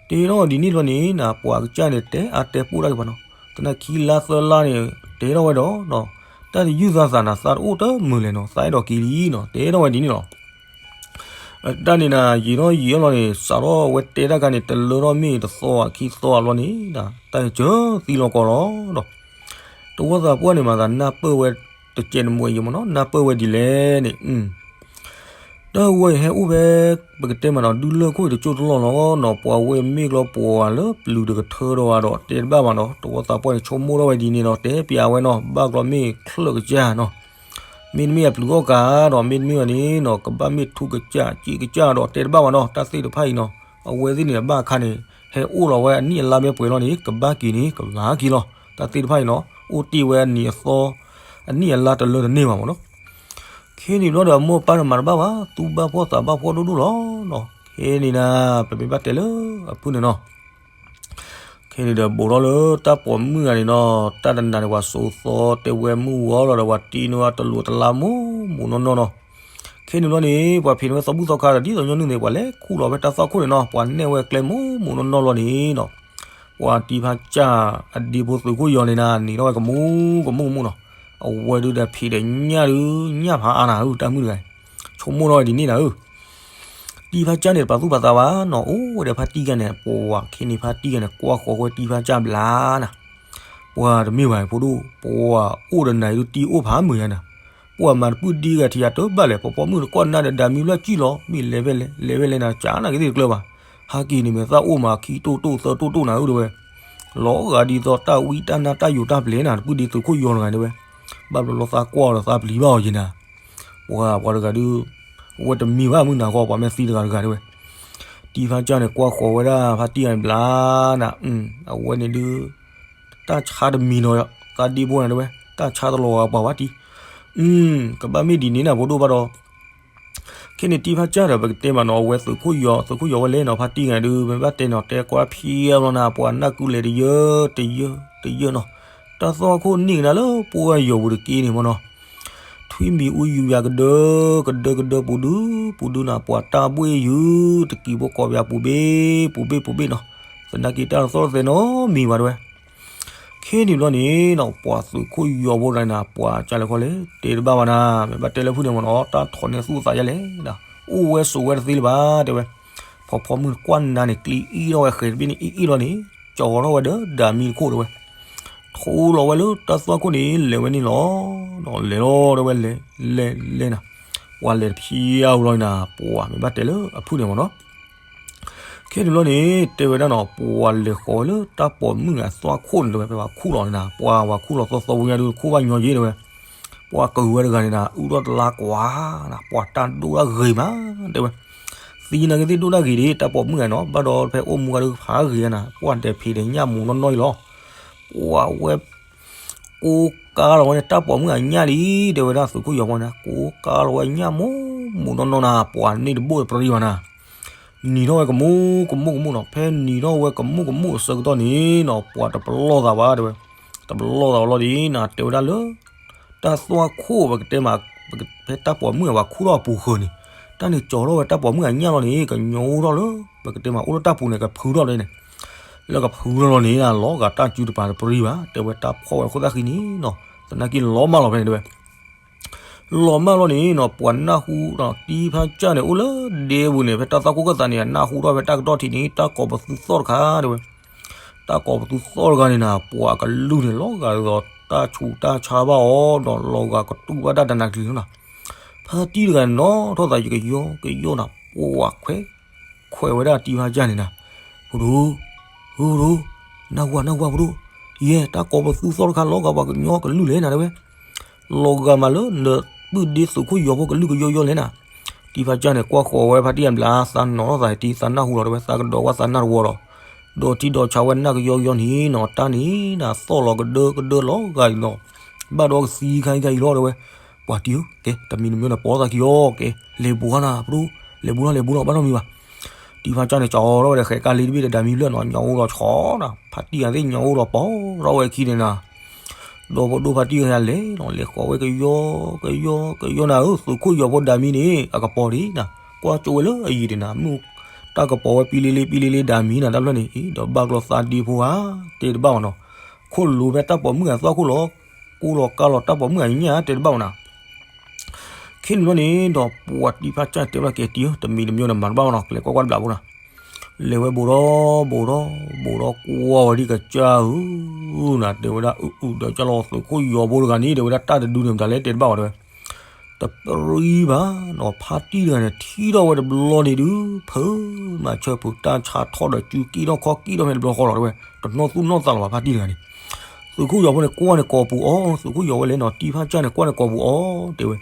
တဲထီၣ်ဒ်န့ၣ်ဘျီန့ၣ်နၤ, ပှၤကစၢ်န့ၣ် တဲအါတဲပိၢ်တၢ်က့ၤပှၤနီၤ, သနာ်ခံလါသၢလါန့ၣ် တဲထီၣ်ဝဲဒီး တၢ်တယုၢ်သးသးနၤ, သးတအိၣ်တမုာ်လဲၣ်နီၤ, သးအဲၣ်ဒိးက့ၤလံနီၤ, တဲထီၣ်ဝဲဒ်န့ၣ်လီၤ. တၢ်န့ၣ်နၤ ယံာ်ထီၣ်ယံာ်ထီၣ်လီၤန့ၣ် စးထီၣ်ဝဲတဲတၢ်ခါန့ၣ် တလၢထီၣ်မ့ၢ်တသီခံသီအဘျီန့ၣ် တၢ်ကစၢၢ်သံလီၤကီးလီၤဒီး တဝီသးပှၢ်န့ၣ်မၤသးနၢ်ပၢၢ်ဝဲတကဲးတမှဲးယံၤမ့ၢ်နီၤ, နၢ်ပၢၢ်ဝဲဒ်လဲၣ်န့ၣ် တၢ်ဝဲအံၤဟဲအိၣ်ဖဲ ပကတဲမးနီၤ ဒုးလၢၢ်ခိၣ်အံၤတကၠိၢ်တလီၢ်လီၤနီၤ, ပှၤဝဲမ့ၢ်ကျီပှၤလၢပျုၤတကထၢဒီးဧါဒီးတဲတဘၣ်ဘၣ်နီၤ, တဝီသးပှၢ်န့ၣ် ဆိကမိၣ်ထီၣ်ဝဲဒ်န့ၣ်ဒီး တဲပျးဝဲနီၤ, ဘၣ်ကျီမ့ၢ်ချၢၣ်ကစၢ်နီၤ, မ့တမ့ၢ်အပျုၤအီၣ်ကၤဒီး မ့တမ့ၢ်ဘၣ်န့ၣ်နီၤ ကဘၣ်မ့ၢ်ထူကစၢ်ကံကစၢ်ဒီးတဲတဘၣ်ဘၣ်နီၤ, တၢ်သ့ၣ်တဖၣ်အံၤနီၤ အဝဲသ့ၣ်န့ၣ် အဘၣ်အခါန့ၣ် ဟဲအိၣ်လီၤဝဲအနံၣ်အလါဘဲပှဲၤလီၤန့ၣ် ကဘၣ်က့ၤန့ၣ် ကဘၣ်က့ၤလီၤ, တၢ်သ့ၣ်တဖၣ်အံၤနီၤ အိၣ်တ့ၢ်ဝဲအနံၤအသီ အနံၣ်အလါတလၢတန့ၢ်ဘၣ်မ့ၢ်နီၤ. ခဲန့ၣ်ဘျီဒီး အမိၢ်အပၢ်န့ၣ်မၤတဘၣ်ဘၣ်, သူၣ်ဘၣ်ဖှီၣ်သးဘၣ်ဖှီၣ်ဒိၣ်ဒိၣ်လီၤနီၤ. ခဲန့ၣ်နၤ ပမ့ၢ်ဘၣ်တဲလၢအဖုၣ်န့ၣ်နီၤ, ခဲန့ၣ်ဒီး ဘူးထီၣ်လၢတၢ်ပိာ်မုၣ်ဂၤန့ၣ်နီၤ, တၢ်တနၤန့ၣ် ပှၤစိာ်သီတဲဝဲမုၢ်ဂီၤလီၤဒီး ပှၤတံနဝဲတလိၤတလါမိၢ်မိၢ်နီၢ်နီၢ်နီၤ. ခဲန့ၣ်ဘျီန့ၣ် ပှၤဖံးန့ၢ်ဝဲသီဘူၣ်သီခါဒီး ဒ်သိးညီနုၢ်န့ၣ် ပှၤလဲၤခူၣ်လီၤဝဲတၢ်သွၣ်ခိၣ်န့ၣ်နီၤ, ပှၤနဲၣ်ဝဲကျဲမိၢ်မိၢ်နီၢ်နီၢ်လီၤန့ၣ်နီၤ, ပှၤတံၤဖါစၢ်အဒ့ဖိသုးခိၣ်ယီၤန့ၣ်နၤ နံၤထီၣ်ဝဲကမူၣ်ကမူၣ်ကမူၣ်နီၤ, အဝဲဒုးဒီးဖံးဒီးညၣ်ဒုး ညၣ်ဖးအါနၤဧၢ တၢ်မုၣ်တဂၤ, ဆိကမိၣ်ထီၣ်ဝဲဒ်န့ၣ်နၤဧၢ တံၤဖါစၢ်န့ၣ် တပာ်သူၣ်ပာ်သးဘၣ်နီၤ, အိၣ်ဝဲဒီးဖါတံၢ်ဂၤန့ၣ် ပှၤခဲန့ၣ်ဖါတံၢ်ဂၤန့ၣ် ကွၢ်ဃီၤဝဲတံၤဖါစၢ်ဘျါနၤ, ပှၤတမ့ၢ်ဘၣ်ဖိဒိၣ်, ပှၤအိၣ်ဒီးနၤဒုးတံၢ်အိၣ်ဖးမုာ်ယါနၤ, ပှၤမၤတပုၢ်ဒ့ဂၤထံဂၤတဘၣ်လဲၣ်, ပှၤပိာ်မုၣ်တကွၢ်နၢ်ဒီးဒၤမံဘျီၣ်ကံၣ်လီၤ, မ့ၢ်လဲၤဖဲလဲၣ် လဲၤဖဲလဲၣ်နၤ ကၠးနၤကသ့ၣ်တကျၢၤဘၣ်, ဟးက့ၤန့ၣ်မ့ၢ်သၣ်အိၣ်မးခံတိၢ်တိၢ်သၢတိၢ်တိၢ်နၤဧၢတဲဝဲ, လီၤဂာ်ဒ်သိးတၢ်ဝံတၢ်နါတၢ်ယိာ်တၢ်ပျဲၤနၤ တပုၢ်ဒ့သုးခိၣ်ယီၤတဂၤတဲဝဲ, ဘၣ်ဘျီလီၤသးကွၢ်အီၤဒီးသးပျံၤဘၣ်အီၤယဲနၤ ပှၤပှၤတဂၤဒုး, အဝဲတမံၤဘၣ်မုၢ်နၤဃီ ပှၤမ့ၢ်သံတဂၤတဂၤတဲဝဲ, တံၤဖါစၢ်န့ၣ် ကွၢ်ဃီၤဝဲဒၣ်ဖါတံၢ်ဂၤန့ၣ်ဘျါနၤ, အဝဲန့ၣ်ဒုး, တၢ်ဆါတမံၤနီၤ, သးဒ့ဖိနၤတဲဝဲ, တၢ်ဆါတလီၤဂာ်ပှၤဘၣ်တံၢ်, ကဘၣ်မ့ၢ်ဒ်န့ၣ်နၤဖိဒိၣ်ဘၣ်ဒီး ခဲန့ၣ်တံၤဖါစၢ်ဒီး ပကတဲမးနီၤ အဝဲသုးခိၣ်ယီၤ သုးခိၣ်ယီၤဝဲလဲၣ်နီၤ ဖါတံၢ်ဂၤဒုး မ့ၢ်ဘၣ်တဲနီၤ တဲကွၢ်ဖံးအါဘျီနၤ ပှၤနၢ်ကုလဲၤတယၢတယၢတယၢနီၤ, တၢ်သွၣ်ခိၣ်န့ၢ်ကနၤလၢပှၢ်ယီၤပူၤတက့ၢ်န့ၣ်မ့ၢ်နီၤ, ထွံၣ်မံၤအူယူၤယၤကဒၢ ကဒၢကဒၢပူၤဒုပူၤဒုနၤ ပှၤတၢ်ဘှ့ၣ်ယုၢ် တကံၤဖိကိးပယၤပူၤဘ့ၣ်ပူၤဘ့ၣ်ပူၤဘ့ၣ်နီၤ, သနာ်က့တၢ်တသီၣ်တသဲနီတမံၤဘၣ်တဲဝဲ ခဲန့ၣ်ဘျီန့ၣ်နီၤ ပှၤသုးခိၣ်ယီၤဖိတဂၤန့ၣ် ပှၤကၢ်လဲၤခီလဲၣ် တဲတဘၣ်ဘၣ်နၤ မ့ၢ်ဘၣ်တဲလၢဖုၣ်န့ၣ်မ့ၢ်နီၤ တၢ်ထီၣ်န့ၢ်သူၣ်သးယါလဲၣ်, အိၣ်ဝဲဆိးဝဲတသ့လၢၤဘၣ်တဲဝဲ, ဖီဖီမုၢ်ကွၢ်နါန့ၣ် ကျံအံၣ်ထီၣ်ဝဲဃဲၤတဘ့ၣ်န့ၣ် အံၣ်အံၣ်လီၤန့ၣ် ကၠီထီၣ်ဝဲဒီးဒၤမံတခိၣ်တဲဝဲ, ထိလီၤဝဲလၢတၢ်သွၣ်ခိၣ်န့ၣ် လဲၤဝဲန့ၣ်လီၤ, လဲၤလီၤတဲဝဲလဲၤ လဲၤလဲၤနၤ, ပှၤလဲၤတဖျၢၣ်အူလီၤနၤ ပှၤမ့ၢ်ဘၣ်တဲလၢအဖုၣ်န့ၣ်မ့ၢ်နီၤ ခဲန့ၣ်ဘျီန့ၣ် တဲဝဲဒၣ်နီၤ ပှၤလဲၤဃီၤဝဲလၢတၢ်ပိာ်မုၣ်အသွၣ်ခိၣ်န့ၣ်တဲဝဲ ဖဲပှၤခူၣ်လီၤန့ၣ်နၤ ပှၤပှၤခူၣ်လီၤသီသီဝဲညါဒုး ခိၣ်ဘၣ်ညီယ့ၣ်တဲဝဲ, ပှၤကဂၤဝဲတဂၤန့ၣ်နၤ အုၣ်ထီၣ်တလါကွၢ်နၤ ပှၤတၢ်ဒိၣ်တၢ်ဂ့ၤမး တဲဝဲ, သံနၤကသ့ၣ်ဒိၣ်တၢ်ဂ့ၤဒံး တၢ်ပိာ်မုၣ်ဂၤနီၤ ဘၣ်ဒီးဖဲအိၣ်မူဂၤဒုးဖးဂ့ၤနၤ ပှၤဒဲးဖံးဒီးညၣ်မူးနီၢ်နီၢ်အံၤလီၤ, ပှၤဝဲ ကိးကါလီၤဝဲန့ၣ် တၢ်ပိာ်မုၣ်အညၣ်လံ တဲဝဲဒၣ်သုးခိၣ်ယီၤဖိန့ၣ် ကိးကါလီၤဝဲညၣ်မူးမူးနီၢ်နီၢ်နၤ ပှၤန့ၢ်တဘိၣ်တပရံဘၣ်နၤ, နံၤထီၣ်ဝဲကမူးကမူးနီၤ ဖဲနံၤထီၣ်ဝဲကမူးကမူးအဆၢကတီၢ်န့ၣ်နီၤ ပှၤတပလီၢ်သးဘၣ်တဲဝဲ, တပလီၢ်သးဘၣ်လီၤဒ်နၤ တဲဝဲဒၣ်လၢ တၢ်သွၣ်ခိၣ်ပကတဲမး ဖဲတၢ်ပိာ်မုၣ်အဝဲခူၣ်ထီၣ်အပူၤဃၢၤန့ၣ်, တၢ်န့ၣ်ကၠီထီၣ်ဝဲတၢ်ပိာ်မုၣ်အညၣ်လီၤန့ၣ် ကညီအိၣ်ထီၣ်လၢ ပကတဲမးအိၣ်လၢတၢ်ပူၤန့ၣ် ကဖုထီၣ်လၢန့ၣ် လၢကဖုထီၣ်လီၤန့ၣ် လီၤဂာ်တၢ်စုတပၤတပရံဘၣ် တဲဝဲ တၢ်ဖှီၣ်ဝဲအဃိသတးဃံန့ၣ်နီၤ သနာ်က့လီၤမၢ်လီၤဖဲန့ၣ်တဲဝဲ, လီၤမၢ်လီၤန့ၣ်နီၤ ပှၤနၢ်ဟူဒီး တံၤဖါစၢ်န့ၣ် အိၣ်လၢဒဲပူၤန့ၣ် ဖဲတၢ်သွၣ်ခိၣ်ခၢၣ်သးန့ၣ် နၢ်ဟူထီၣ်ဖဲတၢ်ကတီၢ်ထံးန့ၣ် တၢ်ကိးပသူသီၣ်တခါတဲဝဲ, တၢ်ကိးပသူသီၣ်တဂၤန့ၣ်နၤ ပှၤကလုၢ်န့ၣ် လီၤဂာ်ဒ်သိးတၢ်ဆူးတၢ်ဆါဘၣ်အီၤဒီး လီၤဂာ်ကတူၢ်ဘၣ်တၢ်တနၤကျံၤလီၤနၤ, ဖါတံၢ်တဂၤန့ၣ် နီၣ်ထီၣ်သးယကယီကယီနၤ ပှၤခွဲး ခွဲးဝဲဒၣ်တံၤဖါစၢ်န့ၣ်နၤ, ဖိဒိၣ်, ဖိဒိၣ်, နၢ်ဟူဧါ နၢ်ဟူဧါ ဖိဒိၣ်, ယဲ တၢ်ကိးပသူသီၣ်တခါ လီၤဂာ်ပှၤကညီကလုၢ်လဲၣ်နၤတဲဝဲ, လီၤဂာ်မးလၢနပုၢ်ဒ့သုးခိၣ်ယီၤဖိကလုၢ်ကယီယီလဲၣ်နၤ, တံၤဖါစၢ်န့ၣ် ကွၢ်ဃီၤဝဲဖါတံၢ်အဘျါ သးနီၣ်ထီၣ်သးတံၢ် သးနၢ်ဟူလီၤတဲဝဲ သးကဒီးဝဲသးနၢ်တဝီဒီး, ဒီးထံဒီးဆးဝဲနၢ်ကယီကယီန့ၣ်နီၤ တၢ်န့ၣ်နၤ သီၣ်လီၤကဒၢကဒၢလီၤဂာ်အံၤနီၤ, ဘၣ်ဒီးကသံခါအံၤခါအံၤလီၤတဲဝဲ, ပှၤတံၢ်ဧၢ ကဲ တမံၤတမံၤနပီသးခံအီၤ ကဲ လဲၤဘူးနၤ ပဒိၣ် လဲၤဘူးလီၤ လဲၤဘူးလီၤ ဘၣ်ထီၣ်မံၤဘၣ် တံၤဖါစၢ်န့ၣ် ကၠီထီၣ်ဝဲဒီးဃဲးကါလံတဘ့ၣ်ဒီးဒၤမံဘျၢၣ်နီၤ ညီအိၣ်ဒီးဆီနီၤ ဖါတံၢ်အသ့ၣ်ညီအိၣ်ဒီးပီၢ်ထီၣ်ဝဲခံန့ၣ်နၤ, ဒီးပဒိၣ်ဖါတံၢ်ဂၤလဲၤနီၤ လဲၤဃီၤဝဲကယီ ကယီ ကယီနၤဧၢ သုးခိၣ်ယီၤဖိဒၤမံန့ၣ် အကပီၤဒံးနၤ, ကွၢ်ကၠိဝဲလၢအယံၤဒံးနၤ မုၢ်တၢ်ကပီၤဝဲပံလ့လ့ ပံလ့လ့ ဒၤမံနၤ တၢ်ဖျၢၣ်န့ၣ်အံၤ ဒီးဘၣ်ကျီသးဒ့ဖိဧါ တဲတဘၣ်ဘၣ်နီၤ, ခိၣ်လိၤဖဲတၢ်ပိာ်မုၣ်အသွၣ်ခိၣ်လီၤ, ကိးလီၤကါလီၤတၢ်ပိာ်မုၣ်အညၣ်တဲတဘၣ်ဘၣ်နၤ ခဲန့ၣ်ဘျီန့ၣ်ဒီး ပှၤတံၤဖါစၢ်တဲဝဲဒၣ်ကဲတံၤဧၢ တမံၤတမံၤန့ၣ်မၤတဘၣ်ဘၣ်နီၤ ကလဲၤကွၢ်ကွၢ်တဘျီဖိနၤ, လဲၤဝဲဘူးဒီး ဘူးဒီး ဘူးဒီးကွၢ်ဝဲဒ်ကစၢ်ဧၢ, နၤတဲဝဲဒၣ်အုၣ်အုၣ်ဒီး ကၢ်လီၤသုးခိၣ်ယီၤဖိတဂၤန့ၣ် တဲဝဲဒၣ်တၢ်တဒုန့ၣ် မတၤလဲၣ်တဲတဘၣ်ဘၣ်တဲဝဲ, တပရံဘၣ်နီၤ ဖါတံၢ်တဂၤန့ၣ် ထံၣ်ထီၣ်ဝဲတဘျီန့ၣ်ဒုး ဖၢမၤဆၢပူၤတၢ်ဆါထီၣ်ဒီး စုကံၣ်ထီၣ်ခီကံၣ်ထီၣ်ဖဲတဘျီဃီလီၤတဲဝဲ, တနီၣ်သူၣ်နီၣ်သးလီၤဘၣ်ဖါတံၢ်တဂၤန့ၣ် သုးခိၣ်ယီၤဖိန့ၣ် ကွၢ်န့ၣ်ကိာ်ပူၤအီၤ သုးခိၣ်ယီၤဝဲလဲၣ်နီၤ တံၤဖါစၢ်န့ၣ် ကွၢ်န့ၣ်ကိာ်ပူၤအီၤ တဲဝဲ,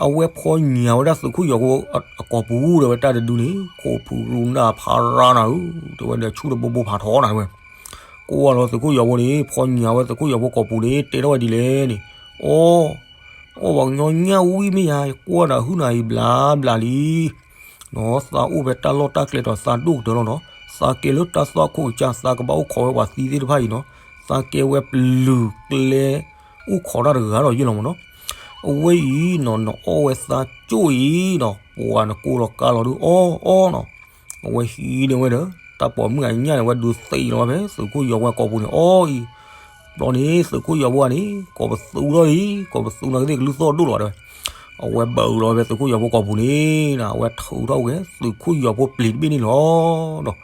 အဝဲဖီညါဝဲဒၣ်သုးခိၣ်ယီၤဖိအကိာ်ပူၤ တဲဝဲတၢ်တဒုန့ၣ် ခိၣ်ဖုရူနၢ်ဖးရါနၤဧၢ, တဲဝဲဒီးဆူၣ်တဘိဘိဖးထီနၤတဲဝဲ, ကွၢ်လီၤသုးခိၣ်ယီၤဖိန့ၣ် ဖီညါဝဲသုးခိၣ်ယီၤဖိကိာ်ပူၤန့ၣ် တဲထီၣ်ဝဲဒ်လဲၣ်န့ၣ်, အိ အိ ပှၤကညီညၣ်ဝံၣ်မ့ၢ်ယါ ကွၢ်ဒီးဟုၣ်နၤအံၤဘျးဘျးလံ နီၤ သးအိၣ်ဖဲတၢ်လီၢ်တၢ်ကျဲဒီးသးဒိၣ်ကတၢၢ်လီၤနီၤ, သးကဲလၢတၢ်သွၣ်ခိၣ်ကစၢ် သးကဘၣ်အိၣ်ခိးဝဲပှၤသံသ့ၣ်တဖၣ်အံၤနီၤ, သးကဲဝဲပျုၤကျဲ အိၣ်ခိးတၢ်တဂၤဒီးယ့ၢ်လီၤမ့ၢ်နီၤ, အဝဲအံၤနီၤ နအီၣ်ဝဲသးကၠိၣ်အံၤနီၤ ပှၤနကိၢ်လီၤကါလီၤဒုးအီၣ်အီၣ်နီၤ. အဝဲဟံးန့ၢ်ဝဲဒီး တၢ်ပိာ်မုၣ်အညၣ်န့ၣ် အဝဲဒုးသံလီၤဝဲဖဲသုးခိၣ်ယီၤဖိကိာ်ပူၤန့ၣ်အီၣ်အံၤ. ဘျီန့ၣ် သုးခိၣ်ယီၤဖိန့ၣ် ကိးပသူထီၣ်လံ, ကိးပသူနီၤကသ့ၣ်ကလုၢ်သီၣ်ဒိၣ်လီၤဝဲတဲဝဲ. အဝဲဘၣ်အုးလီၤဝဲဖဲသုးခိၣ်ယီၤဖိကိာ်ပူၤန့ၣ်နီၤ အဝဲထုးထီၣ်ဝဲသုးခိၣ်ယီၤဖိပျံၤတဘ့ၣ်န့ၣ်လီၤ.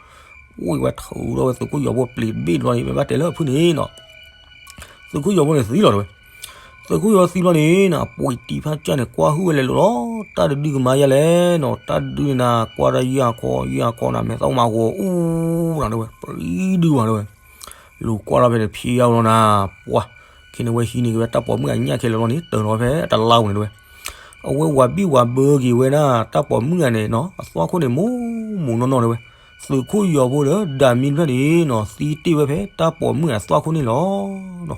ဒီး ဝဲထုးထီၣ်ဝဲသုးခိၣ်ယီၤဖိပျံၤတဘ့ၣ်န့ၣ်ဘျီန့ၣ် မ့ၢ်ဘၣ်တဲလၢအဖုၣ်န့ၣ်နီၤ သုးခိၣ်ယီၤဖိန့ၣ်သံလီၤတဲဝဲ. သုးခိၣ်ယီၤဖိသံဘျီန့ၣ်နီၤ ပှ့ၤတံၤဖါစၢ်န့ၣ် ကွၢ်ဟုၣ်ဝဲလဲၤလိၤလီၤ. တၢ်တဒုကမၤယါလဲၣ်နီၤ, တၢ်တဒုန့ၣ်နၤ ကွၢ်တၢ်ယၢ်ခီယၢ်ခီနၤ မဲာ်သၣ်မၤဂီၤအူနၤတဲဝဲ, ပျံၤဒုဘၣ်တဲဝဲ. လူၤကွၢ်ထီၣ်ဖဲန့ၣ်ဖံးအါဝဲလီၤနၤ, ပှၤ ခဲန့ၣ်ဝဲဟံးန့ၢ်က့ၤဝဲတၢ်ပိာ်မုၣ်အညၣ်ခဲလၢာ်လီၤန့ၣ် တၢၤလီၤဖဲအတလါပူၤန့ၣ်တဲဝဲ. အဝဲဝၤဘံၣ်ဝၤဘၢက့ၤဝဲဒၣ် တၢ်ပိာ်မုၣ်ဂၤန့ၣ်နီၤ အသွၣ်ခိၣ်န့ၣ် မိၢ်မိၢ်နီၢ်နီၢ်တဲဝဲ. သုးခိၣ်ယီၤဖိဒီးဒၤမံတဖျၢၣ်န့ၣ်နီၤ သံတ့ၢ်ဝဲဖဲတၢ်ပိာ်မုၣ်အသွၣ်ခိၣ်န့ၣ်လီၤ.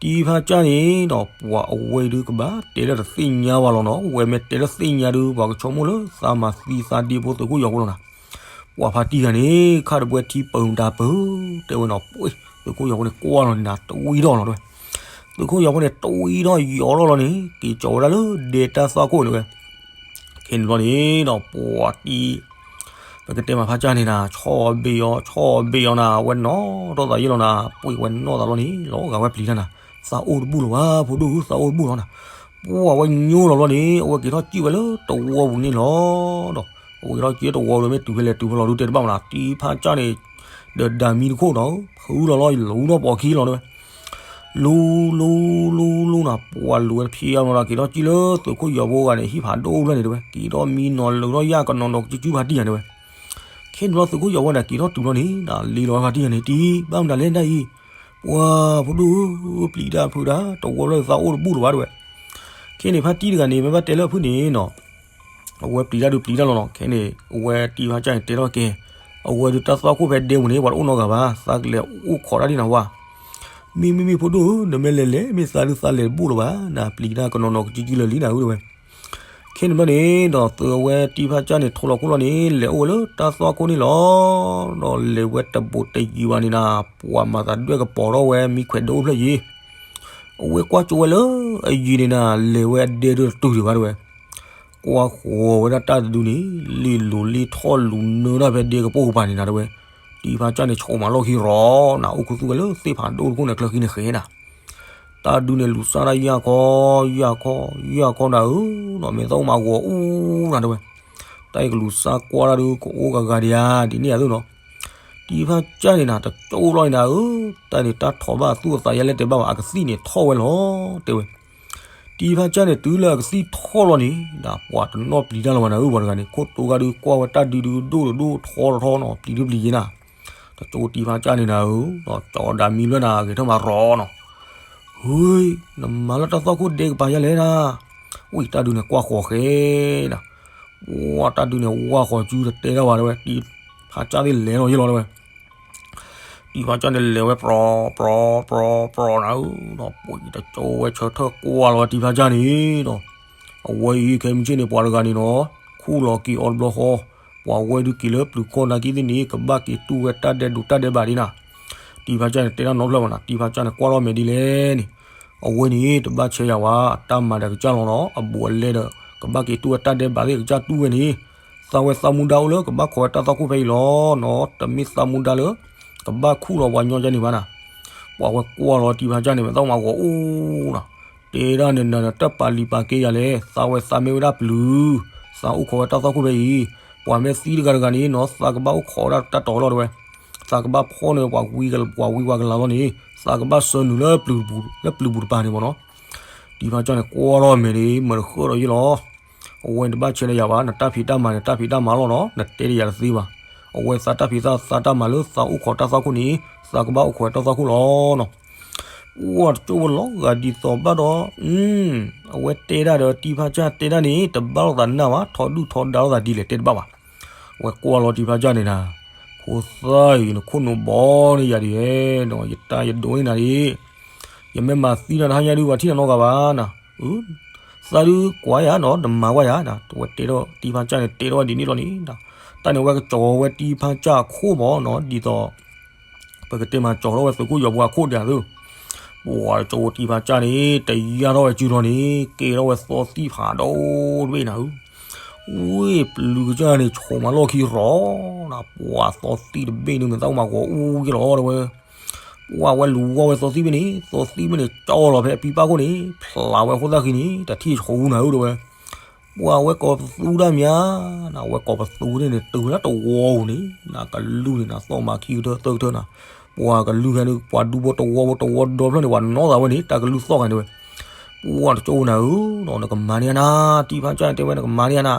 တံၤဖါစၢ်န့ၣ်ဒီး ပှၤအဝဲဒုးကဘၣ်တဲလၢတသ့ၣ်ညါဘၣ်လီၤနီၤ, အဝဲမ့ၢ်တဲလၢသ့ၣ်ညါဒုး ပှၤကဆိကမိၣ်လၢသးမၤသံသးဒ့ဖိသုးခိၣ်ယီၤဖိလီၤနၤ. ပှၤဖါတံၢ်ဂၤန့ၣ် ခါတဘှဲထံပၢၤမတၤပၢၤ တဲဝဲနီၤ, ပှ့ၤ သုးခိၣ်ယီၤဖိန့ၣ်ကွၢ်လီၤန့ၣ်နၤ တဝံထီၣ်လီၤတဲဝဲ. သုးခိၣ်ယီၤဖိန့ၣ် တဝံထီၣ်ယီၤထီၣ်လီၤန့ၣ် က့ၤကၠီၤဝဲဒၣ်လၢဒဲတၢ်သွၣ်ခိၣ်န့ၣ်ဝဲ. ခဲန့ၣ်ဘျီန့ၣ်ဒီး ပှၤတံၤ ပကတဲမးဖါစၢ်န့ၣ်နၤ ဆီၣ်ဘ့ၣ်အီၤ ဆီၣ်ဘ့ၣ်အီၤနၤ အဝဲနီၣ်ထီၣ်သးယဲၢ်လီၤနၤ, ပှ့ၤဝဲနီၣ်သးလီၤန့ၣ် လီၤဂာ်ဝဲပျံၤတၢ်နၤ, သးအိၣ်တဘူၣ်လၢၤဘၣ် ဖိဒိၣ်ဧၢ သးအိၣ်တဘူၣ်လီၤနၤ. ပှၤဝဲညိလီၤဘျီန့ၣ် အဝဲက့ၤထီၣ်စံၣ်ဝဲလၢတဝီပူၤန့ၣ်လီၤ. ဒီး အဝဲက့ၤထီၣ်စံၣ်တဝီဒီး မ့ၢ်တုၤဖဲလဲၣ်တုၤဖဲလဲၣ်ဒုးတဲတဘၣ်မးနၤ, တံၤဖါစၢ်န့ၣ် ဒီးဒၤမံတခိၣ်နီၤ ဖုလီၤလီၤ လူၤထီၣ်ပိာ်ခံလီၤတဲဝဲ. လူၤလူၤလူၤလူၤနၤ ပှၤလူၤဝဲတဖံးအါလီၤနၤ က့ၤထီၣ်စံၣ်လၢသုးခိၣ်ယီၤဖိဂၤန့ၣ် ဟံၣ်ဖးဒိၣ်ဖျၢၣ်န့ၣ်တဲဝဲ, က့ၤထီၣ်မံနီၤလၢထီၣ်ယၣ်ကနီၤနီၤကစုကစုဖါတံၢ်ဂၤတဲဝဲ. ခဲန့ၣ်ဘျီသုးခိၣ်ယီၤဖိန့ၣ် က့ၤထီၣ်တုၤဘျီန့ၣ် လံလီၤဝဲဖါတံၢ်ဂၤန့ၣ် တံၤ ဘၣ်မနုၤလဲၣ်ဒ်အံၤ, ပှၤဖိဒိၣ်ဧၢ ပျံၤတၢ်ဖုးတၢ် တဝီဖျၢၣ်သးအိၣ်တဘူၣ်လၢၤဘၣ်တဲဝဲ. ခဲန့ၣ်ဖါတံၢ်တဂၤန့ၣ် မ့ၢ်ဘၣ်တဲလၢအဖုၣ်န့ၣ်နီၤ အဝဲပျံၤတၢ်ဒုးပျံၤတၢ်လီၤနီၤ. ခဲန့ၣ် အဝဲတံၤဖါစၢ်န့ၣ်တဲထီၣ်က့ၤ, အဝဲဒုးတၢ်သွၣ်ခိၣ်ဖဲဒဲပူၤန့ၣ် ပှၤတအိၣ်နီတဂၤဘၣ်, သးကလဲၤအိၣ်ခိးတၢ်ဒ်နၤဝဲ. မ့မ့မ့ၢ်ဖိဒိၣ်ဧၢ နမ့ၢ်လဲၤလဲၤ မ့ၢ်သးဒုးသးလဲၤတဘူၣ်လၢၤဘၣ်, နပျံၤတၢ်ကနီၤနီၤကစုကစုလၢာ်လံနၤဧၢတဲဝဲ. ခဲန့ၣ်ဘျီန့ၣ်ဒီး သုးအဝဲတံၤဖါစၢ်န့ၣ် ထိးလီၤခိၣ်လီၤန့ၣ် လဲၤအိၣ်ဝဲလၢတၢ်သွၣ်ခိၣ်န့ၣ်လီၤ. ဒီးလဲၤဝဲတဘူးတယံၤဘၣ်န့ၣ်နၤ ပှၤမၤသးဒွဲၣ်ကပီၤထီၣ်ဝဲမံခွဲးဒိၣ်အိၣ်ဖျၢၣ်ယံၤ အဝဲကွၢ်ကၠိဝဲလၢအယံၤန့ၣ်နၤ လဲၤဝဲအဒဲဒုးတတုၤဒံးဘၣ်တဲဝဲ. ကွၢ်ဃီၤဝဲဒၣ်တၢ်တဒုန့ၣ် လ့ၣ်လိၤလ့ၣ်ထီၣ်လူၤနၢတၢ်ဖဲဒဲကပိာ်ကပၤန့ၣ်နၤတဲဝဲ. တံၤဖါစၢ်န့ၣ် ဆိးမးလီၢ်ခံရီၤနၤ အိၣ်ခူသူၣ်ဝဲလၢသ့ၣ်ဖးဒိၣ်တခိၣ်န့ၣ် ချၢဃံန့ၣ်ဃဲနၤ. တၢ်ဒုန့ၣ်လူၤစၢ်တၢ်ယၢ်ခီ ယၢ်ခီ ယၢ်ခီနၤဧၢ, နီၢ်မဲာ်သၣ်မၤဂီၤအူနၤတဲဝဲ. တၢ်အံၤကလူၤစၢ်ကွၢ်တၢ်ဒုး ကအိၣ်ဂၤဂၤဒံးဧါ ဒ်န့ၣ်ဧါသ့ၣ်နီၤ. တံၤဖါစၢ်န့ၣ်နၤ တကၠိလီၤန့ၣ်နၤဧၢ, တၢ်န့ၣ်တၢ်ထီၣ်ဘၣ်သူၣ်အသးယဲလဲၣ်တဲဘၣ်ဘၣ် အကသံၣ်န့ၣ်ထီၣ်ဝဲလီၤတဲဝဲ. တံၤဖါစၢ်န့ၣ် တုၤလၢအကသံၣ်ထီၣ်လီၤန့ၣ် ဒီးပှၤတနီၣ်ပျံၤတၢ်လၢၤဘၣ်နၤဧၢ, ပှၤတဂၤန့ၣ် ခိၣ်တိၤဂၤဒုးကွၢ်ဝဲတၢ်ဒုဒုဒိၣ်ဒိၣ်ထီထီနီၤ ပျံၤဒုပျံၤယဲနၤ. တကၠိတံၤဖါစၢ်န့ၣ်နၤဧၢ, ဒီးကၠီဒၤမံလွဲၢ်နၤ ဂဲၤထၢၣ်မၤရီၤနီၤ. ဟူ, နမၤလၢတၢ်သွၣ်ခိၣ်ဒဲကပၤယဲလဲၣ်နၤ. ဝံၤတၢ်ဒုန့ၣ်ကွၢ်ဃီၤဃဲနၤ. ဝံၤတၢ်ဒုန့ၣ်ဝါဃီၤစုတတဲတၢ်ဘၣ်တဲဝဲ, တံၤဖါစၢ်သ့ၣ်လဲၤလီၤယဲလီၤတဲဝဲ. တံၤဖါစၢ်န့ၣ်လဲၤဝဲပြီ ပြီ ပြီ ပြီနၤဧၢ, ဒီးပှၤတကၠိဝဲဆၢထၢၣ်ကွၢ်လီၤဝဲတံၤဖါစၢ်န့ၣ်ဒီး, အဝဲအံၤခဲမုၢ်ဆ့ၣ်န့ၣ် ပှၤတဂၤန့ၣ်နီၤ, ခူၣ်လီၤက့ၤအီၤတဘျီဃီ, ပှၤဝဲဒုးက့ၤလၢပျုၤခီၣ်နာ်က့သ့ၣ်န့ၣ် ကဘၣ်က့ၤတူၢ်ဝဲတၢ်ဒဲးဒိးတၢ်ဒဲးဘးဒ်နၤ. တံၤဖါစၢ်န့ၣ်တဲတၢ်နီတဖျၢၣ်ဘၣ်နၤ, တံၤဖါစၢ်န့ၣ်ကွၢ်လီၤမဲာ်ဒ်လဲၣ်န့ၣ်, အဝဲန့ၣ် တဘၣ်ဆဲးယၤဝဲ, တၢ်မၤဒီးကစၢ်လီၤနီၤ, အဘူးအလဲဒီး ကဘၣ်က့ၤတူၢ်ဝဲတၢ်ဒဲးဘးသ့ၣ်ကစၢ်တူၢ်ဝဲန့ၣ်, သးဝဲသးမူဒါအိၣ်လၢကဘၣ်ခိးဝဲတၢ်သွၣ်ခိၣ်ဖဲအံၤလီၤနီၤ, တမ့ၢ်သးမူဒါလၢ ကဘၣ်ခူၣ်လီၤပှၤညီကန့ၣ်ဘၣ်နၤ. ပှၤဝဲကွၢ်လီၤတံၤဖါစၢ်န့ၣ် မဲာ်သၣ်မၤဂီၤအူနၤ, တဲဒၣ်န့ၣ်နၤ နတၢ်ပာ်လံၤပာ်က့ယၤလဲၣ်, သးဝဲသးမ့ၢ်ဝဲဒၣ်ပျုၤ, သးအိၣ်ခိးဝဲတၢ်သွၣ်ခိၣ်ဖဲအံၤ, ပှၤမ့ၢ်သံတဂၤတဂၤန့ၣ်နီၤ သးကဘၣ်အိၣ်ခိးဝဲဒၣ်တၢ်တီၤလီၤတဲဝဲ, သးကဘၣ်ဖီၣ်န့ၢ်ပှၤဝံ ပှၤဝံပှၤကလၤလီၤန့ၣ်, သးကဘၣ်ဆှၢနုာ်လၢပျုၤပူၤ လၢပျုၤပူၤတပၤန့ၣ်မ့ၢ်နီၤ. တံၤဖါစၢ်န့ၣ်ကွၢ်လီၤမဲာ်န့ၣ် မၢတဃၢၣ်ဒီးယဲလီၤ. အဝဲန့ၣ်တဘၣ်ဆဲးလၢယၤဘၣ်, နတၢ်ဖံးတၢ်မၤန့ၣ် တၢ်ဖံးတၢ်မၤလီၤနီၤ, နတဲဒ်ယၤတသ့ဘၣ်. အဝဲသးတၢ်ဖံးသး သးတၢ်မၤလၢသးအိၣ်ခိးတၢ်သွၣ်ခိၣ်န့ၣ်, သးကဘၣ်အိၣ်ခိးတၢ်သွၣ်ခိၣ်လီၤနီၤ. ပှၤတကၠိဝဲလီၤဂာ်ဒ်သိးဘၣ်ဒီး, အဝဲတဲဒၣ်ဒီးတံၤဖါစၢ်တဲဒၣ်န့ၣ် တဘၣ်လိာ်သးနၢ်ဘၣ်, ထီဒုၣ်ထီဒါလိာ်သးဒ်လဲၣ်တဲတဘၣ်ဘၣ်. အဝဲကွၢ်လီၤတံၤဖါစၢ်န့ၣ်နၤ, ဖိသၣ်အံၤ နခိၣ်နူာ်ဘီန့ၢ်ယၤဒ်လဲၣ်နီၤ, ယတၢ်ယဒိးန့ၢ်နၤဒ် ယမ့ၢ်မၤသံနၤတဟါညါဒုး ပှၤထံၣ်နၤနီတဂၤဘၣ်နၤ. သးဒုးကွၢ်ယၤနီၤ, နမၤကွၢ်ယၤနၤ, အဝဲတဲဒီးတံၤဖါစၢ်န့ၣ်တဲထီၣ်ဝဲဒ်န့ၣ်လီၤန့ၣ်, တၢ်န့ၣ်အဝဲကကၠီၤဝဲတံၤဖါစၢ်အခိၣ်မ့ၢ်နီၤ, ဒ်သိး ပကတဲမၤကၠီၤထီၣ်ဝဲသုးခိၣ်ယီၤဖိအခိၣ်ဒ်သိး, ပှၤတကၠိဖိတံၤဖါစၢ်န့ၣ် တယၢ်ထီၣ်ဝဲစုလီၤန့ၣ် ကဲထီၣ်ဝဲသီသံၣ်ဖးဒိၣ်တဘ့ၣ်နၤဧၢ, ဝ့ၢ်ပျုၤကစၢ်န့ၣ် ဆိးမၤလီၢ်ခံရီနၤ, ပှၤသီသံၣ်တဘ့ၣ်န့ၣ် မ့ၢ်သးအိၣ်မၤဂီၤအူက့လီၤတဲဝဲ, ပှၤဝဲလူၤဝီဝဲသီသံၣ်ဘ့ၣ်န့ၣ် သီသံၣ်ဘ့ၣ်န့ၣ် ကၠီလီၤဖဲအပံပၢ်ခိၣ်န့ၣ် ဖျးဝဲအခိၣ်သၣ်ဃံန့ၣ် တထံၣ်ဆိနၤဧၢတဲဝဲ ပှၤဝဲကိးပသူတၢ်မးနၤ, ဝဲကိးပသူန့ၣ်န့ၣ် တုၤလၢတဝီပူၤန့ၣ် နကလုၢ်န့ၣ်နၤ သီၣ်မၤခံကထၢသၢကထၢနၤ, ပှၤကလုၢ်ဟဲန့ၣ် ပှၤဒူဖိတဝီဖိတဝီဒီဖျၢၣ်န့ၣ် ပှၤနီၢ်သးဝဲန့ၣ် တၢ်ကလုၢ်သီၣ်ဂၤန့ၣ်ဝဲ, ပှၤတကၠိနၤဧၢ, နကမၤန့ၢ်နၤ, တံၤဖါစၢ်တဲဝဲ နကမၤန့ၢ်နၤ,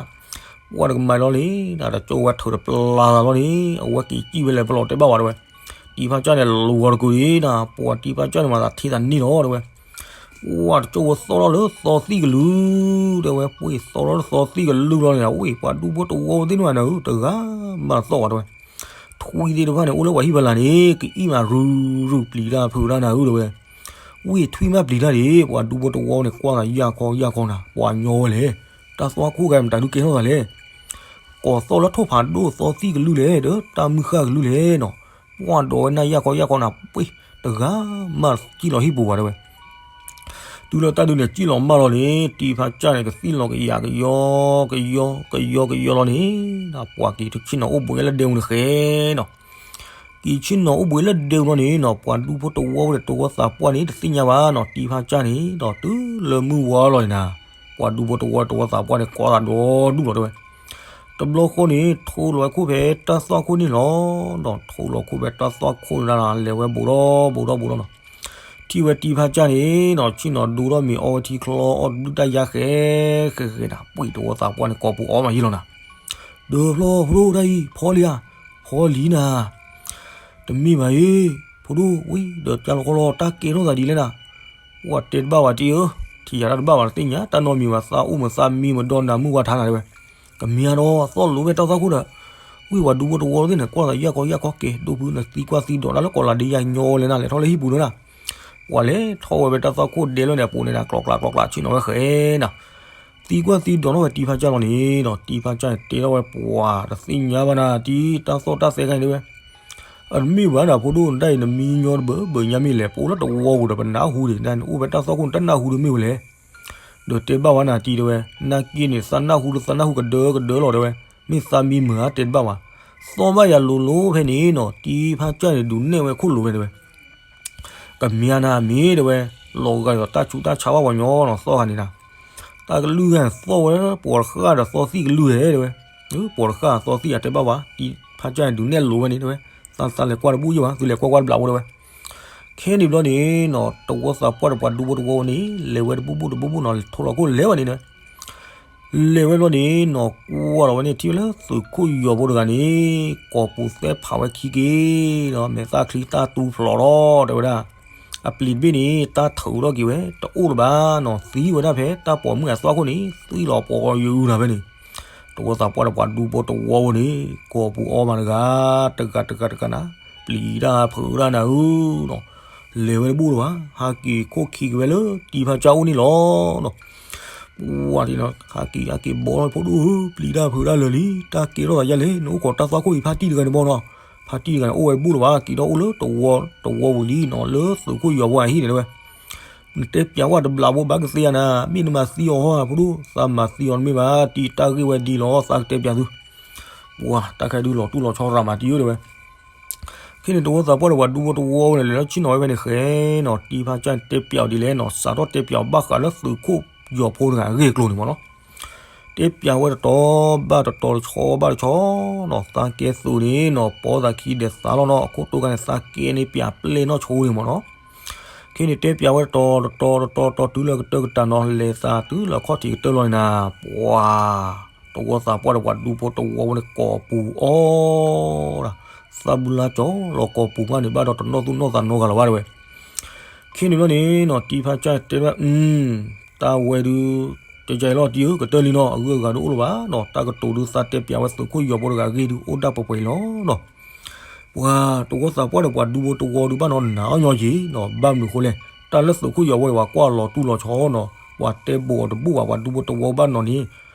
ပှၤနကမၤလီၤလံနၤ, တကၠိဝဲထုးတပျၢ်သးလီၤန့ၣ် အဝဲက့ၤစံၣ်ဝဲလဲၤပလီၢ်တဲဘၣ်ဝဲတဲဝဲ, တံၤဖါစၢ်န့ၣ် လူၤဂီၤတကူာ်ဒံးနၤ, ပှၤတံၤဖါစၢ်န့ၣ် မၤသးထံသးနံၣ်လီၤတဲဝဲ ပှၤတကၠိဝဲသီၣ်ထီၣ်လၢသီသံၣ်ကလုၢ်, တဲဝဲ ပှ့ၤသီၣ်ထီၣ်လၢသီသံၣ်ကလုၢ်လီၤန့ၣ်, ဝ့ၢ်ပှၤဒူဖိတဝီဖိသ့ၣ်တဖၣ်နၤဧၢ တဂၤမၤသီၣ်ဘၣ်တဲဝဲ, ထွံသ့ၣ်တဖၣ်န့ၣ် အိၣ်လၢပှၤဟံၣ်ဖီလာ်န့ၣ် ကအံၣ်မးရူၤရူၤပျံၤတၢ်ဖုးတၢ်နၤဧၢတဲဝဲ, ဝ့ၢ်ထွံၣ်မးပျံၤတၢ်ဒံး, ပှၤဒူဖိတဝီန့ၣ် ကွၢ်သးယၢ်ခီယၢ်ခီနၤ, ပှၤညီဝဲလဲၣ်, တၢ်သွၣ်ခိၣ်ဂဲၤမတၤဒုကဲထီၣ်သးလဲၣ် ကိးသီၣ်လၢထိၣ်ဖးဒိၣ်သီသံၣ်ကလုၢ်လဲၣ်, ဒီးတၢ်မုၢ်ဃၢ်ကလုၢ်လဲၣ်နီၤ, ပှၤဒီးဝဲနၢ်ယၢ်ခီယၢ်ခီနၤ, ပှ့ၤတဂၤမၤစံၣ်လီၤဟံၣ်ပူၤဘၣ်တဲဝဲ, တုၤလၢတၢ်ဒုးန့ၣ် စံၣ်လီၤမၢ်လီၤန့ၣ် တံၤဖါစၢ်န့ၣ် ကသံၣ်လီၤကယၤကယီ ကယီ ကယီ ကယီလီၤန့ၣ်, ပှၤက့ၤဆ့ၣ်နီၤအိၣ်ဘှံးလၢဒဲပူၤန့ၣ်ဃဲနီၤ က့ၤဆ့ၣ်နီၤအိၣ်ဘှံးလၢဒဲပူၤလီၤန့ၣ်နီၤ, ပှၤဒူဖိတဝီဖိဒီး တဝီသးပှၢ်န့ၣ် တသ့ၣ်ညါဘၣ်နီၤ, တံၤဖါစၢ်န့ၣ်ဒီး တုၤလၢမုၢ်ဝါလီၤန့ၣ်နၤ, ပှၤဒူဖိတဝီ တဝီသးပှၢ်န့ၣ် ကိးသးဒီဒူၣ်လီၤတဲဝဲ, တဘျီဃီန့ၣ် ထိလီၤဝဲခိၣ်ဖဲတၢ်သွၣ်ခိၣ်န့ၣ်လီၤ, ဒီးထိလီၤခိၣ်ဖဲတၢ်သွၣ်ခိၣ်န့ၣ်ဒၣ် လဲၤဝဲဘူးဒီးဘူးဒီးဘူးဒီးနီၤ, ထံၣ်ဝဲတံၤဖါစၢ်န့ၣ်နီၤ, ဆ့ၣ်နီၤဒိထီၣ်မ့ၤအီဝဲထံချီအီၣ်တဘျုးတၢ်ယါဃဲ ဃဲဃဲနၤ, ပှ့ၤတဝီသးပှၢ်န့ၣ် ကိးပူၤအီမးယံလီၤနၤ ဒီးဖျီဖိဒိၣ်တၢ်အံၤ ဖီလံဧါ, ဖီလံနၤ, တမ့ၢ်ဘၣ်အံၤ, ဖိဒိၣ်ဝံၤဒီးကၢ်လီၤခီလီၤ တၢ်ကဲထီၣ်သးဒ်လဲၣ်နၤ, ပှၤတဲတဘၣ်ဝဲတံၤဧၢ, ထံၣ်ယၤတၢ်တဘၣ်ဘၣ်တသ့ၣ်ညါ, တၢ်နီတမံၤဘၣ် သးအိၣ်မးသးမံမဒီးနၤမုၢ်ဝါထါနၤတဲဝဲ, ကမ့ၢ်ဒီးသီၣ်လိၤဖဲတၢ်သွၣ်ခိၣ်ဒီး, ဝံၤပှၤဒူဖိတဝီသ့ၣ်န့ၣ် ကွၢ်သးယၢ်ကီယၢ်ကီကဲ ဒိၣ်ဖုနသံကွၢ်သံဒိးတၢ်လၢကီးလးဒ့ယါညီဝဲလဲၣ်နၤ, လဲၤထီၣ်လၢဟံၣ်ပူၤလၢနၤ ပှၤလဲၤထီၣ်ဝဲဖဲတၢ်သွၣ်ခိၣ်ဒဲလၢန့ၣ် အပူၤန့ၣ်နၤ ကျီးကျးကျီးကျးဆ့ၣ်နီၤဝဲဃဲနၤ, သံကွၢ်သံဒိးထီၣ်ဝဲတံၤဖါစၢ်လီၤန့ၣ်ဒီး တံၤဖါစၢ်န့ၣ်တဲထီၣ်ဝဲပှၤတသ့ၣ်ညါဘၣ်နၤ တံၤတၢ်သီၣ်တၢ်သဲခါန့ၣ်တဲဝဲ, အတမ့ၢ်ဘၣ်နၤဖိဒိၣ် နတၢ်အံၤနမံညီတဘၢဘၢညါမ့ၢ်လဲၣ် ပအိၣ်လၢတဝီပူၤဒီးပနၢ်ဟူဒံး နအိၣ်ဖဲတၢ်သွၣ်ခိၣ်န့ၣ် တနၢ်ဟူဒံးမ့ၢ်ဝဲလဲၣ် ဒီးတဲဘၣ်ဝဲနၤတံၤတဲဝဲ, နာ်က့န့ၣ် သးနၢ်ဟူဒီးသးနၢ်ဟူကဒၢကဒၢလီၤတဲဝဲ, မ့ၢ်သးမံမုာ်ဧါတဲတဘၣ်ဘၣ်, သီၣ်ဘၣ်ယၤလိၤလိၤဖဲန့ၣ်နီၤ တံၤဖါစၢ်န့ၣ် ဒုးနဲၣ်ဝဲခိၣ်လိၤဝဲတဲဝဲ, ကမ့ၢ်နၤမ့ၢ်တဲဝဲ, လီၤဂာ်ဒီးတၢ်ဆူးတၢ်ဆါဘၣ်ပှၤညီနီၤ သီၣ်ဂၤန့ၣ်နၤ, တၢ်ကလုၢ်ဂၤသီၣ်ဝဲ ပိာ်တဃၣ်ဒီးသီသံၣ်ကလုၢ်ဟဲတဲဝဲ, ပိာ်တဃၣ်သီသံၣ်အတဲဘၣ်ဝဲ, တံၤဖါစၢ်န့ၣ် ဒုးနဲၣ်လိၤဝဲန့ၣ်တဲဝဲ, သးသးလဲၤကွၢ်တဘူၣ်ယဲၢ်ဘၣ် သုလဲၤကွၢ်ကွၢ်တဘျးဖိတဲဝဲ ခဲန့ၣ်ဘျီန့ၣ်နီၤ တဝီသးပှၢ်ဒီးပှၤဒူဖိတဝီန့ၣ် လဲၤဝဲတဘူၣ်ဘူၣ်တဘူၣ်ဘူၣ်နီၤ ထိလီၤခိၣ်လဲၤဝဲန့ၣ်တဲဝဲ, လဲၤဝဲဘျီန့ၣ်နီၤ ကွၢ်လီၤဝဲန့ၣ် ထံၣ်ဝဲလၢသုးခိၣ်ယီၤဖိတဂၤန့ၣ် ကိာ်ပူၤသဲဖးဝဲခံက့ၤဒီး မဲာ်သၣ်ချံတၢ်တူဖျိးထီၣ်တဲဝဲဒၣ်, အပျံၤတဘ့ၣ်န့ၣ် တၢ်ထုးထီၣ်က့ၤဝဲ တအိၣ်လၢၤဘၣ်နီၤ သံဝဲဒၣ်ဖဲတၢ်ပိာ်မုၣ်အသွၣ်ခိၣ်န့ၣ် သံလီၤပှီၤယုာ်နၤဖဲန့ၣ် တဝီသးပှၢ်ဒီးပှၤဒူဖိတဝီဖိန့ၣ် ကိာ်ပူၤအီမးတဂၤ တဂၤတဂၤတဂၤနၤ, ပျံၤတၢ်ဖုးတၢ်နၤဧၢနီၤ, လဲၤဝဲတဘူၣ်လၢၤဘၣ် ဟးက့ၤခိၣ်ခံက့ၤဝဲလၢတံၤဖါစၢ်အိၣ်န့ၣ်လီၤနီၤ, ပှၤတံၤနီၤ ဟးက့ၤဟးက့ၤဘီလီၤဖိဒိၣ်ဧၢ ပျံၤတၢ်ဖုးတၢ်လၢာ်လံ တၢ်ကဲထီၣ်သးယါလဲၣ် နအိၣ်ခိးတၢ်သွၣ်ခိၣ်အံၤဖါတံၢ်တဂၤန့ၣ်ဘီနီၤ, ဖါတံၢ်တဂၤန့ၣ် အိၣ်ဝဲတဘူၣ်လၢၤဘၣ် က့ၤထီၣ်အိၣ်လၢတဝီပူၤလံနီၤ လၢသုးခိၣ်ယီၤဖိအဟံၣ်န့ၣ်တဲဝဲ နတဲပျးဝဲတဘျးဖိဘၣ်ကသ့ဧါနၤ မ့ၢ်နမၤသံအီၤဟီဧါ ဖိဒိၣ် သးမၤသံအီၤတမ့ၢ်ဘၣ် တံၤတၢ်ဂ့ၢ်ဝဲဒ်လီၤ သးကတဲပျးသု, ပှၤတၢ်ခဲဒုးလီၤတူၢ်လီၤဆီရၤမးတံၤဧၢတဲဝဲ, ခဲန့ၣ်တဝီသးပှၢ်ဒီးပှၤဒူဖိတဝီန့ၣ် လဲၤလၢဆ့ၣ်နီၤဝဲဖဲန့ၣ်ဃဲနီၤ တံၤဖါစၢ်တဲပျးအီၤဒ်လဲၣ်နီၤ စးထီၣ်တဲပျးအီၤဘၣ်ဃးလၢသုးခိၣ်ယီၤဖိတဂၤအဂ့ၢ်အကျိၤန့ၣ်မ့ၢ်နီၤ တဲပျးဝဲတတီၤဘၣ်တတီၤတဆီဘၣ်တဆီနီၤ သးကဲသုးန့ၣ်နီၤ ပိာ်သးခံဒဲးသးလီၤနီၤ အခိၣ်တိၢ်ခါန့ၣ် သးကဲန့ၢ်ပျးပျဲၢ်နီၢ်ဆိန့ၣ်မ့ၢ်နီၤ ခဲန့ၣ်တဲပျးဝဲတတီၤတတီၤတတီၤတတီၤတုၤလၢကတၢၢ်ကတၢၢ်နီၤ လဲၤသးတုၤလၢအခီၣ်ထံးကတၢၢ်လီၤန့ၣ်နၤ ပှၤ တဝီသးပှၢ်ဒီးပှၤဒူဖိတဝီဖိန့ၣ် ကိာ်ပူၤအီဒၣ် သးဘုလါကၠီလီၤ ကိာ်ပူၤမးန့ၣ် ဘၣ်ဒီးတနီၣ်သူၣ်နီၣ်သးနီတဂၤလၢၤဘၣ်တဲဝဲ ခဲန့ၣ်ဘျီန့ၣ်နီၤ တံၤဖါစၢ်တဲဝဲ တၢ်ဝဲဒုး ကဲကဲလီၤတံၤဧၢ ကတၢၢ်လံနီၤ အဂုၤအဂၤဒုးအိၣ်လၢၤဘၣ်နီၤ တၢ်ကတိၤဒုးသးတဲပျးဝဲသုးခိၣ်ယီၤဖိတဂၤအဂ့ၢ်ဒုး အိၣ်ဒၣ်ပှဲၤပှဲၤလီၤနီၤ ပှၤတဝီသးပှၢ်ဒီးပှၤဒူဖိတဝီဒုးဘၣ်နီၤ နာ်အီၤညီယံၤနီၤ ဘၣ်မနုၤဃိလဲၣ် တၢ်လၢသုးခိၣ်ယီၤဖိအံၤ ပှၤကွၢ်လီၤတူၢ်လီၤဆီနီၤ ပှၤတဲဘိးအီၤတဘူၣ်ဘၣ် ပှၤဒူဖိတဝီဘၣ်နီၤန့ၣ်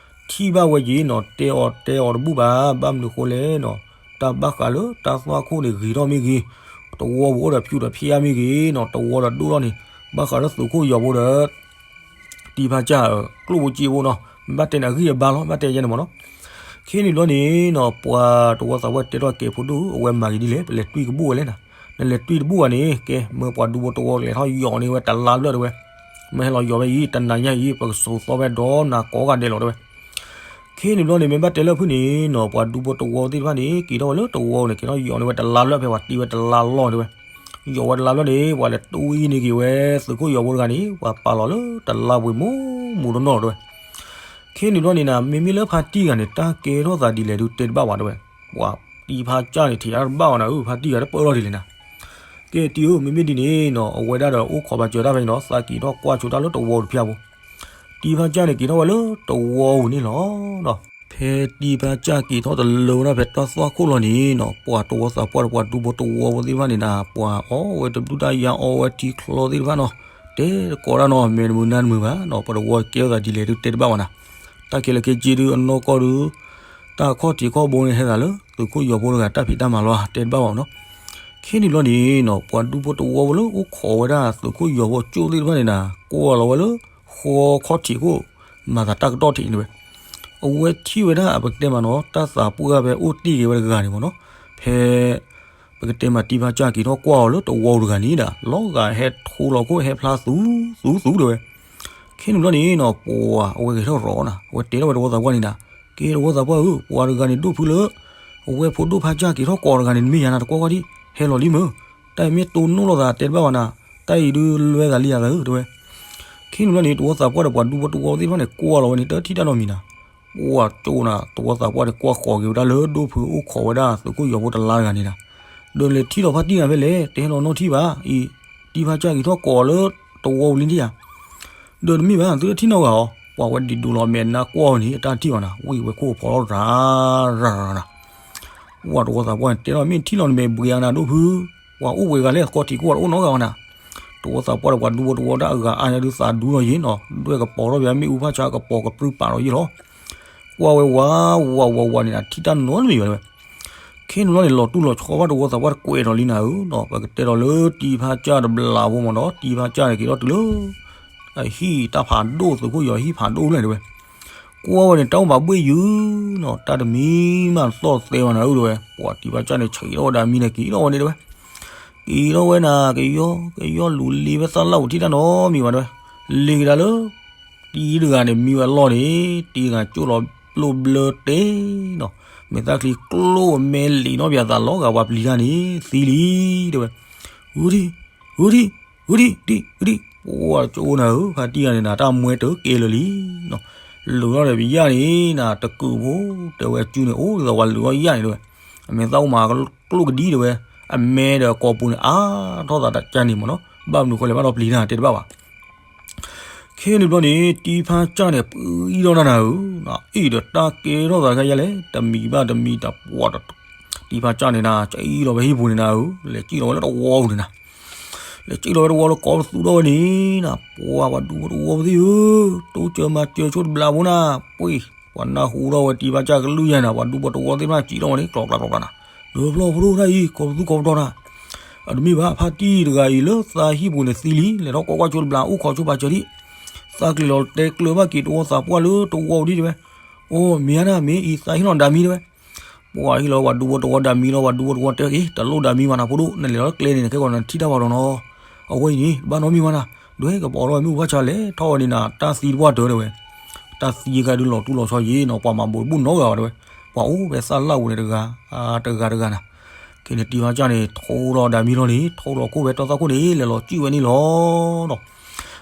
ထံၣ်ဘၣ်ဝဲယံၤနီၤ တဲအီၤတဲအီၤတဘူၣ်ဘၣ် ဘၣ်မနုၤဃိလဲၣ်နီၤ တၢ်ဘၣ်ဃးလၢတၢ်သွၣ်ခိၣ်န့ၣ် ဂ့ၤထီၣ်မ့ၢ်ဂ့ၤ တဝီပူၤအိၣ်ဒီးဖၠူဒီးဖျါမ့ၢ်ဂ့ၤနီၤ တဝီဒီးဒိၣ်ထီၣ်န့ၣ် ဘၣ်ဃးလၢသုးခိၣ်ယီၤဖိဒီး တံၤဖါစၢ် ကျိၣ်ဖိစ့ဖိနီၤ, ဘၣ်တဲန့ၣ်အဂံၢ်အဘါလီၤ, ဘၣ်တဲယဲန့ၣ်မ့ၢ်နီၤ. ခဲနုာ်ဘျီန့ၣ်နီၤ ပှၤတဝီသးပှၢ်တဲထီၣ်ကဲးဖိဒိၣ် အဝဲမၤဂ့ၤဒ်လဲၣ်, ပလဲၤတွံၢ်ကဘူၣ်ဝဲလဲၣ်နၤ, နလဲၤတွံၢ်တဘူၣ်ဘၣ်န့ၣ် ကဲ မ့ၢ်ပှၤဒူဖိတဝီလဲၤထီၣ်ယီၤန့ၢ်ဝဲတလါဘျၢၣ်တဲဝဲ, မ့ၢ်ဟဲလီၤယီၤဝဲအံၤ တနၤညါအံၤ ပကစိာ်သီဝဲဒီးနၤကိးဂၤဒဲးလီၤတဲဝဲ. ခဲနုာ်ဘျီန့ၣ် မ့ၢ်ဘၣ်တဲလၢဖုၣ်န့ၣ်နီၤ ပှၤဒူဖိတဝီသ့ၣ်တဖၣ်န့ၣ် က့ၤထီၣ်ဝဲလၢတဝီန့ၣ် က့ၤထီၣ်ယီၤန့ၢ်ဝဲတလါဘျၢၣ် ဖဲပှၤတံၢ်ဝဲတလါလီၢ်တဲဝဲ, ယီၤဝဲတလါဘျၢၣ်န့ၣ် ပှၤလဲၤတွံၢ်န့ၢ်က့ၤဝဲ သုးခိၣ်ယီၤဖိတဂၤန့ၣ် ပှၤပာ်လီၤလၢတလါပှ့ၤမူမူတနီၢ်လီၤတဲဝဲ. ခဲနုာ်ဘျီန့ၣ်နၤ မ့မ့ၢ်လၢဖါတံၢ်ဂၤန့ၣ် တၢ်ကဲထီၣ်သးဒ်လဲၣ်ဒုးတဲတဘၣ်ဘၣ်တဲဝဲ, ပှၤတံၤဖါစၢ်န့ၣ် ထံၣ်အါတဘၣ်အီၤနၤဧၢ, ဖါတံၢ်ဂၤတပၢၢ်ထီၣ်ဒ်လဲၣ်နၤ. ကဲတံၤဧၢ မ့မ့ၢ်ဒ်န့ၣ်နီၤ အဝဲဒၣ်ဒီးအိၣ်ခိးပာ်စၢၤတၢ်ဖဲန့ၣ်ဒီး သးက့ၤထီၣ်ကွၢ်ဆိတၢ်လၢတဝီတဖျၢၣ်ဖိ, တံၤဖါစၢ်န့ၣ်က့ၤထီၣ်ဝဲလၢတဝီပူၤန့ၣ်လီၤ. ဖဲတံၤဖါစၢ်က့ၤထီၣ်တလၢဝဲဒၣ်ဖဲတၢ်သွၣ်ခိၣ်လီၤန့ၣ်နီၤ ပှၤတဝီသးပှၢ်ဒီးပှၤဒူဖိတဝီဖိသ့ၣ်တဖၣ်န့ၣ်နၤ ပှၤအီၣ်ဝဲတဘျုးတၢ်ယါအီၣ်ဝဲထံချီသ့ၣ်တဖၣ်နီၤ, တဲတကိးတၢ်နီၤ မဲာ်တမုာ်နါတမုာ်ဘၣ်နီၤ, ပှၤတဝီကဲထီၣ်သးဒ်လဲၣ်ဒုးတဲတဘၣ်ဘၣ်နၤ. တၢ်ခဲလၢာ်ခဲဆ့ဒုးအနီၢ်ကီၢ်ဒုး တၢ်ခီၣ်ထံးခီၣ်ဘိန့ၣ်ဟဲသးလၢ သုးခိၣ်ယီၤဖိတဂၤတၢ်ဖံးတၢ်မၤလီၤ တဲတဘၣ်ဘၣ်နီၤ. ခဲနုာ်ဘျီန့ၣ်နီၤ ပှၤဒူဖိတဝီဖိလၢအိၣ်ခိးဝဲဒၣ်သုးခိၣ်ယီၤဖိကၠိသ့ၣ်တဖၣ်န့ၣ်နၤ ကွၢ်လီၤဝဲလၢ ဃီခီၣ်ထံးခိၣ် မၤသးတၢ်ကတီၢ်ထံးန့ၣ်ဝဲ, အဝဲထံၣ်ဝဲဒၣ်အပကတဲမးနီၤ တၢ်သးပှၢ်ဖဲအိၣ်တ့ၢ်က့ၤဝဲတဂၤန့ၣ်မ့ၢ်နီၤ, ဖဲ ပကတဲမးတံၤဖါစၢ်က့ၤထီၣ်ကွၢ်အီၤလၢတဝီတဂၤန့ၣ်ဒၣ် လီၤဂာ်ဟဲထိလီၤခိၣ်ဟဲဖျါသူသူသူတဲဝဲ. ခဲနုာ်ဘျီန့ၣ်နီၤ ပှၤအဝဲဂဲၤထီၣ်ရီၤနၤ အဝဲတဲထီၣ်ဝဲတဝီသးပှၢ်န့ၣ်နၤ, ကဲတဝီသးပှၢ်ဧၢ ပှၤတဂၤန့ၣ်ဒိၣ်ဖုလၢ အဝဲဖိဒိၣ်ဖါစၢ်က့ၤထီၣ်ကိးတဂၤန့ၣ် တမ့ၢ်ယၤနၤ တကွၢ်ကွၢ်ဒံး ဟဲလီၤလံမ့ၢ်, တၢ်အံၤမ့ၢ်တိၢ်နီၣ်လိာ်သးတဲတဘၣ်ဘၣ်နၤ, တၢ်အံၤဒုးလွဲသးလံယၤသးဧၢတဲဝဲ. ခဲနုာ်ဘျီန့ၣ် တဝီသးပှၢ်ဒီးပှၤဒူဖိတဝီသ့ၣ်တဖၣ်န့ၣ် ကွၢ်လီၤဝဲန့ၣ် တထံၣ်တၢ်နီတမံၤနၤ, ပှၤကၠိနၤ တဝီသးပှၢ်န့ၣ် ကွၢ်ဃီၤက့ၤဝဲဒၣ်လၢဒိၣ်ဖုအိၣ်ခိးဝဲဒၣ်သုးခိၣ်ယီၤဖိတလါတဂၤန့ၣ်နၤ, ဒီးလဲၤထံၣ်လီၤဖါတံၢ်နၤဖဲလဲၣ် တဟဲလီၤနီၢ်ထံၣ်ဘၣ်အံၤ, တံၤဖါစၢ်က့ၤထီၣ်ကိးလၢတဝီပူၤလံဒံးဧါ ဒီးတမ့ၢ်ဘၣ် သုတထံၣ်နီတဂၤအီၤ, ပှၤဝဲဒံးဒိးလီၤမဲာ်နါကွၢ်အီၤန့ၣ် အတၢ်ထံၣ်ဘၣ်နၤ ဝံၣ်ဝဲခိၣ်ဖီထီၣ်ရၤရၤရၤနၤ, ပှၤတဝီသးပှၢ်န့ၣ် တဲထီၣ်မ့ၢ်ထံၣ်လီၤနမဲာ်ဘှံးအါနၤဒိၣ်ဖု, ပှၤအိၣ်ဝဲဂၤလဲၣ် သကိးထံးကိၢ်တအိၣ်နီတဂၤဘၣ်နၤ, တဝီသးပှၢ်ဒီးပှၤဒူဖိတဝီဒၣ်အဂၤအါညါဒုးသးဒူလီၤယံၤနီၤ ဒွဲၣ်ကပီၤထီၣ်ပှၤမ့ၣ်အူဖးဆါကပီၤကပြုၢ်ပာ်လီၤယံၤလီၤ ကွၢ်ဝဲဝးဝးဝးဝးန့ၣ် ထံၣ်တၢ်နီတမံၤဘၣ်တဲဝဲ. ခဲနုာ်လီၤန့ၣ် လီၤတူၢ်လီၤဆီဘၣ်တဝီသးပှၢ်တကွဲးဒီးလံနၤဧၢနီၤ, ပကတဲဒီးလၢတံၤဖါစၢ်တဘျးဖိမ့ၢ်နီၤ, တံၤဖါစၢ်န့ၣ်က့ၤထီၣ်တုၤလၢ အဟံၣ်တၢ်ဖးဒိၣ် သုးခိၣ်ယီၤဟံၣ်ဖးဒိၣ်လဲၣ်တဲဝဲ. ကွၢ်ဝဲန့ၣ် တၢ်အိၣ်ဘၣ်ဘှ့ၣ်ယုၤနီၤ, တၢ်တမံၤမးသီၣ်သဲဘၣ်နၤဧၢတဲဝဲ, ပှၤတံၤဖါစၢ်န့ၣ် ဆံးထီၣ်ဝဲဒၣ်မံန့ၣ် က့ၤထီၣ်ဝဲန့ၣ်တဲဝဲ. က့ၤထီၣ်ဝဲနၤ ကယီကယီလူၤလ့ဝဲသၣ်လၣ်ဝံၤထံၣ်တၢ်နီတမံၤဘၣ်တဲဝဲ. လ့ကဒါလၢ တံၤတဂၤန့ၣ်မံဝဲအလီၢ်န့ၣ် တံၤတဂၤကၠိၣ်လီၤပျိဘျၢတ့ၢ်နီၤ, မဲာ်သၣ်ချံကျိၣ်အမဲလံာ်နီၣ်ပၠးသးလီၤဂာ်ပှၤပျံၤတၢ်န့ၣ် သံလံတဲဝဲ. ဂုဒံ, ဂုဒံ, ဂုဒံ, ဒံ, ဂုဒံ, ပှၤကၠိၣ်နၤဧၢ ဖါတံၢ်ဂၤန့ၣ်နၤ တၢ်မွဲတကဲလၢာ်လံနီၤ, လူၤထီၣ်ဒီးပယၣ်န့ၣ်နၤ တကုးဖိ တဲဝဲအစုန့ၣ် အိၣ်ဒ်သိးပှၤလူၤထီၣ်ယၣ်န့ၣ်တဲဝဲ, အမဲာ်သၣ်အိၣ်မးကျိၣ်ကဒံတဲဝဲ, အမဲဒီးအကိာ်ပူၤန့ၣ် အါထီၣ်သးတကါန့ၣ်မ့ၢ်နီၤ, ဘၣ်မနုၤဃိလဲၣ်ဘၣ်ဒီးပျံၤတၢ်တဲတဘၣ်ဘၣ် ခဲနုာ်ဘျီန့ၣ် တံၤဖါစၢ်န့ၣ် ပှံထီၣ်တၢ်နၤဧၢ, အ့ၣ်ဒီးတၢ်ကဲထီၣ်သးခဲယါလဲၣ် တမံၤဘၣ်တမံၤတၢ်ပှၤ, တံၤဖါစၢ်န့ၣ်နၤ ကံၣ်လီၤဝဲဟံၣ်ပူၤန့ၣ်နၤဧၢ, လဲၤကံၣ်လီၤဝဲလၢတဝီပူၤန့ၣ်နၤ, လဲၤကံၣ်လီၤဝဲတဝီလၢကိးပသူထီၣ်ဝဲန့ၣ်နၤ, ပှၤပှၤဒူဖိတဝီပသ့ၣ်ဧၢ, တိစၢၤမၤစၢၤဆိတဘျးဖိနၤ, ပှ့ၤ, ပှၤနၢ်ဟူထီၣ်ဝဲတံၤဖါစၢ်ကလုၢ်ယါနၤ, ပှၤဒူဖိတဝီသ့ၣ်တဖၣ်ကံၣ်ထီၣ်ဝဲန့ၣ် ကျီကျီကျီကျီနၤ, ဒီးဖျီၣ်ဖိဒိၣ်တၢ်အံၤ ကိးပသူကိးပတီၤနၤ အတမ့ၢ်ဘၣ် ဖါတံၢ်တဂၤအံၤလၢသးဟံၣ်ပူၤန့ၣ်သံလံ, လဲၤထီၣ်ကွၢ်ကွၢ်ဆိတဘျး အိၣ်ခိးဆိပာ်စၢၤဒံး, သးကျ့ၤလီၤတဲကျၢၤဘၣ်က့ၤတဝီသးပှၢ်လၢတဝီဒံးတဲဝဲ, အိ မ့ၢ်ဧါနၤ မ့ၢ်အံၤသးဟ့ၣ်လီၤနဒၤမံတဲဝဲ, ပှၤဟ့ၣ်လီၤပှၤဒူဖိတဝီဒၤမံလီၤ, ပှၤဒူဖိတဝီတဲက့ၤ တလိၣ်ဒၤမံဘၣ်နၤဖိဒိၣ် နလဲၤလီၤလၢကျဲန့ၣ် နခဲကိာ်နထံၣ်တၢ်ဘၣ်ဒီးနီၤ, အဝဲအံၤန့ၣ် တဘၣ်နီတမံၤဘၣ်နၤ, ဒွဲၣ်ကပီၤထီၣ်ဝဲမ့ၣ်အူဖးဆါလဲၤထီၣ်ဝဲန့ၣ်နၤ တၢ်သံတပှၢ်တၢၢ်တဲဝဲ, တၢ်သံကါဒုးလီၤတူၢ်လီၤဆီယံၤနီၤ ပှၤမၤဘိးတဘူၣ်နီတဂၤဘၣ်တဲဝဲ, ပှၤအိၣ်ဖဲသၣ်လၣ်ပူၤန့ၣ်တဂၤ တဂၤတဂၤနၤ, ခဲန့ၣ်တံၤဖါစၢ်န့ၣ် ထိလီၤဒၤမံလီၤန့ၣ် ထိလီၤခိၣ်ဖဲတီၢ်သၣ်ခိၣ်န့ၣ် လဲၤလီၤစံၣ်ဝဲန့ၣ်လီၤနီၤ,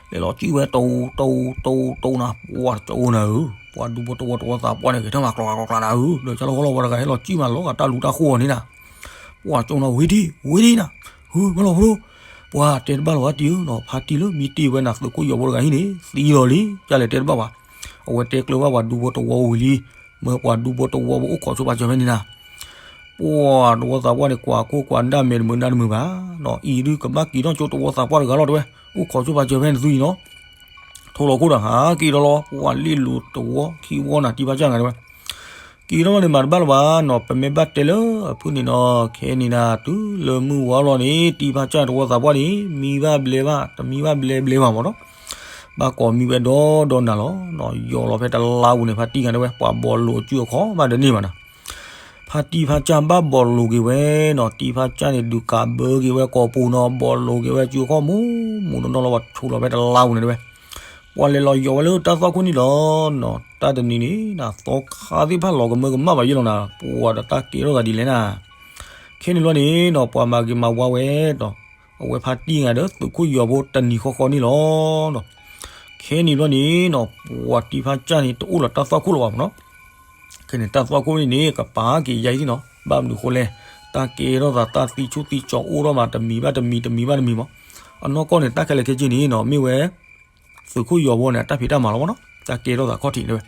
လဲၤလီၤစံၣ်ဝဲတိတိတိတိနၤ ပှၤတကအိၣ်နၤဧၢ, ပှၤဒူဖိတဝီတဝီသးပှၢ်န့ၣ် ဂဲၤထၢၣ်မၤကျီကျီကျီနၤဧၢ, ဒီးကၢ်လီၤဂီၢ်လီၤပှၤတဂၤဟဲလီၤစံၣ်မးလီၤဂာ်တၢ်လူတၢ်ဃိအီၤန့ၣ်နၤ, ပှၤကၠိနၤ ဝံၤဒံ ဝံၤဒံနၤ, ဟု မၢလီၤဖိဒိၣ်, ပှၤတဲတဘၣ်လီၤဘၣ်တံၤဧၢနီၤ ဖါတံၢ်လၢမံတ့ၢ်ဝဲနၤ သုးခိၣ်ယီၤဖိတဂၤဟံၣ်န့ၣ် သံလီၤလံ ကၢ်လဲၤတဲတဘၣ်ဘၣ်, အဝဲတဲကျၢၤဘၣ်ပှၤဒူဖိတဝီဝံၤလံ, မၢပှၤဒူဖိတဝီဖိအိၣ်ခိးဆိပာ်စၢၤဖဲန့ၣ်နၤ ပှၤတဝီသးပှၢ်န့ၣ် ကွၢ်ခိၣ်ကွၢ်နၢ်မဲာ်တမုာ်နၢ်တမုာ်ဘၣ်နီၤ, အံၤဒုးကဘၣ်က့ၤထီၣ်ကၠိတဝီသးပှၢ်တဂၤလီၤတဲဝဲ, အိၣ်ခိးဆိပာ်စၢၤဖဲန့ၣ်သုအံၤနီၤ, ထိလီၤခိၣ်ဒီးဟးက့ၤဒီးလီၤ ပှၤလ့ၣ်လိၤတဝီခံဝီနၤ တံၤဖါစၢ်နၤတဲဝဲ, က့ၤထီၣ်လီၤန့ၣ်မၤတဘၣ်လၢၤဘၣ်နီၤ, ပမ့ၢ်ဘၣ်တဲလၢအဖုၣ်န့ၣ်နီၤ, ခဲန့ၣ်နၤ တုၤလၢမုၢ်ဝါလီၤန့ၣ် တံၤဖါစၢ်တဝီသးပှၢ်န့ၣ် မံဘၣ်ဘျဲဘၣ်, တမံဘၣ်ဘျဲဘျဲဘၣ်မၢ်နီၤ. ဘၣ်ကိးမံဝဲဒီဒီနၤလီၤ. ယီၤလီၤဖဲတလါပူၤန့ၣ် ဖါတံၢ်ဂၤဒဲးဝဲ ပှၤဘီၣ်လိာ်အစုအခီၣ်ဘၣ်တန့ၢ်ဘၣ်နီၤ. ဖါတံၢ်ဖါစၢ်ဘၣ်ဘီၣ်လိာ်က့ၤဝဲနီၤ, တံၤဖါစၢ်န့ၣ်ဒုးကးဘၢက့ၤဝဲကိာ်ပူၤနီၤ, ဘီၣ်လိာ်က့ၤဝဲအစုအခီၣ်မူမူနီၢ်နီၢ်လီၤ, ပှၤဆူးလီၤဖဲတလါပူၤန့ၣ်တဲဝဲ. ပှၤလဲၤလီၤယီၤဝဲလၢတၢ်သွၣ်ခိၣ်န့ၣ်လီၤနီၤ. တၢ်တနံၤန့ၣ် သီခါသ့ၣ်တဖၣ်လီၤကမၢကမၣ်ဘၣ်ယဲလီၤနၤ, ပှၤဒီးတၢ်ကဲထီၣ်သးဒ်လဲၣ်နၤ. ခဲန့ၣ်ဘျီန့ၣ်နီၤ ပှၤမၤဂ့ၤမၤဝါဝဲဒီး အဝဲဖါတံၢ်ဂၤဒီးသုးခိၣ်ယီၤဖိတနံၤဃီဃီန့ၣ်လီၤ. ခဲန့ၣ်ဘျီန့ၣ်နီၤ ပှၤတံၤဖါစၢ်န့ၣ် တအိၣ်လၢတၢ်သွၣ်ခိၣ်လၢၤဘၣ်မၢ်နီၤ. ခဲန့ၣ်တၢ်သွၣ်ခိၣ်န့ၣ်န့ၣ် ကပာ်က့ၤယါအံၤနီၤ, ဘၣ်မနုၤဃိလဲၣ်, တၢ်ကဲထီၣ်သးတၢ်သံဆူၣ်သံကၠီၤအိၣ်ထီၣ်မး တမံၤဘၣ်တမံၤ တမံၤဘၣ်တမံၤမၢ်. အနီၢ်ကီၢ်န့ၣ် တၢ်ခဲလၢာ်ခဲဆ့န့ၣ်နီၤ မ့ၢ်ဝဲ သုးခိၣ်ယီၤဖိန့ၣ် အတၢ်ဖံးတၢ်မၤလီၤမၢ်နီၤ, တၢ်ကဲထီၣ်သးခီၣ်ထံးန့ၣ်ဝဲ.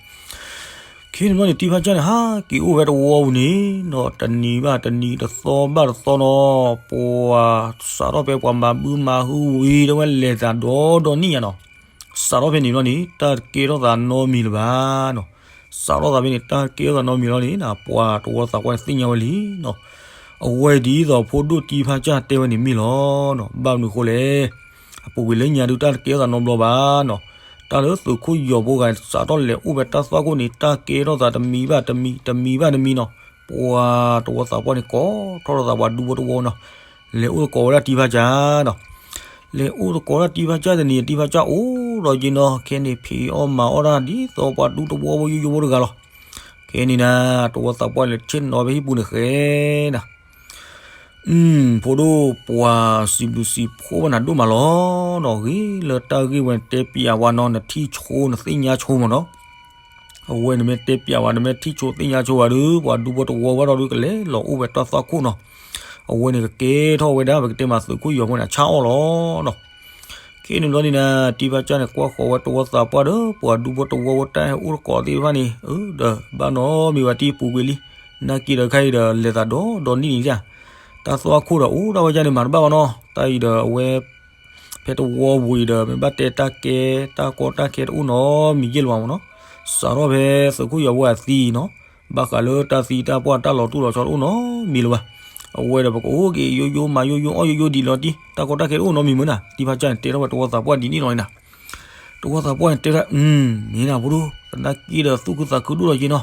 ခဲန့ၣ်ဘျီန့ၣ် တံၤဖါစၢ်န့ၣ် ဟးက့ၤအိၣ်ဝဲတဝီပူၤန့ၣ်နီၤ, တနံၤဘၣ်တနံၤ တသီဘၣ်တသီနီၤ, ပှၤစးထီၣ်ဖဲပှၤမၤဘုမၤဟုဝံၤ တဲဝဲလဲၤသးဒီဒီနံၣ်ညါနီၤ. စးထီၣ်ဖဲန့ၣ်ဘျီန့ၣ် တၢ်ကဲထီၣ်သးနီတမံၤလၢၤဘၣ်နီၤ. စးထီၣ်သးဖဲန့ၣ် တၢ်ကဲထီၣ်သးနီတမံၤလီၤန့ၣ် ပှၤတဝီသးပှၢ်န့ၣ်သ့ၣ်ညါဝဲလံနီၤ. အဝဲဒ်သိးဖိဒိၣ်တံၤဖါစၢ်တဲဝဲန့ၣ်မ့ၢ်လီၤနီၤ. ဘၣ်မနုၤဃိလဲၣ်, အပူၤကွံာ်လၢညါဒုးတၢ်တကဲထီၣ်သးနီတဘျီဘၣ်နီၤ. တၢ်လၢသုးခိၣ်ယီၤဖိဂၤစးထီၣ်လဲၤအိၣ်ဖဲတၢ်သွၣ်ခိၣ်န့ၣ် တၢ်ကဲထီၣ်သးတမံၤဘၣ်တမံၤ တမံၤဘၣ်တမံၤနီၤ. ပှၤတဝီသးပှၢ်န့ၣ် ကိးထီၣ်ထီၣ်သးပှၤဒူဖိတဝီနီၤ, လဲၤအိၣ်သကိးဝဲဒၣ်တံၤဖါစၢ်နီၤ. လဲၤအိၣ်သကိးဒၣ်တံၤဖါစၢ်တနံၤ တံၤဖါစၢ်အိၣ်ဒီးယ့နီၤ, ခဲန့ၣ်ဖံးအီၣ်မၤအီၣ်တၢ်ဒ်သိးပှၤဒူတဝီဖိယိယိဖိတဂၤလီၤ. ခဲန့ၣ်နၤ တဝီသးပှၢ်လဲၤဆ့ၣ်နီၤဖဲဟံၣ်ပူၤန့ၣ်ဃဲနၤ ဖိဒိၣ်ပှၤစံးဘျုးစံးဖှိၣ်ဘၣ်နၤဒိၣ်မးလီၤနီၤ. ဂ့ၤလၢတၢ်ဂ့ၢ်ဝဲနတဲပျးဝဲနီၤ, နထံၣ်ဆိနသ့ၣ်ညါဆိမၢ်နီၤ. အဝဲနမ့ၢ်တဲပျးဝဲ နမ့ၢ်ထံၣ်ဆိသ့ၣ်ညါဆိဝဲဒီး ပှၤဒူဖိတဝီဝဲဒီးဒုးကလဲၤလီၤအိၣ်ဝဲတၢ်သွၣ်ခိၣ်နီၤ. အဝဲန့ၣ်ကကဲထီၣ်ဝဲဒၣ် ပကတဲမးသုးခိၣ်ယီၤဖိန့ၣ် ဆၣ်အီၣ်လီၤနီၤ. ခဲန့ၣ်ဘျီန့ၣ်နၤ တံၤဖါစၢ်န့ၣ် ကွၢ်ဃီၤဝဲတဝီသးပှၢ်ဒီး ပှၤဒူဖိတဝီဖိတၢ်ဟဲအိၣ်သကိးသ့ၣ်တဖၣ်န့ၣ် ဒီးဘၣ်နီတမံၤဘၣ် တံၤပူၤကွံာ်လံ. နာ်က့ဒီးခဲအံၤဒီး လဲၤသးဒီဒီနံၣ်န့ၣ်ဒၣ် တၢ်သွၣ်ခိၣ်ဒီးအိၣ်ဒၣ်ဝဲဒၣ်န့ၣ်မၤတဘၣ်ဘၣ်နီၤ. တၢ်အံၤဒီးအဝဲ ဖဲတဝီပူၤအံၤဒီး မ့ၢ်ဘၣ်တဲတၢ်ကဲ တၢ်ကီတၢ်ခဲတအိၣ်နီတမံၤယဲၢ်လၢၤဘၣ်မၢ်နီၤ. စးထီၣ်ဖဲသုးခိၣ်ယီၤဖိအသံနီၤ, ဘၣ်ဃးလၢတၢ်သံတၢ်ပှၢ်တၢ်လီၤတူၢ်လီၤဆီတအိၣ်နီတမံၤလၢၤဘၣ်. အဝဲဒီးပကအိၣ်က့ၤယိယိမၤယိယိအီၣ်ယိယိဒ်လီၤတံၢ် တၢ်ကီတၢ်ခဲတအိၣ်နီတမံၤမ့ၢ်နၤ. တံၤဖါစၢ်န့ၣ် တဲထီၣ်ဝဲတဝီသးပှၢ်ဒ်န့ၣ်လီၤနၤ. တဝီသးပှၢ်န့ၣ်တဲထီၣ် မ့ၢ်နၤဖိဒိၣ် သနာ်က့ဒီးသူၣ်ခုသးခုဒိၣ်လီၤယ့နီၤ.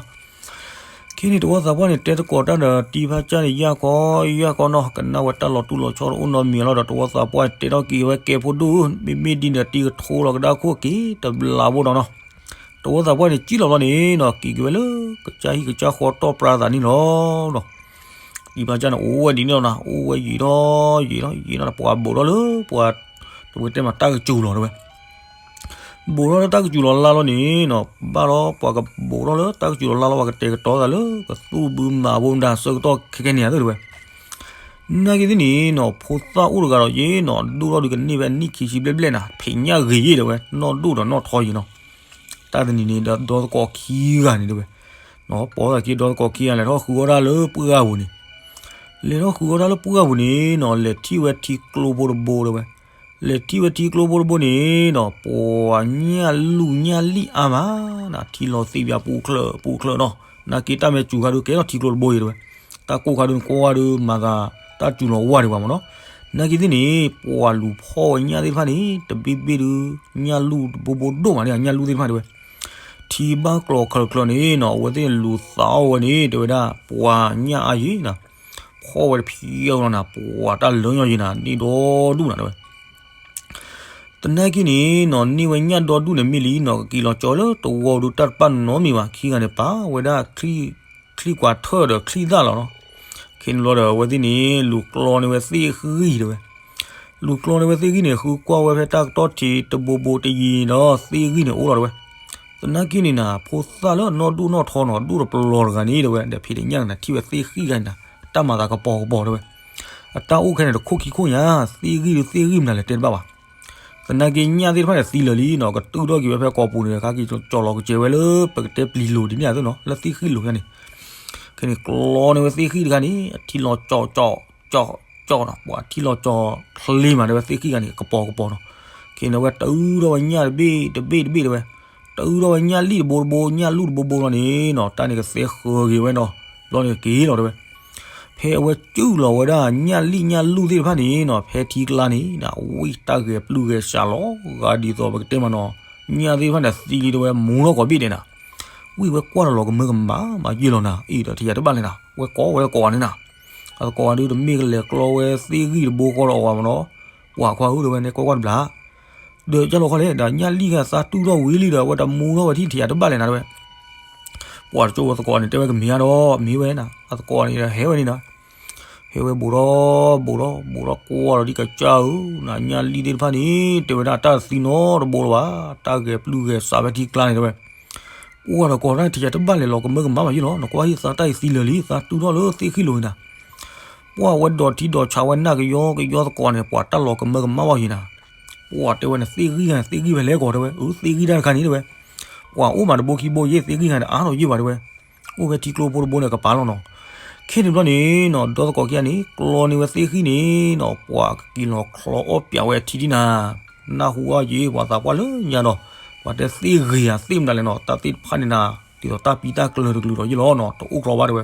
ခဲန့ၣ်တဝီသးပှၢ်န့ၣ် တဲသကိးတၢ်ဒီးတံၤဖါစၢ်န့ၣ် ယၢ်ကီယၢ်ကီနီၤ, ကနၣ်ဝဲတၢ်လီၤတူၢ်လီၤဆီတအိၣ်နီတမံၤလီၤဒီး တဝီသးပှၢ်န့ၣ် တဲထီၣ်က့ၤဝဲ ကဲဖိဒိၣ်ဧၢ, မ့မ့ၢ်ဒ်န့ၣ်ဒီး တံၤကထိလီၤကဒါခိၣ်က့ၤတဘျးဘိဒီးနီၤ. တဝီသးပှၢ်န့ၣ် ကံၣ်လီၤဘျီန့ၣ်နီၤ က့ၤက့ၤဝဲလၢ ကစၢ်ဟံၣ်ကစၢ်ဃီတီၢ်ပြါသးန့ၣ်လီၤ. တံၤဖါစၢ်န့ၣ် အိၣ်ဝဲဒ်န့ၣ်လီၤနၤ, အိၣ်ဝဲယံာ်ထီၣ်ယံာ်ထီၣ်ယံာ်ထီၣ်ဒီး ပှၤဘိးထီၣ်လၢပှၤ တဝဲတဲမးတၢ်ကစူၤလီၤတဲဝဲ ဘိးထီၣ်လၢတၢ်ကစူၤလီၤလါလီၤန့ၣ်နီၤ, ဘၣ်ဒီးပှၤကဘိးထီၣ်လၢတၢ်ကစူၤလီၤလါလီၤ ပှၤကတဲာ်ကတီၤသးလၢ ကသူၣ်ဘုမၤဘိမတၤဆၢကတီၢ်ခဲကဲန့ၣ်ဧါတဲဝဲ. နာ်က့သ့ၣ်န့ၣ်နီၤ ဖိသၣ်အိၣ်တဂၤဒီးယ့နီၤ ဒိၣ်ထီၣ်ဒုးကန့ၢ်ဝဲအနံၣ်ခံဆံဘျဲၣ်ဘျဲၣ်နၤ, ဖံးညၣ်ဂ့ၤယ့ၢ်တဲဝဲ နီၢ်ဒိၣ်ဒီးနီၢ်ထီယ့ၢ်နီၤ. တၢ်တနံၤန့ၣ်ဒီး ဒီသကိးခံဂၤန့ၣ်တဲဝဲ ပိာ်သးက့ၤဒီသကိးခံဂၤ လဲၤထီၣ်ဃုအီၣ်တၢ်လၢပှၢ်ပူၤန့ၣ်, လဲၤထီၣ်ဃုအီၣ်တၢ်လၢပှၢ်ပူၤန့ၣ်နီၤ လဲၤထံၣ်ဝဲထံကျိဖိတဘိတဲဝဲ. လဲၤထံၣ်ဝဲထံကျိဖိတဘိန့ၣ်နီၤ ပှၤညၣ်လူၢ်ညၣ်လံၣ်အါမးနၤ, ထံလီၤသ့ၣ်ပူၤချၢးပူၤချၢးနီၤ. နာ်က့တၢ်မဲာ်စူၤခါဒုးကဲထီၣ်ထံကျိတဘိယ့ၢ်တဲဝဲ. တၢ်ကိၢ်ခါဒုးနကွၢ်ဝဲဒုး မၤသးတၢ်စူၤလီၤဝါဒံးဘၣ်မၢ်နီၤ. နာ်က့သ့ၣ်န့ၣ် ပှၤလူၤဖီၣ်ဝဲညၣ်သ့ၣ်တဖၣ်န့ၣ် တဘ့ၣ်ဘ့ၣ်ဒုး ညၣ်လူၢ်တဘိဘိဒိၣ်မးန့ၣ် ညၣ်လူၢ်သ့ၣ်တဖၣ်တဲဝဲ. ထံဘၣ်ကျိၤချၢးချၢးန့ၣ်နီၤ အဝဲသ့ၣ်လူၤသးအီၣ်ဝဲန့ၣ် တဲဝဲဒၣ် ပှၤညၣ်အါယ့ၢ်နၤ, ဖီၣ်ဝဲတဖျဲးအီၤလီၤနၤ, ပှၤတၢ်လၢညီယ့ၢ်နၤ န့ၢ်ဒီဒူၣ်နၤတဲဝဲ. သနာ်က့န့ၣ်နီၤ န့ၢ်ဝဲညၣ်ဒီဒူၣ်န့ၣ်မ့ၢ်လံနီၤ ကက့ၤလီၤကၠီလၢတဝီဒုး တၢ်တပာ်နီတမံၤဘၣ် ခံဂၤန့ၣ် ပာ်ဝဲဒၣ် ချံၣ်ကွၢ်ထၢၣ်ဒီးချံၣ်သၣ်လီၤနီၤ. ခဲန့ၣ်ဘျီဒီး အဝဲသ့ၣ်န့ၣ် လူၤကျီန့ၢ်ဝဲသ့ၣ်ဂံၢ်တဲဝဲ. လူၤကျီန့ၢ်ဝဲသ့ၣ်ဂံၢ်န့ၣ် ဃုကွၢ်ဝဲဖဲတၢ်ကတီၢ်ထံးတဘိဘိတယံၤဒီး သ့ၣ်ဂံၢ်န့ၣ်အိၣ်လီၤတဲဝဲ. သနာ်က့န့ၣ်နၤ ဖိသၣ်လၢအနီၢ်ဒိၣ်နီၢ်ထီနီၤ ဒိၣ်တပလီၤတဂၤန့ၣ်တဲဝဲ ဒီးဖံးတညၣ်နၤ ထံၣ်ဝဲသ့ၣ်ဂံၢ်ဂၤန့ၣ်နၤ တၢ်မၤသးကပီၤကပီၤတဲဝဲ. အတၢ်အိၣ်ခဲန့ၣ် တခိၣ်ခံခိၣ်ညါ သ့ၣ်ဂံၢ်ဒုးသ့ၣ်ဂံၢ်မနုၤလဲၣ်တဲတဘၣ်ဘၣ်. သနာ်က့ညၣ်သ့ၣ်တဖၣ်န့ၣ်သံလၢာ်လံနီၤ ကတုၢ်ထီၣ်က့ၤဝဲဖဲကိာ်ပူၤန့ၣ် ခါက့ၤကၠီၤလီၤကစဲးဝဲလၢ ပကတဲပျံၤလိၤဒ်န့ၣ်အသိးနီၤ လၢသ့ၣ်ဃံလိၤဖဲန့ၣ်. ခဲန့ၣ် ကျီန့ၢ်ဝဲသ့ၣ်ဃံတခါန့ၣ် အထံလီၤကၠီကၠီကၠီကၠီနီၤ ပှၤထံလီၤကၠီချ့မးတဲဝဲ သ့ၣ်ဃံတခါန့ၣ် ကပီၤကပီၤနီၤ. ခဲန့ၣ်ဝဲတုၢ်ထီၣ်ဝဲညၣ်တဘ့ၣ်တဘ့ၣ်တဘ့ၣ်တဲဝဲ. တုၤထီၣ်ဝဲညၣ်လံၣ်တဘိတဘိ ညၣ်လူၣ်တဘိဘိလီၤန့ၣ်နီၤ တၢ်န့ၣ်ကသဲဃၢၤက့ၤဝဲနီၤ, ဘျီန့ၣ်က့ၤလီၤတဲဝဲ. ဖဲအဝဲစုၣ်လီၤဝဲဒၣ်ညၣ်လံၣ်ညၣ်လူၣ်သ့ၣ်တဖၣ်န့ၣ်နီၤ ဖဲထံကျါန့ၣ် ဝံၣ်တၢ်ဂဲၤပျုၢ်ဂဲၤစးလီၤဂာ်ဒ်သိးပကတဲမးနီၤ, ညၣ်သ့ၣ်တဖၣ်န့ၣ်သံလံတဲဝဲ မူထီၣ်ကိးဘ့ၣ်ဒဲးနၤ. ဝံၣ်ဝဲကွၢ်ဒီးလီၤကမၢကမၣ်မးယ့ၢ်လီၤနၤ အံၤဒီးထံၣ်ယၤတဘၣ်လဲၣ်နၤ ဝဲကိးဝဲသကိးန့ၣ်နၤ. အသကိးဒုးတမ့ၢ်ကလဲၤကျီဝဲသ့ၣ်ဂံၢ်တဘိဃီဒီးအီၤဘၣ်မးနီၤ, ပှၤခွါဧၢတဲဝဲ နဲကွၢ်ကွၢ်တဘျီ ဒီးကၢ်လီၤခီလဲၣ် ဒီးညၣ်လံၣ်ဂၤသးတူၢ်ထီၣ်ဝံၤလံဒီး အဝဲတမူထီၣ်ဝဲထံၣ်ထံၣ်ယၤတဘၣ်လဲၣ်နၤတဲဝဲ. ပှၤတကၠိဝဲသကိးန့ၣ် တဲဝဲကမ့ၢ်ဧါဒီး မ့ၢ်ဝဲနၤ အသကိးန့ၣ်ဒီးဟဲဝဲန့ၣ်နၤ, ဟဲဝဲဘူးဒီး ဘူးဒီး ဘူးဒီး ကွၢ်ဒီးဒ်ကစၢ်ဧၢ, နညၣ်လံၣ်သ့ၣ်တဖၣ်န့ၣ် တဲဝဲဒၣ်တၢ်သံနီတဘိလၢၤဘၣ်, တၢ်ဂဲၤပျုၢ်ဂဲၤစးဖဲထံကျါန့ၣ်တဲဝဲ. ပှၤဒီးကိးတၢ်ထံၣ်ယၤတဘၣ်လဲၣ်လီၤ ကမၢကမၣ်မးယ့ၢ်လီၤ နကွၢ်ဟံၣ်သးတၢ်အံၤသံလၢာ်လံ သးတူၢ်ထီၣ်လၢသ့ၣ်ဃံလိၤန့ၣ်နၤ. ပှၤဝဲဒိးထံဒိးဆးဝဲနၢ်ကယီကယီသကိးန့ၣ် ပှၤတၢ်လီၤကမၢကမၣ်ဘၣ်ယ့ၢ်နၤ. ပှၤတဲဝဲန့ၣ် သ့ၣ်ဂံၢ်ဂၤန့ၣ် သ့ၣ်ဂံၢ်ဖဲလဲၣ်ကီးတဲဝဲ, အၢသ့ၣ်ဂံၢ်တၢ်တခါန့ၣ်တဲဝဲ, ပှၤအိၣ်မးတဘိခံဘိယ့ၢ် သ့ၣ်ဂံၢ်ဂၤန့ၣ် အါထီၣ်ယ့ၢ်ဘၣ်တဲဝဲ, အိၣ်ဖဲထံကျိဖိတဘိန့ၣ်ကပၤလီၤနီၤ. ခဲန့ၣ်ဘျီန့ၣ်နီၤ ဒီသကိးခံဂၤန့ၣ် ကျီန့ၢ်ဝဲသ့ၣ်ဃံန့ၣ်နီၤ ပှၤကက့ၤလီၤချီအီၣ်ပၠးဝဲအထံဒ်နၤ, နၢ်ဟူအီၤယ့ၢ် ပှၤသးပှၢ်လၢညါဒီး ပှၤတဲသ့ၣ်ဂ့ၤဧါ သ့ၣ်မနုၤလဲၣ်နီၤ တၢ်သ့ၣ်တဖၣ်န့ၣ်နၤ ဒ်သိးတၢ်ပံတၢ်ကျၢၤတကလုာ်ဒီးယ့ၢ်လီၤနီၤ တအိၣ်ကျီဘၣ်တဲဝဲ.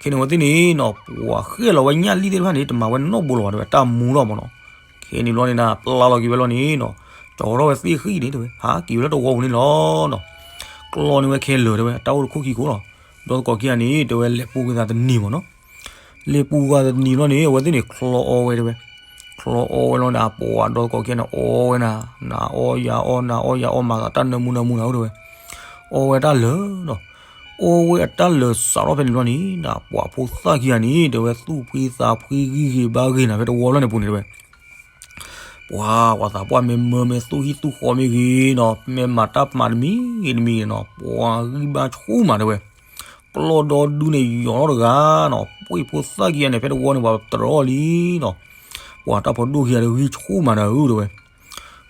ခဲန့ၣ်ဝဲသ့ၣ်န့ၣ်နီၤ ပှၤဃဲၣ်လီၤဝဲညၣ်လံၣ်သ့ၣ်တဖၣ်န့ၣ် တမၤဝဲနီတဘိလၢၤဘၣ်တဲဝဲ တၢ်မူလီၤမးနီၤ. ခဲန့ၣ်ဘျီန့ၣ်နၤ ပျၢ်လီၤက့ၤဝဲလီၤန့ၣ်နီၤ ကၠီထီၣ်ဝဲသ့ၣ်ဃံန့ၣ်တဲဝဲ ဟးက့ၤဝဲလၢတဝီပူၤန့ၣ်လီၤနီၤ. ကျီန့ၢ်ဝဲခဲလၢာ်တဲဝဲ တၢ်အိၣ်တခိၣ်ခံခိၣ်လီၤ. ဒီသကိးခံဂၤန့ၣ် တဲဝဲလဲၤပူၤကွံာ်သးတနံၤမးနီၤ. လဲၤပူၤကွံာ်သးတနံၤဘျီန့ၣ် အဝဲသ့ၣ်န့ၣ် ချီအီဝဲတဲဝဲ, ချီအီဝဲလီၤန့ၣ် ပှၤဒီသကိးခံဂၤန့ၣ် အီဝဲနၤ, နၤအီယၤအီ နၤအီယၤအီ မၤသးတၢ်နၢမူနၢမူနၤဧၢတဲဝဲ, အီဝဲတၢ်လၢာ်နီၤ. အီဝဲအတၢ်လၢာ်စးထီၣ်ဖဲန့ၣ်ဘျီန့ၣ် ပှၤဖိသၣ်ခံဂၤန့ၣ် တဲဝဲသူၣ်ဖှံသးဖှံဂံၢ်ဂ့ၤဘါဂ့ၤနၤ ဖဲတဝီလီၤန့ၣ်ပူၤန့ၣ်တဲဝဲ ပှၤ ပှၤသးပှၢ်မ့ၢ်မၢမ့ၢ်သူၣ်ဟံၣ်သူၣ်ဃီမ့ၢ်ဂ့ၤနီၤ မ့ၢ်မၤတၢ်မၤတမံၤဂ့ၤတမံၤဂ့ၤနီၤ ပှၤဂံၢ်ဘါဆူၣ်မးတဲဝဲ, ကျီၢ်ဒီဒူန့ၣ်ယီၤထီၣ်တဂၤနီၤ ပှ့ၢ်ဖိသၣ်ခံဂၤန့ၣ် ဖဲတဝီန့ၣ် ပှၤတြီအီၤလံနီၤ, ပှၤတၢ်ဖိဒိၣ်ခံဂၤဒီးဂံၢ်ဆူၣ်မးနၤဧၢတဲဝဲ,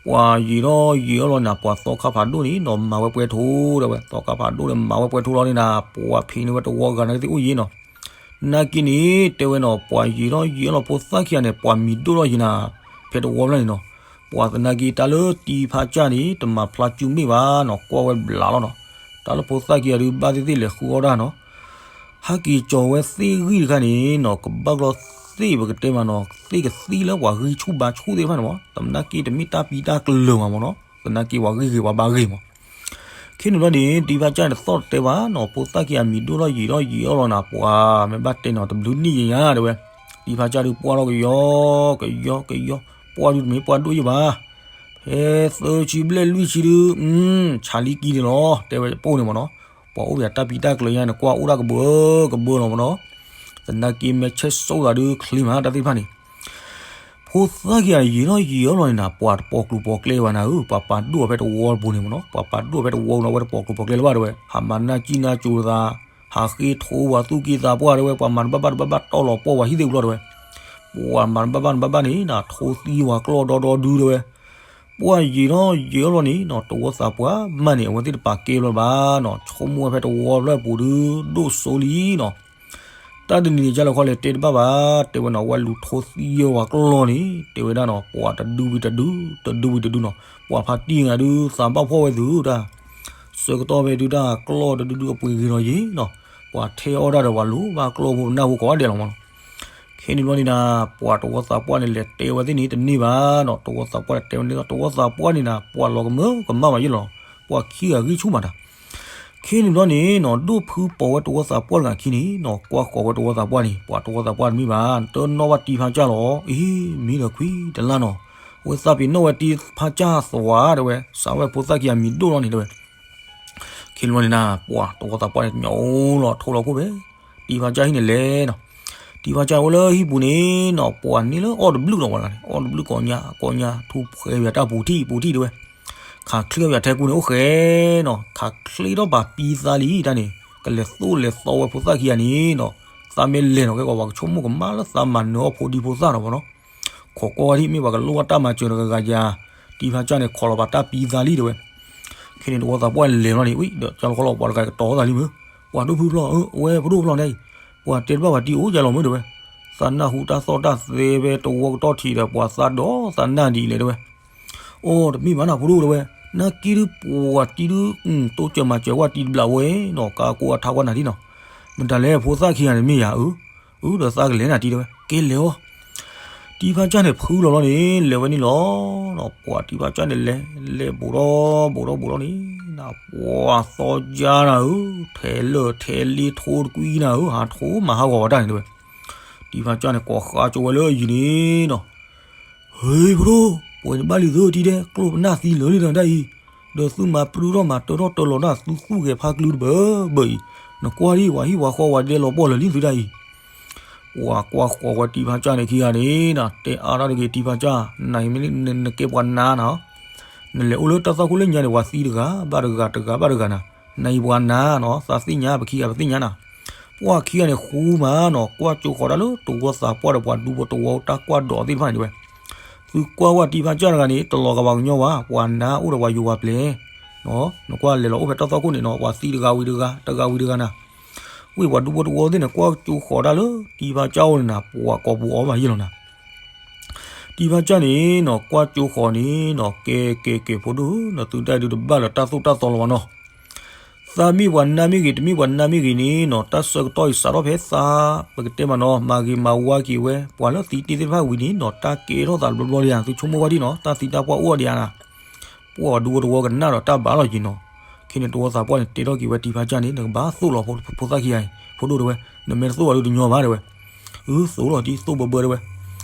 ပှၤယံာ်ထီၣ်ယံာ်အီၤလီၤနၤ ပှၤသီခါဖးဒိၣ်န့ၣ်နီၤ မၤဝဲပှဲၤထိတဲဝဲ သီခါဖးဒိၣ်န့ၣ် မၤဝဲပှဲၤထိလီၤန့ၣ်နၤ ပှၤဖံးန့ၢ်ဝဲတဝီဂၤနာ်က့သ့ၣ်အိၣ်ယံၤနီၤ နာ်က့န့ၣ် တဲဝဲနီၤ ပှၤယံာ်ထီၣ်ယံာ်အီၤလီၤဖိသၣ်ခံဂၤန့ၣ် ပှၤမံၤဒိၣ်ထီၣ်ယံၤနၤ ဖဲတဝီဖျၢၣ်န့ၣ်နီၤ, ပှၤသနာ်က့တၢ်လၢတံၤဖးကၢ်န့ၣ် တမၤဖျါစုမ့ၢ်ဘၣ်နီၤ ကွၢ်ဝဲဘျးလီၤနီၤ, တၢ်လၢဖိသၣ်ခံဂၤဒုးဘၣ်သ့ၣ်သ့ၣ်လဲၤဃုအီၣ်တၢ်နီၤ, ဟဲက့ၤကၠီၤဝဲသ့ၣ်ဂံၢ်တခါန့ၣ်နီၤ ကဘၣ်ကျီသ့ၣ်ပကတဲမးနီၤ သ့ၣ်ကသံလၢပှၤဂံၢ်ဆူၣ်ဘါဆူၣ်သ့ၣ်တဖၣ်န့ၣ်မး သနာ်က့တမ့ၢ်တၢ်ပံတၢ်ကျၢၤမးမးနီၤ သနာ်က့ပှၤဂံၢ်ဂ့ၤပှၤဘါဂ့ၤမး ခဲန့ၣ်ဘျီန့ၣ် တံၤဖးကၢ်န့ၣ်သီၣ်တတဲဘၣ်နီၤ ဖိသၣ်ခံဂၤမံၤဒိၣ်ထီၣ်ယံာ်ထီၣ်ယံာ်အီၤလီၤနၤ ပှၤမ့ၢ်ဘၣ်တဲနီၤ တဘျုးနံၣ်ယံၤညါတဲဝဲ, တံၤဖးကၢ်ဒုးပှၢ်ထီၣ်ကယီကယီကယီ, ပှၢ်ဒုးတမ့ၢ်ပှၢ်ဒိၣ်ယံၤဘၣ်, ဖဲသၢဆံဘျဲၣ်လွံၢ်ဆံဒုး ဆးလံကံန့ၣ်လီၤ တဲဝဲပိၢ်န့ၣ်မးနီၤ, ပှၤအိၣ်ပှၤတၢ်ပံတၢ်ကျၢၤညါန့ၣ် ကွၢ်အိၣ်ဒၣ်ကဘၢကဘၢလီၤမးနီၤ, သနာ်က့မဲာ်ဆဲးစိၣ်သးဒုးချ့မးတၢ်သ့ၣ်တဖၣ်န့ၣ် ဖိသၣ်ခံဂၤယံာ်ထီၣ်ယံာ်အီၤလီၤန့ၣ်နၤ ပှၤတပိာ်ကျူၤပိာ်ကျဲဘၣ်နၤဧၢ, ပှၤပာ်ဒိၣ်အီၤဖဲတဝီပူၤန့ၣ်မးနီၤ, ပှၤပာ်ဒိၣ်အီၤဖဲတဝီပူၤန့ၣ် အဝဲတပိာ်ကျူၤပိာ်ကျဲလၢၤဘၣ်တဲဝဲ, ဟးမၤနၢ်ကံၣ်နၢ်ကၠိသး, ဟးဃ့ထိဝဲသူၣ်က့သးပှၢ်တဲဝဲ, ပှၤမၤတဘၣ်ဘၣ်တဘၣ်ဘၣ်တီၢ်လီၤပှီၢ်ဝဲဟံၣ်သ့ၣ်ပူၤလီၤတဲဝဲ, ပှၤမၤတဘၣ်ဘၣ်တဘၣ်ဘၣ်န့ၣ်နၤ ထိသံဝဲကျီၢ်ဒီဒီဒုတဲဝဲ, ပှၤယံာ်ထီၣ်ယံာ်အီၤလီၤန့ၣ်နီၤ တဝီသးပှၢ်မးန့ၣ် အဝဲသ့ၣ်တပာ်ကဲဘျီဘၣ်နီၤ, ဆိကမိၣ်ဝဲဖဲတဝီဖျၢၣ်ပူၤဒုး ဒိၣ်စိလံနီၤ တၢ်တနံၤန့ၣ် ကၢ်လီၤခီလဲၤတဲတဘၣ်ဘၣ်, တဲဝဲနီၤ ဝဲလူၤထိသံယဲဝဲကျီၢ်န့ၣ် တဲဝဲဒၣ်နီၤ ပှၤတဒုဝံၤတဒု, တဒုဝံၤတဒုနီၤ, ပှၤဖါတံၢ်ဂၤဒုး သးဘၣ်ဖှီၣ်ဝဲသုတၢ်, ဆၢကတီၢ်ဖဲဒုးတၢ်ကျီၢ်တဒုဒုအပှ့ၤဂ့ၤလီၤယံၤနီၤ, ပှၤထဲအီၣ်တၢ်ဒီးပှၤလူၤဘၣ်ကျီၢ်ဖိနၢ်ဖိကိးဂၤဒဲးလီၤမးနီၤ. ခဲန့ၣ်ဘျီန့ၣ်နၤ ပှၤတဝီသးပှၢ်န့ၣ် လဲၤတဲဝဲသ့ၣ်န့ၣ်တန့ၢ်ဘၣ်နီၤ, တဝီသးပှၢ်န့ၣ်တဲဝဲန့ၣ် တဝီသးပှၢ်န့ၣ်နၤ ပှၤလီၤကမၢကမၣ်ဘၣ်ယဲလီၤ, ပှၤခံဂၤဂံၢ်ဆူၣ်မးတၢ် ခဲန့ၣ်ဘျီန့ၣ်နီၤ ဒိၣ်ဖုပိာ်ဝဲတဝီသးပှၢ်တဂၤခံန့ၣ်နီၤ ကွၢ်ဃီၤဝဲတဝီသးပှၢ်န့ၣ် ပှၤတဝီသးပှၢ်တမ့ၢ်ဘၣ် တနီၣ်ဘၣ်တံၤဖါကၢ်လီၤ, အ့ မ့ၢ်ဒီးခွံတလၢ်နီၤ, အဝဲသးပ့ၤနီၣ်ဝဲတံၤဖါကၢ်သွါတဲဝဲ, စးဝဲဖိသၣ်ခံဂၤမံၤဒိၣ်လီၤန့ၣ်တဲဝဲ ခဲန့ၣ်ဘျီန့ၣ်နၤ ပှၤတဝီသးပှၢ်န့ၣ် ညိလီၤထိလီၤခိၣ်ဖဲ တံၤဖါကၢ်ဟံၣ်န့ၣ်လဲၤနီၤ, တံၤဖါကၢ်အိၣ်လၢဟံၣ်ပူၤန့ၣ်နီၤ ပှၤန့ၢ်လၢအီၣ်တဘျုးနီၤဝဲန့ၣ် အီၣ်တဘျုးကိးညါကိးညါ ထူဖှဲးဝဲတၢ်ပူၤထံၣ်ပူၤထံၣ်တဲဝဲ, ခးချ့ဝဲထဲပူၤန့ၣ် အိၣ်ဃဲနီၤ ခးချ့ထီၣ်ပာ်ပံသးလံတၢ်န့ၣ် ကလဲၤသိၣ်လဲၤသီဝဲဖိသၣ်ခံဂၤန့ၣ်နီၤ, သးမ့ၢ်လဲၤနီၤ ကဲကီးပှၤကဆိကမိၣ်ကမၣ်လၢသးမၤနၢၤအီၣ်ဖိဒံဖိသၣ်နီၤမးနီၤ ခိးကွၢ်ဝဲဒၣ်မ့ၢ်ပှၤကလိၣ်ဘၣ်တၢ်မၤစၢၤဒီးကဂၤယၤ, တံၤဖါကၢ်န့ၣ် ခိးလီၤပာ်တၢ်ပံသးလံတဲဝဲ, ခဲန့ၣ်တဝီသးပှၢ်လဲၤလီၤန့ၣ် ဝံၤဒီးကၢ်လီၤခီလီၤပှၤတဂၤကတီၤသးလံမ့ၢ်, ပှၤဒိၣ်ဖုဖျီၣ် အဝဲဖိဒိၣ်ဖျီၣ်န့ၣ်, ပှၤတဲတဘၣ်ပှၤတံၤအိၣ်ယၤလီၤမ့ၢ်တဲဝဲ, သးနၢ်ဟူတၢ်သီၣ်တၢ်သဲဖဲတဝီကတီၢ်ထံးဒီး ပှၤသးဒီးသးနၢ်ဒ်လဲၣ်တဲဝဲ, အိၣ်တမ့ၢ်ဘၣ်နၤဖိဒိၣ်တဲဝဲ, နၢ်က့ဒုးပှၤတံၤဒုး တိစၢၤမၤစၢၤဝဲတံၤတဘျီဝဲနီၤ ကါကိအထါဝဲနၤဒ်နီၤ, မတၤလဲၣ်ဖိသၣ်ခံဂၤန့ၣ်မ့ၢ်ယၤဧၢ, အၢ ဒီးသးကလဲၤနၤတံၤတဲဝဲ ကဲလဲၤအီၤ တံၤဖါစၢ်န့ၣ်ဖုလီၤလီၤန့ၣ် လဲၤဝဲန့ၣ်လီၤ. ပှၤတံၤဖါစၢ်န့ၣ်လဲၤ လဲၤဘူးထီၣ်ဘူးထီၣ်ဘူးထီၣ်န့ၣ် ပှၤသီယါနၤဧၢ, ထဲးလၢာ်ထဲးလ့ထိတကွံနၤဧၢ, ဟးထိမၤဟးဂီၤဝဲတၢ်န့ၣ်တဲဝဲ, တံၤဖါစၢ်န့ၣ်ကိးဃါကၠိဝဲလၢအယံၤန့ၣ်နီၤ ဟ့ ဖိဒိၣ်, ပှဲၤနဘၣ်လံသုတံၤဒဲး ကျိၣ်ပနၢ်သံလၢာ်လံနတၢ်အံၤ, ဒီးသုမၤပြူထီၣ်မၤတၢထီၣ်တၢလီၤတၢ် သုသူၣ်ဂဲၤဖးကလုတဘၢဘၢအံၤ, နကွၢ်ဒံး ပှၤဟံၣ်ပှၤဃီဝဲဒဲလီၤပှီၢ်လၢာ်လံသုတၢ်အံၤ, ပှၤကွၢ်ဃီၤဝဲတံၤဖါစၢ်န့ၣ်ခံဂၤန့ၣ်နီၤ တဲအါတၢ်တဂ့ၤ တံၤဖါစၢ်, နကဲပှၤနါနီၤ, နလဲၤအိၣ်လၢတၢ်သွၣ်ခိၣ်လၢညါန့ၣ် ပှၤသံတဂၤဘၣ်တဂၤ တဂၤဘၣ်တဂၤနၤ, နအံၤပှၤနါနီၤ သးသ့ၣ်ညါ ပခံဂၤပသ့ၣ်ညါနၤ ပှၤခံဂၤန့ၣ်ဃူမးနီၤ ကွၢ်ကၠိဃီၤတၢ်လၢတဝီသးပှၢ်ဒီးပှၤဒူဖိတဝီတၢ်ကွၢ်ဒိးသ့ၣ်တဖၣ်န့ၣ်တဲဝဲ, သုကွၢ်ဝဲတံၤဖါစၢ်တဂၤန့ၣ် တလီၤဂာ်ပှၤကညီဘၣ် ပှၤနါအိၣ်ဒီးပှၤယိၤပှၤပျဲၤ, နကွၢ်လဲၤလီၤအိၣ်ဖဲတၢ်သွၣ်ခိၣ်န့ၣ်နီၤ ပှၤသံတဂၤဝံၤတဂၤ တဂၤဝံၤတဂၤနၤ, ဝ့ၢ်ပှၤဒူဖိတဝီသ့ၣ်န့ၣ် ကွၢ်ကၠိဃီၤတၢ်လၢတံၤဖါစၢ်အိၣ်န့ၣ်နၤ ပှၤကိးပူၤအီၤဘၣ်ယဲလီၤနၤ တံၤဖါစၢ်န့ၣ်နီၤ ကွၢ်ကၠိဃီၤန့ၣ်နီၤ ကဲကဲကဲ ဖိဒိၣ်ဧၢ နသုတၢ်ဒုးတဘၣ်လၢတၢ်သိၣ်တၢ်သီလီၤဘၣ်နီၤ, သးမ့ၢ်ပှၤနါမ့ၢ်ဂ့ၤ တမ့ၢ်ပှၤနါမ့ၢ်ဂ့ၤန့ၣ်နီၤ တၢ်ဆၢကတီၢ်အံၤစးထီၣ်ဖဲသး ပကတဲမးနီၤ မၤဂ့ၤမၤဝါက့ၤဝဲ ပှၤလၢသံတ့ၢ်သ့ၣ်တဖၣ်ဝံၤန့ၣ်နီၤ တၢ်ကဲထီၣ်သးတဘျီဘျီဒံးဧါ သုဆိကမိၣ်ဝဲဒ်နီၤ တၢ်သံတၢ်ပှၢ်အိၣ်ဒံးဧါနၤ, ပှၤဒူဖိတဝီကနၣ်ဒီးတၢ်ဘၣ်လီၤက့ၤနီၤ, ခဲန့ၣ်တဝီသးပှၢ်န့ၣ် တဲထီၣ်က့ၤဝဲတံၤဖါစၢ်န့ၣ် နကဘၣ်သိၣ်လီၤဖိသၣ်ခံဂၤအံၤ ဖိဒိၣ်တဲဝဲ, နမ့ၢ်တသိၣ်ဘၣ်ဒုးတညီဘၣ်တဲဝဲ, အၢ သိၣ်လီၤတံၢ် သိၣ်ဘၢဘၢတဲဝဲ,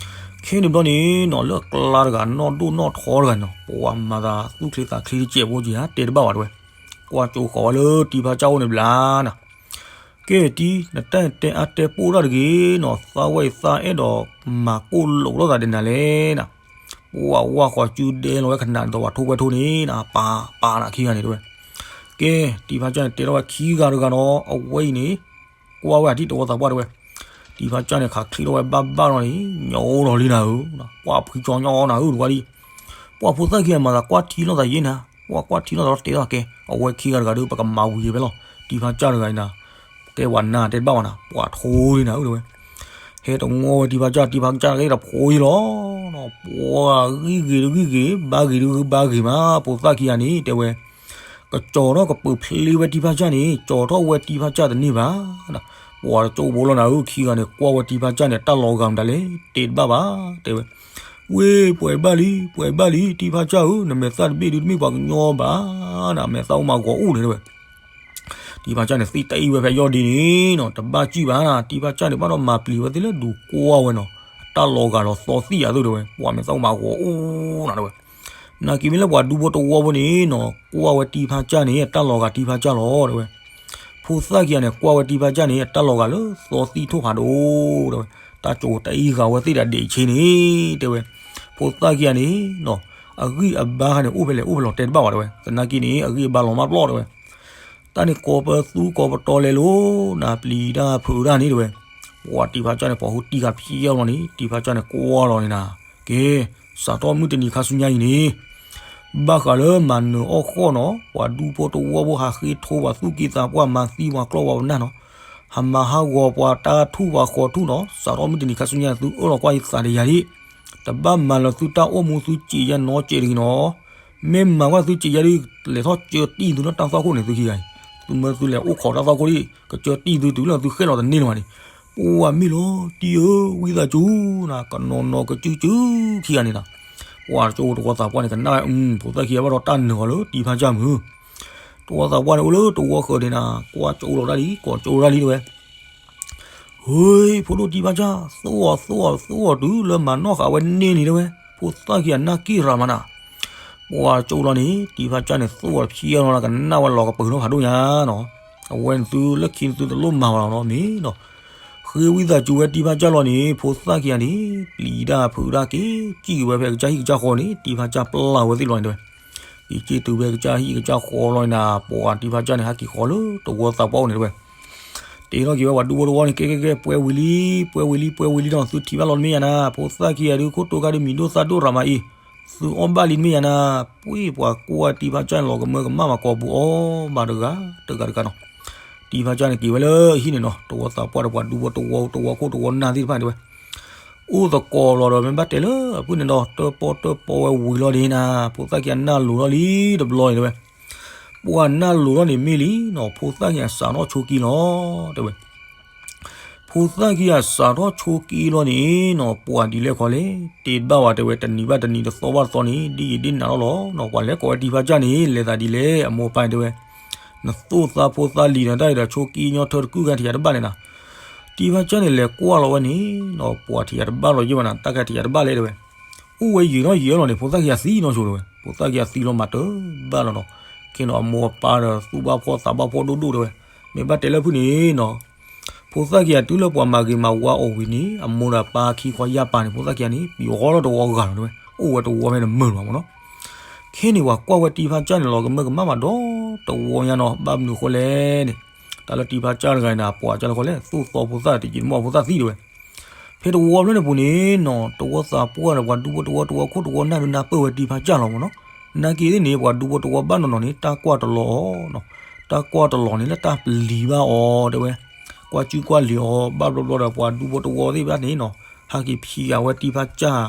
ခဲန့ၣ်ဘျီန့ၣ်နီၤ လၢအကျါတဂၤ နီၢ်ဒိၣ်နီၢ်ထီတဂၤနီၤ ပှၤမၤသးသူၣ်ချ့သးချ့တစဲးဖိက့ၤဧါ တဲတဘၣ်ဘၣ်တဲဝဲ, ကွၢ်ကၠိဃီၤဝဲလၢတံၤဖါစၢ်အိၣ်န့ၣ်ဘျါနၤ ကဲတံၤ နတၢ်တဲအါတဲပိၢ်တၢ်တဂ့ၤနီၤ သးဝဲအံၤသးအဲၣ်ဒိးမၤကိၣ်လိာ်လိာ်သးဒီးနၤလဲၣ်နၤ, ပှၤဝၢ်ဃီၤစုဒဲလီၤဝဲခနၣ်ဒီးပှၤထိၣ်ဝဲထိၣ်န့ၣ်နၤ ပာ်ပာ်နၤခံဂၤန့ၣ်တဲဝဲ, ကဲ တံၤဖါစၢ်န့ၣ် တဲထီၣ်ဝဲခံဂၤတဂၤနီၤ အဝဲအံၤန့ၣ် ကွၢ်ဝဲအထံၣ်တဝီသးပှၢ်တဲဝဲ, တံၤဖါစၢ်န့ၣ် ခးချံထီၣ်ဝဲဘၣ်ဘၣ်လီၤန့ၣ် ညီအိၣ်လီၤလံနၤဧၢ, ပှၤဖုကၠီညီနၤဧၢ တဝီဒံး, ပှၤဖိသၣ်ခံဂၤမၤသးကွၢ်ထံလိာ်သးယဲနၤ, ပှၤကွၢ်ထံလိာ်သးလီၤတဲထီၣ်ကဲ အဝဲခံဂၤတဂၤဒီး ပကမၤဝံၤယဲဖဲလီၤ, တံၤဖါစၢ်တဂၤအံၤနၤ ကဲပှၤနါတဲတဘၣ်ဘၣ်နၤ ပှၤထိၣ်လံနၤဧၢတဲဝဲ, ဟဲတငီၢ်ဝဲတံၤဖါစၢ် တံၤဖါစၢ်တဂၤဒီးဖိအံၤလီၤ, ပှၤဂံၢ်ဂ့ၤတဂံၢ်ဂ့ၤ ဘါဂ့ၤတဘါဂ့ၤမး ဖိသၣ်ခံဂၤန့ၣ်တဲဝဲ ကကၠီၤထီၣ်ကပၢၤဖျ့ဝဲတံၤဖါစၢ်န့ၣ် ကၠီၤထီၣ်ဝဲတံၤဖါစၢ်တန့ၢ်ဘၣ်, ပှၤတကၠိဘိလီၤနၤဧၢ ခံဂၤန့ၣ် ကွၢ်ဝဲတံၤဖါစၢ်န့ၣ် တၢ်လီၤဂာ်မတၤလဲၣ် တဲတဘၣ်ဘၣ်တဲဝဲ, ဝ့ၢ်ပှဲၤဘၣ်လံ ပှဲၤဘၣ်လံ တံၤဖါစၢ်ဧၢ နမဲာ်သၣ်တဘ့ၣ်ဒုးတမ့ၢ်ပှၤကညီဘၣ်နၤ မဲာ်သၣ်အိၣ်မးဂီၤအိၣ်န့ၣ်တဲဝဲ တံၤဖါစၢ်န့ၣ်သံတအံၤဝဲဖဲယီၢ်ဒ့န့ၣ်နီၤ တဘၣ်စံၣ်ဘၣ်နၤ တံၤဖါစၢ်န့ၣ် ဘၣ်ဒီးမၤပျံၤဝဲသ့ၣ်လၢဒုးကွၢ်ဝဲနီၤ အတၢ်လီၤဂာ်လီၤသီသံၣ်ယၤသိးတဲဝဲ ပှၤမဲာ်သၣ်အိၣ်မးဂီၤအိၣ်နၤတဲဝဲ, နာ်က့မ့ၢ်လၢပှၤဒူဖိတဝီဖိန့ၣ်နီၤ ကွၢ်ဝဲတံၤဖါစၢ်န့ၣ် အတၢ်လီၤဂာ်တံၤဖါစၢ်လီၤတဲဝဲ, ဖိသၣ်ခံဂၤန့ၣ် ကွၢ်ဝဲတံၤဖါစၢ်န့ၣ် အတၢ်လီၤဂာ်လၢသီသံၣ်ထိၣ်ဖးဒိၣ်တဲဝဲ, တၢ်ကၠိတအံၤဂာ်ဝဲသ့ၣ်ဒၣ်ဒဲးဆ့န့ၣ်တဲဝဲ, ဖိသၣ်ခံဂၤန့ၣ်နီၤ အဂံၢ်အဘါခါန့ၣ် အိၣ်ဖဲလဲၣ်အိၣ်ဖဲလဲၣ်တဲတဘၣ်ဘၣ်တဲဝဲ သနာ်က့န့ၣ် အဂံၢ်အဘါလီၤမၢ်ပျီၢ်တဲဝဲ တၢ်န့ၣ်ကိးပသူကိးပတီၤလဲၤလိၤ နၤပျံၤတၢ်ဖုးတၢ်န့ၣ်တဲဝဲ, ပှၤတံၤဖါစၢ်န့ၣ် ပိာ်ဟူတံၢ်ဃာ်ဖျ့အီၤလီၤန့ၣ် တံၤဖါစၢ်န့ၣ်ကွၢ်လီၤန့ၣ်နၤ, ကဲ စးထီၣ်မုၢ်တနံၤခါဆူညါအံၤန့ၣ် ဘၣ်ဃးလၢမၤနၢၤအီၣ်ဃီၣ်နီၤ ပှၤဒူဖိတဝီဖိဟးဃ့ထိပှၤသူၣ်က့သးပှၢ်မၤသံပှၤကျီၢ်ပှၤပနၢ်နီၤ, ဟးမၤဟးဂီၤပှၤတၢ်ထူၣ်ပှၤဃီၤထူၣ်နီၤ စးထီၣ်မုၢ်တနံၤခါဆူညါ သုအၢၣ်လီၤကွၢ်ယသးဒီးယၤဒၣ် တဘၣ်မၤလၢသုတၢ်အိၣ်မူသုစံးယါနီစဲးတဂ့ၤနီၤ, မ့ၢ်မၤကွၢ်သုစံးယါဒ် လဲၤထီၣ်ကၢတံၢ်သုလၢတၢ်သွၣ်ခိၣ်န့ၣ်သုခံဂၤအံၤ, သုမၢသုလဲၤအိၣ်ခိးတၢ်သွၣ်ခိၣ်ဒ် ကကၢတံၢ်သုတုၤလၢသုဃဲလီၤတန့ၢ်လၢၤဘၣ်န့ၣ်, ပှၤမ့ၢ်လီၤတံၢ်ဧၢ ဝံသးစူၤနၤ ကနီၤနီၤကစုကစုခံဂၤန့ၣ်နၤ, ပှၤကၠိတဝီသးပှၢ်န့ၣ် ကနၣ်ဝဲ ဖိသၣ်ခံဂၤဘၣ်ဒီးတၢ်နၢၤအီၤလၢတံၤဖါစၢ်မုၢ်, တဝီသးပှၢ်န့ၣ် အိၣ်လၢတဝီဃၢၤန့ၣ်နၤ ကွၢ်ကၠိလီၤတၢ်လံ ကွၢ်ကၠိလီၤတၢ်လံတဲဝဲ ဟ့ ဖိဒိၣ်တံၤဖါစၢ် သိၣ်အီၤသိၣ်အီၤသိၣ်အီၤ တုၤလၢမၤနီၣ်ဃာ်ဝဲန့ၢ်န့ၣ်တဲဝဲ, ဖိသၣ်ခံဂၤနၢ်က့ၢ်ရၤမးနၤ, ပှၤကၠိလီၤန့ၣ် တံၤဖါစၢ်န့ၣ် သိၣ်အီၤဖျဲလီၤ ကနၣ်ဝဲလီၤကပၢၤနီၣ်ဖးဒိၣ်ညါနီၤ, အဝဲန့ၣ်သုလၢခံန့ၣ်သုတလိၣ်မၤဝဲလီၤနီၤမ့ၢ်နီၤ, ဃ့ဝံသးစူၤဝဲတံၤဖါစၢ်လီၤန့ၣ် ဖိသၣ်ခံဂၤန့ၣ် ပျံၤတၢ်ဖုးတၢ်က့ၤ ကံၣ်က့ၤဝဲဖဲကစၢ်ဟံၣ်ကစၢ်ဃီန့ၣ် တံၤဖါစၢ်ပျၢ်ဝဲသ့ၣ်လီၤန့ၣ်တဲဝဲ က့ၤက့ၤတုၤဖဲကစၢ်ဟံၣ်ကစၢ်ဃီလီၤန့ၣ်နၤ ပှၤတံၤဖါစၢ်န့ၣ် ဟးက့ၤဃီၤလၢတဝီသးပှၢ်အိၣ်န့ၣ်တဲဝဲ, တဲထီၣ်က့ၤဝဲပှၤဒူဖိတဝီန့ၣ် ကဲကဲကဲ ပှဲၤဝံၤလံ ပှဲၤဝံၤလံ ပှဲၤဝံၤလံဒီး သုထံၣ်ဘၣ်လီၤတမ့ၢ်ယၤနၤ ဖိသၣ်ခံဂၤဒုး ခိၣ်တိၤခါဒုး မံၤဒိၣ်သၣ်ဒိၣ်ရၤမးအံၤ, သုအီၣ်ဘၣ်လံတမ့ၢ်ယၤနၤ, ပှ့ၤပှၤကိးဝဲတံၤဖါစၢ်န့ၣ် လီၤကမၢကမၣ်မးကိာ်ပူၤအီၤဘၣ်တဂၤ တဂၤတဂၤနီၤ, တံၤဖါစၢ်န့ၣ် က့ၤဝဲလၢဟံၣ်န့ၣ်နီၤ တဝီသးပှၢ်ဒီးပှၤဒူဖိတဝီ တဝီခိၣ်တဝီနၢ်သ့ၣ်တဖၣ်န့ၣ်တဲဝဲ, အိၣ်သကိးလီၤဒီး မ့ၢ်ဘၣ်တဲလၢအဖုၣ်န့ၣ်ဒီး တၢၣ်ပီၣ်တၢၣ်ပီဝဲဝံၤလီၤဒ်နၤ, ဖိသၣ်ခံဂၤနၢ်လိၤထီၣ်လံတဘျီအံၤတဲဝဲ. ပှၤနၢ်လိၤထီၣ်န့ၣ်မ့ၢ်လံနီၤ, ဖိသၣ်ခံဂၤစးထီၣ်ဆိက့လီၤတဲဝဲ. ဖိသၣ်ခံဂၤစးထီၣ်ဆိက့လီၤန့ၣ်နီၤ, ပှၤဒ်လဲၣ်ခီလဲၣ်, တ့ဘၣ်ဝဲတဲဝဲ, တနံၤဘၣ်တနံၤ တသီဘၣ်တသီန့ၣ် ဒ်ယဒ်နၤလီၤလီၤနီၤ. ပှၤလဲၤကိးဝဲတံၤဖါစၢ်န့ၣ် လဲၤသးဒ်လဲၣ်, အမိၢ်အပၢ်တဲဝဲ, နသိၣ်သးဖိသၣ်လံၤနၤတၢ်အံၤဒီး ဆိက့ညီထၢတကုၢ်ခါထံၣ်ယၤတဘၣ်န့ၣ်နၤ. တံၤဖါစၢ်န့ၣ် လဲၤကွၢ်လီၤဝဲန့ၣ်နီၤ, ပှၤထံၣ်ယၤတဘၣ်လီၤယဲၢ်ဘၣ်နၤ, တၢ်ခါထံၣ်ယၤတဘၣ်လဲၣ်တဲဝဲ. အိၣ်ဝဲယံာ်ထီၣ်ယံာ်လီၤန့ၣ် ဖိသၣ်ခံဂၤသံနီၢ်ဆိတဲဝဲ, ဖိသၣ်ခံဂၤသံလီၤမးတဘၣ်လီၤနီၤ. ခဲန့ၣ်အမိၢ်အပၢ်ဒီးသူၣ်ဘၣ်ဖှီၣ်သးဘၣ်ဖှီၣ်ဒိၣ်ဒိၣ်တဲဝဲ. မ့ၢ်ဘၣ်တဲလၢဖုၣ်န့ၣ်နီၤ, ဖိသၣ်ခံဂၤတုၤလၢပှၤမၤဂ့ၤမၤဝါအီၤဝံၤန့ၣ် အမိၢ်ဒီးပၢ်ခံခီယၢ်ပၤန့ၣ် ဖိသၣ်ခံဂၤန့ၣ် ပံၤဃီထီၣ်တဝီဂၤလီၤတဲဝဲ, အိၣ်ဝဲတဝီဖဲန့ၣ်မုာ်လီၤမးနီၤ. ခဲန့ၣ်ပှၤကွၢ်ဝဲတံၤဖါစၢ်န့ၣ်လီၤကမၢကမၣ်မးဒီးတဝီညါနီၤ, ဘၣ်မနုၤဃိလဲၣ်န့ၣ်, တၢ်လၢတံၤဖါစၢ်တဂၤန့ၣ် ပှၤကၢ်လၢဃီလဲၣ်, သိၣ်သီဖိသၣ်တယံာ်တမီၢ်ဖိသၣ်သံတဲဝဲ. ဖဲတဝီဖျၢၣ်န့ၣ်ပူၤန့ၣ်နီၤ, တဝီသးပှၢ်ဒီးပှၤဒူဖိတဝီတဝီခိၣ်တဝီနၢ်ဒုးနၢ်ပၢၢ်ဝဲတံၤဖါစၢ်လီၤမးနီၤ. နာ်က့သ့ၣ်န့ၣ် ပှၤဒူဖိတဝီဘၣ်နီၢ်နီၢ်န့ၣ် တၢ်ကွၢ်တလီၤအီၤနီၤ, တၢ်ကွၢ်တလီၤန့ၣ် လၢတၢ်ပျံၤဘၣ်အီၤတဲဝဲ, ကွၢ်စုကွၢ်လံၤအီၤ ဘၣ်ဘျီဘျီဒီးပှၤဒူဖိတဝီသ့ၣ်တဖၣ်န့ၣ်နီၤ, ဟဲက့ၤဖံးဃာ်ဝဲတံၤဖါစၢ်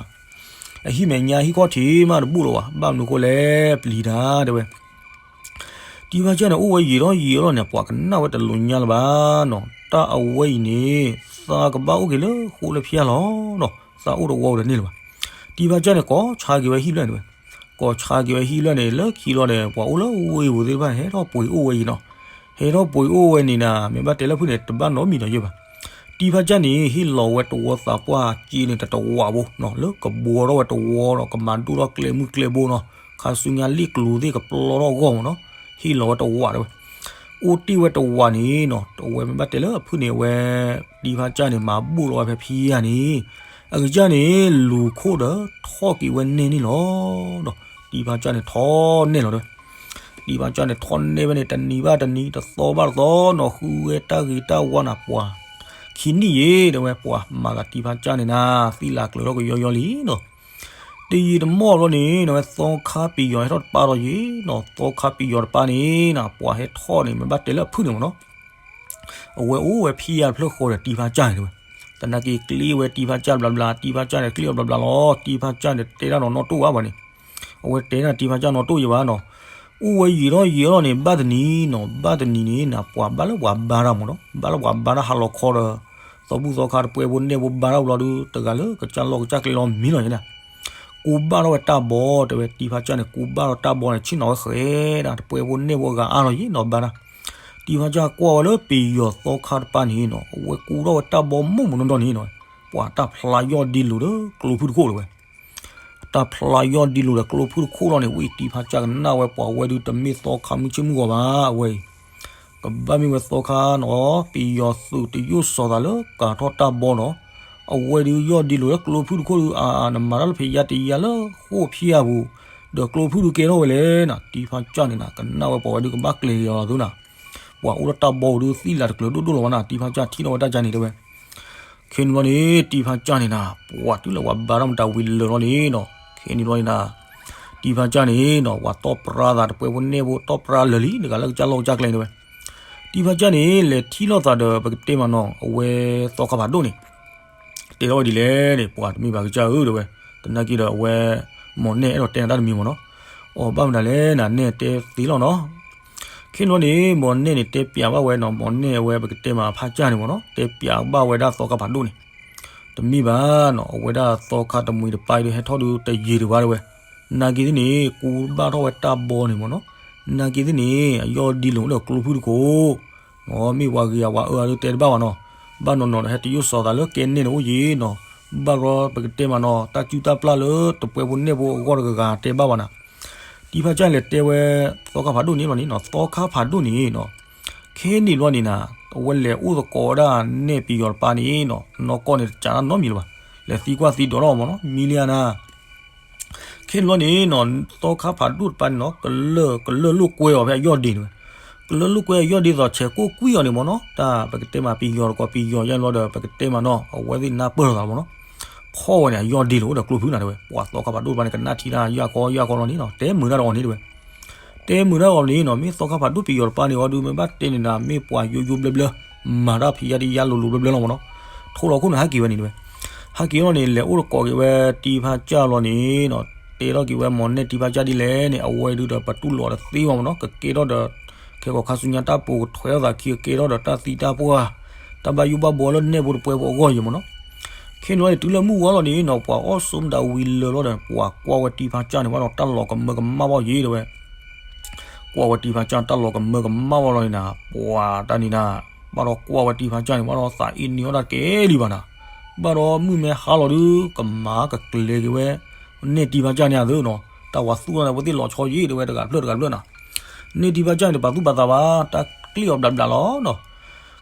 အဟံၣ်မဲာ်ညါဟံၣ်ခီၣ်ထံးမးတဘူၣ်လၢၤဘၣ်, ဘၣ်မနုၤဃိလဲၣ် ပျံၤတၢ်တဲဝဲ. တံၤဖါစၢ်န့ၣ် အိၣ်ဝဲယံာ်ထီၣ်ယံာ်ထီၣ်န့ၣ် ပှၤကနၣ်ဝဲတလိၤညါလၢၤဘၣ်နီၤ, တၢ်အဝဲအံၤန့ၣ် သးကဘၣ်အိၣ်က့ၤလၢဃိလၢဖၠါလီၤနီၤ, သးအိၣ်တဝီဝဲတန့ၢ်လၢၤဘၣ်. တံၤဖါစၢ်န့ၣ် ကိးဆါက့ၤဝဲဟံၣ်ဖျၢၣ်န့ၣ်ဝဲ, ကိးဆါက့ၤဝဲဟံၣ်ဖျၢၣ်န့ၣ် လၢခံလီၤန့ၣ် ပှၤအိၣ်လၢဝ့ၢ်ပူၤသ့ၣ်တဖၣ်န့ၣ် ဟဲထီၣ်ပှ့ၤအိၣ်ဝဲအံၤနီၤ, ဟဲထီၣ်ပှ့ၤအိၣ်ဝဲန့ၣ်နၤ မ့ၢ်ဘၣ်တဲလၢဖုၣ်န့ၣ် တဘၣ်နီတမံၤဒီးယဲၢ်ဘၣ်. တံၤဖါစၢ်န့ၣ် ဟ့ၣ်လီၤဝဲတဝီသးပှၢ်စ့န့ၣ် တတဝးဘိနီၤ, လၢကဘှီထီၣ်ဝဲတဝီဒီး ကမၤဒိၣ်ထီၣ်ကျဲမုၢ်ကျဲဘိနီၤ, ခါဆူညါလ့ၣ်ကျိၤသ့ၣ်ကပျီထီၣ်အဂီၢ်မးနီၤ, ဟ့ၣ်လီၤဝဲတဝးတဲဝဲ. အိၣ်တ့ၢ်ဝဲတဝးန့ၣ်နီၤ, အဝဲမ့ၢ်ဘၣ်တဲလၢအဖုၣ်န့ၣ် အဝဲ တံၤဖါစၢ်န့ၣ် မၤဘူၣ်လီၤဝဲဖဲဖံးဃာ်န့ၣ်, အကစၢ်န့ၣ် လူၤခိၣ်ဒီးထီၣ်က့ၤဝဲနဲၣ်န့ၣ်လီၤ. တံၤဖါစၢ်န့ၣ်ထီၣ်နဲၣ်လီၤတဲဝဲ. တံၤဖါစၢ်န့ၣ်ထီၣ်နဲၣ်ဝဲန့ၣ် တနံၤဘၣ်တနံၤ တသီဘၣ်တသီနီၤ, ဃုဝဲတၢ်ဂ့ၤတၢ်ဝါနၤပှၤ, ခံနံၣ်ယဲၢ်တဲဝဲ ပှၤမၤသးတံၤဖါစၢ်န့ၣ်နၤ သံလၤကျၢၤထီၣ်ကယီယီလံနီၤ. တယံာ်တမီၢ်ဘျီန့ၣ် အဝဲသီခါပယီၤဟဲထီၣ်တပၢ်ထီၣ်ယဲၢ်နီၤ, သီခါပယီၤတပၢ်န့ၣ်နၤ ပှၤဟဲထီၣ်န့ၣ် မ့ၢ်ဘၣ်တဲလၢအဖုၣ်န့ၣ်မးနီၤ, အဝဲအိၣ်ဝဲဖံးဃာ်တဖျၢၣ်ဃီဒီးတံၤဖါစၢ်န့ၣ်တဲဝဲ. သနာ်က့ကျ့ဝဲတံၤဖါစၢ်ဘျီဘျီ, တံၤဖါစၢ်န့ၣ်ကျ့အီၤဘျီဘျီလီၤ, တံၤဖါစၢ်န့ၣ်တဲတၢ်နီၤနီတအိၣ်ဘၣ်ဘၣ်န့ၣ်, အဝဲတဲဒၣ်တံၤဖါစၢ်နီတအိၣ်ယဲၢ်ဘၣ်နီၤ. အိၣ်ဝဲယံာ်ထီၣ်ယံာ်ထီၣ်န့ၣ် ဘၣ်တနံၤနီၤ, ဘၣ်တနံၤန့ၣ်နၤ ပှၤဘၣ်လၢပှၤဘါတၢ်မးနီၤ, ဘၣ်လၢပှၤဘါတၢ်ဟးလီၤခီဒီး သီဘူၣ်သီခါတပှဲၤဖိနဲၣ်ဖိဘါတၢ်ဘျီဒုး တဂၤလၢကစၢ်လီၢ်ကစၢ်ကျဲလီၤမံၤလီၤယဲၢ်နၤ, ကူဘၣ်ထီၣ်ဝဲတၢ်ဘီတဲဝဲ, တံၤဖါစၢ်န့ၣ် ကူဘၣ်ထီၣ်တၢ်ဘီန့ၣ် ဆ့ၣ်နီၤဝဲဃဲဒၣ် တပှဲၤဖိနဲၣ်ဖိအဂၤအါလီၤယဲၢ်နီၤ ဘါတၢ်. တံၤဖါစၢ်ကွၢ်ဝဲလၢပယီၤသီခါတပၢ်န့ၣ်နီၤ, အဝဲကူထီၣ်ဝဲတၢ်ဘီမိၢ်မုၢ်နီၢ်နီၢ်န့ၣ်နီၤ, ပှၤတၢ်ဖျါယီၢ်ဒ့လိၤဒီးကျိဖုၣ်တခိၣ်တဲဝဲ. တၢ်ဖျါယီၢ်ဒ့လိၤဒီးကျိဖုၣ်တခိၣ်လီၤန့ၣ် ဝံၤတံၤဖါစၢ်ကနၣ်ဝဲ ပှၤဝဲဒုးတမ့ၢ်သီခါမုၢ်ဆ့ၣ်မုၢ်ဂီၤဘၣ် အဝဲအံၤ, ကဘၣ်မ့ၢ်ဝဲသီခါနီၤ, ပယီၤသုးတယိၣ်စီၤသးလၢကၤထီၣ်တၢ်ဘီနီၤ, အဝဲဒုးယီၢ်ဒ့လိၤလၢကျိဖုၣ်တခိၣ်ဒုး အနမၤတၢ်လၢဖဲယါတယါလၢဃိၣ်ဖံးဃာ်ပူၤ, ဒီးကျိဖုၣ်ဒုးကဲထီၣ်ဝဲလဲၣ်နၤ, တံၤဖါစၢ်န့ၣ်နၤ ကနၣ်ဝဲပှၤဝဲဒုးကဘၣ်ကျဲၤလီၤသုနၤ, ပှၤအိၣ်ဒီးတၢ်ဘီဒုးသံလၤတကျၢၤဒိၣ်ဒိၣ်လီၤဝဲနၤ, တံၤဖါစၢ်ထံၣ်ထီၣ်ဝဲတၢ်ကါန့ၣ်တဲဝဲ. ခဲန့ၣ်ဘျီန့ၣ် တံၤဖါစၢ်န့ၣ်နၤ ပှၤတုၤလၢပှၤဘါထီၣ်မတၤဝံၤလၢာ်လီၤန့ၣ်နီၤ, ခဲန့ၣ်ဘျီန့ၣ်နၤ တံၤဖါစၢ်န့ၣ်နီၤ ပှၤတီၢ်ပြါသးတပှဲၤဖိနဲၣ်ဖိ တီၢ်ပြါလၢာ်လံ တဂၤလၢကစၢ်လီၢ်ကစၢ်ကျဲန့ၣ်တဲဝဲ. တံၤဖါစၢ်န့ၣ် လဲၤထံၣ်လိာ်သးဒီးပကတဲမးနီၤ အဝဲသီခါဖးဒိၣ်န့ၣ် တဲထီၣ်ဝဲဒ်လဲၣ်န့ၣ် ပှၤတမ့ၢ်ဘၣ်ကစၢ်ဧၢတဲဝဲ, သနာ်က့ဒီးအဝဲ မိၢ်နဲၣ်အဲၣ်ဒိးတဲနၤတၢ်တမံၤမးနီၤ, အီၤဘၣ်မတၤလဲၣ်နၤ နဲၣ်တဲသ့လီၤနီၤ. ခဲန့ၣ်ဘျီန့ၣ် မိၢ်နဲၣ်န့ၣ် တဲပျးဘၣ်ဝဲနီၤ, မိၢ်နဲၣ်အဝဲပကတဲမးအဖါစၢ်န့ၣ်မးနီၤ တဲပျးဘၣ်ဝဲဒၣ်သီခါဖးဒိၣ်န့ၣ်, တမ့ၢ်ဘၣ်နီၤ အဝဲဒၣ်သီခါတမှံၤတပၢ်ဒီးဟဲထီၣ်ဒုးတယံာ်ဒံးဘၣ်တဲဝဲ, နာ်က့သ့ၣ်န့ၣ် ကူဘၣ်ထီၣ်ဝဲတၢ်ဘီန့ၣ်မးနီၤ, နာ်က့သ့ၣ်န့ၣ် အယီၢ်ဒ့လိၤဒီးကျိဖုၣ်တခိၣ် မ့ၢ်ပှၤဂ့ၤအဝဲအၢအဒုးတဲတဘၣ်ဘၣ်နီၤ, ဘၣ်နီၢ်နီၢ်ဒီးဟဲတယိၣ်စီၤသးလၢကဲနဲၣ်န့ၣ်အိၣ်ယံၤနီၤ, ဘၣ်ရီပကတဲမးနီၤ တၢ်စုၣ်တၢ်ပျၢ်လၢတပှဲၤဖိနဲၣ်ဖိအဂီၢ်တဂၤဂၤတဲဘၣ်ဘၣ်နၤ. တံၤဖါစၢ်လဲၤတဲဝဲ သီခါဖးဒိၣ်န့ၣ်လီၤန့ၣ်နီၤ, သီခါဖးဒိၣ်န့ၣ်နီၤ, ခဲန့ၣ်ဘျီန့ၣ်နၤ အဝဲလဲၤအိၣ်သကိးဝဲဒၣ်နဲၣ်ပယီၤတပၢ်န့ၣ်နီၤ, နီၢ်ကီၢ်န့ၣ်တစးတၢ်နီတမံၤလၢၤဘၣ်, လဲၤသံကွၢ်သံဒိးထီၣ်မးနီၤ မံလံဧါနၤ ခဲန့ၣ်ဘျီန့ၣ်နီၤ သီခါဖးဒိၣ်တပၢ်န့ၣ်နီၤ ကလၢာ် ကလၢာ်လိာ်ကွဲအီၤဖဲအယီၢ်ဒ့န့ၣ်ဝဲ, ကလၢာ်လိာ်ကွဲအယီၢ်ဒ့သိးဆဲးကိၣ်ကွံာ်အီၤန့ၣ်မးနီၤ, တၢ်ပကတဲမးပယီၤတကိးပယီၤယါဘျီဒီး ပကတဲမးနီၤ အဝဲသ့ၣ်နၢ်ပၢၢ်လိာ်သးမးနီၤ, ဖီၣ်ဝဲန့ၣ် အယီၢ်ဒ့လိာ်အိၣ်ဒီးကျိဖုၣ်နၤတဲဝဲ, ပှၤသီခါဖးဒိၣ်တပၢ်န့ၣ် ကနၣ်ထံၣ်တၢ်ယၢ်ခီယၢ်ခီလီၤန့ၣ်နီၤ တဲမုာ်တၢ်ဒီးအီၤန့ၣ်တဲဝဲ တဲမုာ်တၢ်အီၤန့ၣ်နီၤ မ့ၢ်သီခါဖးဒိၣ်ပယီၤတပၢ်န့ၣ်အီၤဒုး မ့ၢ်ဘၣ်တဲန့ၣ်နၤ မ့ၢ်ပှၤယိယိဘျၢဘျၢ မၤတၢ်ဖံးယါတယါလိၤလိၤဘျၢဘျၢလီၤမးနီၤ, ထိၣ်လီၤခိၣ်န့ၣ်ဟဲက့ၤဝဲန့ၣ်တဲဝဲ, ဟဲက့ၤလီၤန့ၣ် လဲၤအိၣ်တကိးက့ၤဝဲတံၤဖါကၢ်လီၤန့ၣ်နီၤ, တဲထီၣ်က့ၤဝဲ မ့ၢ်နဲၣ်တံၤဖါကၢ်ဒ်လဲၣ်န့ၣ် အဝဲဒုးဒီး ပတူၢ်လိာ်တသ့ဘၣ်မ့ၢ်နီၤ, ကကဲထီၣ်ဒီး ခဲကီၢ်ခါဆူညါတၢ်ပူၤ ကထွဲထီၣ်သးခံ ကကဲထီၣ်ဒီးတၢ်သံတၢ်ပှၢ် တၢ်ဘၣ်ယိၣ်ဘၣ်ဘှီလၢနဲၣ်ဖိတပှဲၤဖိအဂီၢ်အံၤမ့ၢ်နီၤ. ခဲန့ၣ်လီၤန့ၣ် တုၤလၢမုၢ်ဝါလီၤန့ၣ်နီၤ, ပှၤအီၣ်ဆိမတၤဝံၤလၢာ်လီၤဒီး ပှၤကွၢ်ဝဲတံၤဖါကၢ်န့ၣ် ဘၣ်ဒီးတၢ်လီၤကမၢကမၣ်ဘၣ်ယံၤတဲဝဲ ကွၢ်ဝဲတံၤဖါကၢ်တၢ်လီၤကမၢကမၣ်ဝဲလီၤန့ၣ်နၤ, ပှၤတၢ်န့ၣ်နၤ, ဘၣ်ဒီးကွၢ်ဝဲတံၤဖါကၢ်န့ၣ် ဘၣ်ဒီးသးအ့န့ၢ်အီၣ်တၢ်တကဲလံဘၣ်နၤ, ဘၣ်ဒီးမုၢ်မ့ၢ်ဟါလီၤဒုး ကမၤကကျဲၤက့ၤဝဲ နဲၣ်တံၤဖါကၢ်န့ၣ်အသိးနီၤ, တၢ်ဝၤသူၣ်ထီၣ်န့ၣ် အဝဲသ့ၣ်လီၤဆီယံၤတဲဝဲ တဂၤတဖျၢၣ်တဂၤတဖျၢၣ်နၤ, နဲၣ်တံၤဖါကၢ်န့ၣ် တပာ်သူၣ်ပာ်သးဘၣ် တၢ်ကျ့ၣ်အီၤဘျးဘျးလီၤနီၤ.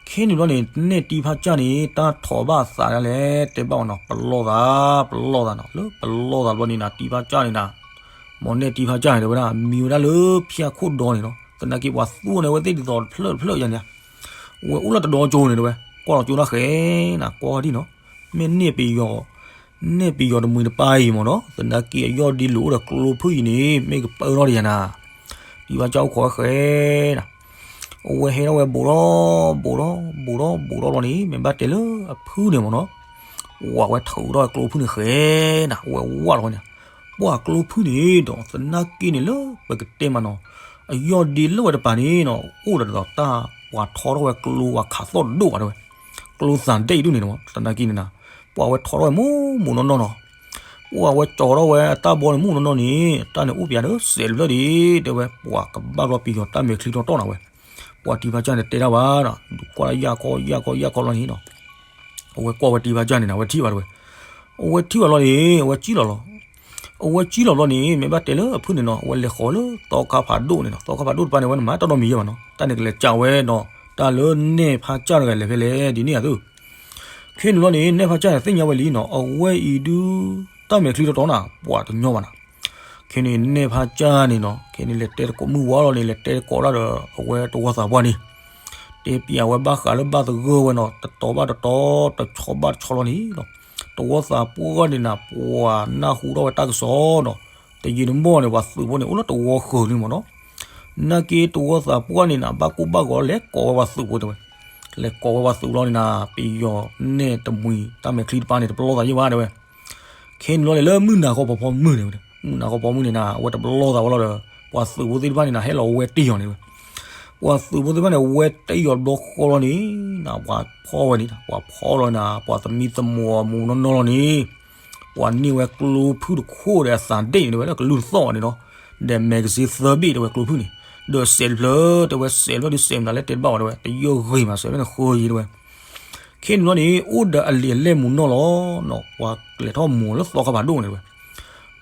ခဲန့ၣ်ဘျီန့ၣ် နဲၣ်တံၤဖါကၢ်န့ၣ် တၢ်ထီၣ်ဘၣ်အသးဒ်လဲၣ် တဲဘၣ်အီၤနီၤ, ပလီၢ်သး ပလီၢ်သးနီၤ, လၢပလီၢ်သးဘျီန့ၣ်နၤ တံၤဖါကၢ်န့ၣ်နၤ မ့ၢ်နဲၣ်တံၤဖါကၢ်န့ၣ်တဲဝဲဒၣ် မံဝဲဒၣ်လၢဖၠၣ်ခိၣ်ဒီန့ၣ်နီၤ, သနာ်က့ပှၤသူၣ်န့ၣ် အဝဲသ့ၣ်ဒ်သိးတဖျၢၣ်တဖျၢၣ်ယါန့ၣ်, အဝဲအိၣ်လၢတဒီကၠိန့ၣ်တဲဝဲ, ကွၢ်လီၤကၠိနီၣ်ဃဲနၤ ကွၢ်ဒံနီၤ, မ့ၢ်နဲၣ်ပယီၤ နဲၣ်ပယီၤတမှံၤတပၢ်အံၤမ့ၢ်နီၤ, သနာ်က့အယီၢ်ဒ့လိာ်အိၣ်ဒီးကျိဖုၣ်အံၤန့ၣ် မ့ၢ်ကပၢထီၣ်ဒီးယါနၤ, တံၤဖါကၢ်အိၣ်ခိးဝဲဃဲနၤ အဝဲဟဲထီၣ်ဝဲဘူးထီၣ် ဘူးထီၣ် ဘူးထီၣ် ဘူးထီၣ်လီၤန့ၣ် မ့ၢ်ဘၣ်တဲလၢအဖုၣ်န့ၣ်မ့ၢ်နီၤ, ဝဲထီၣ်ဝဲကျိဖုၣ်န့ၣ်ဃဲနၤ အဝဲဝၢ်လီၤန့ၣ်, ပှၤကျိဖုၣ်န့ၣ်ဒီး သနာ်က့န့ၣ်လၢပကတဲမးနီၤ, အယီၢ်ဒ့လၢဝဲတပၤန့ၣ်နီၤ အိၣ်ဒီးတၢ်ပှၤထီထီၣ်ဝဲကျိပှၤခးသီၣ်ဒိၣ်ဘၣ်တဲဝဲ, ကျိသးဒ့အံၤဒ်န့ၣ်မ့ၢ် သနာ်က့န့ၣ်နၤ, ပှၤဝဲထီထီၣ်ဝဲမူးမူးနီၢ်နီၢ်နီၤ ပှၤဝဲကၠီၤထီၣ်ဝဲတၢ်ဘီန့ၣ်မူးနီၢ်နီၢ်န့ၣ် တၢ်န့ၣ်အိၣ်ပယၤဒီးစဲးတဖျၢၣ်ဒံး တဲဝဲ ပှၤကဘၣ်ဘျီပယီၤတၢ်မဲာ်ချံထီၣ်တီၢ်နၤဝဲ, ပှၤတံၤဖါကၢ်န့ၣ်တဲတၢ်ဘၣ်နီၤ ဒုးကွၢ်လၢယၢ်ကီယၢ်ကီယၢ်ကီလီၤန့ၣ်နီၤ, အဝဲကွၢ်ဝဲတံၤဖါကၢ်န့ၣ်နၤ အဝဲထံၣ်ဘၣ်တဲဝဲ, အဝဲထံၣ်ဘၣ်လီၤန့ၣ် အဝဲကံၣ်လီၤလီၤ, အဝဲကံၣ်လီၤဘျီန့ၣ် မ့ၢ်ဘၣ်တဲလၢအဖုၣ်န့ၣ်နီၤ အဝဲလဲၤဃီၤလၢသီခါဖးဒိၣ်န့ၣ်နီၤ သီခါဖးဒိၣ်တပၤန့ၣ် အဝဲန့ၣ်မၤတၢ်နီတမံၤယဲၢ်ဘၣ်နီၤ တၢ်န့ၣ်ကလဲၤကးဝဲနီၤ တၢ်လၢနဲၣ်ဖါကၢ်တဂၤလဲၤဖဲလဲၣ်ဒ်န့ၣ်အသိး ခဲန့ၣ်လီၤန့ၣ် နဲၣ်ဖါကၢ်န့ၣ် သ့ၣ်ညါဝဲလံနီၤ အဝဲအံၤဒုး တၢ်မဲာ်ချံထီၣ်တီၢ်နၤ ပှၤတညီဘၣ်နၤ, ခဲန့ၣ်နဲၣ်ဖါကၢ်န့ၣ်နီၤ ခဲန့ၣ်လဲၤတဲတကိးမုၢ်ဝါလီၤန့ၣ် လဲၤတဲတကိးဒၣ်ဒီး အဝဲတဝီသးပှၢ်န့ၣ် တဲပျးဝဲဘၣ်ဃးလၢဘၣ်သဂၢၢ်ဝဲနီၤ တတီၤဘၣ်တတီၤ တဆီဘၣ်တဆီလီၤန့ၣ်နီၤ, တဝီသးပှၢ်န့ၣ်နၤ ပှၤနၢ်ဟူထီၣ်ဝဲတၢ်ကစီၣ်နီၤ, တယံာ်တမီၢ်န့ၣ် ပှၤသုးဖိန့ၣ် အိၣ်လၢတဝီဃၢၤန့ၣ်မ့ၢ်နီၤ နာ်က့တဝီသးပှၢ်န့ၣ်နၤ ဘၣ်ကိၢ်ဘၣ်ဂီၤလဲၤကိးဝဲပှၤသုးဖိတဲဝဲ, လဲၤကိးဝဲပှၤသုးလီၤန့ၣ်နၤ ပယီၤနဲၣ်တမှံၤ တၢ်မဲာ်ချံတပၤန့ၣ် တပလီၢ်သးယံၤဘၣ်တဲဝဲ, ခဲန့ၣ်လီၤန့ၣ် လၢမုၢ်နၤဃီဖီမုၢ်န့ၣ်ဝဲ, မုၢ်နၤဃီဖီမုၢ်န့ၣ်နၤ အဝဲတပလီၢ်သးဝဲလီၤဒီး ပှၤသုးဖိသ့ၣ်တဖၣ်န့ၣ်နၤ ဟဲလီၤဝဲတ့ၢ်အီၤန့ၣ်ဝဲ, ပှၤသုးဖိသ့ၣ်တဖၣ်န့ၣ် ဝဲတ့ၢ်အီၤတဘျီဃီလီၤန့ၣ်နၤ ပှၤဖီၣ်ဝဲန့ၣ် ပှၤဖီၣ်လီၤနၤ ပှၤသမံသမိးမူးနီၢ်နီၢ်လီၤန့ၣ် ပှၤန့ၢ်ဝဲကျိဖုၣ်တခိၣ်ဒီးအသးဒ့ၣ်န့ၣ်တဲဝဲလၢကလုၢ်တသီၣ်န့ၣ်နီၤ, ဒီးမဲာ်ကစ့သၢဘ့ၣ်တဲဝဲကျိဖုၣ်န့ၣ်, ဒီးစဲးတဖျၢၣ်တဲဝဲစဲးတဖျၢၣ်ဒုးစဲးမတၤလဲၣ်တဲတဘၣ်ဝဲတဲဝဲ, တယၢၢ်ဂ့ၤမးစဲးဖဲန့ၣ်ဃၢယံၤတဲဝဲ, ခဲန့ၣ်လီၤန့ၣ် အိၣ်ဒီးအလံာ်အလဲၢ်မူးနီၢ်လီၤ, ပှၤလဲၤထီၣ်မူးအီၤလၢသီခါဖးဒိၣ်န့ၣ်တဲဝဲ,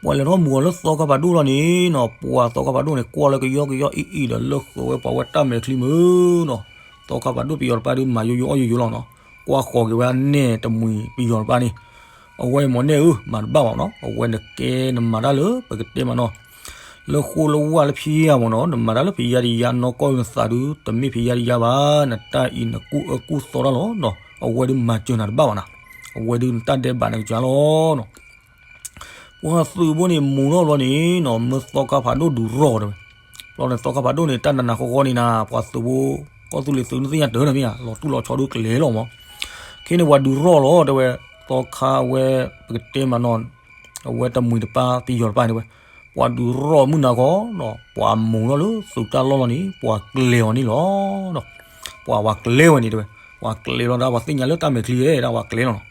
ပှၤလဲၤထီၣ်မူးအီၤလၢသီခါဖးဒိၣ်လီၤန့ၣ်နီၤ ပှၤသီခါဖးဒိၣ်န့ၣ် ကွၢ်လၢကယီကယီအံၤအံၤဒီးလၢဃုာ်ဝဲပှၤဝဲတၢ်မဲာ်ချံမုၢ်နီၤ, သီခါဖးဒိၣ်ပယီၤတပၢ်ဒုးမၤယိယိအီၣ်ယိယိလီၤနီၤ, ကွၢ်ဃီၤက့ၤဝဲအနဲၣ်တမှံၤပယီၤတပၢ်န့ၣ်, အဝဲမ့ၢ်နဲၣ်ဧၢ မၤတဘၣ်ဘၣ်နီၤ အဝဲနကဲနမၤတၢ်လၢပကတဲမးနီၤ လၢဃိလၢဝၢ်လၢဖံးယါမ့ၢ်နီၤ နမၤတၢ်လၢဖံးယါတယါနီၢ်ကီၢ်နသးဒုး တမ့ၢ်ဖံးယါတယါဘၣ် နတၢ်အံၤနကူၣ်အၢကူၣ်သီတၢ်လီၤနီၤ အဝဲဒုးမၤစၢၤနၤတဘၣ်ဘၣ်နၤ အဝဲဒုးနတၢ်ဒဲးဘးနကစၢ်လီၤနီၤ ပှၤသုးဖိန့ၣ်မူးထီၣ်ဘျီန့ၣ်နီၤ မၢသီခါဖးဒိၣ်ဒုးရီၣ်တဲဝဲ, ဘျီန့ၣ်သီခါဖးဒိၣ်န့ၣ် တၢ်နးနးဃီဃီန့ၣ်နၤ ပှၤသုးဖိ ကီၢ်သူလ့ၤသုးန့ၣ်သ့ၣ်ညါတၢ်န့ၣ်မ့ၢ်ဧါ လီၤတူၢ်လီၤဆီဒုးကလဲၤလီၤမး, ခဲန့ၣ်ပှၤဒုးရီၣ်လီၤတဲဝဲ, သီခါဝဲ ပကတဲမးနီၤ အဝဲတမှံၤတပၢ်ပယီၤတပၢ်န့ၣ်ဝဲ, ပှၤဒုးရီၣ်မုၢ်နၤခီနီၤ ပှၤမူးထီၣ်လၢသုးတၢ်လီၢ်လီၤန့ၣ် ပှၤကျဲၤအီၤန့ၣ်လီၤနီၤ, ပှၤဝဲကျဲၤဝဲန့ၣ်တဲဝဲ, ပှၤကျဲၤလီၤဒၣ်ပှၤသ့ၣ်ညါလၢတၢ်မဲာ်ချံဧါ ဒၣ်ပှၤကျဲၤလီ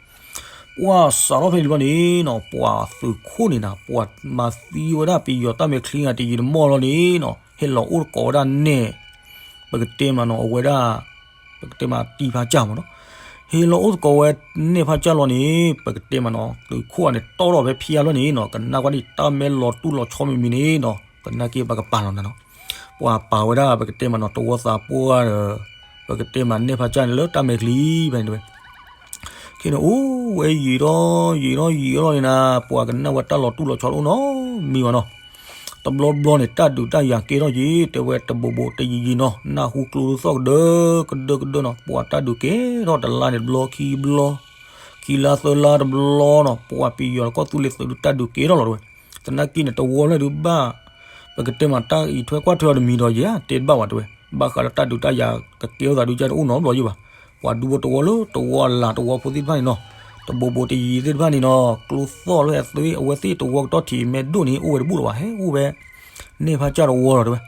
ၤနီၤ ပှၤစးထီၣ်ဖဲန့ၣ်ဘျီန့ၣ်နီၤ ပှၤသုးခိၣ်န့ၣ်နၤ ပှၤမၤသံဝဲဒၣ်ပယီၤတၢ်မဲာ်ချံဂၤတယံာ်တမီၢ်လီၤန့ၣ်နီၤ ဟဲလီၤအိၣ်တကိးဝဲဒၣ်နဲၣ် ပကတဲမးနီၤ အဝဲဒၣ် ပကတဲမးတံၤဖါကၢ်မးနီၤ ဟဲလီၤအိၣ်သကိးဝဲနဲၣ်ဖါကၢ်လီၤန့ၣ် ပကတဲမးနီၤ သုးခိၣ်အန့ၣ်တီၢ်ထီၣ်ဖဲဖံးယါလီၤန့ၣ်နီၤ ကနၣ်ကွၢ်ဒံးတၢ်မ့ၢ်လီၤတူၢ်လီၤဆီမံၤမံၤန့ၣ်နီၤ သနာ်က့ပကပာ်လီၤနၤနီၤ ပှၤပာ်ဝဲဒၣ်ပကတဲမးနီၤ တဝီသးပှၢ်ဒီး ပကတဲမးနဲၣ်ဖါကၢ်န့ၣ်လၢတၢ်မဲာ်ချံဖဲန့ၣ်တဲဝဲ ခဲန့ၣ်အိၣ်ဝဲယံာ်ထီၣ်ယံာ်ထီၣ်န့ၣ်နၤ ပှၤကနၣ်ဝဲတၢ်လီၤတူၢ်လီၤဆီတအိၣ်နီတမံၤဘၣ်နီၤ တဘျီဘျီန့ၣ် တၢ်ဒုးတၢ်ယၤကဲထီၣ်က့ၤ တဲဝဲတဘိးဘိးတယံာ်ယံာ်နီၤ နၢ်ဟူကျိသီၣ်ကဒၢကဒၢကဒၢနီၤ ပှၤတၢ်ဒုးကဲထီၣ်တလါန့ၣ်တဘျီခံဘျီ ခံလါသၢလါတဘျီနီၤ ပှၤပယီၤကီၢ်သူလ့ၤသုးဒုးတၢ်ဒုးကဲထီၣ်လီၤတဲဝဲ သနာ်က့န့ၣ် တဝီဖျၢၣ်ဒုးဘၣ် ပကတဲမးတၢ်အံးထွဲကွၢ်ထွဲအီၤတမံၤဒီးယဲ တဲတဘၣ်ဝဲတဲဝဲ ဘၣ်ဃးလၢတၢ်ဒုးတၢ်ယၤကကဲထီၣ်သးဒုးကၢ်တအိၣ်နီတဘျီယံၤဘၣ် ပှၤဒူဖိတဝီလၢတဝီအလၤတဝီဖိသ့ၣ်တဖၣ်န့ၣ်နီၤ တဘိးဘိးတယံၤသ့ၣ်တဖၣ်န့ၣ်နီၤ ကျိသီၣ်လၢအသွံ အဝဲသ့ၣ်တဝီကတီၢ်ထံးမဲာ်ဒိၣ်န့ၣ် အိၣ်ဝဲတဘူၣ်လၢၤဘၣ် ဟဲအိၣ်ဝဲ နဲၣ်ဖါကၢ်တဝီလီၤတဲဝဲ.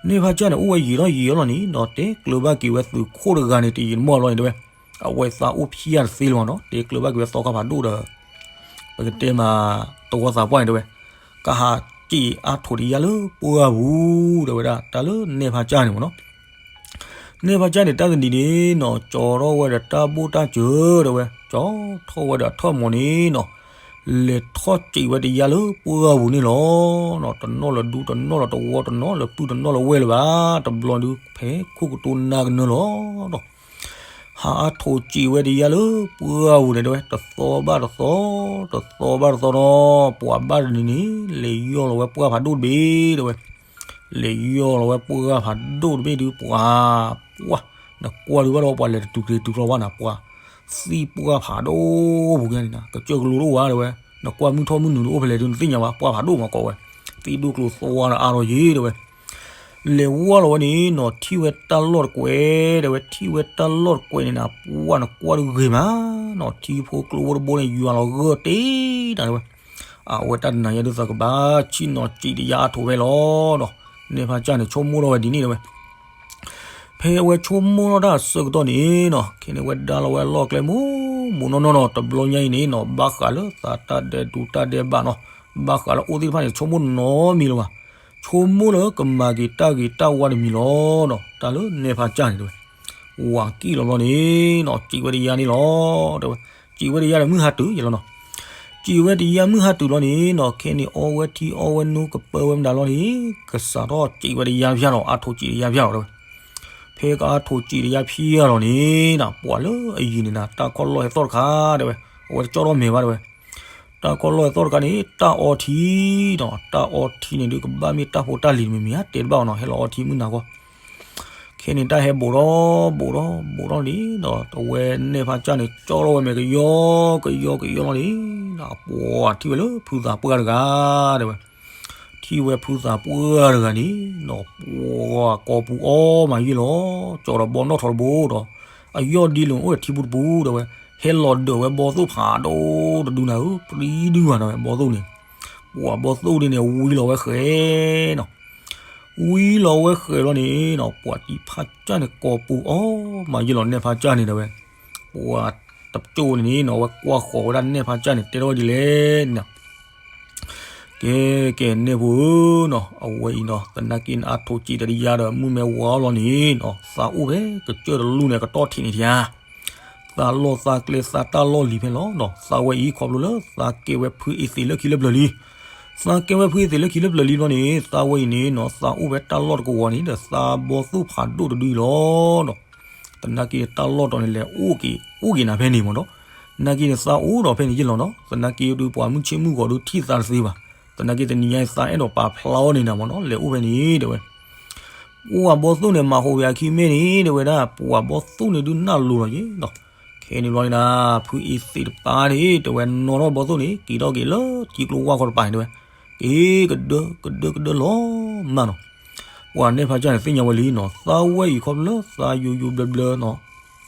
နဲၣ်ဖါကၢ်န့ၣ် အိၣ်ဝဲယံာ်ထီၣ်ယံာ်လီၤန့ၣ်နီၤ တဲကျၢၤဘၣ်က့ၤဝဲသုးခိၣ်တဂၤန့ၣ် တယံာ်တမီၢ်လီၤန့ၣ်တဲဝဲ. အဝဲသးအိၣ်ဖျါတသ့လၢၤဘၣ်နီၤ တဲကျၢၤဘၣ်က့ၤဝဲသီခါဖးဒိၣ်ဒီး ပကတဲမး တဝီသးပှၢ်န့ၣ်တဲဝဲ, ကဟးစံးအါထိးတယါလၢပှၢ်ပူၤ တဲဝဲဒၣ် တၢ်လၢနဲၣ်ဖါကၢ်န့ၣ်မ့ၢ်နီၤ. နဲၣ်ဖါကၢ်န့ၣ် တၢ်တနံၤန့ၣ်နီၤ ကၠီထီၣ်ဝဲဒီးတၢ်ဘိၣ်တၢ်စၢၤတဲဝဲ, ကၠီထီၣ်ဝဲဒီးအထၢၣ်မီၤန့ၣ်နီၤ လဲၤထီၣ်စံးဝဲတယါလၢပှၢ်ပူၤန့ၣ်လီၤ. တနီၣ်လၢဒူတနီၣ်လၢတဝီ တနီၣ်လၢပုၢ်တနီၣ်လၢဝဲၢ်လၢၤဘၣ်, တဘျီဒုးဖဲခိၣ်ကတိၤနၢ်ကနၢလီၤနီၤ. ဟးအါထိးစံးဝဲတယါလၢပှၢ်ပူၤန့ၣ်တဲဝဲ, တသီဘၣ်တသီ, တသီဘၣ်တသီနီၤ, ပှၤဘၣ်တနံၤန့ၣ် လဲၤယီၢ်လီၤဝဲပှၢ်ဖးဒိၣ်တဘ့ၣ်တဲဝဲ. လဲၤယီၢ်လီၤဝဲပှၢ်ဖးဒိၣ်တဘ့ၣ်ဒုး ပှၤ, ပှၢ်, နကွၢ်ဒုးဘၣ်ဒီး ပှၤလဲၤတတုၤကျဲၤတုၤကျီဘၣ်နၤ, ပှၤသံၣ်ပှၢ်ဖးဒိၣ်ပူၤကဲန့ၣ်နၤ, ကစၢၢ်ကလိတအိၣ်ဘၣ်တဲဝဲ. နကွၢ်မုၢ်ထီၣ်မုၢ်နုာ်ဒုးအိၣ်ဖဲလဲၣ်ဒုး နသ့ၣ်ညါဘၣ်, ပှၢ်ဖးဒိၣ်မၤကိးဝဲ, သံၣ်ဒိၣ်ကျိၤသွါဒီးအါထီၣ်ယံၤတဲဝဲ. လဲၤဝီလီၤဝဲန့ၣ်နီၤ ထံၣ်ဝဲတၢ်လီၢ်တကွဲးတဲဝဲ, ထံၣ်ဝဲတၢ်လီၢ်တကွဲးန့ၣ်နၤ ပှၢ်နကွၢ်တဂ့ၤမးနီၤ, ထံဖိကျိဖိတဘိန့ၣ် ယွၤလီၤဂၢၢ်တ့ၢ်နၤတဲဝဲ. အဝဲတၢ်တနၤညါဒုးသးကဘၣ်ဆံၣ်နီၤစံးတယါအါထိးဖဲလီၤနီၤ. နဲၣ်ဖါကၢ်န့ၣ် ဆိကမိၣ်ထီၣ်ဝဲဒ်န့ၣ်တဲဝဲ. ဖဲအဝဲဆိကမိၣ်ထီၣ်တၢ်အဆၢကတီၢ်န့ၣ်နီၤ ခဲန့ၣ်ဝဲဒါလီၤဝဲအလီၢ်ကျဲ မိၢ်မိၢ်နီၢ်နီၢ်နီၤ, တဘျီညါအံၤန့ၣ်နီၤ ဘၣ်ဃးလၢသးတၢ်ဒဲးဒူတၢ်ဒဲးဘးနီၤ, ဘၣ်ဃးလၢအိၣ်သ့ၣ်တဖၣ်န့ၣ် ဆိကမိၣ်နီတမံၤလၢၤဘၣ်. ဆိကမိၣ်လၢကမၤက့ၤတၢ်ဂ့ၤတၢ်ဝါတမံၤလီၤနီၤ, တၢ်လၢနဲၣ်ဖါကၢ်န့ၣ်တဲဝဲ. ဝၤကံၣ်လီၤဘျီန့ၣ်နီၤ စံးဝဲတယါန့ၣ်လီၤတဲဝဲ. စံးဝဲတယါဒီးမုၢ်ဟါတုၤယလီၤနီၤ. စံးဝဲတယါမုၢ်ဟါတုၤလီၤန့ၣ်နီၤ ခဲန့ၣ်အီဝဲထံအီဝဲနိကပၢဝဲမတၤလီၤန့ၣ် ကစးထီၣ်စံးဝဲတယါဖျါလီၤ, အါထိးစံးတယါဖျါလီၤတဲဝဲ. ဖဲကအါထိးစံးတယါဖျါလီၤန့ၣ်နီၤ ပှၤလၢအယံၤန့ၣ်နၤ တၢ်ခီၣ်လီၢ်ဟဲသီၣ်တခါတဲဝဲ, အဝဲတကၠီထီၣ်မဲာ်ဘၣ်တဲဝဲ. တၢ်ခီၣ်လီၢ်ဟဲသီၣ်တခါန့ၣ် တၢ်အီထံနီၤ, တၢ်အီထံန့ၣ်ဒုးကဘၣ်မ့ၢ်တၢ်ဖိတၢ်လံၤတမံၤမံၤဧါ တဲတဘၣ်အီၤနီၤ, ဟဲလီၤအီထံမုၢ်နၤခီ ခဲန့ၣ်တၢ်ဟဲဘူးထီၣ်ဘူးထီၣ်ဘူးထီၣ်န့ၣ်ဒီး တဝဲနဲၣ်ဖါကၢ်န့ၣ် ကၠီထီၣ်ဝဲမဲာ်ကယီကယီကယီလီၤန့ၣ် ပှၤထံၣ်ဝဲလၢဖုသးပှၢ်တဂၤတဲဝဲ. ထံၣ်ဝဲဖုသးပှၢ်တဂၤန့ၣ်နီၤ ပှၤကိာ်ပူၤအီမးယ့ၢ်လီၤ, ကၠီဒီးဘီနီၣ်ထီတဘိဒီး အယီၢ်ဒ်လိာ်အိၣ်ဒီးထံပူၤတပူၤတဲဝဲ, ဟဲလီၤဒၢးဝဲဘီသိၣ်ဖးဒိၣ်တဒုနၤဧၢ, ပြံဒုဝဲနီၤဝဲဘီသိၣ်န့ၣ်, ပှၤဘီသိၣ်ဒ်န့ၣ် ဝံလီၤဝဲဃဲနီၤ ဝံလီၤဝဲဃဲလီၤန့ၣ်နီၤ ပှၤတံၤဖါကၢ်န့ၣ် ကိာ်ပူၤအီမးယ့ၢ်လီၤ နဲၣ်ဖါကၢ်န့ၣ်တဲဝဲ. ပှၤတကၠိန့ၣ်နီၤ အဝဲကွၢ်ဃီၤဝဲဒၣ်နဲၣ်ဖါကၢ်န့ၣ် တဲထီၣ်ဝဲဒ်လဲၣ်န့ၣ်နီၤ, ကဲ ကဲ နဲၣ်ဖိဧၢနီၤ အဝဲအံၤနီၤ သနာ်က့န့ၣ် အါထိးစံးတယါဒီး မုၢ်မဲဝါအီၤလီၤန့ၣ်နီၤ သးအိၣ်ဖဲကစၢၢ်တလူၢ်န့ၣ် ကတီၢ်ထံးန့ၣ်ထံဧါ သးလီၢ်သးကျဲ သးတၢ်လီၢ်လံၤဖဲလီၤနီၤ. သးဝဲအံၤ ခီဖျိလၢသးကဲဝဲဖုအ့သ့းလၢခံလၢပျၢၤလံ, သးကဲဝဲဖုအ့သ့းလၢခံလၢပျၢၤလံဘျီန့ၣ် သးဝဲအံၤန့ၣ်နီၤ သးအိၣ်ဖဲတၢ်လီၢ်တကဝီၤန့ၣ်ဒီး သးဘီသိၣ်ဖးဒိၣ်တဒုအံၤလီၤနီၤ. သနာ်က့န့ၣ် တၢ်လီၢ်တီၤန့ၣ် လဲၤအိၣ်က့ၤအိၣ်က့ၤနၤဖဲန့ၣ်မ့ၢ်နီၤ. သနာ်က့န့ၣ် သးအိၣ်ဒီးဖဲန့ၣ်ယ့ၢ်လီၤနီၤ. သနာ်က့ဒုး ပှၤမုၢ်ဆ့ၣ်မုၢ်ဂီၤဒုးထံၣ်သးတသ့ဘၣ်. သနာ်က့တနံၤညါအံၤ သးအဲၣ်ဒိးပာ်ဖျါအီၤန့ၣ်နၤမ့ၢ်နီၤ လဲၤအိၣ်ဖဲန့ၣ်တဲဝဲ. ပှၤဘီသိၣ်န့ၣ် မၤဟူးဝဲအခံမ့ၢ်န့ၣ် တဲဝဲဒၣ် ပှၤဘီသိၣ်န့ၣ်ဒုးနၢ်လိၤလီၤယ့ၢ်နီၤ. ခဲန့ၣ်ဘျီန့ၣ်ဒၣ် ဖုအ့သ့းတပၤန့ၣ် တဲဝဲ နီၢ်ထီၣ်ဘီသိၣ်န့ၣ် က့ၤထီၣ်က့ၤလၢထံကျိဝၢ်ခီတပၤန့ၣ်တဲဝဲ, က့ၤကဒၢကဒၢကဒၢလီၤမးနီၤ. ပှၤနဲၣ်ဖါကၢ်န့ၣ် သ့ၣ်ညါဝဲလံနီၤ သးဝဲအံၤခီဖျိလၢသးယိယိဘျၢဘျၢနီၤ,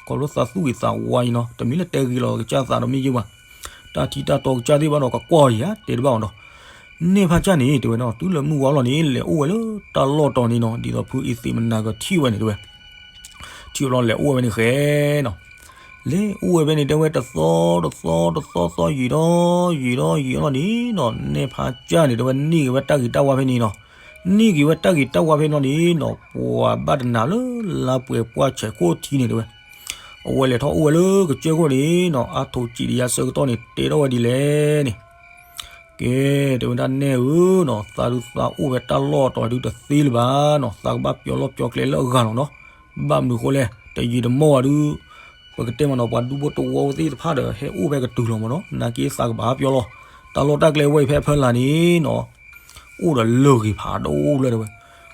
ခီဖျိသးသူၣ်ဂ့ၤသးဝါအံၤနီၤ တမ့ၢ်လၢတဲဂ့ၤလီၤကစၢ်သးဒီးမ့ၢ်ယ့ၢ်ဘၣ်, တၢ်ထံတၢ်တီကစၢ်သ့ၣ်တဖၣ်ဒီးကကွၢ်အီၤယၤ တဲတဘၣ်အီၤဒီး နဲၣ်ဖါကၢ်န့ၣ် တဲဝဲနီၤ တုၤလၢမုၢ်ဝါလီၤန့ၣ် လဲၤအိၣ်ဝဲလၢတၢ်လီၢ်တီၤန့ၣ်နီၤ ဒ်သိးဖုအ့သ့းမနၤကထံၣ်ဝဲန့ၣ်တဲဝဲ. ထံၣ်ဘျီလဲၤအိၣ်ဝဲဖဲန့ၣ်ဃဲနီၤ. လဲၤအိၣ်ဝဲဖဲန့ၣ်တဲဝဲ တသီတသီတသီသီယံာ်ဒီး ယံာ်ဒီးယံာ်လီၤန့ၣ်နီၤ နဲၣ်ဖါကၢ်န့ၣ် တဲဝဲန့ၢ်က့ၤဝဲတၢ်ဂ့ၤတၢ်ဝါဖဲန့ၣ်နီၤ. န့ၢ်က့ၤဝဲတၢ်ဂ့ၤတၢ်ဝါဖဲန့ၣ်လီၤန့ၣ်နီၤ ပှၤဘၣ်တနၤလၢလါပှဲၤပှၢ်ဆဲးခိၣ်ထံန့ၣ်တဲဝဲ. အဝဲလဲၤထီၣ်အိၣ်ဝဲလၢကစၢၢ်ခိၣ်န့ၣ်နီၤ အါထိးစံးတယါဆၢကတီၢ်န့ၣ် တဲထီၣ်ဝဲဒ်လဲၣ်န့ၣ် ကဲ တဲဝဲဒၣ်နဲၣ်ဧၢနီၤ သးဒုးသးအိၣ်ဖဲတၢ်လီၢ်တီၤဒုးတသ့လၢၤဘၣ်နီၤ သးကဘၣ်ပျီလီၢ်ပျီကျဲလၢအဂၤလီၤနီၤ. ဘၣ်မနုၤဃိလဲၣ် တယံာ်တမီၢ်ဘၣ်ဒုး ပကတဲမ့ၢ်နီၤ ပှၤဒူဖိတဝီသ့ၣ်တဖၣ်ဒီး ဟဲအိၣ်ဖဲကတုၤလီၤမ့ၢ်နီၤ နာ်က့သးကဘၣ်ပျီလီၤ. တၢ်လီၢ်တၢ်ကျဲဝဲအံၤဖဲအဖၢလာ်န့ၣ်နီၤ အိၣ်ဒီးလၢၢ်ဂ့ၤဖးဒိၣ်လၢတဲဝဲ.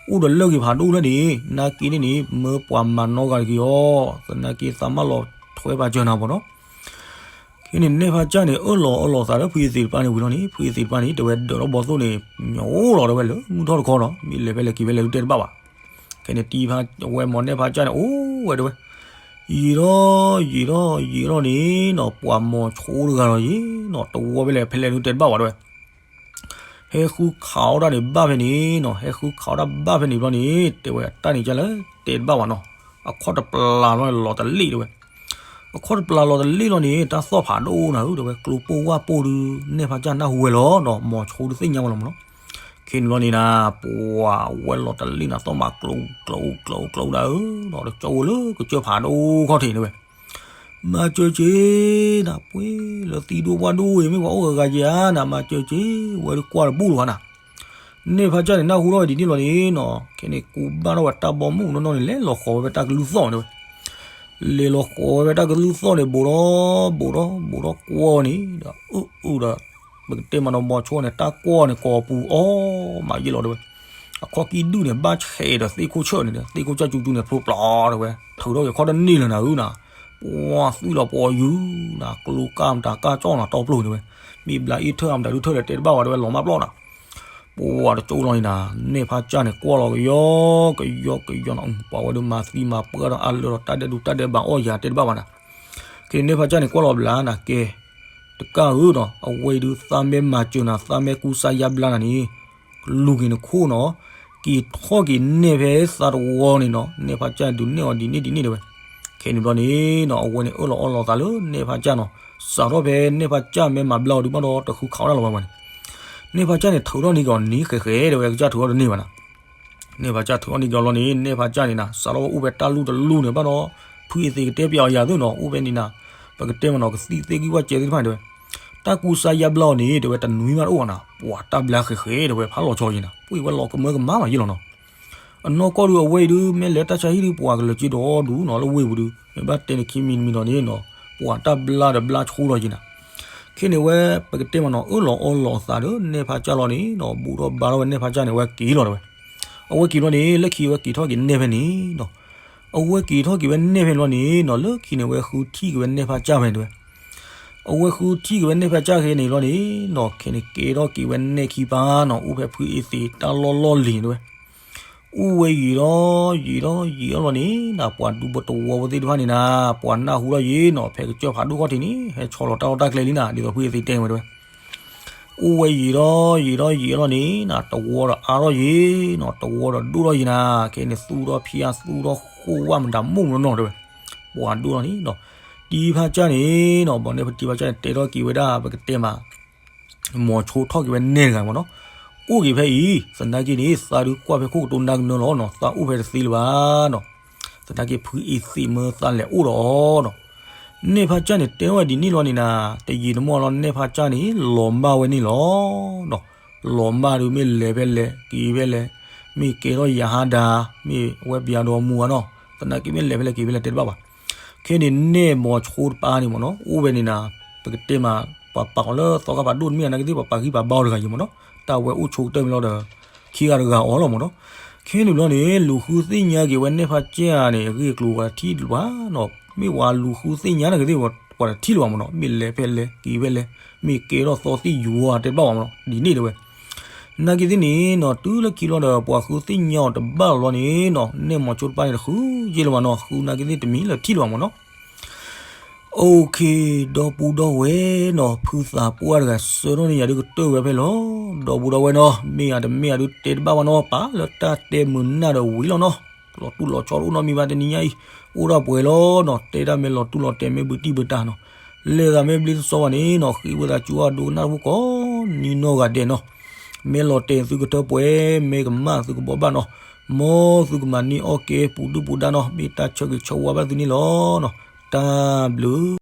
အိၣ်ဒီးလၢၢ်ဂ့ၤဖးဒိၣ်လၢန့ၣ် နာ်က့န့ၣ်န့ၣ် မၢပှၤမၤနီၢ်ဂၤတက့ၢ်အီၤ သနာ်က့သးမၢလီၤထွဲပာ်စၢၤနၤမ့ၢ်နီၤ. ခဲန့ၣ် နဲၣ်ဖးကၢ်န့ၣ် အၢၣ်လီၤအၢၣ်လီၤသးလၢဖုအ့သ့းတဖၣ်န့ၣ်ဝံၤလီၤန့ၣ် ဖုအ့သ့းတဖၣ်န့ၣ် တဲဝဲဒၢးထီၣ်ဘီသိၣ်န့ၣ် မ့ၢ်အိၣ်လီၤတဲဝဲလၢမုၢ်ထီၣ်တခီနီၤ မ့ၢ်လဲၤဖဲလဲၣ်က့ၤဖဲလဲၣ်ဒုးတဲတဘၣ်ဘၣ်. ခဲန့ၣ် တံၤဖါဝဲမ့ၢ်နဲၣ်ဖးကၢ်န့ၣ် အိၣ်ဝဲတဲဝဲ ယံာ်ထီၣ်ယံာ်ထီၣ်ယံာ်ထီၣ်န့ၣ်နီၤ ပှၤမိၤဆိတဂၤလီၤယံၤနီၤ တဝီဖဲလဲၣ်ဖဲလဲၣ်ဒုးတဲတဘၣ်ဝဲတဲဝဲ ဟဲဃုခးအီၣ်တၢ်န့ၣ်ဘၣ်ဖဲန့ၣ်နီၤ ဟဲဃုခးအီၣ်တၢ်ဘၣ်ဖဲန့ၣ်ဘျီန့ၣ် တဲဝဲအတၢ်န့ၣ်ကလဲၣ်တဲတဘၣ်ဝဲနီၤ အခီၣ်တပျၢ်လီၤလီၤတလ့ၣ်တဲဝဲ အခီၣ်တပျၢ်လီၤတလ့ၣ်လီၤန့ၣ် တၢ်သီၣ်ဖးဒိၣ်နၤဧၢ တဲဝဲ ကျိပိၢ်ဝၣ်ပိၢ်ဒုး နဲၣ်ဖးကၢ်နၢ်ဟူဝဲလီၤနီၤ မိၤဆိဒုးသ့ၣ်ညါဝဲလီၤမးနီၤ ခဲန့ၣ်ဘျီန့ၣ်နၤ ပှၤဝဲလီၤတလ့ၣ်နၤ သီၣ်မးကျိကျိကျိကျိဒၣ်ဧၢနီၤ တကၠီဝဲလၢကစၢၢ်ဖးဒိၣ်ခီၣ်ထံးတဲဝဲ မၤစၢၤက့ၤနၤ ပှ့ၤလၢသံဒိၣ်ဘၣ်ဒိၣ်ဝဲ မ့ၢ်ပှၤအိၣ်ဂၤဂၤက့ၤဧါနၤ မၤစၢၤက့ၤ ဝဲဒုးကွၢ်တဘူၣ်လၢၤဘၣ်နၤ နဲၣ်ဖးကၢ်န့ၣ် နၢ်ဟူထီၣ်ဝဲဒ်န့ၣ်လီၤန့ၣ်နီၤ ခဲန့ၣ်ကူဘၣ်ထီၣ်ဝဲတၢ်ဘီမုၢ်နီၢ်နီၢ်န့ၣ် လဲၤလီၤဃီၤဝဲဖဲတၢ်ကလုၢ်သီၣ်န့ၣ်တဲဝဲ လဲၤလီၤဃီၤဝဲဖဲတၢ်ကလုၢ်သီၣ်န့ၣ် ဘူးဒီးဘူးဒီးကွီၢ်န့ၣ် ဒီးအုၣ်အုၣ်ဒီး ပကတဲမးနီၤ မိၤဆိန့ၣ် တၢ်ကွီၢ်န့ၣ် ကိးပူၤအီၣ်မးယ့ၢ်လီၤတဲဝဲ အခီၣ်ကံၣ်ဒုၣ်န့ၣ် ဘၣ်ဆဲးဒီးသ့ၣ်ခိၣ်ဆၢၣ်န့ၣ် သ့ၣ်ခိၣ်ကၢ်ကၠူကၠူန့ၣ် ဖျိပျီတဲဝဲ ထုးထီၣ်က့ၤခီၣ်တန့ၢ်လၢၤနၤဧၢနၤ ပှၤသွံၣ်လီၤပှီၤယုၢ်နၤ ကျိကၢ်မတၤကၢ်ကၠီၣ်နၤ တီပျိန့ၣ်ဝဲ မ့ၢ်ဘျါအ့ၣ်ထၢၣ်အမတၤဒုးထၢၣ်ဒီးတဲတဘၣ်ဝဲတဲဝဲ လီၤမၢ်ပျီနၤ ပှၤတကၠိလီၤန့ၣ်နၤ နဲၣ်ဖးကၢ်န့ၣ် ကွၢ်လီၤကယီကယီကယီနီၤ ပှၤဝဲဒုးမၤသံမၤပှၢ်ဒီးအါလၢာ်ဒီး တၢ်ဒဲးဒူတၢ်ဒဲးဘးအီၣ်ယၤတဲတဘၣ်ဘၣ်နၤ ခဲန့ၣ် နဲၣ်ဖးကၢ်န့ၣ် ကွၢ်လီၤဘျါနၤ ကဲ တကၢ်ဧၢနီၤ အဝဲအံၤဒုးသးမ့ၢ်မၤစၢၤနၤ သးမ့ၢ်ကူစါယါဘျါနၤန့ၣ် လူၤက့ၤနခိၣ်နီၤ က့ၤထီၣ်က့ၤနဲၣ်ဖဲသးတဝီန့ၣ်နီၤ နဲၣ်ဖးကၢ်ဒုးနဲၣ်အီၤဒ်န့ၣ်ဒ်န့ၣ်တဲဝဲ ခဲန့ၣ်ဘျီန့ၣ်နီၤ အဝဲန့ၣ်အၢၣ်လီၤအီလီၤသးလၢနဲၣ်ဖးကၢ်နီၤ စးထီၣ်ဖဲနဲၣ်ဖးကၢ်မ့ၢ်မၤဘျါအီၤဒုးဘၣ်ဒီး တဃုခးအီၣ်တၢ်လၢၤဘၣ်ဝဲန့ၣ် နဲၣ်ဖးကၢ်န့ၣ် ထုးထီၣ်န့ၢ်က့ၤအီၤန့ၣ် ဃဲးဃဲးတဲဝဲ ကစၢ်ထုးထီၣ်တန့ၢ်ဘၣ်နၤ နဲၣ်ဖးကၢ်ထုးထီၣ်န့ၢ်က့ၤအီၤလီၤန့ၣ် နဲၣ်ဖးကၢ်န့ၣ်နၤ စးထီၣ်ဝဲအိၣ်ဖဲတၢ်လူၢ်တလူၢ်န့ၣ်ဘၣ်ဒီး ဖုအ့သ့းကတဲပျးအီၤယၤသ့ၣ်နီၤ အိၣ်ဖဲန့ၣ်နၤ ပကတဲမးနီၤ ကသံၣ်သ့ၣ်ဂံၢ်ဝၣ်စဲးသ့ၣ်တဖၣ်န့ၣ်တဲဝဲ တၢ်ကူစါယါဘျါအီၤန့ၣ် တဲဝဲတနွံမးတအိၣ်ဘၣ်နၤ ပှၤတၢ်ဘျါဃဲးဃဲးတဲဝဲ ဖးလီၤဆီယံၤနၤ ပှ့ၤဝဲလီၤကမၢကမၣ်မးယ့ၢ်လီၤနီၤ အနီၢ်ကီၢ်ဒုးအဝဲအံၤဒုး မ့ၢ်လဲၤတၢ်ဆါဟံၣ်ဒုး ပှၤကလၢၤက့ဒီးဒူနီၤလၢဝ့ၢ်ပူၤဒုး မ့ၢ်ဘၣ်တဲန့ၣ်ခံမံၤတမံၤဒီးန့ၣ်နီၤ ပှၤတၢ်ဘျါဒီးဘျါဆိလီၤယံၤနၤ ခဲန့ၣ်ဝဲ ပကတဲမးနီၤ အၢၣ်လီၤအီလီၤအသးဒီး နဲၣ်ဖးကၢ်လီၤန့ၣ်နီၤ ဘူးထီၣ်ဘါထီၣ်ဝဲနဲၣ်ဖးကၢ်န့ၣ် အဝဲက့ၤလီၤတဲဝဲ အဝဲက့ၤဘျီန့ၣ် လၢခံအဝဲက့ၤထီၣ်က့ၤနဲၣ်ဖဲန့ၣ်နီၤ အဝဲက့ၤထီၣ်က့ၤဝဲနဲၣ်ဖဲန့ၣ်ဘျီန့ၣ်နီၤ လၢခံန့ၣ် အဝဲဃုထံၣ်က့ၤဝဲနဲၣ်ဖးကၢ်ဖဲန့ၣ်တဲဝဲ အဝဲဃုထံၣ်က့ၤဝဲနဲၣ်ဖးကၢ်ဖဲန့ၣ်ဘျီန့ၣ်နီၤ ခဲန့ၣ်ကဲထီၣ်က့ၤဝဲနဲၣ်ခံပၤနီၤ အိၣ်ဖဲဖုအ့သ့းတၢ်လီၢ်လီၢ်လံၤတဲဝဲ အိၣ်ဝဲယံာ်ဒီးယံာ်ဒီးယံာ်အီၤလီၤန့ၣ် ပှၤဒူဖိတဝီဖိသ့ၣ်တဖၣ်န့ၣ်နၤ ပှၤနၢ်ဟူထီၣ်ယံၤနီၤ ဖဲကစၢၢ်ဖးဒိၣ်ခီၣ်ထံးန့ၣ် ဟဲဆီလီၤတၢ်လီၢ်တၢ်ကျဲလံနၤ ဒ်သိးဖုအ့သ့းတဲဝဲတဲဝဲ အိၣ်ဝဲယံာ်ဒီးယံာ်ဒီးယံာ်အီၤလီၤန့ၣ်နၤ တဝီဒီးအါထီၣ်ယံၤနီၤ တဝီဒီးဒိၣ်ထီၣ်ယံၤနၤ ခဲန့ၣ်သူၣ်ထီၣ်ဖၠါသူၣ်ထီၣ်ဃိၣ်ဝၣ်မတၤမိၢ်မနီၤတဲဝဲ ပှၤဒိၣ်ထီၣ်န့ၣ်နီၤ တံၤဖးကၢ်န့ၣ်နီၤ ဘၣ်န့ၣ်ပတံၤဖးကၢ်န့ၣ် တဲထီၣ်က့ၤဝဲဒၣ် ပကတဲမး မိၤဆိထီၣ်က့ၤဝဲနဲၣ်တဂၤမးနီၤ အိၣ်က့ၤဖဲအံၤ သနာ်က့န့ၣ် သးဒုးကွၢ်ဖဲခိၣ်ကတိၤနၢ်ကနၢလီၤနီၤ သးအိၣ်ဖဲတသ့လၢၤဘၣ်နီၤ သနာ်က့ဖုအ့သ့းမၢသးလဲၤအိၣ်ဒီးအီၤနီၤ နဲၣ်ဖးကၢ်န့ၣ် တဲထီၣ်ဝဲဒ်န့ၣ်လီၤန့ၣ်နၤ တယံာ်တမီၢ်လီၤ နဲၣ်ဖးကၢ်န့ၣ် လီၤမၢ်ဝဲန့ၣ်လီၤနီၤ လီၤမၢ်ဒုးမ့ၢ်လဲၤဖဲလဲၣ် က့ၤဖဲလဲၣ် မ့ၢ်ကဲထီၣ်ယၤဟးဒၤ မ့ၢ်ဝဲပယၤဒီးမူၤဧါနီၤ သနာ်က့မ့ၢ်လဲၤဖဲလဲၣ်က့ၤဖဲလဲၣ်တဲတဘၣ်ဘၣ် ခဲန့ၣ်နဲၣ်မိၤဆိတပၤန့ၣ်မးနီၤ အိၣ်ဝဲန့ၣ်နၤ ပကတဲမး ပှၤပာ်အီၤလၢသီခါဖးဒိၣ်တမ့ၢ် သနာ်က့သ့ၣ် ပှၤပာ်ဂံၢ်ပာ်ဘါအီၤတဂၤယံၤမးနီၤ တၢ်ဝဲအိၣ်ဆိကတၢၢ်မ့ၢ်လီၤဒီး ခံဂၤတဂၤအီၤလီၤမးနီၤ ခဲန့ၣ်ဘျီန့ၣ် လူၤဃုသ့ၣ်ညါက့ၤဝဲနဲၣ်ဖးကၢ်န့ၣ် အဂ့ၢ်အကျိၤပှၤတထံၣ်လၢၤဘၣ်နီၤ မ့ၢ်ပှၤလူၤဃုသ့ၣ်ညါသနာ်က့သ့ၣ် ပှၤတထံၣ်လၢၤဘၣ်မးနီၤ မ့ၢ်လဲၤဖဲလဲၣ် က့ၤဖဲလဲၣ် မ့ၢ်ကဲထီၣ်သီသံၣ်ယူၤဧါတဲတဘၣ်ဘၣ်မးနီၤ ဒ်န့ၣ်တဲဝဲ သနာ်က့သ့ၣ်န့ၣ်နီၤ တုၤလၢခံလီၤဒီး ပှၤဃုသ့ၣ်ညါအီၤတဘၣ်လီၤန့ၣ်နီၤ နဲၣ်မိၤဆိတပၤန့ၣ် တဃုယ့ၢ်လၢၤဘၣ်နီၤ ဃုသနာ်က့သ့ၣ်တမံၤလၢထံၣ်လၢၤဘၣ်မးနီၤ OK ဒီပုၢ်ဒီဝဲၢ်နီၤ ဖုသးပှၢ်တဂၤဆှၢထီၣ်န့ၢ်ယၤဒုးကတၢၢ်ဝဲဖဲလီၤ ဒီပုၢ်ဒီဝဲၢ်နီၤ မ့ၢ်ဧါတမ့ၢ်ဧါဒုးတဲတဘၣ်ဘၣ်နီၤ ပာ်လၢတၢ်တဲမုာ်နၢ်ဒီးဝံၤလီၤနီၤ လီၤတူၢ်လီၤဆီတအိၣ်နီတမံၤဘၣ်တနံၤညါအံၤ အိၣ်ဒၣ်ပှဲၤလီၤနီၤ တဲဒၣ်မ့ၢ်လီၤတူၢ်လီၤတဲာ်မ့ၢ်ဘုတံၢ်ဘုတၢ်နီၤ လဲၤသးမ့ၢ်ဘျ့တစီဘၣ်န့ၣ်နီၤ ဃ့ဝံသးစူၤအဒိကနၣ်တပူၤကိးနံၤနီၢ်ဂၤဒဲးနီၤ မ့ၢ်လီၤတဲာ်သုကထၢပှဲၤ မ့ၢ်ကမၣ်သုကဘိးဘၣ်နီၤ မ်သုကမၤန့ၢ်အီၣ်ကဲပူၤဒုၣ်ပူၤဒါနီၤ မ့ၢ်တၢ်ဆၢဂ့ၤဆၢဝါဘၣ်သုန့ၣ်လီၤနီၤ တၢ်ဘျုး